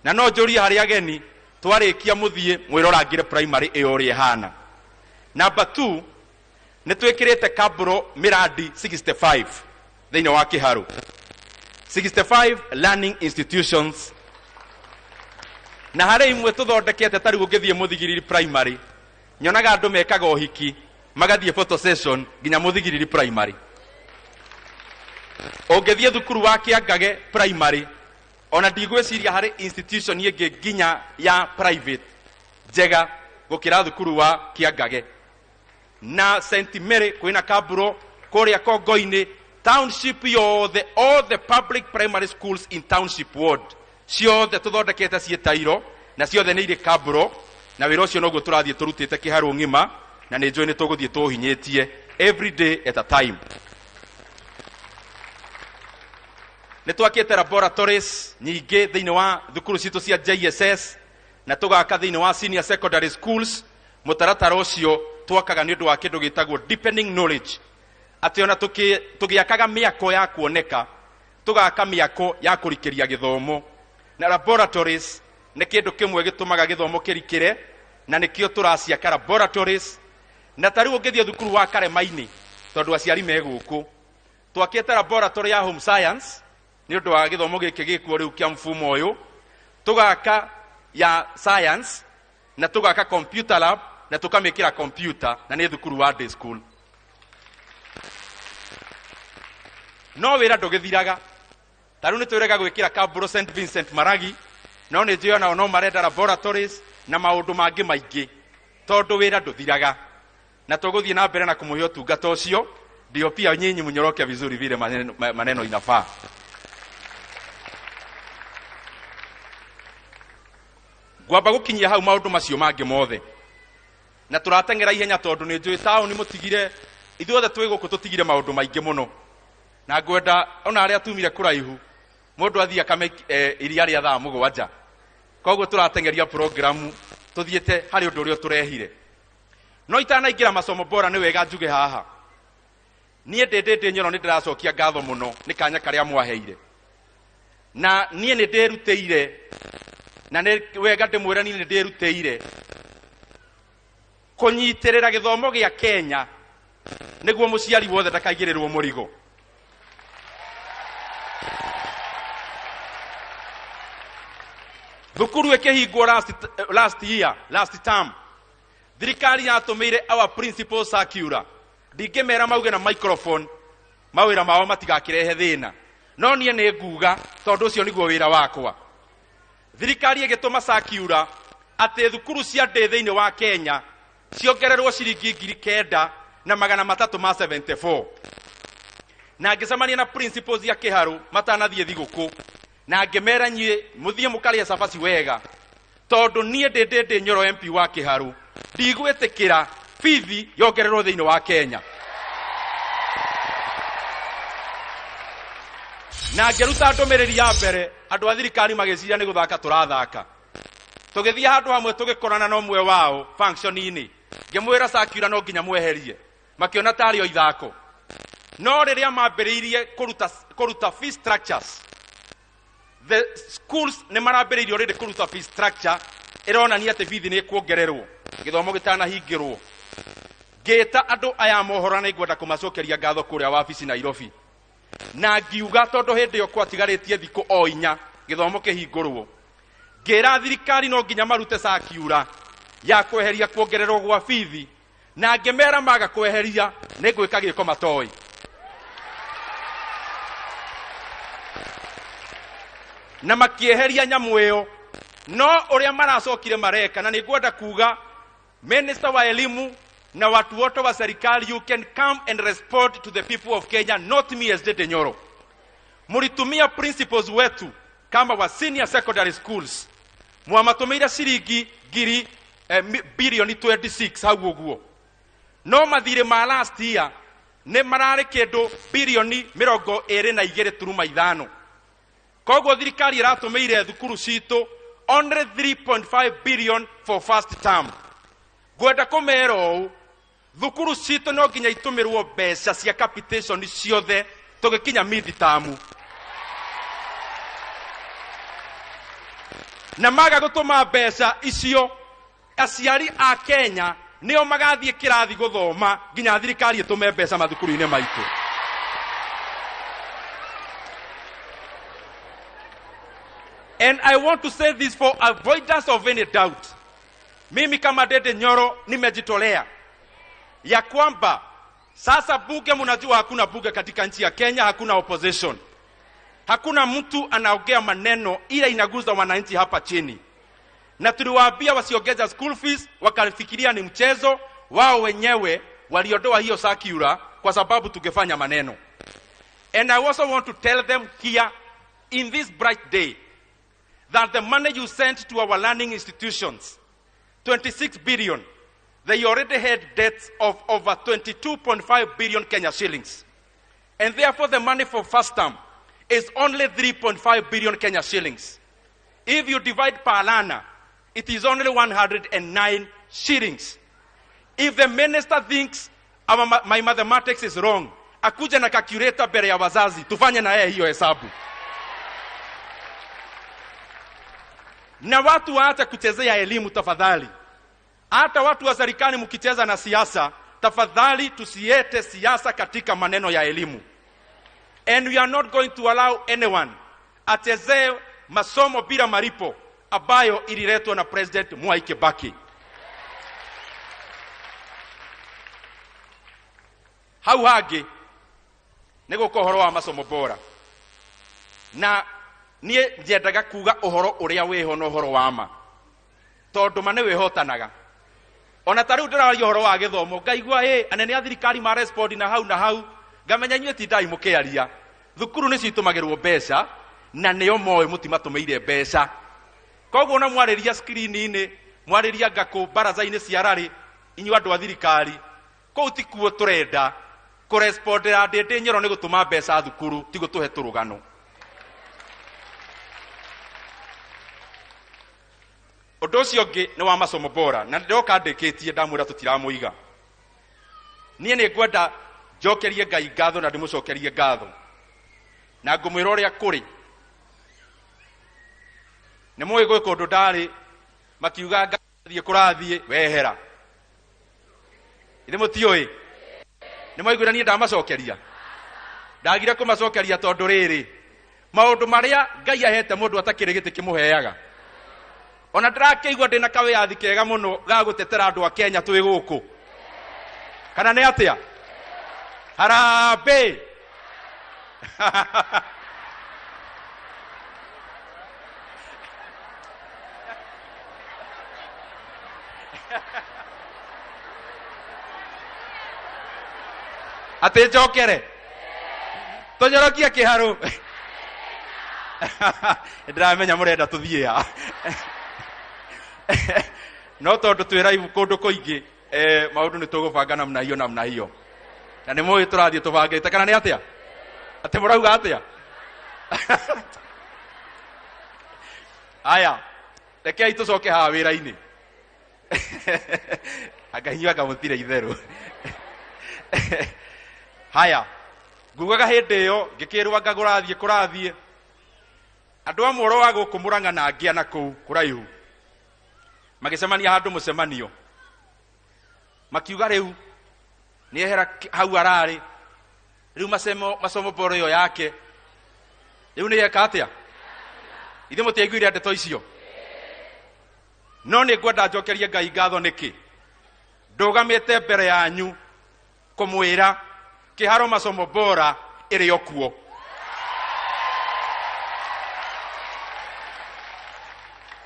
na no njũrie harĩ ageni twarĩkia mũthiĩ mwĩrorangĩre primary ĩyo ũrĩa ĩhana. Number 2, nĩ twĩkĩrĩte kaburo mĩrandi 65 thĩinĩ wa Kĩharũ, 65 learning institutions, na harĩ imwe tũthondekete. Ta rĩu ũngĩthiĩ Mũthigiriri primary, nyonaga andũ mekaga ũhiki magathiĩ photo session nginya Mũthigiriri primary. Ũngĩthiĩ thukuru wa Kĩangage primary, ona ndigwĩciria harĩ institution ĩngĩ nginya ya private njega gũkĩra thukuru wa Kĩangage. Na St Mary kwĩna kaburo, kũrĩa Kongo-inĩ township yothe, all the public primary schools in township ward ciothe tũthondekete ciĩ tairo na ciothe nĩ irĩ kaburo. Na wĩra ũcio noguo tũrathiĩ tũrutĩte Kĩharũ ng'ima, na nĩ njũĩ nĩ tũgũthiĩ tũũhinyĩtie every day at a time. Nĩ twakĩte laboratories nyingĩ thĩinĩ wa thukuru citũ cia JSS, na tũgaka thĩinĩ wa senior secondary schools. Mũtaratara ũcio twakaga nĩ ũndũ wa kĩndũ gĩtagwo deepening knowledge, atĩ ona tũgĩakaga mĩako ya kuoneka, tũgaka mĩako ya kũrikĩria gĩthomo, na laboratories nĩ kĩndũ kĩmwe gĩtũmaga gĩthomo kĩrikĩre, na nĩkĩo tũraciaka laboratories. Na ta rĩu ũngĩthiĩ thukuru wa Karema-inĩ, tondũ aciari me gũkũ, twakĩte laboratory ya home science nĩ ũndũ wa gĩthomo gĩkĩ gĩkuo rĩu kĩa mfumo ũyũ, tũgaka ya science, na tũgaka computer lab na tũkamĩkĩra computer, na nĩ thukuru wa day school. No wĩra ndũgĩthiraga. Ta rĩu nĩ twĩrega gwĩkĩra Kaburo St Vincent Maragi, no nĩ njũĩ onao no marenda laboratories na maũndũ mangĩ maingĩ, tondũ wĩra ndũthiraga, na tũgũthiĩ na mbere na kũmũhe ũtungata ũcio. Ndio pia nyinyi mnyoroke vizuri vile maneno, maneno inafaa. Ngwamba gũkinyia hau maũndũ macio mangĩ mothe, na tũrateng'era ihenya tondũ nĩ njũĩ taũni mũtigire, ithuothe twĩ gũkũ tũtigire maũndũ maingĩ mũno, na ngwenda ona arĩa tumire kũraihu mũndũ athiĩ akame iria rĩa thaa 7. Koguo tũrateng'eria programu tũthiĩte harĩ ũndũ ũrĩa tũrehire. No itanaingĩra masomo bora, nĩ wega njuge haha niĩ ndĩ Nyoro nĩ ndĩracokia ngatho mũno nĩ kanya karĩa mwaheire, na niĩ nĩ ndĩrutĩire, na nĩ wega ndĩmwĩre niĩ nĩ ndĩrutĩire kũnyitĩrĩra gĩthomo gĩa Kenya nĩguo mũciari wothe ndakaigĩrĩrwo mũrigo. Thukuru ĩkĩhingwo last year, last term, thirikari yatũmĩire our principal circular. Ndingĩmera mauge na microphone mawĩra mao matigakĩrehe thĩna, no niĩ nĩ nguga tondũ ũcio nĩguo wĩra wakwa. Thirikari ĩgĩtũma circular atĩ thukuru cia ndĩ thĩinĩ wa Kenya ciongererwo ciringi 9,374. Na ngĩcemania na principals ya Kĩharũ matanathiĩ thigũkũ, na ngĩmera nyuĩ mũthiĩ mũkarĩe cabaci wega, tondũ niĩ ndĩ Nyoro MP wa Kĩharũ ndigwĩtĩkĩra bithi yongererwo thĩinĩ wa Kenya. Na ngĩruta ndũmĩrĩri ya mbere, andũ a thirikari magĩciria nĩ gũthaka tũrathaka. Tũgĩthiĩ handũ hamwe tũgĩkorana na ũmwe wao function-inĩ, ngĩmwĩra circular no nginya mweherie, makĩona tarĩ o ithako. No rĩrĩa mambĩrĩirie kũruta fee structures, the schools nĩ marambĩrĩirie already kũruta fee structure ĩronania atĩ bithi nĩ ĩkuongererwo gĩthomo gĩtanahingĩrwo. Ngĩta andũ aya mohoro na nĩngwenda kũmacokeria ngatho kũrĩa wabici Nairobi, na ngiuga tondũ hĩndĩ ĩyo kwatigarĩtie thikũ o 4 gĩthomo kĩhingũrwo, ngĩra thirikari no nginya marute circular ya kweheria kuongererwo gwa bithi, na ngĩmera maga kweheria nĩ ngwĩka gĩko matoĩ. Na makĩeheria nyamũ ĩyo. No ũrĩa maracokire mareka, na nĩngwenda kuga minister wa elimu na watu wote wa serikali, you can come and respond to the people of Kenya, not me as Ndindi Nyoro. Mulitumia principles wetu kama wa senior secondary schools, mwamatumeire ciringi ngiri bilioni 26 hau ũguo. No mathirĩ ma last year nĩ mararĩ kĩndũ bilioni 22.5. Koguo thirikari ĩratũmĩire thukuru citũ only 3.5 billion for first term. Ngwenda kũmera ũũ, thukuru citũ no nginya itũmĩrwo mbeca cia capitation ciothe tũgĩkinya mid term. Na maga gũtũma mbeca icio, aciari a Kenya nĩo magathiĩ kĩrathi gũthoma nginya thirikari ĩtũme mbeca mathukuru-inĩ maitũ. And I want to say this for avoidance of any doubt. Mimi kama Ndindi Nyoro nimejitolea ya kwamba sasa bunge, mnajua hakuna bunge katika nchi ya Kenya, hakuna opposition. Hakuna mtu anaongea maneno ila inaguza wananchi hapa chini. Na tuliwaambia wasiongeza school fees, wakafikiria ni mchezo, wao wenyewe waliondoa hiyo circular kwa sababu tungefanya maneno. And I also want to tell them here in this bright day that the money you sent to our learning institutions, 26 billion, they already had debts of over 22.5 billion Kenya shillings. And therefore the money for first term is only 3.5 billion Kenya shillings. If you divide per learner, it is only 109 shillings. If the minister thinks my mathematics is wrong, akuje na calculator mbele ya wazazi, tufanye na yeye hiyo hesabu. Na watu waache kuchezea elimu tafadhali. Hata watu wa serikali mkicheza na siasa, tafadhali tusiete siasa katika maneno ya elimu. And we are not going to allow anyone achezee masomo bila malipo ambayo ililetwa na President Mwai Kibaki. Hau hangĩ nĩ gũka ũhoro wa masomo bora. Na niĩ nyendaga kuga ũhoro ũrĩa wĩho na ũhoro wa ma, tondũ ma nĩ wĩhotanaga. Ona ta rĩu ndĩraria ũhoro wa gĩthomo, ngaigua anene a thirikari ma respond na hau na hau, ngamenya inyuĩ tindai mũkĩaria. Thukuru nĩcio itũmagĩrwo mbeca, na nĩo moĩ mũtimatũmĩire mbeca. Koguo ona mwarĩria screen-inĩ, mwarĩria ngakũ baraza-inĩ cia rarĩ, inyuĩ andũ a thirikari, kũu tikuo tũrenda kũrespondera Ndindi Nyoro nĩ gũtũma mbeca thukuru, ti gũtũhe tũrũgano. Ũndũ ũcio ũngĩ nĩ wa masomo bora, na ndĩroka ndĩkĩtie ndamwĩra tũtiramũiga. Niĩ nĩ ngwenda njokerie Ngai ngatho na ndĩmũcokerie ngatho, na ngũmwĩra ũrĩa kũrĩ. Nĩ mũĩ gwĩ kũndũ ndarĩ makiuga ngathiĩ kũrathiĩ wehera. Ithe mũtiũĩ? Nĩ mwaiguire niĩ ndamacokeria? Ndagire kũmacokeria tondũ rĩrĩ, maũndũ marĩa Ngai ahete mũndũ atakĩrĩ gĩtĩ kĩmũheaga. Ona ndĩrakĩigua ndĩna kawĩyathi kega mũno ga gũtetera andũ a Kenya twĩ gũkũ. Kana nĩ atĩa? Harambee! Atĩ njokere? Tũnyorokie kĩharũ. Ndĩramenya mũrenda tũthiĩ ha. No tondũ twĩ live kũndũ kũingĩ, maũndũ nĩ tũgũbanga namna hiyo namna hiyo. Na nĩ mũĩ tũrathiĩ tũbangĩte kana nĩ atĩa? Atĩ mũrauga atĩa? Aya, rekei tũcoke haha wĩra-inĩ. Anga inyuĩ anga mũtirĩ itherũ. Haya, ngugaga hĩndĩ ĩyo ngĩkĩrwo anga kũrathiĩ kũrathiĩ. Andũ a Mworo wa gũkũ Mũrang'a na angĩ na kũu kũraihu magĩcemania handũ mũcemanio, makiuga rĩu nĩehera hau ararĩ, rĩu masomo bora ĩyo yake rĩu nĩyeka atĩa? Ithuĩ mũtiaiguire ndeto icio? No nĩ ngwenda njokerie Ngai ngatho nĩkĩ ndũgamĩte mbere yanyu kũmwĩra Kĩharo masomo bora ĩrĩ o kuo.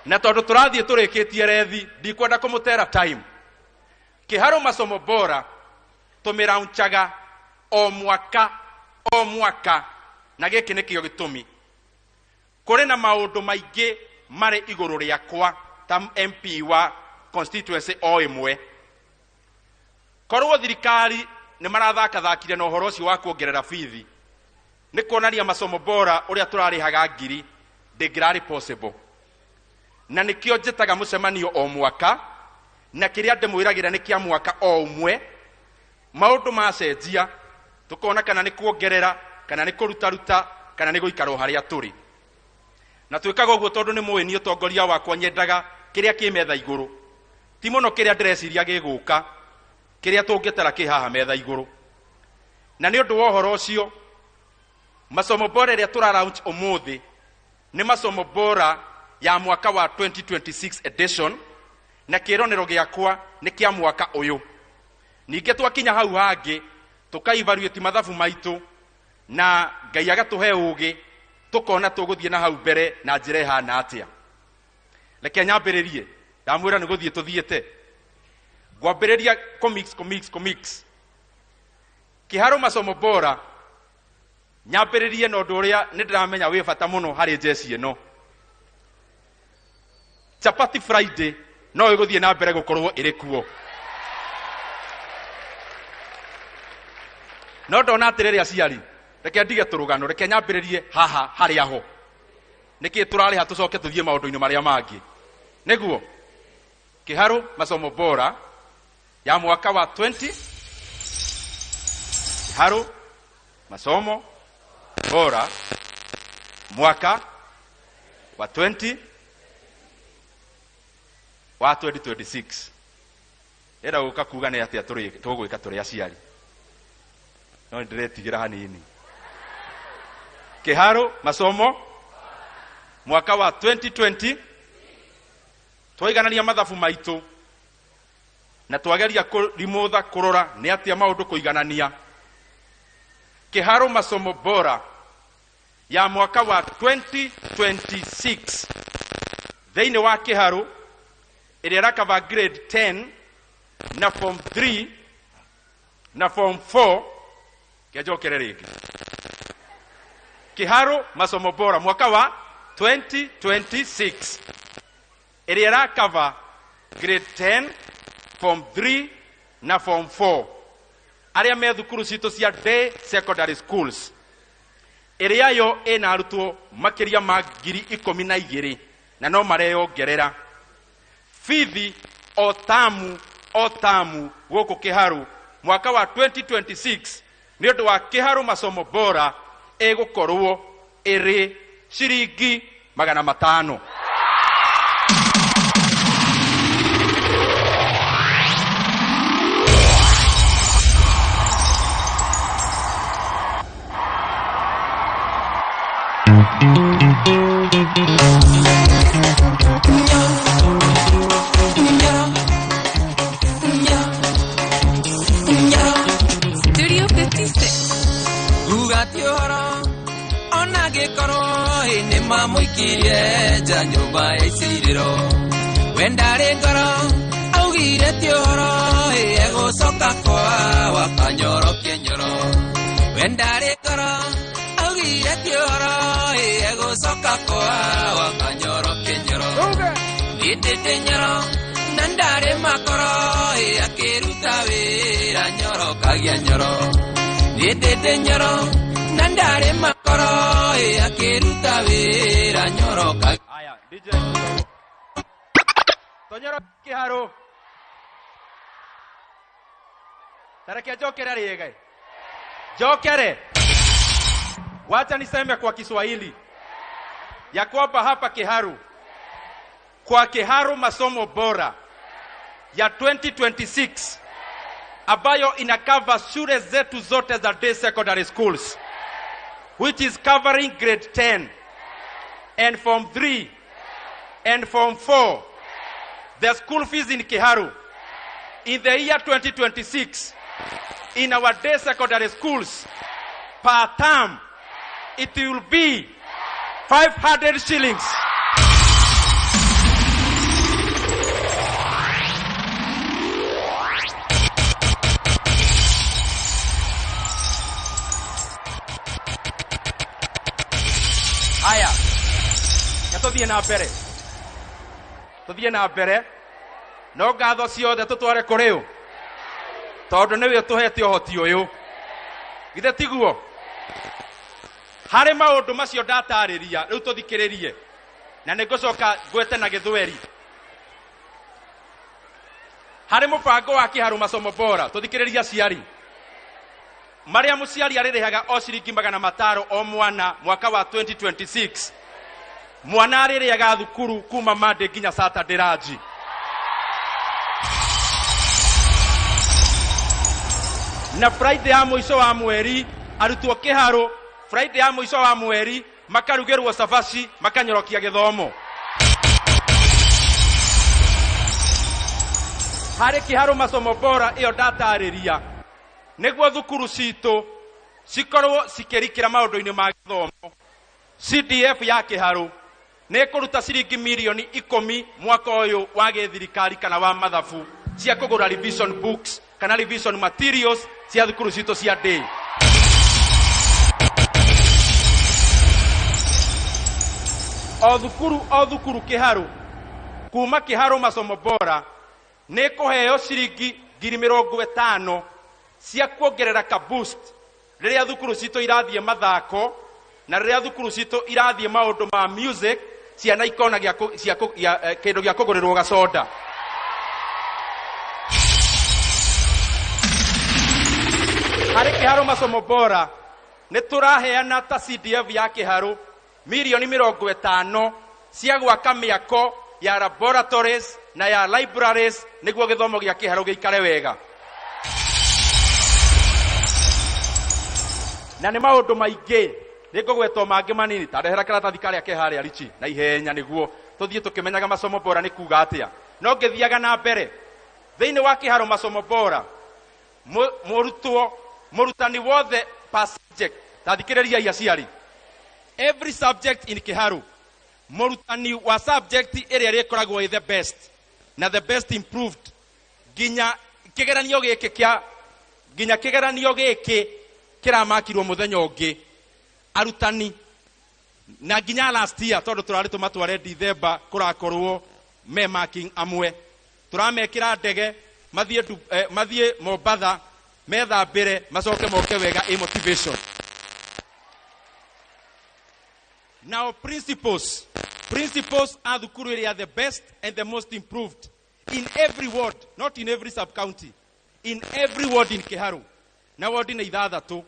Na tondũ tũrathiĩ tũrĩkĩtie rethi, ndikwenda kũmũtera time. Kĩharo masomo bora tũmĩraunchaga o mwaka o mwaka, na gĩkĩ nĩkĩo gĩtũmi. Kũrĩ na maũndũ maingĩ marĩ igũrũ rĩakwa ta MP wa constituency o ĩmwe. Korwo thirikari nĩ marathakathakire na ũhoro ũcio wa kuongerera bithi, nĩ kuonania masomo bora ũrĩa tũrarĩhaga ngiri ndĩngĩrarĩ possible. Na nĩkĩo njĩtaga mũcemanio o mwaka, na kĩrĩa ndĩmwĩragĩra nĩ kĩa mwaka o ũmwe. Maũndũ macenjia tũkona kana nĩ kuongerera, kana nĩ kũrutaruta, kana nĩ gũikara o harĩa tũrĩ. Na twĩkaga ũguo tondũ nĩ mũĩ niĩ ũtongoria wakwa nyendaga kĩrĩa kĩ metha igũrũ, ti mũno kĩrĩa ndĩreciria gĩgũka, kĩrĩa tũngĩtara kĩ haha metha igũrũ. Na nĩ ũndũ wa ũhoro ũcio, masomo bora ĩrĩa tũra launch ũmũthĩ nĩ masomo bora ya mwaka wa 2026 edition, na kĩĩranĩro gĩakwa nĩ kĩa mwaka ũyũ. Ningĩ twakinya hau hangĩ tũka-evaluate mathabu maitũ, na Ngai agatũhe ũũgĩ, tũkona tũgũthiĩ na hau mbere na njĩra ĩhana atĩa. Reke nyambĩrĩrie, ndamwĩra nĩ gũthiĩ tũthiĩte. Ngwambĩrĩria kũmix, kũmix, kũmix. Kĩharo masomo bora nyambĩrĩrie na ũndũ ũrĩa nĩ ndĩramenya wĩ bata mũno harĩ njeci ĩno. Chapati Friday no ĩgũthiĩ na mbere gũkorwo ĩrĩ kuo. No ndona atĩrĩrĩ aciari, reke ndige tũrũgano, reke nyambĩrĩrie haha harĩa ho. Nĩkĩ tũrarĩha tũcoke tũthiĩ maũndũ-inĩ marĩa mangĩ? Nĩguo Kĩharo masomo bora ya mwaka wa 20, Kĩharo masomo bora mwaka wa 20 wa 2026. Ĩra gũka kuga nĩ atĩa tũgwĩka tũrĩ aciari. No ndĩretigĩra hanini. Kĩharo masomo mwaka wa 2020 twaiganania mathabu maitũ na twageria kũrimũtha kũrora nĩ atĩa maũndũ kũiganania. Kĩharo masomo bora ya mwaka wa 2026 thĩinĩ wa Kĩharo ĩrĩa ĩrakava grade 10 na form 3 na form 4. Kĩnjokere rĩngĩ. Kĩharo masomo bora mwaka wa 2026 ĩrĩa ĩrakava grade 10, form 3 na form 4 arĩa me thukuru citũ cia day secondary schools, ĩrĩa yo ĩna arutwo makĩria ma 12,000 na no mareyongerera. Bithi o tamu o tamu gũkũ Kĩharo mwaka wa 2026 nĩ ũndũ wa Kĩharo masomo bora ĩgũkorwo ĩrĩ ciringi 500. Studio 56. Ugati ũhoro ona gĩkorwo nĩ mamũikirie nja nyũmba ya icirĩro, we ndarĩ ngoro augire ti ũhoro egũcoka kwa wakanyorokie nyoro, we ndarĩ ngoro Acoka kwao akanyoroke nyoro. Ndĩndĩ nyoro na ndarĩ makoro ĩ akĩruta wĩra nyoro kagĩa nyoro. Ndĩndĩ nyoro na ndarĩ makoro ĩ akĩruta wĩra nyoro kagĩa. Aya, DJ. Tonyoro Kiharu. Tareke njokere rĩega. Njokere. Wacha niseme kwa Kiswahili ya kwamba hapa Kiharu, kwa Kiharu masomo bora ya 2026 ambayo inakava shule zetu zote za day secondary schools, which is covering grade 10 and form 3 and form 4, the school fees in Kiharu in the year 2026 in our day secondary schools per term, it will be 500 shillings. Aya, tuthie na mbere, tuthie na mbere, no ngatho ciothe tutware kuri u, tondu niwe utuhete uhoti uyu, githe tiguo? Harĩ maũndũ macio ndatarĩria rĩu tũthikĩrĩrie, na nĩ ngũcoka ngwete na gĩthweri. Harĩ mũbango wa Kiharu masomo bora, tũthikĩrĩrie aciari marĩa mũciari arĩrĩhaga o ciringi 500 o mwana mwaka wa 2026. Mwana arĩrĩaga thukuru kuma Monday nginya Saturday ranji. Na Friday ya mũico wa mweri arutwo Kiharu, Friday ya mũico wa mweri makarugĩrwo cabaci makanyorokia gĩthomo. Harĩ Kiharu masomo bora ĩyo ndatarĩria, nĩguo thukuru citũ cikorwo cikĩrikĩra maũndũ-inĩ ma gĩthomo, CDF ya Kiharu nĩ ĩkũruta ciringi mirioni 10 mwaka ũyũ wa gĩthirikari kana wa mathabu cia kũgũra revision books kana revision materials cia thukuru citũ cia day. O thukuru o thukuru Kiharu, kuma Kiharu masomo bora nĩ ĩkũheo ciringi 50,000 cia kuongerera ka boost rĩrĩa thukuru citũ irathiĩ mathako na rĩrĩa thukuru citũ irathiĩ maũndũ ma music, ciana ikona kĩndũ gĩa kũgũrĩrwo gacoda. Harĩ Kiharu masomo bora nĩ tũraheana ta CDF ya Kiharu mirioni 50 cia gwaka mĩako ya laboratories na ya libraries nĩguo gĩthomo gĩa Kiharu gĩikare wega. Na nĩ maũndũ maingĩ nĩngũgwetwo mangĩ manini, ta ndehera karatathi karĩa ke harĩa Richi na ihenya nĩguo tũthiĩ tũkĩmenyaga masomo bora nĩ kuga atĩa. No ngĩthiaga na mbere thĩinĩ wa Kiharu masomo bora, mũrutwo mũrutani wothe per subject, ta thikĩrĩriai aciari, every subject in Kiharu, mũrutani wa subject ĩrĩa ĩrĩkoragwo ĩ the best na the best improved nginya kĩgeranio gĩkĩ kĩa nginya kĩgeranio gĩkĩ kĩramakirwo mũthenya ũngĩ, arutani na nginya last year tondũ tũrarĩ tũmatware December kũrakorwo me marking amwe, tũramekĩra ndege mathiĩ mathiĩ Mombatha methambĩre macoke moke wega ĩ motivation. Now principles a thukuru ĩrĩa the best and the most improved in every ward, not in every sub county, in every ward in Kiharu, na ward nĩ 6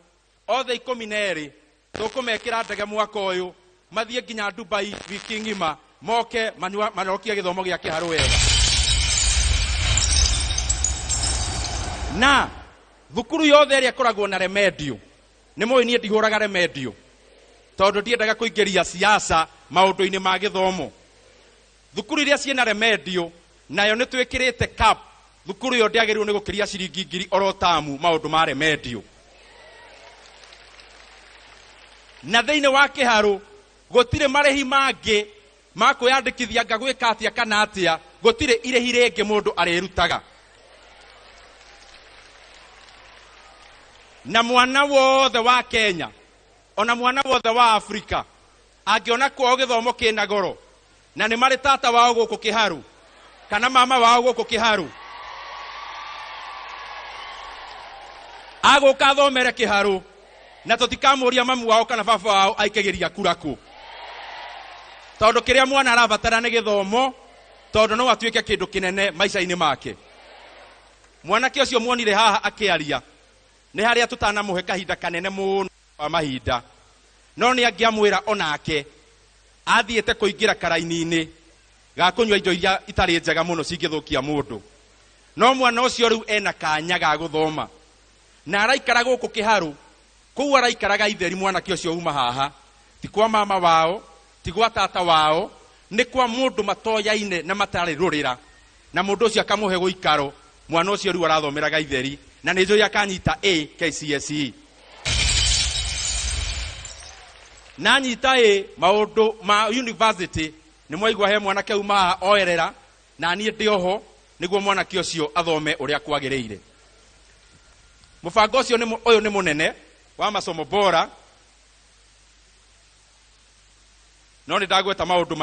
othe 12 tũkũmekĩra ndege mwaka ũyũ mathiĩ nginya Dubai wiki ng'ima moke manokie gĩthomo gĩa Kiharu wega. Na thukuru yothe ĩrĩa ĩkoragwo na remedio, nĩ mũĩ niĩ ndihũraga remedio tondũ ndiendaga kũingĩria siasa maũndũ-inĩ ma gĩthomo. Thukuru iria ciĩna remedio nayo nĩ twĩkĩrĩte cap, thukuru ĩyo ndĩagĩrĩirwo nĩ gũkĩria ciringi 1,000 oro tamu maũndũ ma remedio. Na thĩinĩ wa Kiharu gũtirĩ marĩhi mangĩ ma kwĩyandĩkithia nga gwĩka atĩa kana atĩa, gũtirĩ irĩhi rĩngĩ mũndũ arĩrutaga. Na mwana wothe wa Kenya ona mwana wothe wa Afrika Angĩona kwao gĩthomo kĩna goro na nĩ marĩ tata wao gũkũ Kĩharu kana mama wao gũkũ Kĩharu, agũka athomere Kĩharu na tũtikamũria mamu wao kana baba wao aikagĩria kura kũ, tondũ kĩrĩa mwana arabatara nĩ gĩthomo, tondũ no atuĩke kĩndũ kĩnene maica-inĩ make. Mwanake ũcio muonire haha akĩaria nĩ harĩa tũtanamũhe kahinda kanene mũno wa mahinda, no nĩ angĩamwĩra onake athiĩte kũingĩra karaini-inĩ ga kũnyua indo iria itarĩ njega mũno cingĩthũkia mũndũ. No mwana ũcio rĩu ena kanya ga gũthoma na araikara gũkũ Kĩharu, kũu araikaraga itheri. Mwanake ũcio uma haha ti kwa mama wao, ti gwa tata wao, nĩ kwa mũndũ matoyaine na matarĩ rũrĩra, na mũndũ ũcio akamũhe gũikaro. Mwana ũcio rĩu arathomera itheri na nĩ njũĩ akanyita A KCSE na anyita A maũndũ ma university. Nĩ mwaigua he mwanake uma haha oerera na niĩ ndĩ oho nĩguo mwanake ũcio athome ũrĩa kwagĩrĩire. Mũbango ũcio ũyũ nĩ mũnene wa masomo bora, no nĩ ndagweta maũndũ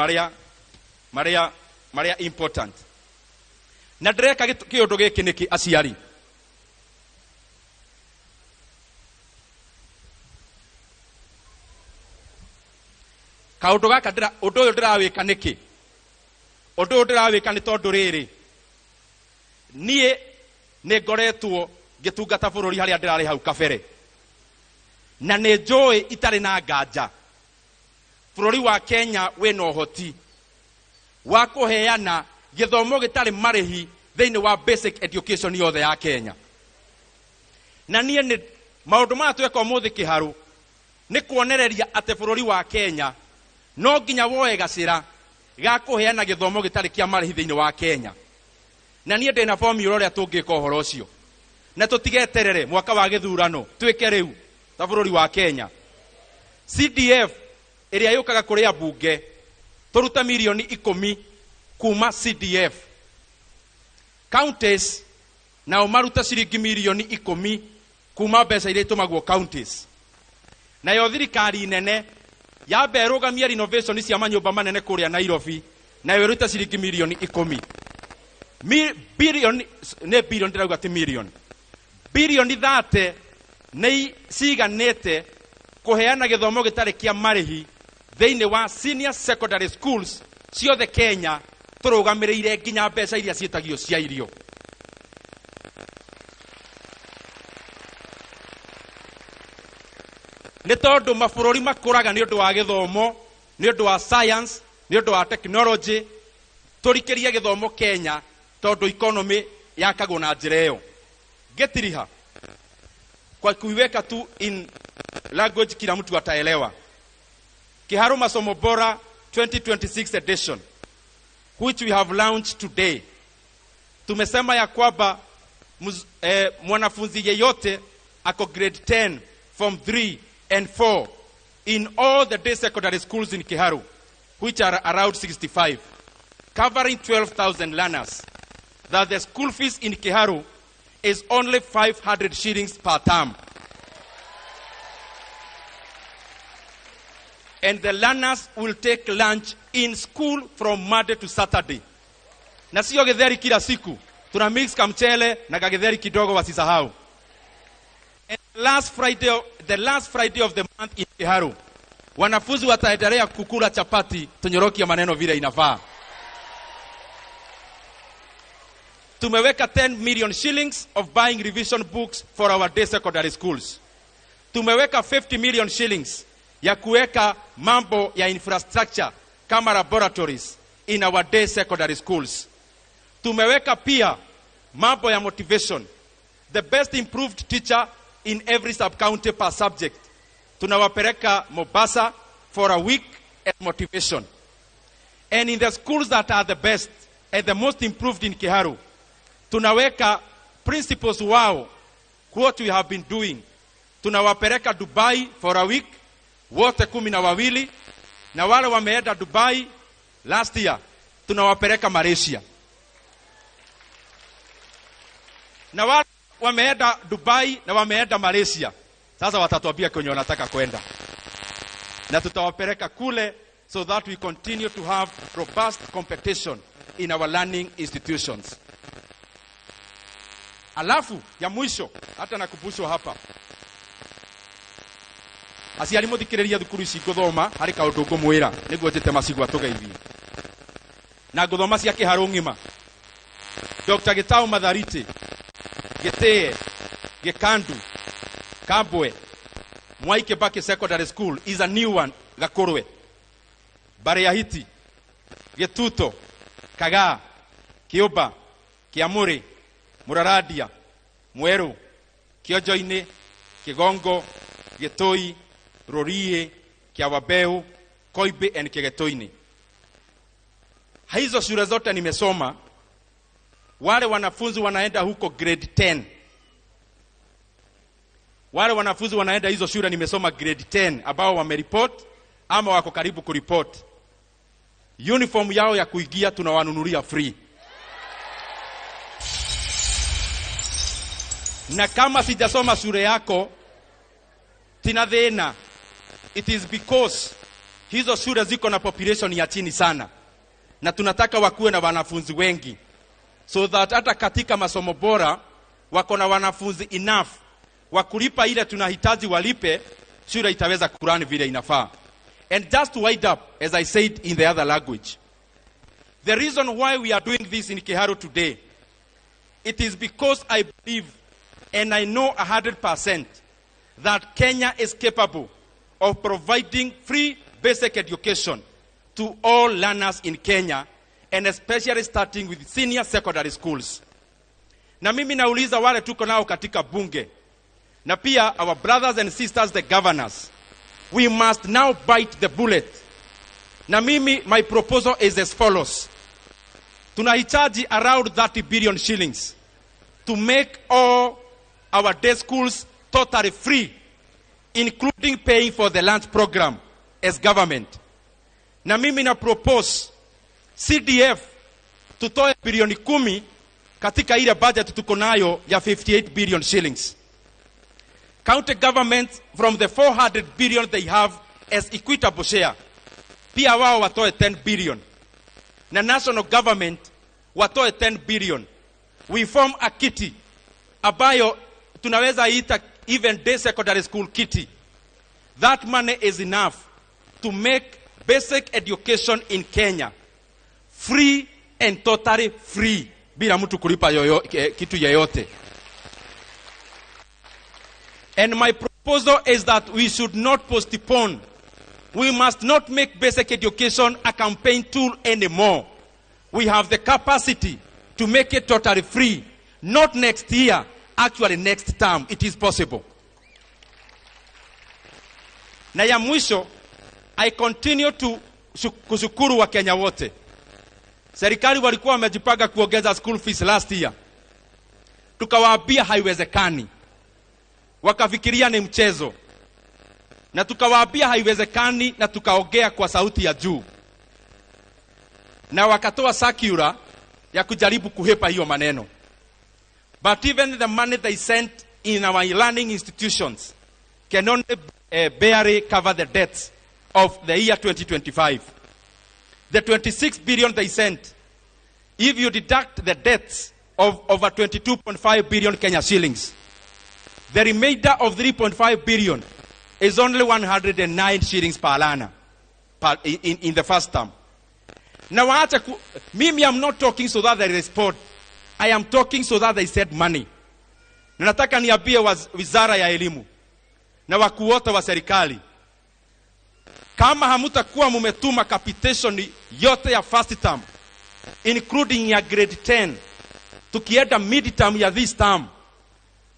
marĩa important. Na ndĩreka kĩũndũ gĩkĩ nĩkĩ aciari? Kaũndũ gaka ũndũ ũyũ ndĩrawĩka nĩkĩ? Ũndũ ũyũ ndĩrawĩka nĩ tondũ rĩrĩ, niĩ nĩ ngoretwo ngĩtungata bũrũri harĩa ndĩrarĩ hau kabere, na nĩ njũĩ itarĩ na nganja bũrũri wa Kenya wĩna ũhoti wa kũheana gĩthomo gĩtarĩ marĩhi thĩinĩ wa basic education yothe ya Kenya. Na niĩ nĩ maũndũ maya tweka ũmũthĩ Kĩharu nĩ kuonereria atĩ bũrũri wa Kenya no nginya woe gacĩra ga kũheana gĩthomo gĩtarĩ kĩa marĩhi thĩinĩ wa Kenya. Na niĩ ndĩna formula ũrĩa tũngĩka ũhoro ũcio, na tũtigeterere mwaka wa gĩthurano, twĩke rĩu ta bũrũri wa Kenya. CDF ĩrĩa yũkaga kũrĩ ambunge tũrute mirioni 10 kuma CDF. Counties nao maruta ciringi mirioni 10 kuma mbeca iria itũmagwo counties. Nayo thirikari nene yambe ĩrũgamie renovation cia manyũmba manene kũrĩa Nairobi, nayo ĩrute ciringi mirioni 10. Bilioni nĩ bilioni ndĩrauga ti mirioni. Bilioni 30 nĩ ciganĩte kũheana gĩthomo gĩtarĩ kĩa marĩhi thĩinĩ wa senior secondary schools ciothe Kenya, tũrũgamĩrĩire nginya mbeca iria ciĩtagio cia irio. Nĩ tondũ mabũrũri makũraga nĩ ũndũ wa gĩthomo, nĩ ũndũ wa science, nĩ ũndũ wa technology. Tũrikĩrie gĩthomo Kenya tondũ economy yakagwo na njĩra ĩyo. Ngĩtiriha kwa kuiweka tu in language kila mtu ataelewa, Kiharu Masomo Bora 2026 edition which we have launched today, tumesema ya kwamba mwanafunzi yeyote ako grade 10 form 3 and 4 in all the day secondary schools in Kiharu, which are around 65, covering 12,000 learners, that the school fees in Kiharu is only 500 shillings per term. And the learners will take lunch in school from Monday to Saturday. Na sio githeri kila siku. Tuna mix kamchele na kagitheri kidogo wasisahau. And the last Friday of the month in Kiharu, wanafunzi wataendelea kukula chapati, tunyorokia maneno vile inafaa. Tumeweka 10 million shillings of buying revision books for our day secondary schools. Tumeweka 50 million shillings ya kuweka mambo ya infrastructure kama laboratories in our day secondary schools. Tumeweka pia mambo ya motivation. The best improved teacher in every sub-county per subject. Tunawapeleka Mombasa for a week at motivation. And in the schools that are the best and the most improved in Kiharu, tunaweka principles wao, what we have been doing. Tunawapeleka Dubai for a week, wote 12, na wale wameenda Dubai last year, tunawapeleka Malaysia. Na wale wameenda Dubai na wameenda Malaysia, sasa watatuambia kwenye wanataka kwenda. na tutawapeleka kule so that we continue to have robust competition in our learning institutions. Alafu ya mwisho, hata nakumbushwa hapa, aciari muthikiriria thukuru ici nguthoma hari kaundu ngumwira niguo njite macigwa tugeithie na nguthoma cia Kiharu ng'ima. Dr. Gitau Mathariti, Gitee, Gikandu, Kambwe, Mwai Kibaki Secondary School is a new one, Gakurwe, Bariahiti, Gituto, Kagaa, Kiuba, Kiamuri, Muraradia, Mweru, Kiojoini, Kigongo, Gitui, Rurie, Kiawabeu, Koibe and Kigetoini. Hizo shule zote nimesoma. Wale wanafunzi wanaenda huko grade 10. Wale wanafunzi wanaenda hizo shule nimesoma grade 10 ambao wamereport ama wako karibu kureport. Uniform yao ya kuingia tunawanunulia free. Na kama sijasoma shule yako tina thina, it is because hizo shule ziko na population ya chini sana, na tunataka wakuwe na wanafunzi wengi so that hata katika masomo bora wako na wanafunzi enough wakulipa ile tunahitaji walipe, shule itaweza kurani vile inafaa. And just to wind up, as I said in the other language, the reason why we are doing this in Kiharu today, it is because I believe and I know 100% that Kenya is capable of providing free basic education to all learners in Kenya, and especially starting with senior secondary schools. Na mimi nauliza wale tuko nao katika bunge, na pia our brothers and sisters the governors, we must now bite the bullet. Na mimi, my proposal is as follows. Tunahitaji around 30 billion shillings to make all our day schools totally free, including paying for the lunch program as government. Na mimi na propose CDF tutoe bilioni 10 katika ile budget tuko nayo ya 58 billion shillings. County government from the 400 billion they have as equitable share, pia wao watoe 10 billion. Na national government watoe 10 billion. We form a kitty ambayo tunaweza ita even day secondary school kitty. That money is enough to make basic education in Kenya free and totally free, bila mtu kulipa kitu yeyote. And my proposal is that we should not postpone. We must not make basic education a campaign tool anymore. We have the capacity to make it totally free. Not next year, actually next term. It is possible. Na ya mwisho, I continue to kushukuru wa Kenya wote. Serikali walikuwa wamejipanga kuongeza school fees last year. Tukawaambia haiwezekani. Wakafikiria ni mchezo. Na tukawaambia haiwezekani, na tukaongea kwa sauti ya juu. Na wakatoa circular ya kujaribu kuhepa hiyo maneno. But even the money they sent in our learning institutions can only barely cover the debts of the year 2025. The 26 billion they sent, if you deduct the debts of over 22.5 billion Kenya shillings, the remainder of 3.5 billion is only 109 shillings per learner in the first term. Now, mimi, I'm not talking so that they respond. I am talking so that they said money. Na nataka niambie wizara ya elimu na wakuu wote wa serikali, kama hamutakuwa mumetuma capitation yote ya first term, including ya grade 10, tukienda mid term ya this term,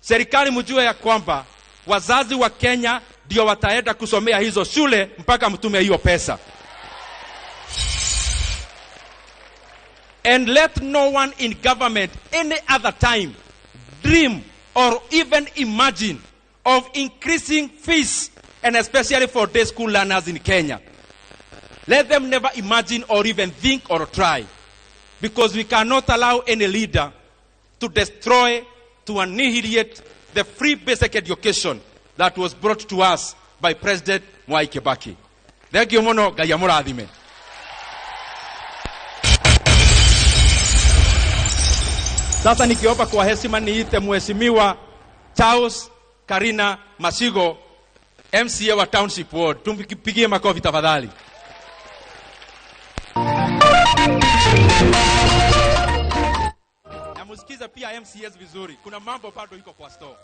serikali mjue ya kwamba wazazi wa Kenya ndio wataenda kusomea hizo shule mpaka mtume hiyo pesa. And let no one in government any other time dream or even imagine of increasing fees, and especially for day school learners in Kenya. Let them never imagine or even think or try, because we cannot allow any leader to destroy, to annihilate the free basic education that was brought to us by President Mwai Kibaki. Thank you muno, Ngai amũrathime. Sasa nikiomba kwa heshima niite Mheshimiwa Charles Karina Masigo, MCA wa Township Ward. Tumpigie makofi tafadhali. Na musikize pia MCAs vizuri. Kuna mambo bado iko kwa store.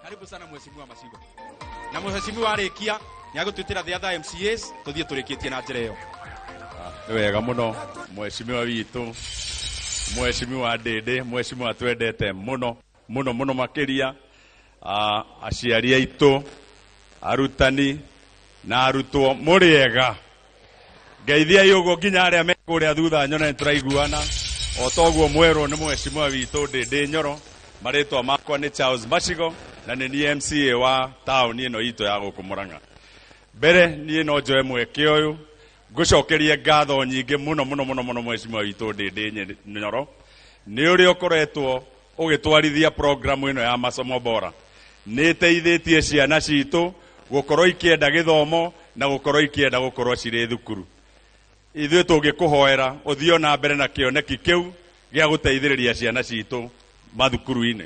Karibu sana Mheshimiwa Masigo. Na Mheshimiwa arĩkia nĩ agũtwĩtĩra the other MCAs tũthiĩ tũrĩkĩtie na njĩra ĩyo. Nĩ wega mũno mheshimiwa witũ, mheshimiwa Ndĩndĩ, mheshimiwa twendete mũno mũno mũno makĩria, aciari aitũ, arutani na arutwo, mũrĩ ega. Ngeithiai ũguo nginya arĩa me kũrĩa thutha nyone nĩtũraiguana. O toguo mwerwo nĩ mheshimiwa witũ Ndĩndĩ Nyoro, marĩtwa makwa nĩ Charles Macigo na nĩ niĩ MCA wa taũni ĩno itũ ya gũkũ Murang'a. Mbere niĩ no njoe mweke ũyũ ngũcokerie ngatho nyingĩ mũno mũno mũno mũno mheshimiwa witũ Ndĩndĩ Nyoro nĩ ũrĩa ũkoretwo ũgĩtwarithia programu ĩno ya masomo bora. Nĩ ĩteithĩtie ciana citũ gũkorwo ikĩenda gĩthomo na gũkorwo ikĩenda gũkorwo cirĩ thukuru. Ithuĩ tũngĩkũhoera ũthiĩ ona mbere na kĩoneki kĩu gĩa gũteithĩrĩria ciana citũ mathukuru-inĩ.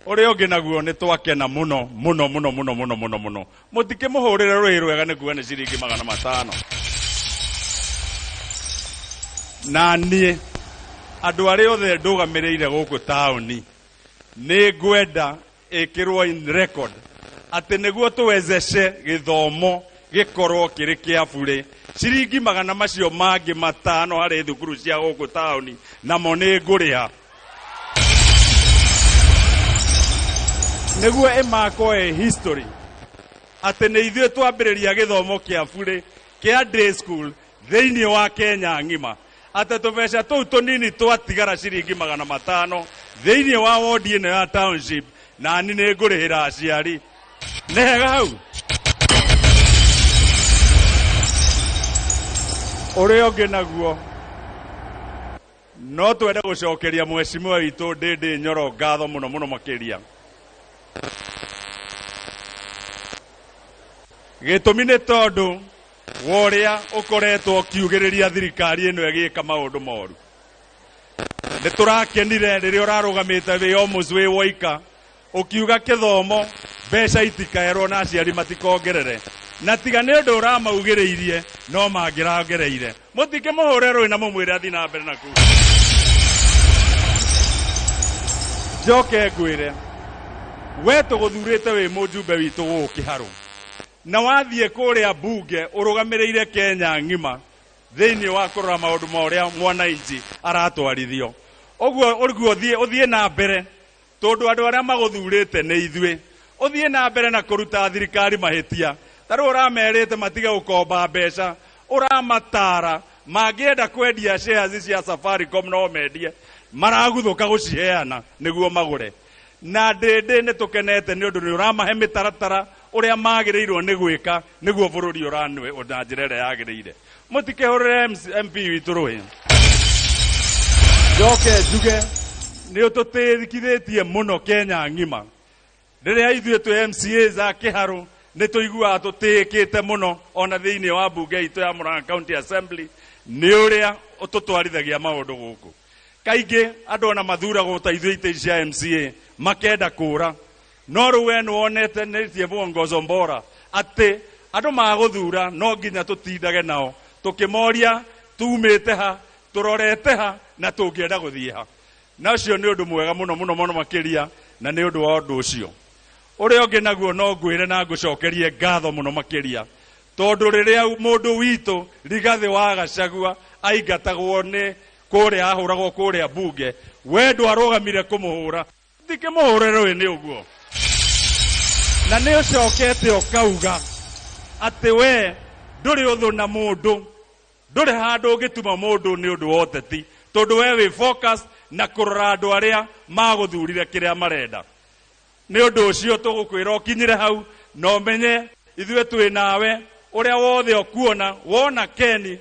Ũrĩa ũngĩ naguo nĩ twakena mũno mũno mũno mũno mũno mũno mũno. Mũtikĩmũhũrĩre rũhĩ rwega nĩ kuga nĩ ciringi 500. Na niĩ andũ arĩa othe ndũgamĩrĩire gũkũ taũni nĩ ngwenda ĩkĩrwo in record atĩ nĩguo tũwezeshe gĩthomo gĩkorwo kĩrĩ kĩa burĩ, ciringi 500 harĩ thukuru cia gũkũ taũni namo nĩ ngũrĩha nĩguo ĩmakwo ĩ history atĩ nĩ ithuĩ twambĩrĩria gĩthomo kĩa burĩ kĩa day school thĩinĩ wa Kenya ng'ima, atĩ tũbeca tũu tũnini twatigara ciringi 500 thĩinĩ wa wodi ĩno ya township, nani nĩ ngũrĩhĩra aciari. Nĩ hega hau? Ũrĩa ũngĩ naguo no twende gũcokeria mheshimiwa witũ Ndĩndĩ Nyoro ngatho mũno mũno makĩria. Gĩtũmi nĩ tondũ wa ũrĩa ũkoretwo ũkiugĩrĩria thirikari ĩno ĩgĩka maũndũ moru. Nĩ tũrakenire rĩrĩa ũrarũgamĩte wĩ o mũciĩ woika ũkiuga kĩthomo mbeca itikaerwo na aciari matikongerere, na tiga nĩ ũndũ ũramaugĩrĩirie no mangĩrongereire. Mũtikĩmũhũre rũĩ na mũmwĩre athiĩ na mbere na kuu. Njoke ngwĩre, we tũgũthurĩte wĩ mũjumbe witũ gũkũ Kĩharũ, na wathiĩ kũrĩa mbunge ũrũgamĩrĩire Kenya ng'ima thĩinĩ wa kũrora maũndũ ma ũrĩa mwananchi aratwarithio. Ũguo ũguo ũthiĩ na mbere tondũ andũ arĩa magũthurĩte nĩ ithuĩ. Ũthiĩ na mbere na kũruta thirikari mahĩtia. Ta rĩu ũramerĩte matige gũkomba mbeca, ũramatara mangĩenda kwendia shares cia Safaricom no mendie, maraguthũka gũciheana nĩguo magũre. Na Ndĩndĩ nĩ tũkenete nĩ ũndũ nĩ ũramahe mĩtaratara ũrĩa magĩrĩirwo nĩ gwĩka nĩguo bũrũri ũranwe na njĩra ĩrĩa yagĩrĩire. Mũtikĩhũrĩre MP witũ rũhĩ. Njoke njuge nĩ ũtũtĩkithĩtie mũno Kenya ng'ima. Rĩrĩa ithuĩ twĩ MCAs a Kĩharũ nĩ tũiguaga tũtĩĩkĩte mũno ona thĩinĩ wa mbunge itũ ya Murang'a County Assembly nĩ ũrĩa ũtũtwarithagia maũndũ gũkũ. Kaingĩ andũ ona mathuragwo ta ithuĩ itĩ cia MCA makenda kũra, no rĩu we nĩwonete nĩtie mwongozo bora atĩ andũ magũthura no nginya tũtindage nao tũkĩmoria tumĩte ha, tũrorete ha na tũngĩenda gũthiĩ ha. Na ũcio nĩ ũndũ mwega mũno mũno mũno makĩria, na nĩ ũndũ wa ũndũ ũcio. Ũrĩa ũngĩ naguo no ngwĩre na ngũcokerie ngatho mũno makĩria tondũ rĩrĩa mũndũ witũ Rigathĩ wa Gachagua aingatagwo nĩ kũrĩa ahũragwo kũrĩa mbunge, we ndwarũgamire kũmũhũra, ndikĩmũhũre rũĩ nĩ ũguo. Na nĩ ũcokete ũkauga atĩ we ndũrĩ ũthũ na mũndũ, ndũrĩ handũ ũngĩtuma mũndũ nĩ ũndũ wa ũteti, tondũ we wĩ focus na kũrora andũ arĩa magũthurire kĩrĩa marenda. Nĩ ũndũ ũcio tũgũkwĩra ũkinyire hau na ũmenye ithuĩ twĩ nawe, ũrĩa wothe ũkuona wona Keni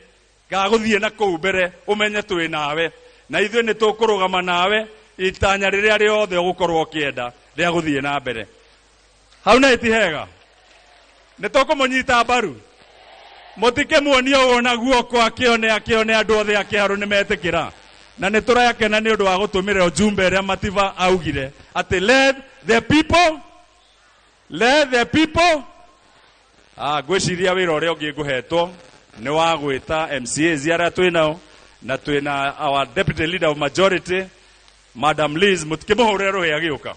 gagũthiĩ na kũu mbere ũmenye twĩ nawe, na ithuĩ nĩ tũkũrũgama nawe itanya rĩrĩa rĩothe ũgũkorwo ũkĩenda rĩa gũthiĩ na mbere. Hau na ĩti hega, nĩ tũkũmũnyita mbaru. Mũtikĩmuonie ũguo na guoko akĩone akĩone andũ othe a Kĩharũ nĩ metĩkĩra. Na nĩ tũrakena nĩ ũndũ wa gũtũmĩra ujumbe ũrĩa Mativa augire atĩ let the people, let the people. Ngwĩciria wĩra ũrĩa ũngĩ ngũhetwo nĩ wa gwĩta MCAs arĩa twĩ nao na twĩna our deputy leader of majority Madam Liz, mũtikĩmũhũrĩre rũhĩ agĩũka.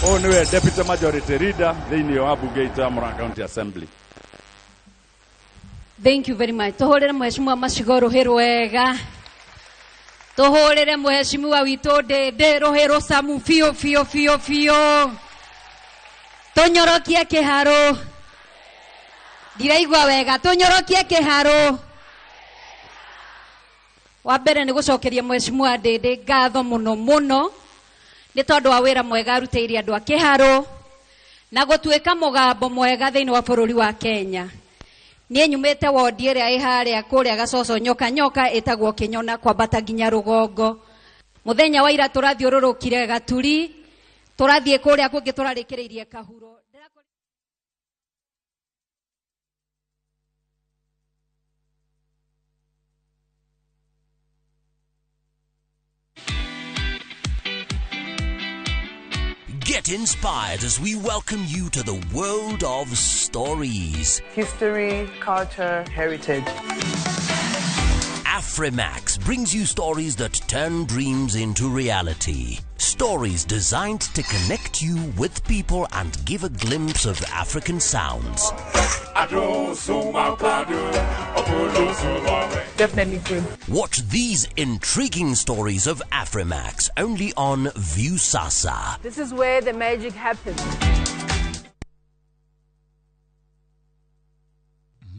Ũyũ nĩwe deputy majority leader thĩinĩ wa bunge itũ ya Murang'a County Assembly. Thank you very much. Tuhurire mheshimiwa Macigo ruhi rwega. Tuhurire mheshimiwa witũ Ndindi ruhi rũcamu biũ biũ biũ biũ. Tũnyorokie kĩharũ. Ndiraigua wega. Tũnyorokie kĩharũ. Wa mbere nĩ gũcokeria mheshimiwa Ndindi ngatho mũno mũno nĩ tondũ wa wĩra mwega arutĩire andũ a kĩharũ na gũtuĩka mũgambo mwega thĩinĩ wa bũrũri wa Kenya. Niĩ nyumĩte wondi ĩrĩa ĩ harĩa kũrĩa Gacoco nyoka nyoka ĩtagwo Kĩnyona kwambata nginya rũgongo. Mũthenya wa ira tũrathiũrũrũkire Gaturi, tũrathiĩ kũrĩa kũngĩ tũrarĩkĩrĩirie Kahuro. Get inspired as we welcome you to the world of stories. History, culture, heritage. Afrimax brings you stories that turn dreams into reality. Stories designed to connect you with people and give a glimpse of African sounds. Definitely good. Watch these intriguing stories of Afrimax only on Viusasa. This is where the magic happens.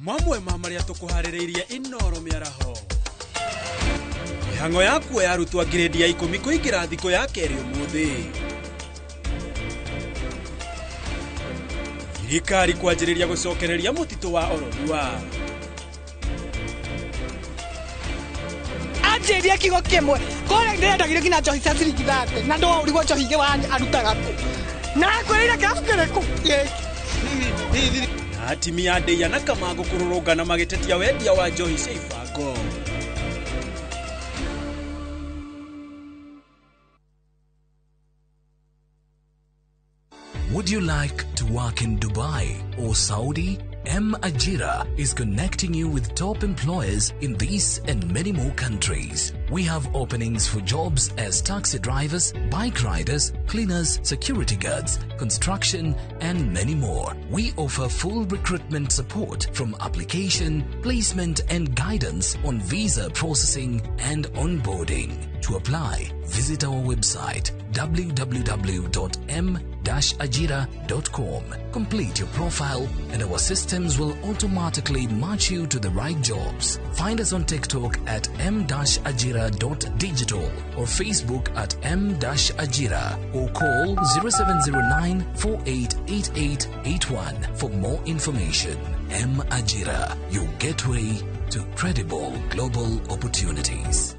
Mamwe ma marĩa tũkũharĩrĩirie Inoro mĩaraho. Mĩhang'o yakuo ya arutwo a grade ya 10 kũingĩra thikũ ya kerĩ ũmũthĩ. Thirikari kwanjĩrĩria gũcokereria mũtitũ wa Ororua. Anjĩrie kiugo kĩmwe kũrĩa ndĩrendagire nginya njohi cia ciringi 30 na ndwaũrigwo njohi ingĩ arutaga kũ na akwĩrĩire kĩrabu kĩrĩkũ gĩkĩ. Na atimia Ndeiya na Kamangũ kũrũrũngana magĩtetia wendia wa njohi cia ibango. Would you like to work in Dubai or Saudi? M Ajira is connecting you with top employers in these and many more countries. We have openings for jobs as taxi drivers, bike riders, cleaners, security guards, construction, and many more. We offer full recruitment support from application, placement, and guidance on visa processing and onboarding. To apply, visit our website www.m-ajira.com. Complete your profile and our systems will automatically match you to the right jobs. Find us on TikTok at m-ajira.digital or Facebook at m-ajira or call 0709 488881 for more information. M Ajira, your gateway to credible global opportunities.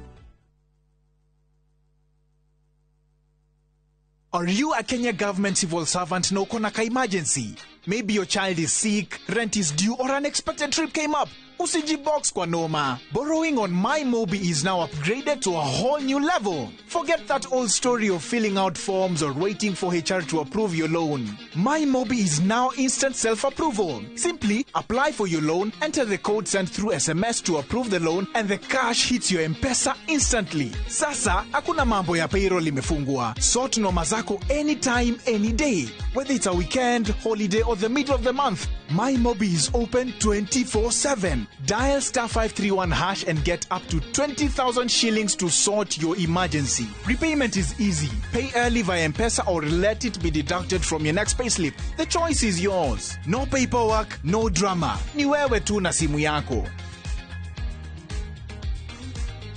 Are you a Kenya government civil servant na uko na ka emergency? Maybe your child is sick, rent is due, or an unexpected trip came up. Usijibox kwa noma. Borrowing on MyMobi is now upgraded to a whole new level. Forget that old story of filling out forms or waiting for HR to approve your loan. MyMobi is now instant self-approval. Simply apply for your loan, enter the code sent through SMS to approve the loan, and the cash hits your M-Pesa instantly. Sasa, hakuna mambo ya payroll imefungwa. Sort noma zako anytime, any day. Whether it's a weekend, holiday, or the middle of the month, MyMobi is open 24/7. Dial star 531 hash and get up to 20,000 shillings to sort your emergency. Repayment is easy. Pay early via M-Pesa or let it be deducted from your next payslip. The choice is yours. No paperwork, no drama. Ni wewe tu na simu yako.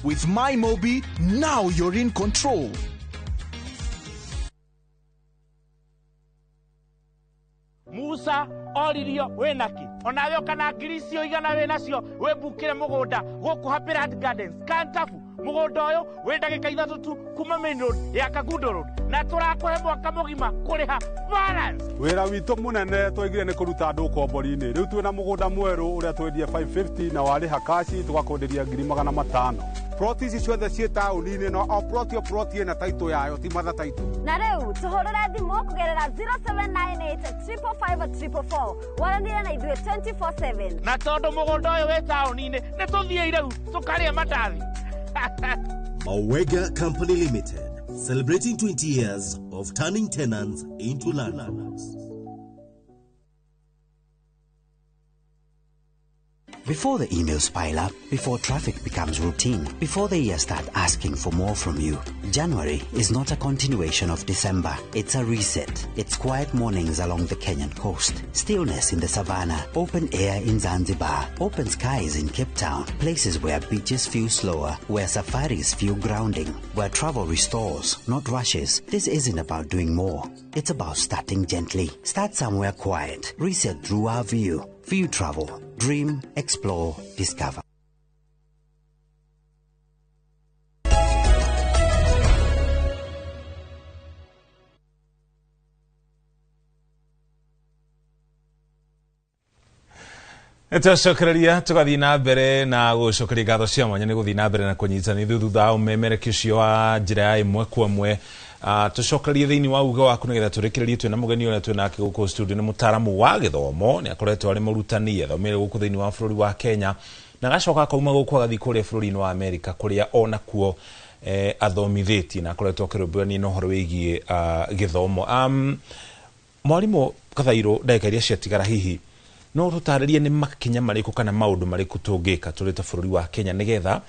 With MyMobi, now you're in control. Musa oririo winaki onawe kana ngiri icio igana winacio wibukire mugunda guku Happy Land Gardens Kantafu mugunda uyu wi ndagika 3 tu kuma main road ya Kangundo Road. Na tũrakũhe mwaka mũgima kũrĩha balance. Wĩra witũ mũnene twaigire nĩ kũruta andũ ũkombori-inĩ. Rĩu twĩna mũgũnda mwerũ ũrĩa twendie 550 na warĩha kaci tũgakwenderia 500,000. Ploti ici ciothe ciĩ taũni-inĩ no o ploti o ploti ĩna taitũ yayo ti matha taitũ. Na rĩu tũhũrĩre thimũ kũgerera 0798 555 444 waranĩre na ithuĩ 24/7. Na tondũ mũgũnda ũyũ wĩ taũni-inĩ nĩ tũthiĩ rĩu tũkarĩe mandathi. Mawega Company Limited, celebrating 20 years of turning tenants into landlords. Before the emails pile up, before traffic becomes routine, before the year start asking for more from you, January is not a continuation of December. It's a reset. It's quiet mornings along the Kenyan coast, stillness in the savannah, open air in Zanzibar, open skies in Cape Town, places where beaches feel slower, where safaris feel grounding, where travel restores, not rushes. This isn't about doing more. It's about starting gently. Start somewhere quiet. Reset through our view. View travel. Dream, explore, discover. Nĩtwacokereria tũgathiĩ na mbere na gũcokeria ngatho cia mwanya nĩ gũthiĩ na mbere na kũnyitana ithuĩ thutha wa ũmemerekia ũcio wa njĩra ya ĩmwe kwa ĩmwe. Tũcokererie thĩinĩ wa uge waku nĩgetha tũrĩkĩrĩrie twĩna mũgeni ũrĩa twĩ nake gũkũ studio nĩ mũtaaramu wa gĩthomo, nĩ akoretwo arĩ mũrutani, athomeire gũkũ thĩinĩ wa bũrũri wa Kenya na agacoka akauma gũkũ agathiĩ kũrĩa bũrũri-inĩ wa Amerika kũrĩa onakuo athomithĩtie na akoretwo akĩrũmbũyania na ũhoro wĩgiĩ gĩthomo. Mwarimũ Kathairũ, ndagĩka iria ciatigara hihi no tũtarĩrie nĩ makinya marĩkũ kana maũndũ marĩkũ tũngĩka tũrĩ ta bũrũri wa Kenya nĩgetha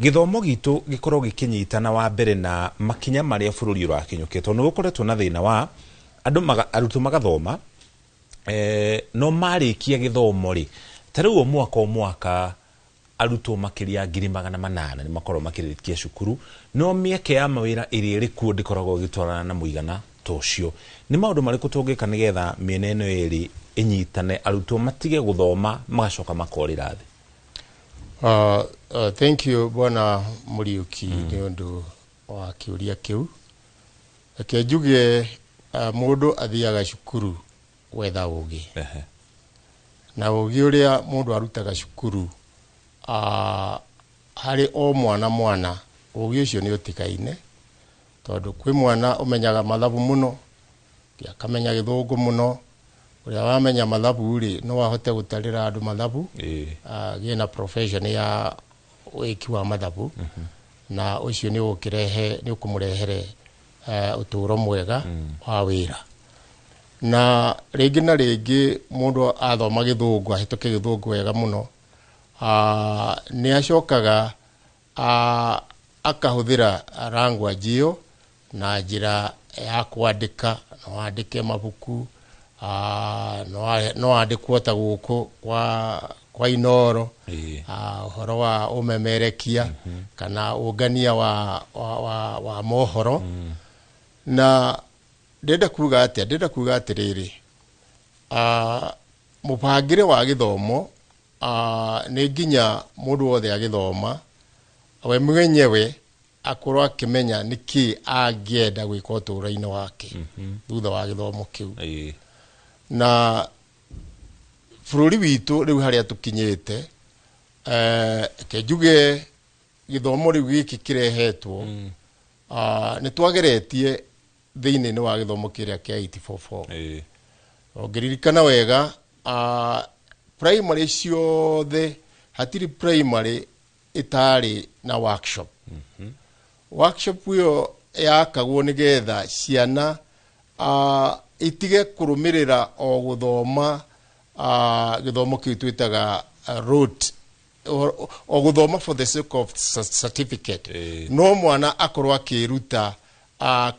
gĩthomo gitũ gĩkorwo gĩkĩnyitana wa mbere na makinya marĩa bũrũri ũrakinyũkia, tondũ nĩ gũkoretwo na thĩna wa andũ arutwo magathoma no marĩkia gĩthomo rĩ, ta rĩu o mwaka o mwaka arutwo makĩria 800,000 nĩ makorwo makĩrĩkia cukuru, no mĩeke ya mawĩra ĩrĩa ĩrĩ kuo ndĩkoragwo ĩgĩtwarana na mũigana ta ũcio. Nĩ maũndũ marĩkũ tũngĩka nĩgetha mĩena ĩno ĩrĩ ĩnyitane, arutwo matige gũthoma magacoka makorĩra thĩ? Thank you Bwana Muriuki nĩ ũndũ wa kĩũria kĩu. Reke njuge mũndũ athiaga cukuru gwetha ũgĩ. Na ũgĩ ũrĩa mũndũ arutaga cukuru harĩ o mwana mwana, ũgĩ ũcio nĩ ũtigaine, tondũ kwĩ mwana ũmenyaga mathabu mũno, akamenya gĩthũngũ mũno. Ũrĩa wamenya mathabu rĩ, no ahote gũtarĩra andũ mathabu, agĩe na profession ya wĩki wa mathabu, na ũcio nĩ ũkĩrehe nĩ ũkũmũrehere ũtũũro mwega wa wĩra. Na rĩngĩ na rĩngĩ mũndũ athoma gĩthũngũ, ahĩtũke gĩthũngũ wega mũno, nĩ acokaga akahũthĩra language ĩyo na njĩra ya kwandĩka, no andĩke mabuku, no andĩkwo ta gũkũ kwa Inoro, ũhoro wa ũmemerekia kana ũngania wa mohoro. Na ndĩrenda kuga atĩa? Ndĩrenda kuga atĩrĩrĩ, mũbangĩre wa gĩthomo nĩ nginya mũndũ wothe agĩthoma we mwenyewe akorwo akĩmenya nĩkĩ angĩenda gwĩka ũtũũro-inĩ wake thutha wa gĩthomo kĩu. Na bũrũri witũ rĩu harĩa tũkinyĩte, reke njuge gĩthomo rĩu gĩkĩ kĩrehetwo, nĩ twageretie thĩinĩ wa gĩthomo kĩrĩa kĩa 844. Ũngĩririkana wega, primary ciothe hatirĩ primary ĩtarĩ na workshop. Workshop ĩyo yakagwo nĩgetha ciana itige kũrũmĩrĩra o gũthoma gĩthomo kĩu twĩtaga rote, o gũthoma for the sake of certificate. No mwana akorwo akĩruta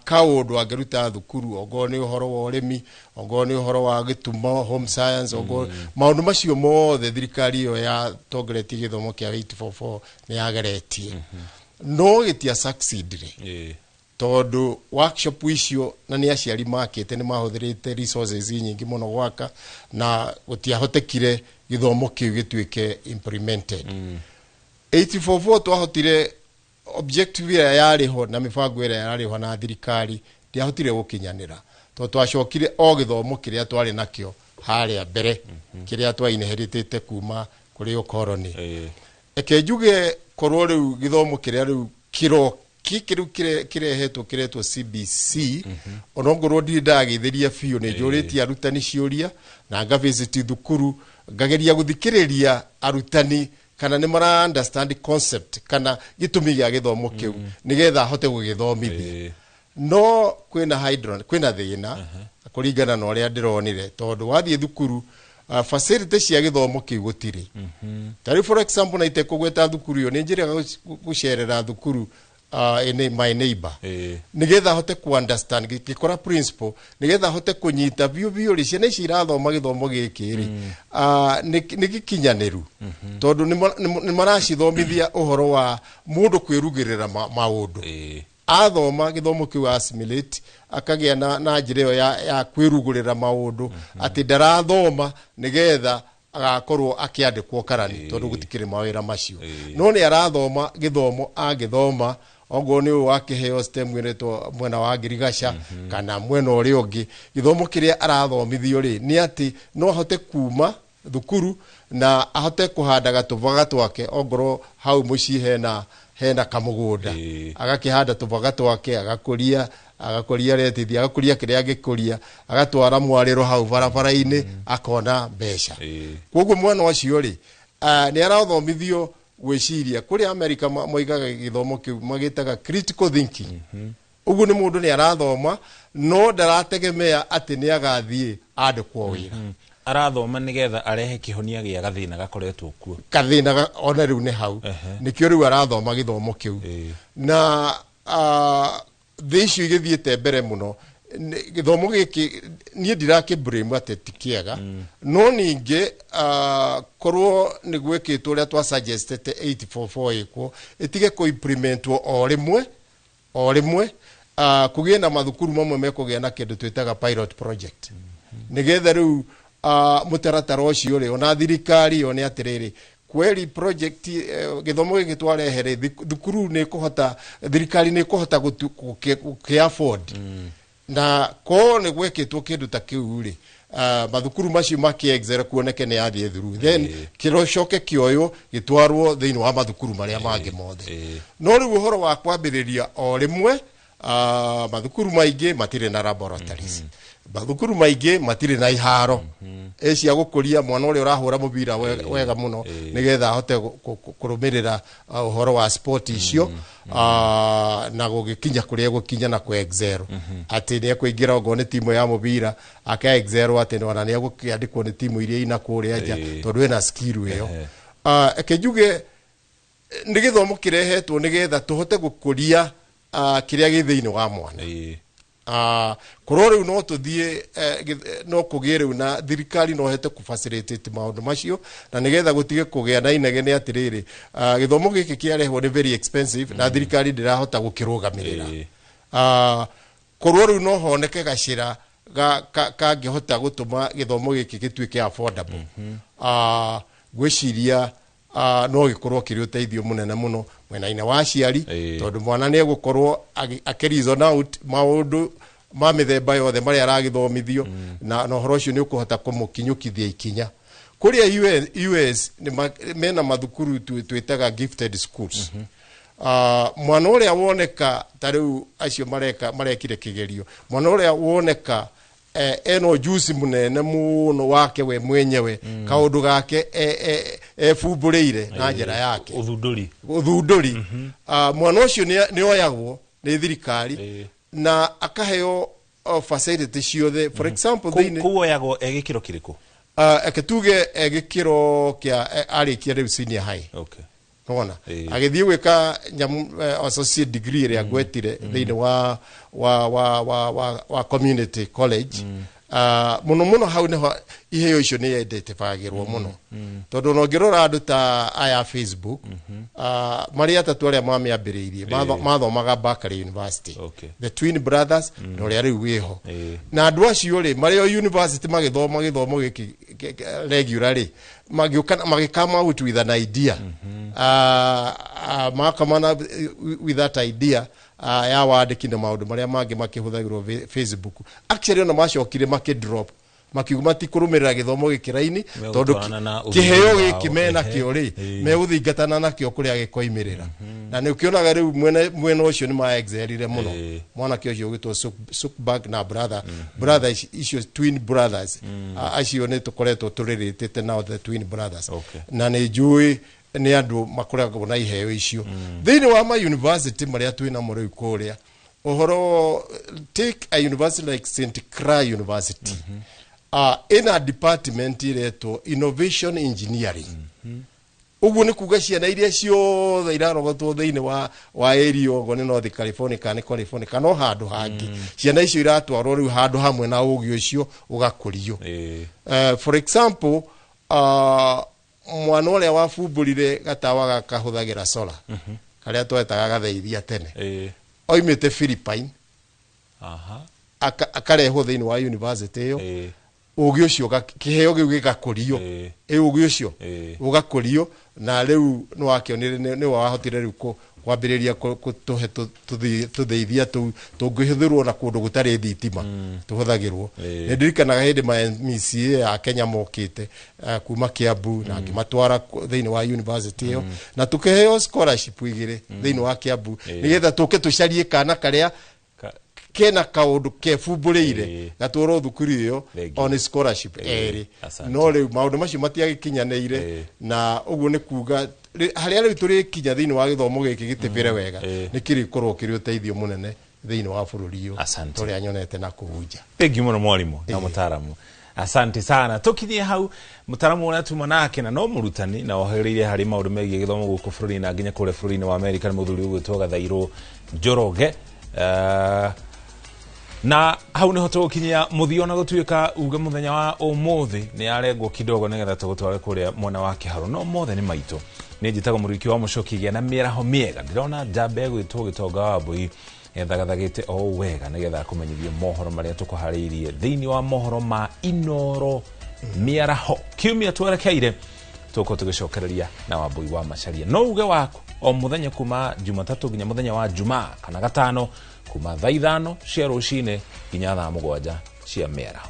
kaũndũ angĩruta thukuru, ongorwo nĩ ũhoro wa ũrĩmi, ongorwo nĩ ũhoro wa gĩtumo, home science, ongorwo maũndũ macio mothe thirikari ĩyo yatongoretie gĩthomo kĩa 844 nĩ yageretie. No gĩtia succeed-re tondũ workshop icio na nĩ aciari makĩte nĩ mahũthĩrĩte resources nyingĩ mũno gwaka, na gũtiahotekire gĩthomo kĩu gĩtuĩke implemented. 844 twahotire objective ĩrĩa yarĩ ho na mĩbango ĩrĩa yarĩ ho na thirikari Ndiahotire gũkinyanĩra tondũ twacokire o gĩthomo kĩrĩa twarĩ nakĩo harĩa mbere, kĩrĩa twainheritĩte kuma kũrĩ ũkoroni. Eke njuge korwo rĩu gĩthomo kĩrĩa rĩu kĩroki kĩrĩu kĩrehetwo kĩretwo CBC, ona ngorwo ndirĩ ndagĩthĩria biũ, nĩ njũrĩtie arutani ciũria na ngavisit thukuru, ngageria gũthikĩrĩria arutani kana nĩ mara understand concept kana gĩtũmi gĩa gĩthomo kĩu, nĩgetha ahote gũgĩthomithia. No kwĩna hydron, kwĩna thĩna kũringana na ũrĩa ndĩronire, tondũ wathiĩ thukuru, facility cia gĩthomo kĩu gũtirĩ. Ta rĩu, for example, na itekũgweta thukuru ĩyo, nĩ njĩrĩga gũcerera thukuru in my neighbor nĩgetha hote ku understand gĩkora principle, nĩgetha hote kũnyita biũ biũ rĩ, ciana ici irathoma gĩthomo gĩkĩ rĩ, nĩ gĩkinyanĩru, tondũ nĩ maracithomithia ũhoro wa mũndũ kwĩrugĩrĩra maũndũ. Athoma gĩthomo kĩu, assimilate, akagĩa na njĩra ĩyo ya kwĩrugũrĩra maũndũ, atĩ ndarathoma nĩgetha agakorwo akĩandĩkwo karani, tondũ gũtikĩrĩ mawĩra macio, no nĩ arathoma gĩthomo angĩthoma okorwo nĩ ũyũ wakĩheo STEM ĩretwo mwena wa ngirigaca kana mwena ũrĩa ũngĩ. Gĩthomo kĩrĩa arathomithio rĩ, nĩ atĩ no ahote kuma thukuru na ahote kũhanda gatũboga twake, ongorwo hau mũciĩ hena kamũgũnda, agakĩhanda tũboga twake, agakũria retithi, agakũria kĩrĩa angĩkũria, agatwara mwarĩro hau barabara-inĩ, akona mbeca. Koguo mwana ũcio rĩ, nĩ arathomithio gwĩciria. Kũrĩa America moigaga gĩthomo kĩu magĩtaga critical thinking. Ũguo nĩ mũndũ nĩ arathoma no ndarategemea atĩ nĩ agathiĩ andĩkwo wĩra. Arathoma nĩgetha arehe kĩhonia gĩa gathĩna gakoretwo kuo. Kathĩna ona rĩu nĩ hau nĩkĩo rĩu arathoma gĩthomo kĩu. Na thĩ icio igĩthiĩte mbere mũno, gĩthomo gĩkĩ niĩ ndirakĩ blame atĩ ti kĩega, no ningĩ korwo nĩ gwĩkĩtwo ũrĩa twa suggestete 844 ĩkwo, ĩtige kũ implementwo o rĩmwe o rĩmwe, kũgĩe na mathukuru mamwe mekũgĩa na kĩndũ twĩtaga pilot project, nĩgetha rĩu mũtaratara ũcio rĩ, ona thirikari yone atĩrĩrĩ, kweli project gĩthomo gĩkĩ twarehe rĩ, thukuru nĩ ĩkũhota, thirikari nĩ ĩkũhota gũkĩ afford. Na ko nĩ gwĩkĩtwo kĩndũ ta kĩu rĩ, mathukuru macio makĩ excel, kuoneke nĩ yathiĩ through, then kĩrocoke kĩoywo gĩtwarwo thĩinĩ wa mathukuru marĩa mangĩ mothe. No rĩu ũhoro wa kwambĩrĩria o rĩmwe, mathukuru maingĩ matirĩ na laboratories, mathukuru maingĩ matirĩ na iharo cia gũkũria mwana ũrĩa ũrahũra mũbira wega mũno, nĩgetha ahote kũrũmĩrĩra ũhoro wa sport icio na gũgĩkinya kũrĩa gũkinya na kũ excel, atĩ nĩ ekũingĩra okorwo nĩ timu ya mũbira, aka excel atĩ ona nĩ egũkĩandĩkwo nĩ timu iria ina kũrĩa nja, tondũ ena skill ĩyo. Reke njuge nĩ gĩthomo kĩrehetwo nĩgetha tũhote gũkũria kĩrĩa gĩ thĩinĩ wa mwana. Korwo rĩu no tũthiĩ no kũgĩe rĩu na thirikari no hote kũ facilitate maũndũ macio, na nĩgetha gũtige kũgĩa na inegene atĩrĩrĩ, gĩthomo gĩkĩ kĩarehwo nĩ very expensive na thirikari ndĩrahota gũkĩrũgamĩrĩra. Korwo rĩu no honeke gacĩra kangĩhota gũtũma gĩthomo gĩkĩ gĩtuĩke affordable, ngwĩciria no gĩkorwo kĩrĩ ũteithio mũnene mũno mwena-inĩ wa aciari, tondũ mwana nĩ egũkorwo akĩ reason out maũndũ ma mĩthemba yothe marĩa aragĩthomithio, na ũhoro ũcio nĩ ũkũhota kũmũkinyũkithia ikinya. Kũrĩa US mena mathukuru twĩtaga gifted schools. Mwana ũrĩa woneka ta rĩu acio mareka marekire kĩgerio, mwana ũrĩa woneka ena ũjuzi mũnene mũno wake we mwenyewe, kaũndũ gake ebumbũrĩire na njĩra yake. Ũthundũri. Ũthundũri. Mwana ũcio nĩ oyagwo nĩ thirikari na akaheo facility ciothe, for example, thĩinĩ Kũu oyagwo e gĩkĩro kĩrĩkũ? Eke tuge gĩkĩro kĩa arĩkia rĩu senior high. Nona agĩthiĩ gwĩka nyamu associate degree ĩrĩa ngwetire thĩinĩ wa community college. Mũno mũno hau nĩho iheo icio nĩ identifyagĩrwo mũno, tondũ ona ũngĩrora andũ ta aya a Facebook, marĩ atatũ arĩa mamĩambĩrĩirie mathomaga Berkeley University, the twin brothers na ũrĩa rĩu wĩho. Na andũ acio rĩ, marĩ o university magĩthoma gĩthomo gĩkĩ regularly, magĩũka magĩ come out with an idea, makama with that idea. ya wandĩki na maũndũ marĩa mangĩ makĩhũthagĩrwo Facebook. Actually ona macokire makĩ drop, makiuga matikũrũmĩrĩra gĩthomo gĩkĩraini tondũ kĩheo gĩkĩ menakĩo rĩ megũthingatana nakĩo kũrĩa gĩkoimĩrĩra. Na nĩ ũkĩonaga rĩu mwena ũcio nĩ maexcelire mũno. Mwanake ũcio ũgĩtwo Zuckerberg na brother icio twin brothers acio nĩ tũkoretwo tũrĩrĩtĩte nao the twin brothers. Na nĩ njũĩ nĩ andũ makoragwo na iheo icio thĩinĩ wa ma university marĩa twĩ namo rĩu kũrĩa ũhoro. Take a university like St. Clair University. Ina department iretwo innovation engineering. Uguo nĩ kuga ciana iria ciothe irarogotwo thĩinĩ wa area ũguo nĩ North California kana California kana o handũ hangĩ. Ciana icio iratwarwo rĩu handũ hamwe na ũgĩ ũcio ũgakũrio. For example, mwana ũrĩa wabumbũrire gatawa gakahũthagĩra solar karĩa twetaga gatheithia tene oimĩte Philippines akarehwo thĩinĩ wa university ĩyo. Ũgĩ ũcio kĩheo gĩu gĩgakũrio, ũgĩ ũcio ũgakũrio, na rĩu nĩ wakĩonire nĩ wahotire rĩu kwambĩrĩria gũtũhe tũtheithia tũu tũngĩhũthĩrwo na kũndũ gũtarĩ thitima tũhũthagĩrwo. Nĩ ndirikanaga hĩndĩ ma MCA ya Kenya mokĩte kuma Kiambu na ngĩmatwara thĩinĩ wa university ĩyo na tũkĩheo scholarship igĩrĩ thĩinĩ wa Kiambu nĩgetha tũke tũcarie kana karĩa kena kaundu kebumbũrĩire gatwarwo thukuru ĩyo on scholarship erĩ. No rĩu maũndũ macio matiagĩkinyanĩire, na ũguo nĩ kuga harĩa rĩu tũrĩkinya thĩinĩ wa gĩthomo gĩkĩ gĩtĩbĩre wega nĩ kĩrĩkorwo kĩrĩ ũteithio mũnene thĩinĩ wa bũrũri ũyũ tũrĩa nyonete na kũhunja. Thank you mũno mwalimu na mũtaaramu. Asante sana. Tukinyie hau mutaramu uria tuma nake na no murutani na ohereire hari maundu megie githomo guku bururi na nginya kure bururi-ini wa America ni muthuri ugwitwo Gathairwo Njoroge. Na hau niho tugukinyia muthio na gutuika uge muthenya wa umuthi ni arengwo kidogo nigetha tugutware kuria mwena wa Kiharo no mothe ni maitu ni njitagwo Muriuki wa Mucoki gĩa na mĩaraho mĩega ndirona njamba ĩgwĩtwo Gĩtonga wa Mbui ethagathagĩte o wega nigetha akũmenyithie mohoro marĩa tũkũharĩirie thĩinĩ wa mohoro ma Inoro mĩaraho kiumia twerekeire tũgũkorwo tũgĩcokereria na Wambui wa Macharia no uge waku o muthenya kuma Jumatatu nginya muthenya wa Jumaa kana gatano kuma thaa 5 cia rũcinĩ nginya thaa 7 cia mĩaraho.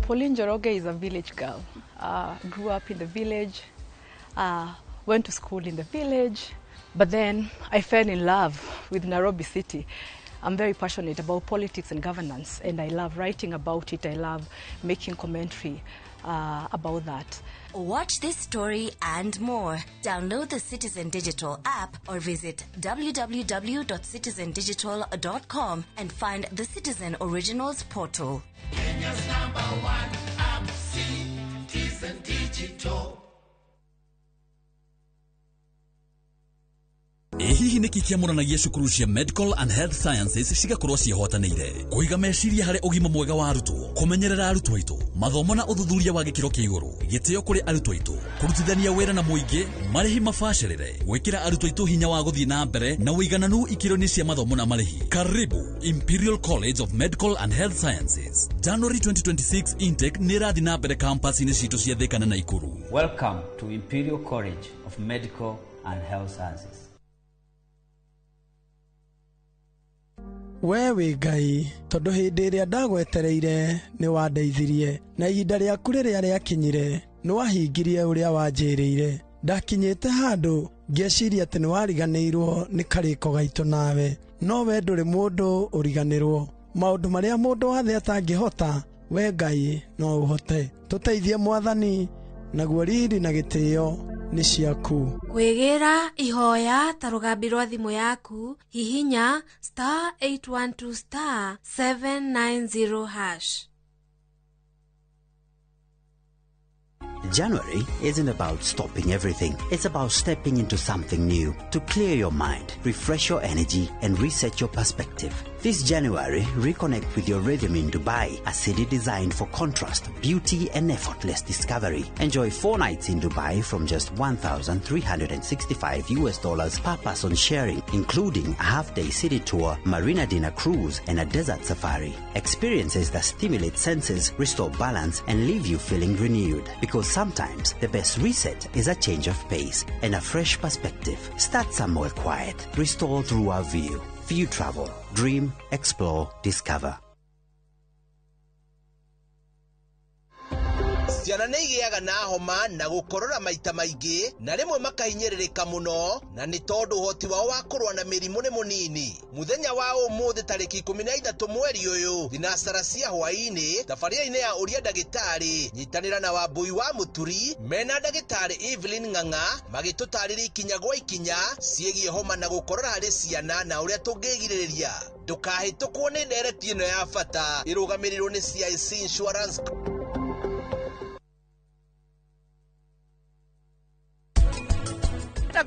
Pauline Njoroge is a village girl. Grew up in the village, went to school in the village, but then I fell in love with Nairobi City. I'm very passionate about politics and governance, and I love writing about it. I love making commentary about that. Watch this story and more. Download the Citizen Digital app or visit www.citizendigital.com and find the Citizen Originals portal. Kenya's #1 app, Citizen Digital. Hihi nĩkĩ kĩamũranagia cukuru cia Medical and Health Sciences cigakorwo ciĩhotanĩire kũiga meciria harĩ ũgima mwega wa arutwo kũmenyerera arutwo aitũ mathomo na ũthuthuria wa gĩkĩro kĩa igũrũ gĩtĩo kũrĩ arutwo aitũ kũrutithania wĩra na mũingĩ marĩhi mabacĩrĩre gwĩkĩra arutwo aitũ hinya wa gũthiĩ na mbere na ũigananu ikĩro-inĩ cia mathomo na marĩhi. Karibu Imperial College of Medical and Health Sciences. January 2026 intake nĩ ĩrathiĩ na mbere campus-inĩ citũ cia Thika na Nakuru. Welcome to Imperial College of Medical and Health Sciences. We wĩ Ngai tondu hĩndĩ ĩrĩa ndagwetereire nĩ wandeithirie na ihinda rĩaku rĩrĩa rĩakinyire nĩ wahingirie ũrĩa wanjĩrĩire. Ndakinyĩte handũ ngĩciria atĩ nĩ wariganĩirwo nĩ karĩko gaitũ nawe, no we ndũrĩ mũndũ ũriganĩrwo. Maũndũ marĩa mũndũ wa thĩ atangĩhota, we Ngai no ũhote. Tũteithie Mwathani, naguo riri na gĩtĩo Nĩ ciaku. Kwĩgĩra ihoya ta rũgambi rwa thimũ yaku, hihinya *812 *790#. January isn't about stopping everything. It's about stepping into something new to clear your mind, refresh your energy, and reset your perspective. This January, reconnect with your rhythm in Dubai, a city designed for contrast, beauty, and effortless discovery. Enjoy 4 nights in Dubai from just $1,365 per person sharing, including a half-day city tour, marina dinner cruise, and a desert safari. Experiences that stimulate senses, restore balance, and leave you feeling renewed. Because sometimes the best reset is a change of pace and a fresh perspective. Start somewhere quiet. Restore through our view. View Travel. Dream, explore, discover. Ciana nĩ igĩaga na homa na gũkorora maita maingĩ na rĩmwe makahinyĩrĩrĩka mũno na nĩ tondũ ũhoti wao wa kũrũa na mĩrimũ nĩ mũnini. Mũthenya wa ũmũthĩ tarĩki 13 mweri ũyũ thinacara cia hwaĩ-inĩ tabarĩra-inĩ ya ũria ndagĩtarĩ nyitanĩra na Wambui wa Mũturi mena ndagĩtarĩ Evelyn Ng'ang'a magĩtũtarĩria ikinya gwa ikinya ciĩgiĩ homa na gũkorora harĩ ciana na ũrĩa tũngĩgirĩrĩria. Ndũkahĩtũkwo nĩ ndereti ĩno ya bata ĩrũgamĩrĩirwo nĩ CIC Insurance.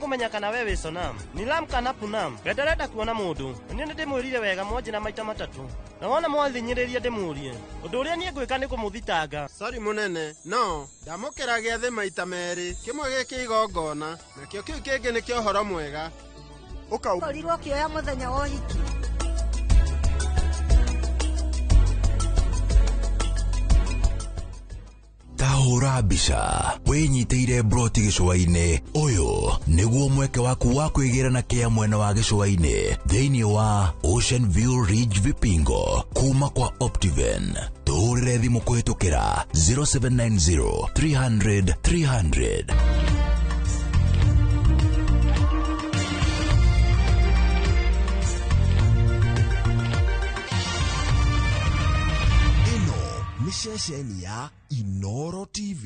Kumenya kana wewe sonam ni lam kana punam ndarenda kuona mundu ni ndimwirire wega mwanji na maita matatu na wona mwathinyiriria ndimurie undu uria nie ngwika ni kumuthitanga. Sorry munene, no ndamukira giathi maita meri, kimwe giki igongona nakio kiu kingi ni kio horo mwega. Uka ukorirwo kioya muthenya wa uhiki. Tahũra mbica wĩnyitĩire broti gĩcũa-inĩ. Ũyũ nĩguo mweke waku wa kwĩgĩra na kĩa mwena wa gĩcũa-inĩ thĩinĩ wa Ocean View Ridge Vipingo kuma kwa Optiven. Tũhũrĩre thimũ kũhĩtũkĩra 0790 300 300. Ĩno nĩ ceceni ya Inoro TV.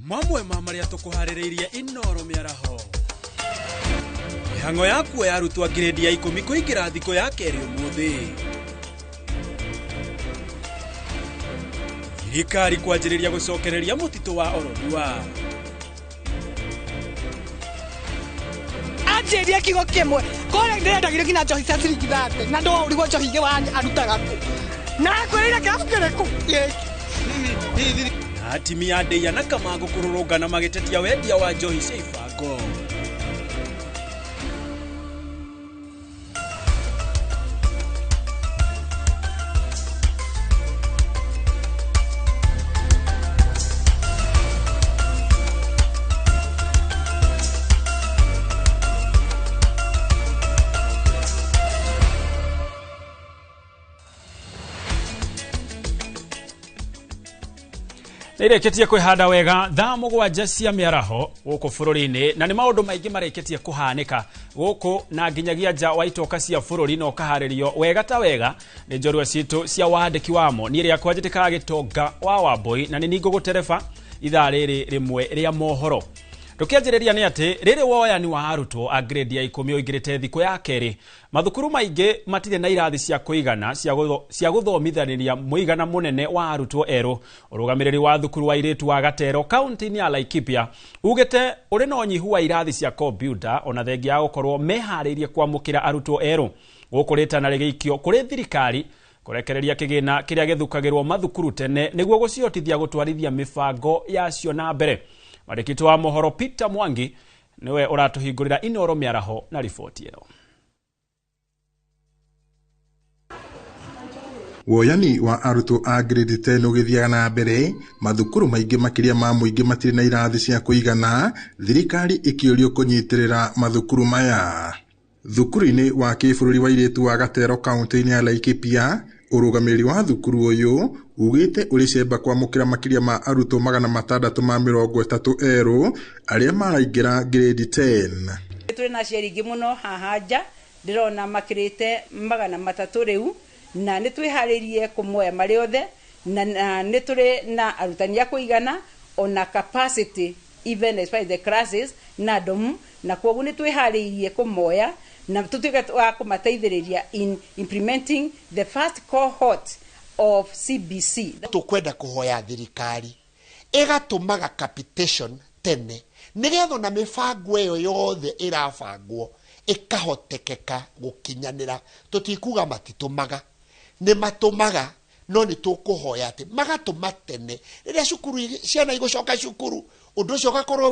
Mamwe ma marĩa tũkũharĩrĩirie Inoro mĩaraho. Mĩhang'o yakuo ya arutwo a grade ya 10 kũingĩra thikũ ya kerĩ ũmũthĩ. Thirikari kwanjĩrĩria gũcokereria mũtitũ wa Ororua. Anjĩrie kiugo kĩmwe kũrĩa ndĩrendagire nginya njohi cia ciringi 30 na ndwaũrigwo njohi ingĩ wa arutaga kũ na akwĩrĩire kĩrabu kĩrĩkũ gĩkĩ. Atimia ya Ndeia na Kamango kũrũrũngana magĩtetia wendia wa njohi cia ibango. Nĩrĩkĩtie kwĩhanda wega thaa 7 cia mĩaraho gũkũ bũrũri-inĩ na nĩ maũndũ maingĩ marĩkĩtie kũhanĩka gũkũ na nginyagia nja wa itoka cia bũrũri na ũkaharĩrio wega ta wega nĩ njorua citũ cia wandĩki wamo. Niĩ rĩakwa njĩtĩkaga Gĩtonga wa Wambui na nĩ niĩ ngũgũtereba ithaa rĩrĩ rĩmwe rĩa mohoro. Tũkĩanjĩrĩria nĩ atĩ rĩrĩ woyani wa arutwo a grade ya 10 ũingĩrĩte thikũ ya kerĩ, mathukuru maingĩ matirĩ na irathi cia kũigana cia gũthomithanĩria mũigana mũnene wa arutwo erũ. Ũrũgamĩrĩri wa thukuru wa airĩtu wa Gatero kaunti-inĩ ya Laikipia ugĩte ũrĩ na ũnyihu wa irathi cia kompiuta ona thengia ya gũkorwo meharĩirie kwamũkĩra arutwo erũ. Gũkũ rĩtana rĩgĩikio kũrĩ thirikari kũrekereria kĩgĩna kĩrĩa gĩthukagĩrwo mathukuru tene nĩguo gũcihotithia gũtwarithia mĩbango yacio na mbere. Mwandĩki wa mohoro Peter Mwangi niwe ũratũhingũrĩra Inoro mĩaraho na riboti ĩno. Woyani wa arutwo a grade 10 ũgĩthiaga na mbere, mathukuru maingĩ makĩria ma mũingĩ matirĩ na irathi cia kũigana, thirikari ĩkĩũrio kũnyitĩrĩra mathukuru maya. Thukuru-inĩ wa kĩbũrũri wa airĩtu wa Gatero kaunti-inĩ ya Laikipia, ũrũgamĩrĩri wa thukuru ũyũ ugĩte ũrĩ cemba kwamũkĩra makĩria ma arutwo 630 erũ arĩa maraingĩra grade 10. Tũrĩ na aciari aingĩ mũno haha nja, ndĩrona makĩrĩte 300 rĩu, na nĩ twĩharĩirie kũmoya marĩ othe, na nĩ tũrĩ na arutani a kũigana ona capacity even as far as the classes na domu, na kwoguo nĩ twĩharĩirie kũmoya na tũtuĩke wa kũmateithĩrĩria in implementing the first cohort of CBC. Tũkwenda kũhoya thirikari ĩgatũmaga capitation tene nĩgetha ona mĩbango ĩyo yothe ĩrabangwo ĩkahotekeka gũkinyanĩra. Tũtikuga matitũmaga, nĩ matũmaga, no nĩ tũkũhoya atĩ magatũma tene rĩrĩa cukuru ciana igũcoka cukuru, ũndũ ũcio ũgakorwo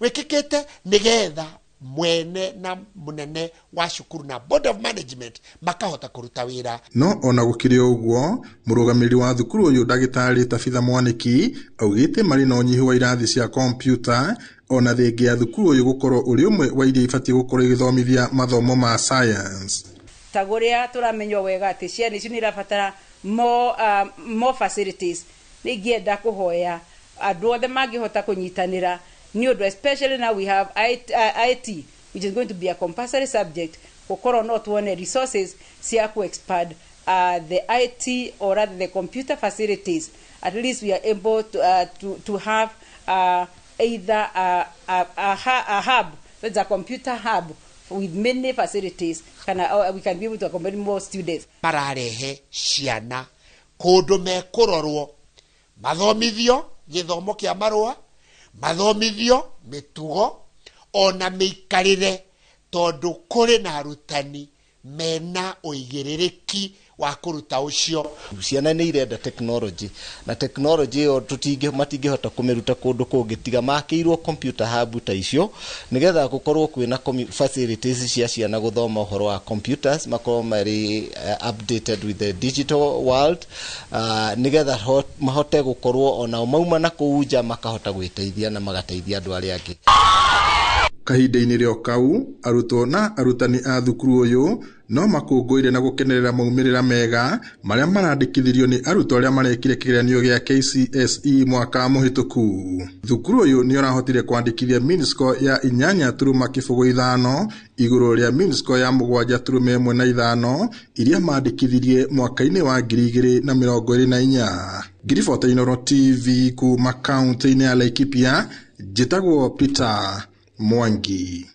wĩkĩkĩte nĩgetha mwene na munene wa cukuru na board of management makahota kũruta wĩra. No ona gũkĩrĩ ũguo, mũrũgamĩrĩri wa thukuru ũyũ ndagĩtarĩ Tabitha Mwaniki augĩte marĩ na ũnyihu wa irathi cia kompiuta ona thengia ya thukuru ũyũ gũkorwo ũrĩ ũmwe wa iria ibatiĩ gũkorwo igĩthomithia mathomo ma science. Ta ũrĩa tũramenywo wega atĩ ciana icio nĩ irabatara more facilities, nĩ ingĩenda kũhoya andũ othe mangĩhota kũnyitanĩra nĩ ũndũ especially now we have IT which is going to be a compulsory subject, gũkorwo no tuone resources cia ku expand the IT or rather the computer facilities. At least we are able to have either a hub, that's a computer hub with many facilities, we can be able to accommodate more students. Mararehe ciana kũndũ mekũrorwo, mathomithio gĩthomo kĩa marũa, mathomithio mĩtugo ona mĩikarĩre, tondũ kũrĩ na arutani mena ũigĩrĩrĩki wa kũruta ũcio. Ciana nĩ irenda technology, na technology ĩyo matingĩhota kũmĩruta kũndũ kũngĩ tiga makĩirwo computer hub ta icio, nĩgetha gũkorwo kwĩna facilities cia ciana gũthoma ũhoro wa computers, makorwo marĩ updated with the digital world, nĩgetha mahote gũkorwo onao mauma na kũu nja makahota gwĩteithia na magateithia andũ arĩa angĩ. Kahinda-inĩ rĩo kau, arutwo na arutani a thukuru ũyũ no makũngũĩire na gũkenerera maumĩrĩra mega marĩa marandĩkithirio nĩ arutwo arĩa marekire kĩgeranio gĩa KCSE mwaka mũhĩtũku. Thukuru ũyũ nĩ ũrahotire kwandĩkithia mean score ya 8.05 igũrũ rĩa mean score ya 7.15 iria mandĩkithirie mwaka-inĩ wa 2024. Ngiribota Inooro TV kuma kaunti-inĩ ya Laikipia, njĩtagwo Peter Mwangi.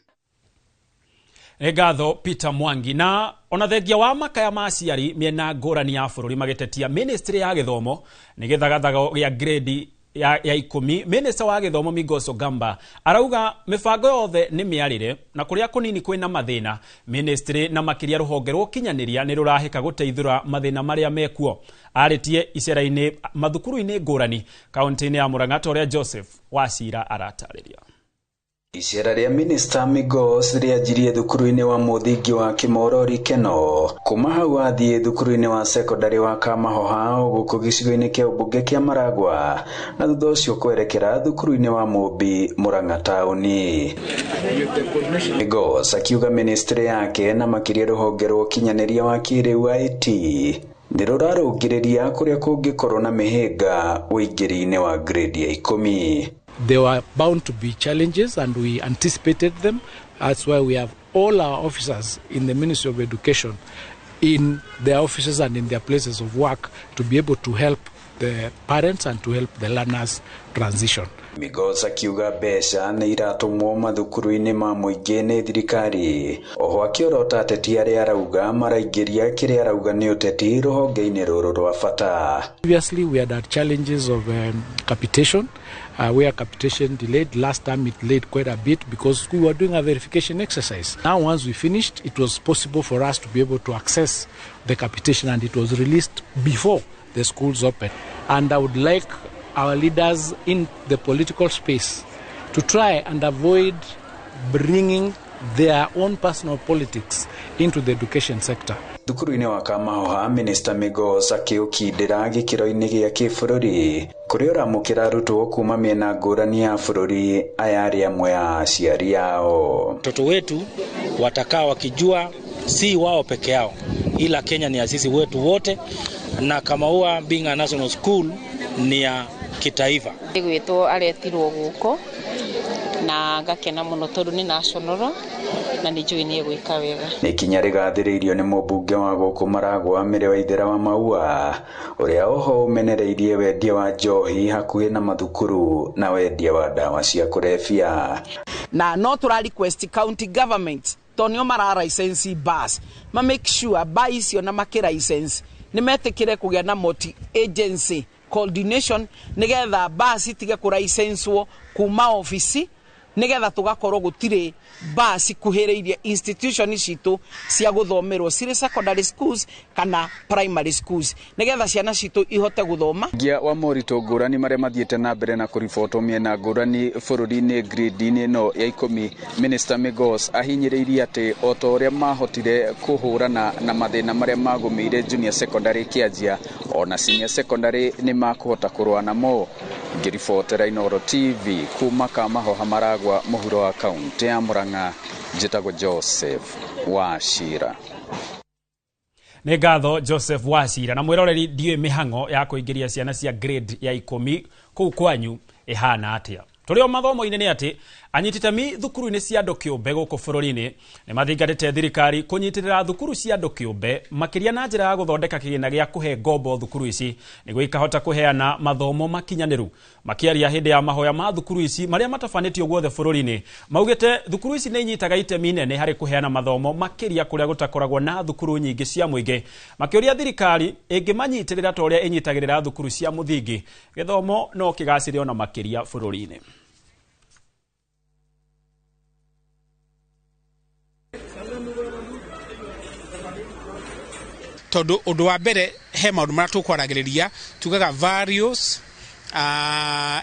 Nĩ ngatho Peter Mwangi. Na ona thengia wa makaya ma aciari mĩena ngũrani ya bũrũri magĩtetia ministry ya gĩthomo nĩ gĩthagathago gĩa grade ya 10, minister wa gĩthomo Migos Ogamba arauga mĩbango yothe nĩ mĩarĩre na kũrĩa kũnini kwĩna mathĩna, ministry na makĩria rũhonge rwa ũkinyanĩria nĩ rũrahĩka gũteithũra mathĩna marĩa mekuo. Arĩtie icera-inĩ mathukuru-inĩ ngũrani kaunti-inĩ ya Murang'a ta ũrĩa Joseph Wacira aratarĩria. Icera rĩa Minister Migos rĩanjirie thukuru-inĩ wa mũthingi wa Kimorori Keno, kuma hau athiĩ thukuru-inĩ wa sekondari wa Kamahoha gũkũ gĩcigo-inĩ kĩa ũmbunge kĩa Maragwa, na thutha ũcio kwerekera thukuru-inĩ wa Mũmbi Murang'a taũni. Migos akiuga ministry yake na makĩria rũhonge rwa ũkinyanĩria wa kĩrĩu IT nĩ rũrarũngĩrĩria kũrĩa kũngĩkorwo na mĩhĩnga ũingĩri-inĩ wa grade ya 10. There were bound to be challenges and we anticipated them. That's why we have all our officers in the Ministry of Education in their offices and in their places of work to be able to help the parents and to help the learners transition. Migos akiuga mbeca nĩ iratũmwo mathukuru-inĩ ma mũingĩ nĩ thirikari, oho akĩorota ateti arĩa arauga maraingĩria kĩrĩa arauga nĩ ũteti rũhonge-inĩ rũrũ rwa bata. Previously we had had challenges of capitation, where capitation delayed. Last time it delayed quite a bit because we were doing a verification exercise. Now once we finished, it was possible for us to be able to access the capitation, and it was released before the schools opened. And I would like our leaders in the political space to try and avoid bringing their own personal politics into the education sector. Thukuru-inĩ wa Kamahoha, Minister Migos akĩũkindĩra gĩkĩro-inĩ gĩa kĩbũrũri kũrĩa ũramũkĩra arutwo kuma mĩena ngũrani ya bũrũri. Aya arĩ amwe a aciari ao. Watoto wetu watakaa wakijua si wao peke yao, ila Kenya ni ya sisi wetu wote, na Kamaua being a national school ni ya kitaifa. Gwĩtwo aretirwo gũkũ na ngakena mũno tondũ nĩ national na nĩ njũĩ nĩ egwĩka wega. Nĩ ikinya rĩgathĩrĩirio nĩ mũmbunge wa gũkũ Maragwa Mĩrĩ Waithera wa Maua, ũrĩa oho ũmenereirie wendia wa njohi hakuhĩ na mathukuru na wendia wa ndawa cia kũrebia. Na no tũra request county government tondũ nĩo mara license bus ma make sure bar icio na makĩ license nĩ metĩkĩre kũgĩa na multi agency coordination nĩgetha bus itige kũ licenswo kuma ofici, nĩgetha tũgakorwo gũtirĩ bus ikuhĩrĩirie institution citũ cia gũthomerwo cirĩ secondary schools kana primary schools, nĩgetha ciana citũ ihote gũthoma. Ngia wa moritũ ngũrani marĩa mathiĩte na mbere na kũribotwo mĩena ngũrani bũrũri-inĩ grade-inĩ ĩno ya 10, Minister Migos ahinyĩrĩirie atĩ o ta ũrĩa mahotire kũhũrana na mathĩna marĩa magũmĩire junior secondary kĩanjia, ona senior secondary nĩ makũhota kũrũa namo. Ngĩribotera Inooro TV kuma Kamahoha Maragwa mũhuro wa kaunti ya Murang'a, njĩtagwo Joseph Wachira. Nĩ ngatho Joseph Wachira. Na mwĩroreri, ndiũĩ mĩhang'o ya kũingĩria ciana cia grade ya 10 kũu kwanyu ĩhana atĩa. Tũrĩ o mathomo-inĩ nĩ atĩ anyititemi thukuru-inĩ cia andũ kĩũmbe gũkũ bũrũri-inĩ nĩ mathingatĩte thirikari kũnyitĩrĩra thukuru cia andũ kĩũmbe makĩria na njĩra ya gũthondeka kĩgĩna gĩa kũhe ngombo thukuru ici nĩguo ikahota kũheana mathomo makinyanĩru. Makĩaria hĩndĩ ya mahoya ma thukuru ici marĩa matabanĩtio guothe bũrũri-inĩ, maugĩte thukuru ici nĩ inyitaga itemi inene harĩ kũheana mathomo makĩria kũrĩa gũtakoragwo na thukuru nyingĩ cia mũingĩ, makĩũria thirikari ĩngĩmanyitĩrĩra ta ũrĩa ĩnyitagĩrĩra thukuru cia mũthingi, gĩthomo no kĩgacĩre ona makĩria bũrũri-inĩ. Tondũ ũndũ wa mbere he maũndũ marĩa tũkwaragĩrĩria tugaga values,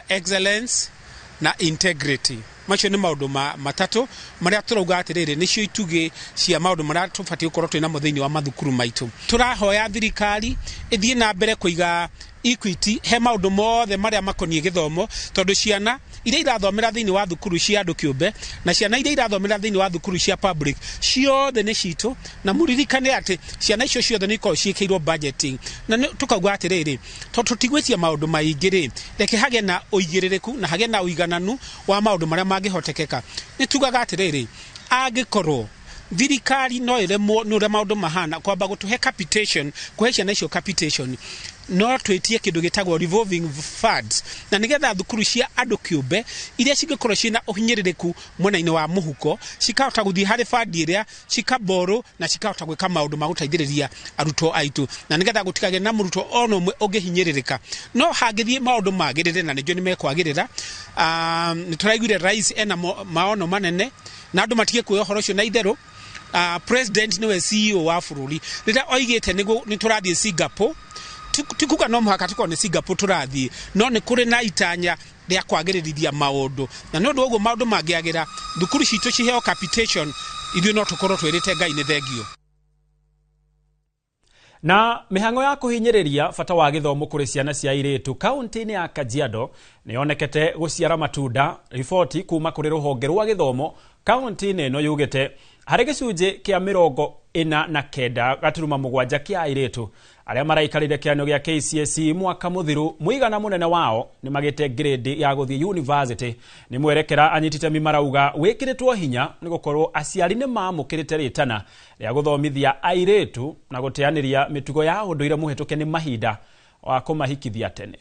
excellence na integrity. Macio nĩ maũndũ matatũ marĩa tũrauga atĩrĩrĩ nĩcio itugĩ cia maũndũ marĩa tũbatiĩ gũkorwo twĩ namo thĩinĩ wa mathukuru maitũ. Tũrahoya thirikari ĩthiĩ na mbere kũiga equity he maũndũ mothe marĩa makoniĩ gĩthomo, tondũ ciana iria irathomera thĩinĩ wa thukuru cia andũ kĩũmbe na ciana iria irathomera thĩinĩ wa thukuru cia public ciothe nĩ citũ, na mũririkane atĩ ciana icio ciothe nĩ ikoragwo ciĩkĩirwo budgeting. Na tũkauga atĩrĩrĩ, tondũ tũtigwĩtia maũndũ maingĩ rĩ, reke hagĩe na ũigĩrĩrĩku na hagĩe na ũigananu wa maũndũ marĩa mangĩhotekeka. Nĩ tugaga atĩrĩrĩ, angĩkorwo thirikari no ĩremwo nĩ ũrĩa maũndũ mahana kwamba gũtũhe capitation, kũhe ciana icio capitation, no twĩtie kĩndũ gĩtagwo revolving funds, na nĩgetha thukuru cia andũ kĩũmbe iria cingĩkorwo ciĩna ũhinyĩrĩrĩku mwena-inĩ wa mũhuko cikahota gũthiĩ harĩ fund ĩrĩa cikaborrow na cikahota gwĩka maũndũ ma gũteithĩrĩria arutwo aitũ, na nĩgetha gũtikagĩe na mũrutwo ona ũmwe ũngĩhinyĩrĩrĩka. No hangĩthiĩ maũndũ magĩrĩre, na nĩnjũĩ nĩmekwagĩrĩra, nĩ tũraiguire rais ena maono manene na andũ matige kuoya ũhoro ũcio na itherũ. President nĩwe CEO wa bũrũri, rĩrĩa oigĩte nĩ tũrathiĩ Singapore, ti kuga no mũhaka tũkorwo nĩ Singapore tũrathiĩ, no nĩ kũrĩ na itanya rĩa kwagĩrĩrithia maũndũ, na nĩ ũndũ ũguo maũndũ mangĩagĩra thukuru citũ ciheo capitation, ithuĩ no tũkorwo twĩrĩte Ngai nĩ thengio. Na mĩhang'o ya kũhinyĩrĩria bata wa gĩthomo kũrĩ ciana cia airĩtu kaunti-inĩ ya Kajiado nĩyonekete gũciara matunda. Riboti kuma kũrĩ rũhonge rwa gĩthomo kaunti-inĩ ĩno yugĩte harĩ gĩcunjĩ kĩa 49.7 kĩa airĩtu arĩa maraikarire kĩano gĩa KCSE mwaka mũthiru, mũigana mũnene wao nĩ magĩte grade ya gũthiĩ university. Nĩ mwerekera anyititemi marauga wĩkĩrĩtwo hinya nĩ gũkorwo aciari nĩ mamũkĩrĩte rĩtana rĩa gũthomithia airĩtu na gũteanĩria mĩtugo ya ũndũire mũhetũke nĩ mahinda wa kũmahikithia tene.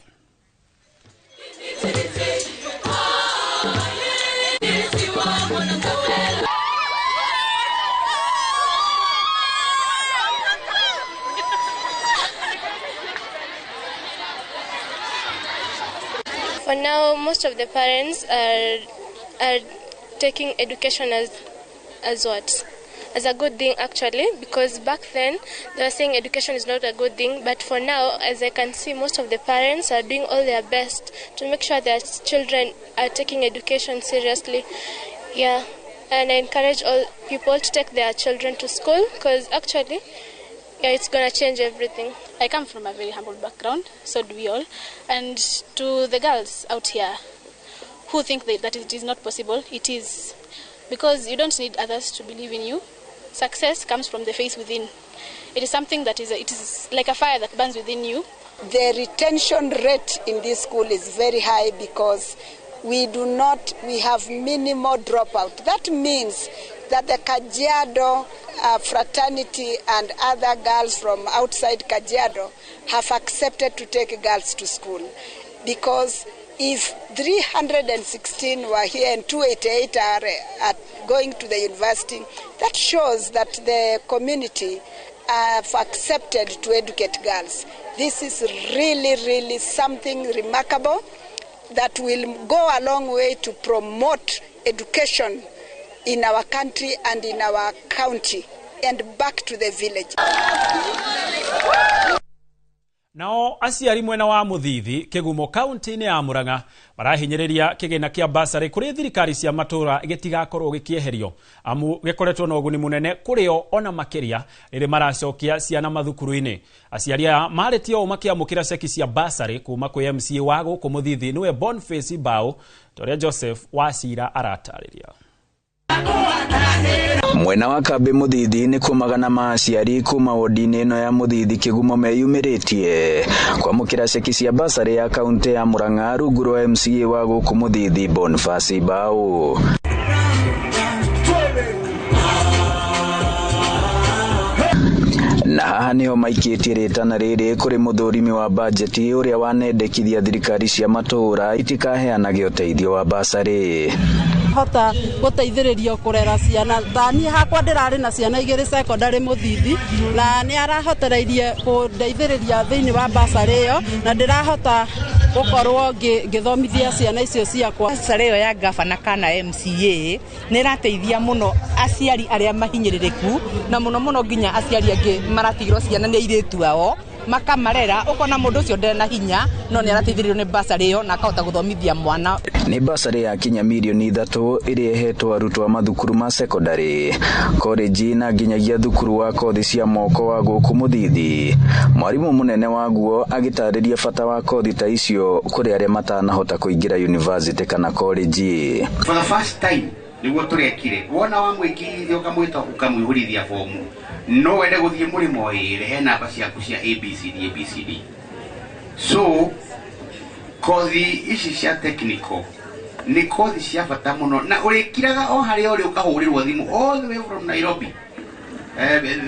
For now, most of the parents are taking education as what? As a good thing, actually, because back then they were saying education is not a good thing. But for now, as I can see, most of the parents are doing all their best to make sure their children are taking education seriously. Yeah, and I encourage all people to take their children to school, because actually Yeah, it's gonna change everything. I come from a very humble background, so do we all. And to the girls out here who think that it is not possible, it is. Because you don't need others to believe in you. Success comes from the faith within. It is something that is, it is like a fire that burns within you. The retention rate in this school is very high because we have minimal dropout. That means that the Kajiado fraternity and other girls from outside Kajiado have accepted to take girls to school. Because if 316 were here and 288 are going to the university, that shows that the community have accepted to educate girls. This is really, really something remarkable that will go a long way to promote education in our country and in our county and back to the village. Nao aciari mwena wa Muthithi Kigumo kaunti-inĩ ya Murang'a marahinyĩrĩria kĩgĩna kĩa basarĩ kũrĩ thirikari cia matũra gĩtigakorwo gĩkĩeherio amu gĩkoretwo na ũguni mũnene kũrĩ o ona makĩria rĩrĩ maracokia ciana mathukuru-inĩ. Aciari aya marĩtie ũũ makĩamũkĩra ceki cia basarĩ kuma kwĩ MCA wa gũkũ Muthithi nĩwe Boniface Mbao ta ũrĩa Joseph Wacira aratarĩria. Mwena wa kambi Muthithi nĩ kũmagana ma aciari kuma wodi-inĩ ĩno ya Muthithi Kigumo meyumĩrĩtie kwamũkĩra ceki cia basarĩ ya kaunti ya Murang'a rungu rwa MCA wa gũkũ Muthithi Boniface Mbao. Na haha niho maikĩtie rĩtana rĩrĩ kũrĩ mũthũrimi wa bajeti ũrĩa wanendekithia thirikari cia matũũra itikaheanage ũteithio wa basarĩ. Hota guteithĩrĩrio kũrera ciana ta niĩ hakwa ndĩrarĩ na ciana igĩrĩ secondary Muthithi na nĩ arahotereirie kũndeithĩrĩria thĩinĩ wa basarĩ ĩyo na ndĩrahota gũkorwo ngĩthomithia ciana icio ciakwa. Basarĩ ĩyo ya gavana kana MCA nĩ ĩrateithia mũno aciari arĩa mahinyĩrĩrĩku na mũno mũno nginya aciari angĩ maratigĩrwo ciana nĩ airĩtu ao makamarera ukona mũndũ ũcio ndarĩ na hinya no nĩ arateithĩrĩrio nĩ basarĩ ĩyo na akahota gũthomithia mwana. Nĩ basarĩ ya kinya mirioni 3 ĩrĩa ĩhetwo arutwo a mathukuru ma secondary, college na nginyagia thukuru wa kothi cia moko wa gũkũ Muthithi. Mwarimũ mũnene waguo agĩtarĩria bata wa kothi ta icio kũrĩ arĩa matanahota kũingĩra university kana college. For the first time nĩguo tũrekire wona wamwĩkĩrithia ũkamwĩta ũkamũihũrithia bomu no wende gũthiĩ mũrĩmo ĩrĩ he namba ciaku cia ABCD ABCD. So kothi ici cia technical nĩ kothi cia bata mũno na ũrĩkiraga o harĩa ũrĩ ũkahũrĩrwo thimũ all the way from Nairobi,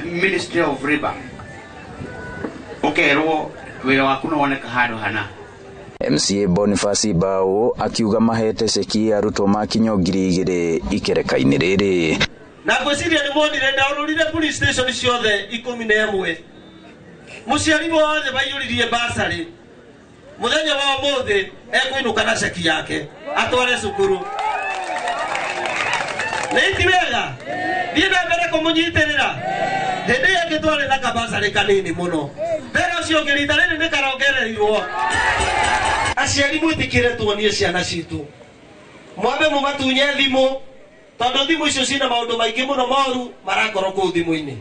Ministry of Labour, ũkerwo wĩra waku no woneka handũ hana. MCA Boniface Mbao akiuga mahete ceki arutwo makinyo 2000 ikereka-inĩ rĩrĩ. Na ngwĩciria nĩ mwonire ndaũrũrire police station ciothe 11 mũciari wothe maiyũririe basarĩ mũthenya wa ũmũthĩ ekũinũka na ceki yake atware cukuru. Nĩ ti wega thiĩ na mbere kũmũnyitĩrĩra. Hĩndĩ ĩyo ĩngĩ twarĩ na kabasarĩ kanini mũno, mbere ũcio ũngĩ rita rĩrĩ nĩ karongererirwo. Aciari mwĩtĩkĩre tuonie ciana citũ, mwambe mũmatunye thimũ tondũ thimũ icio cina maũndũ maingĩ mũno moru marakorwo kũu thimũ-inĩ.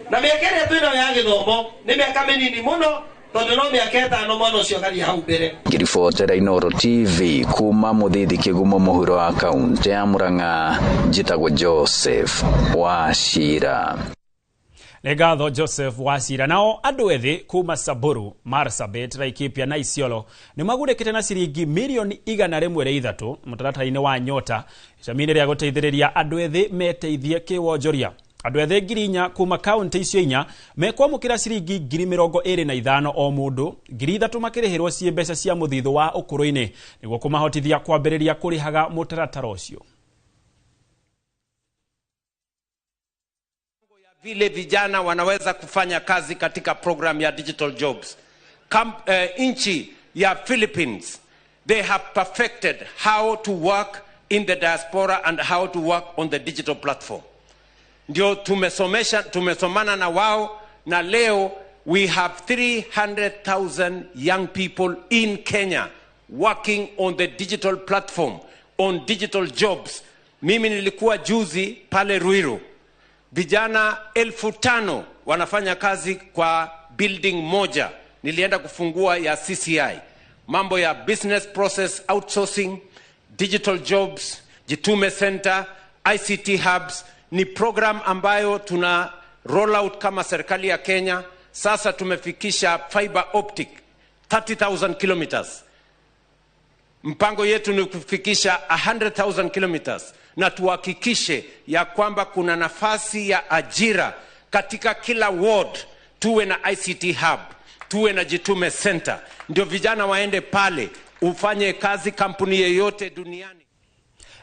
Na mĩaka ĩrĩa twĩnayo ya gĩthomo nĩ mĩaka mĩnini mũno tondũ no mĩaka 5 mwana ũcio agathiĩ hau mbere. Ngĩribotera Inooro TV kuma Muthithi Kigumo mũhuro wa kaunti ya Murang'a, njĩtagwo Joseph Wacira. Nĩ ngatho Joseph Wacira. Nao andũ ethĩ kuma Samburu, Marsabit, Laikipia na Isiolo nĩ magunĩkĩte na ciringi mirioni 103 mũtaratara-inĩ wa Nyota icemi-inĩ rĩa gũteithĩrĩria andũ ethĩ meteithie kĩwonjoria. Andũ ethĩ 4,000 kuma kaunti icio 4 mekwamũkĩra ciringi 25,000 o mũndũ, 3,000 makĩrĩhĩrwo ciĩ mbeca cia mũthithũ wa ũkũrũ-inĩ nĩguo kũmahotithia kwambĩrĩria kũrĩhaga mũtaratara ũcio. Vile vijana wanaweza kufanya kazi katika program ya digital jobs. Nchi ya Philippines, they have perfected how to work in the diaspora and how to work on the digital platform. Ndio tumesomana na wao, na leo we have 300,000 young people in Kenya working on the digital platform, on digital jobs. Mimi nilikuwa juzi pale Ruiru. Vijana 5,000 wanafanya kazi kwa building moja. Nilienda kufungua ya CCI. Mambo ya business process outsourcing, digital jobs, Jitume Center, ICT hubs ni program ambayo tuna roll out kama serikali ya Kenya. Sasa tumefikisha fiber optic 30,000 kilometers. Mpango yetu ni kufikisha 100,000 kilometers na tuhakikishe ya kwamba kuna nafasi ya ajira katika kila ward. Tuwe na ICT hub, tuwe na Jitume Center, ndio vijana waende pale ufanye kazi kampuni yeyote duniani.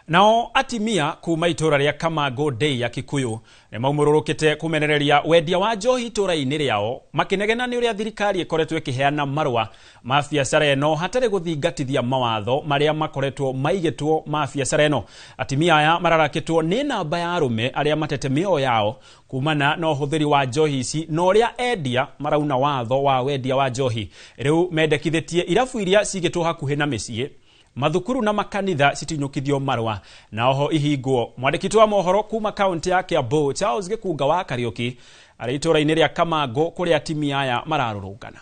Nao atimia kuma itura ria Kamango Day ya Kikuyu nĩ maumũrũrũkĩte kũmenereria wendia wa njohi itũra-inĩ rĩao, makĩnegena nĩ ũrĩa thirikari ĩkoretwo ĩkĩheana marũa ma biacara ĩno hatarĩ gũthingatithia mawatho marĩa makoretwo maigĩtwo ma biacara ĩno. Atimia aya mararakĩtwo nĩ namba ya arũme arĩa matete mĩoyo yao kumana na ũhũthĩri wa njohi ici na ũrĩa endia marauna watho wa wendia wa njohi. Rĩu mendekithĩtie irabu iria cigĩtwo hakuhĩ na mĩciĩ, mathukuru na makanitha citinyũkithio marũa na oho ihingwo. Mwandĩki wa mohoro kuma kaunti ya Kiambu Charles Gĩkunga wa Kariũki arĩ itũra-inĩ rĩa Kamango kũrĩa atimia aya mararũrũngana.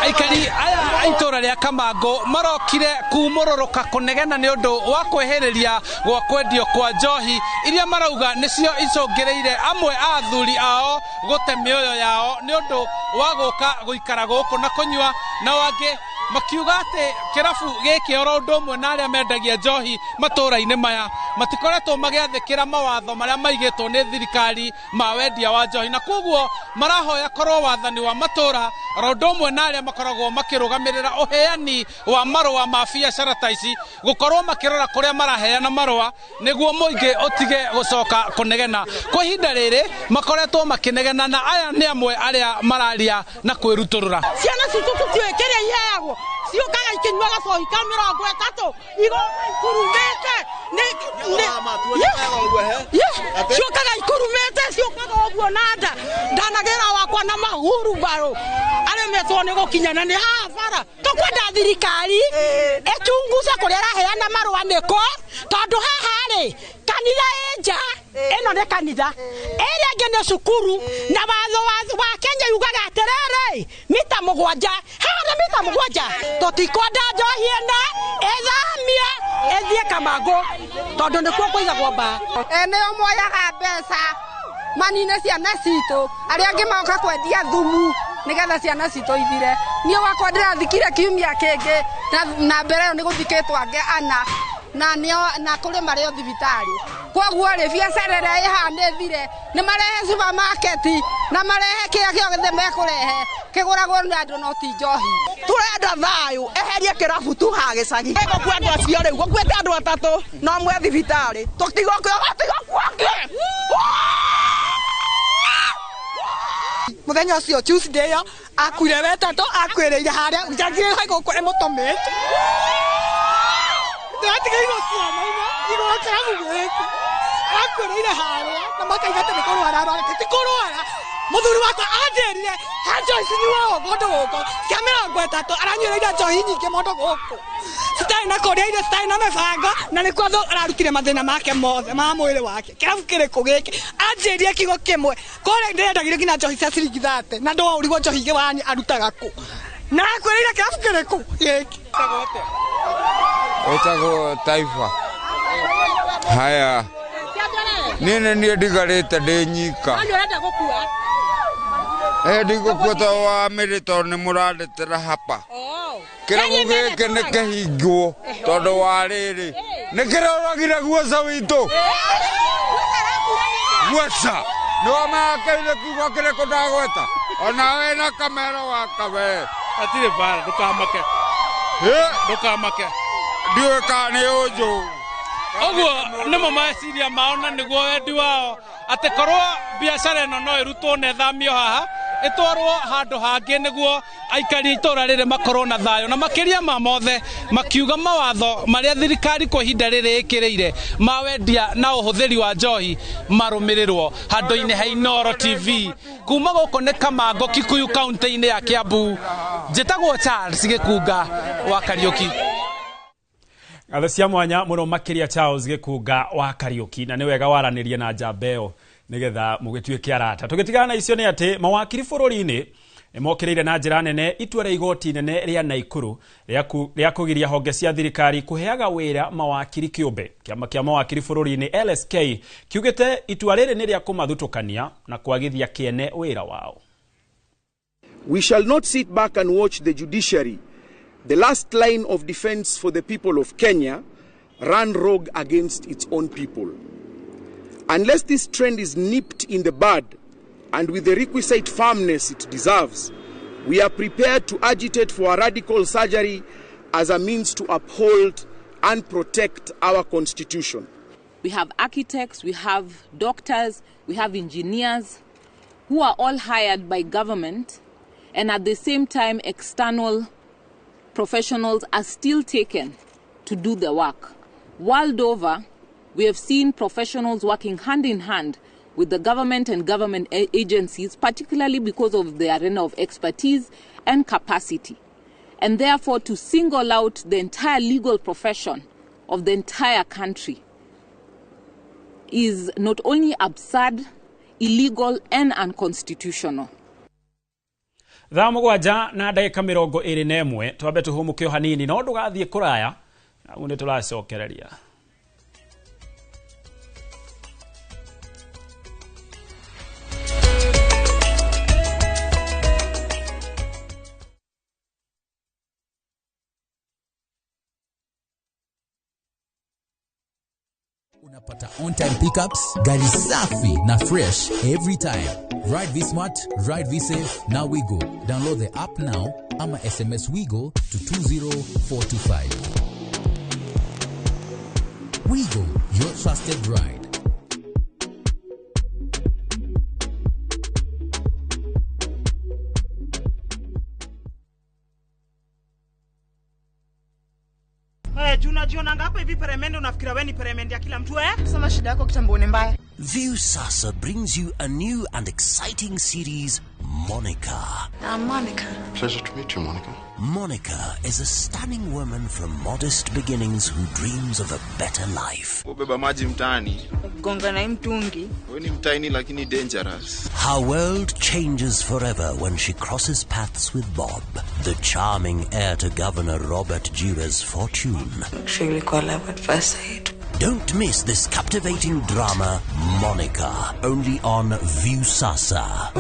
Aikari aya a itũra rĩa Kamango marokire kumũrũrũka kũnegena nĩ ũndũ wa kwĩhĩrĩria gwa kwendio kwa njohi iria marauga nĩcio icũngĩrĩire amwe a athuri ao gũte mĩoyo yao nĩ ũndũ wa gũka gũikara gũkũ na kũnyua, na angĩ makiuga atĩ kĩrabu gĩkĩ oro ũndũ ũmwe na arĩa mendagia njohi matũra-inĩ maya matikoretwo magĩathĩkĩra mawatho marĩa maigĩtwo nĩ thirikari ma wendia wa njohi, na koguo marahoya korwo wathani wa matũra oro ũndũ ũmwe na arĩa makoragwo makĩrũgamĩrĩra ũheani wa marũa ma biacara ta ici gũkorwo makĩrora kũrĩa maraheana marũa nĩguo mũingĩ ũtige gũcoka kũnegena. Kwa ihinda rĩrĩ makoretwo makĩnegena, na aya nĩ amwe arĩa mararia na kwĩrutũrũra. Ciana citũ tũtiũĩ kĩrĩa iheagwo, ciũkaga ikĩnyua gacohi ka 30 igoka ikurumĩte, ciũkaga ikurumĩte, ciũkaga ũguo na nda. Ndanagĩra wakwa na mahuru mbarũ aremetwo nĩ gũkinya na nĩ haha bara. Tũkwenda thirikari ĩchunguze kũrĩa ĩraheana marũa nĩkũ, tondũ haha rĩ kanitha ĩ nja, ĩno nĩ kanitha, ĩrĩa ĩngĩ nĩ cukuru, na watho wa Kenya yugaga atĩrĩrĩ mita 7, haha nĩ mita 7. Tũtikwenda njohi ĩno ĩthamie ĩthiĩ Kamango tondũ nĩkuo kũigagwo mbaa. Nĩo moyaga mbeca manine ciana citũ, arĩa angĩ magoka kwendia thumu nĩgetha ciana citũ ithire. Niĩ wakwa ndĩrathikire kiumia kĩngĩ na mbere ĩyo nĩ gũthikĩtwo angĩ ana na na kũrĩ marĩ o thibitarĩ. Koguo rĩ biacara ĩrĩa ĩ haha nĩ ĩthire, nĩ marehe supermarket na marehe kĩrĩa gĩothe mekũrehe kĩgũragwo nĩ andũ no ti njohi. Tũrenda thayũ, eherie kĩrabu tu haha gĩcagi. Gũkua andũ acio rĩu, gũkuĩte andũ 3 na ũmwe thibitarĩ, tũtigũkua. Mũthenya ũcio Tuesday ĩyo akuire wetatũ, akuĩrĩire harĩa njagĩrĩire gũkũ ĩmũtũmĩte. Ndĩratigĩirwo ciana-inĩ igũrũ kĩrabu gĩkĩ, arakuĩrĩire harĩa na makaiga atĩ nĩ kũrwara arwarĩte. Ti kũrwara, mũthuri wakwa anjĩrire he njohi cinyuagwo kũndũ gũkũ cia 30, aranyuĩrĩire njohi nyingĩ mũndũ gũkũ citarĩ na kũrĩa irio, citarĩ na mĩbango, na nĩkuo ararutire mathĩna make mothe ma mwĩrĩ wake. Kĩrabu kĩrĩkũ gĩkĩ? Anjĩrire kiugo kĩmwe, kũrĩa ndĩrendagĩrio nginya njohi cia ciringi 30 na ndwaũrigwo njohi ingĩ arutaga kũ, na akwĩrĩire kĩrabu kĩrĩkũ gĩkĩ? Ĩtagwo Taifa. Haya, niĩ nĩ niĩ ndigarĩte ndĩ nyika. Ndigũkua tondũ wa mĩrĩ tondũ nĩ mũrandetera hapa. Kĩrabu gĩkĩ nĩ kĩhingwo tondũ wa rĩrĩ nĩ kĩroragire guoca witũ. Guoca nĩ wamakeire kiugo kĩrĩkũ ndagweta, ona wĩna kamero wakawe. Hatirĩ mbara, ndũkamake. Ndũkamake. Ndiũĩ kana nĩ ũnjũĩ. Ũguo nĩmo meciria mao na nĩguo wendi wao atĩ korwo biacara ĩno no ĩrutwo na ĩthamio haha ĩtwarwo handũ hangĩ nĩguo aikari itũra rĩrĩ makorwo na thayũ, na makĩria ma mothe makiuga mawatho marĩa thirikari kwa ihinda rĩrĩ ĩkĩrĩire ma wendia na ũhũthĩri wa njohi marũmĩrĩrwo. Handũ-inĩ ha Inooro TV kuma gũkũ nĩ Kamango, Kikuyu, kaunti-inĩ ya Kiambu, njĩtagwo Charles Gĩkunga wa Kariũki. Ngatho cia mwanya muno makiria Charles Gikunga wa Kariuki, na nĩ wega waranĩrie na njamba ĩyo nĩgetha mũgĩtuĩke arata. Tũgĩtigana na icio nĩ atĩ mawakiri bũrũri-inĩ nĩmokĩrĩire na njĩra nene itua rĩa igoti nene rĩa Naikuru rĩa kũgiria honge cia thirikari kũheaga wĩra mawakiri kĩũmbe. Kĩama kĩa mawakiri bũrũri-inĩ LSK kiugĩte itua rĩrĩ nĩ rĩa kũmathutũkania na kwagithia kĩene wĩra wao. We shall not sit back and watch the judiciary, the last line of defense for the people of Kenya, run rogue against its own people. Unless this trend is nipped in the bud and with the requisite firmness it deserves, we are prepared to agitate for a radical surgery as a means to uphold and protect our constitution. We have architects, we have doctors, we have engineers who are all hired by government, and at the same time external professionals are still taken to do the work. World over, we have seen professionals working hand in hand with the government and government agencies, particularly because of the arena of expertise and capacity. And therefore, to single out the entire legal profession of the entire country is not only absurd, illegal, and unconstitutional. Thaa mũgwanja na ndagĩka 21 twambe tũhũmũke o hanini, no ndũgathiĩ kũraya na nĩ tũracokereria. Unapata on-time pickups, gari safi na fresh every time. Ride V-Smart, ride V-Safe, now we go. Download the app now ama SMS WeGo to 20425. WeGo, your trusted ride. Unajionanga hapa hivi peremende, unafikira wewe ni peremende ya kila mtu eh? Sema shida yako kitambo ni mbaya. Viusasa brings you a new and exciting series, Monica. I'm Monica. Pleasure to meet you, Monica. Monica is a stunning woman from modest beginnings who dreams of a better life. Ubeba maji mtaani. Gonga na mtungi. Wewe ni mtaini lakini dangerous. Her world changes forever when she crosses paths with Bob, the charming heir to Governor Robert Jira's fortune. Actually, love at first sight. Don't miss this captivating drama, Monica, only on Viusasa.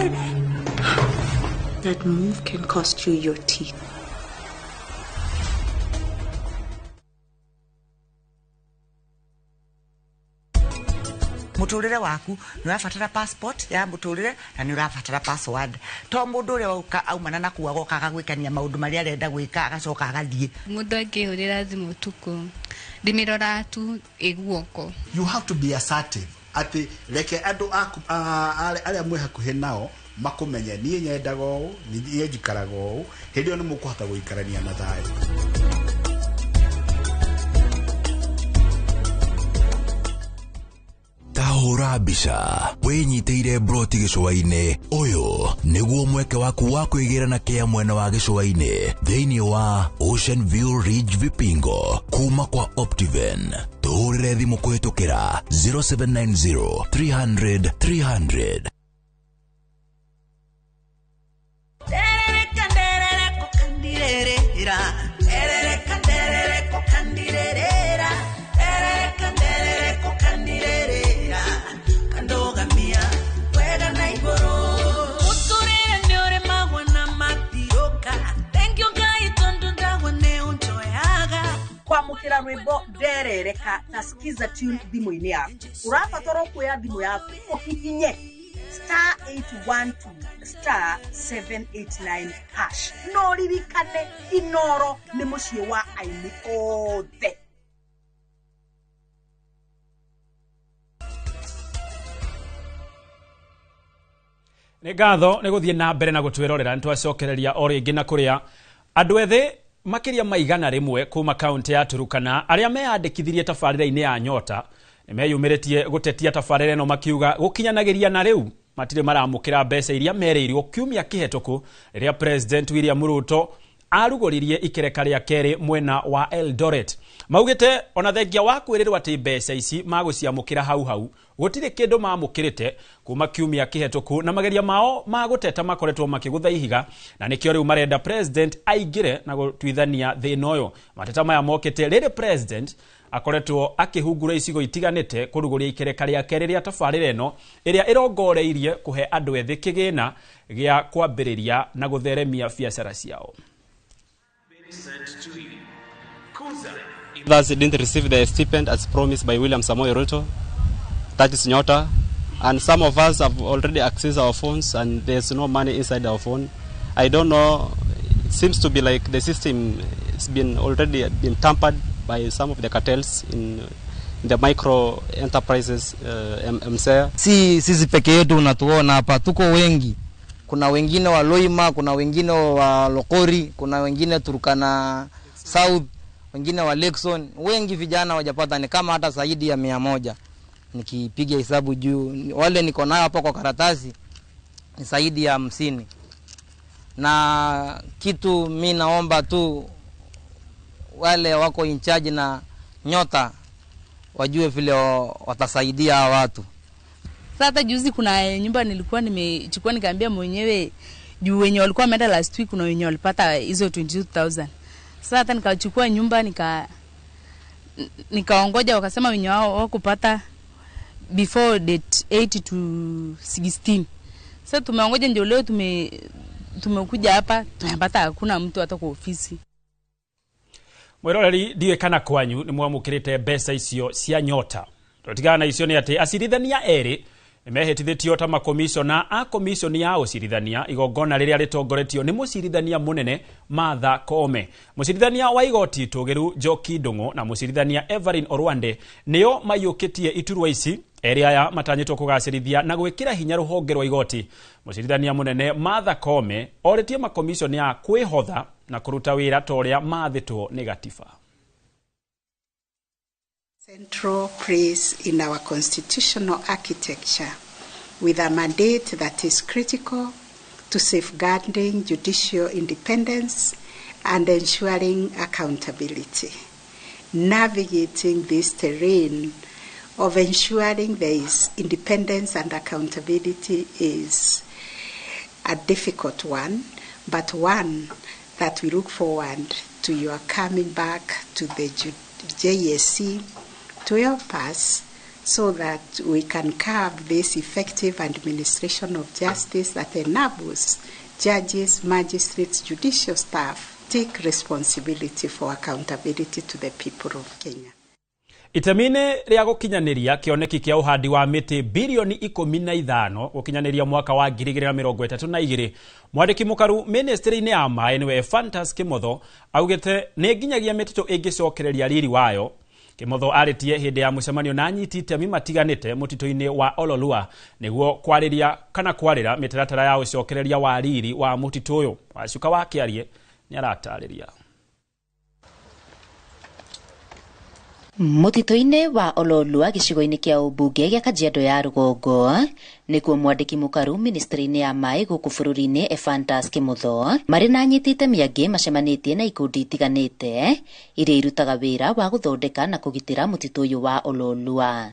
That move can cost you your teeth. Muturire waku ni urabatara passport ya muturire na ni urabatara password to mundu uria wauka aumana na kuwa goka agagwikania maundu maria arenda gwika agacoka agathie. Mundu angihurira thimu utuku ndimirora tu iguoko. You have to be assertive ati reke andu aku aria mwi hakuhi nao makumenye nie nyendaga ũũ, niĩ njikaraga ũũ, hĩndĩ ĩyo nĩ mũkũhota gũikarania na thayũ. Tahũra mbica wĩnyitĩire broti gĩcũa-inĩ. Ũyũ nĩguo mweke waku wa kwĩgĩra na kĩa mwena wa gĩcũa-inĩ thĩinĩ wa Ocean View Ridge Vipingo kuma kwa Optiven. Tũhũrĩre thimũ kũhĩtũkĩra 0790 300 300. Kwamukira rwimbo nderereka na skiza tune thimũ-inĩ yaku. Ũrabatara kuoya thimũ yaku ũhihinye star 812 star 789 hash. No ririkane Inoro nĩ mũciĩ wa aini othe. Nĩ ngatho nĩ gũthiĩ na mbere na gũtwĩrorera. Nĩ twacokereria o rĩngĩ na kũrĩa andũ ethĩ makĩria ma 100 kuma kaunti ya Turukana arĩa meyandĩkithirie tabarĩra-inĩ ya Nyota nĩmeyumĩrĩtie gũtetia tabarĩra ĩno makiuga gũkinyanagĩria na rĩu matirĩ maramũkĩra mbeca iria merĩirwo kiumia kĩhetũku rĩrĩa President William Ruto arugũririe ikereka rĩa kerĩ mwena wa Eldoret. Maugĩte ona thengia wa kwĩrĩrwo atĩ mbeca ici magũciamũkĩra hau hau gũtirĩ kĩndũ mamũkĩrĩte kuma kiumia kĩhetũku, na mageria mao ma gũteta makoretwo makĩgũtha ihiga, na nĩkĩo rĩu marenda president aingĩre na gũtuithania thĩna ũyũ. Mateta maya mokĩte rĩrĩ president akoretwo akĩhungura icigo itiganĩte kũrugũria ikereka rĩa kerĩ rĩa tabarĩra ĩno ĩrĩa ĩrongoreirie kũhe andũ ethĩ kĩgĩna gĩa kwambĩrĩria na gũtheremia biacara ciao. Others didn't receive the stipend as promised by William Samoei Ruto. That is Nyota. And some of us have already accessed our phones and there's no money inside our phone. I don't know. It seems to be like the system has been already been tampered by some of the cartels in the micro enterprises, MSEA. Si sisi peke yetu unatuona hapa, tuko wengi. Kuna wengine wa Loima, kuna wengine wa Lokori, kuna wengine Turkana South, wengine wa Lexon. Wengi vijana wajapata, ni kama hata zaidi ya 100. Nikipiga hesabu juu wale niko nayo hapa kwa karatasi ni zaidi ya 50. Na kitu mi naomba tu wale wako in charge na Nyota wajue vile watasaidia watu. Sasa juzi kuna nyumba nilikuwa nimechukua, nikaambia mwenyewe juu wenye walikuwa wameenda last week kuna wenye walipata hizo 22,000. Sasa hata nikachukua nyumba nikaongoja, wakasema wenye wao wakupata before date 8 to 16. Sasa tumeongoja, ndio leo tumekuja hapa tumepata hakuna mtu hata kwa ofisi. Mwiroreri ndiwe kana kwanyu ni mwamukirite mbeca icio cia Nyota. Tutigana na icio ni ati acirithania erĩ nĩmehĩtithĩtio ta makomishona a komishoni ya ũcirithania igongona rĩrĩa rĩtongoretio nĩ mũcirithania mũnene Martha Koome. Mũcirithania wa igoti tũgĩru Njoki Ndung'u na mũcirithania Evelyn Orwande nĩo maiyũkĩtie iturwa ici. Erĩ aya matanyĩtwo kũgacĩrithia na gwĩkĩra hinya rũhonge rwa igoti. Mũcirithania mũnene Martha Koome orĩtie makomishoni a kwĩhotha na kũruta wĩra ta ũrĩa maathĩtwo nĩ gatiba. Central place in our constitutional architecture, with a mandate that is critical to safeguarding judicial independence and ensuring accountability. Navigating this terrain of ensuring there is independence and accountability is a difficult one, but one that we look forward to your coming back to the JSC to help us so that we can carve this effective administration of justice that enables judges, magistrates, judicial staff take responsibility for accountability to the people of Kenya. Itemi-inĩ rĩa gũkinyanĩria kĩoneki kĩa ũhandi wa mĩtĩ bilioni 15 gũkinyanĩria mwaka wa 2032, mwandĩki mũkaru ministry-inĩ ya maĩ nĩwe Ephantus Kimotho augĩte nĩ nginyagia mĩtitũ ĩngĩcokereria riri wayo. Kimotho arĩtie hĩndĩ ya mũcemanio na anyiti itemi matiganĩte mũtitũ-inĩ wa Ololua nĩguo kwarĩria kana kwarĩra mĩtaratara ya ũcokereria wa riri wa mũtitũ ũyũ. Wacuka wa Kĩarie nĩaratarĩria. Mũtitũ-inĩ wa Ololua gĩcigo-inĩ kĩa ũmbunge gĩa Kajiado ya rũgongo nĩkuo mwandĩki mũkaru ministry-inĩ ya maĩ gũkũ bũrũri-inĩ Ephantus Kimotho marĩ na anyiti itemi angĩ macemanĩtie na ikundi itiganĩte iria irutaga wĩra wa gũthondeka na kũgitĩra mũtitũ ũyũ wa Ololua.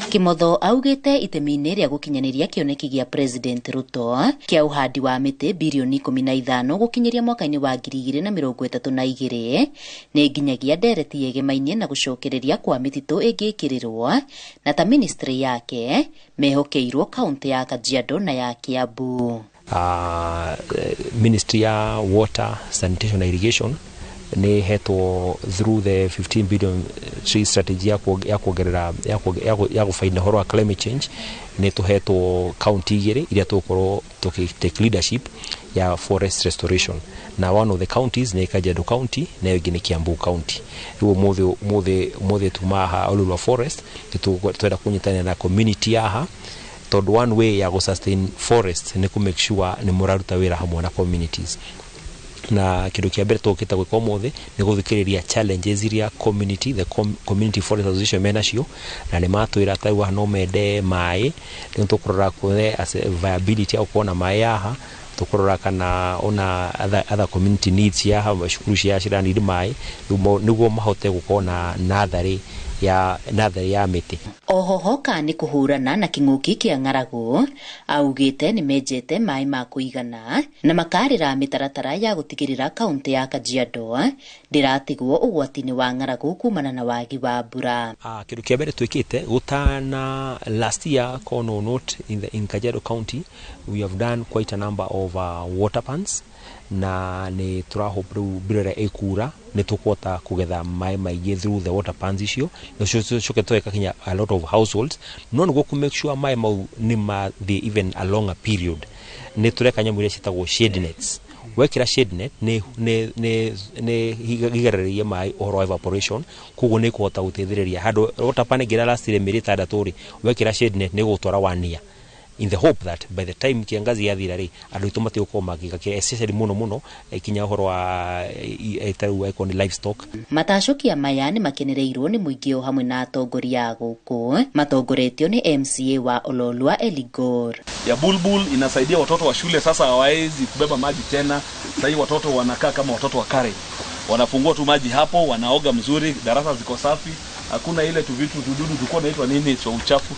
Kimotho augĩte itemi-inĩ rĩa gũkinyanĩria kĩoneki gĩa President Ruto kĩa ũhandi wa mĩtĩ bilioni 15 gũkinyĩria mwaka-inĩ wa 2032 nĩ nginyagia ndereti yegemainie na gũcokereria kwa mĩtitũ ĩngĩkĩrĩrwo na ta ministry yake mehokeirwo kaunti ya Kajiado na ya Kiambu. Ministry ya Water, Sanitation na Irrigation ni hetwo through the 15 billion tree strategy ya kuongerera ya gufaina horo wa climate change ni tuhetwo county igiri iria tugukorwo tuki take leadership ya forest restoration, na one of the counties ni Kajiado County na ĩngĩ nĩ Kiambu County. Riu umuthi tuma haha Ololua Forest twenda kunyitanira na community haha tondu one way ya go sustain forest ni ku make sure ni muraruta wira hamwe na communities. Na kindu kia mbere tukite gwika umuthi ni guthikiriria challenges iria community the community forest association menacio, na ni matwira ta no mende mai, ni tukurora kuone viability au kuona mai haha. Tũkũrora kana ona other community needs cia cukuru cia ciranidi maĩ nĩguo mahote gũkorwo na natharĩ ya mĩtĩ. Oho hoka nĩ kũhũrana na kĩng'ũki kĩa ng'aragu, augĩte nĩ menjete maĩ ma kũigana na makarĩra mĩtaratara ya gũtigĩrĩra kaũntĩ ya Kajiado ndĩratigwo ũgwati-inĩ wa ng'aragu kumana na wagi wa mbura. Kĩndũ kĩa mbere twĩkĩte gũtana last year kono note in Kajiado County we have done quite a number of water pans na nĩ tũrahope rĩu mbura ĩrĩa ĩkura nĩ tũkũhota kũgetha maĩ maingĩ through the water pans icio nacio coke kinya a lot of households no nĩguo kũ make sure maĩ mau nĩ mathiĩ even a longer period nĩ tũreka nyamũ iria ciĩtagwo shade nets. Wekĩra shade net nĩ igarĩrĩria maĩ ũhoro wa evaporation, koguo nĩ ĩkũhota gũteithĩrĩria handũ water pan ĩngĩ ĩrarastire mĩeri 6 rĩ, wekĩra shade net nĩ ĩgũtwara 1 year in the hope that by the time kiangazi yathira ri andu aitu matigũkorwo magĩka especially muno muno kinya ũhoro wa tarĩu eko ni livestock. Matacũkia maya nĩ makenereirwo nĩ mũingĩ o hamwe na atongoria a gũkũ matongoretio nĩ MCA wa Ololua Eligor. Ya bulbul inasaidia watoto wa shule sasa hawawezi kubeba maji tena. Sasa hivi watoto wanakaa kama watoto wa kare, wanafungua tu maji hapo, wanaoga mzuri, darasa ziko safi, hakuna ile tu vitu tududu tulikuwa naitwa nini cha uchafu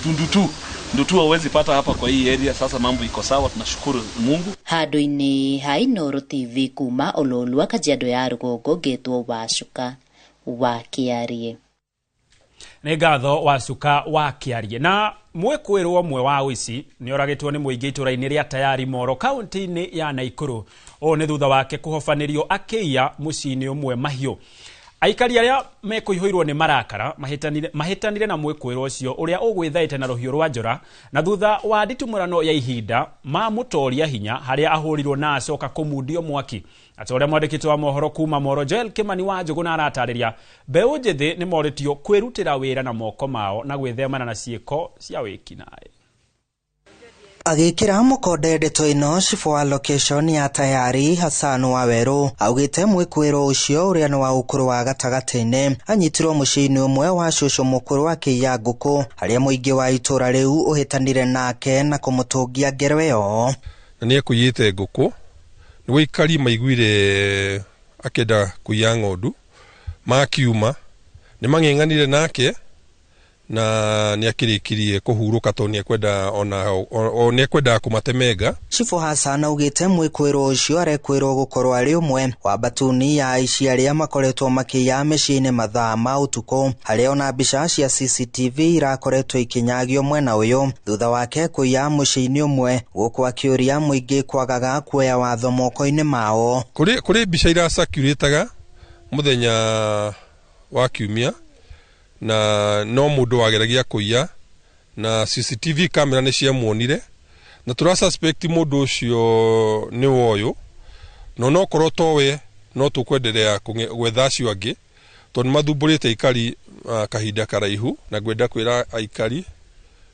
tundutu ndutu hauwezi pata hapa kwa hii area. Sasa mambo iko sawa, tunashukuru Mungu. Handũ-inĩ ha Inooro TV kuma Ololua Kajiado ya rũgongo ngetwo Wacuka wa Kĩarie. Nĩ ngatho Wacuka wa Kĩarie. Na mwĩkũĩrwo ũmwe wa ũici nĩ oragĩtwo nĩ mũingĩ itũra-inĩ rĩa Tayari Moro kaunti-inĩ ya Naikuru. Ũũ nĩ thutha wake kũhobanĩrio akĩiya mũciĩ-inĩ ũmwe mahiũ. Aikari arĩa mekũihũirwo nĩ marakara mahĩtanire na mwĩkũĩrwo ũcio ũrĩa ũgwĩthaĩte na rũhiũ rwa njora, na thutha wa nditimũrano ya ihinda mamũtoria hinya harĩa ahũrirwo na acoka kũmundio mwaki. Ata ũrĩa mwandĩkĩtwo wa mohoro kuma Moro Joel Kimani wa Njũgũna aratarĩria, mbeũ njĩthĩ nĩ morĩtio kwĩrutĩra wĩra na moko mao na gwĩthemana na ciĩko cia wĩkinaĩ. Agĩkĩra mũkonde ndeto ĩno cibũ wa location ya Tayari Hassan Wawerũ augĩte mwĩkũĩrwo ũcio ũrĩa nĩ wa ũkũrũ wa gatagatĩ-inĩ anyitirwo mũciĩ-inĩ ũmwe wa cũcũ mũkũrũ akĩiya ngũkũ harĩa mũingĩ wa itũra rĩu ũhĩtanire nake na kũmũtũngia ngero ĩyo. Na nĩ ekũiyĩte ngũkũ nĩguo aikari maiguire akĩenda kũiya ng'ondu makiuma nĩ mang'eng'anire nake na nĩ akĩrĩkirie kũhurũka tondũ nĩekwenda ona nĩekwendaga kũmatemenga. Cibũ Hassan augĩte mwĩkũĩrwo ũcio arekwĩrwo gũkorwo arĩ ũmwe wa mbatuni ya aici arĩa makoretwo makĩiya mĩciĩ-inĩ mathaa ma ũtukũ harĩa ona mbica cia CCTV irakoretwo ikinyagio mwena ũyũ thutha wake kũiya mũciĩ-inĩ ũmwe gũkũ akĩũria mũingĩ kwagaga kuoya watho moko-inĩ mao. Kũrĩ mbica iracirculataga mũthenya wa kiumia na no mũndũ wageragia kũiya na CCTV camera nĩ ciamuonire na tũra suspect mũndũ ũcio nĩ woyũ no nokorwo towe no tũkwenderea gwetha acio angĩ tondũ nĩ mathumbũrĩte aikari kahinda karaihu na ngwenda kwĩra aikari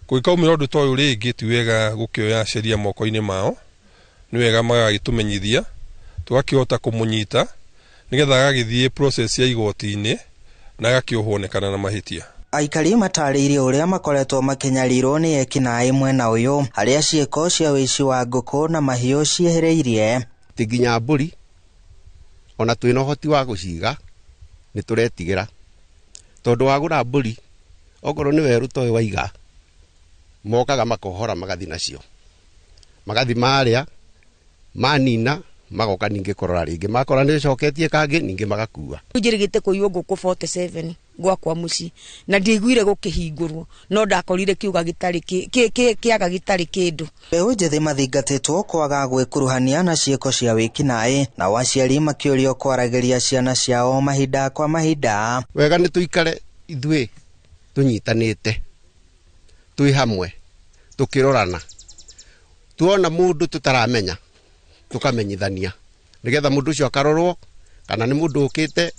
kũngĩkaumĩra ũndũ ta ũyũ rĩngĩ ti wega gũkĩoya sheria moko-inĩ mao, nĩ wega magagĩtũmenyithia tũgakĩhota kũmũnyita nĩgetha agagĩthiĩ process ya igoti-inĩ na agakĩohwo na mahĩtia. Aikari matarĩirie ũrĩa makoretwo makĩnyarirwo nĩ ekinaĩ mwena ũyũ harĩa ciĩko cia ũici wa ngũkũ na mahiũ ciehereirie. Ti nginya mbũri ona twĩna ũhoti wa gũciga nĩ tũretigĩra tondũ wagũra mbũri okorwo nĩ werũ toĩ waiga mokaga makohora magathi nacio magathi marĩa manina magoka ningĩ kũrora rĩngĩ makora nĩ coketie kangĩ ningĩ magakua. Njĩrĩgĩte kũiywo ngũkũ 47 gwakwa mũciĩ na ndiaiguire gũkĩhingũrwo no ndakorire kiuga gĩtarĩ kĩaga gĩtarĩ kĩndũ. Mbeũ njĩthĩ mathingatĩtwo kwaga gwĩkuruhania na ciĩko cia wĩkinaĩ na aciari makĩũrio kwaragĩria ciana ciao mahinda kwa mahinda. Wega nĩ tũikare ithuĩ tũnyitanĩte twĩ hamwe tũkĩrorana tuona mũndũ tũtaramenya tukamenyithania nigetha mundu ucio akarorwo kana ni mundu ukite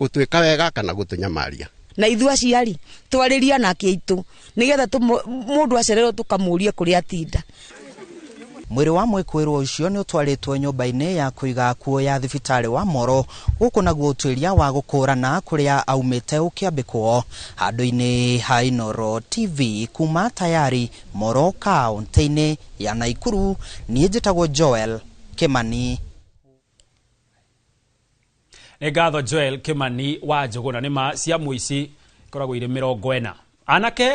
gutwika wega kana gutunyamaria. Na ithuĩ aciari twarĩria nake aitũ nigetha mundu acererwo tukamũria kũrĩa atinda. Mwĩrĩ wa mwĩkũĩrwo ũcio nĩ ũtwarĩtwo nyũmba-inĩ ya kũiga akuũ ya thibitarĩ wa Moro, gũkũ naguo ũtuĩria wa gũkũrana kũrĩa aumĩte ũkĩambĩkwo. Handũ-inĩ ha Inooro TV kuma tayari Moro kaunti-inĩ ya Naikuru, niĩ njĩtagwo Joel Kimani. Nĩ ngatho Joel Kimani wa Njũgũna. Nĩ ma cia mũici ikoragwo irĩ 40. Anake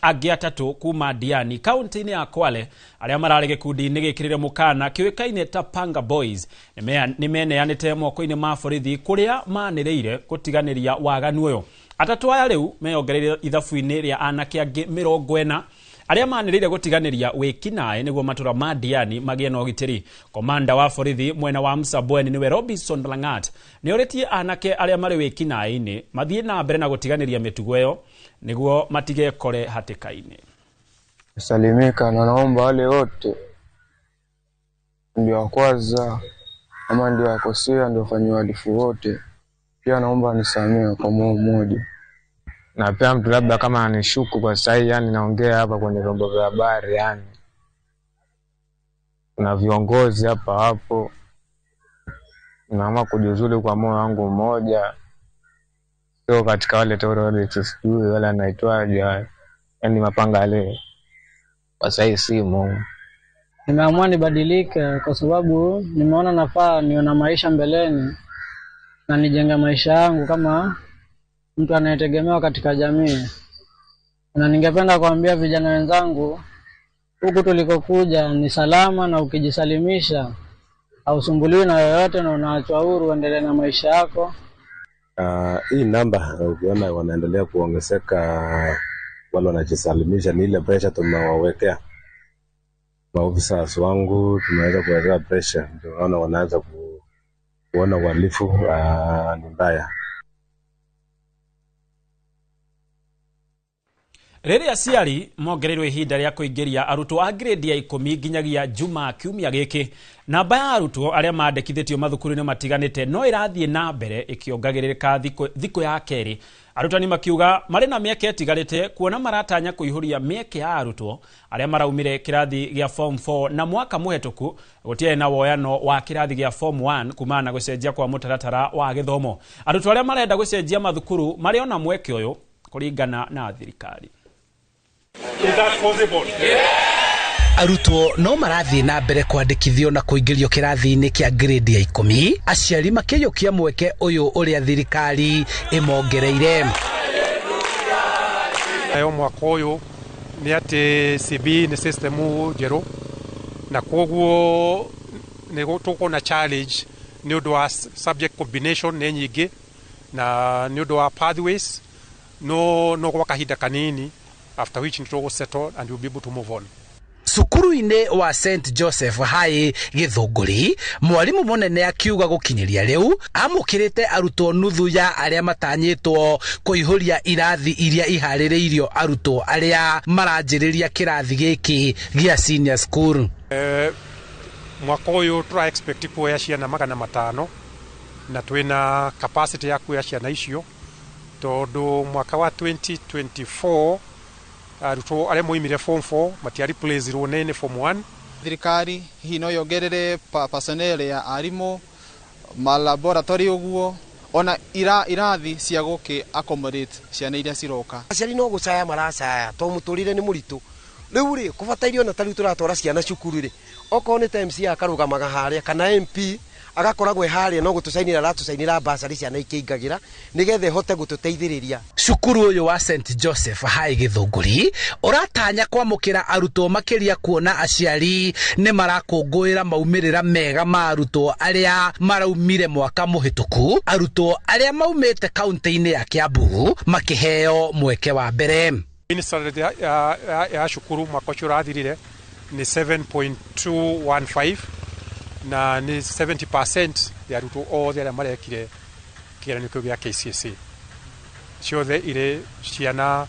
angĩ atatũ kuma Diani kaunti-inĩ ya Kwale arĩa mararĩ gĩkundi-inĩ gĩkĩrĩre mũkana kĩũĩkaine ta Panga Boys nĩ meneanĩte moko-inĩ ma borithi kũrĩa manĩrĩire gũtiganĩria waganu ũyũ. Atatũ aya rĩu meyongereire ithabu-inĩ rĩa anake angĩ 40 arĩa manĩrĩire gũtiganĩria wĩkinaĩ nĩguo matũra ma Diani magĩe na ũgitĩri. Komanda wa borithi mwena wa Msambweni nĩwe Robinson Langat nĩorĩtie anake arĩa marĩ wĩkinaĩ-inĩ mathiĩ na mbere na gũtiganĩria mĩtugo ĩyo nĩguo matigekore hatĩka-inĩ. Salimika na naomba wale wote ndio wa kwanza ama ndio wakosea ndio wafanya uhalifu wote, pia naomba nisamehe kwa moyo mmoja. Na pia mtu labda kama anishuku kwa sasa, yani naongea hapa kwenye vyombo vya habari, yani kuna viongozi hapa hapo, naamua kujiuzulu kwa moyo wangu mmoja, sio katika wale terrorists sijui wala naitwaje, yani mapanga yale kwa sasa simu. Nimeamua nibadilike kwa sababu nimeona nafaa niona maisha mbeleni na nijenga maisha yangu kama mtu anayetegemewa katika jamii. Na ningependa kuambia vijana wenzangu, huku tulikokuja ni salama, na ukijisalimisha hausumbuliwi na yoyote na unaachwa huru uendelee na maisha yako. Hii namba ukiona wanaendelea kuongezeka wale wanajisalimisha, ni ile pressure tumewawekea maofisa wangu, tumeweza kuwekea pressure, ndio naona wanaanza kuona uhalifu ni mbaya. Rĩrĩa aciari mongereirwo ihinda rĩa kũingĩria arutwo a grade ya 10 nginyagia Juma kiumia gĩkĩ, namba ya arutwo arĩa mandĩkithĩtio mathukuru-inĩ matiganĩte no ĩrathiĩ na mbere ĩkĩongagĩrĩrĩka thikũ ya kerĩ. Arutani makiuga marĩ na mĩeke ĩtigarĩte kuona maratanya kũihũria mĩeke ya arutwo arĩa maraumire kĩrathi gĩa form 4 na mwaka mũhetũku gũtiarĩ na woyano wa kĩrathi gĩa form 1 kumana na gũcenjia kwa mũtaratara wa gĩthomo. Arutwo arĩa marenda gũcenjia mathukuru marĩ ona mweke ũyũ kũringana na thirikari. Is that possible? Yeah! Arutwo no marathiĩ na mbere kwandĩkithio na kũingĩrio kĩrathi-inĩ kĩa grade ya 10, aciari makĩiyũkia mweke ũyũ ũrĩa thirikari ĩmongereire. Nayo mwaka ũyũ nĩ atĩ CB nĩ system njerũ, na koguo nĩ tũkuona challenge nĩ ũndũ wa subject combination nĩ nyingĩ na nĩ ũndũ wa pathways, no gwa kahinda kanini, after which it will settle and we'll be able to move on. Cukuru-inĩ wa St Joseph High Gĩthũngũri, mwarimu mũnene akiuga gũkinyĩria rĩu amũkĩrĩte arutwo nuthu ya arĩa matanyĩtwo kũihũria irathi iria iharĩrĩirio arutwo arĩa maranjĩrĩria kĩrathi gĩkĩ gĩa senior school. Mwaka ũyũ tũra expect kuoya ciana 500 na twĩna capacity ya kuoya ciana icio, tondũ mwaka wa 2024 arutwo arĩa moimire form 4 matiareplaceirwo nĩ form 1. Thirikari hihi no yongerere personnel ya arimũ, malaboratory ũguo, ona irathi cia gũkĩ accommodate ciana iria ciroka. Aciari no gũcaya maracaya tondũ mũtũrĩre nĩ mũritũ. Rĩu rĩ kũbatairio na ta rĩu tũratwara ciana cukuru rĩ, okorwo nĩ ta MC akarũgamaga harĩa kana MP agakoragwo harĩa no gũtũcainĩra aratũcainĩra basarĩ ciana ikĩingagĩra nĩgetha ĩhote gũtũteithĩrĩria. Cukuru ũyũ wa St Joseph High Gĩthũngũri ũratanya kwamũkĩra arutwo makĩria kuona aciari nĩ marakũngũĩra maumĩrĩra mega ma arutwo arĩa maraumire mwaka mũhĩtũku, arutwo arĩa maumĩte kaunti-inĩ ya Kiambu makĩheo mweke wa mbere. Standard ya cukuru mwaka ũcio ũrathirire nĩ 7.215 na nĩ 70% ya arutwo othe arĩa marekire kĩgeranio kĩu gĩa KCSE, ciothe irĩ ciana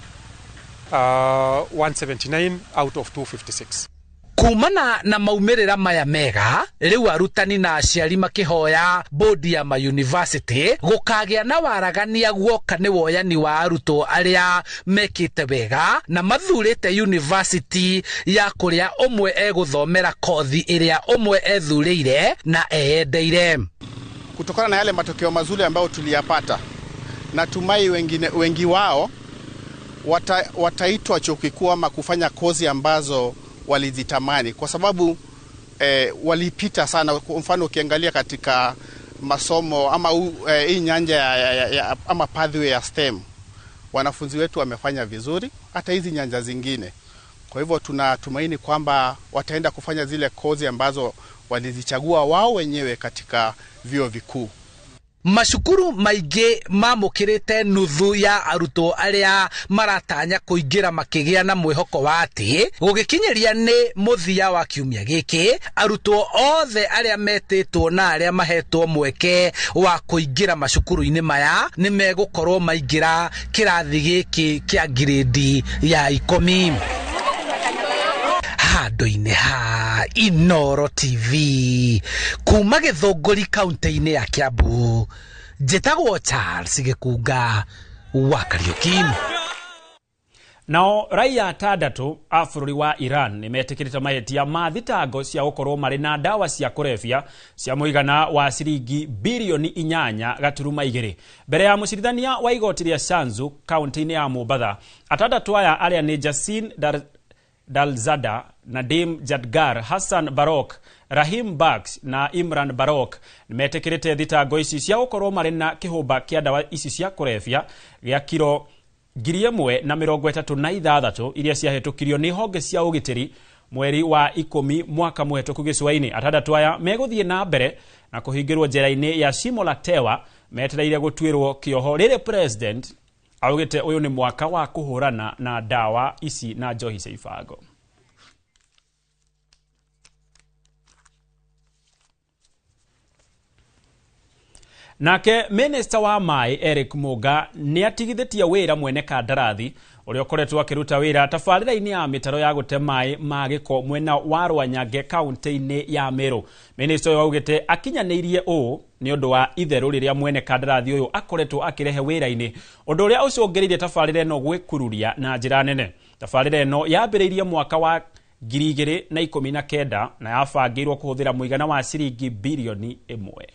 179 out of 256. Kumana na maumĩrĩra maya mega, rĩu arutani na aciari makĩhoya bodi ya mayunivasĩtĩ gũkagĩa na waragania guoka nĩ woyani wa arutwo arĩa mekĩte wega na mathurĩte yunivasĩtĩ ya kũrĩa ũmwe egũthomera kothi ĩrĩa ũmwe ethurĩire na eyendeire. Kutokana na yale matokeo mazuri ambayo tuliyapata, natumai wengi wao wataitwa chuo kikuu ama kufanya kozi ambazo walizitamani, kwa sababu walipita sana. Kwa mfano ukiangalia katika masomo ama hii nyanja ama pathway ya STEM, wanafunzi wetu wamefanya vizuri, hata hizi nyanja zingine. Kwa hivyo tunatumaini kwamba wataenda kufanya zile kozi ambazo walizichagua wao wenyewe katika vyuo vikuu. Macukuru maingĩ mamũkĩrĩte nuthu ya arutwo arĩa maratanya kũingĩra makĩgĩa na mwĩhoko wa atĩ gũgĩkinyĩria nĩ mũthia wa kiumia gĩkĩ, arutwo othe arĩa metĩtwo na arĩa mahetwo mweke wa kũingĩra macukuru-inĩ maya nĩ megũkorwo maingĩra kĩrathi gĩkĩ kĩa ngirĩndi ya 10. Handũ-inĩ ha Inooro TV kuma Gĩthũngũri kaunti-inĩ ya Kiambu, njĩtagwo Charles Gĩkunga wa Kariuki. Nao raia atandatũ a bũrũri wa Iran nĩmetĩkĩrĩte mahĩtia ma thitango cia gũkorwo marĩ na ndawa cia kũrebia cia mũigana wa ciringi birioni 8.2 mbere ya mũcirithania wa igoti rĩa Shanzu kaunti-inĩ ya Mombatha. Atandatũ aya arĩa nĩ Jasin Dalzada, Nadim Jadgar, Hassan Barok, Rahim Bax na Imran Barok nĩmetĩkĩrĩte thitango ici cia gũkorwo marĩ na kĩhũmba kĩa ndawa ici cia kũrebia gĩa kiro 1,036 iria ciahĩtũkirio nĩ honge cia ũgitĩri mweri wa 10 mwaka mũhetũku gĩcũa-inĩ. Atandatũ aya megũthiĩ na mbere na kũhingĩrwo njera-inĩ ya Shimo la Tewa metereire gũtuĩrwo kĩoho rĩrĩ president augĩte ũyũ nĩ mwaka wa kũhũrana na ndawa ici na njohi cia ibango. Nake minister wa maĩ Eric Muga nĩ atigithĩtie wĩra mwene kandarathi ũrĩa ũkoretwo akĩruta wĩra tabarĩra-inĩ ya mĩtaro ya gũte maĩ ma gĩko mwena wa Rwanyange kaunti-inĩ ya Meru. Minister ũyũ augĩte akinyanĩirie ũũ nĩ ũndũ wa itherũ rĩrĩa mwene kandarathi ũyũ akoretwo akĩrehe wĩra-inĩ, ũndũ ũrĩa ũcũngĩrĩirie tabarĩra ĩno gwĩkururia na njĩra nene. Tabarĩra ĩno yambĩrĩirie mwaka wa 2019 na yabangĩirwo kũhũthĩra mũigana wa ciringi birioni 1.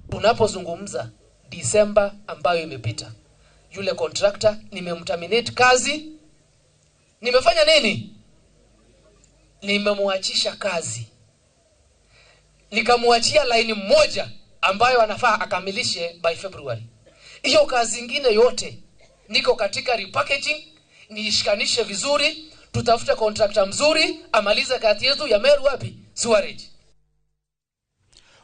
Tunapozungumza Disemba ambayo imepita, yule contractor nimemterminate kazi. Nimefanya nini? Nimemwachisha kazi. Nikamwachia line moja ambayo anafaa akamilishe by February. Hiyo kazi ingine yote niko katika repackaging, niishikanishe vizuri, tutafute contractor mzuri amalize kazi yetu ya Meru wapi? Sewerage.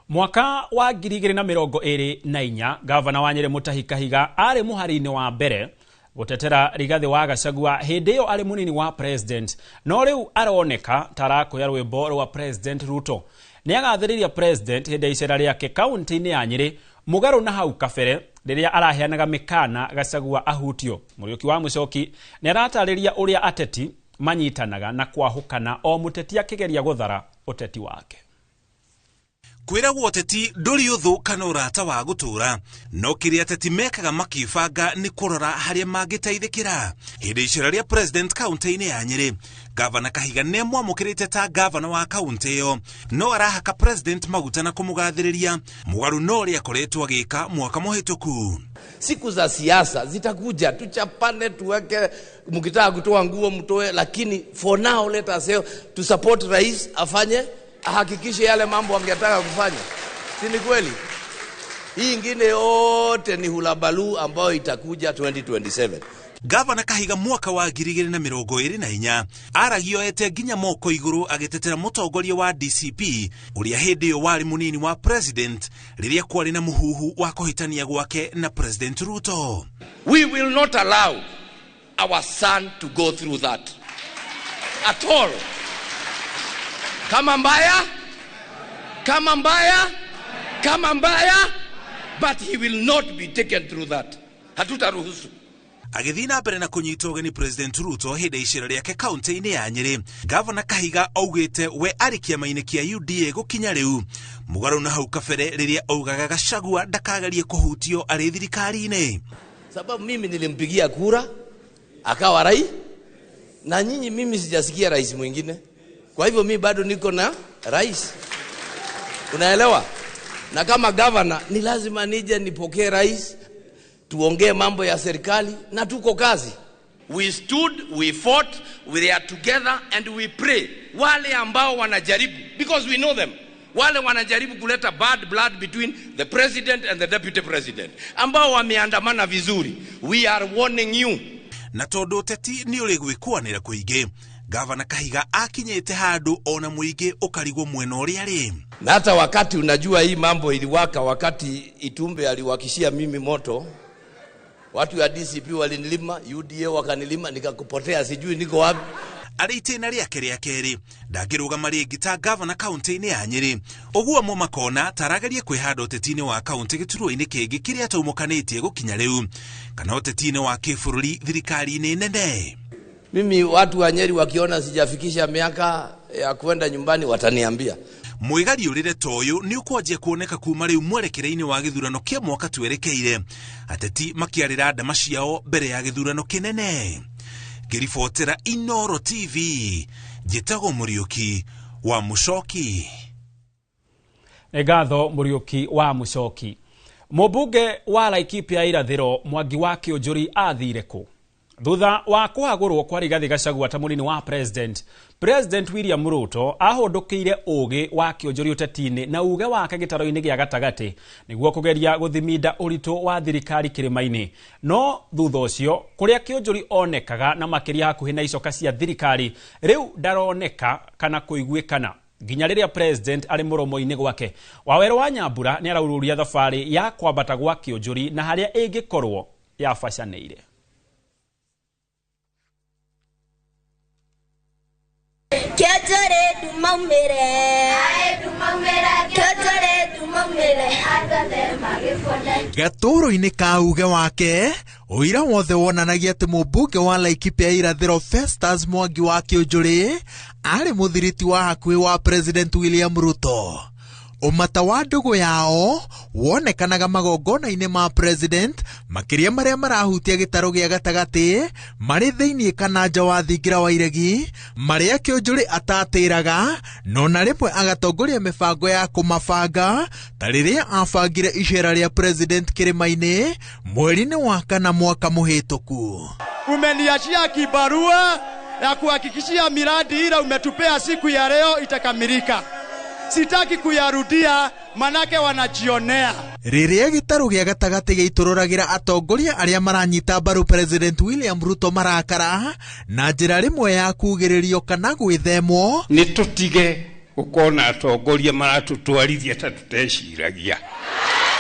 Mwaka wa 2024 gavana wa Nyeri Mutahi Kahiga arĩ mũhari-inĩ wa mbere gũtetera Rigathĩ wa Gachagua hĩndĩ ĩyo arĩ mũnini wa president, no rĩu aroneka ta arakũya rwĩmbo rwa President Ruto. Nĩagathĩrĩria president hĩndĩ ya icera rĩake kaunti-inĩ ya Nyeri mũgarũ na hau kabere rĩrĩa araheanaga mĩkana Gachagua ahutio. Mũriũki wa Mũcoki nĩaratarĩria ũrĩa ateti manyitanaga na kwahũkana o mũteti akĩgeria gũthara ũteti wake. Kwĩragwo ũteti ndũrĩ ũthũ kana ũrata wa gũtũũra, no kĩrĩa ateti mekaga makĩbanga nĩ kũrora harĩa mangĩteithĩkĩra. Hĩndĩ icera rĩa president kaunti-inĩ ya Nyeri, gavana Kahiga nĩamwamũkĩrĩte ta gavana wa kaunti ĩyo, no arahaka president maguta na kũmũgathĩrĩria mũgarũ no ũrĩa akoretwo agĩka mwaka mũhĩtũku. Siku za siasa zitakuja, tuchapane, tuweke, mkitaka kutoa nguo mtoe, lakini for now let us say to support rais afanye, ahakikishe yale mambo angetaka kufanya. Si ni kweli? Hii ingine yote ni hulabalu ambayo itakuja 2027. Gavana Kahiga mwaka wa 2024 aragioete nginya moko iguru agitetera mutongoria wa DCP uria hindi iyo wari munini wa president riria kwari na muhuhu wa kuhitania gwake na President Ruto. We will not allow our son to go through that. at all. Kama mbaya, kama mbaya, kama mbaya, but he will not be taken through that. Hatutaruhusu. Agĩthiĩ na mbere na kũnyita ũgeni President Ruto hĩndĩ ya icera rĩake kaunti-inĩ ya Nyĩrĩ, Gavana Kahiga augĩte we arĩ kĩama-inĩ kĩa UDA gũkinya rĩu, mũgarũ na hau kabere rĩrĩa augaga Gachagua ndakagerie kũhutio arĩ thirikari-inĩ. Sababu mimi nilimpigia kura akawa rais, na nyinyi mimi sijasikia rais mwingine. Kwa hivyo mimi bado niko na rais, unaelewa? Na kama governor ni lazima nije nipokee rais, tuongee mambo ya serikali na tuko kazi. We stood, we fought, we are together and we pray. Wale ambao wanajaribu, because we know them, wale wanajaribu kuleta bad blood between the president and the deputy president, ambao wameandamana vizuri, we are warning you. Na tondu uteti ni uri gwikwanira kuingi, Gavana Kahiga akinyite handu ona muingi ukarigwo mwena uria ari. Na hata wakati unajua hii mambo iliwaka, wakati Itumbe aliwakishia mimi moto, watu ya DCP walinilima, UDA wakanilima, nikakupotea, sijui niko wapi. Arĩ itĩna rĩake rĩa kerĩ ndangĩrũgama rĩngĩ ta gavana kaunti-inĩ ya Nyĩrĩ, ũguo mo makona taragerie kwĩhanda ũteti-inĩ wa kaunti gĩturwa-inĩ kĩngĩ kĩrĩa ataumũkanĩtie gũkinya rĩu, kana ũteti-inĩ wa kĩbũrũri thirikari-inĩ nene. Mimi watu wa Nyeri wakiona sijafikisha miaka ya kwenda nyumbani wataniambia. Mwĩgariũrĩre ta ũyũ nĩ ũkwanjia kuoneka kuma rĩu mwerekera-inĩ wa gĩthurano kĩa mwaka twerekeire, ateti makĩarĩra ndama ciao mbere ya gĩthurano kĩnene. Ngĩribotera Inooro TV, njĩtagwo Mũriũki wa Mũcoki. Nĩ ngatho Mũriũki wa Mũcoki. Mũmbunge wa Laikipia Irathĩro Mwangi wa Kĩũnjũri athire kũ? Thutha wa kũhagũrwo kwa Rigathi Gachagua ta mũnini wa president, President William Ruto ahũndũkĩire ũgĩ wa Kĩũnjũri ũteti-inĩ na uge wake gĩtaro-inĩ gĩa gatagatĩ nĩguo kũgeria gũthiminda ũritũ wa thirikari kĩrĩma-inĩ. No thutha ũcio kũrĩa Kĩũnjũri onekaga na makĩria hakuhĩ na icoka cia thirikari rĩu ndaroneka kana kũiguĩkana nginya rĩrĩa president arĩ mũromo-inĩ gwake. Wawerũ wa Nyambura nĩ araururia thabarĩ ya kwambata gwa Kĩũnjũri na harĩa ĩngĩkorwo yabacanĩire. Kĩonjore ndumaumĩre, kĩonjore ndumaumĩre, Gatũrũ-inĩ ka uge wake ũira wothe wonanagia atĩ mũmbunge wa Laikipia Irathĩro Festus Mwangi wa Kĩũnjũrĩ arĩ mũthiriti wa hakuhĩ wa President William Ruto. Ũmata wa ndũgũ yao wonekanaga magongona-inĩ ma president, makĩria marĩa marahutia gĩtarũ gĩa gatagatĩ marĩ thĩinĩ kana nja wa thingira wa iregi, marĩa Kĩũnjũrĩ atatĩraga no na rĩmwe agatongoria mĩbango ya kũmabanga ta rĩrĩa abangire icera rĩa president kĩrĩma-inĩ mweri-inĩ wa kana mwaka mũhĩtũku. Umeniachia kibarua ya kuhakikishia miradi ile umetupea siku ya leo itakamilika. Sitaki kuyarudia manake wanajionea. Rĩrĩa gĩtarũ gĩa gatagatĩ gĩitũrũragĩra atongoria arĩa maranyita mbaru President William Ruto marakara na njĩra rĩmwe ya kugĩrĩrio kana gwĩthemwo, nĩ tũtige gũkorwo na atongoria maratũtwarithia ta tũteciragia.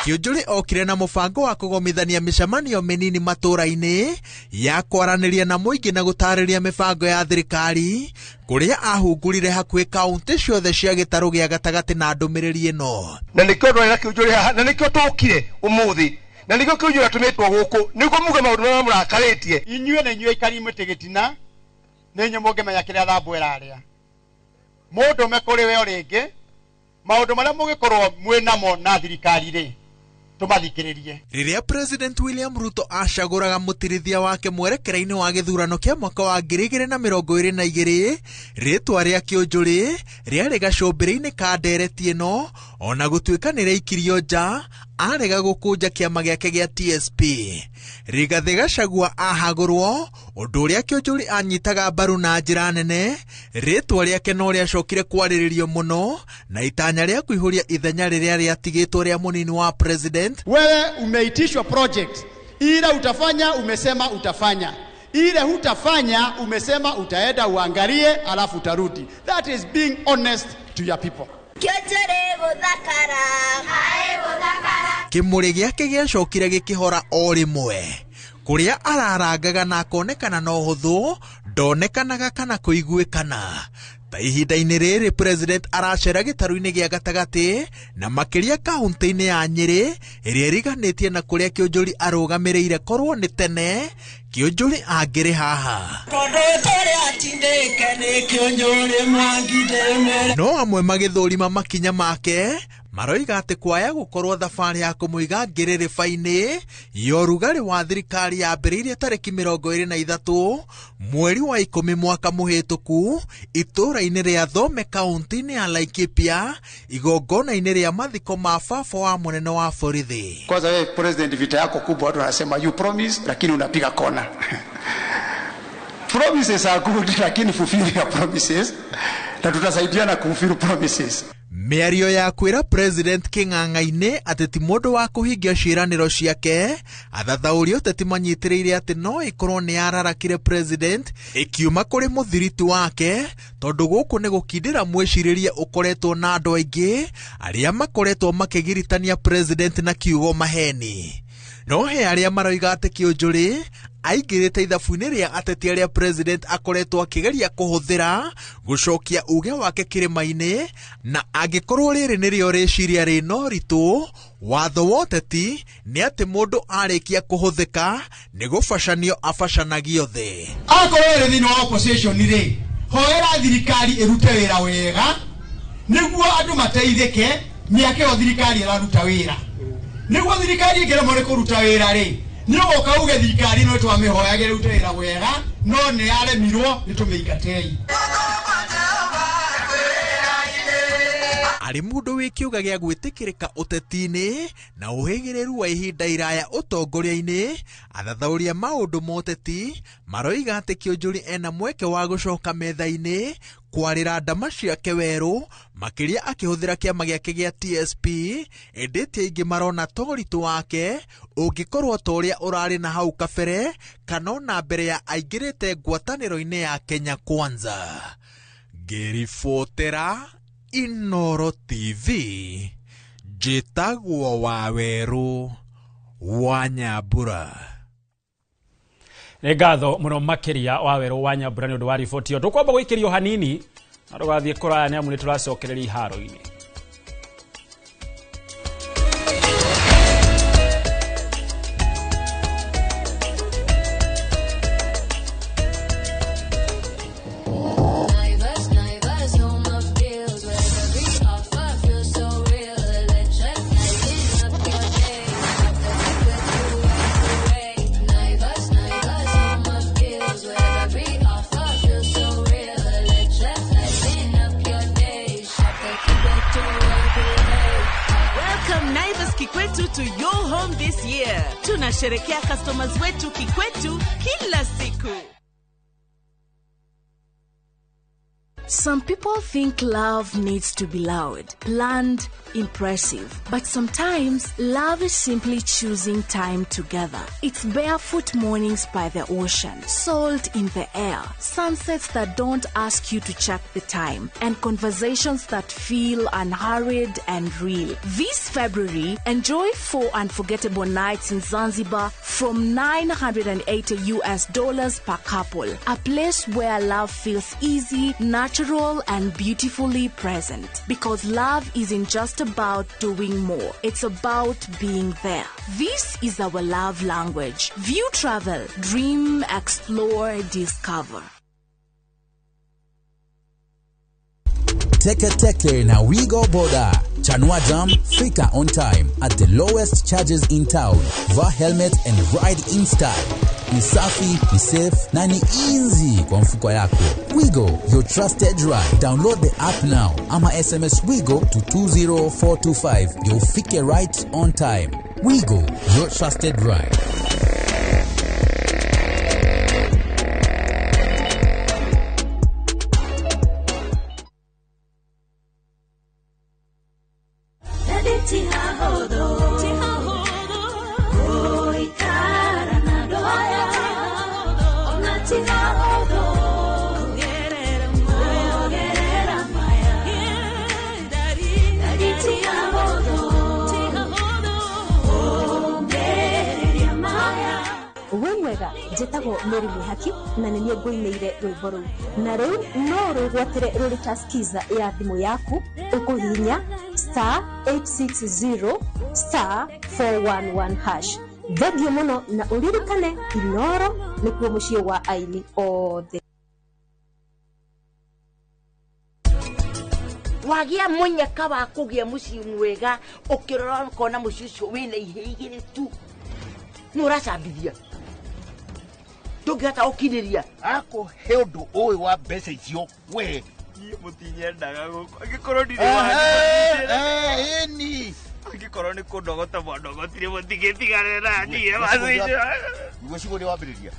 Kĩũnjũrĩ okire na mũbango wa kũgomithania mĩcemanio mĩnini matũra-inĩ ya kwaranĩria na mũingĩ na gũtarĩria mĩbango ya thirikari, kũrĩa ahungurire hakuhĩ kaunti ciothe cia gĩtarũ gĩa gatagatĩ na ndũmĩrĩri ĩno. Na nĩkĩo ndwarĩra Kĩũnjũrĩ haha, na nĩkĩo tũkire ũmũthĩ, na nĩkĩo Kĩũnjũrĩ atũmĩtwo gũkũ nĩguo muge maũndũ marĩa mũrakarĩtie. Inyuĩ na inyuĩ aikari mĩtĩ gĩtina nĩ inyuĩ mũngĩmenya kĩrĩa Thambwe ĩrarĩa. Mũndũ me kũrĩ we o rĩngĩ maũndũ marĩa mũgĩkorwo mwĩ namo na thirikari rĩ, tũmathikĩrĩrie. Rĩrĩa President William Ruto acagũraga mũtirithia wake mwerekera-inĩ wa gĩthurano kĩa mwaka wa 2022, rĩtwa rĩa Kĩũnjũrĩ rĩarĩ gacũmbĩrĩ-inĩ ka ndereti ĩno, ona gũtuĩka nĩ rĩaikirio nja arega gũkũnja kĩama gĩake gĩa TSP. Rigathĩ Gachagua ahagũrwo, ũndũ ũrĩa Kĩũnjũrĩ anyitaga mbaru na njĩra nene, rĩtwa rĩake no rĩacokire kwarĩrĩrio mũno na itanya rĩa kũihũria ithenya rĩrĩa rĩatigĩtwo rĩa mũnini wa president. Wewe umeitishwa project ile utafanya, umesema utafanya, ile hutafanya, umesema utaenda uangalie alafu utarudi. That is being honest to your people. Kĩonjore gũthakara, Kĩmũrĩ gĩake gĩacokire gĩkĩhora o rĩmwe, kũrĩa ararangaga na akonekana na ũhũthũ Ndonekanaga kana kũiguĩkana. Ta ihinda-inĩ rĩrĩ president aracera gĩtarũ-inĩ gĩa gatagatĩ na makĩria kaunti-inĩ ya Nyĩrĩ ĩrĩa ĩriganĩtie na kũrĩa Kĩũnjũri arũgamĩrĩire korwo nĩ tene Kĩũnjũri angĩrĩ haha. No amwe magĩthũrima makinya make maroiga atĩ kwaya gũkorwo thabarĩ ya kũmũiga ngĩrĩrĩba-inĩ ya ũrugarĩ wa thirikari yambĩrĩirie tarĩki 23 mweri wa 10 mwaka mũhĩtũku itũũra-inĩ rĩa Thome kaunti-inĩ ya Laikipia igongona-inĩ rĩa mathiko ma baba wa mũnene wa borithi. Kwanza wewe president, vita yako kubwa, watu wanasema you promise lakini unapiga kona. Promises are good lakini fulfill your promises, na tutasaidiana kufulfill promises. Mĩario ya kwĩra president kĩng'ang'a-inĩ atĩ ti mũndũ wa kũhingia ciĩranĩro ciake, athathaũri ũteti manyitĩrĩire atĩ no ĩkorwo nĩ yararakire president ĩkiuma kũrĩ mũthiriti wake, tondũ gũkũ nĩ gũkindĩra mwĩcirĩrie ũkoretwo na andũ aingĩ arĩa makoretwo makĩgiritania president na kiugo maheni. No he arĩa maroiga atĩ Kĩũnjũri aingĩrĩte ithabu-inĩ rĩa ateti arĩa president akoretwo akĩgeria kũhũthĩra gũcokia uge wake kĩrĩma-inĩ, na angĩkorwo rĩrĩ nĩrĩo rĩciria rĩna ũritũ, watho wa ũteti nĩ atĩ mũndũ arĩkia kũhũthĩka nĩ gũbacanio abacanagio thĩ. Akorwo ĩrĩ thĩinĩ wa opposition rĩ, hoera thirikari ĩrute wĩra wega nĩguo andũ mateithĩke mĩaka ĩyo thirikari ĩraruta wĩra. Nĩguo thirikari ĩngĩremwo nĩ kũruta wĩra rĩ, nĩũgoka uge thirikari no twamĩhoyagĩra ĩrute wĩra wega no nĩ yaremirwo, nĩtũmĩingatei. Arĩ mũndũ wĩ kĩũga gĩa gwĩtĩkĩrĩka ũteti-inĩ na ũhĩgĩrĩru wa ihinda iraya ũtongoria-inĩ, athathaũri a maũndũ ma ũteti maroiga atĩ Kĩũnjũri ena mweke wa gũcoka metha-inĩ kwarĩra ndama ciake werũ, makĩria akĩhũthĩra kĩama gĩake gĩa TSP, ĩndĩ ti aingĩ marona ta ũritũ wake ũngĩkorwo ta ũrĩa ũrarĩ na hau kabere kana ona mbere ya aingĩrĩte ngwatanĩro-inĩ ya Kenya Kwanza. Ngĩribotera Inoro TV, njĩtagwo Wawerũ wa Nyambura. Nĩ ngatho mũno makĩria Wawerũ wa Nyambura nĩ ũndũ wa riboti ĩyo. Tũkwamba gũikĩrio hanini na ndũgathiĩ kũraya nĩ amu nĩ tũracokereria iharo-inĩ. To your home this year. Tunasherekea customers wetu Kikwetu kila siku. Some people think love needs to be loud, planned, impressive. But sometimes, love is simply choosing time together. It's barefoot mornings by the ocean, salt in the air, sunsets that don't ask you to check the time, and conversations that feel unhurried and real. This February, enjoy 4 unforgettable nights in Zanzibar from $980 US per couple. A place where love feels easy, natural, and beautifully present. Because love isn't just about doing more, it's about being there. This is our love language. View Travel, dream, explore, discover. Teke Teke na Wigo Boda. Chanua Jam, fika on time at the lowest charges in town. Vaa helmet and ride in style. Ni safi, ni safe na ni easy kwa mfuko yako. Wigo, your trusted ride. Download the app now ama SMS Wigo to 20425. You'll fike right on time. Wigo, your trusted ride. When we're Wega. Njĩtagwo Mary Mwĩhaki na nĩ niĩ ngũinĩire rwĩmbo rũu, na rĩu no rwĩgwatĩre rũrĩ ta skiza ya thimũ yaku ũkũhihinya star 860 star 411 hash. Thengiũ mũno na ũririkane Inoro nĩkuo mũciĩ wa aini othe. Wagĩa mũnyaka wa kũgĩa mũciĩ mwega, ũkĩrora ũkona mũciĩ ũcio wĩna ihĩ igĩrĩ tu, nĩ ũracambithia, ndũngĩhota gũkirĩria. Akũhe ũndũ ũyũ wa mbeca icio we. Niĩ mũtinyendaga gũkũ angĩkorwo ndirĩ ĩni angĩkorwo nĩ kũndogota mwandogotire mũtigĩtigane na niĩ macicio. Niguo cigo nĩ wambĩrĩria.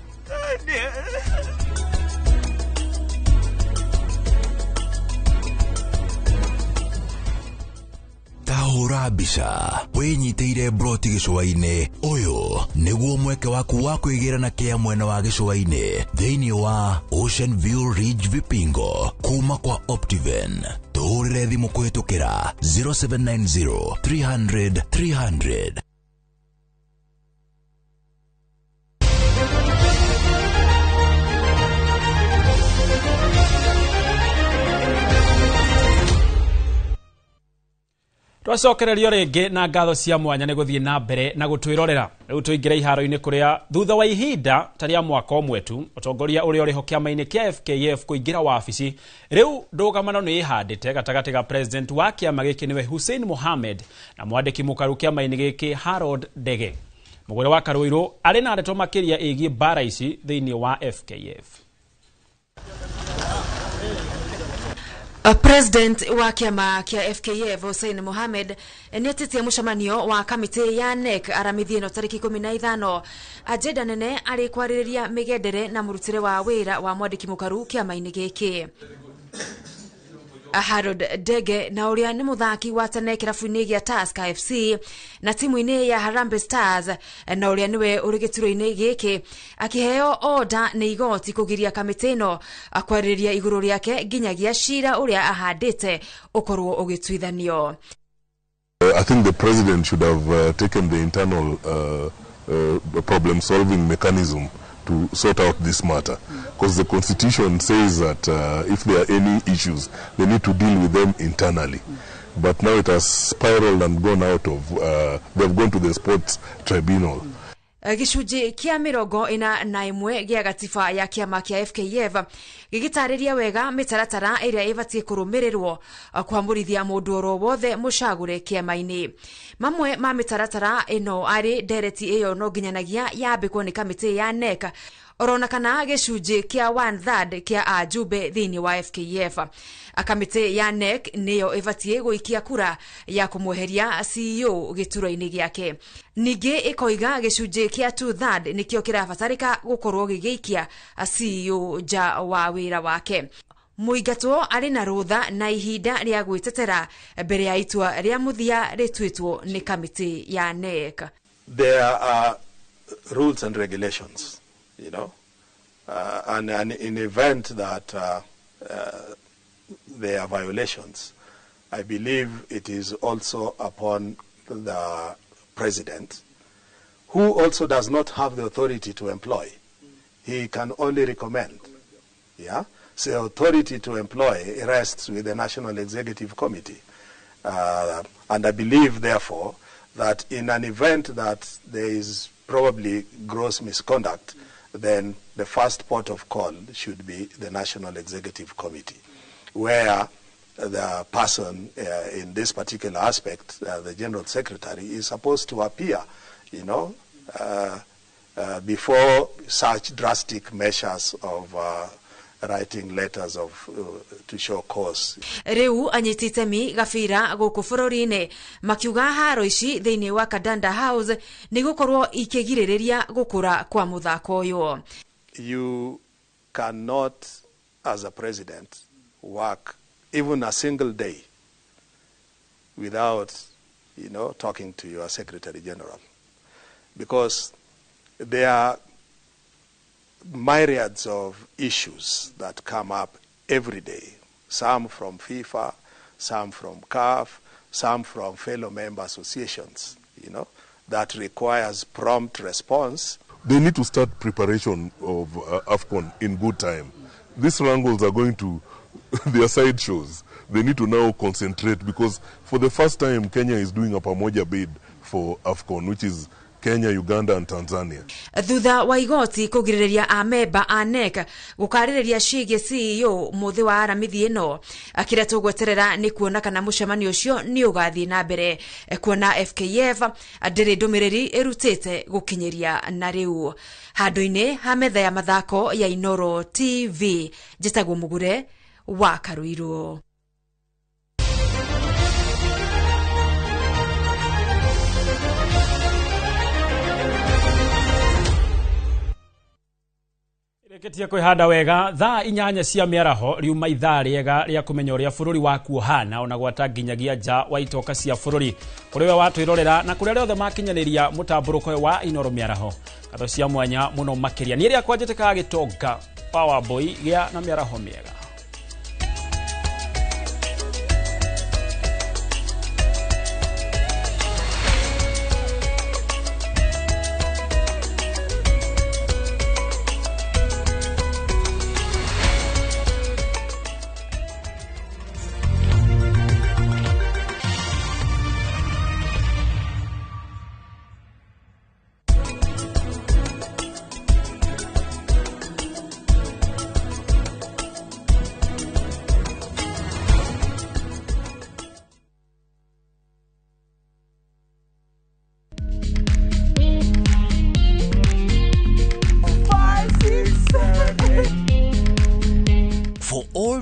Tahũra mbica wĩnyitĩire broti gĩcũa-inĩ. Ũyũ nĩguo mweke waku wa kwĩgĩra na kĩa mwena wa gĩcũa-inĩ thĩinĩ wa Ocean View Ridge Vipingo kuma kwa Optiven. Tũhũrĩre thimũ kũhĩtũkĩra 0790 300 300. Twacokererio rĩngĩ na ngatho cia mwanya nĩ gũthiĩ na mbere na gũtwĩrorera. Rĩu tũingĩre iharo-inĩ kũrĩa thutha wa ihinda ta rĩa mwaka ũmwe tu ũtongoria ũrĩa ũrĩho kĩama-inĩ kĩa FKF kũingĩra wabici, rĩu ndũgamano nĩ ĩhandĩte gatagatĩ ga president wa kĩama gĩkĩ nĩwe Hussein Mohamed na mwandĩki mũkaru kĩama-inĩ gĩkĩ Harold Ndege. Mũgũre wa Karũirũ arĩ na ndeto makĩria ĩgiĩ mbara ici thĩinĩ wa FKF. President wa kĩama kĩa FKF Hussein Mohamed nĩetĩtie mũcemanio wa kamĩtĩ ya NEC aramithi ĩno tarĩki 15. Agenda nene arĩ kwarĩrĩria mĩgendere na mũrutĩre wa wĩra wa mwandĩki mũkaru kĩama-inĩ gĩkĩ. Harold Ndege na ũrĩa nĩ mũthaki wa tene kĩrabu-inĩ gĩa Tusker FC na timu-inĩ ya Harambee Stars na ũrĩa nĩwe ũrĩ gĩturwa-inĩ gĩkĩ akĩheo order nĩ igoti kũgiria kamĩtĩ ĩno kwarĩrĩria igũrũ rĩake nginyagia cira ũrĩa ahandĩte ũkorwo ũgĩtuithanio. I think the president should have taken the internal problem-solving mechanism to sort out this matter, because the constitution says that if there are any issues, they need to deal with them internally. But now it has spiraled and gone out of, they've gone to the sports tribunal. Gĩcunjĩ kĩa 41 gĩa gatiba ya kĩama kĩa FKF gĩgĩtarĩria wega mĩtaratara ĩrĩa ĩbatiĩ kũrũmĩrĩrwo kwamũrithia mũndũ oro wothe mũcagũre kĩama-inĩ. Mamwe ma mĩtaratara ĩno arĩ ndereti ĩyo no nginyanagia yambĩkwo nĩ kamĩtĩ ya NEC orona kana gĩcunjĩ kĩa 1/3 kĩa ajumbe thĩinĩ wa FKF. Kamĩtĩ ya NEC nĩyo ĩbatiĩ gũikia kura ya kũmweheria CEO gĩturwa-inĩ gĩake. Ningĩ ĩkoiga gĩcunjĩ kĩa 2/3 nĩkĩo kĩrabatarĩka gũkorwo gĩgĩikia CEO nja wa wĩra wake. Mũingatwo arĩ na rũtha na ihinda rĩa gwĩtetera mbere ya itua rĩa mũthia rĩtuĩtwo nĩ kamĩtĩ ya NEC. There are rules and regulations, you know, and in event that there are violations, I believe it is also upon the president, who also does not have the authority to employ. He can only recommend. Yeah? So authority to employ rests with the National Executive Committee. And I believe, therefore, that in an event that there is probably gross misconduct, then the first port of call should be the National Executive Committee, where the person in this particular aspect, the General Secretary, is supposed to appear, you know, before such drastic measures of writing letters of to show cause. Riu anyiti itemi gabira gũkũ bũrũri-inĩ makiuga haro ici thĩinĩ wa Kadanda House nĩ gũkorwo ikĩgirĩrĩria gũkũra kwa mũthako ũyũ. You cannot, as a president, work even a single day without, you know, talking to your Secretary General, because there are myriads of issues that come up every day, some from FIFA, some from CAF, some from fellow member associations, you know, that requires prompt response. They need to start preparation of AFCON in good time. These wrangles are going to their sideshows. They need to now concentrate, because for the first time Kenya is doing a pamoja bid for AFCON, which is Kenya, Uganda and Tanzania. Thutha wa igoti kugirĩrĩria amemba a NEC gũkarĩrĩria ciĩgiĩ CEO mũthĩ wa aramithi ĩno, kĩrĩa tũgweterera nĩ kuona kana mũcemanio ũcio nĩ ũgathiĩ na mbere, kuona FKF ndĩrĩ ndũmĩrĩri ĩrutĩte gũkinyĩria na rĩu. Handũ-inĩ ha metha ya mathako ya Inoro TV, njĩtagwo Mũgure wa Karuirũ. Reketia kwihanda wega thaa 8 cia mĩaraho riuma ithaa rĩega rĩa kũmenya ũrĩa bũrũri waku ũhana ona gwata nginyagia nja wa itoka cia bũrũri kũrĩ we watwĩrorera na kũrĩa rĩothe makinyanĩria mũtambũrũko wa Inoro mĩaraho. Ngatho cia mwanya mũno makĩria niĩ rĩakwa njĩtĩkaga gĩtonga Power Boy gĩa na mĩaraho mĩega.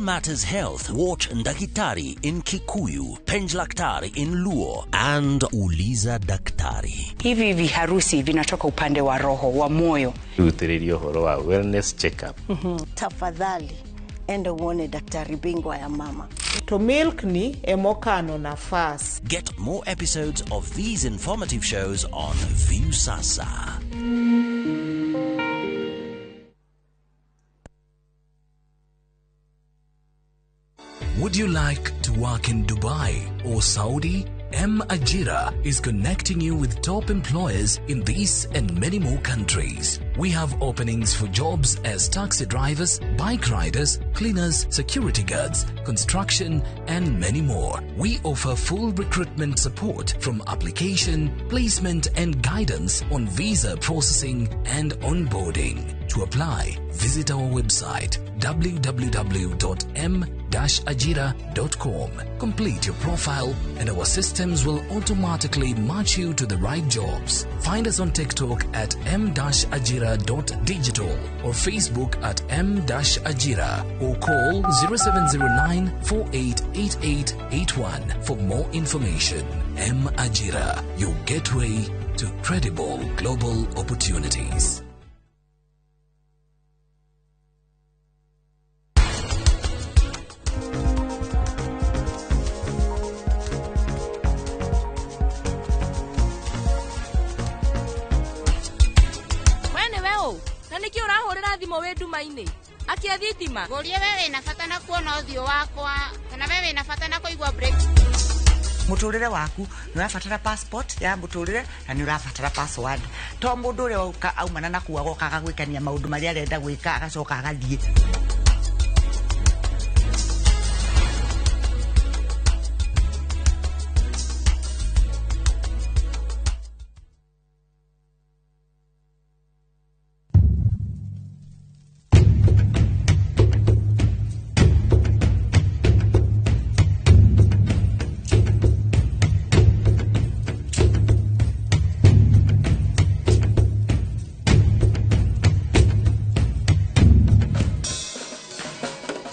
Matters Health, watch Ndakitari in Kikuyu, Penjlaktari in Luo and Uliza Daktari. Hivi viharusi vinatoka upande wa roho, wa moyo. Rutiririo horo wa wellness checkup. Tafadhali enda uone daktari bingwa ya mama. To milk ni emokano nafasi. Get more episodes of these informative shows on Viusasa. Would you like to work in Dubai or Saudi? M Ajira is connecting you with top employers in these and many more countries. We have openings for jobs as taxi drivers, bike riders, cleaners, security guards, construction, and many more. We offer full recruitment support from application, placement, and guidance on visa processing and onboarding. To apply, visit our website www.m-ajira.com. Complete your profile and our systems will automatically match you to the right jobs. Find us on TikTok at m-ajira.digital or Facebook at m-ajira or call 0709 488881 for more information. M Ajira, your gateway to credible global opportunities. Niki urahurira thimu wi nduma-ini akia thitima ngurie we wina bata na kuona uthio wakwa kana we wina bata na kuigua break. Muturire waku ni urabatara passport ya muturire na ni urabatara password to mundu uria uka aumana na kuaga ukaga gwikania maundu maria arenda gwika agacoka agathie.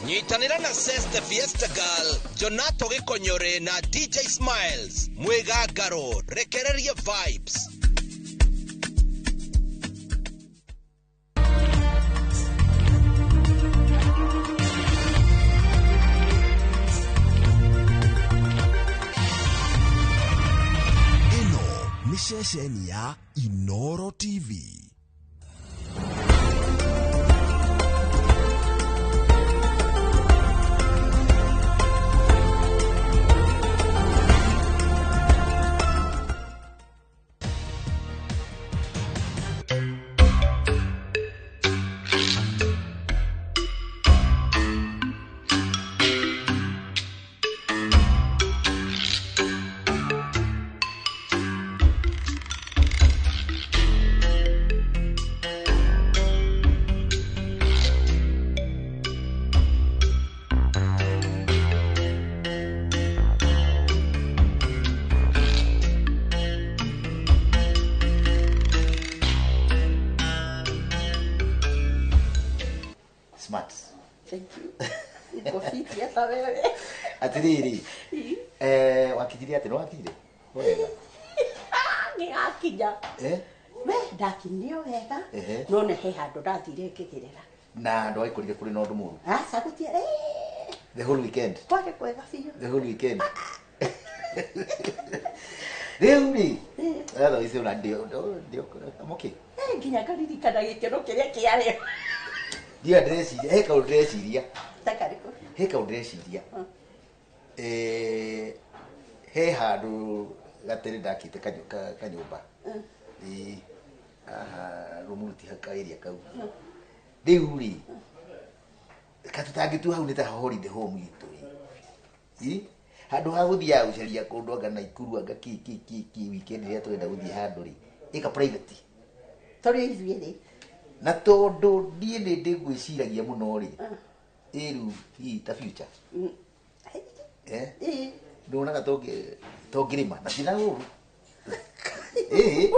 Nyitanĩra na Seste Fiesta Girl, Jonato Gĩkonyore na DJ Smiles, Mwĩgangaro, rekereria vibes. Ĩno nĩ ceceni ya Inoro TV. Nĩndakinyithia ta wewe. Atĩrĩrĩ, wakinyire atĩ nĩwakinyire wega? Nĩgakinya. Eh? We ndakinyio wega. Ehe. No nĩ he handũ ndathire ngĩgerera. Na ndwaikorire kũrĩ na ũndũ mũũru? Aca gũtiarĩ. The whole weekend? Kwarĩ kwega biũ. The whole weekend. Rĩu rĩ, thaa ici ona ndio I'm okay. Eh, nginya ngaririkana gĩkeno kĩrĩa kĩarĩ. Ndio ndĩreciria, he kaũndũ ndĩreciria. Ta karĩkũ? He kaũndũ ndĩreciria. He handũ gatere ndakĩte kanyũmba. Ĩĩ, haha Rũmuruti ka area kau. Rĩu rĩ, katũtangĩtua hau nĩ ta holiday home itũ rĩ. Ĩ, handũ ha gũthiaga gũcaria kũndũ anga Naikuru anga kĩ kĩ kĩ kĩ weekend rĩrĩa tũrenda gũthiĩ handũ rĩ, ĩka private. Tũrĩ ithuĩ rĩ. Na tondũ niĩ nĩ ndĩgwĩciragia mũno rĩ, ĩ rĩu hihi ta future. Eh? Ndonaga tũngĩrĩma na tina ũru. Ĩĩ.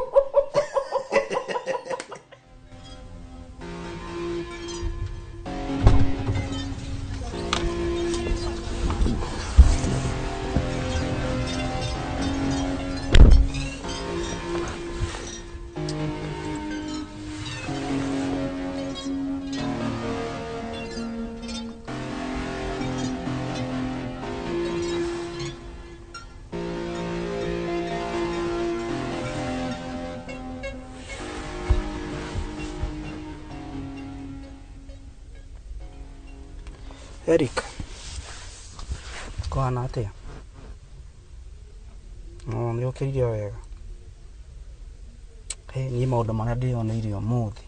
Eric, kũhana atĩa? No, nĩ ũkĩrire o wega. Hĩ, niĩ maũndũ marĩa ndĩyoneire ũmũthĩ,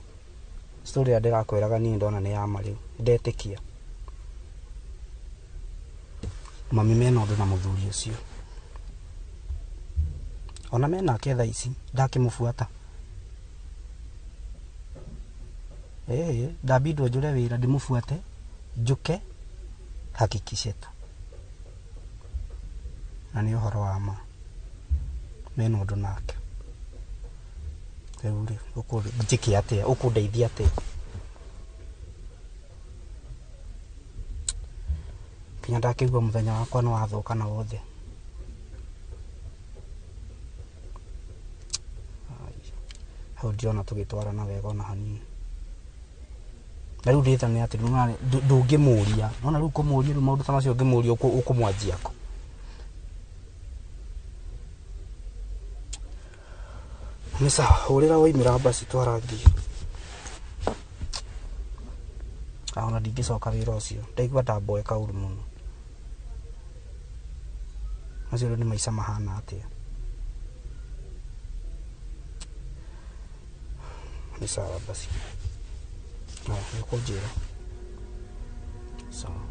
story ĩrĩa ndĩrakwĩraga niĩ ndona nĩ ya ma rĩu, ndetĩkia. Mami mena ũndũ na mũthuri ũcio. Ona menake thaa ici, ndakĩmũbuata. Ĩĩ, ndambindwo njũre wĩra ndĩmũbuate, njũke, hakikishe tu. Na nĩ ũhoro wa ma. Mena ũndũ nake. Rĩu rĩ, njĩke atĩa? Ũkũndeithia atĩa? Nginya ndakĩigua mũthenya wakwa nĩ wathũka na wothe. Hau ndirona tũgĩtwarana wega ona hanini. Na rĩu rĩtha nĩ atĩ ndũngĩmũria. Nona rĩu kũmũria rĩu maũndũ ta macio ũngĩmũria ũkũmwanjia kũ? Nĩ sawa, hũrĩra waumĩra mbaci twarangie. Ona ndingĩcoka wĩra ũcio. Ndaigua ndamboeka ũru mũno. Macio rĩu nĩ maica mahana atĩa? Nĩ sawa basi. Haya, nĩ ũkũnjĩra. Sawa.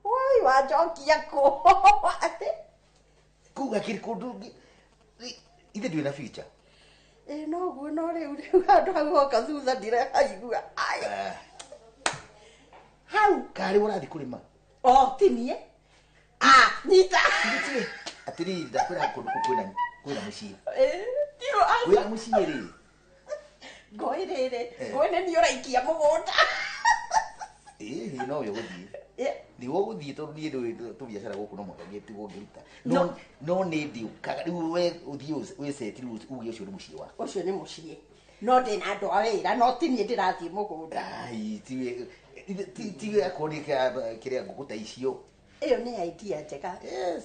Woi, wanjokia kũ? Atĩ? Kũu gakĩrĩ kũndũ ithe ndwĩ na future. Ĩĩ noguo, no rĩu rĩu handũ hau hoka thutha ndirahaigua. Ai. Hau. Karĩ ũrathiĩ kũrĩma? O, ti niĩ. Ah, nyita. Atĩrĩrĩ, ndakwĩra kũndũ kũu kwĩna mũciĩ. Ĩĩ, tio aca. Kwĩna mũciĩ rĩ. Ngũĩ rĩrĩ, ngũĩ nĩ niĩ ũraikia mũgũnda. Ĩĩ, no we ũgũthiĩ. Nĩwe ũgũthiĩ tondũ niĩ ndũĩ tũbiacara gũkũ no mũhaka ngĩtigwo ngĩruta. No nĩ ndiũkaga rĩu we ũthiĩ wĩceti rĩu uge ũcio nĩ mũciĩ waku. Ũcio nĩ mũciĩ. No ndĩna andũ a wĩra, no ti niĩ ndĩrathiĩ mũgũnda. Ai, tiwe akorwo nĩ kĩrĩa ngũkũ ta icio. Ĩyo nĩ idea njega. Yes.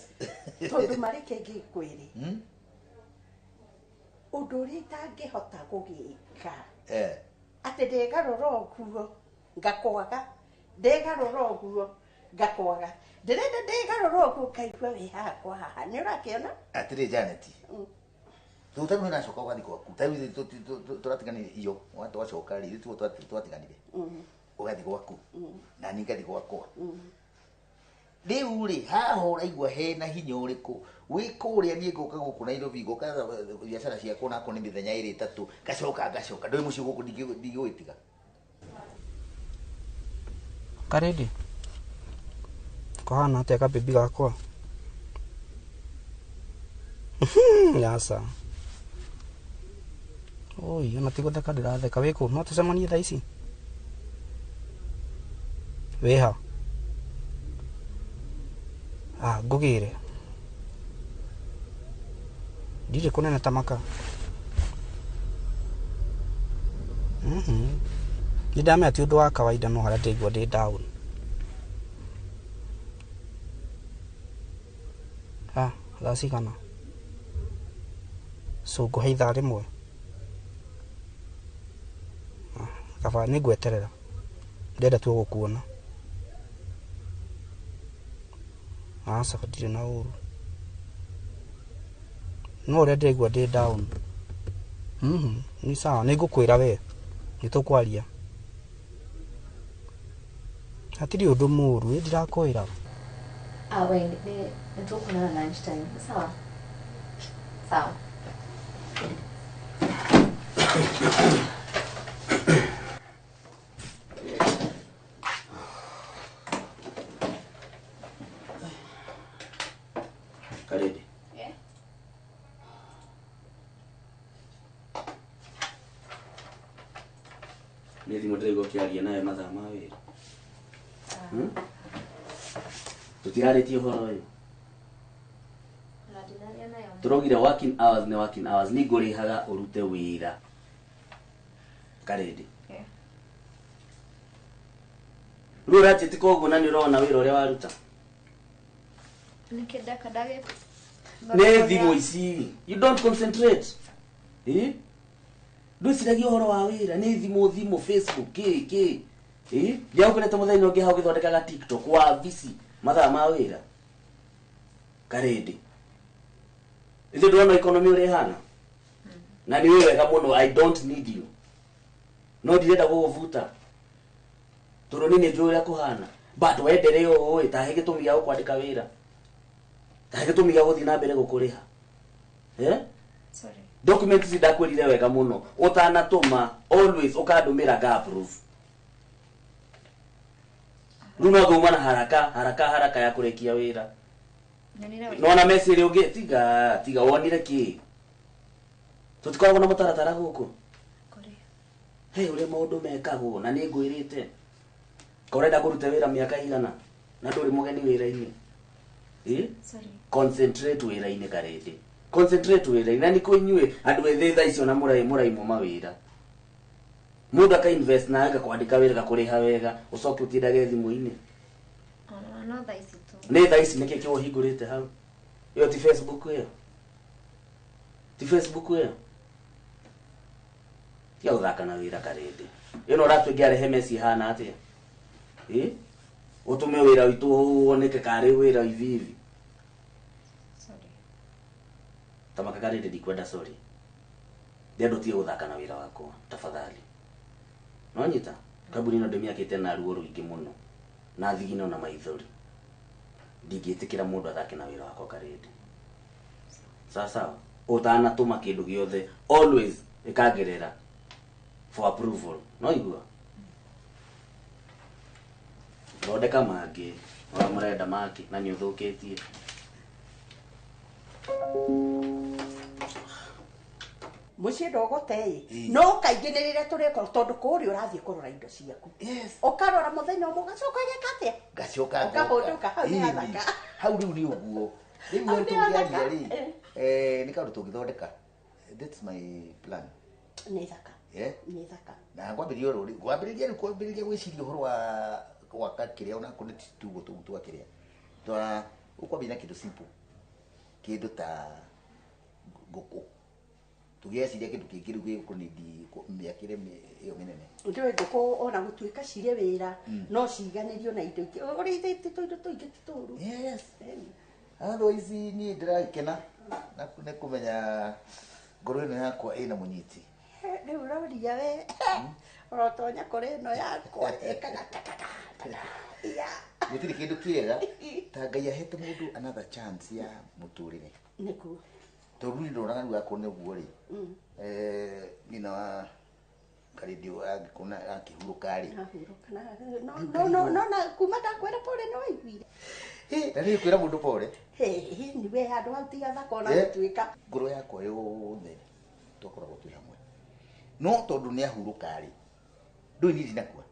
Tondũ marĩ kĩngĩ ngwĩre. Ũndũ ũrĩa itangĩhota gũgĩka. Atĩ ndĩgarũra ũguo ngakwaga, ndĩgarũra ũguo ngakwaga. Ndĩrenda ndĩgarũra ũguo ngaigua wĩ hakwa haha. Nĩ ũrakĩona? Atĩrĩ Janet. Tondũ tarĩu nĩũracoka ũgathiĩ gwaku. Tarĩu tũratiganire iyo, twacoka rĩ, ithuĩ twatiganire. Ũgathiĩ gwaku. Na niĩ ngathiĩ gwakwa. Rĩu rĩ, haha ũraigua hena hinya ũrĩkũ? Wĩ kũrĩa niĩ ngũka gũkũ Nairobi, ngũka biacara ciakwa onakorwo nĩ mĩthenya ĩrĩ ĩtatũ, ngacoka ngacoka. Ndũĩ mũciĩ gũkũ ndingĩgũgĩtiga. Karĩndĩ, kũhana atĩa kabibi gakwa? Aca. Oi, ona ti gũtheka ndĩratheka wĩkũ? No tũcemanie thaa ici? Wĩha? Ah, ngũgĩre. Ndirĩ kũnene ta maka. Nĩ ndamenya ti ũndũ wa kawaida no harĩa ndĩraigua ndĩ down. Ah, thaa cigana? So ngũhe ithaa rĩmwe. Ah, kaba nĩ ngweterera. Ndĩrenda tu gũkuona. Aca ndirĩ na ũru. No ũrĩa ndĩraigua ndĩ down. Ni sawa, nĩ ngũkwĩra we. Nĩ tũkwaria. Hatirĩ ũndũ mũũru, ĩ ndirakwĩra. Ah, we nĩ tũkuonana lunch time. Sawa. Sawa. Karedi. Yeah. Nĩ thimũ ndĩraigua ũkĩaria nayo mathaa ma wĩra. Tũtirarĩtie ũhoro ũyũ. Tũraugire working hours nĩ working hours, nĩ ngũrĩhaga ũrute wĩra. Karedi. Yeah. Rĩu ũranjĩtĩka ũguo na nĩ ũrona wĩra ũrĩa waruta? Nĩkĩ ndeka ndagĩ Nĩ thimũ ici. You don't concentrate. Eh? Ndwĩciragia ũhoro wa wĩra, nĩ thimũ thimũ Facebook kĩ kĩ. Eh? Ndiagũkorete mũthenya ũngĩ hau ũgĩthondekaga TikTok wa busy mathaa ma wĩra. Karedi. Ithuĩ ndũrona economy ũrĩa ĩhana? Na nĩ ũĩ wega mũno I don't need you. No ndirenda gũgũbuta. Tondũ niĩ nĩ njũĩ ũrĩa kũhana. But wendelee ũũ ĩ, tahe gĩtũmi gĩa gũkwandĩka wĩra. Tahe gĩtũmi gĩa gũthiĩ na mbere gũkũrĩha. Eh? Sorry. Document ici ndakwĩrire wega mũno. Ũtanatũma always ũkandũmĩra nga approve. Rĩu no ngauma na haraka haraka haraka ya kũrĩkia wĩra. Nona message ũngĩ tiga tiga wonire kĩ? Tũtikoragwo na mũtaratara gũkũ. Hey, ũrĩa maũndũ mekagwo na nĩ ngwĩrĩte. Ka ũrenda kũruta wĩra mĩaka igana na ndũrĩ mũgeni wĩra-inĩ. Eh? Sorry. Concentrate wĩra-inĩ Karedi. Concentrate wĩra-inĩ. Na nĩ kũ inyuĩ andũ ethĩ thaa icio na mũraimwo mawĩra. Mũndũ aka invest na agakwandĩka wĩra gakũrĩha wega ũcoke ũtindage thimũ-inĩ. Ona no thaa ici tu. Nĩ thaa ici nĩkĩ kĩo ũhingũrĩte hau? Ĩyo ti Facebook ĩyo. Ti Facebook ĩyo. Tiga gũthaka na wĩra Karedi. Ĩno ũratuĩka arehe meci ĩhana atĩa? Ĩ? Ũtũme wĩra witũ woneke karĩ wĩra hivi hivi. Sorry. Tamaka Karedi ndikwenda sorry. Ndĩrenda ũtige gũthaka na wĩra wakwa tafadhali. No nyita kambuni ĩno ndĩmĩakĩte na ruo rũingĩ mũno na thigino na maithori. Ndingĩtĩkĩra mũndũ athake na wĩra wakwa Karedi. Sawa sawa. Ũtanatũma kĩndũ gĩothe always ĩkangerera for approval. No igua? Thondeka mangĩ ũrĩa mũrenda mangĩ na nĩ ũthũkĩtie. Mũciĩ ndũgũte no kaingĩ nĩ rĩrĩa tũrĩkorwo tondũ kũrĩa ũrathiĩ kũrora indo ciaku. Ũkarora mũthenya ũmwe ũgacoka ũgeka atĩa? Ngacoka ngoka. Ũkahũndũka hau nĩ Ĩni. hathaka. Hau rĩu nĩ ũguo. Rĩu Hau ũrĩa nĩ tũngĩaria hathaka. rĩ, nĩ kaũndũ tũngĩthondeka. That's my plan. Nĩ thaka. Eh? Nĩ thaka. Na ngwambĩrĩria oro rĩu. Ngwambĩrĩria rĩu kwambĩrĩria gwĩciria ũhoro wa gwaka kĩrĩa ona kũrĩ tugo tũu twa kĩrĩa. Twa ũkwambĩrĩria na kĩndũ simple. Kĩndũ ta ngũkũ. Tũgĩciria kĩndũ kĩngĩ rĩu gĩgũkũnĩndi mĩakĩre ĩyo mĩnene. Ndũĩ ngũkũ ona gũtuĩka cirĩ wĩra no ciganĩrio na indo ingĩ. Ũrĩithĩtie tũindo tũingĩ ti tũru. Yes. Otherwise niĩ ndĩragĩkena na nĩ kũmenya ngoro ĩno yakwa ĩna mũnyiti. Rĩu ũroria we ũrotonya kũrĩ ĩno yakwa ĩkaga tatata. Gũtirĩ kĩndũ kĩega ta Ngai ahete mũndũ another chance ya mũtũrĩre. Nĩguo. Tondũ niĩ ndonaga rĩu akorwo nĩ ũguo rĩ, nyina wa Karedi angĩkorwo akĩhurũka rĩ. Ahurũka na no no no na kuma ndakwĩra pole nĩ waiguire. Na nĩ kwĩra mũndũ pole. Hĩ we handũ hau ti gathaka ona gũtuĩka. Ngoro yakwa yothe twakoragwo twĩ hamwe. No tondu ni ahuruka ri. Ndui ni ndinakua.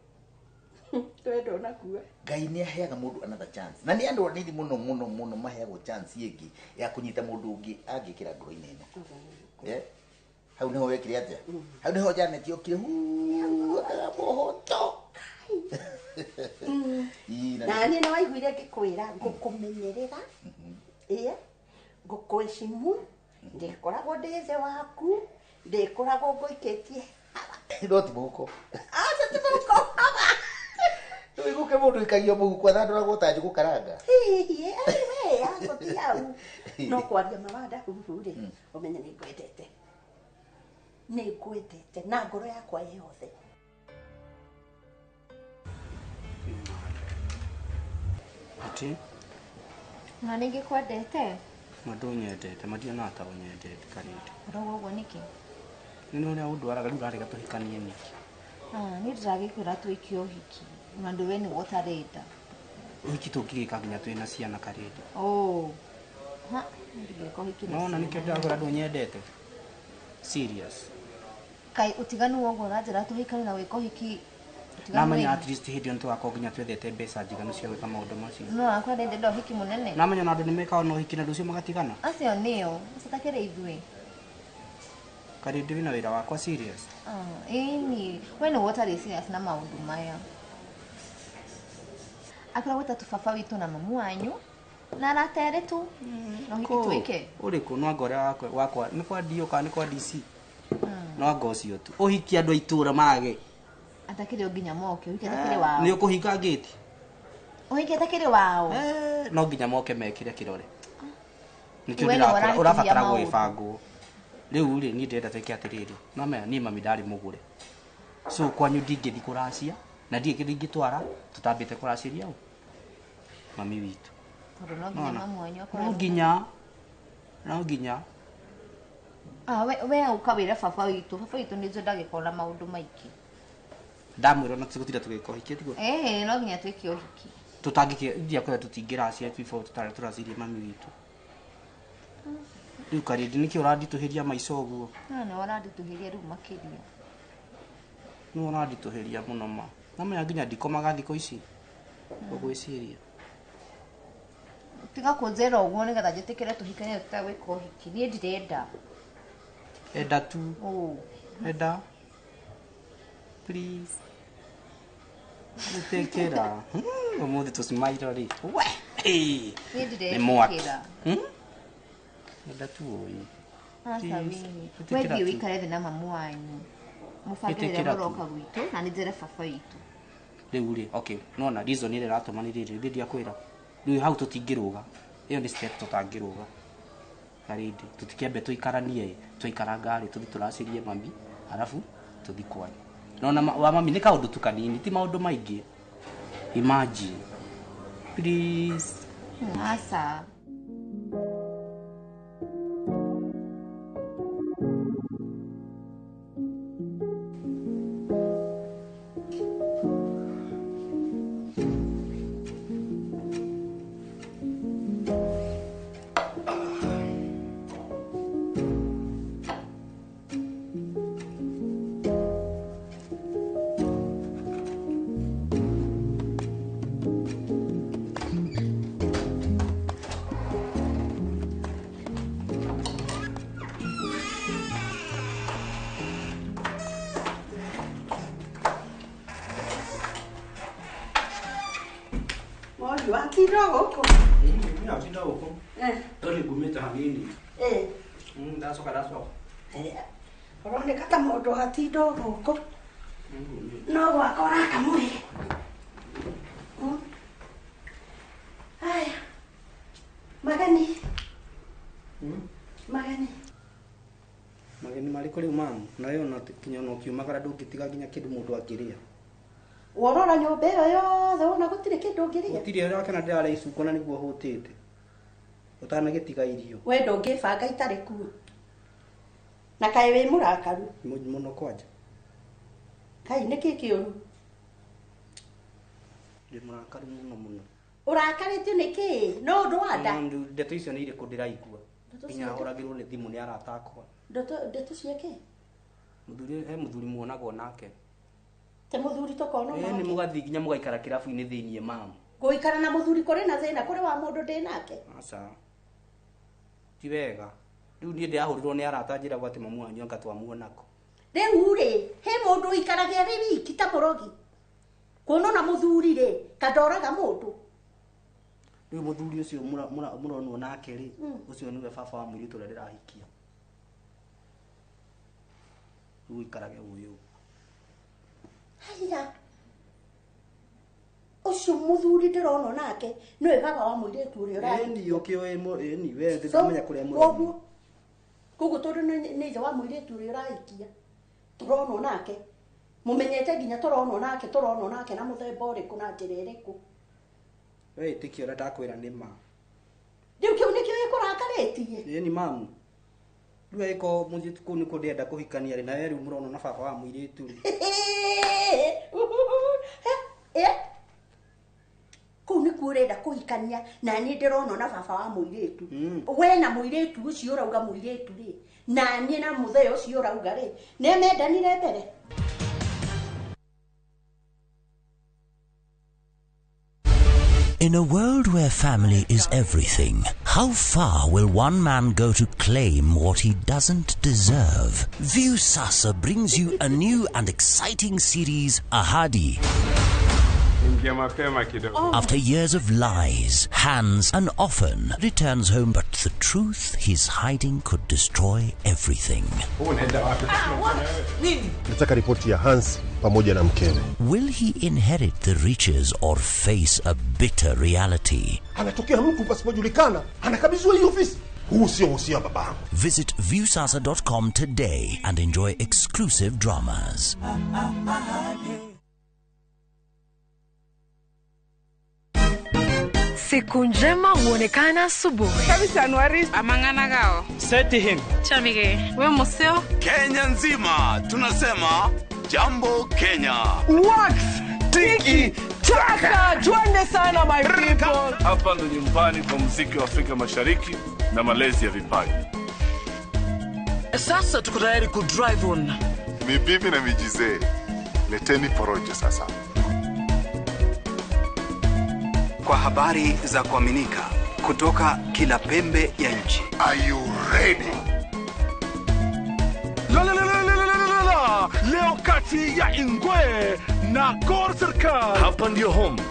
Twendo nakua. Ngai ni aheaga mundu another chance. Na ni andu anini muno muno muno maheagwo chance ingi ya kunyita mundu ungi angikira ngoro-ini ino. Eh? Hau niho wekire atia? Hau niho Janet yokire huu akabohoto. Na ni no waiguire ngikwira ngukumenyerera. Ĩĩ. Ngukwĩcimu ndikoragwo ndĩ thĩ waku ndikoragwo ngũikĩtie no ti mũhuko. Aca ti mũhuko. Rĩu guke mũndũ ikagio mũhuko athandũragwo ta njũgũ karanga. Hihi we yako ti hau. No kwaria mawanda huhu rĩ ũmenye nĩ ngwendete. Nĩ ngwendete na ngoro yakwa yothe. Ati? Na nĩ ngĩkwendete? Madunyendete madiona ta unyendete karindi. Ũrauga ũguo nĩkĩ? Nĩ ũrĩa ũndwaraga rĩu ũrarega tũhikanie nĩkĩ? Ah, niĩ ndĩragĩkwĩra twĩke ũhiki na ũndũ we nĩguo ũtarenda. Ũhiki tũngĩgĩka nginya twĩna ciana karindi. Oh. Ha, ndingĩka ũhiki na Nona nĩkĩo ndĩrakwĩra ndũnyendete. Serious. Kaĩ ũtiganu woguo ũranjĩra tũhikane na gwĩka ũhiki Namenya at least hĩndĩ ĩyo nĩtũgakorwo nginya twethete mbeca njiganu cia gwĩka maũndũ macio. No akwa ndenda ũhiki mũnene. Namenya ona andũ nĩmekaga na ũhiki na rũciũ magatigana. Acio nĩo, citakĩrĩ ithuĩ. Karindi wĩna wĩra wakwa serious. Ah, ĩni, we nĩwe ũtarĩ serious na maũndũ maya. Akoragwo ta tu baba witũ na mamu wanyu na arata erĩ tu. No ũhiki twĩke. Ũrĩkũ no anga ũrĩa wakwa nĩ kwa DO kana nĩ kwa DC? No anga ũcio tu. Ũhiki andũ a itũũra mage. Atakĩrĩ o nginya moke, ũhiki atakĩrĩ wao. Nĩ ũkũhinga ngĩti? Ũhiki atakĩrĩ wao. No nginya moke mekĩre kĩrore. Nĩkĩo ndĩrakwĩra ũrabatara gwĩbangwo. Rĩu rĩ niĩ ndĩrenda twĩke atĩrĩrĩ. No menya niĩ mami ndarĩ mũgũre. So kwanyu ndingĩthiĩ kũracia na ndirĩ kĩndũ ingĩtwara tũtambĩte kũracĩria ũ mami witũ. Tondũ no nginya mamu wanyu akorwo. No nginya. No nginya. Ah, we ũka wĩre baba witũ. Baba witũ nĩ njũĩ ndagĩkorwo na maũndũ maingĩ. Ndamwĩra ona tũgũtinda tũgĩka ũhiki tiguo? Ĩĩ, no nginya twĩke ũhiki. Tũtangĩke ndiakwĩra tũtingĩracia before tũtarĩ tũracirie mami witũ. Rĩu Karindi nĩkĩ ũranditũhĩria maica ũguo? No nĩwe ũranditũhĩria rĩu makĩria. Nĩwe ũranditũhĩria mũno ma. Namenya nginya ndikomaga thikũ ici. Ũgwĩciria. Tiga kũnjĩra ũguo nĩgetha njĩtĩkĩre tũhikanie tũtagwĩka ũhiki. Niĩ ndirenda. Enda tu. Enda. Please. Nĩtĩkĩra. Ũmũthĩ tũcimairo rĩ. We. Niĩ Nĩ mwaki. ndiretĩkĩra. Enda tu ũĩ. Aca wini. We thiĩ ũikare thĩ na mamu wanyu. Mũbange rĩrĩa mũroka gwitũ na nĩ njĩre baba witũ. Rĩu rĩ, okay, nona reason ĩrĩa ĩratũma nĩ rĩrĩ, rĩrĩ ndiakwĩra. Rĩu hau tũtingĩrũga. Ĩyo nĩ step tũtangĩrũga. Karindi, tũtikĩambe tũikaranie, twaikaranga rĩ tũthiĩ tũracĩrie mami, arabu tũthiĩ kwanyu. Nona wa mami nĩ kaũndũ tu kanini, ti maũndũ maingĩ. Imagine. Please. Aca. Watinda gũkũ? Ndatinda gũkũ. Tondũ ngumĩte hanini. Ndacoka ndacoka. Ũroneka ta mũndũ watinda gũkũ. No gwaka ũraka mwĩrĩ. Aya. Mageni. Mageni. Mageni marĩkũ rĩu mamu? Nawe ona kinya ona ũkiumagara ndũngĩtiga nginya kĩndũ mũndũ angĩrĩa. Worora nyũmba ĩyo yothe wona gũtirĩ kĩndũ ũngĩrĩa? Gũtirĩ ũrakena ndĩrarĩa icungwa na nĩguo hũtĩte. Ũtanagĩtiga irio. We ndũngĩbanga itarĩ kuo. Na kaĩ wĩ mũrakaru? Mũno kwanja. Kai nĩkĩ kĩũru? Ndĩ mũrakaru mũno mũno. Ũrakarĩtio nĩkĩ? No ũndũ wa nda? Ndeto icio nĩ irĩkũ ndĩraigua? Nginya hũragĩrwo nĩ thimũ nĩ arata akwa. Ndeto cia kĩ? Muthuri he muthuri muonagwo nake. Te muthuri tokono nake. Ni mugathi nginya mugaikara kirabu-inĩ thĩiniĩ mamu. Gũikara na muthuri kũrĩ na thĩna kũrĩ wa mũndũ ndĩ nake. Aca. Ti wega. Rĩu niĩ ndĩrahũrirwo nĩ arata njĩragwo atĩ mamu wanyu anga twamuonako. Rĩu rĩ, he mũndũ ũikarage arĩ wiki ta mũrogi. Kuonwo na muthuri rĩ, kandoraga mũndũ. Rĩu mũthuri ũcio mũronwo nake rĩ, ũcio nĩwe baba wa mũirĩtu ũrĩa ndĩrahikia. Rĩu ũikarage ũyũ. Haiya. Ũcio mũthuri ndĩronwo nake nĩwe baba wa mũirĩtu ũrĩa ũrahikia. Ĩni ũkĩũĩ ĩni we ndĩramenya kũrĩa mũronwo. Koguo tondũ nĩ ithe wa mũirĩtu ũrĩa ũrahikia tũronwo nake mumenyete nginya tũronwo nake na mũthemba ũrĩkũ na njĩra ĩrĩkũ. We ĩtĩkia ũrĩa ndakwĩra nĩ ma. Rĩu kĩu nĩkĩo gĩkũrakarĩtie. Ĩni mamu. Rĩu ĩko mũciĩ kũu nĩkuo ndĩrenda kũhikania rĩ na we rĩu mũronwo na baba wa mũirĩtu rĩ. Kũu nĩkuo ũrenda kũhikania na niĩ ndĩronwo na baba wa mũirĩtu. We na mũirĩtu ũcio ũrauga mũirĩtu rĩ na niĩ na mũthee ũcio ũrauga rĩ nĩ mendanire mbere. In a world where family is everything, how far will one man go to claim what he doesn't deserve? Viusasa brings you a new and exciting series, Ahadi. After years of lies, Hans, and often returns home, but the truth he's hiding could destroy everything. Nataka ripoti ya Hans pamoja na mkewe. Will he inherit the riches or face a bitter reality? Anatokea mtu pasipojulikana, anakabidhiwa hii ofisi. Huu sio usia babangu. Visit viewsasa.com today and enjoy exclusive dramas. Siku njema huonekana asubuhi. Kabisa Anuari amangana gao. Seti him. Chamige. We museo. Kenya nzima tunasema jambo Kenya. Wax tiki taka twende sana my people. Hapa ndo nyumbani kwa muziki wa Afrika Mashariki na malezi ya vipaji. Sasa tuko tayari ku drive on. Ni bibi na mijizee. Leteni porojo sasa. Kwa habari za kuaminika kutoka kila pembe ya nchi. Are you ready? La la la la la la la. Leo kati ya Ingwe na Gor Serikali. Hapa ndio home.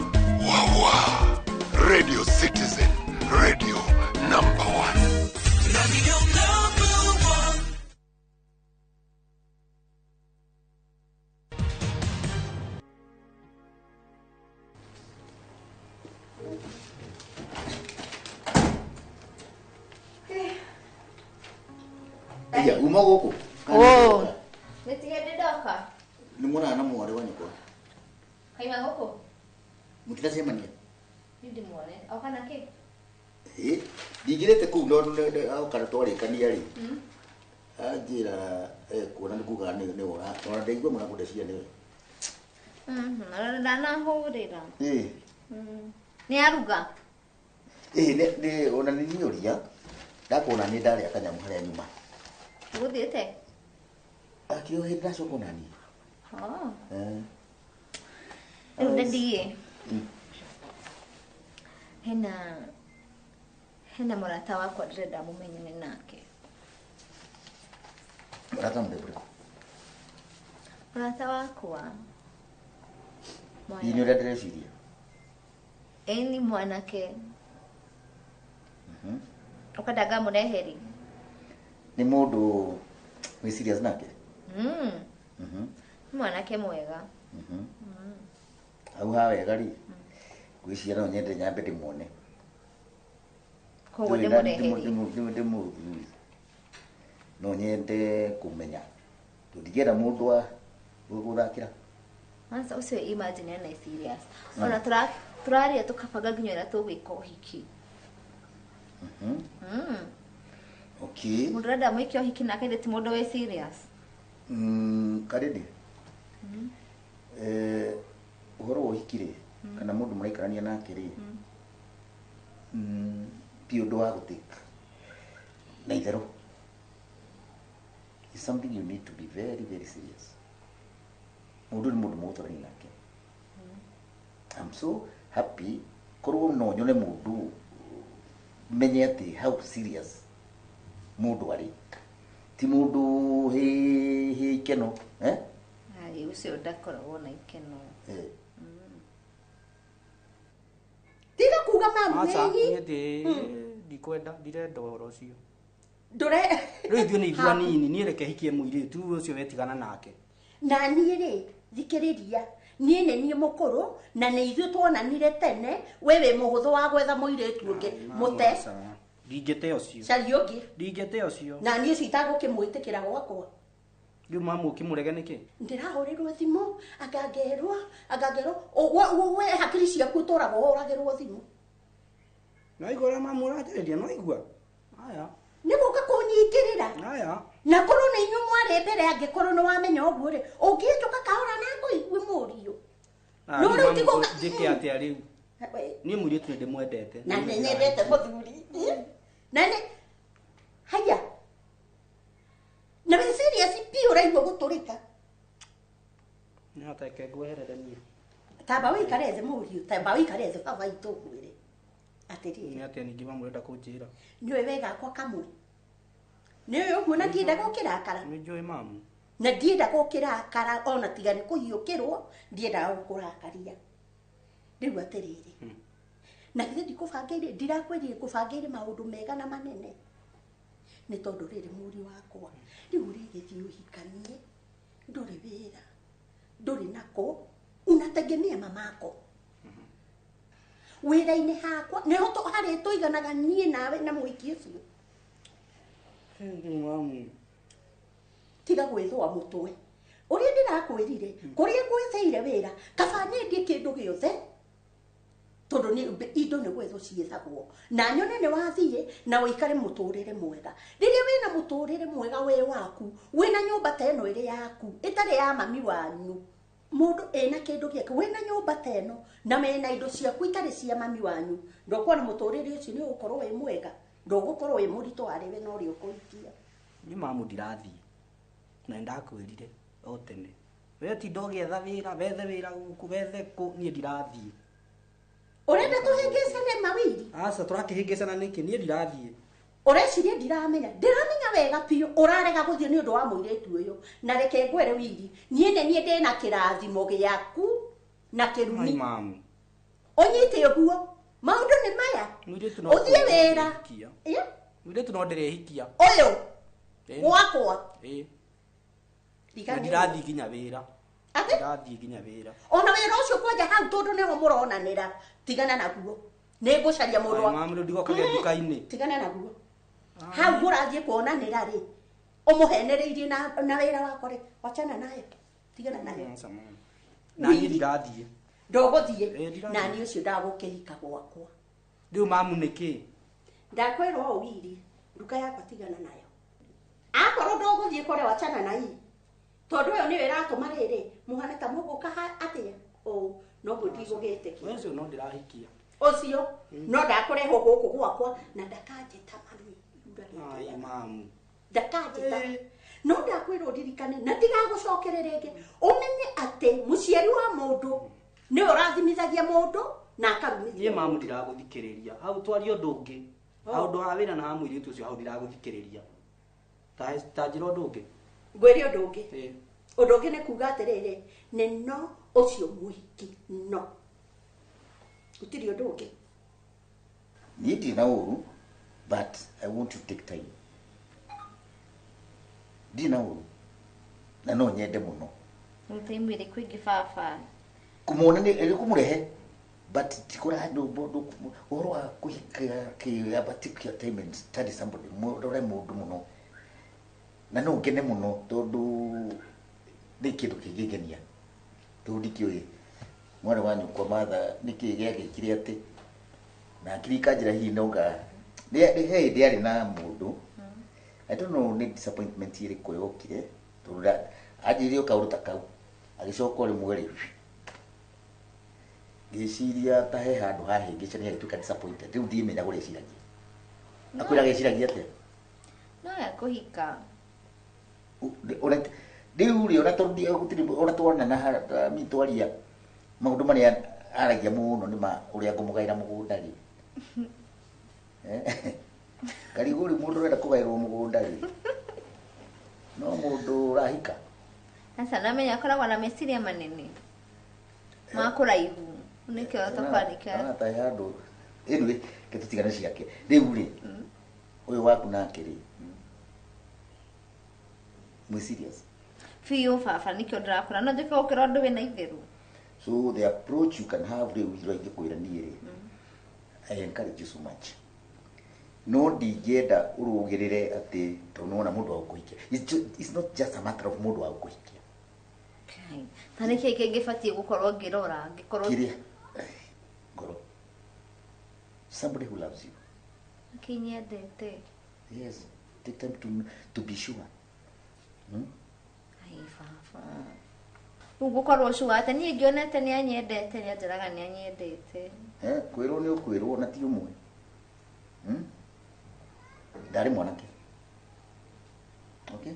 Wawa. Radio Citizen, radio number 1. Radio number 1. Iya, uma gũkũ. Oh. Nĩtige ndĩndoka. Nĩ muonana na mwarĩ wa nyũkwa. Kaima gũkũ? Mũtiracemania? Niĩ ndĩmuone. Oka na kĩ? Ĩ, ndingĩrĩte kũu no oka twarĩkania rĩ. Anjĩra kuona nĩ kuga nĩ wona. Ona ndaigua mũno kũndeciria nĩwe. Ndanahũrĩra. Ĩ. Nĩ aruga? Ĩ, nĩ ona nĩ niũria. Ndakuona nĩ ndarĩa kanyamũ harĩa nyuma. Gũthiĩte? Akĩo hĩndĩ ndacoka ona niĩ. Oh. Rĩu ndĩthiĩ. Hena mũrata wakwa ndĩrenda mũmenyane nake. Mũrata mũthemba ũrĩkũ? Mũrata wakwa. Ĩ nĩ ũrĩa ndĩreciria? Ĩ ni mwanake. Ũkwenda ngamũrehere? Nĩ mũndũ wĩ serious nake? Nĩ mwanake mwega. Hau ha wega rĩ, ngwĩciria no nyende nyambe ndĩmuone. Koguo ndĩmũrehere? Ndĩmũthuri. No nyende kũmenya. Tondũ ndingĩenda mũndũ wa gũthakĩra. Kwanza ũcio imagine ena serious. Ona tũraria tũkabanga nginya ũrĩa tũgwĩka ũhiki. Okay. Mũndũ ũrenda mwĩke ũhiki nake ti mũndũ wĩ serious. Karĩndĩ. Ũhoro wa ũhiki rĩ, kana mũndũ mũraikarania nake rĩ, ti ũndũ wa gũtĩka na itherũ. Is something you need to be very very serious. Mundu ni mundu muguturani nake. I'm so happy korwo no nyone mundu menye ati how serious mundu ari. Ti mundu he ikeno eh? Ai ucio ndakoragwo na ikeno. Eh. Tiga kuga mamu Aca nĩ niĩ ndĩ ndikwenda ndirenda ũhoro ũcio. Ndũre Rĩu ithuĩ nĩ ithuĩ anini niĩ reke hikie mũirĩtu ũcio wetigana nake. Na niĩ rĩ thikĩrĩria niĩ nĩ niĩ mũkũrũ na nĩ ithuĩ tuonanire tene we wĩ mũhũthũ wa gwetha mũirĩtu ũngĩ mũte Ndingĩte ũcio. caria ũngĩ Ndingĩte ũcio. na niĩ ũcio itagũkĩmwĩtĩkĩra gwakwa. Rĩu mamu ũkĩmũrege nĩkĩ? Ndĩrahũrĩrwo thimũ akangerwo we hakiri ciaku ũtũraga ũhũragĩrwo thimũ. No igua ũrĩa mamu ũranjarĩria no igua. Aya. Nĩ gũka kũnyitĩrĩra. Aya. Na korwo nĩ inyuĩ mwarĩ mbere angĩkorwo nĩ wamenya ũguo rĩ ũngĩhĩtũka kahora na ngũigue mũriũ. No No rĩu ti gũka njĩke atĩa rĩu? Niĩ mũirĩtu nĩ ndĩmwendete. Na nĩ nyendete mũthuri. Na nĩ haya. Na wĩ serious biũ ũraigua gũtũrĩka. Nĩ hateke ngweherere niĩ. Tamba wĩikare thĩ mũriũ, tamba wĩikare thĩ baba itũ ngwĩre. Atĩrĩrĩ. Nĩ atĩa ningĩ mamu ũrenda kũnjĩra? Nĩũĩ wega akwa kamwe. Nĩũĩ ũguo na ndiendaga ũkĩrakara. Nĩ njũĩ mamu. Na ndiendaga ũkĩrakara ona tiga nĩ kũhiũkĩrwo ndiendaga gũkũrakaria. Rĩu atĩrĩrĩ. Na githĩ ndikũbangĩire ndirakwĩrire ngũbangĩire maũndũ mega na manene. Nĩ tondũ rĩrĩ mũriũ wakwa rĩu ũrĩgĩthiĩ ũhikanie ndũrĩ wĩra ndũrĩ nako unategemea mamako. Wĩra-inĩ hakwa nĩho harĩ tũiganaga niĩ nawe na mũhiki ũcio. Mamu. Tiga gwĩthũa mũtwe. Ũrĩa ndĩrakwĩrire kũrĩa ngwetheire wĩra kaba nyendie kĩndũ gĩothe tondũ nĩ indo nĩ gwethwo ciethagwo na nyone nĩ wathiĩ na ũikare mũtũrĩre mwega. Rĩrĩa wĩna mũtũrĩre mwega we waku wĩna nyũmba ta ĩno ĩrĩ yaku ĩtarĩ ya mami wanyu mũndũ ĩna kĩndũ gĩake wĩna nyũmba ta ĩno na mena indo ciaku itarĩ cia mami wanyu ndũkuona mũtũrĩre ũcio nĩ ũgũkorwo wĩ mwega ndũgũkorwo wĩ mũritũ harĩ we na ũrĩa ũkũhikia. Niĩ mamu ndirathiĩ na nĩndakwĩrire o tene we tinda ũgĩetha wĩra wethe wĩra gũkũ wethe kũ niĩ ndirathiĩ. Ũrenda tũhĩngĩcane mawiri? Aca tũrakĩhĩngĩcana nĩkĩ niĩ ndirathiĩ. Ũreciria ndiramenya ndiramenya wega biũ ũrarega gũthiĩ nĩ ũndũ wa mũirĩtu ũyũ na reke ngwĩre wiri niĩ nĩ niĩ ndĩna kĩrathimo gĩaku na kĩrumi. Ai mamu. Ũnyite ũguo maũndũ nĩ maya. Mũirĩtu no ũthiĩ wĩra. Mũirĩtu no ndĩrĩhikia. Ũyũ gwakwa. Ĩĩ. Na ndirathiĩ nginya wĩra. Ndirathiĩ nginya wĩra. Ona wĩra ũcio kwanja hau tondũ nĩho mũronanĩra tigana naguo. Nĩ ngũcaria mũndũ wa. Mamu rĩu ndigoka nduka-inĩ. Tigana naguo. Hau mũrathiĩ kuonanĩra rĩ ũmũhenereirie na wĩra wakwa rĩ wachana naye tigana naye. Na niĩ ndirathiĩ. Ndũgũthiĩ na niĩ ũcio ndagũkĩhika gwakwa. Rĩu mamu nĩkĩ? Ndakwĩrwo ũũ wiri nduka yakwa tigana nayo. Akorwo ndũgũthiĩ kũrĩa wachana na ii tondũ ĩyo nĩyo ĩratũma rĩrĩ mũhane ta mũgũka atĩa ũũ noguo ndigũgĩtĩkia. Ũcio no ndĩrahikia. Ũcio no ndakũrehwo gũkũ gwakwa na ndakanjĩta mami. Ai mamu. Ndakanjĩta. No ndakwĩrwo ndirikane na ndigagũcokere rĩngĩ ũmenye atĩ mũciari wa mũndũ nĩwe ũrathimithagia mũndũ na akarumithia. Niĩ mamu ndiragũthikĩrĩria hau twarie ũndũ ũngĩ. Hau ũndũ wa wĩra na ha mũirĩtu ũcio hau ndiragũthikĩrĩria. Ta njĩra ũndũ ũngĩ. Ngwĩre ũndũ ũngĩ. Ũndũ ũngĩ nĩ kuga atĩrĩrĩ nĩ no ũcio mũhiki no gũtirĩ ũndũ ũngĩ. Niĩ ndirĩ na ũru but I want to take time. Ndirĩ na ũru na no nyende mũno. Nĩ time ĩrĩkũ ĩngĩ baba? Kũmuona nĩ kũmũrehe but tikora handũ ũhoro wa kũhika kĩ take your time and study somebody mũrore mũndũ mũno na no ngene mũno tondũ nĩ kĩndũ kĩngĩngenia tondũ ndikĩũĩ mwarĩ wa nyũkwa Martha nĩkĩ gĩagĩkire atĩ na akiri ikanjĩra hihi no nga he hĩndĩ yarĩ na mũndũ I don't know nĩ disappointment ĩrĩkũ yokire tondũ anjĩrire o kaũndũ ta kau agĩcoka o rĩmwe rĩ ngĩciria ta he handũ hahĩngĩcania agĩtuĩka disappointed rĩu ndimenyaga ũrĩa eciragia. Akwĩraga eciragia atĩa? No ya kũhika. Rĩu rĩ ona tondũ gũtirĩ ona tuonana mi twaria maũndũ marĩa aragia mũno nĩ ma ũrĩa ngũmũgaĩra mũgũnda rĩ. Karigũ rĩ mũndũ ũrenda kũgaĩrwo mũgũnda rĩ no mũndũ ũrahika. Sasa namenya akoragwo na meciria manene ma kũraihu nĩkĩo tũkwanĩka. Ona ta handũ anyway ke tũtigane ciake. Rĩu rĩ ũyũ waku nake rĩ mwĩ serious? Biũ baba nĩkĩo ndĩrakũra no njũke gũkĩra ũndũ wĩna itherũ. So the approach you can have rĩu iro ingĩkwĩra niĩ rĩ, I encourage you so much. No ndingĩenda ũrũgĩrĩre atĩ tondũ nĩwona mũndũ wa gũkũhikia. It's not just a matter of mũndũ wa gũkũhikia. Ta nĩkĩĩ kĩngĩbatiĩ gũkorwo ngĩrora ngĩkorwo kĩrĩa ngoro somebody who loves you. Akĩnyendete. Yes, take time to be sure. Ai baba. Rĩu ngũkorwo sure atĩ niĩ ngĩonete nĩ anyendete nĩ anjĩraga nĩ anyendete. Kwĩrwo nĩ ũkwĩrwo na ti ũmwe. Ndarĩ mwanake. Okay?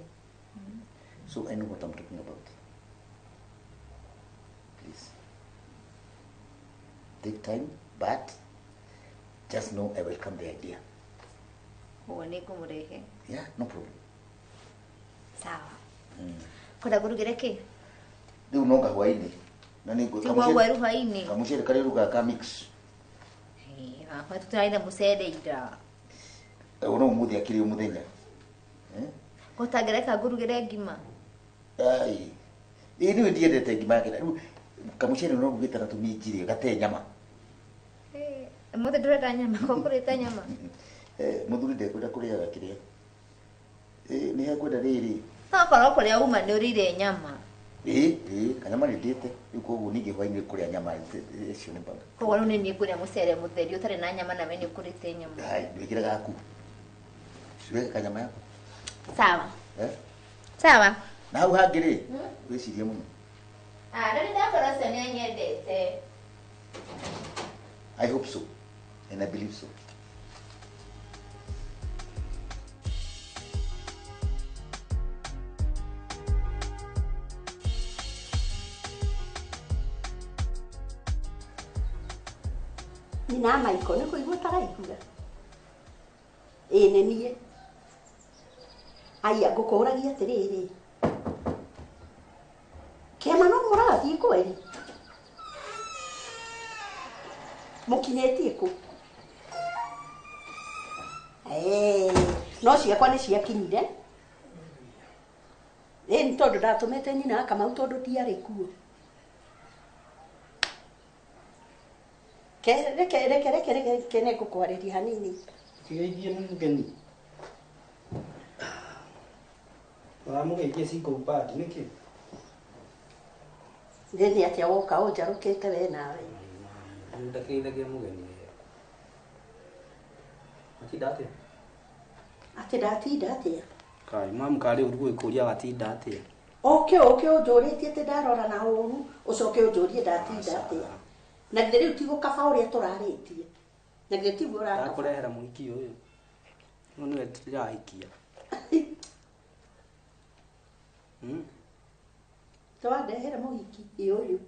So I know what I'm talking about. Please. Take time, but just know I welcome the idea. Ũguo nĩ ngũmũrehe. Yeah, no problem. Sawa. Kwenda ngũrugĩre kĩ? Rĩu no ngahwainĩ. Na nĩ ngũ Tiguo gweru hwainĩ. Kamũcere karĩa ũrugaga ka mix. Baba tũtiraire mũcere ira. Ona ũmũthĩ akĩrĩ mũthenya. Gũtangĩreka ngũrugĩre ngima. Ai. Ĩĩ niĩ ndiendete ngima yake. Rĩu kamũcere no rugĩte na tũminji rĩ gate nyama. Ũmũthĩ ndũrenda nyama ko kũrĩte nyama. Mũthuri ndekwenda kũrĩaga kĩrĩa. Nĩ hekwenda rĩrĩ. No korwo kũrĩa uma nĩ ũrĩire nyama. Ĩĩ kanyama nĩ ndĩte. Rĩu koguo ningĩ hwainĩ kũrĩa nyama icio nĩ mbaga. Koguo rĩu nĩ niĩ ngũrĩa mũcere mũtheri ũtarĩ na nyama na we nĩ ũkũrĩte nyama. Ai ndwĩkĩre gaku. Weke kanyama yaku. Sawa. Sawa. Na hau hangĩ rĩ wĩcirie mũno. Rĩu ndakorwo ũcio nĩ anyendete. I hope so and I believe so. Nyina Maiko nĩ kũigua ũtaraigua. Ĩĩ nĩ niĩ. Aya ngũkũragia atĩrĩrĩ. Kĩama no mũrathiĩ kweri? Mũkinyĩtie kũ? No ciakwa nĩ ciakinyire. Ĩĩ nĩ tondũ ndatũmĩte nyina Kamau tondũ ndiarĩ kuo. Reke reke reke reke nĩ ngũkwarĩria hanini. Kĩgeithie nĩ mũgeni. Ũramũgeithia single bad nĩkĩ? Nĩ atĩa woka ũnjarũkĩte we nawe? Ndakeithagia mũgeni. Watinda atĩa? Atĩ ndatinda atĩa? Kai mamu karĩ ũru gwĩkũria watinda atĩa? Ũke ũke ũnjũrĩtie atĩ ndarora na ũru ũcoke ũnjũrie ndatinda atĩa? Na githĩ rĩu ti gũkaba ũrĩa tũrarĩtie? Na githĩ tiguo ũrakaba? Ndakũrehera mũhiki ũyũ. No nĩwe ndĩrahikia. Tũwandehera mũhiki ĩ ũyũ.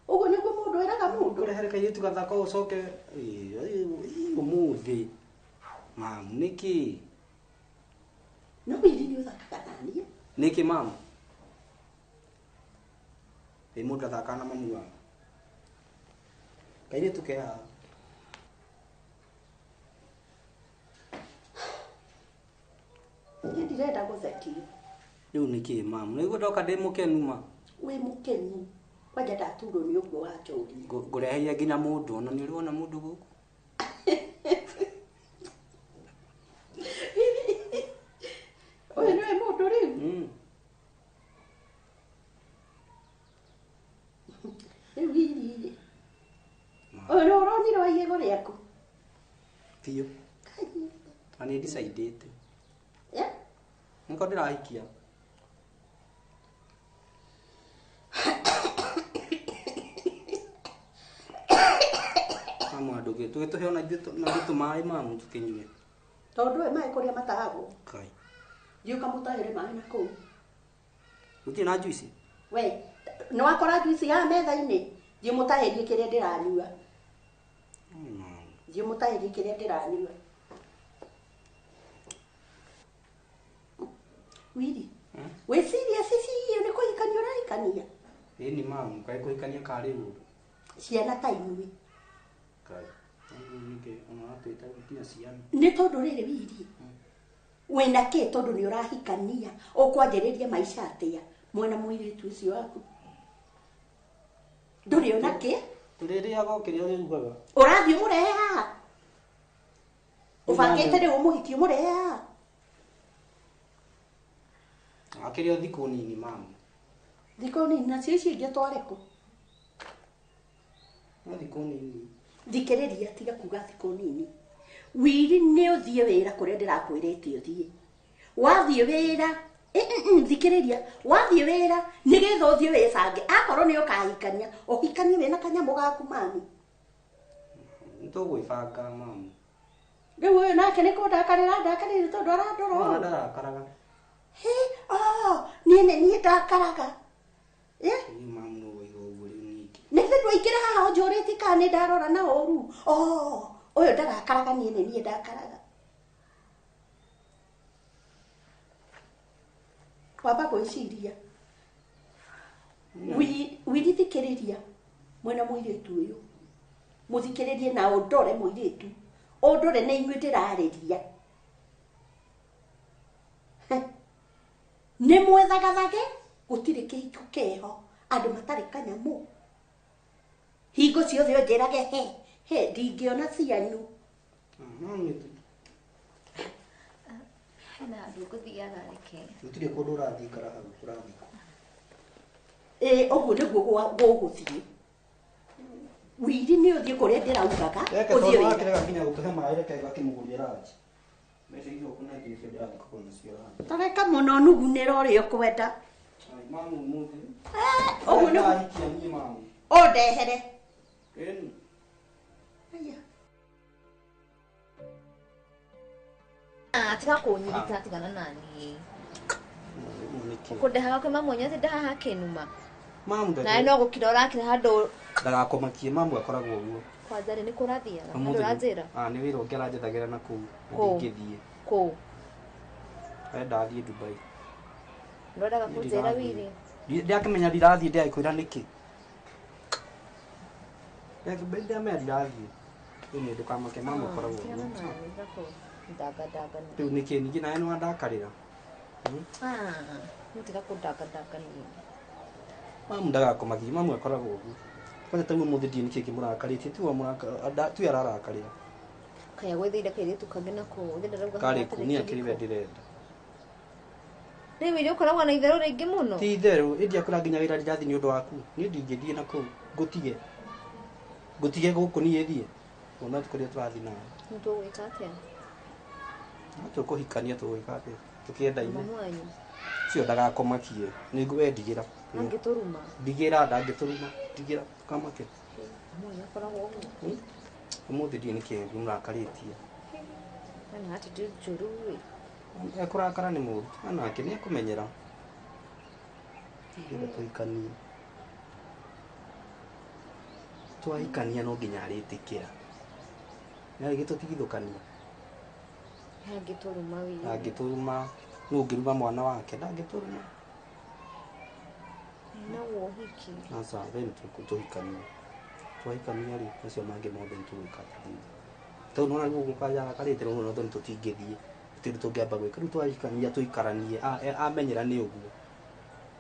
Ũguo nĩguo mũndũ eraga mũndũ. Kũrehere kairĩtu gathaka ũcoke ũmũthĩ. Mamu nĩkĩ? No wĩri nĩ ũthakaga naniĩ. Nĩkĩ mamu? Ĩ mũndũ athakaga na mamu waku. Kairĩtu ke haha. Niĩ ndirenda gũthekio. Rĩu nĩkĩ mamu? Nĩguo ndoka ndĩ mũkenu ma. Wĩ mũkenu. Kwanja ndaturwo nĩ ũguo wanjũria. Ngũreheire nginya mũndũ ona nĩ ũrĩ wona mũndũ gũkũ? Ũyũ nĩwe mũndũ rĩu? Rĩu hihi rĩ. Ũyũ nĩ ũronire wa igego rĩaku? Biũ. Na nĩ ndicaidĩte. Nĩko ndĩrahikia. Mamu andũ tũgĩtũhe ona ithuĩ tũmaĩ mamu tũkĩnyue. Tondũ we maĩ kũrĩa matahagwo. Kai. Thiĩ ũkamũtahĩre maĩ na kũu. Gũtirĩ na juice? We nĩ wakora juice ya metha-inĩ, thiĩ mũtahĩrie kĩrĩa ndĩranyua. Thiĩ mũtahĩrie kĩrĩa ndĩranyua. Wiri, wĩciria cicio nĩ kũhikania ũrahikania? Ĩni mamu, kaĩ kũhikania karĩ ũru? Ciana ta inyuĩ. Kaĩ. Ningĩ ona watwĩta nginya ciana. Nĩ tondũ rĩrĩ Wiri, wĩna kĩ tondũ nĩ ũrahikania, ũkwanjĩrĩria maica atĩa mwena mũirĩtu ũcio waku? Ndũrĩ ona kĩ? Tũrĩrĩaga o kĩrĩa ũrĩrugaga. Ũrathiĩ ũmũrehe haha? Ũbangĩte rĩu ũmũhikie ũmũrehe haha? Akĩrĩ o thikũ nini mamu. Thikũ nini nacio icio ingĩ tware kũ? No thikũ nini. Thikĩrĩria, tiga kuga thikũ nini. Wiri nĩ ũthiĩ wĩra kũrĩa ndĩrakwĩrĩte ũthiĩ. Wathiĩ wĩra, thikĩrĩria, wathiĩ wĩra nĩgetha ũthiĩ wĩbange. Akorwo nĩ ũkahikania, ũhikanie wĩna kanyamũ gaku mami. Nĩtũgwĩbanga mamu. Rĩu ũyũ nake nĩ kũndakarĩra ndakarĩire tondũ arandora Ona ũũ. ndarakaraga. Hĩ, oh, niĩ nĩ niĩ ndakaraga. Niĩ mamu no waiga ũguo rĩu ningĩ. Nĩ thĩ ndwaingĩra haha ũnjũrĩtie kana nĩ ndarora na ũru. Oh, ũyũ ndarakaraga, niĩ nĩ niĩ ndakaraga. Wamba gwĩciria. Wiri thikĩrĩria mwena mũirĩtu ũyũ. Mũthikĩrĩrie na ũndore mũirĩtu. Ũndore nĩ inyuĩ ndĩrarĩria. Nĩ mwethagathage, gũtirĩ kĩhiko kĩho, andũ matarĩ kanyamũ. Hingo ciothe ũnjĩrage he, he, ndingĩona cianyu. Hena handũ ngũthiaga reke. Gũtirĩ kũndũ ũrathiĩ ikara hau, ũrathiĩ kũ? Ĩĩ, ũguo nĩguo gũgũthiĩ. Wiri nĩ ũthiĩ kũrĩa ndĩraugaga, Reke ũthiĩ tondũ wĩra. wakĩrega nginya gũtũhe maĩ, reke ngakĩmũgũrĩre ranji. Mbeca icio ũkũnengera icio ndĩrathiĩ kũgũra nacio ranji. Tareka mũno nugunĩra ũrĩa ũkwenda. Ai, mamu ũmũthĩ. Ũguo nĩguo. Ndahikia niĩ mamu. Ũndehere. Ĩni. Aya. Ah, tiga kũnyita, tigana naniĩ. Ũkũndehaga kwĩ mamu wanyu atĩ ndahaha kĩnuma. Mamu Nawe no gũkira ũrakira handũ ndagakũmakie, mamu akoragwo ũguo. Kwanja rĩ nĩ kũ ũrathiaga? Ũmũthĩ Handũ ũranjĩra? Ah, nĩ wĩra ũngĩ aranjethagĩra na kũu, na Kũ? ndingĩthiĩ. Kũ? Arenda athiĩ Dubai. Ndwendaga Niĩ kũnjĩra ndirathiĩ. Wiri? Ndiakĩmenya ndirathiĩ, ndĩrakwĩra nĩkĩ? Ndiamenya ndirathiĩ. Rĩu nĩ ndũkamake, mamu akoragwo Tigana ũguo. naniĩ, tiga kũndangandangania. Rĩu nĩkĩ ningĩ nawe nĩwandakarĩra? Ah, no tiga kũndangandangania. Mamu ndagakũmakie, mamu akoragwo ũguo. Kwanja ta rĩu ũmũthĩ ndiũĩ nĩkĩ kĩmũrakarĩtie, tiwe ararakarĩra. Kaya gwĩthĩire kairĩtu kangĩ na kũu, ũngĩ ndarauga Karĩ haha kũ, hatarĩ niĩ akĩrĩ we kĩhiko. ndĩrenda. Rĩu Wiri ũkoragwo na itherũ rĩingĩ mũno. Ti itherũ, ĩndĩ akũra nginya wĩra ndirathiĩ nĩ ũndũ waku. Niĩ ndingĩthiĩ na kũu, ngũtige. Ngũtige gũkũ niĩ thiĩ. Ona kũrĩa tũrathiĩ nawe. Nĩ tũgwĩka atĩa? No tũkũhikania tũgwĩka atĩa? Tũkĩendaine. Mamu wanyu. Ũcio ndagakũmakie. Nĩ we ndigĩra. Angĩtũruma. Ndigĩra, ndangĩtũruma. Ndigĩra, ndũkamake. Mamu wanyu akoragwo ũguo. Ũmũthĩ ndiũĩ nĩkĩ kĩmũrakarĩtie. Ena attitude njũru ĩ. Ekũrakara nĩ mũũru, anake nĩ ekũmenyera. Ndĩrenda tũhikanie. Twahikania no nginya arĩtĩkĩra. Nĩ tũtigithũkania. Angĩtũruma Wiri. Ndangĩtũruma, nũ ũngĩruma mwana wake? Ndangĩtũruma. Naguo ũhiki. Aca, we nĩ tũhikanie. Twahikania rĩ, macio mangĩ mothe nĩ tũgwĩka tũthiĩ. Tondũ nĩwona rĩu ũguo kwanja arakarĩte rĩu no tũtingĩthiĩ. Gũtirĩ ũndũ tũngĩamba gwĩka. Rĩu twahikania tũikaranie, amenyera nĩ ũguo.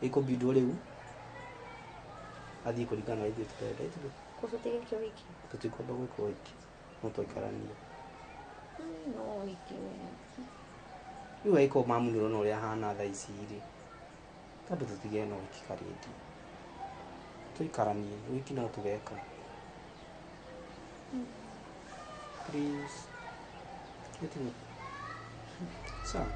Ĩkũbindwo rĩu athiĩ kũringana na ithuĩ tũrenda. Ithuĩ Kũ tũtigĩke ũhiki? tũtikwamba gwĩka ũhiki. No twaikaranie. No ũhiki we. Rĩu angĩkorwo mamu nĩ ũrona ũrĩa ahana thaa ici rĩ, tondũ tũtigĩe na ũhiki karĩndĩ. Tũikaranie, ũhiki no tũgeka. Please. Ĩtiguo. Sawa.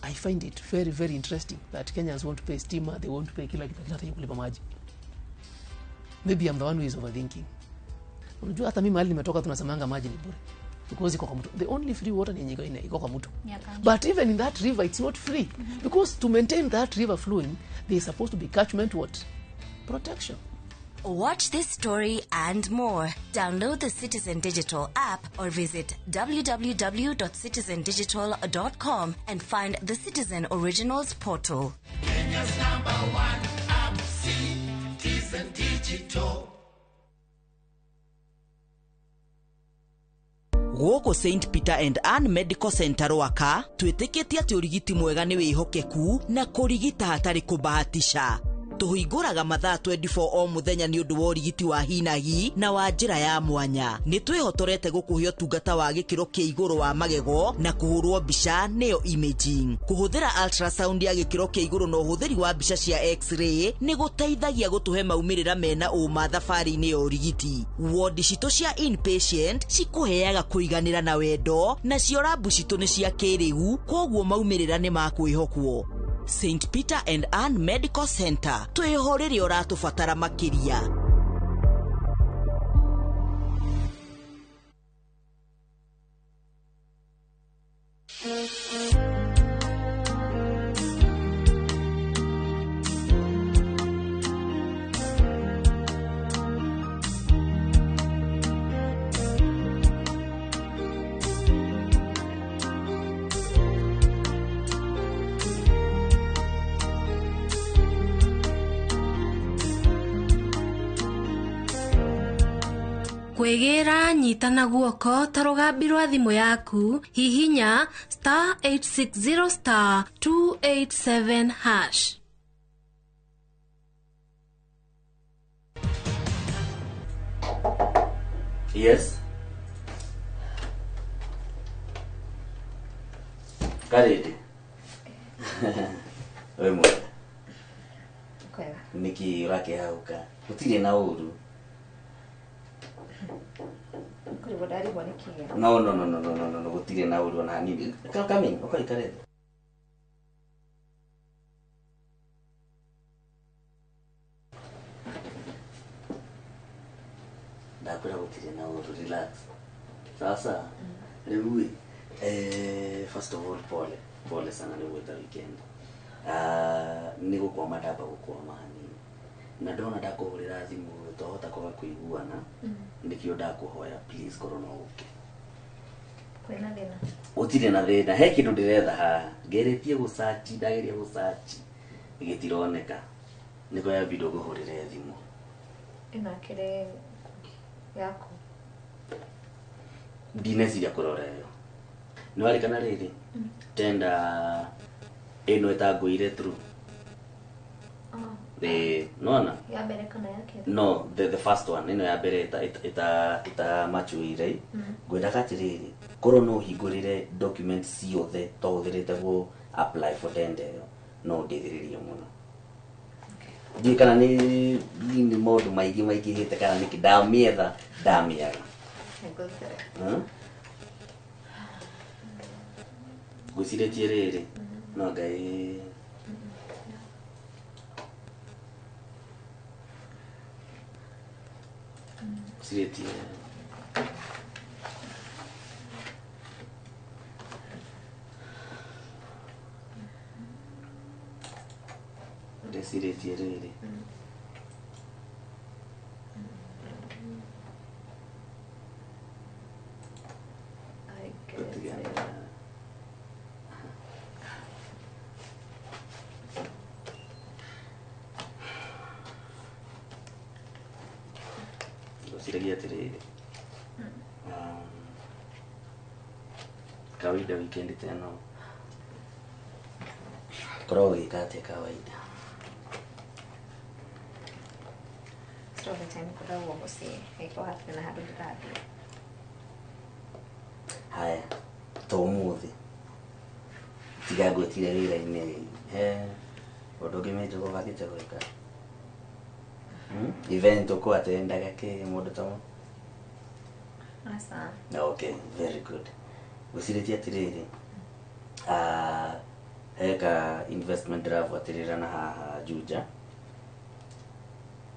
I find it very, very interesting that Kenyans want to pay stima, they want to pay kila kitu, lakini hataki kulipa maji. Maybe I'm the one who is overthinking. Unajua hata mimi mahali nimetoka tunasemanga maji ni bure. Because iko kwa mtu. The only free water ni yenye iko kwa mtu. But even in that river it's not free. Because to maintain that river flowing there is supposed to be catchment what? Protection. Watch this story and more. Download the Citizen Digital app or visit www.citizendigital.com and find the Citizen Originals portal. Kenya's number one app, Citizen Digital. Gũkũ St Peter and Ann Medical Center Rwaka twĩtĩkĩtie atĩ ũrigiti mwega nĩ wĩhokeku na kũrigita hatarĩ kũbahatisha. Tũhingũraga mathaa 24 o mũthenya nĩ ũndũ wa ũrigiti wa hinahi na wa njĩra ya mwanya. Nĩ twĩhotorete gũkũhe ũtungata wa gĩkĩro kĩa igũrũ wa magego na kũhũrwo mbica nĩyo imaging. Kũhũthĩra ultrasound ya gĩkĩro kĩa igũrũ na ũhũthĩri wa mbica cia x-ray nĩ gũteithagia gũtũhe maumĩrĩra mena ũma thabarĩ-inĩ ya ũrigiti. Wodi citũ cia inpatient cikũheaga kũiganĩra na wendo, nacio rabu citũ nĩ cia kĩrĩu, kwoguo maumĩrĩra nĩ ma kwĩhokwo. St. Peter and Ann Medical Center twĩho rĩrĩa ũratũbatara makĩria. Kwĩgĩra nyita na guoko ta rũgambi rwa thimũ yaku hihinya star 860 star 287 hash. Yes. Karĩndĩ. We mwega. Kwega. Nĩkĩ ũrakĩhauka? Gũtirĩ na ũru. No, no, no, no, no, no, no, gũtirĩ na ũru ona hanini. Come in, ũka ikare thĩ. Ndakwĩra gũtirĩ na ũru, relax. Sasa, rĩu ĩ, first of all, pole, pole sana nĩ gwĩta weekend. Nĩ gũkwama ndamba gũkwama hanini. Na ndona ndakũhũrĩra thimũ twahota kwaga kũiguana, nĩkĩo ndakũhoya please korwo no ũke. Kwĩna thĩna? Gũtirĩ na thĩna, he kĩndũ ndĩretha haha. Ngeretie gũcaci, ndageria gũcaci, gĩtironeka. Nĩko yambindwo ngũhũrĩre thimũ. Ĩno ĩkĩrĩ yaku? Ndineciria kũrora ĩyo. Nĩwarĩkana rĩrĩ, tenda ĩno ĩtangũire through. Nona? Ya mbere kana ya kerĩ? No, the first one, ĩno ya mbere ita machuire. Ngwendaga atĩrĩrĩ, korwo no ũhingũrĩre documents ciothe twahũthĩrĩte gũ apply for tender ĩyo, no ũndeithĩrĩrie mũno. Ndiũĩ kana nĩ maũndũ maingĩ maingĩhĩte kana nĩkĩ, ndamĩetha ndamĩaga. Ngwĩcirĩtie rĩrĩ, no Ngai ngwĩcirĩtie ndecirĩtie rĩrĩ ngwĩciragia atĩrĩrĩ, kawaida weekend ta ĩno ũkoragwo ũgĩka atĩa kawaida? Most of the time ngoragwo mũciĩ, angĩkorwo hatirĩ na handũ ndĩrathiĩ. Haya, ta ũmũthĩ tiga ngwĩtire wĩra-inĩ, he ũndũ ũngĩ major ũbangĩte gwĩka? Event ũkũ-attendaga kĩ mũndũ ta mo? Aca. Okay, very good. Ngwĩcirĩtie atĩrĩrĩ, heka investment ndĩrabuatĩrĩra na haha Juja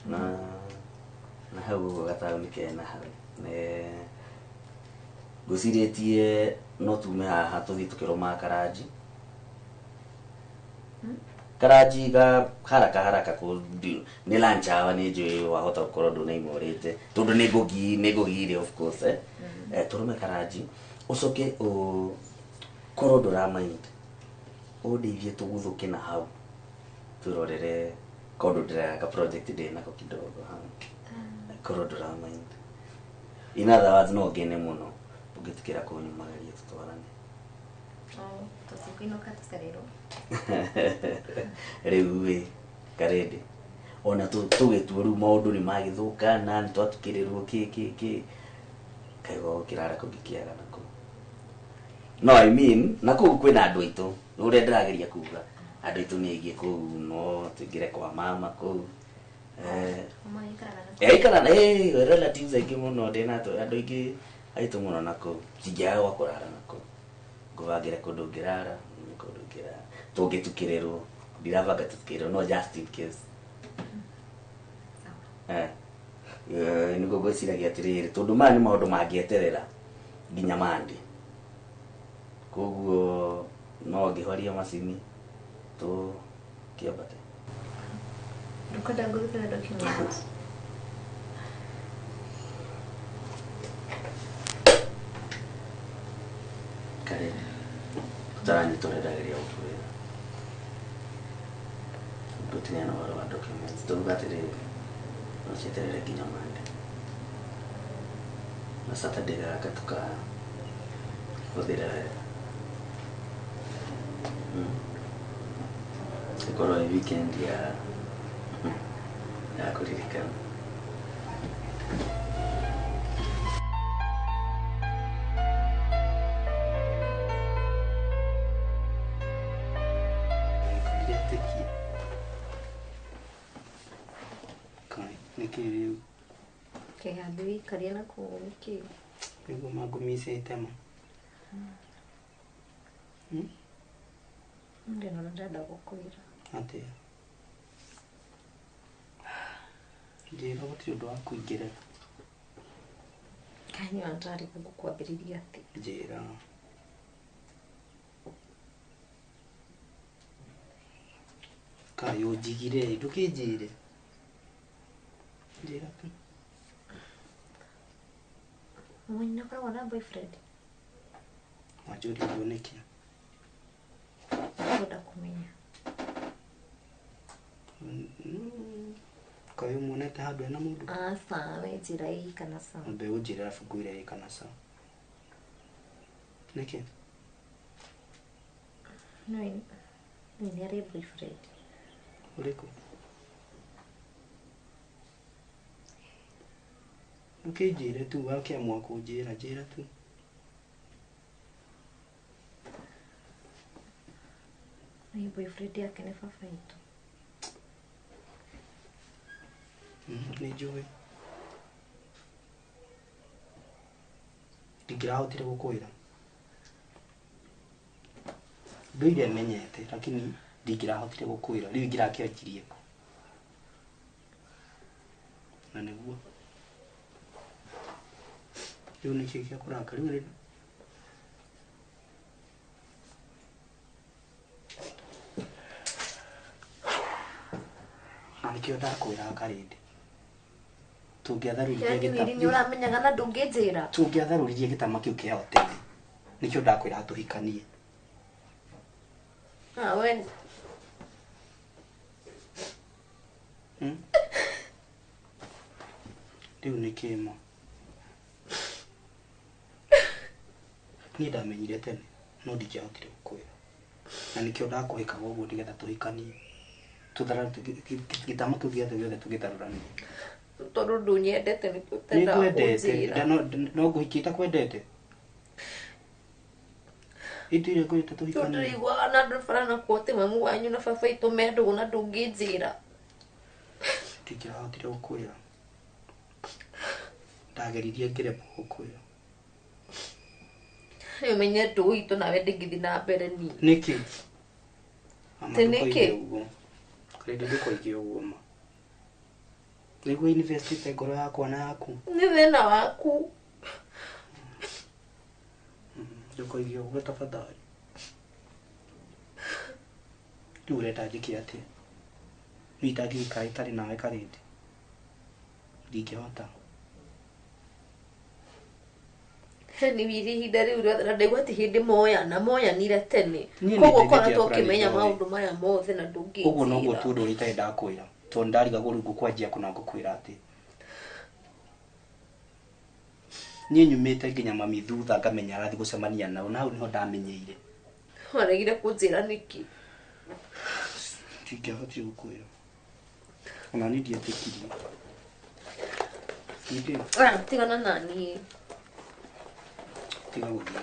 na hau ũguo gataũni kena hau. Ngwĩcirĩtie no tume haha tũthiĩ tũkĩrũmaga karanji. Karanji ga haraka haraka kũ nĩ lunch hour nĩ njũĩ wahota gũkorwo ndũnaima ũrĩte tondũ nĩ ngũgire of course eh. Tũrũme karanji ũcoke ũkorwo ndũra mind ũndeithie tũguthũke na hau tũrorere kaũndũ ndĩraka project ndĩ nako kidogo hau korwo ndũra mind. In other words no ngene mũno ũngĩtĩkĩra kũnyumagaria tũtwarane. Tũtikũinũka tũcererwo. Rĩu ĩ Karende ona tũgĩtua rĩu maũndũ nĩ magĩthũka na nĩ twatukĩrĩrwo kĩ kĩ kĩ kaigua gũkĩrara kũngĩkĩaga nakũu. No I mean na kũu kwĩna andũ aitũ ũrĩa ndĩrageria kuga andũ aitũ nĩ aingĩ kũu no tũingĩre kwa mama kũu. Aikara na relatives aingĩ mũno ndĩna andũ aingĩ aitũ mũno na kũu cingĩaga gwa kũrara na kũu ngũbangĩre kũndũ ngĩrara kũndũ ngĩrara tũngĩtukĩrĩrwo ndirabanga tũtukĩrĩrwo no just in case. Nĩguo ngwĩciragia atĩrĩrĩ tondũ maya nĩ maũndũ mangĩeterera nginya Monday koguo no ngĩhoria macini tũkĩambate. Ndũkwenda ngũrutĩre document? Karende tũtaranyita ũrĩa ndageria gũkwĩra tũtigane na ũhoro wa documents tũruga atĩrĩrĩ no cieterere nginya Monday na Saturday gaka tũkahũthĩra wega. Ĩkorwo ĩ weekend ya kũririkana. Ndiretĩkia. Kai nĩkĩ rĩu? Kĩgambi wĩikarie na kũu nĩkĩ? Nĩguo mangũmicĩte ma. Ndĩna ũndũ ndĩrenda gũkwĩra. Atĩa? Njĩra gũtirĩ ũndũ wa kũingĩrĩra. Kanyua ndarigwo ngũkwambĩrĩria atĩa. Njĩra. Kaĩ ũnjigire ndũkĩnjĩre. Njĩra tu. Mwenye nĩakoragwo na boyfriend? Wanjũria ũguo nĩkĩ? Ngwenda kũmenya. Kaĩ ũmuonete handũ ena mũndũ? Aca, we njĩra ĩ kana ca. Ambe ũnjĩre arabu ngwĩre ĩ kana ca. Nĩkĩ? No nĩ arĩ boyfriend. Ũrĩkũ? Ndũkĩnjĩre tu wakĩamua kũnjĩra njĩra tu. Nĩ boyfriend yake nĩ baba witũ. Nĩ njũĩ. Ndingĩrahotire gũkwĩra. Ndũire menyete lakini ndingĩrahotire gũkwĩra rĩu ingĩrakĩanjirie kũ. Na nĩguo rĩu nĩkĩĩ gĩa kũraka rĩu rĩ na nĩkĩo ndakwĩraga Karende tũngĩatharũririe Yaani Wili nĩ ũramenyaga na ndũngĩnjĩra. tũngĩatharũririe gĩtama kĩu kĩao tene nĩkĩo ndakwĩraga tũhikanie. We Rĩu nĩ kĩma. Niĩ ndamenyire tene no ndingĩahotire gũkwĩra na nĩkĩo ndakũhĩkaga ũguo nĩgetha tũhikanie gĩtama kĩu gĩothe gĩothe tũgĩtharũranie. Tondũ ndũnyendete nĩkĩo ũtendaga Nĩngwendete kũnjĩra. no ngũhikie itakwendete. Ituire ngwĩrĩte Tondũ tũhikanie. ndĩraiguaga na andũ bara nakuo atĩ mamu wanyu na baba witũ me ndũgũ na ndũngĩnjĩra. Ndingĩrahotire gũkwĩra. Ndageririe ngĩremwo gũkwĩra. Rĩu ũmenye ndũgũ itũ nawe ndĩngĩthiĩ na mbere niĩ. Nĩkĩ? Ama Atĩ nĩkĩ? ndũkoige ũguo. Karende ndũkoige ũguo ma. Nĩguo investite ngoro yakwa na yaku. Nĩ thĩna waku. Ndũkoige ũguo tafadhali. Rĩu ũrenda njĩke atĩa? Niĩ itangĩikara itarĩ nawe Karĩndĩ. Ndingĩhota. Heni wiri ihinda rĩu rĩothe na ndaigua ti hĩndĩ moyana moyanire tene. Niĩ Koguo nĩ ũkoretwo ndĩkĩtie ũkĩmenya kũrani maũndũ maya mothe na ndũngĩnjĩra. Ũguo noguo tu ũndũ ũrĩa itarĩ ndakwĩra. Tondũ ndarigagwo rĩu ngũkwanjia kũ na ngũkwĩra atĩ. Niĩ nyumĩte nginya mami thutha ngamenya arathiĩ gũcemania nao na hau nĩho ndamenyeire. Waregire kũnjĩra nĩkĩ? Ndingĩahotire gũkwĩra. Ona niĩ ndietĩkirie. Ningĩ Ah, tigana na niĩ. tiga gũthiĩ.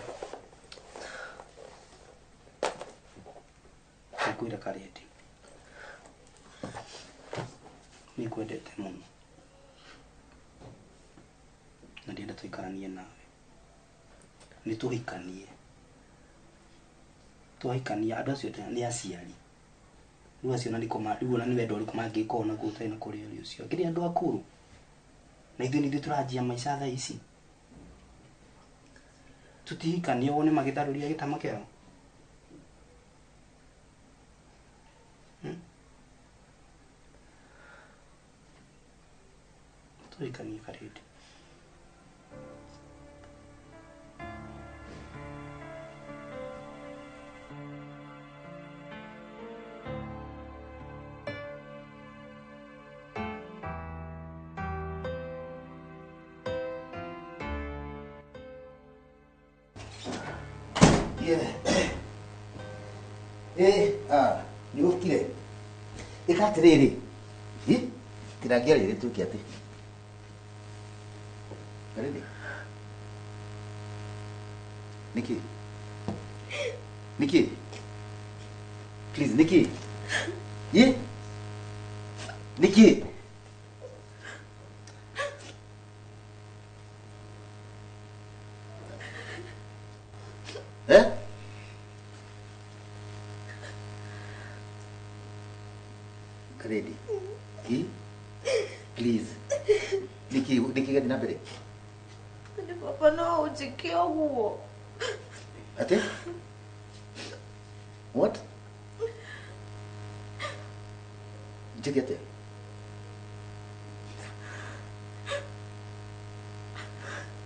Ngũkwĩra Karĩndĩ. Nĩ ngwendete mũno. Na ndĩrenda tũikaranie nawe. Nĩ tũhikanie. Twahikania andũ acio nĩ aciari. Rĩu acio na nĩko rĩu ona nĩ wendo ũrĩkũ mangĩkorwo naguo ũtarĩ na kũrĩ ũrĩ ũcio. Akĩrĩ andũ akũrũ. Na ithuĩ nĩ ithuĩ tũranjia maica thaa ici. Tũtihikanie wone magĩtharũria gĩtama kĩao. Tũhikanie Karĩndĩ. Nĩ ũkire. Ĩka atĩrĩrĩ. Hi? Tinangia rĩrĩ tuĩke atĩ. Karĩndĩ. Nĩkĩ? Nĩkĩ? Please, nĩkĩ? Hi? Nĩkĩ? Eh? Karĩndĩ. Hi? Please. Nĩkĩ nĩkĩ gĩathiĩ na mbere? Nĩ baba no ũnjĩke ũguo. Atĩ? What? Njĩke atĩa?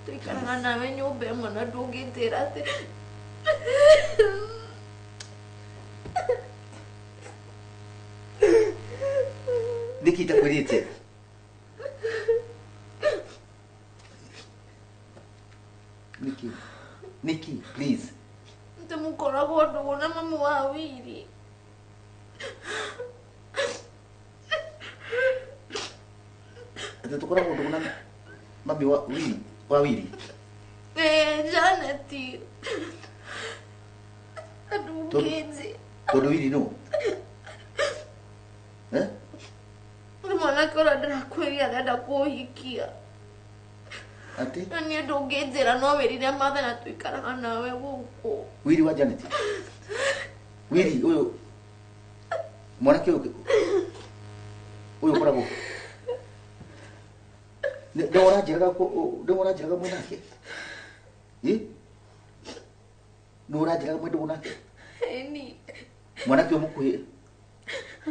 Tũikaraga nawe nyũmba ĩmwe na ndũngĩnjĩra atĩ Nĩkĩ itakwĩrĩte? Nĩkĩ? Nĩkĩ? Please. atĩ mũkoragwo ndũgũ na mami wa Wiri. Atĩ tũkoragwo ndũgũ na mami wa Wiri? Wa Wiri? Janet. Na ndũngĩnjĩra. Tondũ Wiri nũ? Eh? Nĩ mwanake ũrĩa ndĩrakwĩrire arenda kũhikia. Atĩ? Na niĩ ndũngĩnjĩra no wĩrire Martha na tũikaraga nawe gũkũ. Wiri wa Janet? Wiri ũyũ mwanake ũyũ ũyũ ũkoragwo nĩ ũranjĩraga nĩ ũranjĩraga mwĩ nake? Ĩ? Nĩ ũranjĩraga mwĩ ndũgũ nake? Ĩni. Mwanake ũyũ mũkuhĩ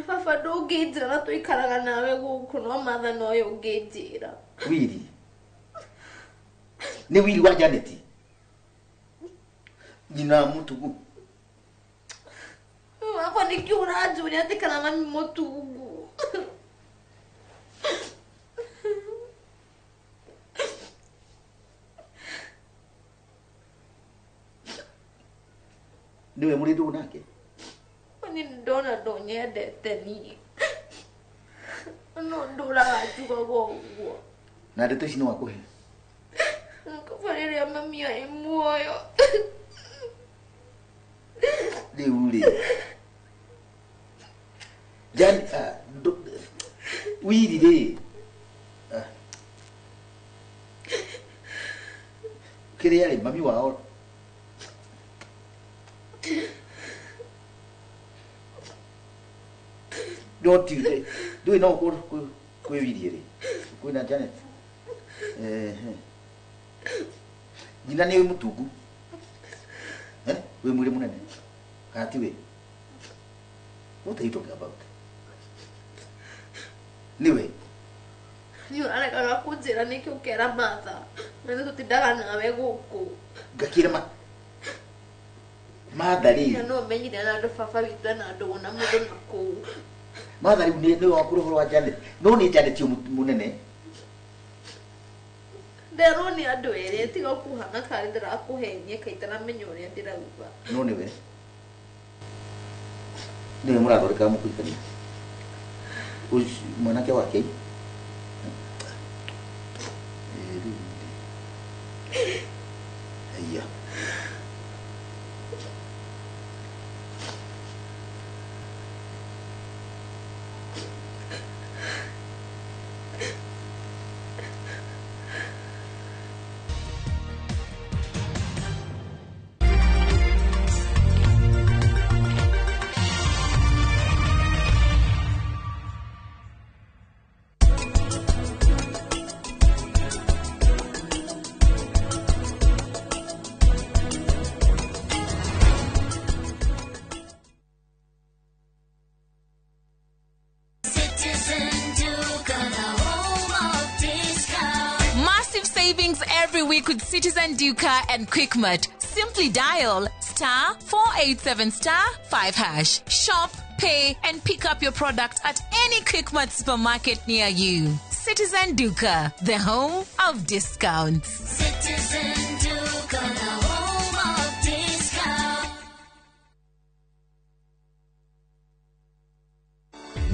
Baba ndũngĩnjĩra na tũikaraga nawe gũkũ no Martha nowe ũngĩnjĩra. Wiri. Nĩ Wiri wa Janet? Nyina Mũtugu. Baba nĩkĩ ũranjũria atĩ kana mami Mũtungu? Nĩwe mũrĩ ndũgũ nake? Niĩ ndona ndũnyendete niĩ. No ndũraga njugaga ũguo. Na ndeto ici nĩ wakũhe? Kaba rĩrĩa mami arĩ muoyo. Rĩu rĩ. Jan Wiri rĩ. Kĩrĩa rĩ mami wao no ti ndũĩ no kwĩ Wiri rĩ. Kwĩna Janet. Ehe. Nyina nĩ mũtungu. Eh? Wĩ mwĩrĩ mũnene. Kana ti we? What are you talking about? Niwe. Nĩ ũraregaga kũnjĩra nĩkĩ ũkera Martha. Na nĩ tũtindaga nawe gũkũ. Ngakĩra ma Martha rĩ. Na no ũmenyire na andũ baba witũ ena ndũgũ na mũndũ na kũu. Martha rĩu nĩ wakũra ũhoro wa Janet. No nĩ Janet ũyũ mũnene. Nderwo nĩ andũ erĩ tiga kũhana karĩ ndĩrakũhenia kaitaramenya ũrĩa ndĩrauga. No nĩwe. Nĩwe mũrathondeka mũkũhikania. Ũcio mwanake wake. Aya. Massive savings every week with Citizen Duka and Quickmart. Simply dial *487 *5#. Shop, pay, and pick up your product at any Quickmart supermarket near you. Citizen Duka, the home of discounts. Citizen Duka, the home of discounts.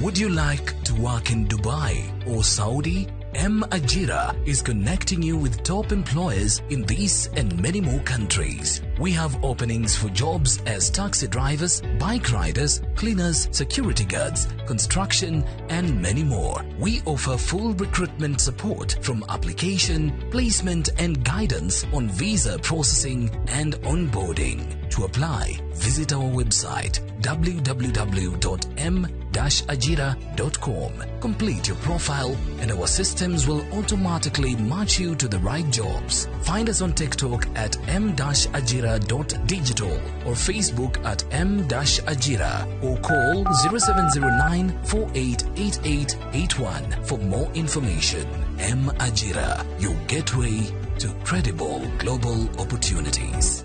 Would you like to work in Dubai or Saudi? M Ajira is connecting you with top employers in these and many more countries. We have openings for jobs as taxi drivers, bike riders, cleaners, security guards, construction, and many more. We offer full recruitment support from application, placement, and guidance on visa processing and onboarding. To apply, visit our website www.m-ajira.com. Complete your profile and our systems will automatically match you to the right jobs. Find us on TikTok at m-ajira.digital or Facebook at m-ajira or call 0709 488881 for more information. M Ajira, your gateway to credible global opportunities.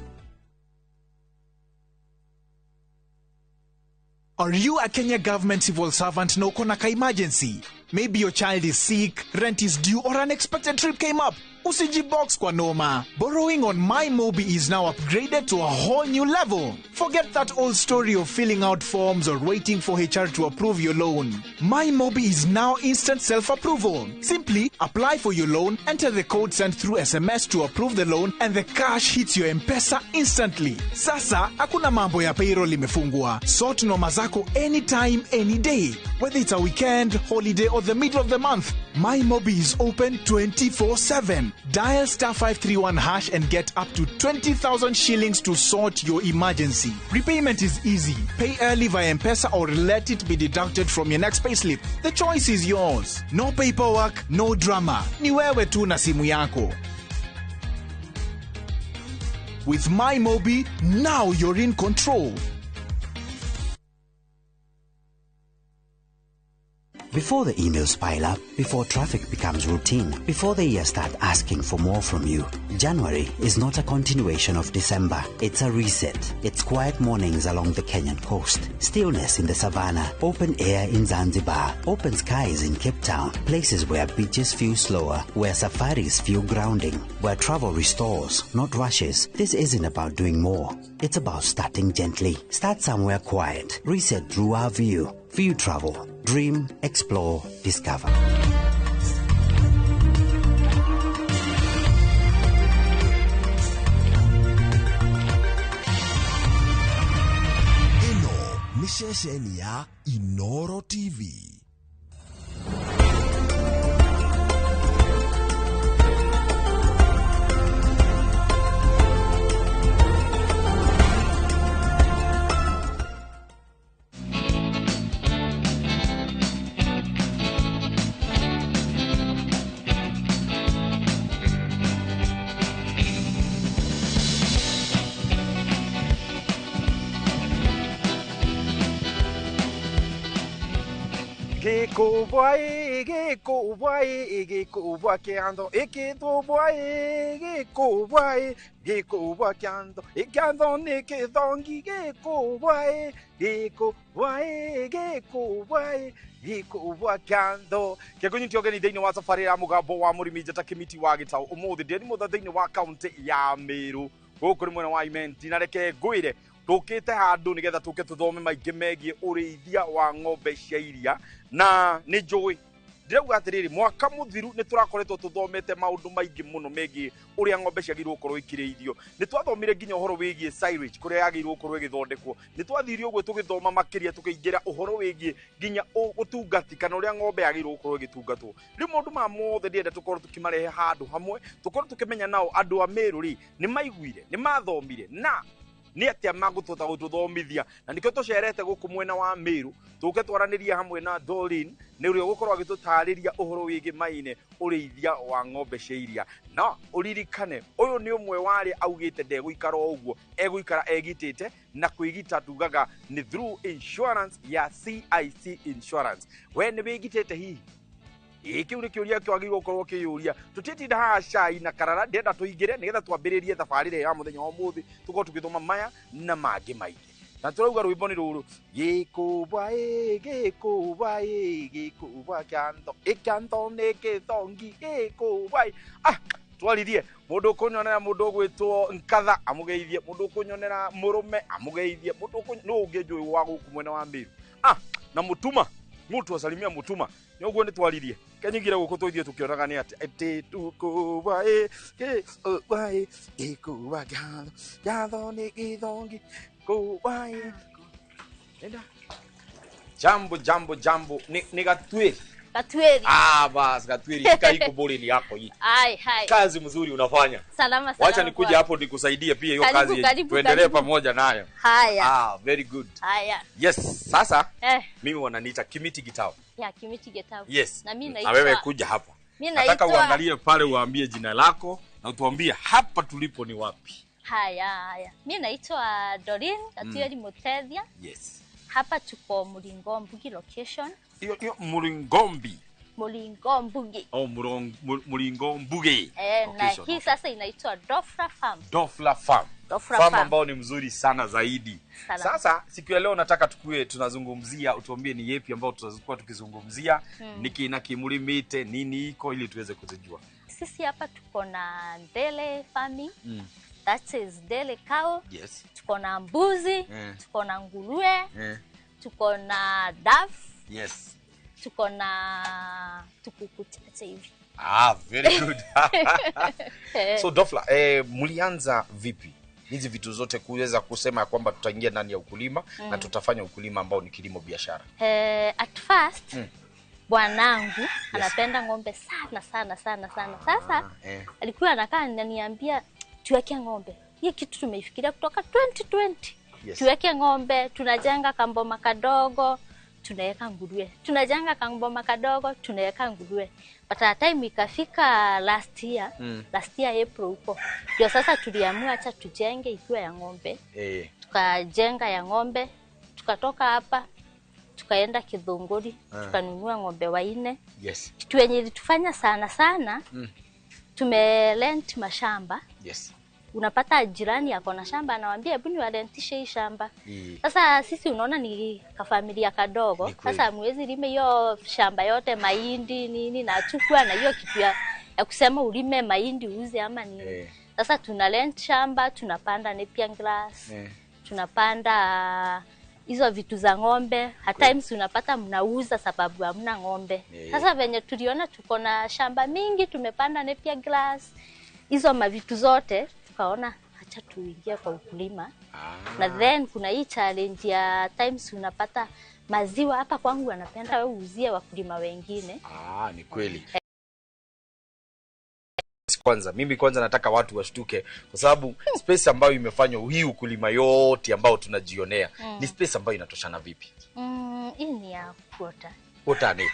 Are you a Kenya government civil servant na uko na ka emergency? Maybe your child is sick, rent is due, or an unexpected trip came up. Usijibox kwa noma. Borrowing on MyMobi is now upgraded to a whole new level. Forget that old story of filling out forms or waiting for HR to approve your loan. MyMobi is now instant self-approval. Simply apply for your loan, enter the code sent through SMS to approve the loan, and the cash hits your M-Pesa instantly. Sasa, hakuna mambo ya payroll imefungwa. Sort noma zako anytime, any day. Whether it's a weekend, holiday, or the middle of the month, MyMobi is open 24/7. Dial *531# and get up to 20,000 shillings to sort your emergency. Repayment is easy. Pay early via M-Pesa or let it be deducted from your next payslip. The choice is yours. No paperwork, no drama. Ni wewe tu na simu yako. With MyMobi, now you're in control. Before the emails pile up, before traffic becomes routine, before the year start asking for more from you, January is not a continuation of December. It's a reset. It's quiet mornings along the Kenyan coast, stillness in the savannah, open air in Zanzibar, open skies in Cape Town, places where beaches feel slower, where safaris feel grounding, where travel restores, not rushes. This isn't about doing more. It's about starting gently. Start somewhere quiet. Reset through our view. View Travel. Dream, explore, discover. Ĩno nĩ ceceni ya Inoro TV. Gĩkũbwa ĩ gĩkũbwa ĩ gĩkũbwa kĩando ĩkĩtũbwa ĩ gĩkũbwa ĩ gĩkũbwa kĩando ĩkĩando nĩ kĩthongi gĩkũbwa ĩ gĩkũbwa ĩ gĩkũbwa ĩ gĩkũbwa kĩando kĩkũnyitio ũgeni thĩinĩ wa thabarĩ ya mũgambo wa mũrĩmi njata Kĩmiti wa Gĩtaũ. Ũmũthĩ ndĩ mũtha thĩinĩ wa kaũntĩ ya Meru gũkũ nĩ mwena wa Imenti, na reke ngwĩre tũkĩte handũ nĩgetha tũke tũthome maingĩ megiĩ ũrĩithia wa ng'ombe cia iria. Na nĩ njũĩ ndĩrauga atĩrĩrĩ, mwaka mũthiru nĩ tũrakoretwo tũthomete maũndũ maingĩ mũno megiĩ ũrĩa ng'ombe ciagĩrĩirwo gũkorwo ikĩrĩithio. Nĩ twathomire nginya ũhoro wĩgiĩ silage kũrĩa yagĩrĩirwo gũkorwo ĩgĩthondekwo. Nĩ twathire ũguo tũgĩthoma makĩria tũkĩingĩra ũhoro wĩgiĩ nginya ũtungati kana ũrĩa ng'ombe yagĩrĩirwo gũkorwo ĩgĩtungatwo. Rĩu maũndũ maya mothe ndĩrenda tũkorwo tũkĩmarehe handũ hamwe, tũkorwo tũkĩmenya nao andũ a Meru rĩ nĩ maiguire, nĩ mathomire na nĩ atĩa magũtũta gũtũthomithia. Na nĩkĩo tũcerete gũkũ mwena wa Meru tũke twaranĩrie hamwe na Doreen nĩ ũrĩa ũgũkorwo agĩtũtarĩria ũhoro wĩgiĩ maine ũrĩithia wa ng'ombe cia iria. Na ũririkane ũyũ nĩ ũmwe wa arĩa augĩte ndegũikara o ũguo, egũikara egitĩte, na kwĩgita tugaga nĩ through insurance ya CIC Insurance. We nĩ wĩgitĩte hihi? Ĩĩ, kĩu nĩ kĩũria kĩagĩrĩirwo gũkorwo kĩyũria. Tũtitinda haha cai na karara, ndĩrenda tũingĩre nĩgetha twambĩrĩrie thabarĩra ya mũthenya wa ũmũthĩ, tũkorwo tũgĩthoma maya na mangĩ maingĩ. Na tũrauga rwĩmbo nĩ rũrũ, gĩkũbwa ĩ gĩkũbwa ĩ gĩkũbwa kĩando ĩkĩando nĩ kĩthongi gĩkũbwa ĩ. Ah, twaririe mũndũ ũkũnyonera mũndũ ũgwĩtwo Nkatha amũgeithie, mũndũ ũkũnyonera mũrũme amũgeithie, mũndũ nũ ũngĩ njũĩ wa gũkũ mwena wa Meru. Ah, na mũtuma mũtu asalimia mũtuma nĩ ũguo nĩ twaririe kenyingire gũkũ tũithiĩ tũkĩonaga nĩ atĩ atĩ tũkũbwa ĩ gĩkũbwa ĩ gĩkũbwa kĩando kĩando nĩ gĩthongi kũbwa ĩ. Nenda jambo jambo jambo ni Gatwiri. Gatwiri. Ah, bas Gatwiri, shika hii kuburi yako hii. Ai hai. Kazi mzuri unafanya. Salama salama. Wacha nikuje hapo nikusaidie pia hiyo kazi. Tuendelee pamoja nayo. Haya. Ah, very good. Haya. Yes, sasa mimi wananiita Kimiti Gitau. Ya Kimiti Gitau. Yes. Na mimi naitwa. Na wewe kuja hapa. Mimi nataka uangalie pale uambie jina lako na utuambie hapa tulipo ni wapi. Haya haya. Mimi naitwa Doreen Gatwiri Mutethia. Yes. Hapa tuko Muringombugi location. Hiyo Muringombi. Muringombugi. Oh, Muringombugi. Na hii sasa inaitwa Dofla Farm. Dofla Farm. Farm ambao ni mzuri sana zaidi. Salama. Sasa siku ya leo nataka tukue tunazungumzia, utuambie ni yepi ambao tutakuwa tukizungumzia, niki na kimulimite nini iko ili tuweze kuzijua. Sisi hapa tuko na Ndele farming. That is Ndele cow. Yes. Tuko na mbuzi, tuko na nguruwe, tuko na dove. Yes. Tuko na tukuku chache hivi. Ah, very good. So Dofla, mlianza vipi hizi vitu zote kuweza kusema kwamba tutaingia ndani ya ukulima na tutafanya ukulima ambao ni kilimo biashara? At first bwanangu anapenda ng'ombe sana sana sana sana. Sasa alikuwa anakaa ananiambia tuweke ng'ombe. Hii kitu tumeifikiria kutoka 2020. Yes. Tuweke ng'ombe, tunajenga kamboma kadogo, tunaweka nguruwe. Tunajenga kamboma kadogo, tunaweka nguruwe. But at time ikafika last year, last year April huko. Ndio sasa tuliamua acha tujenge ikiwa ya ng'ombe. Tukajenga ya ng'ombe, tukatoka hapa, tukaenda Kithunguri, tukanunua ng'ombe 4. Yes. Kitu yenye ilitufanya sana sana, tumerent mashamba. Yes. Unapata jirani yako na shamba anawaambia hebu niwarentishe hii shamba. Sasa sisi unaona ni kafamilia kadogo. Sasa hamwezi lime hiyo shamba yote mahindi nini na chukua na hiyo kitu ya kusema ulime mahindi uuze ama nini. Sasa tuna rent shamba, tunapanda napier grass, tunapanda hizo vitu za ng'ombe. At times unapata mnauza sababu hamna ng'ombe. Sasa venye tuliona tuko na shamba mingi tumepanda napier grass, hizo mavitu zote, tukaona acha tuingie kwa ukulima. Na then kuna hii challenge ya times unapata maziwa hapa kwangu anapenda wewe uuzie wakulima wengine. Ah, ni kweli. Kwanza mimi kwanza nataka watu washtuke kwa sababu space ambayo imefanywa hii ukulima yote ambao tunajionea ni space ambayo inatoshana vipi? Hii ni ya quarter. Quarter acre.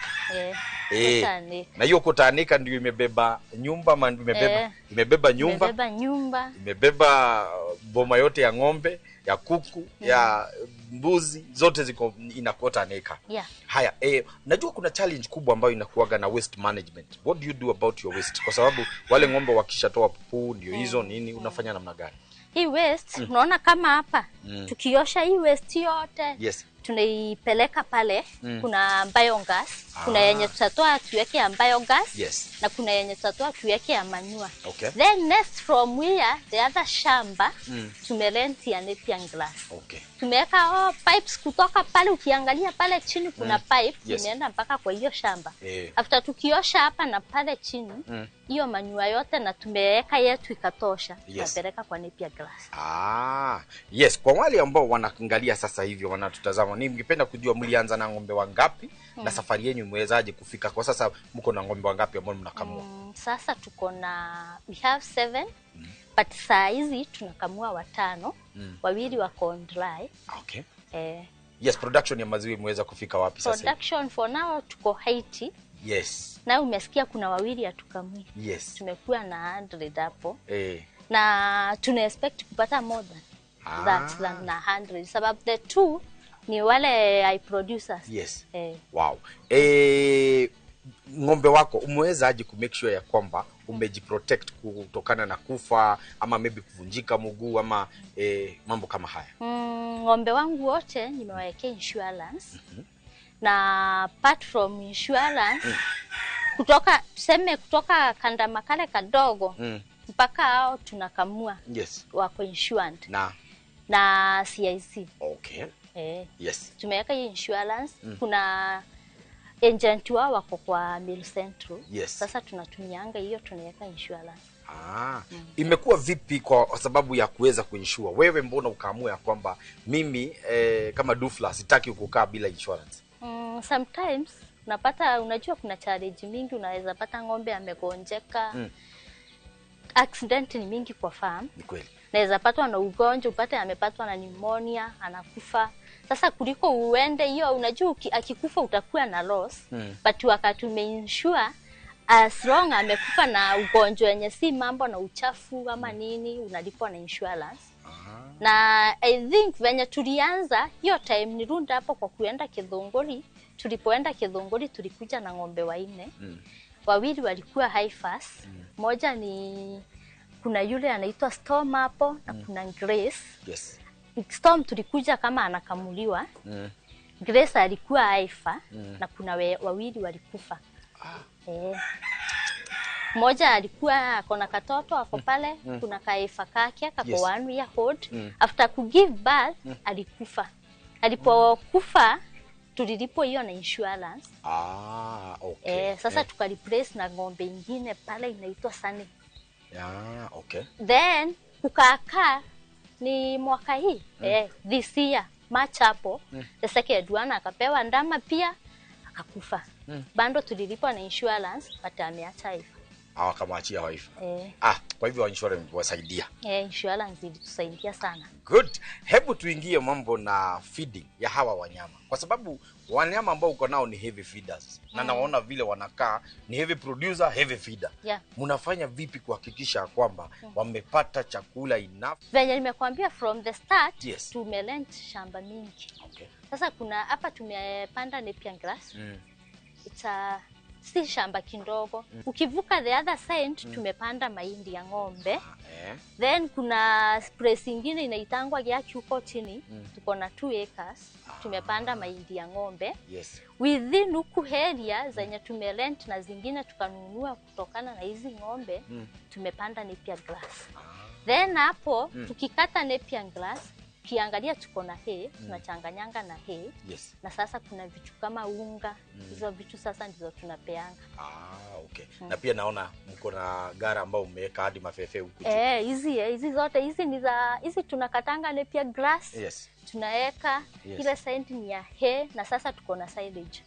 Quarter acre. Na hiyo quarter acre ndio imebeba nyumba, imebeba imebeba nyumba. Imebeba nyumba. Imebeba boma yote ya ng'ombe, ya kuku, ya mbuzi zote ziko inakota neka. Yeah. Haya, najua kuna challenge kubwa ambayo inakuaga na waste management. What do you do about your waste? Kwa sababu wale ng'ombe wakishatoa puu ndio hizo nini, unafanya namna gani? Hii waste unaona kama hapa tukiosha hii waste yote tunaipeleka pale. Kuna biogas, kuna yenye tutatoa tuweke ya biogas na kuna yenye tutatoa tuweke ya manure. Then next from here the other shamba tumerent ya napier grass. Tumeweka pipes kutoka pale, ukiangalia pale chini kuna pipe imeenda mpaka kwa hiyo shamba. After tukiosha hapa na pale chini hiyo manure yote na tumeweka yetu ikatosha, tunapeleka kwa napier grass. Yes, kwa wale ambao wanaangalia sasa hivi wanatutazama, ningependa kujua mlianza na ng'ombe wangapi na safari yenu imewezaje kufika kwa sasa mko na ng'ombe wangapi ambao mnakamua? Sasa tuko na we have 7 but saa hizi tunakamua 5, wawili wako on dry. Yes, production ya maziwa imeweza kufika wapi sasa? Production for now tuko Haiti. Na umesikia kuna wawili hatukamui. Tumekuwa na 100 hapo. Na tuna expect kupata more than that than 100 sababu the 2 ni wale high producers. Wow. Ng'ombe wako umewezaje ku make sure ya kwamba umejiprotect kutokana na kufa ama maybe kuvunjika mguu ama mambo kama haya? Ng'ombe wangu wote nimewawekea insurance. Na apart from insurance kutoka tuseme kutoka kanda makale kadogo mpaka hao tunakamua wako insured na CIC. Tumeweka hiyo insurance. Kuna agent wao wako kwa Mill Central. Sasa tunatumianga hiyo, tunaweka insurance. Imekuwa vipi kwa sababu ya kuweza kuinsure? Wewe mbona ukaamua ya kwamba mimi kama Dufla sitaki kukaa bila insurance? Sometimes unapata, unajua kuna challenge mingi, unaweza pata ng'ombe amegonjeka. Accident ni mingi kwa farm. Ni kweli. Naweza patwa na ugonjwa, upate amepatwa na pneumonia, anakufa. Sasa kuliko uende hiyo, unajua akikufa utakuwa na loss. But wakati umeinsure, as long amekufa na ugonjwa yenye si mambo na uchafu ama nini, unalipwa na insurance. Na I think venye tulianza hiyo time nirunda hapo kwa kuenda Kithunguri. Tulipoenda Kithunguri tulikuja na ng'ombe 4. Wawili walikuwa high fast. Moja ni kuna yule anaitwa Storm hapo na kuna Grace. Storm tulikuja kama anakamuliwa. Grace alikuwa haifa na kuna wawili walikufa. Moja alikuwa akona katoto ako pale, kuna kaifa kake kako 1 year old. After ku give birth alikufa. Alipokufa tulilipo hiyo na insurance. Sasa tukareplace na ng'ombe ingine pale inaitwa Sunny. Then kukakaa ni mwaka hii this year March hapo the second one akapewa ndama pia akakufa. Bando tulilipo na insurance but ameacha hivyo. Akamwachia wife. Kwa hivyo insurance imewasaidia. Insurance ilitusaidia sana. Good. Hebu tuingie mambo na feeding ya hawa wanyama. Kwa sababu wanyama ambao uko nao ni heavy feeders. Na naona vile wanakaa ni heavy producer, heavy feeder. Mnafanya vipi kuhakikisha kwamba wamepata chakula enough? Venye nimekuambia from the start, tumerent shamba mingi. Sasa kuna hapa tumepanda napier grass. It's a si shamba kidogo. Ukivuka the other side tumepanda mahindi ya ng'ombe. Then kuna place ingine inaitangwa Giaki huko chini. Tuko na 2 acres. Tumepanda mahindi ya ng'ombe. Within huku area zenye tumerent na zingine tukanunua kutokana na hizi ng'ombe, tumepanda napier grass. Then hapo tukikata napier grass, kiangalia tuko na hay, tunachanganyanga na hay. Na sasa kuna vitu kama unga, hizo vitu sasa ndizo tunapeanga. Na pia naona mko na gara ambao umeweka hadi mafefe huku juu. Hizi zote hizi ni za hizi tunakatanga napier grass. Tunaweka ile side ni ya hay na sasa tuko na silage.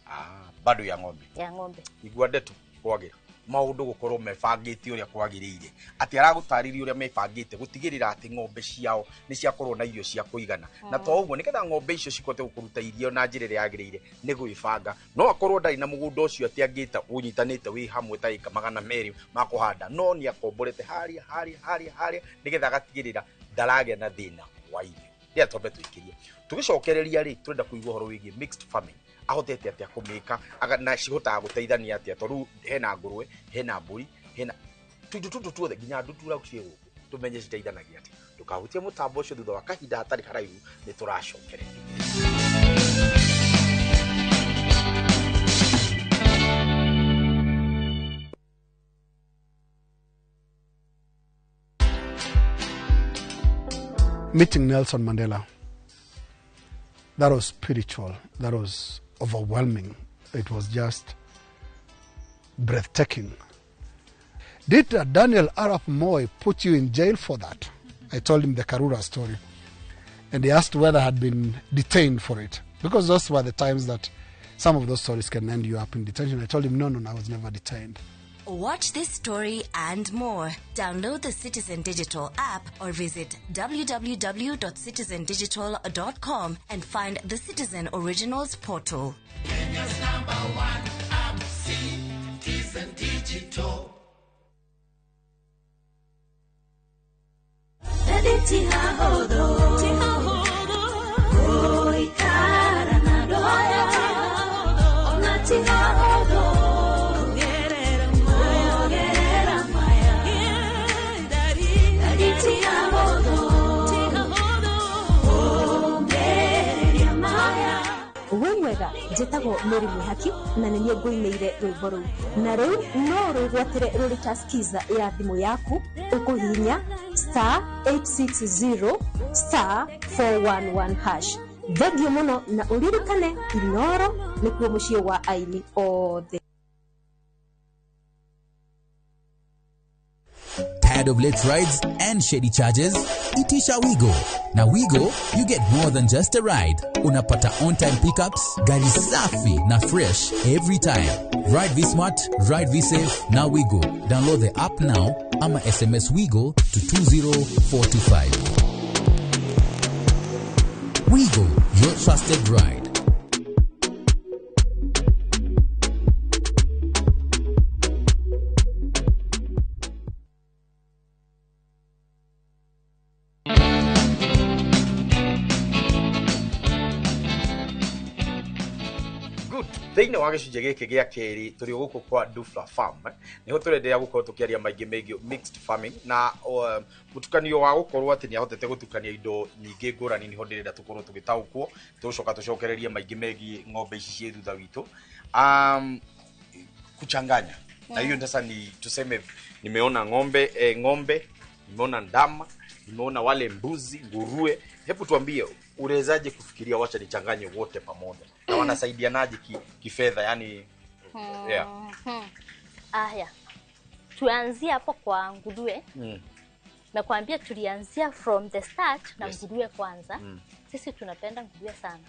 Bado ya ng'ombe. Ya ng'ombe. Igua ndetu kwagira. Maundu gukorwo mebangĩte ũrĩa kwagĩrĩire atĩ aragũtarĩria ũrĩa mebangĩte gũtigĩrĩra atĩ ng'ombe ciao nĩ ciakorwo na irio cia kũigana na to ũguo nĩgetha ng'ombe icio cihote gũkũruta irio na njĩra ĩrĩa yagĩrĩire nĩ gwĩbanga no akorwo ndarĩ na mũgũnda ũcio atĩ angĩta ũnyitanĩte wĩ hamwe ta ĩka 200 ma kũhanda no nĩ akomborete harĩa harĩa harĩa harĩa nĩgetha agatigĩrĩra ndaragĩa na thĩna wa irio. Rĩrĩa twambe tũikĩrie Tũgĩcokereria rĩ, tũrenda kũigua ũhoro wĩgiĩ mixed farming, ahotete atĩa kũmĩka na cihotaga gũteithania atĩa, tondũ hena ngũrwe, hena mbũri, hena tuindo tũtũ tuothe nginya ndutura ciĩ gũkũ, tũmenye citeithanagia atĩa. Ndũkahutie mũtambo ũcio, thutha wa kahinda hatarĩ haraihu nĩ tũracokereria. Meeting Nelson Mandela, that was spiritual, that was overwhelming. It was just breathtaking. Did Daniel Arap Moi put you in jail for that? I told him the Karura story. And he asked whether I had been detained for it. Because those were the times that some of those stories can end you up in detention. I told him, no, I was never detained. Watch this story and more. Download the Citizen Digital app or visit www.citizendigital.com and find the Citizen Originals portal. Kenya's number one app, Citizen Digital. Wĩ mwega, njĩtagwo Mary Mwĩhaki na nĩ niĩ ngũinĩire rwĩmbo rũu, na rĩu no rwĩgwatĩre rũrĩ ta skiza ya thimũ yaku ũkũhihinya star 860 star 411 hash. Thengiũ mũno na ũririkane Inoro nĩkuo mũciĩ wa aini othe. Tired of late rides and shady charges? Itisha Wigo. Na Wigo, you get more than just a ride. Unapata on-time pickups, gari safi na fresh every time. Ride V-Smart, ride V-Safe, na Wigo. Download the app now ama SMS Wigo to 20425. Wigo, your trusted ride. Thĩinĩ wa gĩcunjĩ gĩkĩ gĩa kerĩ tũrĩ gũkũ kwa Dufla Farm, nĩho tũrenderea gũkorwo tũkĩaria maingĩ megiĩ mixed farming na mũtukanio wa gũkorwo atĩ nĩ ahotete gũtukania indo nyingĩ ngũrani, nĩho ndĩrenda tũkorwo tũgĩtaũkwo, tũgũcoka tũcokererie maingĩ megiĩ ng'ombe ici ciĩ thutha witũ. Kuchanganya na hiyo sasa ni tuseme, nimeona ng'ombe, ng'ombe, nimeona ndama, nimeona wale mbuzi, nguruwe. Hebu tuambie, unawezaje kufikiria wacha nichanganye wote pamoja? Na wanasaidianaje kifedha yani? Yeah. Aya. Tuanzie hapo kwa nguruwe. Nakwambia tulianzia from the start na nguruwe kwanza. Sisi tunapenda nguruwe sana.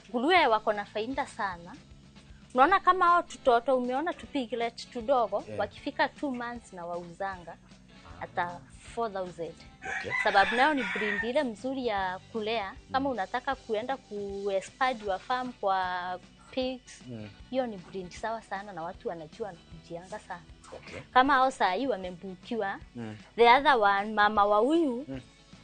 Nguruwe wako na faida sana. Unaona kama hao tutoto umeona tu piglet tudogo, wakifika 2 months na wauzanga hata 4,000. Okay. Sababu nayo ni breed ile mzuri ya kulea. Kama unataka kuenda ku expand your farm kwa pigs, hiyo ni breed sawa sana na watu wanajua na kujianga sana. Okay. Kama hao saa hii wamembukiwa, the other one mama wa huyu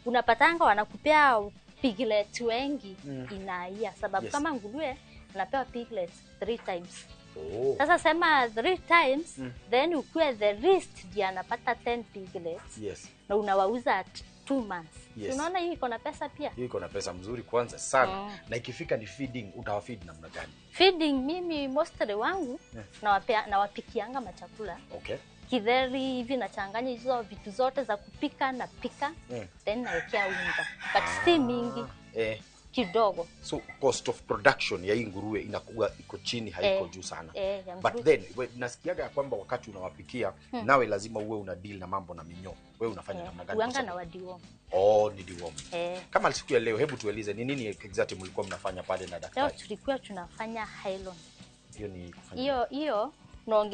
unapatanga wanakupea piglet wengi inaia sababu kama nguruwe unapewa piglets 3 times. Oh. Sasa sema 3 times, then ukue the least ndiye anapata 10 piglets. Yes. Na unawauza at 2 months. Yes. Unaona hii iko na pesa pia. Hii iko na pesa mzuri kwanza sana. Na ikifika ni feeding, utawafeed namna gani? Feeding mimi mostly wangu nawapikianga machakula. Okay. Kidheri hivi nachanganya hizo vitu zote za kupika na pika, then naekea unga. But si mingi. Kidogo. So cost of production ya hii nguruwe inakuwa iko chini, haiko juu sana. But then nasikiaga kwamba wakati unawapikia nawe lazima uwe una deal na mambo na minyoo. Wewe unafanya namna gani? Uanga na wadiworm. Oh, ni deworm. Kama siku ya leo, hebu tueleze ni nini exactly mlikuwa mnafanya pale na daktari? Leo tulikuwa tunafanya Hylon. Hiyo ni kufanya. Hiyo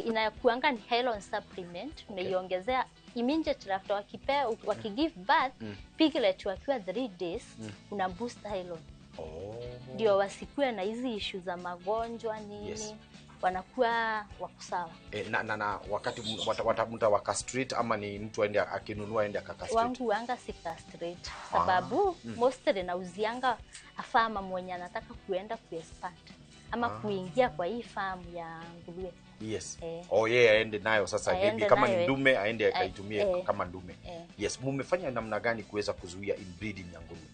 inakuanga ni Hylon supplement, unaiongezea immediately after wakipea, wakigive birth, piglet wakiwa 3 days, una boost Hylon. Oh. Ndio wasikue na hizi issue za magonjwa nini. Yes. Wanakuwa wako sawa. Na wakati mta wa castrate ama ni mtu aende akinunua aende akakastrate? Wangu wanga si castrate sababu mostly nauzianga afama mwenye anataka kuenda kuexpand ama kuingia kwa hii farm ya nguruwe. Yes. Oh yeah, aende nayo sasa, maybe kama ni ndume aende akaitumie kama ndume. Yes, mumefanya namna gani kuweza kuzuia inbreeding ya nguruwe?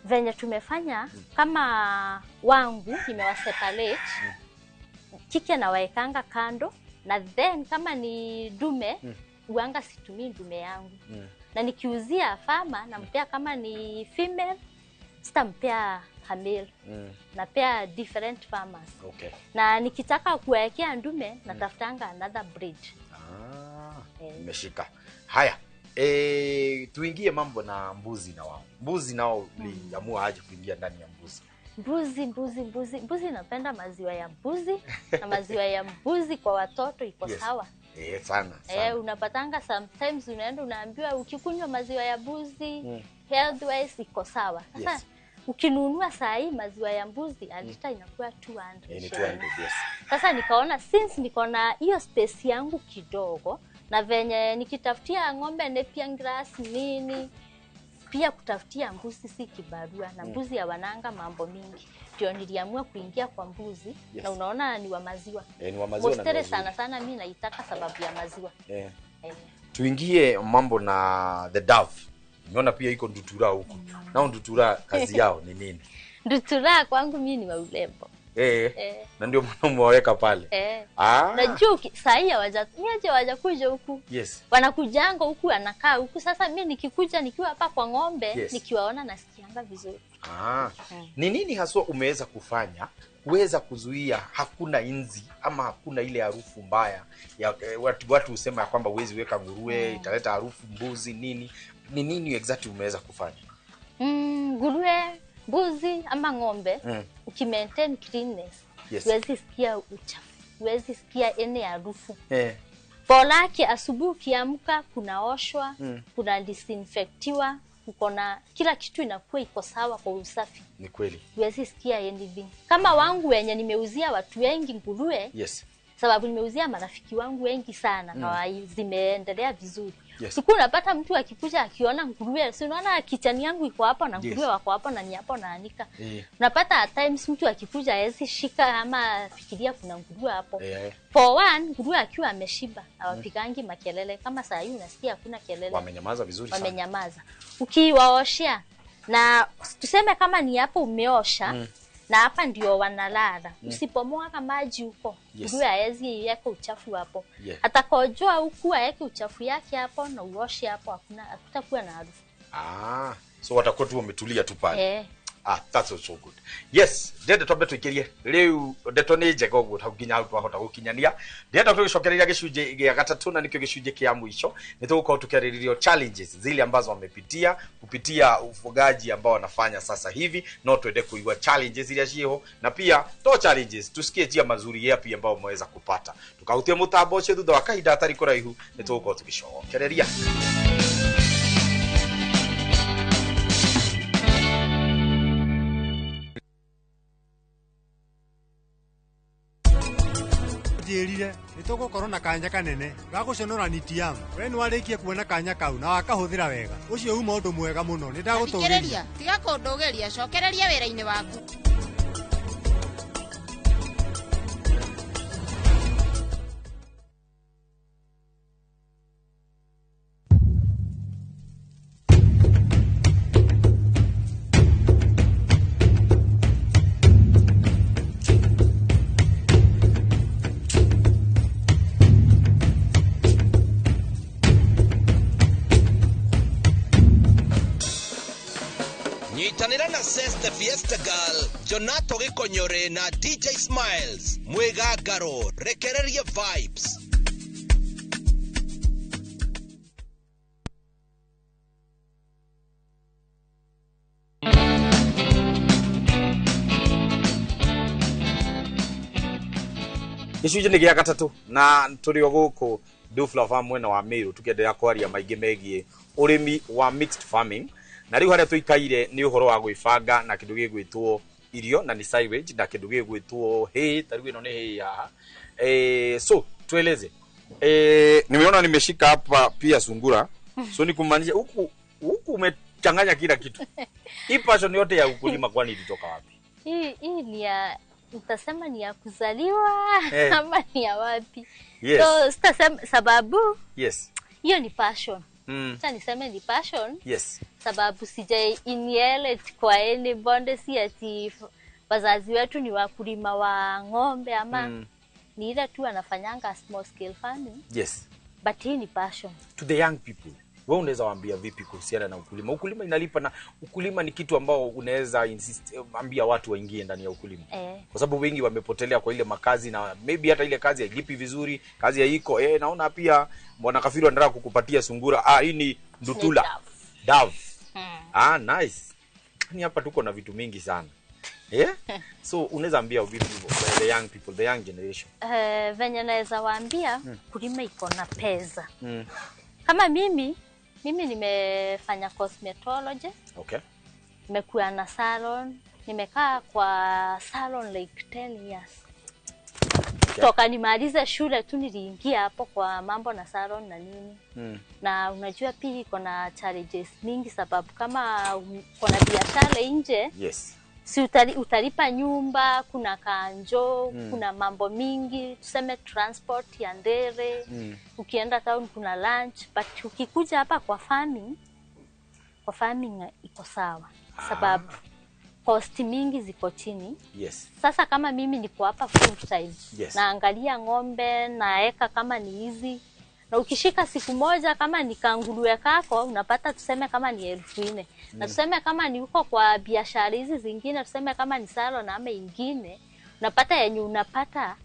Venye tumefanya kama wangu nimewaseparate kike na waekanga kando, na then kama ni dume uanga situmii dume yangu. Na nikiuzia farmer nampea kama ni female, sitampea male. Napea different farmers. Okay. Na nikitaka kuwaekea ndume natafutanga another breed. Nimeshika. Haya. Tuingie mambo na mbuzi na wao. Mbuzi nao uliamua aje kuingia ndani ya mbuzi? Mbuzi napenda maziwa ya mbuzi na maziwa ya mbuzi kwa watoto iko sawa. Sana, sana. Unapatanga sometimes unaenda unaambiwa ukikunywa maziwa ya mbuzi health wise iko sawa. Sasa ukinunua saa hii maziwa ya mbuzi alita inakuwa 200. Ni 200, yes. Sasa nikaona since niko na hiyo space yangu kidogo, na venye nikitafutia ng'ombe napier grass nini, pia kutafutia mbuzi si kibarua, na mbuzi ya wananga mambo mingi. Ndio niliamua kuingia kwa mbuzi. Na unaona ni wa maziwa. Ni wa maziwa na mostly sana sana mimi naitaka sababu ya maziwa. Tuingie mambo na the dove. Nimeona pia iko ndutura huko. Nao ndutura kazi yao ni nini? Ndutura kwangu mimi ni wa urembo. Na ndio maana umeweka pale. Najua saa hii hawajakuja huku. Yes. Wanakujanga huku anakaa huku. Sasa mimi nikikuja nikiwa hapa kwa ng'ombe nikiwaona nasikianga vizuri. Ni nini haswa umeweza kufanya kuweza kuzuia hakuna inzi ama hakuna ile harufu mbaya ya watu husema kwamba huwezi weka nguruwe italeta harufu mbuzi nini? Ni nini exactly umeweza kufanya? Nguruwe, mbuzi ama ng'ombe ukimaintain cleanness, huwezi sikia uchafu, huwezi sikia any harufu. Bolake asubuhi ukiamka kunaoshwa, kuna disinfectiwa, uko na kila kitu inakuwa iko sawa kwa usafi. Ni kweli. Huwezi sikia anything. Kama wangu wenye nimeuzia watu wengi nguruwe, sababu nimeuzia marafiki wangu wengi sana na zimeendelea vizuri. Siku unapata mtu akikuja akiona nguruwe, si unaona kitchen yangu iko hapa na nguruwe wako hapo na ni hapo naanika. Unapata at times mtu akikuja hawezi shika ama fikiria kuna nguruwe hapo. For one, nguruwe akiwa ameshiba hawapigangi makelele. Kama saa hii unasikia hakuna kelele. Wamenyamaza vizuri sana. Wamenyamaza. Ukiwaoshea na tuseme kama ni hapo umeosha na hapa ndio wanalala. Usipomwaga maji huko, nguruwe haezi yeka uchafu hapo. Atakojoa huku aeke uchafu yake hapo na uoshe hapo, hakuna hakutakuwa na harufu. So watakuwa tu wametulia tu pale. That's also good. Yes, ndende twambe tuikirie riu ndeto ni njega uguo tau nginya hau twahota gukinyania. Ndenda tugicokereria gicunjĩ gĩa gatatũ na nikio gicunjĩ kĩa mwisho nĩ tũgũkorwo tukĩarĩrĩria challenges zile ambazo wamepitia kupitia ufugaji ambao wanafanya sasa hivi, no twende kuigua challenges iria ciĩho na pia to challenges tusikie njia mazuri yapi ambao mweza kupata. Tukahutie mutambo ũcio thutha wa kahinda hatarĩ kũraihu nĩ tũgũkorwo tũgĩcokereria. Njĩrire nĩ tũgũkorwo na kanya kanene ga gũconora nitiamu. We nĩwarĩkia kuona kanya kau na wakahũthĩra wega. Ũcio uma ũndũ mwega mũno, nĩ ndagũtũgĩria. Tiga kũndũgĩria, cokereria wĩra-inĩ waku. Nyitanĩra na Seste Fiesta Girl, Jonato Gĩkonyore na DJ Smiles, mwĩgangaro, rekereria vibes. Gĩcunjĩ nĩ gĩa gatatũ na tũrĩ o gũkũ Dufla Farm mwena wa Meru tukiendelea kwaria maingĩ megiĩ ũrĩmi wa mixed farming. Na rĩu harĩa tũikaire nĩ ũhoro wa gwĩbanga na kĩndũ gĩgwĩtwo Irio na ni silage na kindu gigwitwo hay, ta riu ino ni hay haha. So tueleze. Nimeona nimeshika hapa pia sungura. So ni kumaanisha huku umechanganya kila kitu. Hii passion yote ya ukulima kwani ilitoka wapi? Hii ni ya, utasema ni ya kuzaliwa ama ni ya wapi? Yes. So sitasema sababu. Yes. Hiyo ni passion. Sasa niseme ni passion. Yes. Sababu sija inherit kwa any bonde, si ati wazazi wetu ni wakulima wa ng'ombe ama ni ile tu anafanyanga small scale farming. Yes. But hii ni passion. To the young people, wewe unaweza waambia vipi kuhusiana na ukulima? Ukulima inalipa na ukulima ni kitu ambao unaweza insist, ambia watu waingie ndani ya ukulima. Kwa sababu wengi wamepotelea kwa ile makazi na maybe hata ile kazi hailipi vizuri, kazi haiko. Naona pia Bwana Kafiru anataka kukupatia sungura. Hii ni ndutula. Dove. Nice. Ni hapa tuko na vitu mingi sana. So unaweza ambia vipi the young people, the young generation? Venye naweza waambia kulima iko na pesa. Kama mimi nimefanya cosmetology. Okay. Nimekuwa na salon, nimekaa kwa salon like 10 years. Okay. Toka nimalize shule tu niliingia hapo kwa mambo na salon na nini. Na unajua pia iko na challenges mingi sababu kama uko na biashara nje. Yes. Si utalipa nyumba, kuna kanjo, kuna mambo mingi, tuseme transport ya ndere, ukienda town kuna lunch, but ukikuja hapa kwa farming iko sawa. Sababu cost mingi ziko chini. Yes. Sasa kama mimi niko hapa full time, yes, naangalia ng'ombe, naeka kama ni hizi. Na ukishika siku moja kama ni kanguruwe kako unapata tuseme kama ni 4,000. Na tuseme kama ni uko kwa biashara hizi zingine, tuseme kama ni salon ama ingine, unapata yenye unapata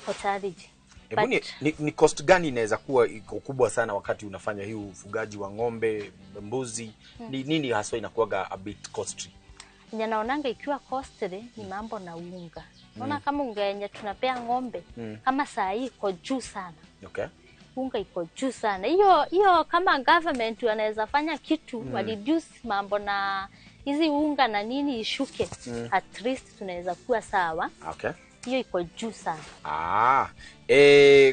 kwa charge. Ebu ni cost gani inaweza kuwa iko kubwa sana wakati unafanya hii ufugaji wa ng'ombe, mbuzi? Ni nini haswa inakuwaga a bit costly? Naonanga ikiwa costly ni mambo na unga. Unaona kama unga yenye tunapea ng'ombe kama saa hii iko juu sana. Okay. Unga iko juu sana. Hiyo kama government wanaweza fanya kitu wa reduce mambo na hizi unga na nini ishuke. At least tunaweza kuwa sawa. Okay. Hiyo iko juu sana.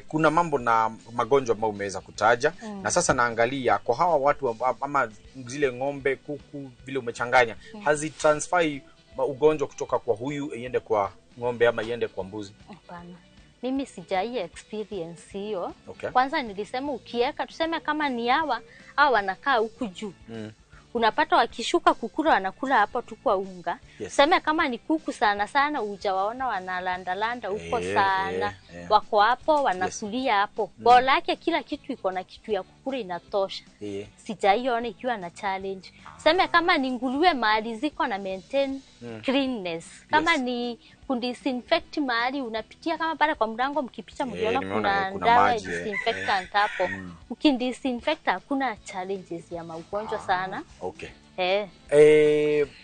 Kuna mambo na magonjwa ambayo umeweza kutaja. Na sasa naangalia kwa hawa watu ama zile ng'ombe, kuku vile umechanganya, hazitransfer ugonjwa kutoka kwa huyu iende kwa ng'ombe ama iende kwa mbuzi? Hapana. Mimi sijai experience hiyo. Okay. Kwanza nilisema ukieka tuseme kama ni hawa au wanakaa huku juu. Unapata wakishuka kukula wanakula hapo tu kwa unga. Yes. Tuseme kama ni kuku sana sana hujawaona wanalanda landa huko sana. Wako hapo wanakulia hapo. Bora yake kila kitu iko na kitu ya kukula inatosha. Sijaiona ikiwa na challenge. Tuseme kama ni nguruwe mahali ziko na maintain cleanness. Kama ni kudisinfect mahali unapitia kama pale kwa mlango mkipita mliona kuna dawa ya disinfectant hapo. Ukidisinfect hakuna challenges ya magonjwa sana. Okay.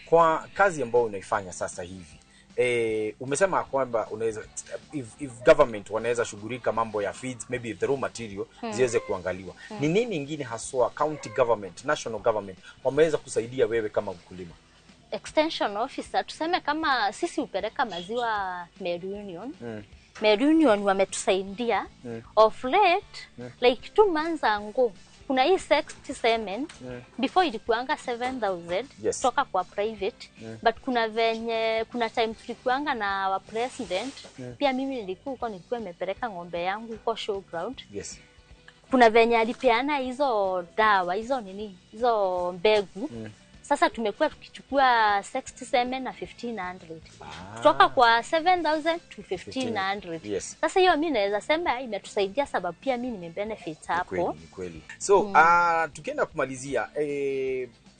Kwa kazi ambayo unaifanya sasa hivi, umesema kwamba unaweza if government wanaweza shughulika mambo ya feeds, maybe the raw material ziweze kuangaliwa. Ni nini nyingine haswa county government, national government wameweza kusaidia wewe kama mkulima? Extension officer, tuseme kama sisi upeleka maziwa Meru Union. Meru Union wametusaidia of late, like 2 months ago kuna hii 67 before ilikuanga 7,000 yes, toka kwa private. But kuna venye kuna time tulikuanga na wa president pia mimi nilikuwa huko, nilikuwa nimepeleka ng'ombe yangu huko showground. Yes. Kuna venye alipeana hizo dawa, hizo nini, hizo mbegu. Sasa tumekuwa tukichukua 67 na 1500. Kutoka kwa 7,000 to 1500. Yes. Sasa hiyo mimi naweza sema imetusaidia sababu pia mimi nimebenefit hapo. Ni kweli. So tukienda kumalizia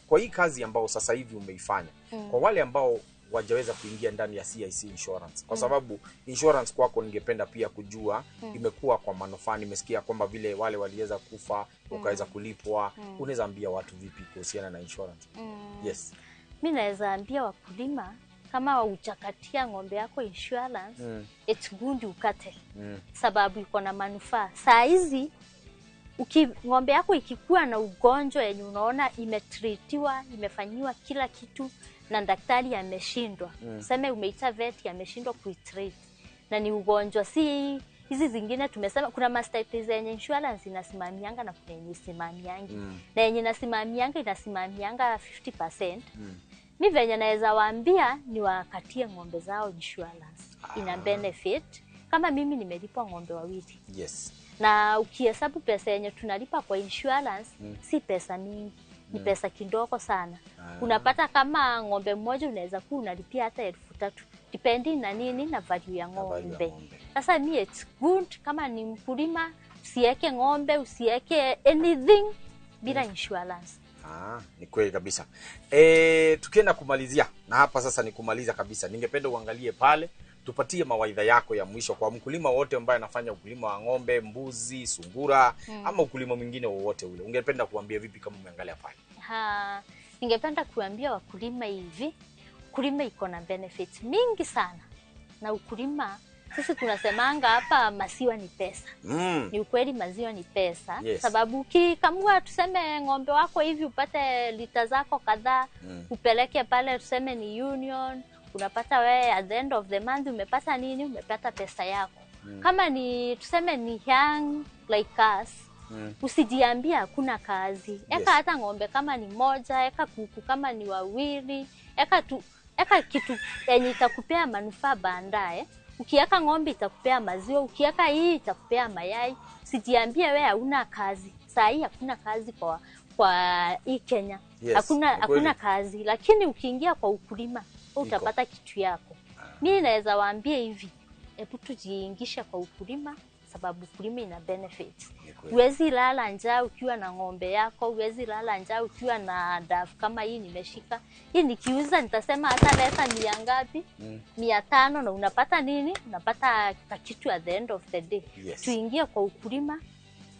kwa hii kazi ambao sasa hivi umeifanya, kwa wale ambao wajaweza kuingia ndani ya CIC Insurance, kwa sababu insurance kwako ningependa pia kujua imekuwa kwa manufaa. Nimesikia kwamba vile wale waliweza kufa ukaweza kulipwa. Unaweza ambia watu vipi kuhusiana na insurance? Yes. Mimi naweza ambia wakulima kama huchakatia ng'ombe yako insurance, it's good ukate. Sababu iko na manufaa. Saa hizi ng'ombe yako ikikuwa na ugonjwa yenye unaona imetreatiwa, imefanyiwa kila kitu na daktari ameshindwa, sema umeita vet ameshindwa kuitreat na ni ugonjwa, si hizi zingine tumesema kuna mastitis yenye insurance inasimamianga na kuna yenye isimamiangi. Na yenye inasimamianga inasimamianga 50%. Mi venye naweza waambia ni wakatie ng'ombe zao insurance. Ina benefit. Kama mimi nimelipwa ng'ombe wawili. Yes. Na ukihesabu pesa yenye tunalipa kwa insurance, si pesa mingi, ni pesa kidogo sana. Unapata kama ng'ombe mmoja unaweza kuwa unalipia hata 3,000 depending na nini na value ya ng'ombe. Sasa mi it's good kama ni mkulima usiweke ng'ombe, usiweke anything bila insurance. Ni kweli kabisa. Tukienda kumalizia na hapa sasa ni kumaliza kabisa. Ningependa uangalie pale tupatie mawaidha yako ya mwisho kwa mkulima wote ambaye anafanya ukulima wa ng'ombe, mbuzi, sungura, ama ukulima mwingine wowote ule. Ungependa kuambia vipi kama umeangalia pale? Ningependa kuambia wakulima hivi, ukulima iko na benefits mingi sana. Na ukulima sisi tunasemanga hapa maziwa ni pesa. Ni ukweli maziwa ni pesa. Yes. Sababu ukikamua tuseme ng'ombe wako hivi upate lita zako kadhaa, upeleke pale tuseme ni union, unapata wewe at the end of the month umepata nini? Umepata pesa yako. Kama ni tuseme ni young like us, usijiambia hakuna kazi. Eka hata ng'ombe kama ni moja, eka kuku kama ni wawili, eka kitu yenye itakupea manufaa baadaye. Ukiweka ng'ombe itakupea maziwa, ukiweka hii itakupea mayai. Usijiambie wewe hauna kazi. Saa hii hakuna kazi kwa hii Kenya. Yes, hakuna kazi, lakini ukiingia kwa ukulima utapata kitu yako. Mimi naweza waambia hivi, hebu tujiingishe kwa ukulima sababu ukulima ina benefits. Huwezi lala njaa ukiwa na ng'ombe yako, huwezi lala njaa ukiwa na dafu kama hii nimeshika. Hii nikiuza nitasema hata leta 100 ngapi? 500 na unapata nini? Unapata kitu at the end of the day. Yes. Tuingie kwa ukulima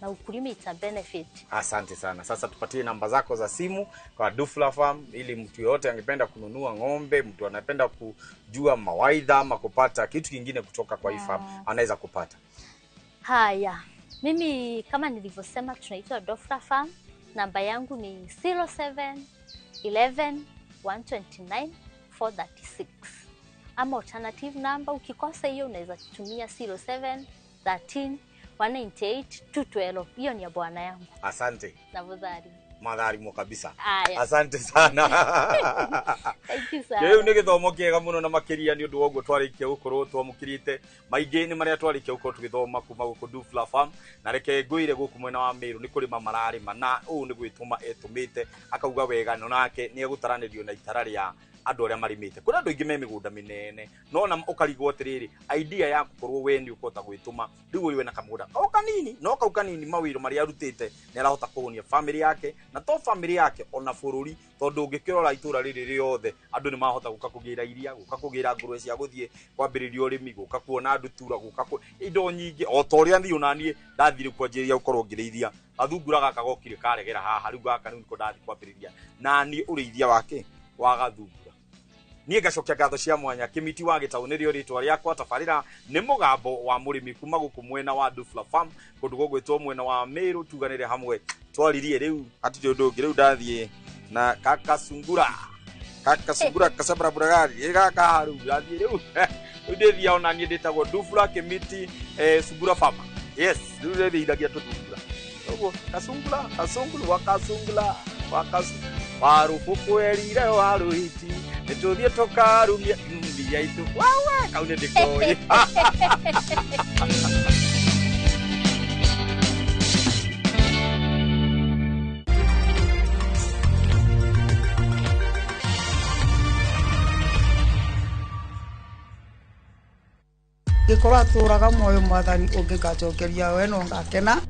na ukulima ita benefit. Asante sana. Sasa tupatie namba zako za simu kwa Dufla Farm ili mtu yote angependa kununua ng'ombe, mtu anapenda kujua mawaidha ama kupata kitu kingine kutoka kwa hii farm anaweza kupata. Haya, mimi kama nilivyosema tunaitwa Dufla Farm. Namba yangu ni 07 11 129 436. Ama alternative number ukikosa hiyo unaweza kutumia 07 13 198 212. Hiyo ni ya bwana yangu. Asante. Na mudhari. Madhari mo kabisa. Aya. Asante sana. Thank you sana. Rĩu nĩ gĩthomo kĩega mũno na makĩria nĩ ũndũ wa ũguo twarĩkia gũkorwo twamũkĩrĩte maingĩ nĩ marĩa twarĩkia gũkorwo tũgĩthoma kuma gũkũ Dufla Farm, na reke ngwĩre gũkũ mwena wa Meru nĩ kũrĩma mararĩma na ũũ nĩ gwĩtũma etũmĩte akauga wega no nake nĩ egũtaranĩrio na itara rĩa andũ arĩa marĩmĩte. Kũrĩ andũ aingĩ me mĩgũnda mĩnene no na ũkarigwo atĩrĩrĩ idea ya gũkorwo we nĩ ũkũhota gwĩtũma rĩu ũyũ wena kamũgũnda o kanini no kau kanini mawĩra marĩa arutĩte nĩ arahota kũhũnia family yake na to family yake ona bũrũri tondũ ũngĩkĩrora itũra rĩrĩ rĩothe andũ nĩ mahota gũka kũgĩra iria, gũka kũgĩra ngũrwe cia gũthiĩ kwambĩrĩria ũrĩmi, gũka kuona ndutura, gũka indo nyingĩ o ta ũrĩa niĩ ona niĩ ndathire kwanjĩrĩria gũkorwo ngĩrĩithia gathungura gaka gokire karegera haha rĩu gaka rĩu nĩko ndathiĩ kwambĩrĩria na niĩ ũrĩithia wake wa gathungura. Niĩ ngacokia ngatho cia mwanya Kĩmiti wa Gĩtaũ nĩrĩo rĩtwa rĩakwa. Tabarĩra nĩ mũgambo wa mũrĩmi kuma gũkũ mwena wa Dufla Farm kũndũ gũgwĩtwo mwena wa Meru. Tuganĩre hamwe twaririe rĩu hatirĩ ũndũ ũngĩ rĩu ndathiĩ na kakasungura kakasungura kacabarabura gaka rĩu ndathiĩ rĩu rĩu ndĩthiaga ona niĩ ndĩtagwo Dufla Kĩmiti Sungura Farmer. Yes, rĩu ndĩrĩithagia tũthungura ũguo kasungura kasunguru wakasungura wakasu warũbũkwerire warũhiti nĩtũthiĩ tũkarumia mbia itũ wawe kau nĩ ndĩkoĩ. Gĩkorwo atũraga muoyo mwathani ũngĩgacokeria we no ngakena.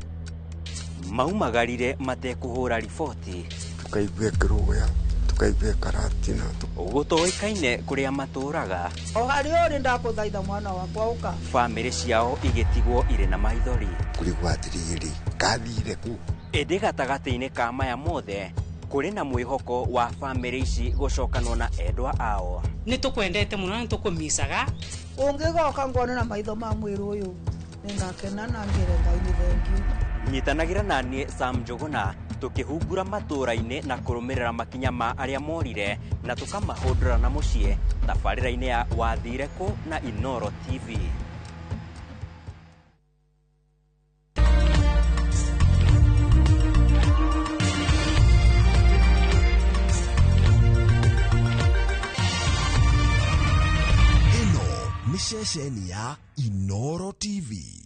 Maumagarire matekũhũra riboti tukaigua kĩrũya tukaigua karatina gũtoĩkaine kũrĩa matũraga o harĩa ũrĩ ndakũthaitha mwana wakwa ũka. Bamĩrĩ ciao igĩtigwo irĩ na maithori kũrigwo atĩrĩrĩ kathire kũ. Ĩndĩ gatagatĩ-inĩ ka maya mothe kũrĩ na mwĩhoko wa bamĩrĩ ici gũcokanwo na endwa ao. Nĩ tũkwendete mũno na nĩ tũkũmicaga. Ũngĩgoka ngone na maitho ma mwĩrĩ ũyũ nĩngakena na ngĩre Ngai nĩ thengiũ. Nyitanagĩra na niĩ Sam Njũgũna Tũkĩhungura matũũra-inĩ na kũrũmĩrĩra makinya ma arĩa morire na tũkamahũndũra na mũciĩ tabarĩra-inĩ ya Wathire Kũ na Inoro TV. Ĩno nĩ ceceni ya Inoro TV.